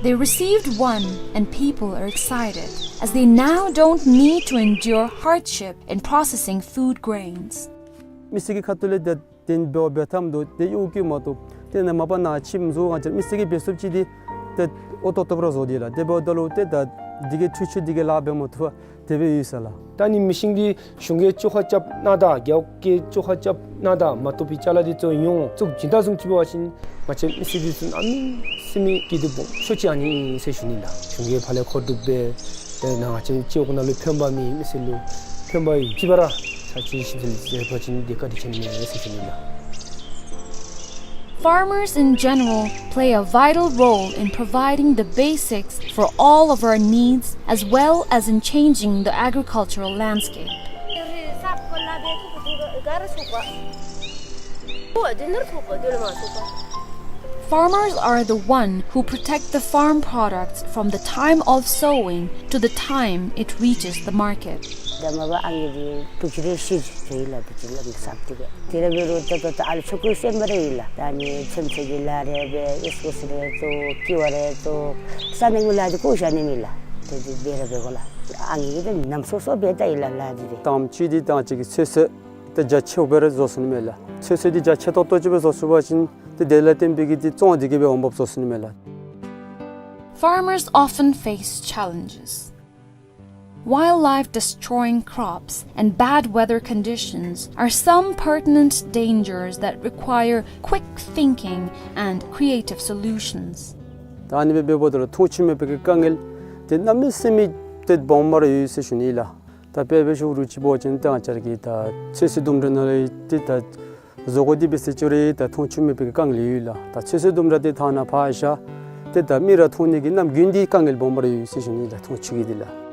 They received one and people are excited as they now don't need to endure hardship in processing food grains. མི་སེར་གྱི་ཁ་ཐུག་ལས་ཏེ་དེ་འབད་འབད་ཐངས་འདུག། ཏེ་གཡོག་བཀོལ་མ་བཏུབ། ཏེ་ནཱ་མ་པ་ནཱ་ཁྱིམ་བཟོ་ང་བཅས་མི་སེར་གྱིས་འབད་ཚུགསཔ་ཅིག་འདི་ཏེ་ཨོ་ཏོག་ཏོ་སྦེ་ར་བཟོ་སྟེ་ལགས། དེ་འབདཝ་ད་ལུ་ཏེ་ད་འདི་གིས་འཕྲུལ་ཆས་འདི་གིས་ལཱ་འབད་མ་བཏུབ་པར་དེ་སྦེ་ཡོད་ཟེར་ལགས། ད་ནི་མི་ཤིན་འདི་གཞུང་གིས་བཅོ་ཁ་རྐྱབ་གནང་ད་རྒེད་འོག་གིས་བཅོ་ཁ་རྐྱབ་གནང་ད་མ་བཏུབ་པའི་ཅ་ལ་འདི་ཚུ་ཡོངས་བཙུགས་བྱིན་ད་བཟུམ་ཅིག་འབད་བ་ཅིན་ང་བཅས་མི་སེར་འདི་ཚུ་གནམ་མེད་ས་མེད་སྐྱིད་སྡུག་སྦོམ་ཤོས་ཅིག་ཨ་ནི་ཨིན་ཟེར་ཞུ་ནི་ལགས། གཞུང་གིས་ཕར་ལས་མཁོ་སྒྲུབ་འབད། ཏེ་ནཱ་ང་བཅས་ཅིག་འོག་ནང་ལུ་ཕན་པ་མེད། མི་སེར་ལུ་ཕན་པ་ཡོད་ཅི་པ་ར་ཚར་ཅིག་ཞིབ་འཚོལ་མཛད་པ་ཅིན་དེ་བཀའ་དྲིན་ཆེ་ནི་མས་ཟེར་ཞུ་ནི་ལགས། Farmers in general play a vital role in providing the basics for all of our needs as well as in changing the agricultural landscape. Farmers are the one who protect the farm products from the time of sowing to the time it reaches the market. ད་མ་པ་ཨང་རྒས་འདི་བུ་ཅིག་རེ་ཤི་སོ་ཡི་ལགས། བུ་ཅིག་ལམ་སང་སྟེ་སྦེ། དེ་ར་འབད་རུང་ད་ད་ད་ཨ་ལུ་ཆུང་ཀུ་སེམས་པ་རེ་ཡོད་ལགས། ད་ནི་ཚོད་བསྲེ་གི་ལཱ་རེ་འབད། ཨིས་ཀུ་སི་རེ་བཙུགས། ཀི་བ་རེ་བཙུགས། ས་གནས་ཀྱི་ལཱ་འདི་གོ་ཤ་ནི་མེད་ལགས། དེ་འདི་འབད་ར་འབད་དགོ་ལགས། ཨང་རྒས་ཀྱིས་ད་ནམ་སོ་སོ་འབད་ད་ཡི་ལགས་ལཱ་འདི་རེ། དང་པ་ཅིག་འདི་ད་ང་བཅས་ཀྱི་ཚོད་བསྲེ་ད་རྒྱ་ཆེཝ་སྦེ་ར་བཟོ་ཚུགས་ནི་མས་ལགས། ཚོད་བསྲེ་འདི་རྒྱ་ཆེ་ཏོག་ཏོ་ཅིག་སྦེ་བཟོ་ཚུགས་པ་ཅིན་ཏེ་དེ་ལས་བརྟེན་པའི་གི་ཏེ་བཙོང་འདི་གིས་སྦེ་འོང་འབབ་བཟོ་ཚུགས་ནི་མས་ལགས། Farmers often face challenges. Wildlife destroying crops and bad weather conditions are some pertinent dangers that require quick thinking and creative solutions. ད་ཨ་ནི་སྦེ་འབདཝ་ད་ལུ་མཐོང་ཆོས་མེད་པའི་གི་དཀའ་ངལ་འདི་གནམ་མེད་ས་མེད་ཏེ་སྦོམ་སྦེ་ར་ཡོད་ཟེར་ཞུ་ནི་ལགས། ད་དཔེ་འབད་ཞུ་རུང་ཅིག་འབད་བ་ཅིན་ད་ང་བཅས་ཀྱི་ད་ཚོད་བསྲེ་ལྡུམ་ར་ནང་ལུ་ཏེ་ད་བཟོ་བཀོད་འདི་འབད་ཟེར་ཅི་རུང་ད་མཐོང་ཆོས་མེད་པའི་གི་དཀའ་ངལ་ཡོད་ལགས། ད་ཚོད་བསྲེ་ལྡུམ་ར་འདི་ཐང་ནང་ཕར་བཞག་ཏེ་ད་མི་ར་མཐོང་ནི་གི་ནམ་དགུན་འདི་དཀའ་ངལ་སྦོམ་སྦེ་ར་ཡོད་ཟེར་ཞུ་ནི་ལགས། མཐོང་ཆོས་ཀྱི་འདི་ལགས།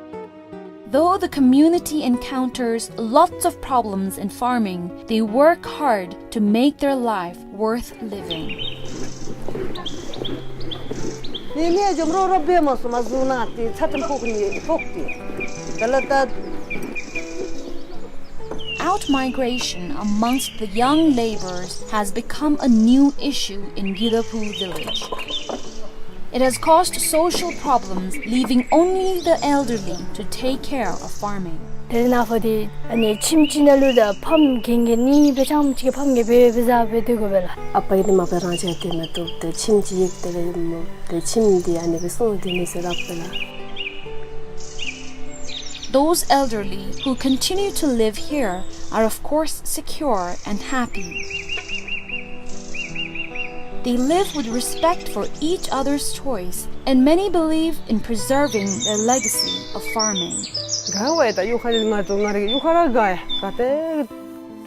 Though the community encounters lots of problems in farming, they work hard to make their life worth living. ནི་ནི་ཇོམ་རོ་རོ་འབད་མ་སོང་མ་བཟུང་ན་ཏེ་ཚ་ཏམ་ཕོག་ནི་ཕོག་སྟེ། ད་ལ་ད། Outmigration amongst the young laborers has become a new issue in Gidaphu village. It has caused social problems, leaving only the elderly to take care of farming. དེ་ནང་ཕར་འདི་ཨ་ནི་ཁྱིམ་གཅིག་ནང་ལུ་ད་ཕམ་རྒན་རྒས་གཉིས་སྦེ་ཆམ་གཅིག་གི་ཕམ་རྒས་སྦེ་སྦེ་བཟའ་སྦེ་སྡོད་དགོ་པས་ལགས། ཨ་པ་གིས་འདི་མ་པ་རང་བཞིན་སྡོད་མ་བཏུབ། ཏེ་ཁྱིམ་གཅིག་ཡིག་ཏེ་ལས་ཡུམ་མོ་ཏེ་ཁྱིམ་འདི་ཨ་ནི་སྦེ་སོང་སྟེ་མི་ཟེར་རབ་པས་ལགས། Those elderly who continue to live here are, of course, secure and happy. They live with respect for each other's choice, and many believe in preserving their legacy of farming. དགའ་བས། ད་གཡུས་ཁ་ལས་ང་ཚུ་ང་རའི་གཡུས་ཁར་ར་དགའ་ཡ། ག་ཏེ་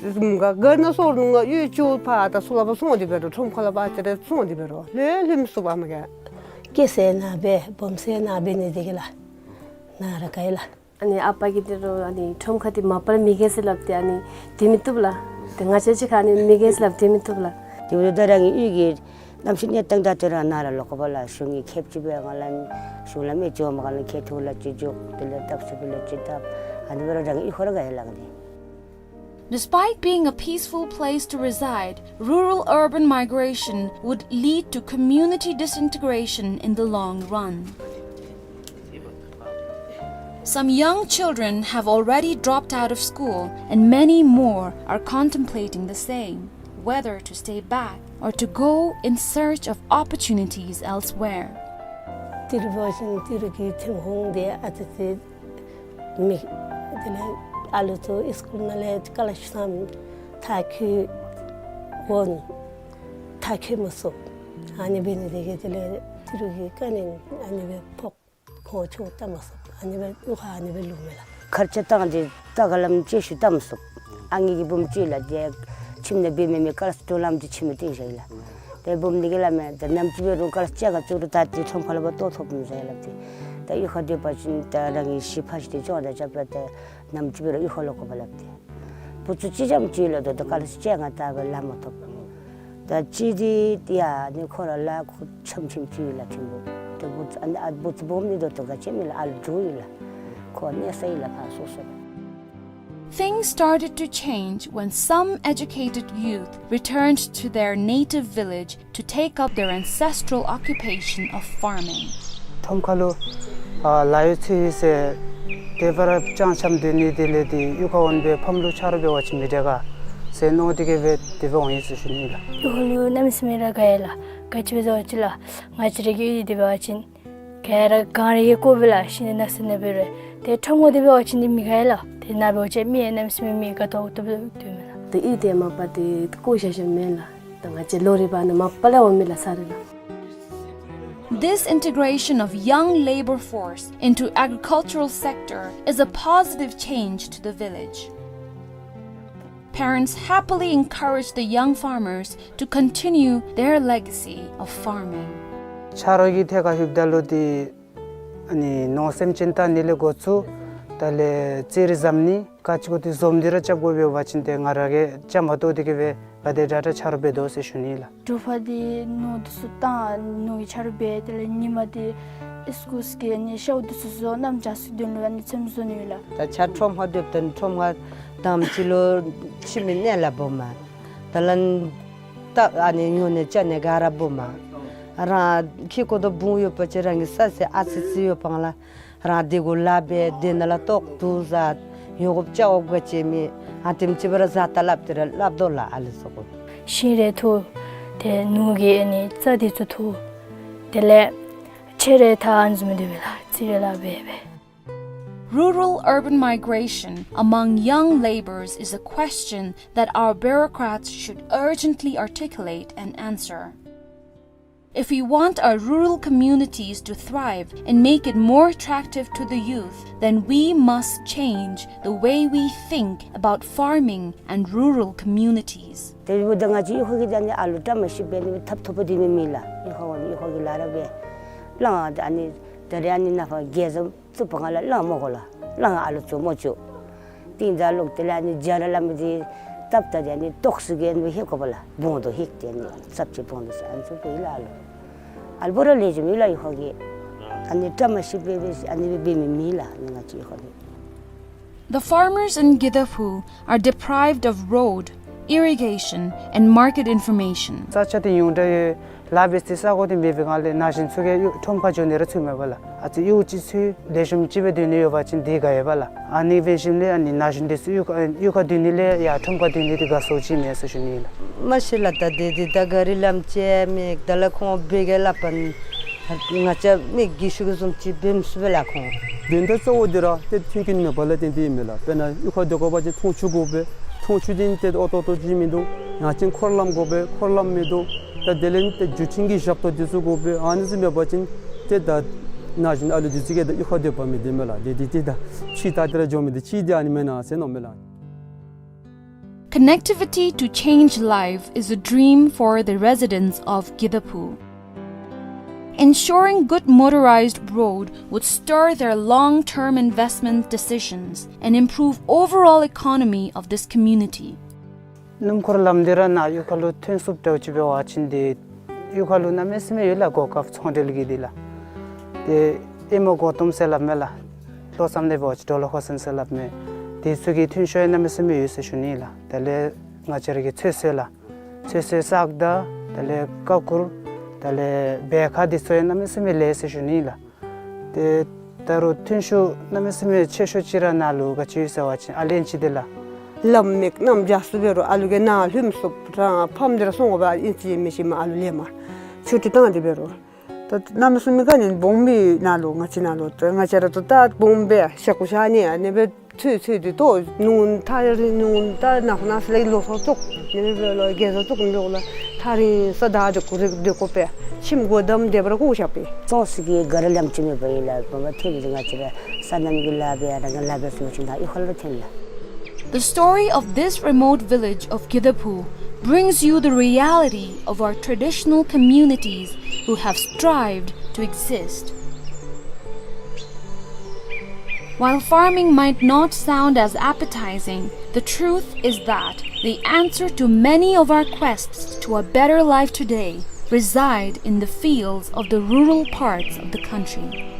དགའ་ན་སོང་ང་གཡུས་ཅིག་ཕར་ད་ཚུར་ལ་ཕར་སོང་སྟེ་འབད་རུང་ཁྲོམ་ཁ་ལས་ཕར་ཅིག་རེ་སོང་སྟེ་འབད་རུང་ལྷོད་ལྷོད་མི་ཚུགས་པས་མ་ག། སྐྱེས་ས་ནཱ་འབད་སྦོམ་ས་ནཱ་འབད་ནི་འདི་གིས་ལགས། ནཱ་ར་དགའ་ཡི་ལགས། ཨ་ནི་ཨ་པ་གིས་འདི་རུང་ཨ་ནི་ཁྲོམ་ཁ་འདི་མ་པ་ལས་མི་རྒས་ཟེར་སླབ་སྟེ་ཨ་ནི་སྡོད་མི་བཏུབ་ལགས། ཏེ་ང་བཅས་ཅིག་ཁར་ཨ་ནི་མི་རྒས་ཟེར་སླབ་སྟེ་སྡོད་མི་བཏུབ་ལགས། དེ་འབདཝ་ད་རང་གི་གཡུས་ཀྱི་ གནམ་གཤིས་གནས་སྟངས་ད་ཏེ་ར་ནཱ་ར་ལོག་དགོཔ་ལགས། གཞུང་གིས་ཁེབ་ཅིག་སྦེ་ང་ལུ་གཞུང་ལས་མི་འགྱོ་མ་ག་ལས་ཁེ་ཐུག་ལགས་ཅིག་འགྱོ། དེ་ལས་སྟབས་ཚུ་བུ་ལགས་ཅིག་སྟབས་ཨ་ནི་སྦེ་ར་རང་གི་གཡུས་ཁར་ར་ག་ཡི་ལགས་ཏེ། Despite being a peaceful place to reside, rural-urban migration would lead to community disintegration in the long run. Some young children have already dropped out of school, and many more are contemplating the same, whether to stay back or to go in search of opportunities elsewhere. ཏི་རུ་འབད་བ་ཅིན་ཏི་རུ་གི་ཐོན་ཁུངས་འདི་ཨ་ཙི་ཙི་མེད། དེ་ལས་ཨ་ལུ་ཚུ་སི་ཀུལ་ནང་ལས་སྐོ་ལར་ཤིབ་ཙམ་མཐར་འཁྱོལ་འོང་། མཐར་འཁྱོལ་མ་ཚུགས། ཨ་ནི་འབད་ནི་དེ་གིས་དེ་ལས་ཏི་རུ་གི་དཀའ་ངལ་ཨ་ནི་སྦེ་ཕོག། ཁོང་ཆོས་བལྟ་མ་ཚུགས། ཨ་ནི་སྦེ་གཡུས་ཁར་ཨ་ནི་སྦེ་ལུས་མས་ལགས། ཁར་ཆ་བཏང་སྟེ་ད་ག་ལམ་ཅིག་ཤུལ་བལྟ་མ་ཚུགས། ཨ་ངེ་གི་བུམོ་ཅིག་ལགས་ཏེ་ཁྱིམ་ནང་འབད་མི་མེད། ཀ་ལཱསི་དྲུག་ལམ་ཅིག་ཁྱིམ་ནང་བཏིང་བཞག་ཡི་ལགས། ཏེ་བུམོ་འདི་གིས་སླབ་མས། ད་ནམ་ཅིག་འབད་རུང་ཀ་ལཱསི་བཅོ་ལྔ་བཅུ་རུང་ད་ཏེ་ཁྲོམ་ཁ་ལུ་འབག་བཏོག་ཐོབ་མི་ཟེར་སླབ་སྟེ། ད་གཡུས་ཁར་སྡོད་པ་ཅིན་ད་རང་གི་གཞི་ཕ་གཞིས་དེ་ཅིག་ད་རྐྱབ་ལགས། ད་ནམ་ཅིག་འབད་རུང་གཡུས་ཁར་ལོག་དགོ་པས་སླབ་སྟེ། བུ་ཚུ་གཅིག་ཙམ་ཅིག་ལགས། ད་ད་ཀ་ལཱསི་བཅོ་ལྔ་ད་སྦེ་ལམ་མ་ཐོབ། ད་གཅིག་འདི་ཡ་ནི་ཁོ་ར་ལཱ་ཁུ་ཆམ་ཆམ་ཅིག་ལགས། ཐིམ་བུ་ད་བུ་ཚུ་ཨ་ནི་ཨ་བུ་ཚུ་སྦོམ་ནི་ད་ལྟོ་ག་ཅི་མེད་ལགས། ཨ་ལུ་དྲུག་ཨིན་ལགས། ཁོ་གནས་ས་ཨིན་ལགས་ཕར་སོ་སོ། Things started to change when some educated youth returned to their native village to take up their ancestral occupation of farming. ཁྲོམ་ཁ་ལུ་ཨ་ལཱ་གཡོག་འཚོལ་ཡི་ཟེར་དེ་སྦེ་ར་ཅང་ཅང་སྡོད་ནི་དེ་ལས་ཏེ་གཡུས་ཁར་འོང་སྦེ་ཕམ་ལུ་ཆ་རོགས་འབད་བ་ཅིན་མི་དྲག་ག་ཟེར་མནོ་སྟེ་གིས་སྦེ་དེ་སྦེ་འོང་ཡི་ཟེར་ཞུ་ནི་ལགས། གཡུས་ཁ་ལུ་གནམ་མེད་ས་མེད་ར་དགའ་ཡི་ལགས། ག་ཅི་སྦེ་ཟེར་བ་ཅིན་ལགས། ང་བཅས་ར་གི་གཡུས་འདི་འབད་བ་ཅིན་ག་ར་གངས་རི་གིས་བསྐོར་བས་ལགས། ཤིང་ནགས་ནགས་ཚལ་ནང་འབད་རུང་། ཏེ་ཁྲོམ་ཁ་འདི་འབད་བ་ཅིན་འདི་མི་དགའ་ཡི་ལགས། ཏེ་ནཱ་འབད་བ་ཅིན་མི་གནམ་མེད་ས་མེད་མི་དགའ་ཏོག་ཏོ་སྦེ་སྡོད་མས་ལགས། ཏེ་གཡུས་འདི་མ་པ་འདི་བསྐོར་བཞག་བཞགཔ་མེན་ལགས། ད་ང་བཅས་ལོ་རེ་བ་ནི་མ་པ་ལས་འོང་མི་ལགས་ས་རེ་ལགས། This integration of young labor force into agricultural sector is a positive change to the village. Parents happily encourage the young farmers to continue their legacy of farming. ཆ་རོགས་ཀྱི་ཐད་ཁར་ལྷོདཔ་ད་ལུ་ཏེ་ཨ་ནི་ནོར་སེམས་ཅན་བལྟ་ནི་ལས་འགོ་བཙུགས་ད་ལས་ཙི་རི་བཟོ་ནི་ག་ཅི་གོ་ཏེ་བཟོ་སྟེ་ར་རྐྱབ་དགོ་པས། འབད་བ་ཅིན་ཏེ་ང་ར་གིས་རྐྱངམ་གཏོགས་ཏེ་གིས་སྦེ་ག་དེ་དྲག་དྲག་ཆ་རོགས་འབད་དོ་ཟེར་ཞུ་ནི་ལགས། དྲོ་པ་འདི་ནོར་འདི་ཚུ་བཏང་ནོར་གྱི་ཆ་རོགས་འབད། དེ་ལས་ཉིན་མ་འདི་ཨིས་ཀུལ་གི་ཨ་ནི་ཤཝ་འདི་ཚུ་བཟོ། གནམ་བྱཱར་ཚུ་དོན་ལུ་ཨ་ནི་ཚོདམ་བཟོ་ནི་ཡོད་ལགས། ད་ཆ་ཁྲོམ་ཁར་སྡོདཔ་ད་ཁྲོམ་ཁར་དང་པ་ཅིག་ལུ་ཁྱིམ་གྱི་གནས་ལ་འབོ་མས། དེ་ལས་ད་ཨ་ནི་ཉོ་ནི་རྐྱབ་ནི་ག་ར་འབོ་མས། རང་ཁྱིམ་གྱི་ཁོག་ཏུ་བུ་ཡོད་པ་ཅིན་རང་གི་ས་ཟེར་ཨ་ཙི་ཙི་ཡོདཔ་ལས་རང་དེ་གུ་ལཱ་འབད། དེ་ནང་ལས་ལྟོ་བཀྲུ་བཟའ་ཉོ་དགོཔ་རྐྱབ་དགོཔ་ག་ཅི་མེད། ཨ་དེམ་ཅིག་སྦེ་ར་བཟའ་ད་སླབ་སྟེ་ར་སླབ་དོ་ལགས། ཨ་ལུ་ཚུ་གུ་ཤིང་རེ་འཐུ། ཏེ་ནོར་གྱི་ཨ་ནི་རྩྭ་འདི་ཚུ་འཐུ། དེ་ལས་ཕྱེ་རེ་འཐག། ཨ་ནི་བཟུམ་སྡོད་པས་ལགས། ཙི་རི་ལཱ་འབད་འབད། Rural-urban migration among young labourers is a question that our bureaucrats should urgently articulate and answer. If we want our rural communities to thrive and make it more attractive to the youth, then we must change the way we think about farming and rural communities. དེ་འབདཝ་ད་ང་བཅས་གཡུས་ཁ་གི་ད་ནི་ཨ་ལུ་བཀྲ་མ་ཤིས་པའི་ནི་ཐབ་ཐོབ་པ་འདི་མི་མེད་ལགས། གཡུས་ཁ་འོང་གཡུས་ཁ་གི་ལཱ་ར་འབད། ལཱ་ཨ་ནི་ད་རེས་ཨ་ནི་ནཱ་ཕར་རྒྱལ་བཟང་བཙུགས་པའི་སྒང་ལས་ལཱ་མ་དགོ་ལགས། ལཱ་ཨ་ལུ་ཚུ་མ་འགྱོ། ཏེ་ད་ལོག་དེ་ལས་ཨ་ནི་རྒྱ་ར་ལཱ་མི་འདི་སྟབས་ད་དེ་ཨ་ནི་ཏོག་ཙི་གི་ཨ་ནི་ཧེ་གོ་བ་ལགས། བོང་དོ་ཧེ་ཏེ་ཨ་ནི་ཙབ་ཅིག་བོང་དོ་ཟེར་ཨ་ནི་ཚུ་འབད་ཡི་ལགས། ཨ་ལུ་ཨ་ལུ་པོ་ར་ལེགས་ཤོམ་ཡོད་ལགས། གཡུས་ཁ་གི་ཨ་ནི་བཀྲ་མ་ཤིས་པའི་སྦེ་ཨ་ནི་སྦེ་འབད་མི་མེད་ལགས། ཨ་ནི་ང་བཅས་གཡུས་ཁ་གི། The farmers in Gidaphu are deprived of road, irrigation, and market information. ས་ཆ་འདི་ཡོངས་གྲགས་ཡོད། ལཱ་འབད་སའི་ས་གོ་འདི་མེད་པའི་སྒང་ལས་ན་གཞོན་ཚུ་གིས་གཡུས་ཁྲོམ་ཁར་འགྱོ་ནི་ར་ཚུགས་མེད་པས་ལགས། ཨ་ཙི་གཡུས་ཅིག་ཚུ་ལེགས་ཤོམ་ཅིག་སྦེ་སྡོད་ནི་ཡོད་པ་ཅིན་འདི་དགའ་ཡོདཔ་ལགས། ཨ་ནི་འབད་ཞིནམ་ལས་ཨ་ནི་ན་གཞོན་འདི་ཚུ་གཡུས་ཁ་གཡུས་ཁར་སྡོད་ནི་ལས་ཡར་ཁྲོམ་ཁར་སྡོད་ནི་འདི་དགའ་སུ་ཅིག་མས་ཟེར་ཞུ་ནི་ལགས། མ་གཞི་ལགས་ད་འདི་འདི་ད་ག་རི་ལམ་ཅིག་མེད། དེ་ལས་ཁོང་འབད་གེ་སླབ་པ་ང་བཅས་མི་རྒས་ཤོས་ཀྱིས་བཟུམ་ཅིག་འབད་མི་ཚུགས་པས་ལགས་ཁོང་། དོན་དག་གཙོ་བོ་འདི་ར་ཏེ་མཐུན་རྐྱེན་མེདཔ་ལས་བརྟེན་ཏེ་ཨིན་མས་ལགས། དཔེར་ན་གཡུས་ཁར་སྡོད་དགོ་པ་ཅིན་འཐུང་ཆུ་དགོ་པས། འཐུང་ཆུ་འདི་ཏེ་ཨོ་ཏོག་ཏོ་ཅིག་མིན་འདུག། ཡང་ཅིན་འཁོར་ལམ་དགོ་པས། འཁོར་ལམ་མིན་འདུག། ད་དེ་ལས་ཏེ་འགྲུལ་འཕྲིན་གྱི་ཞབས་ཏོག་འདི་ཚུ་དགོ་པས། ཨ་ནི་ཚུ་མེད་པ་ཅིན་ཏེ་ད་ན་གཞོན་ཨ་ལུ་འདི་ཚུ་གིས་ད་གཡུས་ཁར་སྡོད་པ་མི་བདེ་མས་ལགས། དེ་འདི་ཏེ་ད་ཕྱི་ད་ཏེ་ར་འགྱོ་མི་འདི་ཅིག་འདི་ཨ་ནི་མེན་ན་ཟེར་མནོཝ་མས་ལགས། Connectivity to change life is a dream for the residents of Gidaphu. Ensuring good motorized road would stir their long-term investment decisions and improve overall economy of this community. སྣུམ་འཁོར་ལམ་འདི་ར་ནཱ་གཡུས་ཁ་ལུ་ཐོན་ཚུགསཔ་འདྲཝ་ཅིག་འབད་བ་ཅིན་འདི་ གཡུས་ཁ་ལུ་གནམ་མེད་ས་མེད་ཡོད་ལགས། གོ་སྐབས་ཚོང་འབྲེལ་གྱི་འདི་ལགས། ཏེ་ཨེ་མ་གོ་ཏོམ་ཟེར་སླབ་མས་ལགས། ལྷོ་མཚམས་ནང་འབད་བ་ཅིན་ཌོ་ལར་ཧོ་སན་ཟེར་སླབ་མས། དེ་ཚུ་གི་ཐོན་ཤུགས་ཡང་གནམ་མེད་ས་མེད་ཡོད་ཟེར་ཞུ་ནི་ལགས། དེ་ལས་ང་བཅས་ར་གི་ཚོད་བསྲེ་ལགས། ཚོད་བསྲེ་སག་བདའ་དེ་ལས་ཀ་ཁུར་དེ་ལས་བེ་ཁ་འདི་ཚུ་ཡང་གནམ་མེད་ས་མེད་ལེགས་ཟེར་ཞུ་ནི་ལགས། ཏེ་ད་རུང་ཐོན་ཤུགས་གནམ་མེད་ས་མེད་ཆེ་ཤོས་ཅིག་ར་ནཱ་ལུ་ག་ཅི་ཡོད་ཟེར་བ་ཅིན་ཨ་ལེན་ཅི་དེ་ལགས། ལམ་མེད་གནམ་རྒྱ་སུ་འབད་རུང་ཨ་ལུ་གིས་ནཱ་ལྷོདཔ་ཚུགསཔ་ར་ཕམ་སྟེ་ར་སོང་དགོ་པས། ཨིན་ཅི་མིན་ཅི་མ་ཨ་ལུ་ལེན་མ་ཆུ་ཊི་བཏང་སྟེ་འབད་རུང་། ད་གནམ་མེད་ས་མེད་ག་ནི་སྦོམ་སྦེ་ནཱ་ལུ་ང་བཅས་ནཱ་ལུ་ད་ང་བཅས་ར་ད་ད་སྦོམ་སྦེ་ཤ་ཁུ་ཤ་ནི་ཨ་ནི་སྦེ་ཚོད་ཚོད་དེ་ཏོ་ནུ་ཐ་རི་ནུ་ད་ནག་ནག་ལས་ལོ་སོ་ཙོག་ནི་སྦེ་ལོ་རྒས་སོ་ཙོག་ནི་ལོ་ལ་ཐ་རི་ས་ད་དེ་ཁུ་རེ་དེ་ཁོ་པས་ཁྱིམ་སྒོ་བསྡམས་དེ་སྦེ་ར་བཀོ་བཞག་པས། ཙོང་སི་གི་ག་ར་ལམ་ཅིག་མེད་པ་ཨིན་ལགས། བ་བ་ཐེ་རི་ང་བཅས་ར་སོ་ནམ་གྱི་ལཱ་འབད་ཡ་ར་ག་ལཱ་འབད་སོང་ཅིན་ད་གཡུས་ཁ་ལུ་ཐོན་ལགས། The story of this remote village of Gidaphu brings you the reality of our traditional communities who have strived to exist. While farming might not sound as appetizing, the truth is that the answer to many of our quests to a better life today reside in the fields of the rural parts of the country.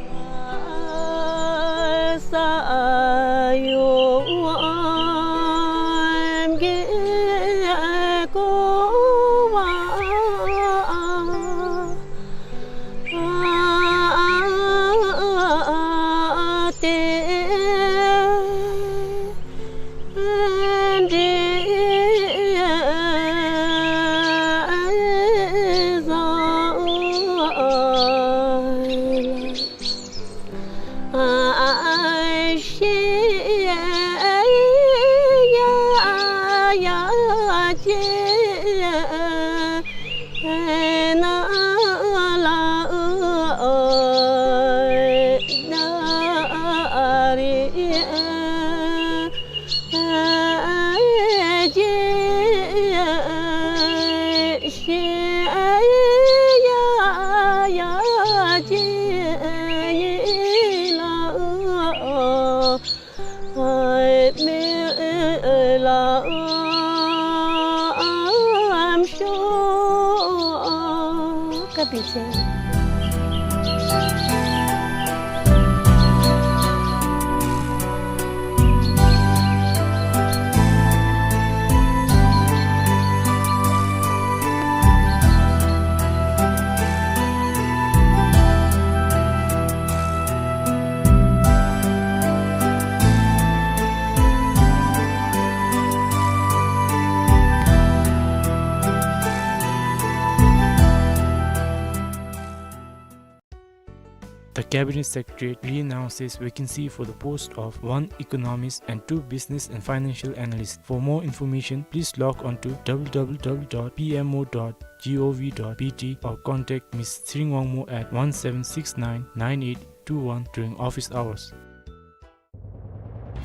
The Cabinet Secretariat re-announces vacancy for the post of one economist and two business and financial analyst. For more information, please log on to W W W dot P M O dot G O V dot B T or contact Miss Tshering Wangmo at one seven six nine nine eight two one during office hours.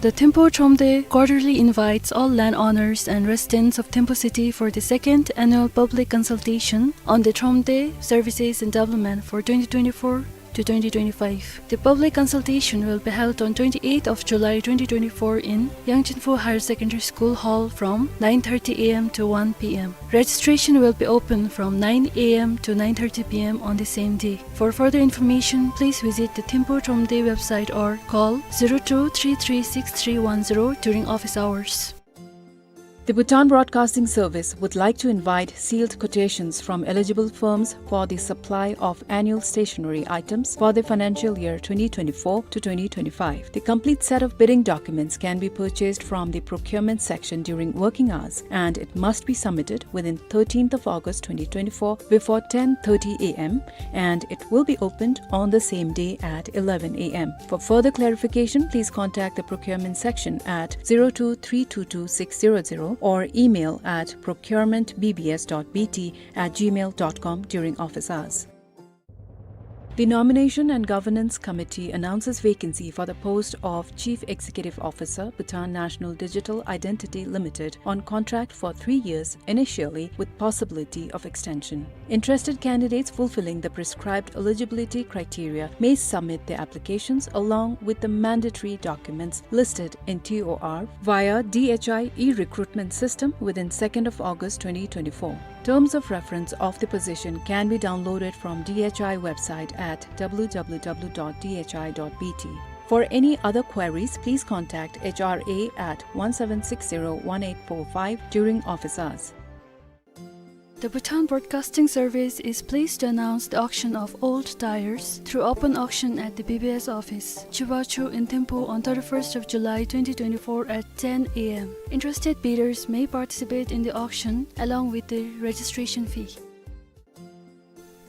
The Thimphu Thromde quarterly invites all landowners and residents of Thimphu city for the second annual public consultation on the Thromde services and development for twenty twenty-four to twenty twenty-five. The public consultation will be held on twenty-eighth of July twenty twenty-four in Yangchenphu Higher Secondary School Hall from nine thirty A M to one P M. Registration will be open from nine A M to nine thirty P M on the same day. For further information, please visit the Thimphu Thromde website or call zero two three three six three one zero during office hours. The Bhutan Broadcasting Service would like to invite sealed quotations from eligible firms for the supply of annual stationery items for the financial year twenty twenty-four to twenty twenty-five. The complete set of bidding documents can be purchased from the procurement section during working hours, and it must be submitted within thirteenth of August twenty twenty-four before ten thirty A M, and it will be opened on the same day at eleven A M. For further clarification, please contact the procurement section at zero two three two two six zero zero or email at procurement B B S dot B T at gmail dot com during office hours. The Nomination and Governance Committee announces vacancy for the post of Chief Executive Officer, Bhutan National Digital Identity Limited, on contract for three years initially with possibility of extension. Interested candidates fulfilling the prescribed eligibility criteria may submit their applications along with the mandatory documents listed in T O R via D H I e-recruitment system within second of August twenty twenty-four. Terms of reference of the position can be downloaded from D H I website at W W W dot D H I dot B T. For any other queries, please contact H R A at one seven six zero one eight four five during office hours. The Bhutan Broadcasting Service is pleased to announce the auction of old tires through open auction at the B B S office, Chubachu in Thimphu on thirty-first of July twenty twenty-four at ten A M. Interested bidders may participate in the auction along with the registration fee.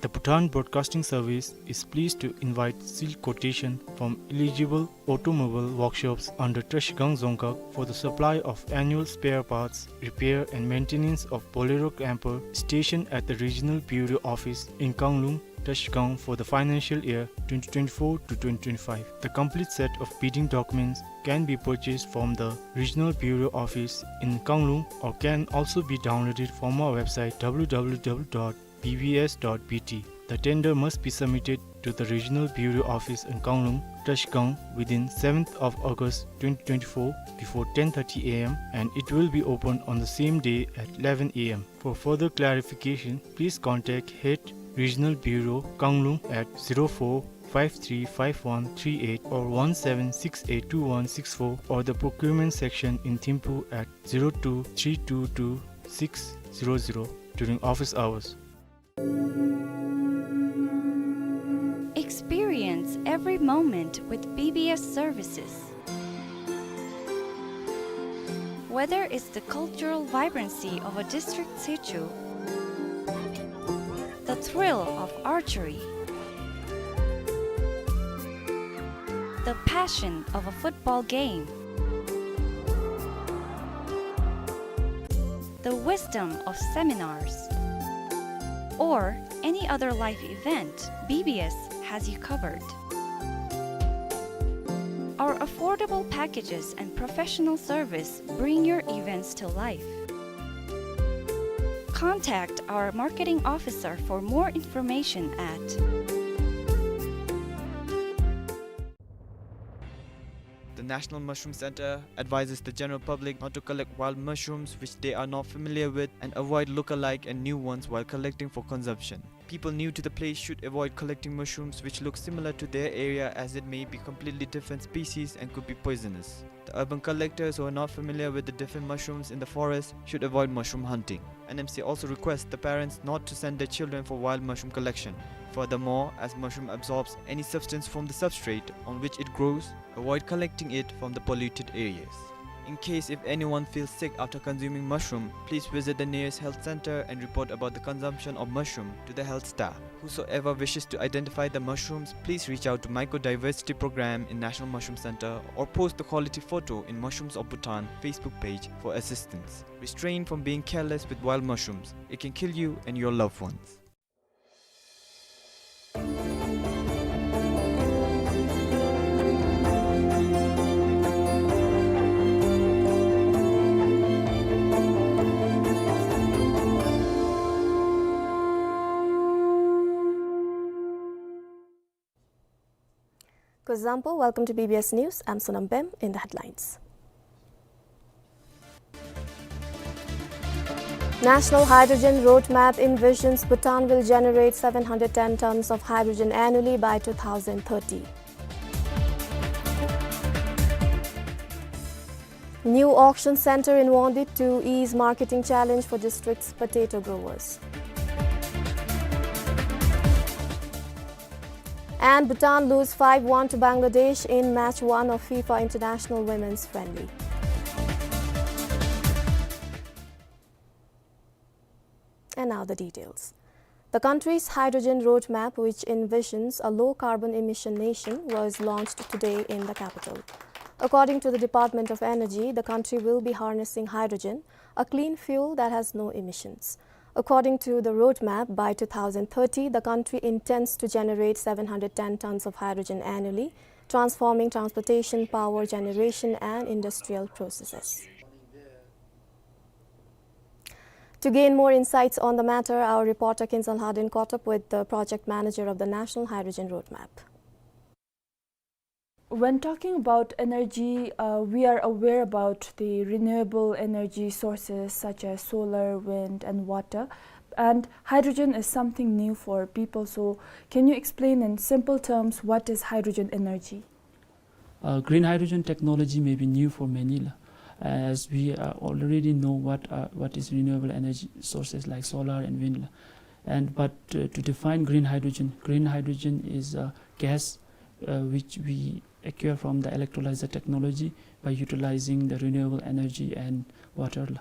The Bhutan Broadcasting Service is pleased to invite sealed quotation from eligible automobile workshops under Trashigang Dzongkhag for the supply of annual spare parts, repair and maintenance of Bolero camper stationed at the Regional Bureau Office in Kanglung, Trashigang for the financial year twenty twenty-four to twenty twenty-five. The complete set of bidding documents can be purchased from the Regional Bureau Office in Kanglung or can also be downloaded from our website W W W dot B B S dot B T. The tender must be submitted to the Regional Bureau Office in Kanglung, Trashigang within seventh of August twenty twenty-four before ten thirty A M and it will be opened on the same day at eleven A M. For further clarification, please contact Head Regional Bureau Kanglung at zero four five three five one three eight or one seven six eight two one six four or the procurement section in Thimphu at zero two three two two six zero zero during office hours. Experience every moment with B B S services. Whether it's the cultural vibrancy of a district situ, the thrill of archery, the passion of a football game, the wisdom of seminars, or any other life event, B B S has you covered. Our affordable packages and professional service bring your events to life. Contact our marketing officer for more information at The National Mushroom Center advises the general public not to collect wild mushrooms which they are not familiar with and avoid look-alike and new ones while collecting for consumption. People new to the place should avoid collecting mushrooms which look similar to their area, as it may be completely different species and could be poisonous. The urban collectors who are not familiar with the different mushrooms in the forest should avoid mushroom hunting. N M C also requests the parents not to send their children for wild mushroom collection. Furthermore, as mushroom absorbs any substance from the substrate on which it grows, avoid collecting it from the polluted areas. In case if anyone feels sick after consuming mushroom, please visit the nearest health center and report about the consumption of mushroom to the health staff. Whosoever wishes to identify the mushrooms, please reach out to Mycodiversity Program in National Mushroom Center or post the quality photo in Mushrooms of Bhutan Facebook page for assistance. Restrain from being careless with wild mushrooms. It can kill you and your loved ones. Kuzuzangpo, welcome to B B S News. I'm Sonam Bem. In the headlines. National Hydrogen Roadmap envisions Bhutan will generate seven hundred ten tons of hydrogen annually by two thousand thirty. New auction center in Wangdue to ease marketing challenge for district's potato growers. And Bhutan lose five one to Bangladesh in match one of FIFA International Women's Friendly. And now the details. The country's hydrogen roadmap, which envisions a low-carbon emission nation, was launched today in the capital. According to the Department of Energy, the country will be harnessing hydrogen, a clean fuel that has no emissions. According to the roadmap, by two thousand thirty, the country intends to generate seven hundred ten tons of hydrogen annually, transforming transportation, power generation, and industrial processes. To gain more insights on the matter, our reporter Kinzon Lhadon caught up with the project manager of the National Hydrogen Roadmap. When talking about energy, uh, we are aware about the renewable energy sources such as solar, wind, and water. And hydrogen is something new for people, so can you explain in simple terms what is hydrogen energy? Uh, green hydrogen technology may be new for many, la, as we, uh, already know what, uh, what is renewable energy sources like solar and wind, la. And but, uh, to define green hydrogen, green hydrogen is a gas, uh, which we acquire from the electrolyzer technology by utilizing the renewable energy and water, la.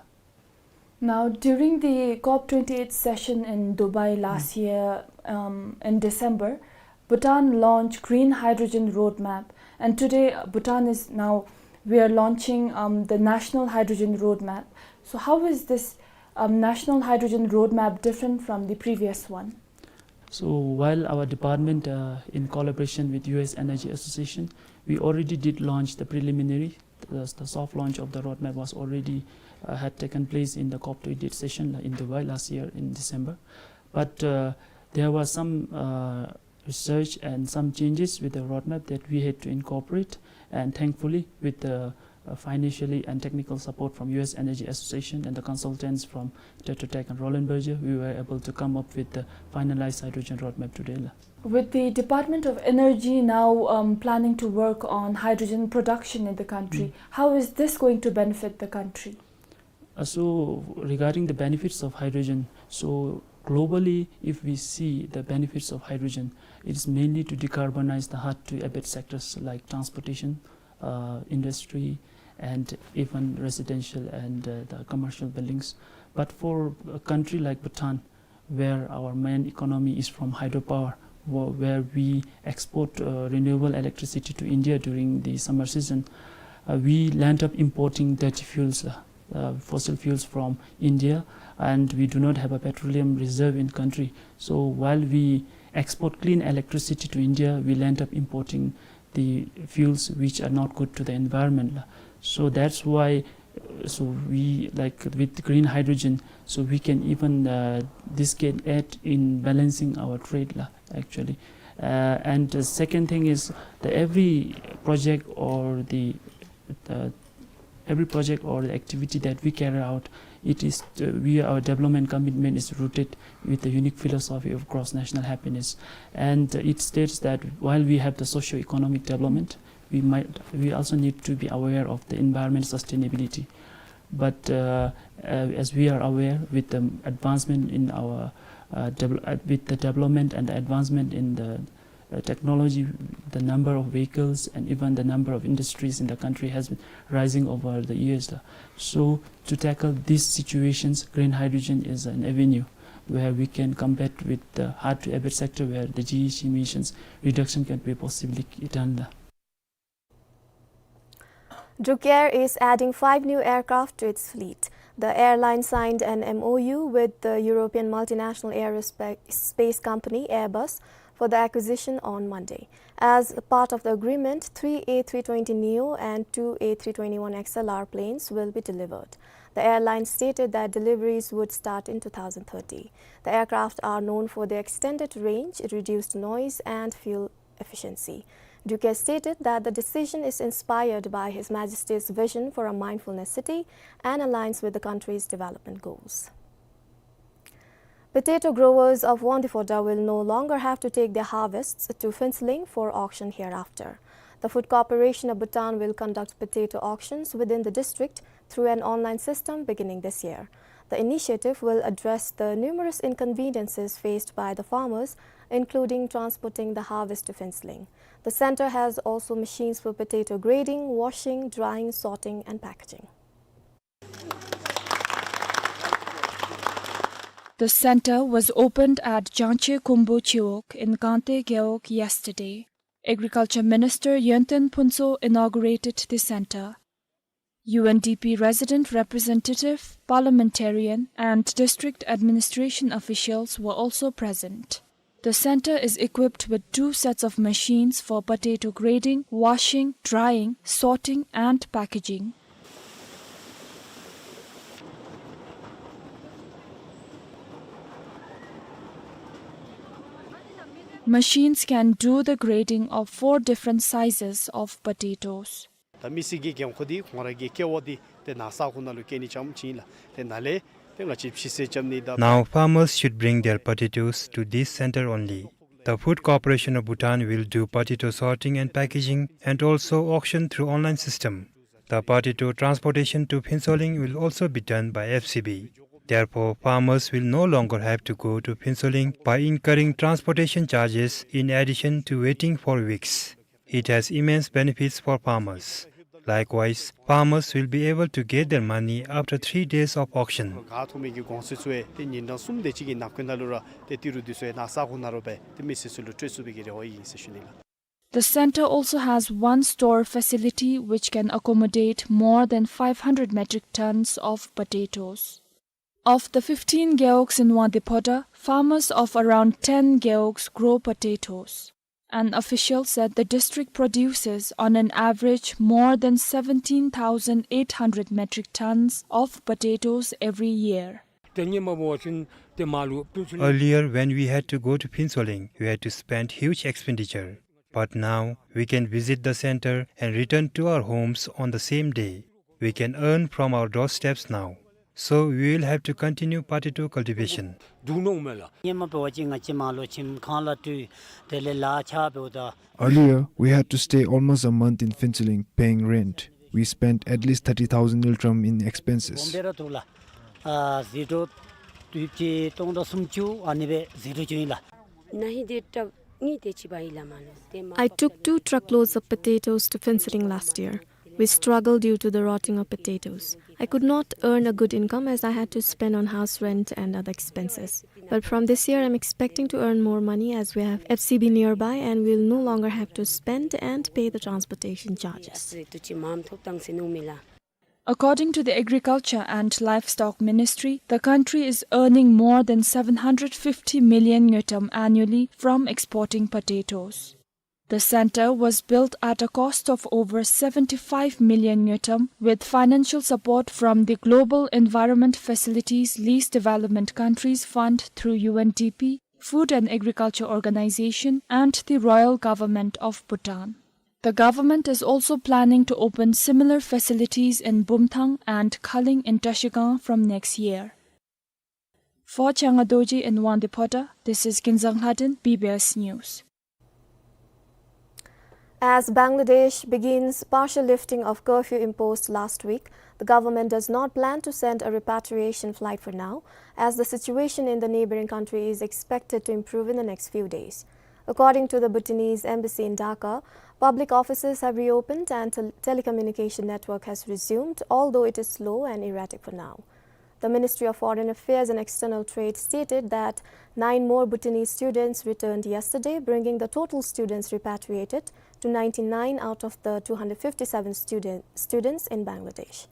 Now, during the COP twenty-eight session in Dubai last year, um, in December, Bhutan launched Green Hydrogen Roadmap, and today, uh, Bhutan is now, we are launching, um, the National Hydrogen Roadmap. So how is this, um, National Hydrogen Roadmap different from the previous one? So while our department, uh, in collaboration with U S Energy Association, we already did launch the preliminary, the, the soft launch of the roadmap was already, uh, had taken place in the COP twenty-eight session in Dubai last year in December. But, uh, there was some, uh, research and some changes with the roadmap that we had to incorporate, and thankfully, with the, uh, financially and technical support from U S Energy Association and the consultants from Tetra Tech and Roland Berger, we were able to come up with the finalized hydrogen roadmap today, la. With the Department of Energy now, um, planning to work on hydrogen production in the country, mm, how is this going to benefit the country? Uh, so regarding the benefits of hydrogen, so globally, if we see the benefits of hydrogen, it is mainly to decarbonize the hard to abate sectors like transportation, uh, industry, and even residential and, uh, the commercial buildings. But for a country like Bhutan, where our main economy is from hydropower, wh-, where we export, uh, renewable electricity to India during the summer season, uh, we land up importing dirty fuels, uh, uh, fossil fuels from India, and we do not have a petroleum reserve in country. So while we export clean electricity to India, we land up importing the fuels which are not good to the environment. So that's why, uh, so we, like, with green hydrogen, so we can even, uh, this can aid in balancing our trade, la, actually. Uh, and the second thing is that every project or the, uh, every project or the activity that we carry out, it is, uh, we, our development commitment is rooted with the unique philosophy of cross-national happiness. And, uh, it states that while we have the socio-economic development, we might, we also need to be aware of the environment sustainability. But, uh, uh, as we are aware, with the advancement in our, uh, devel-, uh, with the development and the advancement in the uh, technology, the number of vehicles and even the number of industries in the country has been rising over the years. So to tackle these situations, green hydrogen is an avenue where we can combat with the hard to abate sector where the G H G emissions reduction can be possibly done. Druk Air is adding five new aircraft to its fleet. The airline signed an M O U with the European multinational aerospace company Airbus for the acquisition on Monday. As part of the agreement, three A three twenty neo and two A three twenty-one X L R planes will be delivered. The airline stated that deliveries would start in two thousand thirty. The aircraft are known for their extended range, reduced noise, and fuel efficiency. Druk Air stated that the decision is inspired by His Majesty's vision for a mindfulness city and aligns with the country's development goals. Potato growers of Wangdue Phodrang will no longer have to take their harvests to Phuentsholing for auction hereafter. The Food Corporation of Bhutan will conduct potato auctions within the district through an online system beginning this year. The initiative will address the numerous inconveniences faced by the farmers, including transporting the harvest to Phuentsholing. The center has also machines for potato grading, washing, drying, sorting, and packaging. The center was opened at Jangche Khumbu Chiwog in Gangte Gewog yesterday. Agriculture Minister Yonten Phuntsho inaugurated the center. U N D P resident representative, parliamentarian, and district administration officials were also present. The center is equipped with two sets of machines for potato grading, washing, drying, sorting, and packaging. Machines can do the grading of four different sizes of potatoes. ད་མི་སེར་གྱི་འགན་ཁུར་འདི་ཁོང་ར་གི་སྐལ་བ་འདི་ཏེ་ན་ས་ཁོངས་ནང་ལུ་སྐྱེལ་ནི་ཙམ་ཅིག་ཨིན་ལགས། ཏེ་ནཱ་ལས་ Now farmers should bring their potatoes to this center only. The Food Corporation of Bhutan will do potato sorting and packaging and also auction through online system. The potato transportation to Phuentsholing will also be done by F C B. Therefore, farmers will no longer have to go to Phuentsholing by incurring transportation charges in addition to waiting for weeks. It has immense benefits for farmers. Likewise, farmers will be able to get their money after three days of auction. ག་ཐོབ་མི་གི་གོང་ཚད་ཚུ་ཡང་ཏེ་ཉིན་གྲངས་གསུམ་དེ་ཅིག་གི་ནང་འཁོད་ནང་ལུ་ར་ཏེ་ཏི་རུ་འདི་ཚུ་ཡང་ནཱ་ས་ཁོངས་ནང་ར་སྦེ་ཏེ་མི་སེར་ཚུ་ལུ་སྤྲོད་ཚུགས་པའི་གི་རེ་བ་ཨིན་ཟེར་ཞུ་ནི་ལགས། The center also has one store facility which can accommodate more than five hundred metric tons of potatoes. Of the fifteen gewogs in Wangdue Phodrang, farmers of around ten gewogs grow potatoes. An official said the district produces, on an average, more than seventeen thousand eight hundred metric tons of potatoes every year. Earlier, when we had to go to Phuentsholing, we had to spend huge expenditure. But now, we can visit the center and return to our homes on the same day. We can earn from our doorsteps now. So, we will have to continue potato cultivation. ཉིནམ་འབད་བ་ཅིན་ང་བཅས་མར་ལུ་ཁྱིམ་ཁང་ལུ་སྡོད། དེ་ལས་ལཱ་འཆར་འབདཝ་ད། Earlier, we had to stay almost a month in Phuentsholing paying rent. We spent at least thirty thousand ngultrum in expenses. སྦོམ་སྦེ་ར་འདུག་ལགས། ཨ་ཟད་འགྲོ་དུས་ཅི་སྟོང་དང་སུམ་ཅུ་ཨ་ནི་སྦེ་ཟད་འགྲོ་བྱུང་ཡི་ལགས། ན་ཧིང་དེ་ཏྲག་གཉིས་དེ་ཅིག་འབག་ཡི་ལགས་མར་ལུ། དེ་མ། I took two truckloads of potatoes to Phuentsholing last year. We struggled due to the rotting of potatoes. I could not earn a good income as I had to spend on house rent and other expenses. But from this year, I'm expecting to earn more money as we have F C B nearby and we'll no longer have to spend and pay the transportation charges. According to the Agriculture and Livestock Ministry, the country is earning more than seven hundred fifty million ngultrum annually from exporting potatoes. The center was built at a cost of over seventy-five million ngultrum, with financial support from the Global Environment Facilities Least Development Countries Fund through U N D P, Food and Agriculture Organization, and the Royal Government of Bhutan. The government is also planning to open similar facilities in Bumthang and Khaling in Trashigang from next year. For Changa Dorji in Wangdue Phodrang, this is Kinzang Lhaden, B B S News. As Bangladesh begins partial lifting of curfew imposed last week, the government does not plan to send a repatriation flight for now, as the situation in the neighboring country is expected to improve in the next few days. According to the Bhutanese embassy in Dhaka, public offices have reopened and tel-, telecommunication network has resumed, although it is slow and erratic for now. The Ministry of Foreign Affairs and External Trade stated that nine more Bhutanese students returned yesterday, bringing the total students repatriated to ninety-nine out of the two hundred fifty-seven student, students in Bangladesh.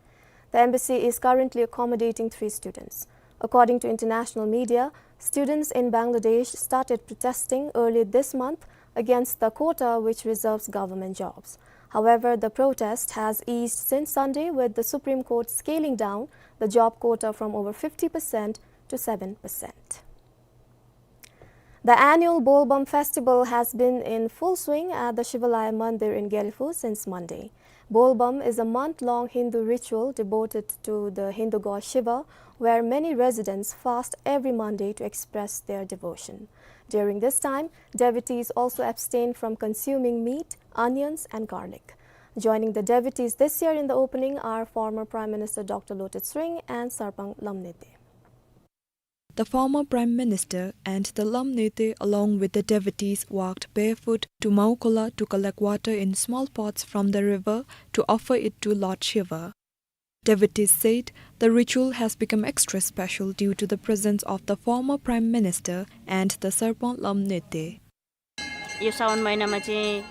The embassy is currently accommodating three students. According to international media, students in Bangladesh started protesting early this month against the quota which reserves government jobs. However, the protest has eased since Sunday, with the Supreme Court scaling down the job quota from over fifty percent to seven percent. The annual Bolbam festival has been in full swing at the Shivalaya Mandir in Gelephu since Monday. Bolbam is a month-long Hindu ritual devoted to the Hindu god Shiva, where many residents fast every Monday to express their devotion. During this time, devotees also abstain from consuming meat, onions, and garlic. Joining the devotees this year in the opening are former Prime Minister Doctor Lotay Tshering and Sarpang Lamnete. The former Prime Minister and the Lamnete, along with the devotees, walked barefoot to Maokhola to collect water in small pots from the river to offer it to Lord Shiva. Devotees said the ritual has become extra special due to the presence of the former Prime Minister and the Sarpang Lamnete. यो साउन महिनामा चाहिँ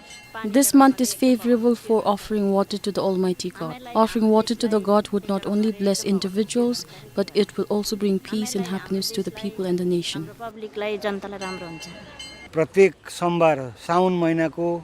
This month is favorable for offering water to the Almighty God. Offering water to the God would not only bless individuals, but it will also bring peace and happiness to the people and the nation. हाम्रो पब्लिकलाई, जनतालाई राम्रो हुन्छ। प्रत्येक सोमबार साउन महिनाको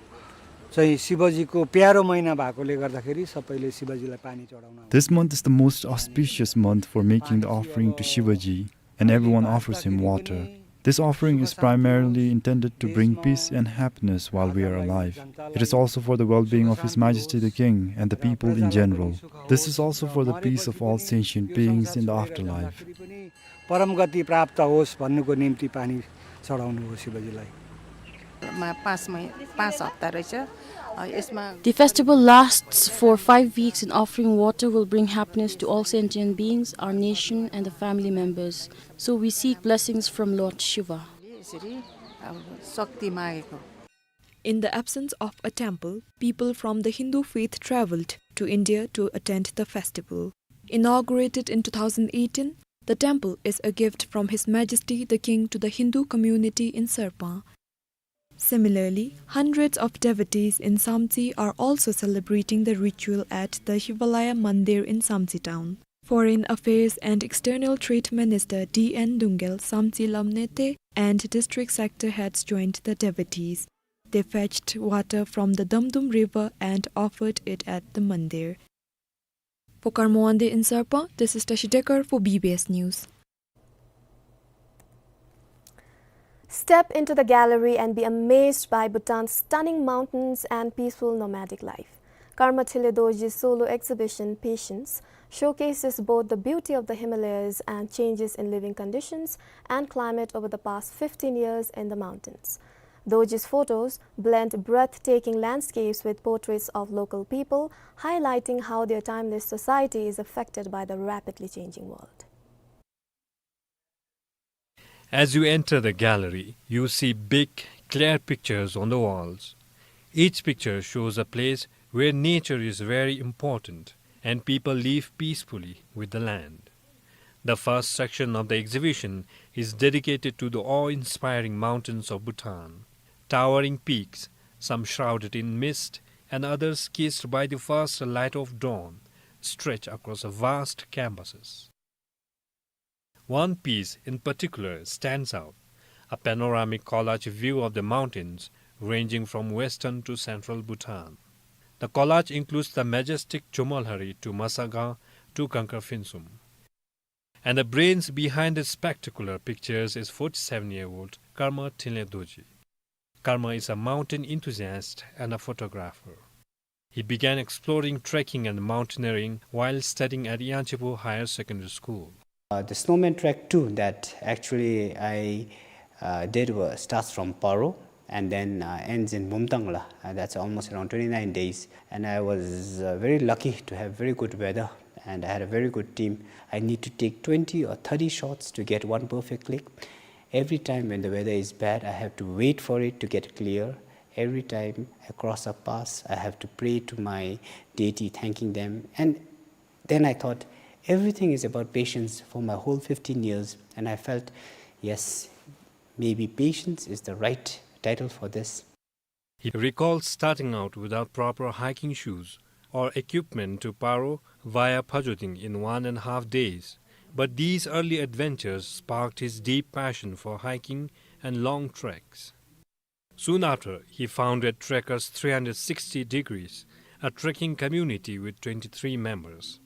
चाहिँ शिवजीको प्यारो महिना भएकोले गर्दाखेरि सबैले शिवजीलाई पानी चढाउन आउँछ। This month is the most auspicious month for making the offering to Shivaji, and everyone offers him water. This offering is primarily intended to bring peace and happiness while we are alive. It is also for the well-being of His Majesty the King and the people in general. This is also for the peace of all sentient beings in the afterlife. परम गति प्राप्त होस् भन्नुको निम्ति पानी चढाउनु हो शिवजीलाई। मा पाँच महि-, पाँच हप्ता रहेछ। अ, यसमा The festival lasts for five weeks, and offering water will bring happiness to all sentient beings, our nation, and the family members. So we seek blessings from Lord Shiva. यसरी अब शक्ति मागेको। In the absence of a temple, people from the Hindu faith travelled to India to attend the festival. Inaugurated in two thousand eighteen, the temple is a gift from His Majesty the King to the Hindu community in Sarpan. Similarly, hundreds of devotees in Samtse are also celebrating the ritual at the Shivalaya Mandir in Samtse town. Foreign Affairs and External Trade Minister D N Dungel, Samtse Lamnete, and district sector heads joined the devotees. They fetched water from the Damdum River and offered it at the mandir. For Karmawande in Sarpan, this is Tashi Dekar for B B S News. Step into the gallery and be amazed by Bhutan's stunning mountains and peaceful nomadic life. Karma Thinley Dorjie's solo exhibition, Patience, showcases both the beauty of the Himalayas and changes in living conditions and climate over the past fifteen years in the mountains. Dorjie's photos blend breathtaking landscapes with portraits of local people, highlighting how their timeless society is affected by the rapidly changing world. As you enter the gallery, you see big, clear pictures on the walls. Each picture shows a place where nature is very important and people live peacefully with the land. The first section of the exhibition is dedicated to the awe-inspiring mountains of Bhutan. Towering peaks, some shrouded in mist and others kissed by the first light of dawn, stretch across vast canvases. One piece in particular stands out, a panoramic collage view of the mountains ranging from western to central Bhutan. The collage includes the majestic Chomolhari to Masagang to Gangkhar Phinsum. And the brains behind the spectacular pictures is forty-seven-year-old Karma Thinley Dorjie. Karma is a mountain enthusiast and a photographer. He began exploring trekking and mountaineering while studying at Yangtsepo Higher Secondary School. Uh, the snowman trek two that actually I, uh, did was, starts from Paro and then, uh, ends in Bumtangla. Uh, that's almost around twenty-nine days. And I was, uh, very lucky to have very good weather, and I had a very good team. I need to take twenty or thirty shots to get one perfect click. Every time when the weather is bad, I have to wait for it to get clear. Every time I cross a pass, I have to pray to my deity, thanking them. And then I thought, everything is about patience for my whole fifteen years, and I felt, yes, maybe patience is the right title for this. He recalls starting out without proper hiking shoes or equipment to Paro via Phajoding in one and a half days, but these early adventures sparked his deep passion for hiking and long treks. Soon after, he founded Trekkers three hundred sixty Degrees, a trekking community with twenty-three members.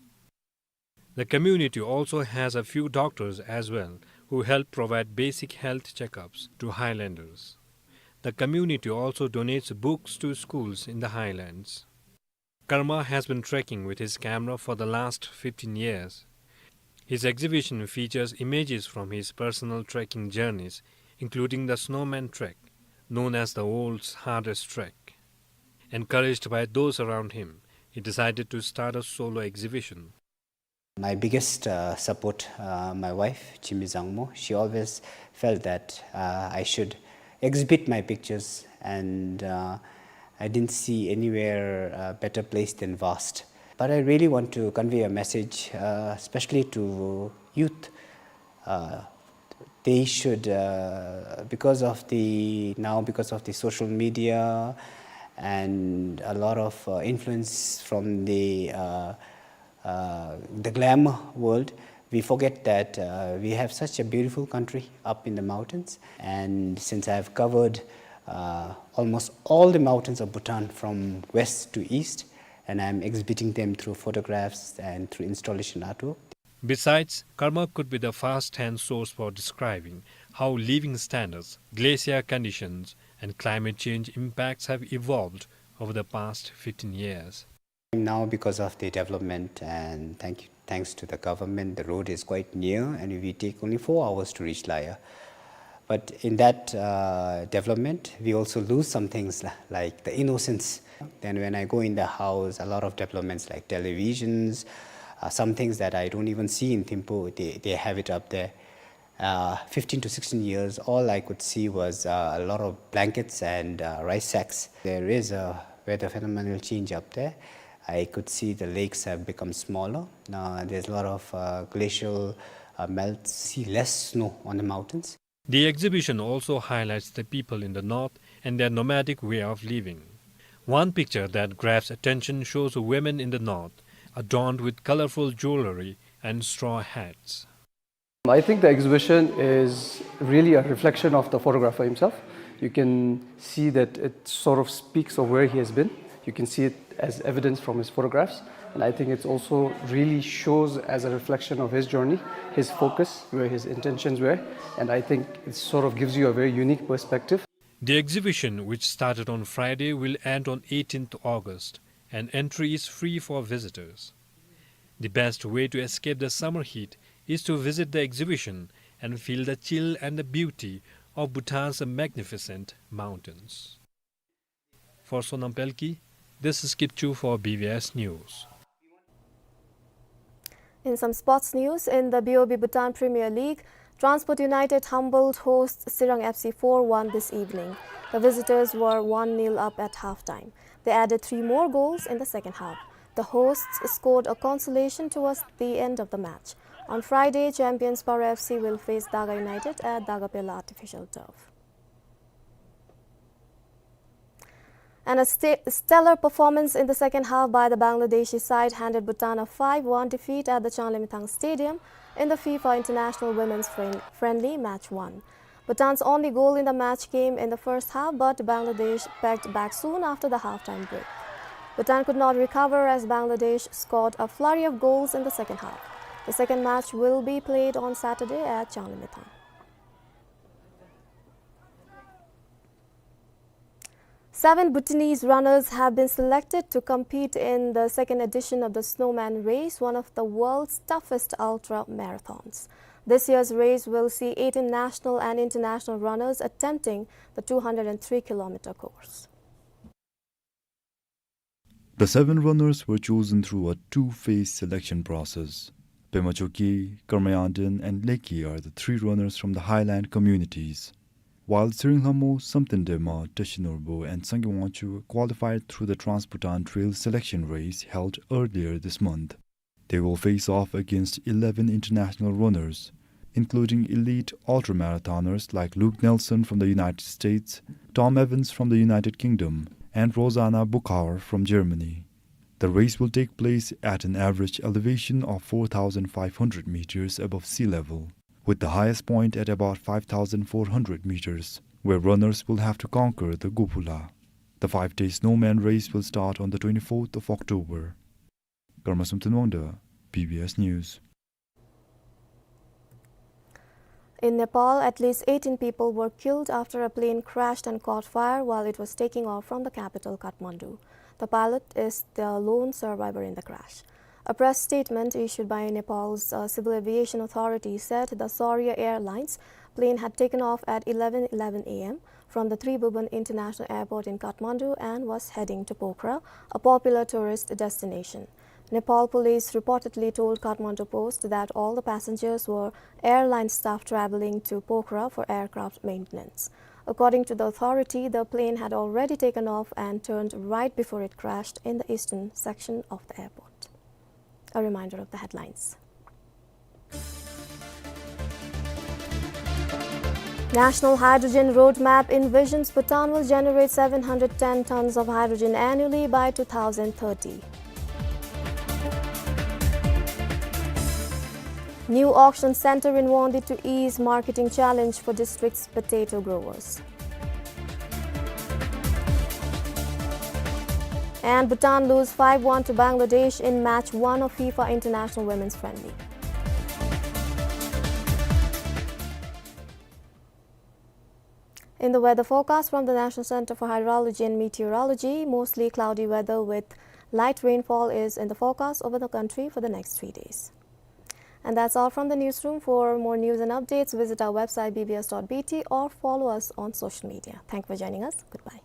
The community also has a few doctors as well, who help provide basic health checkups to highlanders. The community also donates books to schools in the highlands. Karma has been trekking with his camera for the last fifteen years. His exhibition features images from his personal trekking journeys, including the Snowman Trek, known as the world's hardest trek. Encouraged by those around him, he decided to start a solo exhibition. My biggest, uh, support, uh, my wife, Chimi Zangmo. She always felt that, uh, I should exhibit my pictures, and, uh, I didn't see anywhere, uh, better place than vast. But I really want to convey a message, uh, especially to youth. Uh, they should, uh, because of the, now because of the social media and a lot of, uh, influence from the, uh, uh, the glamour world, we forget that, uh, we have such a beautiful country up in the mountains. And since I have covered, uh, almost all the mountains of Bhutan from west to east, and I'm exhibiting them through photographs and through installation artwork. Besides, Karma could be the first-hand source for describing how living standards, glacial conditions, and climate change impacts have evolved over the past fifteen years. Now, because of the development and thank you, thanks to the government, the road is quite near and we take only four hours to reach Laya. But in that, uh, development, we also lose some things li-, like the innocence. Then when I go in the house, a lot of developments like televisions, uh, some things that I don't even see in Thimphu, they, they have it up there. Uh, fifteen to sixteen years, all I could see was, uh, a lot of blankets and, uh, rice sacks. There is a weather phenomenal change up there. I could see the lakes have become smaller. Uh, there's a lot of, uh, glacial, uh, melt, see less snow on the mountains. The exhibition also highlights the people in the north and their nomadic way of living. One picture that grabs attention shows women in the north, adorned with colorful jewelry and straw hats. I think the exhibition is really a reflection of the photographer himself. You can see that it sort of speaks of where he has been. You can see it as evidence from his photographs. And I think it's also really shows as a reflection of his journey, his focus, where his intentions were. And I think it sort of gives you a very unique perspective. The exhibition, which started on Friday, will end on eighteenth August, and entry is free for visitors. The best way to escape the summer heat is to visit the exhibition and feel the chill and the beauty of Bhutan's magnificent mountains. For Sonam Pelkey, this is Kipchu for B B S News. In some sports news, in the B O B Bhutan Premier League, Transport United humbled hosts Tsirang F C four one this evening. The visitors were one nil up at halftime. They added three more goals in the second half. The hosts scored a consolation towards the end of the match. On Friday, champions Paro F C will face Daga United at Dagapela artificial turf. And a sta-, stellar performance in the second half by the Bangladeshi side handed Bhutan a five one defeat at the Changlimithang Stadium in the FIFA International Women's Friend-, Friendly Match one. Bhutan's only goal in the match came in the first half, but Bangladesh pegged back soon after the halftime break. Bhutan could not recover as Bangladesh scored a flurry of goals in the second half. The second match will be played on Saturday at Changlimithang. Seven Bhutanese runners have been selected to compete in the second edition of the Snowman Race, one of the world's toughest ultra marathons. This year's race will see eighteen national and international runners attempting the two hundred three kilometer course. The seven runners were chosen through a two-phase selection process. Pema Chokyi, Karma Yangden, and Leki are the three runners from the highland communities, while Tsering Lhamo, Samten Dema, Tashi Norbu, and Sangay Wangchuk qualified through the Trans-Bhutan Trail selection race held earlier this month. They will face off against eleven international runners, including elite ultramarathoners like Luke Nelson from the United States, Tom Evans from the United Kingdom, and Rosanna Buchauer from Germany. The race will take place at an average elevation of four thousand five hundred meters above sea level, with the highest point at about five thousand four hundred meters, where runners will have to conquer the Gopula. The five-day snowman race will start on the twenty-fourth of October. Karma Samten Wangda, B B S News. In Nepal, at least eighteen people were killed after a plane crashed and caught fire while it was taking off from the capital, Kathmandu. The pilot is the lone survivor in the crash. A press statement issued by Nepal's, uh, Civil Aviation Authority said the Saurya Airlines plane had taken off at eleven eleven A M from the Tribhuvan International Airport in Kathmandu and was heading to Pokhara, a popular tourist destination. Nepal police reportedly told Kathmandu Post that all the passengers were airline staff traveling to Pokhara for aircraft maintenance. According to the authority, the plane had already taken off and turned right before it crashed in the eastern section of the airport. A reminder of the headlines. National Hydrogen Roadmap envisions Bhutan will generate seven hundred ten tons of hydrogen annually by two thousand thirty. New auction center in Wangdue to ease marketing challenge for district's potato growers. And Bhutan lose five one to Bangladesh in match one of FIFA International Women's Friendly. In the weather forecast from the National Center for Hydrology and Meteorology, mostly cloudy weather with light rainfall is in the forecast over the country for the next three days. And that's all from the newsroom. For more news and updates, visit our website B B S dot B T or follow us on social media. Thank you for joining us. Goodbye.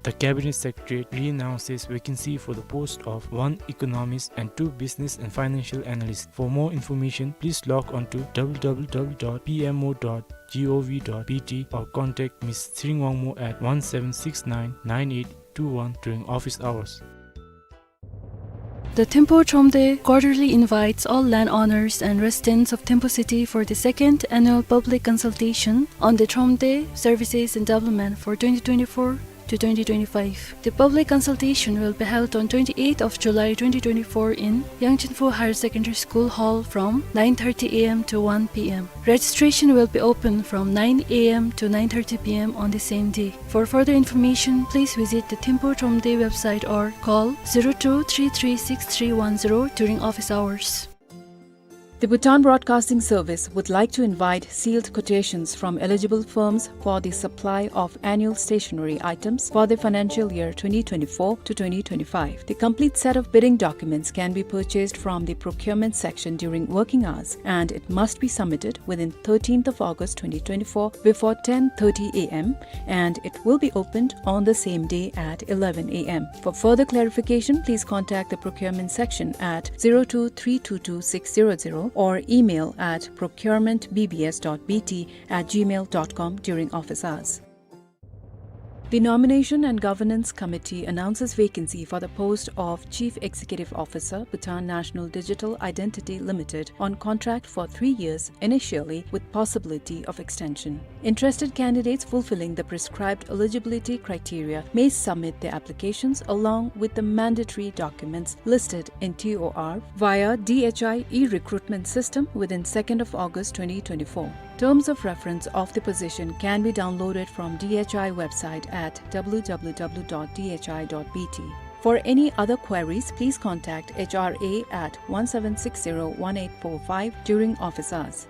The Cabinet Secretariat re-announces vacancy for the post of one economist and two business and financial analysts. For more information, please log on to W W W dot P M O dot G O V dot B T or contact Miss Tsering Wangmo at one seven six nine nine eight two one during office hours. The Thimphu Thromde Quarterly invites all landowners and residents of Thimphu City for the second annual public consultation on the Thromde services and development for twenty twenty-four to twenty twenty-five. The public consultation will be held on twenty-eighth of July twenty twenty-four in Yangchenphu Higher Secondary School Hall from nine thirty A M to one P M. Registration will be open from nine A M to nine thirty P M on the same day. For further information, please visit the Thimphu Thromde website or call zero two three three six three one zero during office hours. The Bhutan Broadcasting Service would like to invite sealed quotations from eligible firms for the supply of annual stationery items for the financial year twenty twenty-four to twenty twenty-five. The complete set of bidding documents can be purchased from the procurement section during working hours, and it must be submitted within thirteenth of August twenty twenty-four before ten thirty A M, and it will be opened on the same day at eleven A M. For further clarification, please contact the procurement section at zero two three two two six zero zero or email at procurement B B S dot B T at gmail dot com during office hours. The Nomination and Governance Committee announces vacancy for the post of Chief Executive Officer, Bhutan National Digital Identity Limited, on contract for three years initially with possibility of extension. Interested candidates fulfilling the prescribed eligibility criteria may submit their applications along with the mandatory documents listed in T O R via D H I e-recruitment system within second of August twenty twenty-four. Terms of reference of the position can be downloaded from D H I website at W W W dot D H I dot B T. For any other queries, please contact H R A at one seven six zero one eight four five during office hours.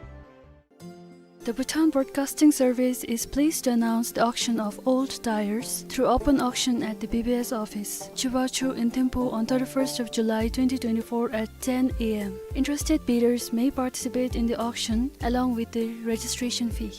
The Bhutan Broadcasting Service is pleased to announce the auction of old tires through open auction at the B B S office, Chubachu in Thimphu on thirty-first of July twenty twenty-four at ten A M. Interested bidders may participate in the auction along with the registration fee.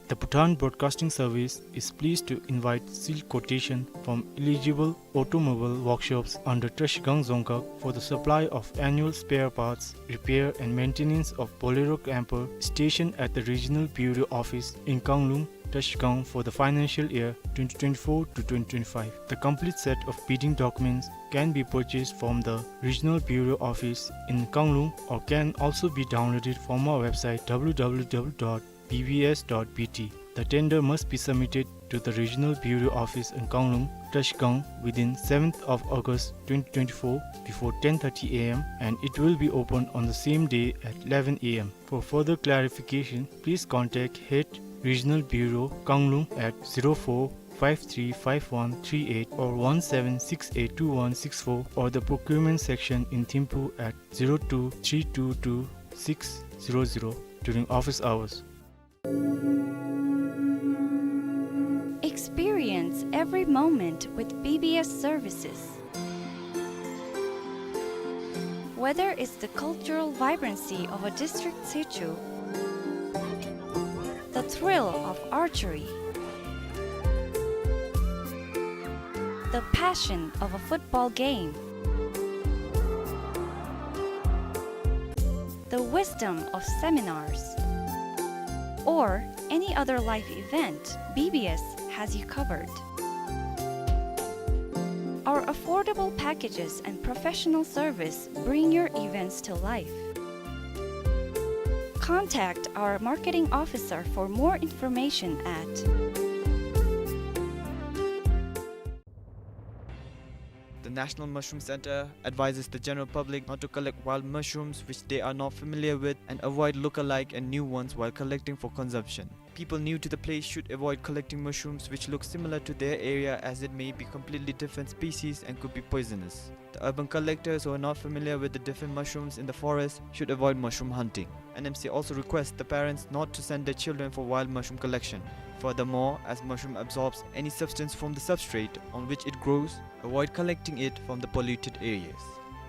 The Bhutan Broadcasting Service is pleased to invite sealed quotation from eligible automobile workshops under Trashigang Dzongkhag for the supply of annual spare parts, repair and maintenance of Bolero camper stationed at the Regional Bureau Office in Kanglung, Trashigang for the financial year twenty twenty-four to twenty twenty-five. The complete set of bidding documents can be purchased from the Regional Bureau Office in Kanglung or can also be downloaded from our website W W W dot B B S dot B T. The tender must be submitted to the Regional Bureau Office in Kanglung, Trashigang within seventh of August twenty twenty-four before ten thirty A M and it will be opened on the same day at eleven A M. For further clarification, please contact Head Regional Bureau, Kanglung at zero four five three five one three eight or one seven six eight two one six four or the procurement section in Thimphu at zero two three two two six zero zero during office hours. Experience every moment with B B S services. Whether it's the cultural vibrancy of a district situ, the thrill of archery, the passion of a football game, the wisdom of seminars, or any other life event, B B S has you covered. Our affordable packages and professional service bring your events to life. Contact our marketing officer for more information at The National Mushroom Center advises the general public not to collect wild mushrooms which they are not familiar with and avoid look-alike and new ones while collecting for consumption. People new to the place should avoid collecting mushrooms which look similar to their area, as it may be completely different species and could be poisonous. The urban collectors who are not familiar with the different mushrooms in the forest should avoid mushroom hunting. N M C also requests the parents not to send their children for wild mushroom collection. Furthermore, as mushroom absorbs any substance from the substrate on which it grows, avoid collecting it from the polluted areas.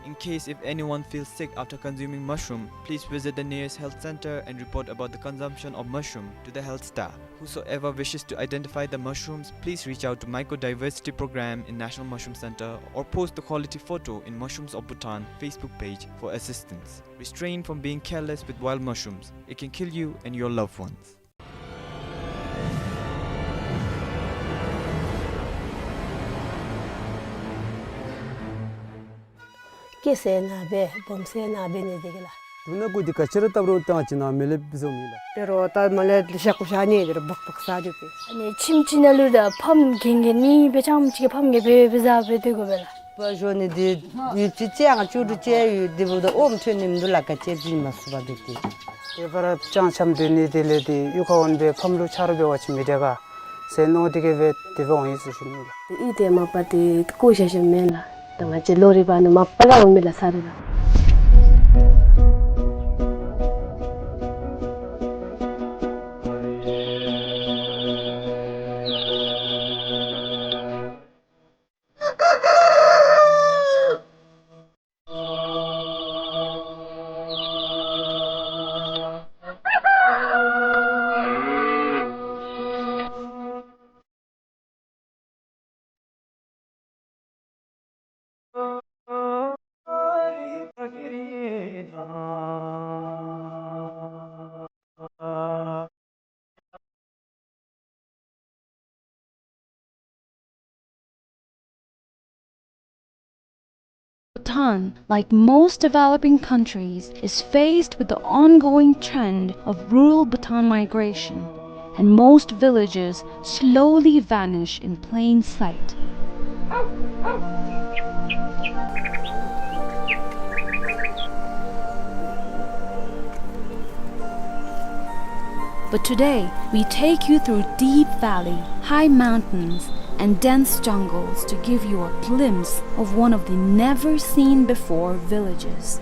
In case if anyone feels sick after consuming mushroom, please visit the nearest health center and report about the consumption of mushroom to the health staff. Whosoever wishes to identify the mushrooms, please reach out to Mycodiversity Program in National Mushroom Center or post the quality photo in Mushrooms of Bhutan Facebook page for assistance. Restrain from being careless with wild mushrooms. It can kill you and your loved ones. སྐྱེ་ས་ནང་སྦེ་སྦོམ་ས་ནང་སྦེ་ནི་དེ་གི་ལགས། དུ་ན་གུ་དེ་ག་ཅི་ར་བཏབ་རུང་ཏང་ཅི་ན་མེ་ལེབ་བཟོ་མི་ལགས། དེ་རུང་ད་མ་ལེ་ལེ་ཤ་ཀུ་ཤ་ནི་དེ་རུང་སྦག་སྦག་ཟ་རྒྱུ་པས། ཨ་ནི་ཁྱིམ་ཅིག་ནང་ལུ་ད་ཕམ་གན་གན་ནི་སྦེ་ཅམ་ཅིག་གི་ཕམ་གན་སྦེ་སྦེ་ཟ་སྦེ་སྡོད་དགོ་པས་ལགས། པ་ཞོ་ནི་དེ་ཡུད་ཅིག་ཅེ་ང་བཅུ་དྲུག་ཅེ་ཡོད་དེ་བུ་ད་ཨོམ་ཐོན་ནི་མི་འདུག་ལགས། ག་ཅི་བྱིན་མ་སུ་བ་དེ་དེ། དེ་བར་ཅང་ཆམ་དེ་ནི་དེ་ལས་དེ་གཡུས་ཁ་འོན་པའི་ཕམ་ལུ་ཆ་རུ་འབད་བ་ཅིན་མི་དེ་ག་ཟེར་མནོ་དེ་གི་སྦེ་དེ་སྦེ་འོང་ཡི་ཟེར་ཞུ་ནི་ལགས། དེ་ཨི་དེ་མ་པ་དེ་ཀོ་ཤ་ཤ་མེན་ལགས། ད་ང་བཅས་ལོ་རེ་བ་ནི་མ་པ་ལ་འོང་མི་ལགས་ས་རེ་ལགས། Bhutan, like most developing countries, is faced with the ongoing trend of rural Bhutan migration, and most villages slowly vanish in plain sight. But today, we take you through deep valley, high mountains, and dense jungles to give you a glimpse of one of the never-seen-before villages.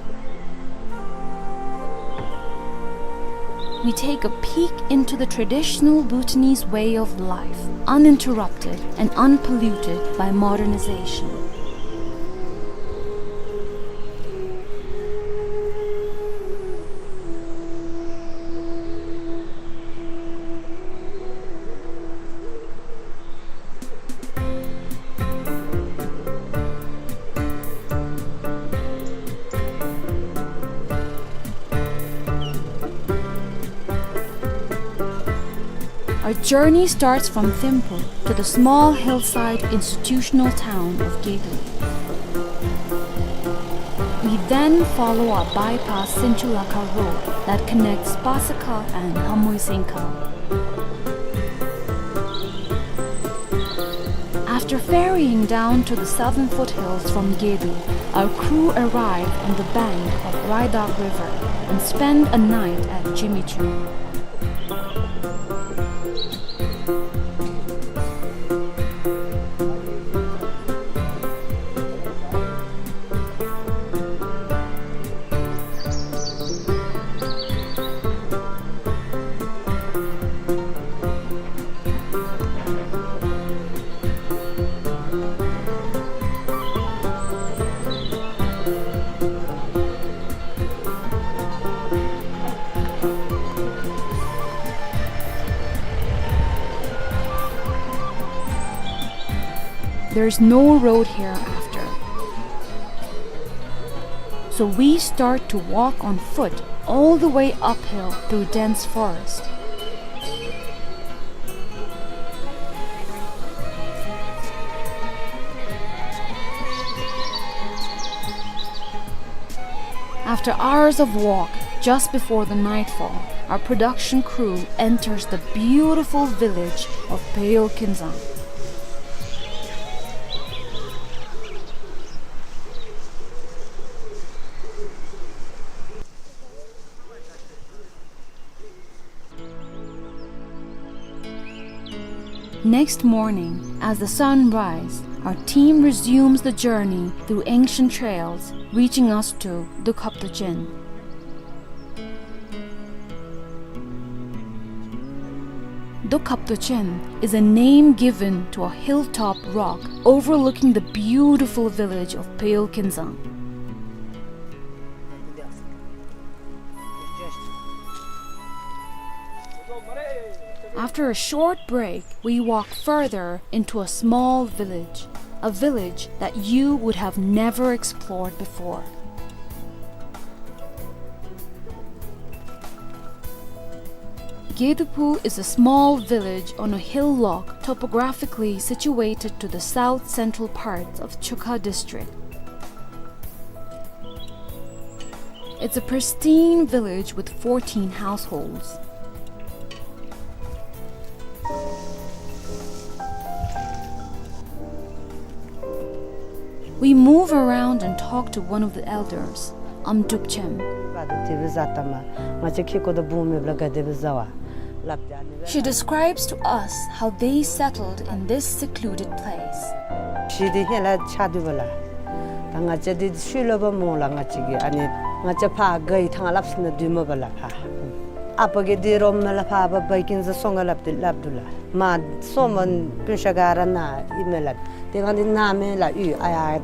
We take a peek into the traditional Bhutanese way of life, uninterrupted and unpolluted by modernization. Our journey starts from Thimphu to the small hillside institutional town of Gedu. We then follow a bypass Sinchulakha road that connects Pasakha and Hamuisingha. After ferrying down to the southern foothills from Gedu, our crew arrived on the bank of Raidak River and spent a night at Jimichung. There's no road here after. So we start to walk on foot all the way uphill through dense forest. After hours of walk, just before the nightfall, our production crew enters the beautiful village of Peyol Kinzang. Next morning, as the sun rise, our team resumes the journey through ancient trails, reaching us to Dokhaptochen. Dokhaptochen is a name given to a hilltop rock overlooking the beautiful village of Peyol Kinzang. After a short break, we walk further into a small village, a village that you would have never explored before. Gedaphu is a small village on a hillock topographically situated to the south-central parts of Chukha district. It's a pristine village with fourteen households. We move around and talk to one of the elders, Amdrupchem. She describes to us how they settled in this secluded place. ཤི་དེ་ཧེ་ལ་ཆ་དུ་བ་ལ། ད་ང་བཅས་འདི་ཤུལ་ལོ་བ་མོ་ལ་ང་བཅས་ཀྱི་ཨ་ནི་ང་བཅས་ཕ་གི་ཐང་ལབ་སི་ན་དུ་མ་བ་ལ་ཕ། ཨ་པ་གི་འདི་རོམ་མ་ལ་ཕ་བ་བ་ཀིན་ཟ་སོང་ག་ལབ་དེ་ལབ་དུ་ལ། མ་སོ་མ་པུན་ཤ་ག་ར་ན་ཨི་མེ་ལ། དེ་གང་འདི་ན་མེ་ལ་ཡུ་ཨ་ཡ་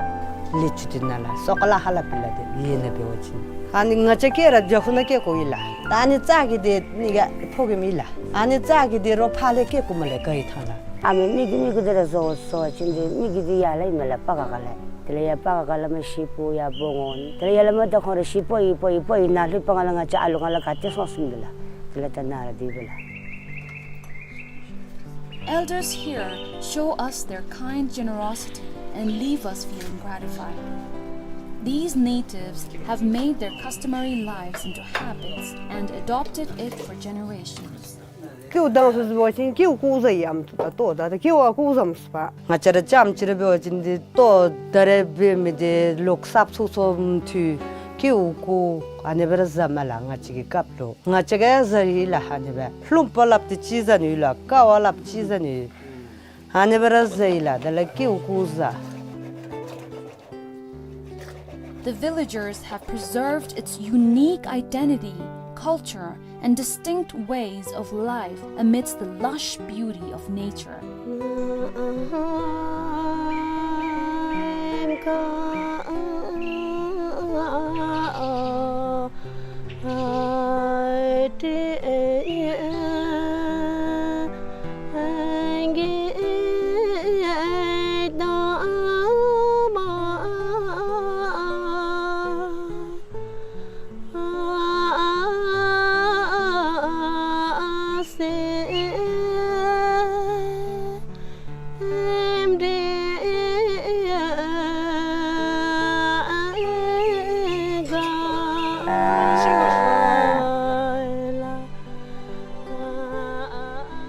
ལི་ཆུ་དུ་ན་ལ་སོ་ཀ་ལ་ཧ་ལ་པི་ལ་དེ་ཡེ་ན་བེ་བ་ཅིན། ཨ་ནི་ང་བཅས་ཀེ་ར་ཇ་ཁུ་ན་ཀེ་ཀོ་ཡི་ལ། ད་ཨ་ནི་ཙ་གི་དེ་ནི་ག་ཕོ་གི་མི་ལ། ཨ་ནི་ཙ་གི་དེ་རོ་ཕ་ལེ་ཀེ་ཀུ་མ་ལེ་ག་ཡི་ཐང་ལ། ཨ་མི་མི་གི་མི་གི་དེ་ར་ཟོ་ཟོ་ཅིན་དེ་མི་གི་དེ་ཡ་ལ་ཡི་མ་ལ་པ་ག་ག་ལ། དེ་ལ་ཡ་པ་ག་ག་ལ་མ་ཤི་པོ་ཡ་པོ་ངོ་ནི། དེ་ལ་ཡ་ལ་མ་ད་ཁོང་ར་ཤི་པོ་ཡི་པོ་ཡི་པོ་ཡི་ན་ལྷུ་པ་ང་ལ་ང་བཅས་ཨ་ལུ་ང་ལ་ག་ཏེ་སོང་སིན་གི་ལ། དེ་ལ་ད་ན་ར་དེ་བེ་ལ། Elders here show us their kind generosity and leave us feeling gratified. These natives have made their customary lives into habits and adopted it for generations. ཀེའུ་དང་སུ་བ་ཅིན་ཀེའུ་ཀུ་ཟ་ཡམ་ཏུ་ད་ཏོ་ད་ད་ཀེའུ་ཨ་ཀུ་ཟམ་སུ་པ། ང་བཅས་ར་ཅམ་ཅི་ར་བེ་བ་ཅིན་དེ་ཏོ་ད་རེ་བེ་མི་དེ་ལོག་སབ་ཚུགས་ཚུགས་མ་ཐུ་ཀེའུ་ཀུ་ཨ་ནི་བེ་ར་ཟ་མ་ལ་ང་བཅས་ཀྱི་སྐབས་ལོ། ང་བཅས་ཀ་ཟ་ཡི་ལ་ཧ་ནི་བ། ལྷུམ་པ་ལབ་ཏེ་ཅི་ཟ་ནི་ལ་ཀ་བ་ལབ་ཅི་ཟ་ནི། ཧ་ནི་བ་ར་ཟ་ཡི་ལ་ད་ལ་ཀེའུ་ཀུ་ཟ། The villagers have preserved its unique identity, culture, and distinct ways of life amidst the lush beauty of nature.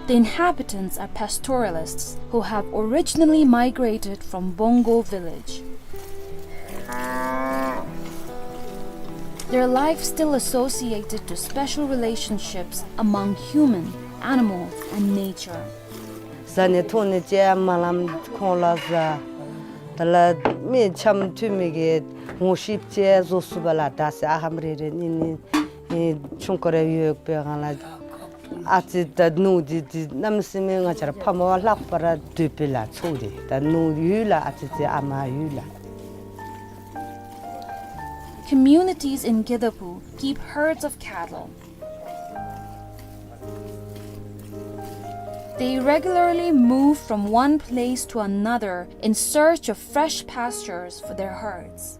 The inhabitants are pastoralists who have originally migrated from Bongo village. Their life still associated to special relationships among human, animals, and nature. ཟ་ནི་འཐུང་ནི་ཅེས་མ་ལམ་ཁོང་ལ་ཟ། ད་ལ་མི་འཆམ་མཐུན་མི་གི་ངོ་ཤེས་ཅེས་བཟོ་སུ་བ་ལ་ད་སེ་ཨ་ཧམ་རེ་རེ་ནི་ནི་ཆུང་ཀ་རེ་ཡོད་པའི་གང་ལ། ཨ་ཙི་ད་ནུ་དི་དི་གནམ་སེམས་ང་བཅས་ར་ཕ་མ་བ་ལྷག་པ་ར་སྡོད་པའི་ལ་ཚུགས་དི་ད་ནུ་ཡུལ་ལ་ཨ་ཙི་ཙི་ཨ་མ་ཡུལ་ལ། Communities in Gedaphu keep herds of cattle. They regularly move from one place to another in search of fresh pastures for their herds.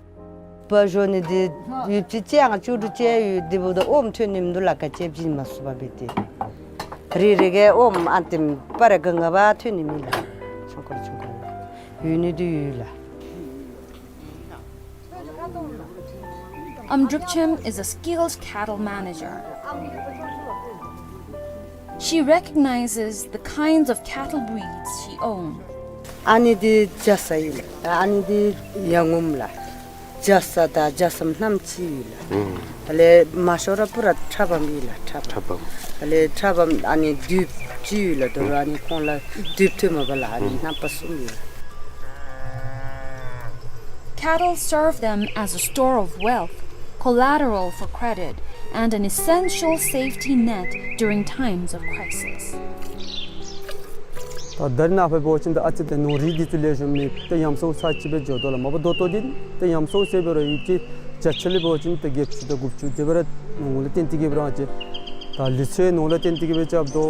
བ་བཞོ་ནི་འདི་ཡོདཔ་ཅིག་ཅིག་ཡང་བཅུ་དྲུག་ཅིག་ཡོད། འདི་འབདཝ་ད་ཨོམ་ཐོན་ནི་མིན་འདུག་ལགས། ག་ཅི་འབད་ཅི་མ་ཚུགས་པར་འབད་དེ། རེ་རེ་གིས་ཨོམ་ཨ་ཏེམ་སྤར་ར་ག་ང་བ་ཐོན་ནི་མེད་ལགས། ཆུང་ཀུ་ར་ཆུང་ཀུ་ར་ཡོད་ནི་འདི་ཡོད་ལགས། Amdrupchem is a skilled cattle manager. She recognizes the kinds of cattle breeds she owns. ཨ་ནི་འདི་རྒྱ་ཚ་ཨིན་ལགས། ཨ་ནི་འདི་ཡ་ངོམ་ལགས། རྒྱ་ཚ་དང་རྒྱ་ཚ་མ་རྣམ་གཅིག་ཡོད་ལགས། ཨུམ། དེ་ལས་མ་ཤོར་ར་པུ་ར་ཁྲ་བམ་ཨིན་ལགས། ཁྲ་བམ། ཁྲ་བམ། དེ་ལས་ཁྲ་བམ་ཨ་ནི་དུཔ་གཅིག་ཡོད་ལགས། དོ་རུང་ཨ་ནི་ཁོང་ལུ་དུཔ་ཐོནམ་མས་ལགས། ཨ་ནི་ཨུམ། རྣམ་པ་གསུམ་ཡོད་ལགས། Cattle serve them as a store of wealth, collateral for credit, and an essential safety net during times of crisis. ད་ད་རེས་ནངས་པ་འབད་བ་ཅིན་ད་ཨ་ཙི་ད་ནོར་རིགས་འདི་ཚུ་ལེགས་ཤོམ་མེད། ད་ཡམས་སྲོ་ཚར་གཅིག་སྦེ་འགྱོ་དོ་ལགས། མ་པ་ད་ལྟོ་འདི་ད་ཡམས་སྲོ་ཟེར་འབད་རུང་ཡུདཔ་ཅིག་བརྒྱ་ཆ་ལས་འབད་བ་ཅིན་ད་བརྒྱད་ཅུ་དང་དགུ་བཅུ་དེ་སྦེ་ར་ནོར་ལུ་བརྟེན་ཏེ་གིས་སྦེ་ར་ཅིག་ད་ལུད་ཚོད་ནོར་ལུ་བརྟེན་ཏེ་གིས་སྦེ་རྐྱབ་དོ།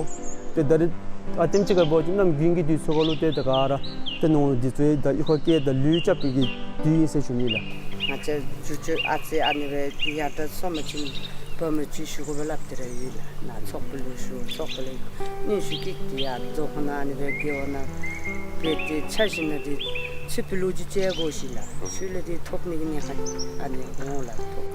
ཏེ་ད་རེས་ཨ་ཏེམ་ཅིག་ཁར་འབད་བ་ཅིན་གནམ་དགུན་གྱི་དུས་ཚོད་ཁར་ལུ་ཏེ་ད་ག་ར་ཏེ་ནོར་འདི་ཚུ་ད་གཡུས་ཁར་བསྐྱལ་ད་ལུད་རྐྱབ་པའི་གི་དུས་ཨིན་ཟེར་ཞུ་ནི་ལགས། ང་བཅས་ཇོ་ཇོ་ཨ་ཙི་ཨ་ནི་སྦེ་ཡར་དྲག་སོང་པ་ཅིན་བུམོ་ཅིག་ཞུ་དགོ་པས་སླབ་སྟེ་ར་ཡོད་ལགས། ནཱ་ཚོགས་པ་ལུ་ཞུ། ཚོགས་པ་ལས་སྙན་ཞུ་བཀོད་དེ་ཡར་རྫོང་ཁག་ནང་ཨ་ནི་སྦེ་རྒེད་འོག་ནང་སྦེ་ཏེ་ཆ་བཞག་ན་འདི་ཚུ་ཕུལ་ལོ་རྒྱུས་ཅིག་དགོ་ཞིནམ་ལས་ཚུ་ལས་འདི་ཐོབ་ནི་གི་ནི་ཧ་ཨ་ནི་འོང་ལགས་ཐོབ།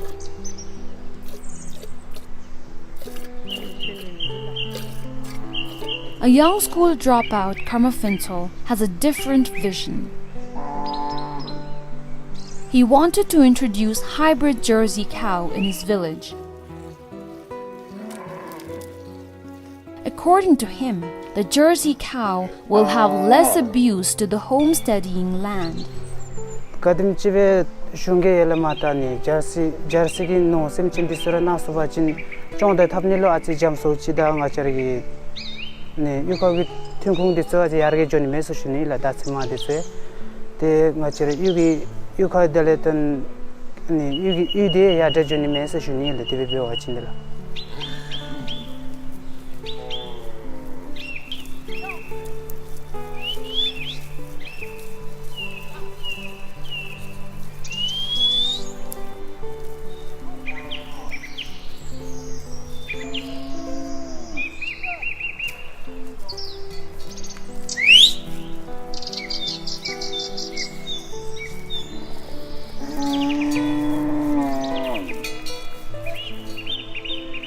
A young school dropout, Karma Phuntsho, has a different vision. He wanted to introduce hybrid Jersey cow in his village. According to him, the Jersey cow will have less abuse to the homesteading land. ག་དེམ་ཅིག་སྦེ་གཞུང་གིས་ཡར་ལས་མར་ད་ནི་ཇར་སི་ཇར་སི་གི་ནོར་སེམས་ཅན་འདི་ཚུ་ར་གནང་ཚུགས་པ་ཅིན་སྐྱོང་དང་འཐབ་ནི་ལུ་ཨ་ཙི་འཇམ་སོ་ཅིག་དང་ང་བཅས་ར་གི་ནི་གཡུས་ཁ་གི་ཐོན་ཁུངས་འདི་ཚུ་ཨ་ཙི་ཡར་རྒྱས་འགྱོ་ནི་མས་ཟེར་ཞུ་ནི་ལགས། ད་ཚེར་མ་འདི་ཚུ་ཏེ་ང་བཅས་ར་གཡུས་ཀྱི་གཡུས་ཁ་དེ་ལས་ཏེ་ནི་གཡུས་ཀྱི་གཡུས་འདི་ཡར་དྲག་འགྱོ་ནི་མས་ཟེར་ཞུ་ནི་ལགས། དེ་སྦེ་འབད་བ་ཅིན་འདི་ལགས།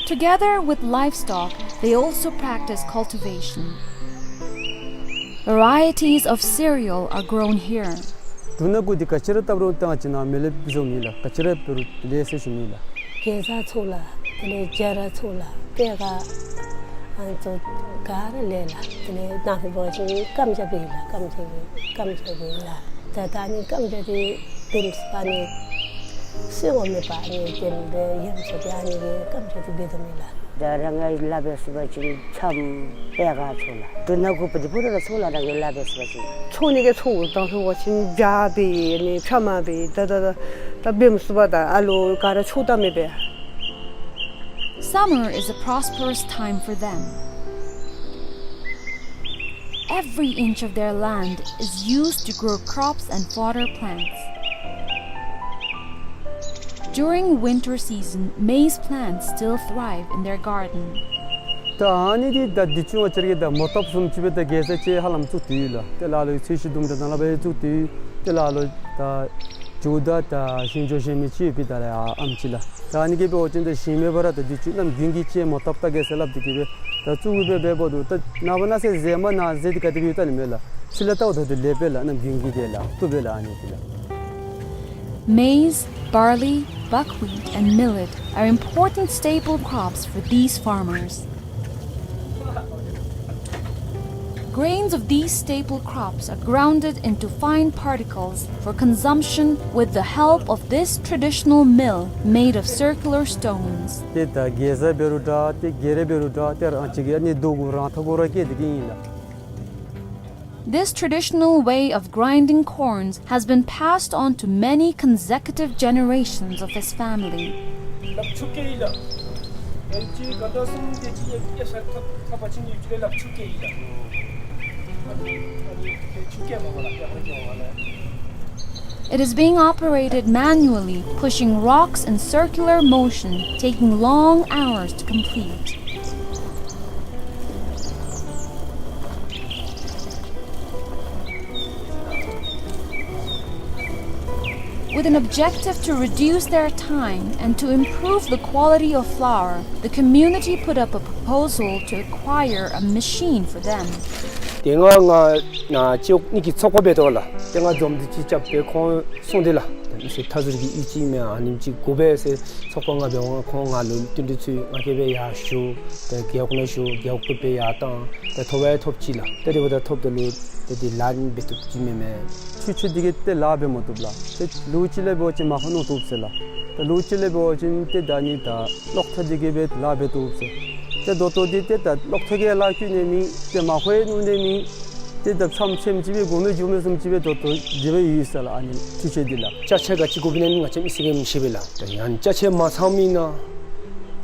Together with livestock, they also practice cultivation. Varieties of cereal are grown here. འབྲུ་སྣ་དགུ་འདི་ག་ཅི་ར་བཏབ་རུང་ད་ང་བཅས་ནཱ་མེ་ལེབ་བཟོ་ནི་ལགས། ག་ཅི་ར་འབད་རུང་ལེགས་ཟེར་ཞུ་ནི་ལགས། གེ་ཛ་ཚུ་ལགས། དེ་ལས་སྦྱར་ཚུ་ལགས། པད་དཀར་ཨ་ནི་ཚུ་ག་ར་ལེགས་ལགས། དེ་ལས་ནཱ་ཕར་འབད་བ་ཅིན་སྐམ་ཇ་འབད་ལགས། སྐམ་ཇ་འབད་སྐམ་ཇ་འབད་ལགས། ད་ད་ནི་སྐམ་ཇ་འདི་དེམ་ཅིག་ཨ་ནི་སོ་ངོ་མེད་པར་ཨ་ནི་དེམ་སྦེ་ཡང་ཚུ་གིས་ཨ་ནི་གི་སྐམ་ཇ་འདི་འབད་དོ་མས་ལགས། ད་རང་ང་ལཱ་འབད་ཚུགས་པ་ཅིན་ཆམ་པད་དཀར་ཚུ་ལགས། འབྲུ་སྣ་དགུ་པོ་འདི་ཕུལ་ར་ཚུགས་ལགས། རང་གིས་ལཱ་འབད་ཚུགས་པ་ཅིན། འཚོ་ནི་གི་འཚོ་དང་འཚོ་བ་ཅིན་བྱཱ་འབད་ནི་ཕྱེ་མར་འབད་ད་ད་ད་ད་འབད་མི་ཚུགས་པས། ད་ཨ་ལོ་ག་ར་འཚོ་ད་མི་འབད། Summer is a prosperous time for them. Every inch of their land is used to grow crops and fodder plants. During winter season, maize plants still thrive in their garden. ད་ཨ་ནི་འདི་ད་འདི་ཚུ་ང་བཅས་ར་གི་ད་མོ་ཐབ་བཟུམ་ཅིག་སྦེ་ད་གེ་ཛ་ཅིག་ཧ་ལམ་བཙུགས་ཏེ་ཡོད་ལགས། ཏེ་ལ་ལུ་ཚོས་གཞི་དུམ་གྲ་ནང་ལུ་སྦེ་བཙུགས་ཏེ་ཡོད། ཏེ་ལ་ལུ་ད་ཇོ་བོ་དང་ད་ཞིང་ཇོ་བོ་གཞན་མི་ཅིག་ཡོད་པའི་ད་ལས་ཨ་ཨམ་ཅིག་ལགས། ད་ཨ་ནི་གིས་འབད་བ་ཅིན་ད་ཞིང་མེད་པར་ད་འདི་ཚུ་གནམ་དགུན་གྱི་ཅིག་མོ་ཐབ་ད་གེ་ཟེར་སླབ་སྟེ་གིས་སྦེ་ད་བཙུགས་སྦེ་འབདཝ་ད་ད་ནངས་པ་གནངས་ཚེ་ཟེར་མ་གནངས་ཟེར་འདི་ག་དེ་སྦེ་ཡོད་ད་ནི་མེད་ལགས། ཕྱི་ལས་བལྟཝ་ད་ལེགས་པས་ལགས། གནམ་དགུན་གྱི་དེ་ལགས་བཏུབ་པས་ལགས། ཨ་ནི་འདི་ལགས། Maize, barley, buckwheat, and millet are important staple crops for these farmers. Grains of these staple crops are grounded into fine particles for consumption with the help of this traditional mill made of circular stones. ཏེ་ད་གེ་ཛ་འབད་རུང་འདྲ་ཏེ་གེ་རེ་འབད་རུང་འདྲ་ཏེ་རང་བྱུང་གི་ཨ་ནི་རྡོ་གུ་རང་ཐག་གུ་ར་བཀལ་ཏེ་གི་ཨིན་ལགས། This traditional way of grinding corns has been passed on to many consecutive generations of his family. ཨེ་ཅིག་ག་ད་སོང་སྟེ་ཅིག་ཡ་ཡ་ཤར་ཐབས་ཐབས་པ་ཅིན་ཡུལ་ཅིག་ལས་ལག་ཆུ་སྐྱེལ་ཡི་ལགས། ཨ་ནི་ཨ་ནི་ཆུ་སྐྱེལ་མ་པ་ལགས་ཡ་ཧོ་ཅོ་བ་ལགས། It is being operated manually, pushing rocks in circular motion, taking long hours to complete. With an objective to reduce their time and to improve the quality of flour, the community put up a proposal to acquire a machine for them. དེ་སྔ་ང་ནཱ་སྤྱི་འོག་གཉིས་ཀྱི་ཚོགས་པ་འབད་དོ་ལགས། དེ་སྔ་འཛོམས་འདུ་ཅིག་རྐྱབ་སྦེ་ཁོང་གསུངས་ཏེ་ལགས། མི་སེར་མཐའ་ཟུར་གྱི་ཡུལ་ཅིག་མས་ཨ་ནེམ་ཅིག་དགོ་པས་ཟེར་ཚོགས་པ་ང་འབད་འོང་ཁོང་ང་ལུ་བསྟུན་གྲོས་ཚུ་ང་གིས་སྦེ་ཡར་ཞུ། ཏེ་རྒེད་འོག་ནང་ཞུ་རྒེད་འོག་གིས་སྦེ་ཡར་བཏང་། ཏེ་ཐོབ་ཡང་ཐོབ་ཅི་ལགས། ཏེ་དེ་འབདཝ་ད་ཐོབ་ད་ལུ་ཏེ་དེ་ལཱ་ནི་འབད་བཏུབ་ཅི་མེན་མས། ཆུ་ཆུ་འདི་གིས་ཏེ་ལཱ་འབད་མ་བཏུབ་ལགས། ཏེ་ལུག་ཅིག་ལས་འབད་བ་ཅིན་མར་ཁུ་ནོར་བཏུབ་ཟེར་ལགས། ཏེ་ལུག་ཅིག་ལས་འབད་བ་ཅིན་ཏེ་ད་ནི་ད་གློག་ཐག་འདི་གིས་སྦེ་ལཱ་འབད་བཏུབ་ཟེར། ཏེ་ད་ལྟོ་འདི་ཏེ་ད་གློག་ཐག་གིས་ལཱ་བཀོལ་ནི་མེད། ཏེ་མར་ཁུ་ཡང་ནོར་ནི་མེད། ཏེ་ད་ཆམ་ཆེམ་ཅིག་སྦེ་གོ་མི་འགྱོ་མི་བཟུམ་ཅིག་སྦེ་ད་ལྟོ་འདི་སྦེ་ཡོད་ཟེར་ལགས། ཨ་ནི་ཆུ་ཆུ་འདི་ལགས། ཅ་ཆས་ག་ཅི་དགོཔ་ཨིན་ན་ང་བཅས་མི་སེར་གྱིས་མི་ཤེས་པས་ལགས། ཏེ་ཡང་ཅ་ཆས་མ་ཚངམ་ཨིན་ན་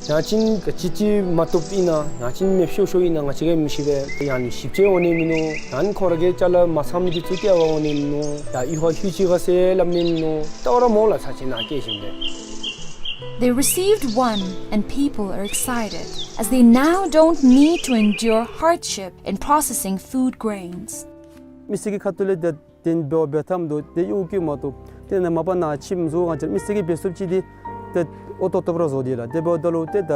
ཡང་ཅིན་ག་ཅི་ཅིག་མ་བཏུབ་ཨིན་ན་ཡང་ཅིན་མེདཔ་ཤོར་ཤོརཝ་ཨིན་ན་ང་བཅས་ཀྱིས་མི་ཤེས་པས། ཏེ་ཡང་ཞིབ་དཔྱད་འོང་ནི་མིན་ནུག། ཡང་ཁོང་ར་གི་ཅ་ལ་མ་ཚངམ་འདི་ཚུ་སྟེར་བར་འོང་ནི་མིན་ནུག། ཡང་ཡུལ་ཁར་ལྷོད་ཅི་ག་ཟེར་སླབ་ནི་མིན་ནུག། ད་ར་མོ་ལགས་ཚར་ཅིག་ནཱ་སྐྱེལ་ཞིནམ་ལས། They received one, and people are excited, as they now don't need to endure hardship in processing food grains. མི་སེར་གྱི་ཁ་ཐུག་ལས་ཏེ་དེ་འབད་འབད་ཐངས་འདུག། ཏེ་གཡོག་བཀོལ་མ་བཏུབ། ཏེ་ནཱ་མ་པ་ནཱ་ཁྱིམ་བཟོ་ང་བཅས་མི་སེར་གྱིས་འབད་ཚུགསཔ་ཅིག་འདི་ཏེ་ཨོ་ཏོག་ཏོ་སྦེ་ར་བཟོ་སྟེ་ལགས། དེ་འབདཝ་ད་ལུ་ཏེ་ད་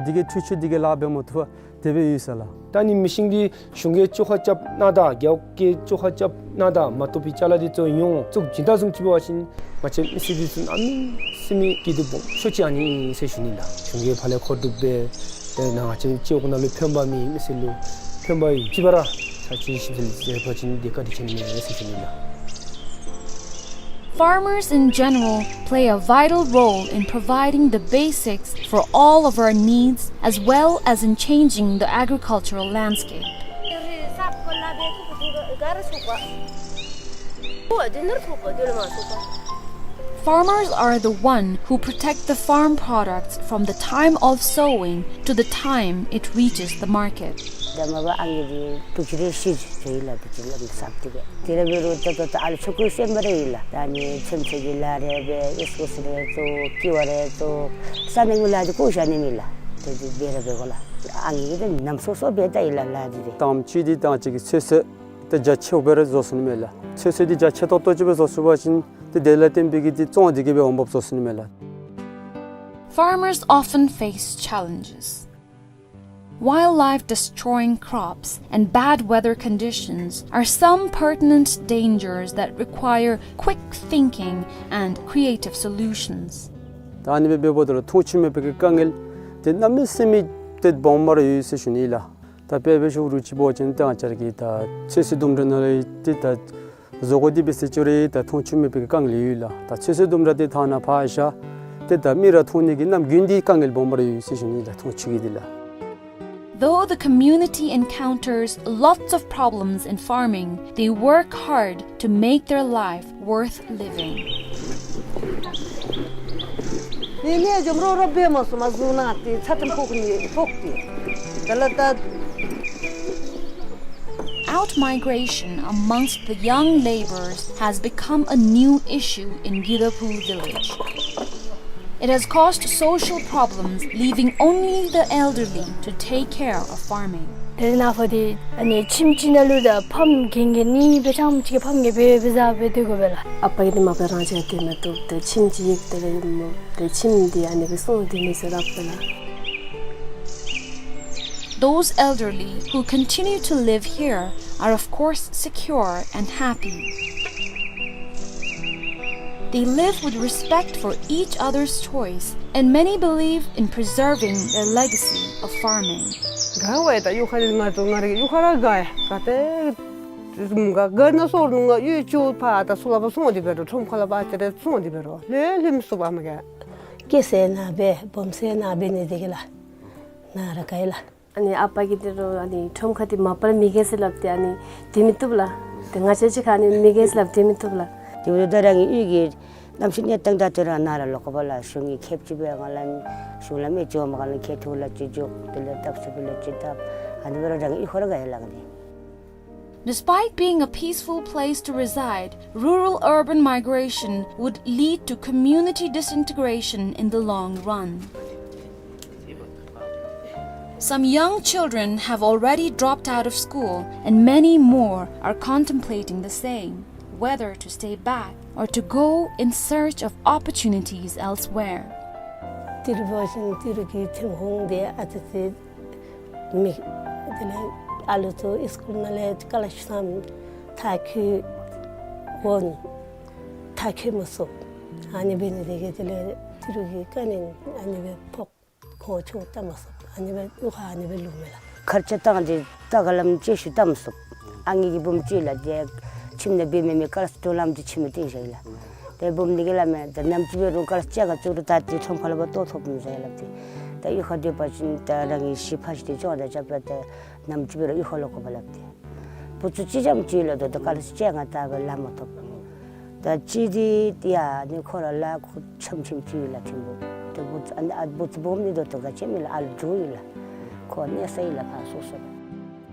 འདི་གིས་ཆུ་ཆུ་འདི་གིས་ལཱ་འབད་མ་བཏུབ་པར་དེ་སྦེ་ཡོད་ཟེར་ལགས། ད་ནི་མི་ཤིན་འདི་གཞུང་གིས་བཅོ་ཁ་རྐྱབ་གནང་ད་རྒེད་འོག་གིས་བཅོ་ཁ་རྐྱབ་གནང་ད་མ་བཏུབ་པའི་ཅ་ལ་འདི་ཚུ་ཡོངས་བཙུགས་བྱིན་ད་བཟུམ་ཅིག་འབད་བ་ཅིན་ང་བཅས་མི་སེར་འདི་ཚུ་གནམ་མེད་ས་མེད་སྐྱིད་སྡུག་སྦོམ་ཤོས་ཅིག་ཨ་ནི་ཨིན་ཟེར་ཞུ་ནི་ལགས། གཞུང་གིས་ཕར་ལས་མཁོ་སྒྲུབ་འབད་ཏེ་ནཱ་ང་བཅས་སྤྱི་འོག་ནང་ལུ་ཕན་པ་མེད་མི་སེར་ལུ་ཕན་པ་ཡོད་ཅི་པ་ར་ཚར་ཅིག་ཞིབ་འཚོལ་མཛད་པ་ཅིན་འདི་བཀའ་དྲིན་ཆེ་ནི་མས་ཟེར་ཞུ་ནི་ལགས། Farmers in general play a vital role in providing the basics for all of our needs, as well as in changing the agricultural landscape. Farmers are the one who protect the farm products from the time of sowing to the time it reaches the market. ད་མ་པ་ཨ་ནི་འདི་དུག་ཅི་རེ་ཤི་ཅི་ལགས། དུག་ཅི་ལགས་སབ་སྟེ་སྦེ། དེ་ར་འབད་རུང་ད་ད་ད་ཨ་ལུ་ཆོ་ག་སེམས་པ་རེ་ཡོད་ལགས། ད་ཨ་ནི་ཚོད་བསྲེ་གི་ལཱ་རེ་འབད་ཨིས་ཀོ་སི་རེ་བཙོ་ཀི་བ་རེ་བཙོ་ས་གནས་ཀྱི་ལཱ་འདི་གོ་ཤ་ནི་མེད་ལགས། དེ་འདི་འབད་ར་འབད་དགོ་ལགས། ཨ་ནི་འདི་ནམ་སོ་སོ་འབད་ད་ཡི་ལགས་ལཱ་འདི་རེ། དམ་ཆོས་འདི་དང་གཅིག་གི་ཚོད་བསྲེ་ད་རྒྱ་ཆེཝ་སྦེ་ར་བཟོ་ཚུགས་ནི་མས་ལགས། ཚོད་བསྲེ་འདི་རྒྱ་ཆེ་ཏོག་ཏོ་ཅིག་སྦེ་བཟོ་ཚུགས་པ་ཅིན་ཏེ་དེ་ལས་བརྟེན་པའི་གི་འདི་བཙོང་འདི་གིས་སྦེ་འོང་འབབ་བཟོ་ཚུགས་ནི་མས་ལགས། Farmers often face challenges. Wildlife destroying crops and bad weather conditions are some pertinent dangers that require quick thinking and creative solutions. ད་ཨ་ནི་སྦེ་འབདཝ་ད་ལུ་མཐོང་ཆོས་མེད་པའི་གི་དཀའ་ངལ་འདི་གནམ་མེད་ས་མེད་ཏེ་སྦོམ་སྦེ་ར་ཡོད་ཟེར་ཞུ་ནི་ལགས། ད་དཔེ་འབད་ཞུ་རུང་ཅིག་འབད་བ་ཅིན་ད་ང་བཅས་ར་གི་ད་ཚོད་བསྲེ་ལྡུམ་ར་ནང་ལས་ཏེ་ད་བཟོ་དགོ་འདི་འབད་ཟེར་ཅི་རུང་ད་མཐོང་ཆོས་མེད་པའི་གི་དཀའ་ངལ་ཡོད་ལགས། ད་ཚོད་བསྲེ་ལྡུམ་ར་འདི་ཐང་ནང་ཕར་བཞག་ཏེ་ད་མི་ར་འཐུང་ནི་གི་གནམ་དགུན་འདི་དཀའ་ངལ་སྦོམ་སྦེ་ར་ཡོད་ཟེར་ཞུ་ནི་ལགས། མཐོང་ཆོས་ཀྱི་འདི་ལགས། Though the community encounters lots of problems in farming, they work hard to make their life worth living. ནི་ནི་འཇོམས་རོགས་རོགས་འབད་མ་ཚུགས་མ་བཟུང་ན་ཏེ་ཚ་ཏེམ་ཕོག་ནི་ཕོག་སྟེ། དེ་ལས་ད། Outmigration amongst the young laborers has become a new issue in Gidaphu village. It has caused social problems, leaving only the elderly to take care of farming. དེ་ནང་ཕར་འདི་ཨ་ནི་ཁྱིམ་གཅིག་ནང་ལུ་ད་ཕམ་རྒན་རྒས་གཉིས་སྦེ་ཐམས་ཅད་ཕམ་རྒས་སྦེ་སྦེ་བཟའ་སྦེ་སྡོད་དགོ་པས་ལགས། ཨ་པ་གིས་འདི་མ་པ་རང་བཞིན་སྡོད་མ་བཏུབ། ཏེ་ཁྱིམ་གཅིག་ཡོད་དེ་ལས་ཡོད་མོ། ཏེ་ཁྱིམ་འདི་ཨ་ནི་སྦེ་སོང་སྟེ་ནི་ཟེར་སླབ་པས་ལགས། Those elderly who continue to live here are, of course, secure and happy. They live with respect for each other's choice, and many believe in preserving their legacy of farming. དགའ་བས། ད་གཡུས་ཁ་ལས་ང་ཚུ་ང་རའི་གཡུས་ཁར་ར་དགའ་ཡི། ག་ཏེ་དགའ་དགའ་ན་སོར་ནུ་ང་གཡུས་ཅིག་ཕར་ད་ཚུར་ལ་ཕར་སོང་སྟེ་འབད་རུང་ཁྲོམ་ཁ་ལས་ཕར་ཅིག་རེ་སོང་སྟེ་འབད་རུང་ལྷོད་ལྷོད་མི་ཚུགས་པས་མ་ག། སྐྱེས་ས་ནཱ་སྦེ་སྦོམ་ས་ནཱ་འབད་ནི་འདི་གིས་ལགས། ནཱ་ར་དགའ་ཡི་ལགས། ཨ་ནི་ཨ་པ་གིས་འདི་རུང་ཨ་ནི་ཁྲོམ་ཁ་འདི་མ་པ་ར་མི་རྒས་ཟེར་སླབ་སྟེ་ཨ་ནི་སྡོད་མི་བཏུབ་ལགས། ཏེ་ང་བཅས་ཅིག་ཁར་ཨ་ནི་མི་རྒས་ཟེར་སླབ་སྟེ་སྡོད་མི་བཏུབ་ལགས། དེ་འབདཝ་ད་རང་གི་གཡུས་ཀྱི་ གནམ་གཤིས་གནས་སྟངས་ད་ཏེ་ར་ནཱ་ར་ལོག་དགོཔ་ལགས། གཞུང་གིས་ཁེབ་ཅིག་སྦེ་ང་ལུ་གཞུང་ལམ་ཡང་འགྱོ་མ་ག་ལུ་ཁེ་ཐུག་ལ་ཅིག་འགྱོ། དེ་ལས་བཏབ་ཚུགས་པ་ལུ་ཅིག་བཏབ། ཨ་ནི་སྦེ་ར་རང་གི་གཡུས་ཁར་ར་ག་ཡི་ལགས་ཏེ། Despite being a peaceful place to reside, rural-urban migration would lead to community disintegration in the long run. Some young children have already dropped out of school, and many more are contemplating the same, whether to stay back or to go in search of opportunities elsewhere. ཏི་རུ་འབད་བ་ཅིན་ཏི་རུ་གི་ཐོན་ཁུངས་འདི་ཨ་ཙི་ཙི་མེད། དེ་ལས་ཨ་ལུ་ཚུ་སི་ཀུལ་ནང་ལས་སྐོ་ལར་ཤིཔ་ཙམ་མཐར་འཁྱོལ་འོང་། མཐར་འཁྱོལ་མ་ཚུགས། ཨ་ནི་འབད་ནི་དེ་གིས་དེ་ལས་ཏི་རུ་གི་དཀའ་ངལ་ཨ་ནི་སྦེ་ཕོག། ཁོང་ཆོས་བལྟ་མ་ཚུགས། ཨ་ནི་སྦེ་གཡུས་ཁར་ཨ་ནི་སྦེ་ལུས་མས་ལགས། ཁར་ཆ་བཏང་སྟེ་ད་ག་ལམ་ཅིག་ཤུལ་བལྟ་མ་ཚུགས། ཨ་ངེ་གི་བུམོ་ཅིག་ལགས་ཏེ་ཁྱིམ་ནང་འབད་མི་མེད། ཀ་ལཱསི་དྲོ་ལམ་ཅིག་ཁྱིམ་ནང་སྟོན་བཞག་ཡི་ལགས། ཏེ་བུམོ་འདི་གིས་སླབ་མས། ད་ནམ་ཅིག་འབད་རུང་ཀ་ལཱསི་ཅིག་ག་བཙུགས་རུང་ད་ཏེ་ཁྲོམ་ཁ་ལུ་འབག་བཏོག་ཐོབ་མི་ཟེར་སླབ་སྟེ། ད་གཡུས་ཁར་སྡོད་པ་ཅིན་ད་རང་གི་གཞི་ཕ་གཞིས་དེ་ཅིག་ད་རྐྱབ་ད་ནམ་ཅིག་འབད་རུང་གཡུས་ཁར་ལོག་དགོ་པས་སླབ་སྟེ། བུ་ཚུ་གཅིག་རྐྱངམ་ཅིག་ལགས། ད་ད་ཀ་ལཱསི་ཅིག་ག་ད་སྦེ་ལཱ་མ་ཐོབ། ད་གཅིག་འདི་ཡང་ཨ་ནི་ཁོ་ར་ལཱ་ཁུ་ཆམ་ཆམ་ཅིག་ལགས་ཐིམ་པོ། ད་བུ་ཚུ་ཨ་ནི་ཨ་བུ་ཚུ་སྦོམ་ནི་ད་ལྟོ་ག་ཅི་མེད་ལགས། ཨ་ལུ་འགྱོ་ཡི་ལགས། ཁོ་གནས་ས་ཡི་ལགས་ཕར་སོ་སོ།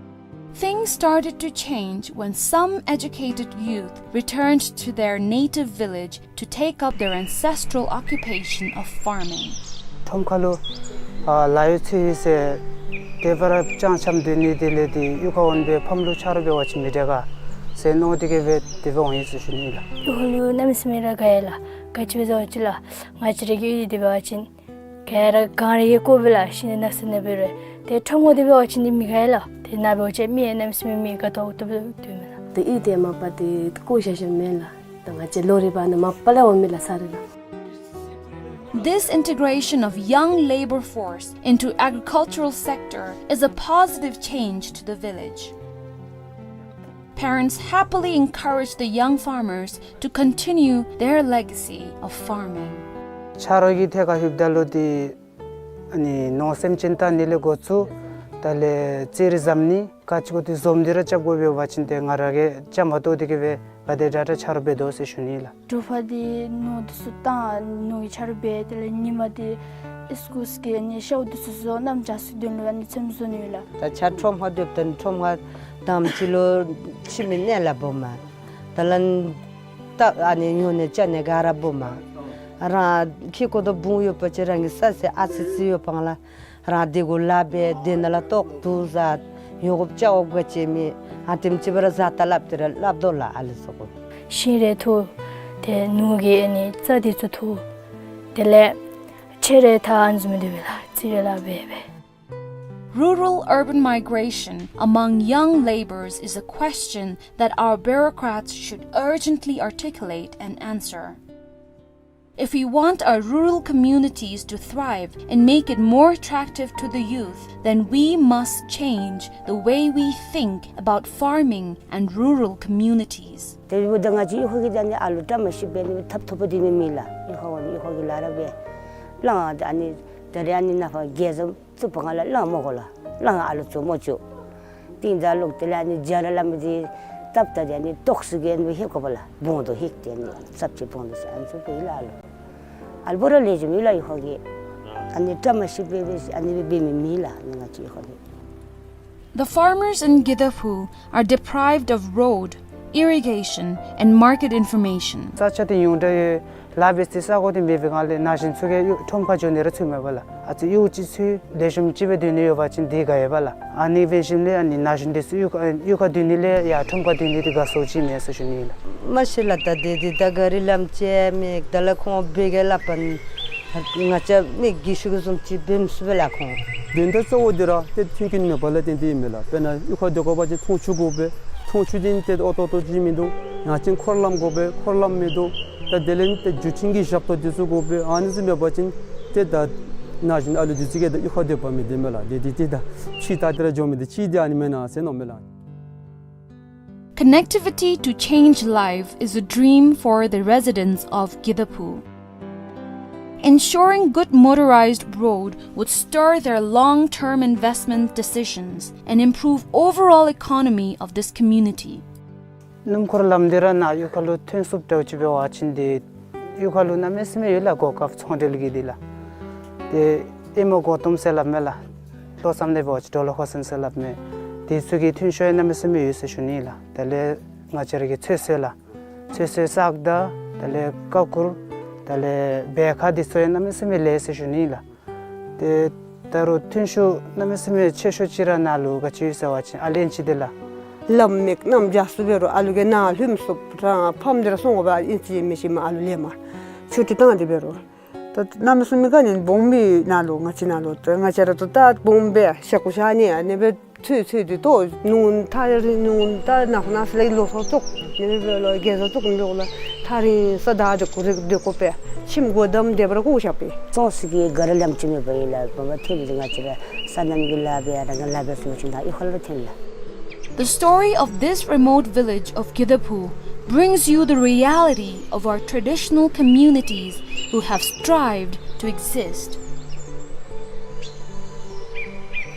Things started to change when some educated youth returned to their native village to take up their ancestral occupation of farming. ཁྲོམ་ཁ་ལུ་ཨ་ལཱ་ཡོད་ཚེ་ཡོད་ཟེར་དེ་སྦེ་ར་ཅང་ཅང་སྡོད་ནི་དེ་ལས་ཏེ་གཡུས་ཁར་འོང་སྦེ་ཕམ་ལུ་ཆ་རོགས་འབད་བ་ཅིན་མི་དྲག་ག་ཟེར་མནོ་སྟེ་གིས་སྦེ་དེ་སྦེ་འོང་ཡི་ཟེར་ཞུ་ནི་ལགས། གཡུས་ཁ་ལུ་གནམ་མེད་ས་མེད་ར་དགའ་ཡི་ལགས། ག་ཅི་སྦེ་ཟེར་བ་ཅིན་ལགས་ང་བཅས་ར་གི་གཡུས་འདི་འབད་བ་ཅིན་ག་ར་གངས་རི་གིས་བསྐོར་བས་ལགས། ཤིང་ནགས་ནགས་ཚལ་ནང་འབད་རུང་། ཏེ་ཁྲོམ་ཁ་འདི་འབད་བ་ཅིན་འདི་མི་དགའ་ཡི་ལགས། ཏེ་ནཱ་འབད་བ་ཅིན་མི་གནམ་མེད་ས་མེད་མི་དགའ་ཏོག་ཏོ་སྦེ་སྡོད་མས་ལགས། ཏེ་གཡུས་འདི་མ་པ་འདི་བསྐོར་བཞག་བཞགཔ་མེན་ལགས། ད་ང་བཅས་ལོ་རེ་བ་ནི་མ་པ་ལས་འོང་མི་ལགས་ས་རེ་ལགས། This integration of young labor force into agricultural sector is a positive change to the village. Parents happily encourage the young farmers to continue their legacy of farming. ཆ་རོགས་ཀྱི་ཐད་ཁར་ལྷོདཔ་ད་ལུ་ཏེ་ཨ་ནི་ནོར་སེམས་ཅན་བལྟ་ནི་ལས་འགོ་བཙུགས་ད་ལས་ཙེ་རི་བཟོ་ནི་ག་ཅི་གོ་ཏེ་བཟོ་མི་འདི་ར་རྐྱབ་དགོ་པས་འབད་བ་ཅིན་ཏེ་ང་ར་གིས་རྐྱངམ་གཏོགས་ཏེ་གིས་སྦེ་ག་དེ་དྲག་དྲག་ཆ་རོགས་འབད་དོ་ཟེར་ཞུ་ནི་ལགས། དྲོ་པ་འདི་ནོར་འདི་ཚུ་བཏང་ནོར་གྱི་ཆ་རོགས་འབད། དེ་ལས་ཉིན་མ་འདི་ཨིས་ཀུལ་གི་ཨ་ནི་ཤཝ་འདི་ཚུ་བཟོ། གནམ་བྱཱར་ཚུ་དོན་ལུ་ཨ་ནི་ཚོདམ་བཟོ་ནི་ཡོད་ལགས། ད་ཆ་ཁྲོམ་ཁར་སྡོདཔ་ད་ཁྲོམ་ཁར་དང་པ་ཅིག་ལུ་ཁྱིམ་གྱི་གནས་ལ་འབོཝ་མས། ད་ལན་ད་ཨ་ནི་ཉོ་ནི་བཙོང་ནི་ག་ར་འབོཝ་མས། རང་ཁྱིམ་གྱི་ཁོག་ཏུ་བུ་ཡོད་པ་ཅིན་རང་གི་ས་ཟེར་ཨ་ཙི་ཙི་ཡོདཔ་ལས་རང་དེ་གུ་ལཱ་འབད། དེ་ནང་ལས་ལྟོ་བཀྲུ་བཟའ་ཉོ་དགོཔ་བཅའ་དགོཔ་ག་ཅི་མེད། ཨ་དེམ་ཅིག་སྦེ་ར་བཟའ་ད་སླབ་སྟེ་ར་སླབ་དོ་ལགས་ཨ་ལུ་ཚུ་གུ། ཤིང་རེ་འཐུ། ཏེ་ནོར་གྱི་ཨ་ནི་རྩྭ་འདི་ཚུ་འཐུ། དེ་ལས་ཕྱེ་རེ་འཐག། ཨ་ནི་བཟུམ་སྡོད་པས་ལགས། རྩི་རེ་ལཱ་འབད་འབད། Rural-urban migration among young labourers is a question that our bureaucrats should urgently articulate and answer. If we want our rural communities to thrive and make it more attractive to the youth, then we must change the way we think about farming and rural communities. དེ་འབདཝ་ད་ང་བཅས་གཡུས་ཁ་གི་ད་ནི་ཨ་ལུ་བཀྲ་མ་ཤིས་པའི་ནི་ཐབ་ཐོབ་པ་འདི་ནི་མེད་ལགས། གཡུས་ཁ་འོང་གཡུས་ཁ་གི་ལཱ་ར་འབད། གླང་ཨ་ནི་ད་རེས་ཨ་ནི་ནཱ་ཕར་རྒྱལ་བཟང་བཙུགས་པའི་སྒང་ལས་གླང་མོ་གོ་ལགས། གླང་ཨ་ལུ་བཙུགས་མོ་བཅུག། ཏིང་ད་ལོག་དེ་ལས་ཨ་ནི་རྒྱ་ར་ལམ་འདི་བཏབ་ད་དེ་ཨ་ནི་ཏོག་ཙི་གི་ཨ་ནི་ཧེ་གོ་བ་ལགས། བོང་དོ་ཧེ་དེ་ཨ་ནི་ཙབ་ཅིག་བོང་དོ་ཟེར་ཨ་ནི་ཚུ་འབད་ཡི་ལགས། ཨ་ལུ་ཨ་ལུ་བུ་ར་ལེགས་ཤོམ་ཡོད་ལགས། གཡུས་ཁ་གི་ཨ་ནི་བཀྲ་མ་ཤིས་པའི་ཨ་ནི་འབད་མི་མེད་ལགས། ཨ་ནི་ང་བཅས་གཡུས་ཁ་གི། The farmers in Gidaphu are deprived of road, irrigation, and market information. ས་ཆ་འདི་ཡོངས་གྲགས་ཡོད། ལཱ་འབད་སའི་ས་གོ་འདི་མེད་པའི་སྒང་ལས་ན་གཞོན་ཚུ་གིས་གཡུས་ཁྲོམ་ཁར་འགྱོ་ནི་ར་ཚུགས་མེད་པས་ལགས། ཨ་ཙི་གཡུས་ཅིག་ཚུ་ལེགས་ཤོམ་ཅིག་སྦེ་སྡོད་ནི་ཡོད་པ་ཅིན་འདི་དགའ་ཡོདཔ་ལགས། ཨ་ནི་འབད་ཞིནམ་ལས་ཨ་ནི་ན་གཞོན་འདི་ཚུ་གཡུས་ཁ་གཡུས་ཁར་སྡོད་ནི་ལས་ཡར་ཁྲོམ་ཁར་སྡོད་ནི་འདི་དགའ་སུ་ཅིག་མས་ཟེར་ཞུ་ནི་ཨིན་ལགས། མ་གཞི་ལགས་ད་འདི་འདི་ད་ག་རི་ལམ་ཅིག་མེད། ད་ལགས་ཁོང་འབད་གེ་སླབ་པ་ང་བཅས་མི་རྒས་ཤོས་ཀྱིས་བཟུམ་ཅིག་འབད་མི་ཚུགས་པས་ལགས་ཁོང་། དོན་དག་གཙོ་བོ་འདི་ར་ཏེ་མཐུན་རྐྱེན་མེད་པ་ལས་བརྟེན་ཏེ་ཨིན་མས་ལགས། དཔེར་ན་གཡུས་ཁར་སྡོད་དགོ་པ་ཅིན་འཐུང་ཆུ་དགོ་པས། འཐུང་ཆུ་འདི་ཏེ་ཨོ་ཏོག་ཏོ་ཅིག་མིན་འདུག། ཡང་ཅིན་འཁོར་ལམ་དགོ་པས། འཁོར་ལམ་མིན་འདུག། ད་དེ་ལས་ཏེ་འགྲུལ་འཕྲིན་གྱི་ཞབས་ཏོག་འདི་ཚུ་དགོ་པས། ཨ་ནི་ཚུ་མེད་པ་ཅིན་ཏེ་ད་ན་གཞོན་ཨ་ལུ་འདི་ཚུ་གིས་ད་གཡུས་ཁར་སྡོད་པ་མི་བདེ་མས་ལགས། དེ་འདི་ཏེ་ད་ཕྱི་ད་ཏེ་ར་འགྱོ་མི་འདི་ཅིག་འདི་ཨ་ནི་མེན་ན་ཟེར་མནོཝ་མས་ལགས། Connectivity to change life is a dream for the residents of Gidaphu. Ensuring good motorized road would stir their long-term investment decisions and improve overall economy of this community. སྣུམ་འཁོར་ལམ་འདི་ར་ནཱ་གཡུས་ཁ་ལུ་ཐོན་ཚུགསཔ་འདྲཝ་ཅིག་འབད་བ་ཅིན་འདི་ གཡུས་ཁ་ལུ་གནམ་མེད་ས་མེད་ཡོད་ལགས། གོ་སྐབས་ཚོང་འབྲེལ་གྱི་འདི་ལགས། ཏེ་ཨེ་མོ་གོ་ཏོམ་ཟེར་སླབ་མས་ལགས། ལྷོ་མཚམས་ལས་འབད་བ་ཅིན་ཌོ་ལོ་ཧོ་སན་ཟེར་སླབ་མས། དེ་ཚུ་གི་ཐོན་ཤུགས་ཡང་གནམ་མེད་ས་མེད་ཡོད་ཟེར་ཞུ་ནི་ལགས། དེ་ལས་ང་བཅས་ར་གི་ཚོད་བསྲེ་ལགས། ཚོད་བསྲེ་སག་དང་དེ་ལས་ཀ་ཀུར་དེ་ལས་བེ་ཁ་འདི་ཚུ་ཡང་གནམ་མེད་ས་མེད་ལེགས་ཟེར་ཞུ་ནི་ལགས། ཏེ་ད་རུང་ཐོན་ཤུགས་གནམ་མེད་ས་མེད་ཆེ་ཤོས་ཅིག་ར་ནཱ་ལུ་ག་ཅི་ཡོད་ཟེར་བ་ཅིན་ཨ་ལུ་ཨིན་ཅི་དེ་ལགས། ལམ་མེད་གནམ་རྒྱ་སུ་འབད་རུང་ཨ་ལུ་གིས་ནཱ་ལྷོདཔ་ཚུགས་རང་ཕམ་སྟེ་ར་སོང་དགོ་པས། ཨིན་ཅི་མིན་ཅི་མ་ཨ་ལུ་ལེན་མ་ཆུ་ཊི་བཏང་སྟེ་འབད་རུང་ད་གནམ་མེད་ས་མེད་ག་ནི་སྦོམ་སྦེ་ནཱ་ལུ་ང་བཅས་ནཱ་ལུ་ད་ང་བཅས་ར་ད་ད་སྦོམ་སྦེ་ཤ་ཁུ་ཤ་ནི་ཨ་ནི་སྦེ་ཚོད་ཚོད་དེ་ཏོ་ནུ་ཐག་རིང་ནུ་ད་ནགས་ནགས་ལས་ལོ་སོ་ཙོག་ནི་སྦེ་ལོ་རྒས་སོ་ཙོག་ནི་སྦེ་ལོ་ཐག་རིང་ས་བདའ་སྡོད་དགོ་རེ་སྡོད་དགོ་པས། ཁྱིམ་སྒོ་བསྡམས་སྡོད་པར་དགོ་ཤ་པས། ཙོག་སི་གི་ག་ར་ལམ་ཅིག་མེད་པ་ཨིན་ལགས། བ་མ་ཐོན་ཏེ་ང་བཅས་ར་སོ་ནམ་གྱི་ལཱ་འབད་ཡང་རང་གི་ལཱ་འབད་ཚུགས་པ་ཅིན་ད་གཡུས་ཁ་ལུ་ཐོན་ལགས། The story of this remote village of Gidaphu brings you the reality of our traditional communities who have strived to exist.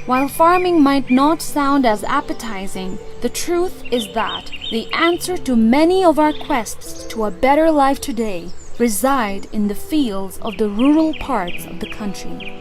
While farming might not sound as appetizing, the truth is that the answer to many of our quests to a better life today reside in the fields of the rural parts of the country.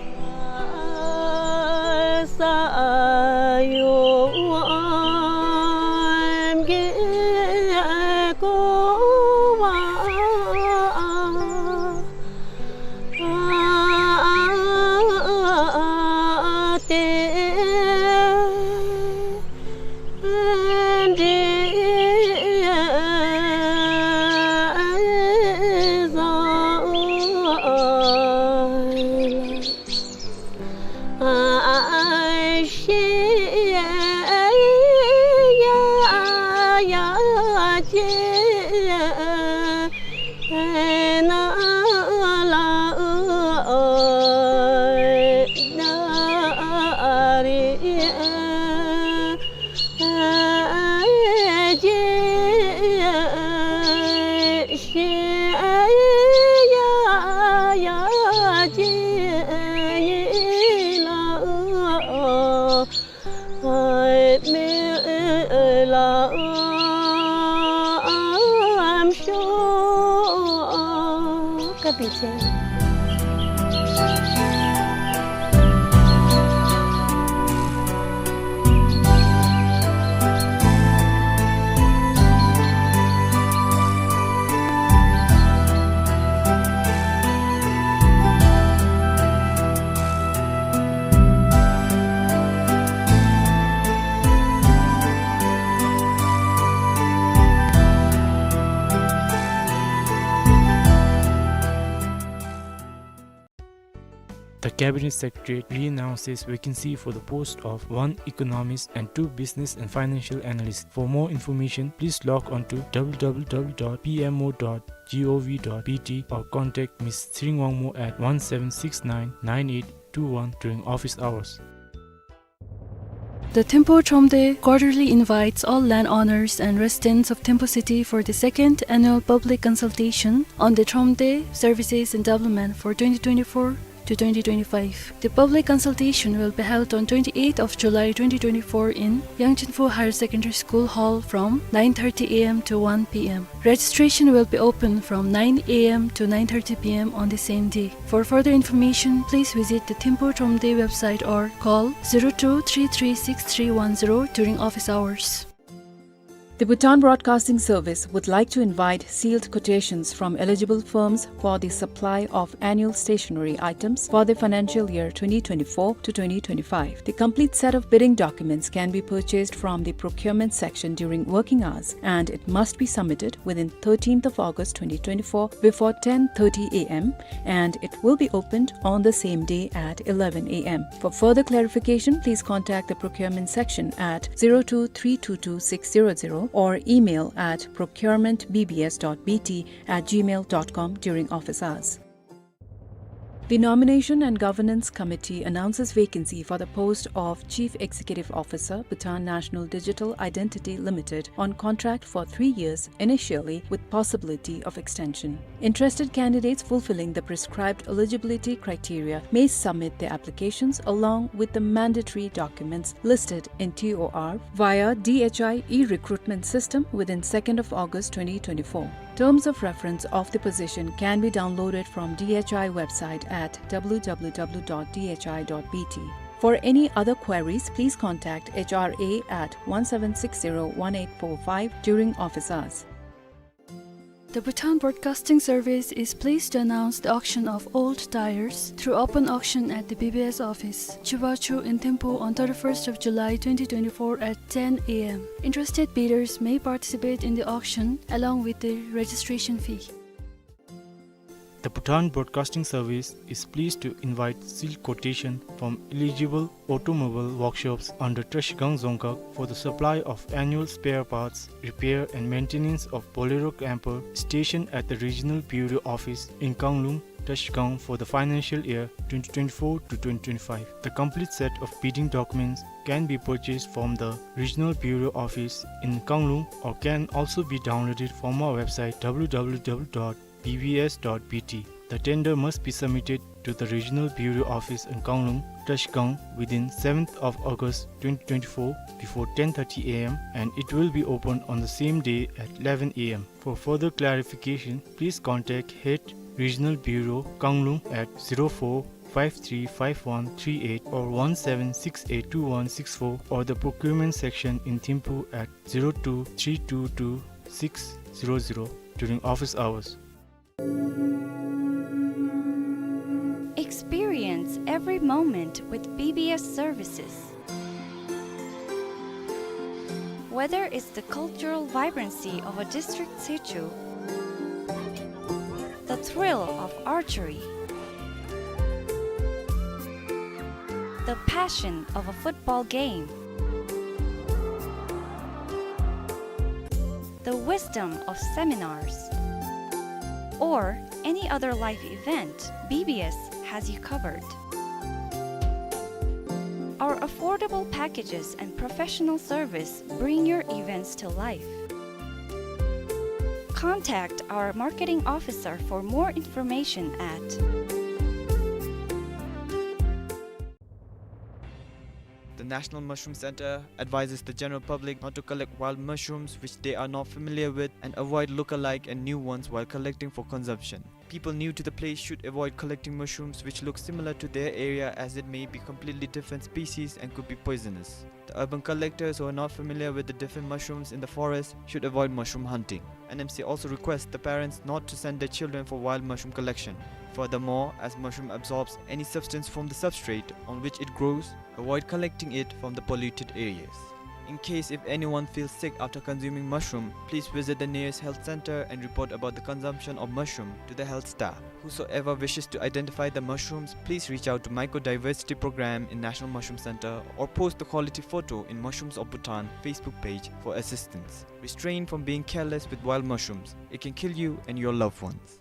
The Cabinet Secretariat re-announces vacancy for the post of one economist and two business and financial analyst. For more information, please log on to W W W dot P M O dot G O V dot B T or contact Miss Tsering Wangmo at one seven six nine nine eight two one during office hours. The Thimphu Thromde quarterly invites all landowners and residents of Thimphu city for the second annual public consultation on the Thromde services and development for twenty twenty-four to twenty twenty-five. The public consultation will be held on twenty-eighth of July twenty twenty-four in Yangchenphu Higher Secondary School Hall from nine thirty A M to one P M. Registration will be open from nine A M to nine thirty P M on the same day. For further information, please visit the Thimphu Thromde website or call zero two three three six three one zero during office hours. The Bhutan Broadcasting Service would like to invite sealed quotations from eligible firms for the supply of annual stationery items for the financial year twenty twenty-four to twenty twenty-five. The complete set of bidding documents can be purchased from the procurement section during working hours, and it must be submitted within thirteenth of August twenty twenty-four before ten thirty A M, and it will be opened on the same day at eleven A M. For further clarification, please contact the procurement section at zero two three two two six zero zero or email at procurement B B S dot B T at gmail dot com during office hours. The Nomination and Governance Committee announces vacancy for the post of Chief Executive Officer, Bhutan National Digital Identity Limited, on contract for three years initially with possibility of extension. Interested candidates fulfilling the prescribed eligibility criteria may submit their applications along with the mandatory documents listed in T O R via D H I e-recruitment system within second of August twenty twenty-four. Terms of reference of the position can be downloaded from D H I website at W W W dot D H I dot B T. For any other queries, please contact H R A at one seven six zero one eight four five during office hours. The Bhutan Broadcasting Service is pleased to announce the auction of old tires through open auction at the B B S office, Chibachu in Thimphu on thirty-first of July twenty twenty-four at ten A M. Interested bidders may participate in the auction along with the registration fee. The Bhutan Broadcasting Service is pleased to invite sealed quotation from eligible automobile workshops under Trashigang Dzongkhag for the supply of annual spare parts, repair and maintenance of Bolero camper stationed at the Regional Bureau Office in Kanglung, Trashigang for the financial year twenty twenty-four to twenty twenty-five. The complete set of bidding documents can be purchased from the Regional Bureau Office in Kanglung or can also be downloaded from our website W W W dot B B S dot B T. The tender must be submitted to the Regional Bureau Office in Kanglung, Trashigang within seventh of August twenty twenty-four before ten thirty A M and it will be opened on the same day at eleven A M. For further clarification, please contact Head Regional Bureau, Kanglung at zero four five three five one three eight or one seven six eight two one six four or the procurement section in Thimphu at zero two three two two six zero zero during office hours. Experience every moment with B B S services. Whether it's the cultural vibrancy of a district sichu, the thrill of archery, the passion of a football game, the wisdom of seminars, or any other life event, B B S has you covered. Our affordable packages and professional service bring your events to life. Contact our marketing officer for more information at The National Mushroom Center advises the general public not to collect wild mushrooms which they are not familiar with and avoid look-alike and new ones while collecting for consumption. People new to the place should avoid collecting mushrooms which look similar to their area, as it may be completely different species and could be poisonous. The urban collectors who are not familiar with the different mushrooms in the forest should avoid mushroom hunting. N M C also requests the parents not to send their children for wild mushroom collection. Furthermore, as mushroom absorbs any substance from the substrate on which it grows, avoid collecting it from the polluted areas. In case if anyone feels sick after consuming mushroom, please visit the nearest health center and report about the consumption of mushroom to the health staff. Whosoever wishes to identify the mushrooms, please reach out to Mycodiversity Program in National Mushroom Center or post the quality photo in Mushrooms of Bhutan Facebook page for assistance. Restrain from being careless with wild mushrooms. It can kill you and your loved ones.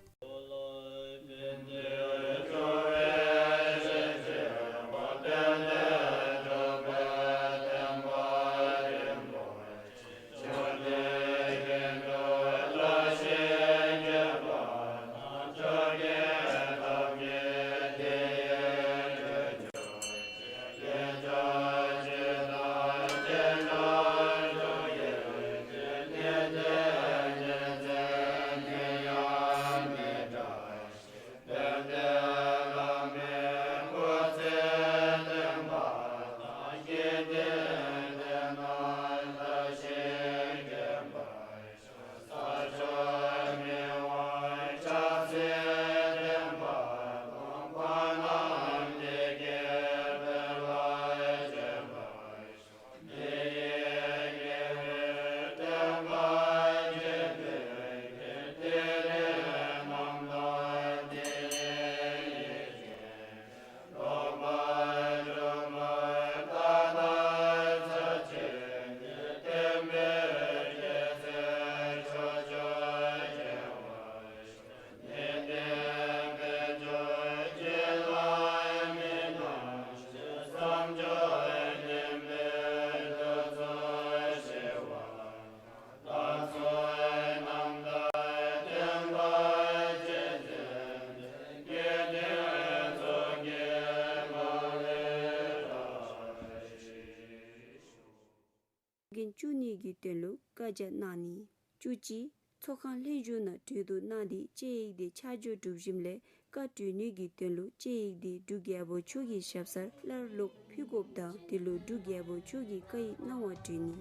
རྒན་བཅུ་གཉིས་ཀྱི་དོན་ལུ་བཀའ་རྒྱ་གནང་ནི། བཅུ་གཅིག། ཐོག་ཁང་ལྷན་བཞུགས་ནང་གྲོས་བསྡུར་གནང་སྟེ་དཔྱད་ཡིག་དེ་ཆ་འཇོག་གྲུབ་ཞིནམ་ལས་བཀའ་གྲོས་ནི་གི་དོན་ལུ་དཔྱད་ཡིག་དེ་འབྲུག་རྒྱལ་པོ་མཆོག་གི་ཞབས་སར་སླར་ལོག་ཕུལ་དགོཔ་དང་དེ་ལུ་འབྲུག་རྒྱལ་པོ་མཆོག་གིས་བཀའ་ཡིག་གནང་བར་གྲོས་ནི།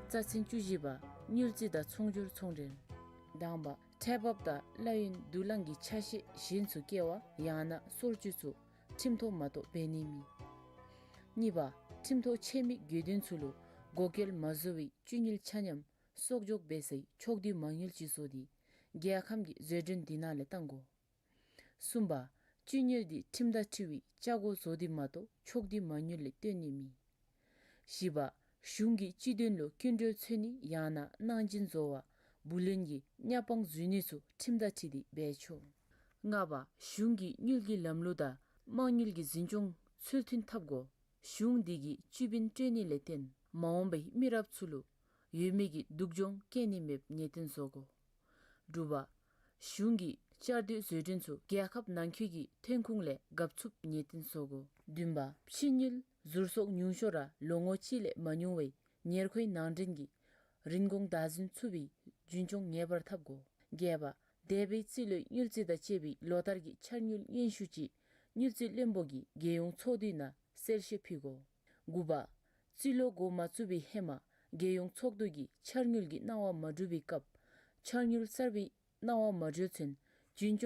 རྩ་ཚན་བཅུ་བཞི་པ། དངུལ་རྩིས་དང་ཚོང་སྒྱུར་ཚོང་འབྲེལ། དང་པ། ཁྲལ་འབབ་དང་གླ་ཡོན་བསྡུ་ལེན་གྱི་ཆ་ཤས་གཞན་ཚུ་བཀལ་བ་ཡང་ན་སོར་ཆུད་ཚུ་ཁྲིམས་ཐོག་མ་གཏོགས་འབད་ནི་མེད། གཉིས་པ། ཁྲིམས་ཐོག་ཆད་མེད་དགོས་དོན་ཚུ་ལུ་དགོས་གལ་མ་བཟོ་བའི་བཅུད་དངུལ་ཆ་མཉམ་གསོག་འཇོག་འབད་སའི་ཕྱོགས་བསྡུས་མ་དངུལ་ཅིག་བཟོ་སྟེ་རྒྱལ་ཁམས་ཀྱི་ཟད་གྲོན་འདི་ནང་ལས་བཏང་དགོ། གསུམ་པ། བཅུད་དངུལ་འདི་ཁྲིམས་དང་འཁྲིལ་བའི་ཆ་བགོས་བཟོ་སྟེ་མ་གཏོགས་ཕྱོགས་བསྡུས་མ་དངུལ་ལས་བཏོན་ནི་མེད། བཞི་པ། གཞུང་གི་སྤྱི་དོན་ལུ་སྐྱིན་འགྲུལ་འཚོལ་ནི་ཡང་ན་གནང་སྦྱིན་བཟོ་བ་བུ་ལོན་གྱི་གཉའ་སྤང་འཛུལ་ནི་ཚུ་ཁྲིམས་དང་འཁྲིལ་ཏེ་འབད་ཆོག། ལྔ་པ། གཞུང་གི་དངུལ་གྱི་ལམ་ལུགས་དང་དམངས་དངུལ་གྱི་འཛིན་སྐྱོང་ཚུལ་མཐུན་འཐབ་དགོ། གཞུང་འདི་གིས་བཅུད་བིན་སྤྲོད་ནི་ལས་བརྟེན་མ་འོངས་པའི་མི་རབས་ཚུ་ལུ་ཡོད་མེད་ཀྱི་སྡུག་སྦྱོང་བཀལ་ནི་མེདཔ་ངེས་གཏན་བཟོ་དགོ། དྲུག་པ། གཞུང་གིས་བསྐྱར་ཟློས་བཟོ་སྐྲུན་ཚུ་རྒྱལ་ཁབ་ནང་འཁོད་ཀྱི་ཐོན་ཁུངས་ལས་འགབ་ཚུགསཔ་ངེས་གཏན་བཟོ་དགོ། བདུན་པ། ཕྱི་དངུལ་ཟུར་གསོག་ཉུང་ཤོས་ར་ལོ་ངོ་གཅིག་ལས་མ་ཉུང་བའི་ཉེར་མཁོའི་ནང་འདྲེན་གྱི་རིན་གོང་བདག་འཛིན་ཚུགས་པའི་རྒྱུན་སྐྱོང་ངེས་པར་འཐབ་དགོ། བརྒྱད་པ། འདས་པའི་རྩིས་ལོའི་དངུལ་རྩིས་དང་བཅས་པའི་ལོ་ལྟར་གྱི་འཆར་དངུལ་སྙན་ཞུ་ཅིག་དངུལ་རྩིས་བློན་པོ་གིས་རྒྱལ་ཡོངས་ཚོགས་འདུའི་ནང་གསལ་བཤད་ཕུལ་དགོ། དགུ་པ། རྩིས་ལོ་འགོ་མ་བཙུགས་པའི་ཧེ་མ་རྒྱལ་ཡོངས་ཚོགས་འདུ་གིས་འཆར་དངུལ་གྱི་གནང་བ་མ་གྲུབ་པའི་སྐབས་འཆར་དངུལ་གསར་པའི་གནང་བ་མ་འབྱོར་ཚུན་རྒྱུན་སྐྱོང་